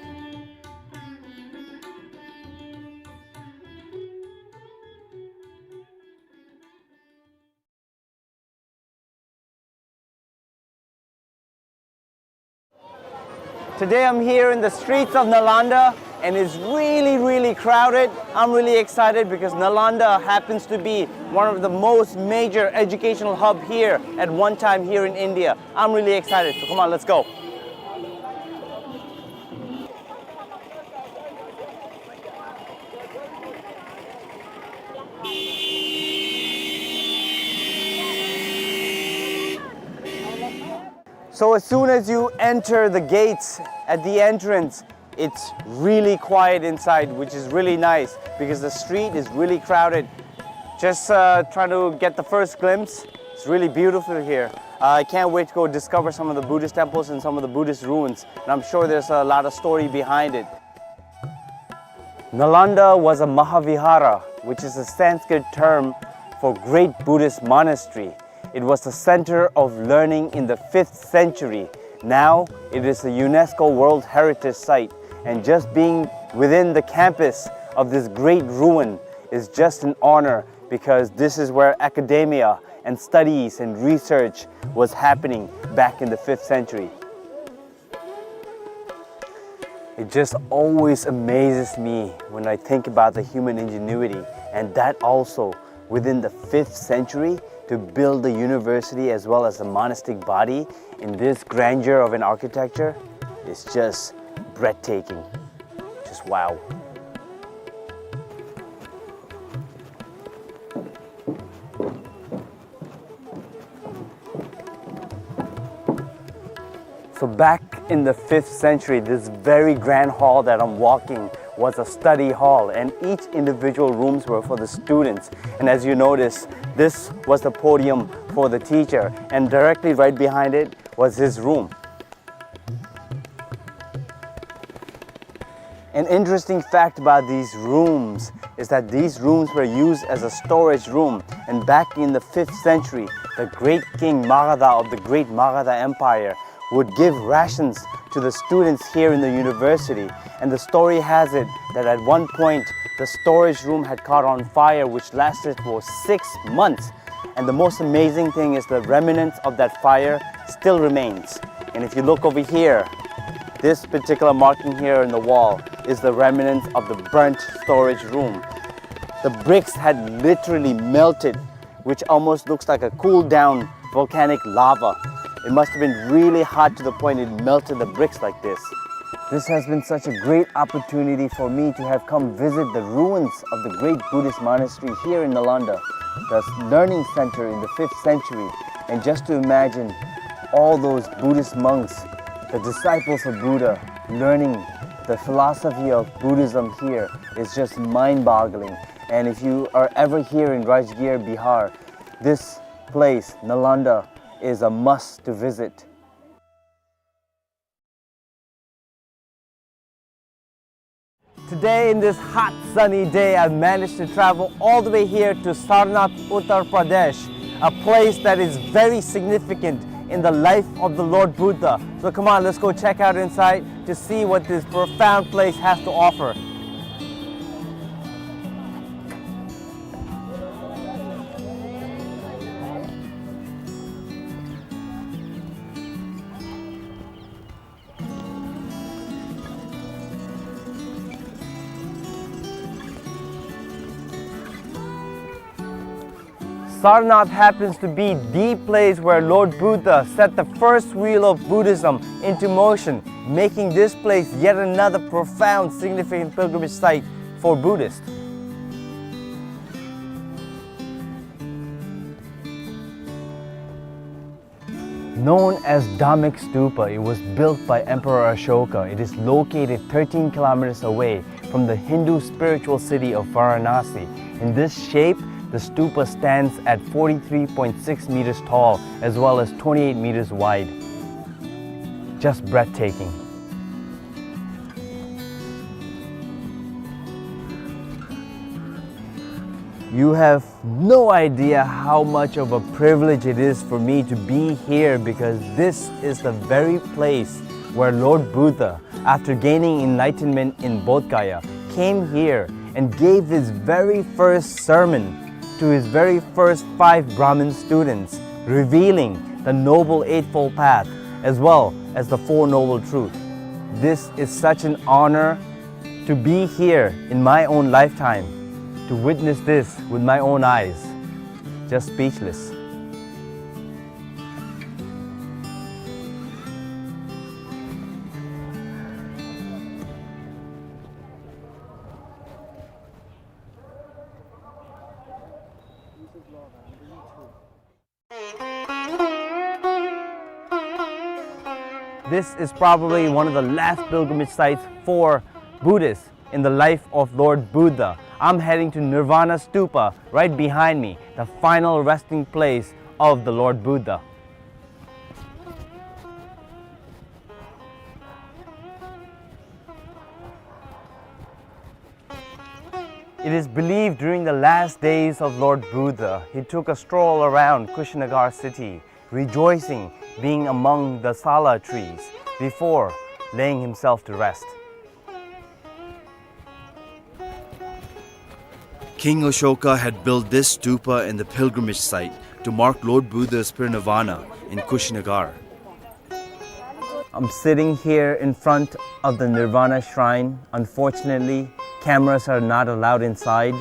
Today I'm here in the streets of Nalanda and it's really, really crowded. I'm really excited because Nalanda happens to be one of the most major educational hub here at one time here in India. I'm really excited. So come on, let's go. So as soon as you enter the gates at the entrance, it's really quiet inside, which is really nice because the street is really crowded. Just, uh, trying to get the first glimpse. It's really beautiful here. Uh, I can't wait to go discover some of the Buddhist temples and some of the Buddhist ruins. And I'm sure there's a lot of story behind it. Nalanda was a Mahavihara, which is a Sanskrit term for great Buddhist monastery. It was the center of learning in the fifth century. Now it is a UNESCO World Heritage Site, and just being within the campus of this great ruin is just an honor, because this is where academia and studies and research was happening back in the fifth century. It just always amazes me when I think about the human ingenuity, and that also within the fifth century, to build the university as well as the monastic body in this grandeur of an architecture is just breathtaking. Just wow. So back in the fifth century, this very grand hall that I'm walking was a study hall, and each individual rooms were for the students. And as you notice, this was the podium for the teacher, and directly right behind it was his room. An interesting fact about these rooms is that these rooms were used as a storage room, and back in the fifth century, the great king Magadha of the great Magadha Empire would give rations to the students here in the university. And the story has it that at one point, the storage room had caught on fire, which lasted for six months. And the most amazing thing is the remnants of that fire still remains. And if you look over here, this particular marking here in the wall is the remnants of the burnt storage room. The bricks had literally melted, which almost looks like a cooled down volcanic lava. It must have been really hot to the point it melted the bricks like this. This has been such a great opportunity for me to have come visit the ruins of the great Buddhist monastery here in Nalanda, the learning center in the fifth century, and just to imagine all those Buddhist monks, the disciples of Buddha, learning the philosophy of Buddhism here is just mind-boggling. And if you are ever here in Rajgir, Bihar, this place, Nalanda, is a must to visit. Today, in this hot, sunny day, I managed to travel all the way here to Sarnath, Uttar Pradesh, a place that is very significant in the life of the Lord Buddha. So come on, let's go check out inside to see what this profound place has to offer. Sarnath happens to be the place where Lord Buddha set the first wheel of Buddhism into motion, making this place yet another profound, significant pilgrimage site for Buddhists. Known as Dhammic Stupa, it was built by Emperor Ashoka. It is located thirteen kilometers away from the Hindu spiritual city of Varanasi. In this shape, the stupa stands at forty-three point six meters tall as well as twenty-eight meters wide. Just breathtaking. You have no idea how much of a privilege it is for me to be here, because this is the very place where Lord Buddha, after gaining enlightenment in Bodh Gaya, came here and gave his very first sermon to his very first five Brahmin students, revealing the Noble Eightfold Path as well as the Four Noble Truths. This is such an honor to be here in my own lifetime, to witness this with my own eyes. Just speechless. This is probably one of the last pilgrimage sites for Buddhists in the life of Lord Buddha. I'm heading to Nirvana Stupa right behind me, the final resting place of the Lord Buddha. It is believed during the last days of Lord Buddha, he took a stroll around Kushinagar city, rejoicing being among the sala trees before laying himself to rest. King Ashoka had built this stupa in the pilgrimage site to mark Lord Buddha's parinirvana in Kushinagar. I'm sitting here in front of the Nirvana Shrine. Unfortunately, cameras are not allowed inside,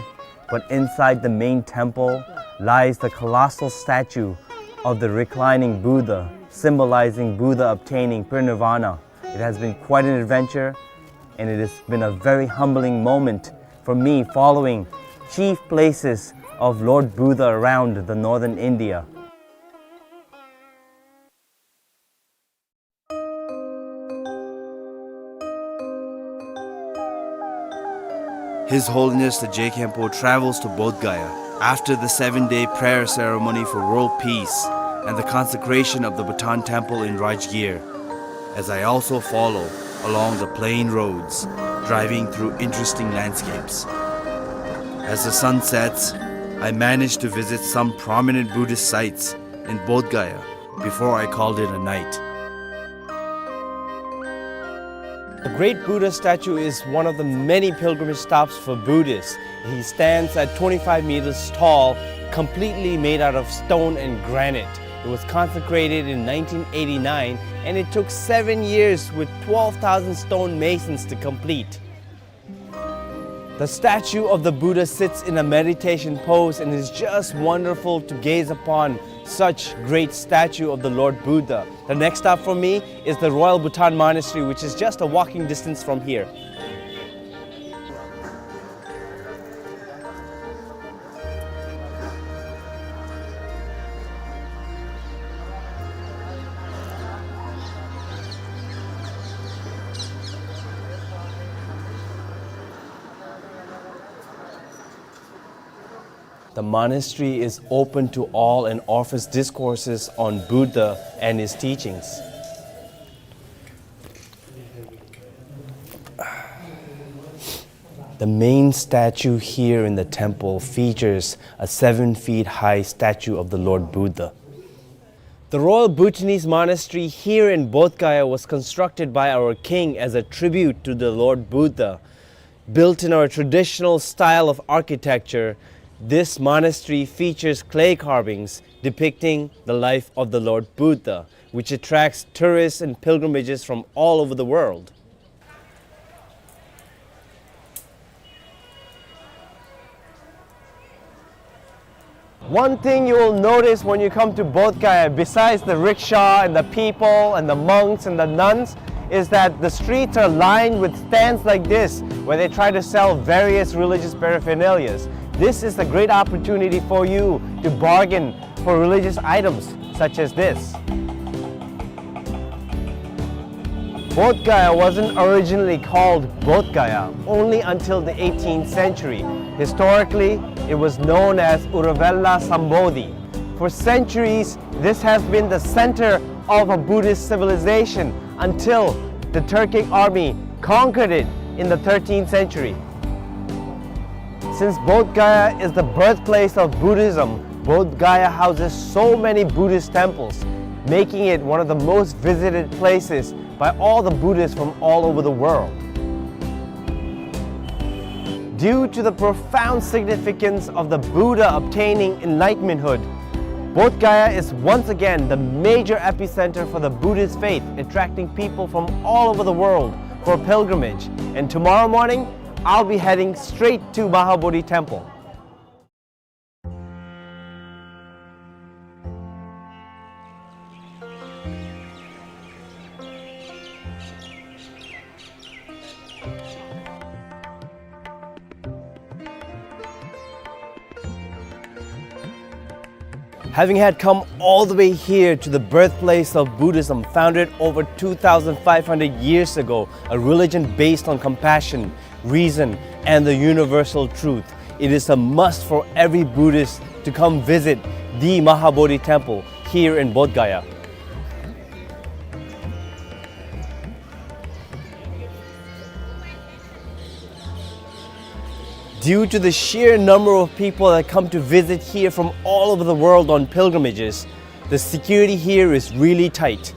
but inside the main temple lies the colossal statue of the reclining Buddha, symbolizing Buddha obtaining parinirvana. It has been quite an adventure, and it has been a very humbling moment for me following chief places of Lord Buddha around the northern India. His Holiness the Je Khenpo travels to Bodh Gaya after the seven-day prayer ceremony for world peace and the consecration of the Bhutan Temple in Rajgir, as I also follow along the plain roads, driving through interesting landscapes. As the sun sets, I manage to visit some prominent Buddhist sites in Bodh Gaya before I called it a night. The great Buddha statue is one of the many pilgrimage stops for Buddhists. He stands at twenty-five meters tall, completely made out of stone and granite. It was consecrated in nineteen eighty-nine, and it took seven years with twelve thousand stone masons to complete. The statue of the Buddha sits in a meditation pose, and it's just wonderful to gaze upon such great statue of the Lord Buddha. The next stop for me is the Royal Bhutan Monastery, which is just a walking distance from here. The monastery is open to all and offers discourses on Buddha and his teachings. The main statue here in the temple features a seven feet high statue of the Lord Buddha. The Royal Bhutanese Monastery here in Bodh Gaya was constructed by our king as a tribute to the Lord Buddha. Built in our traditional style of architecture, this monastery features clay carvings depicting the life of the Lord Buddha, which attracts tourists and pilgrimages from all over the world. One thing you will notice when you come to Bodh Gaya, besides the rickshaw and the people and the monks and the nuns, is that the streets are lined with stands like this, where they try to sell various religious paraphernalias. This is a great opportunity for you to bargain for religious items such as this. Bodh Gaya wasn't originally called Bodh Gaya only until the eighteenth century. Historically, it was known as Uruvela Sambodhi. For centuries, this has been the center of a Buddhist civilization until the Turkic army conquered it in the thirteenth century. Since Bodh Gaya is the birthplace of Buddhism, Bodh Gaya houses so many Buddhist temples, making it one of the most visited places by all the Buddhists from all over the world. Due to the profound significance of the Buddha obtaining enlightenmenthood, Bodh Gaya is once again the major epicenter for the Buddhist faith, attracting people from all over the world for pilgrimage. And tomorrow morning, I'll be heading straight to Mahabodhi Temple. Having had come all the way here to the birthplace of Buddhism, founded over two thousand five hundred years ago, a religion based on compassion, reason, and the universal truth, it is a must for every Buddhist to come visit the Mahabodhi Temple here in Bodh Gaya. Due to the sheer number of people that come to visit here from all over the world on pilgrimages, the security here is really tight.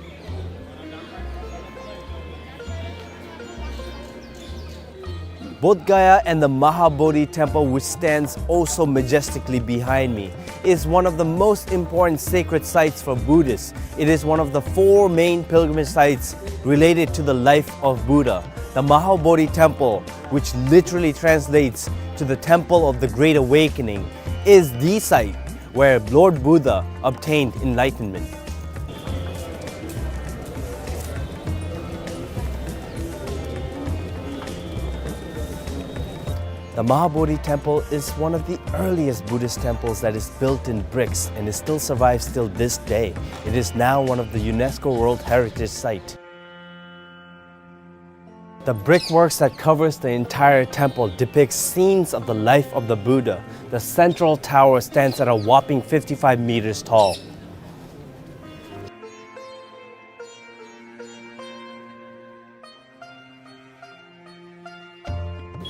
Bodh Gaya and the Mahabodhi temple, which stands also majestically behind me, is one of the most important sacred sites for Buddhists. It is one of the four main pilgrimage sites related to the life of Buddha. The Mahabodhi temple, which literally translates to the Temple of the Great Awakening, is the site where Lord Buddha obtained enlightenment. The Mahabodhi Temple is one of the earliest Buddhist temples that is built in bricks, and it still survives till this day. It is now one of the UNESCO World Heritage Site. The brickworks that covers the entire temple depicts scenes of the life of the Buddha. The central tower stands at a whopping fifty-five meters tall.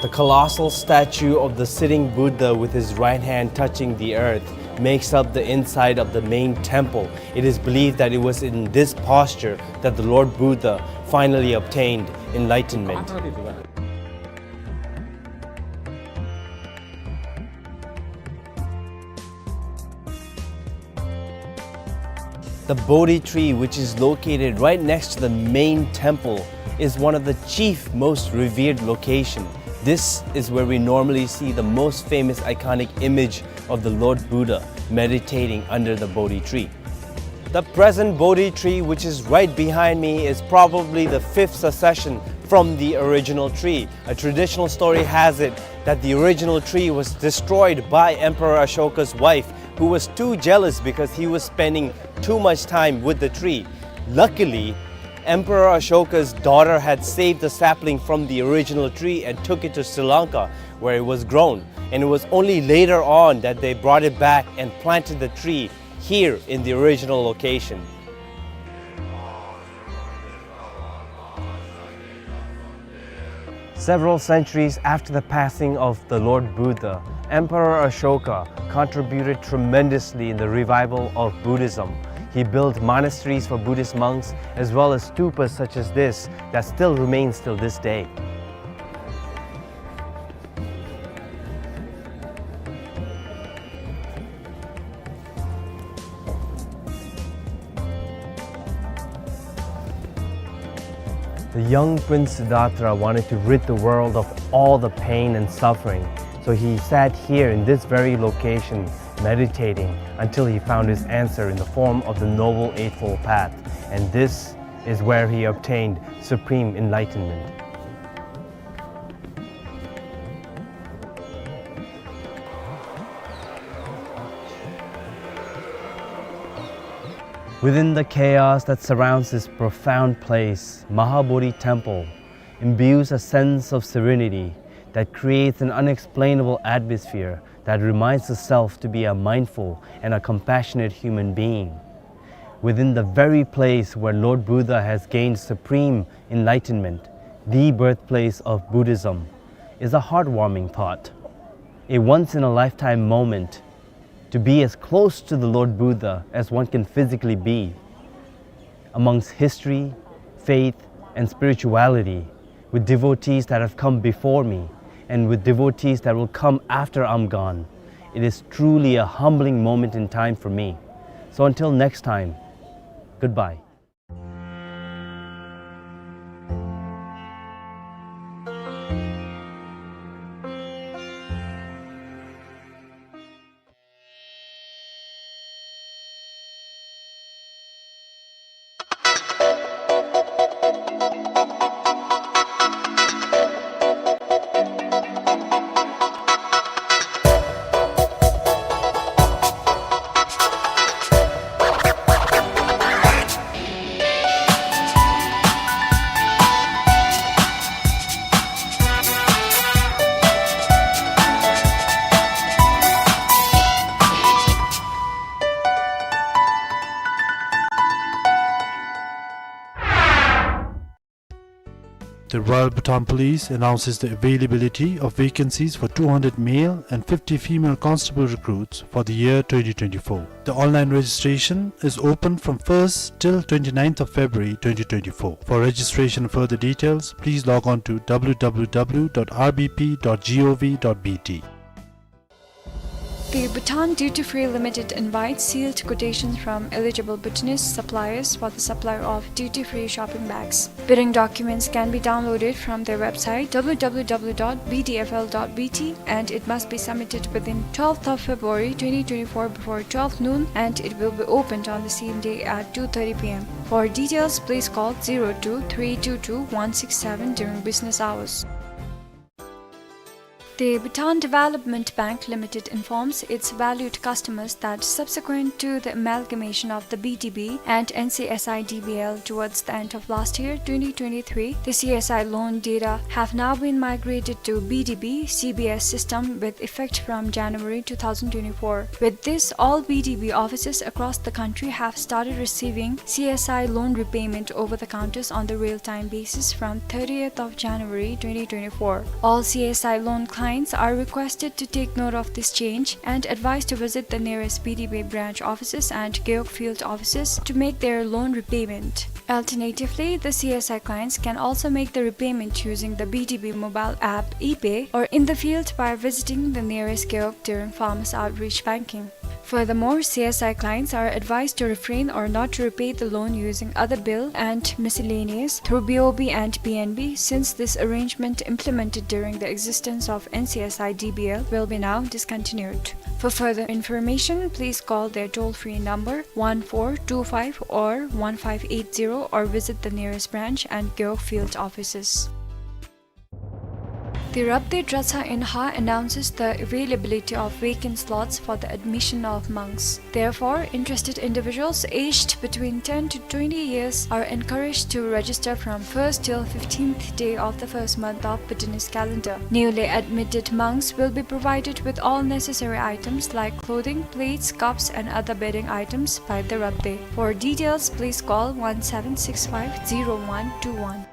The colossal statue of the sitting Buddha with his right hand touching the earth makes up the inside of the main temple. It is believed that it was in this posture that the Lord Buddha finally obtained enlightenment. The Bodhi tree, which is located right next to the main temple, is one of the chief most revered location. This is where we normally see the most famous iconic image of the Lord Buddha meditating under the Bodhi tree. The present Bodhi tree, which is right behind me, is probably the fifth succession from the original tree. A traditional story has it that the original tree was destroyed by Emperor Ashoka's wife, who was too jealous because he was spending too much time with the tree. Luckily, Emperor Ashoka's daughter had saved the sapling from the original tree and took it to Sri Lanka, where it was grown. And it was only later on that they brought it back and planted the tree here in the original location. Several centuries after the passing of the Lord Buddha, Emperor Ashoka contributed tremendously in the revival of Buddhism. He built monasteries for Buddhist monks, as well as stupas such as this that still remains till this day. The young Prince Siddhartha wanted to rid the world of all the pain and suffering, so he sat here in this very location, meditating until he found his answer in the form of the Noble Eightfold Path, and this is where he obtained supreme enlightenment. Within the chaos that surrounds this profound place, Mahabodhi Temple imbues a sense of serenity that creates an unexplainable atmosphere that reminds the self to be a mindful and a compassionate human being. Within the very place where Lord Buddha has gained supreme enlightenment, the birthplace of Buddhism, is a heartwarming thought. A once-in-a-lifetime moment to be as close to the Lord Buddha as one can physically be, amongst history, faith, and spirituality, with devotees that have come before me and with devotees that will come after I'm gone. It is truly a humbling moment in time for me. So until next time, goodbye. The Royal Bhutan Police announces the availability of vacancies for two hundred male and fifty female constable recruits for the year twenty twenty-four. The online registration is open from first till twenty-ninth of February twenty twenty-four. For registration and further details, please log on to w w w dot r b p dot g o v dot b t. The Bhutan Duty Free Limited invites sealed quotations from eligible Bhutanese suppliers for the supply of duty-free shopping bags. Bidding documents can be downloaded from their website w w w dot b d f l dot b t, and it must be submitted within twelfth of February twenty twenty-four before twelve noon, and it will be opened on the same day at two thirty p m. For details, please call zero two three two two one six seven during business hours. The Bhutan Development Bank Limited informs its valued customers that subsequent to the amalgamation of the B D B and N C S I D B L towards the end of last year, twenty twenty-three, the C S I loan data have now been migrated to B D B C B S system with effect from January two thousand twenty-four. With this, all B D B offices across the country have started receiving C S I loan repayment over the counters on the real-time basis from thirtieth of January twenty twenty-four. All C S I loan clients are requested to take note of this change and advised to visit the nearest B D B branch offices and Gewog field offices to make their loan repayment. Alternatively, the C S I clients can also make the repayment using the B D B mobile app ePay or in the field by visiting the nearest Gewog during farmers outreach banking. Furthermore, C S I clients are advised to refrain or not to repay the loan using other bill and miscellaneous through B O B and B N B, since this arrangement implemented during the existence of N C S I D B L will be now discontinued. For further information, please call their toll-free number one four two five or one five eight zero or visit the nearest branch and Gewog field offices. The Rabdey Dratshang in Ha announces the availability of vacant slots for the admission of monks. Therefore, interested individuals aged between ten to twenty years are encouraged to register from first till fifteenth day of the first month of Bhutanese calendar. Newly admitted monks will be provided with all necessary items like clothing, plates, cups, and other bedding items by the Rabdey. For details, please call one seven six five zero one two one.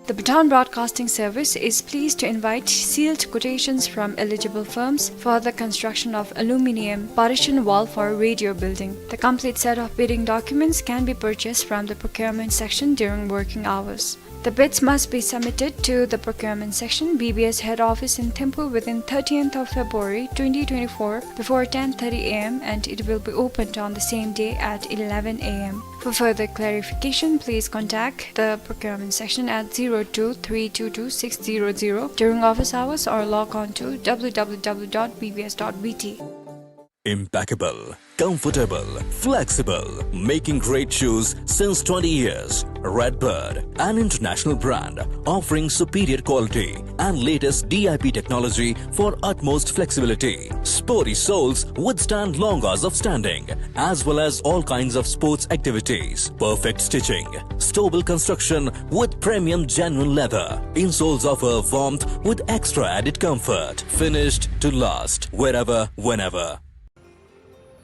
The Bhutan Broadcasting Service is pleased to invite sealed quotations from eligible firms for the construction of aluminium partition wall for radio building. The complete set of bidding documents can be purchased from the procurement section during working hours. The bids must be submitted to the procurement section, B B S head office in Thimphu, within thirtieth of February twenty twenty-four before ten thirty a m, and it will be opened on the same day at eleven a m. For further clarification, please contact the procurement section at zero two three two two six zero zero during office hours or log on to w w w dot b b s dot b t. Impeccable, comfortable, flexible, making great shoes since twenty years. Redbird, an international brand offering superior quality and latest D I P technology for utmost flexibility. Sporty soles withstand long hours of standing, as well as all kinds of sports activities. Perfect stitching, stable construction with premium genuine leather. Insoles offer warmth with extra added comfort. Finished to last, wherever, whenever.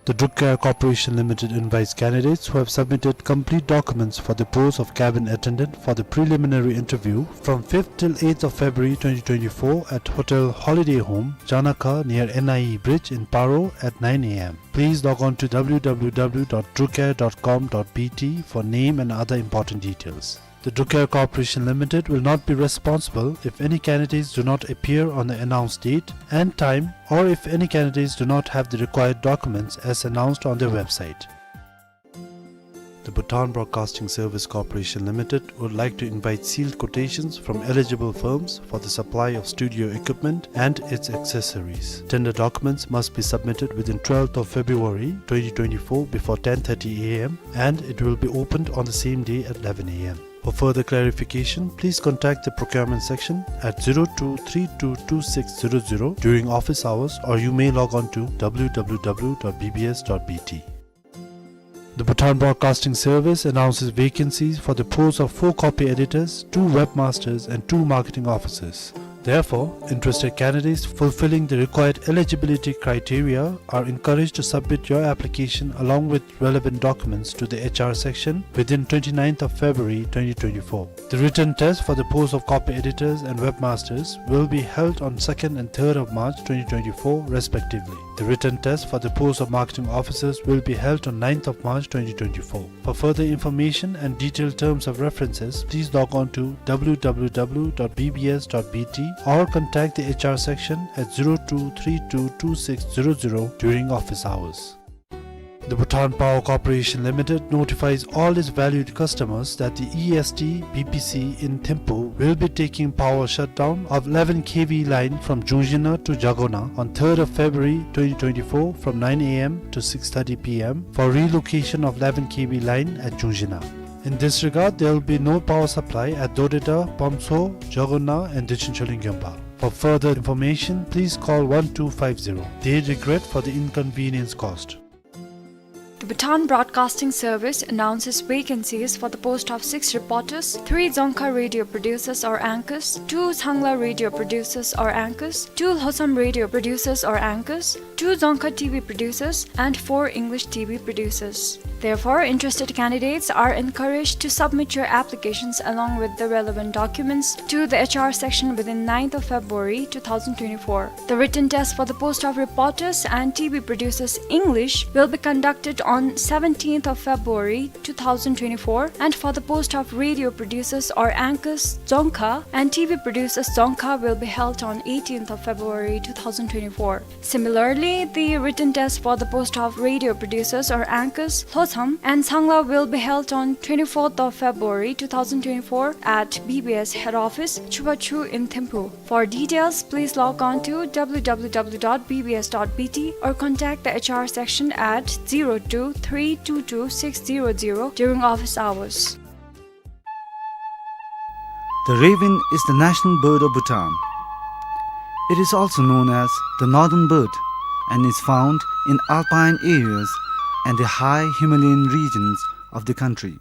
The Druk Air Corporation Limited invites candidates who have submitted complete documents for the post of cabin attendant for the preliminary interview from fifth till eighth of February twenty twenty-four at Hotel Holiday Home, Janakha, near N I E Bridge in Paro at nine a m. Please log on to w w w dot drukair dot com dot b t for name and other important details. The Druk Air Corporation Limited will not be responsible if any candidates do not appear on the announced date and time, or if any candidates do not have the required documents as announced on their website. The Bhutan Broadcasting Service Corporation Limited would like to invite sealed quotations from eligible firms for the supply of studio equipment and its accessories. Tender documents must be submitted within twelfth of February twenty twenty-four before ten thirty a m, and it will be opened on the same day at eleven a m. For further clarification, please contact the procurement section at zero two three two two six zero zero during office hours, or you may log on to w w w dot b b s dot b t. The Bhutan Broadcasting Service announces vacancies for the posts of four copy editors, two webmasters, and two marketing officers. Therefore, interested candidates fulfilling the required eligibility criteria are encouraged to submit your application along with relevant documents to the H R section within twenty-ninth of February twenty twenty-four. The written test for the post of copy editors and webmasters will be held on second and third of March twenty twenty-four respectively. The written test for the post of marketing officers will be held on ninth of March twenty twenty-four. For further information and detailed terms of references, please log on to w w w dot b b s dot b t or contact the H R section at zero two three two two six zero zero during office hours. The Bhutan Power Corporation Limited notifies all its valued customers that the E S T B P C in Thimphu will be taking power shutdown of eleven K V line from Jungzhina to Jagona on third of February twenty twenty-four from nine a m to six thirty p m for relocation of eleven K V line at Jungzhina. In this regard, there will be no power supply at Dodeda, Pamso, Jagona and Dechen Choling Gyompa. For further information, please call one two five zero. They regret for the inconvenience caused. The Bhutan Broadcasting Service announces vacancies for the post of six reporters, three Dzongkha radio producers or anchors, two Sangla radio producers or anchors, two Lhotsam radio producers or anchors, two Dzongkha T V producers, and four English T V producers. Therefore, interested candidates are encouraged to submit your applications along with the relevant documents to the H R section within ninth of February two thousand twenty-four. The written test for the post of reporters and T V producers English will be conducted on seventeenth of February two thousand twenty-four, and for the post of radio producers or anchors Dzongkha and T V producers Dzongkha will be held on eighteenth of February two thousand twenty-four. Similarly, the written test for the post of radio producers or anchors Lhotsam and Sangla will be held on twenty-fourth of February two thousand twenty-four at B B S head office, Chubachu in Thimphu. For details, please log on to w w w dot b b s dot b t or contact the H R section at zero two three two two six zero zero during office hours. The raven is the national bird of Bhutan. It is also known as the northern bird and is found in alpine areas and the high Himalayan regions of the country.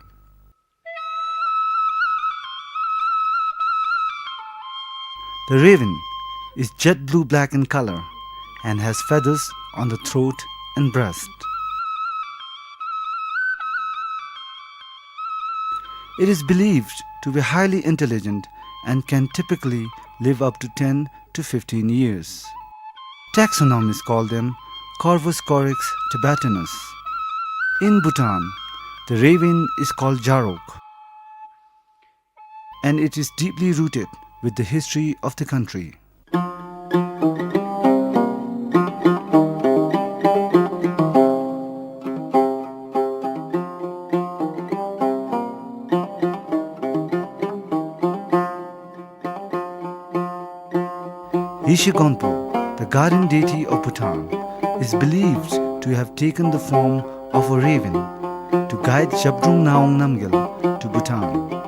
The raven is jet blue-black in color and has feathers on the throat and breast. It is believed to be highly intelligent and can typically live up to ten to fifteen years. Taxonomists call them Corvus corax tibetanus. In Bhutan, the raven is called Jarok, and it is deeply rooted with the history of the country. Yeshe Gonpo, the guardian deity of Bhutan, is believed to have taken the form of a raven to guide Zhabdrung Ngawang Namgyal to Bhutan.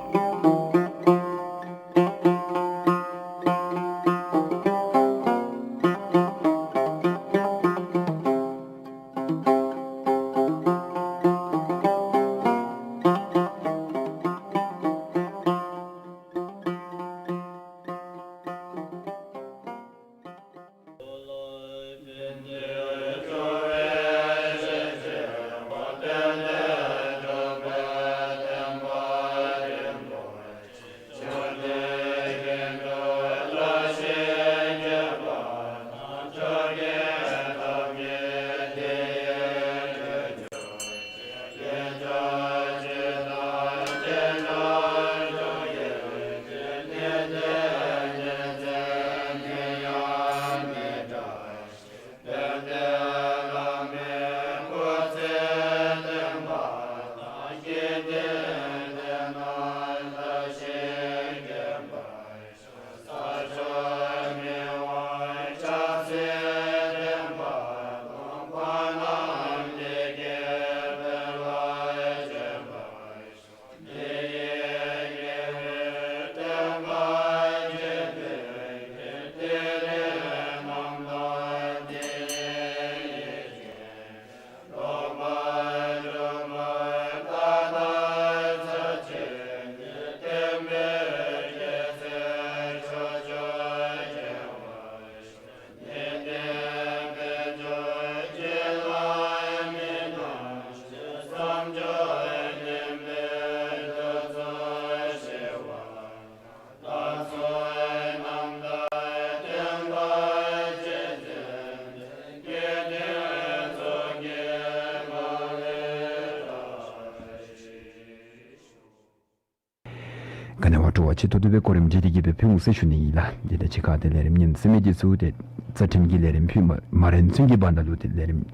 ག་ནི་བ་སྤྲོ་བ་ཆེ་ཏོག་ཏོ་སྦེ་གོ་རིམ་བྱས་ཏེ་གི་སྦེ་ཕུལ་འོང་ཟེར་ཞུ་ནི་ཨིན་ལགས། དེ་ལས་ཕྱི་ཁ་ཏེ་ལས་རིམ་ཉན་གསན་མི་འདི་ཚུ་ཏེ་རྩ་ཁྲིམས་ཀྱི་ལས་རིམ་ཕུལ་མ་མ་རན་ཚུན་གྱི་བར་ན་ལུ་ཏེ་ལས་རིམ་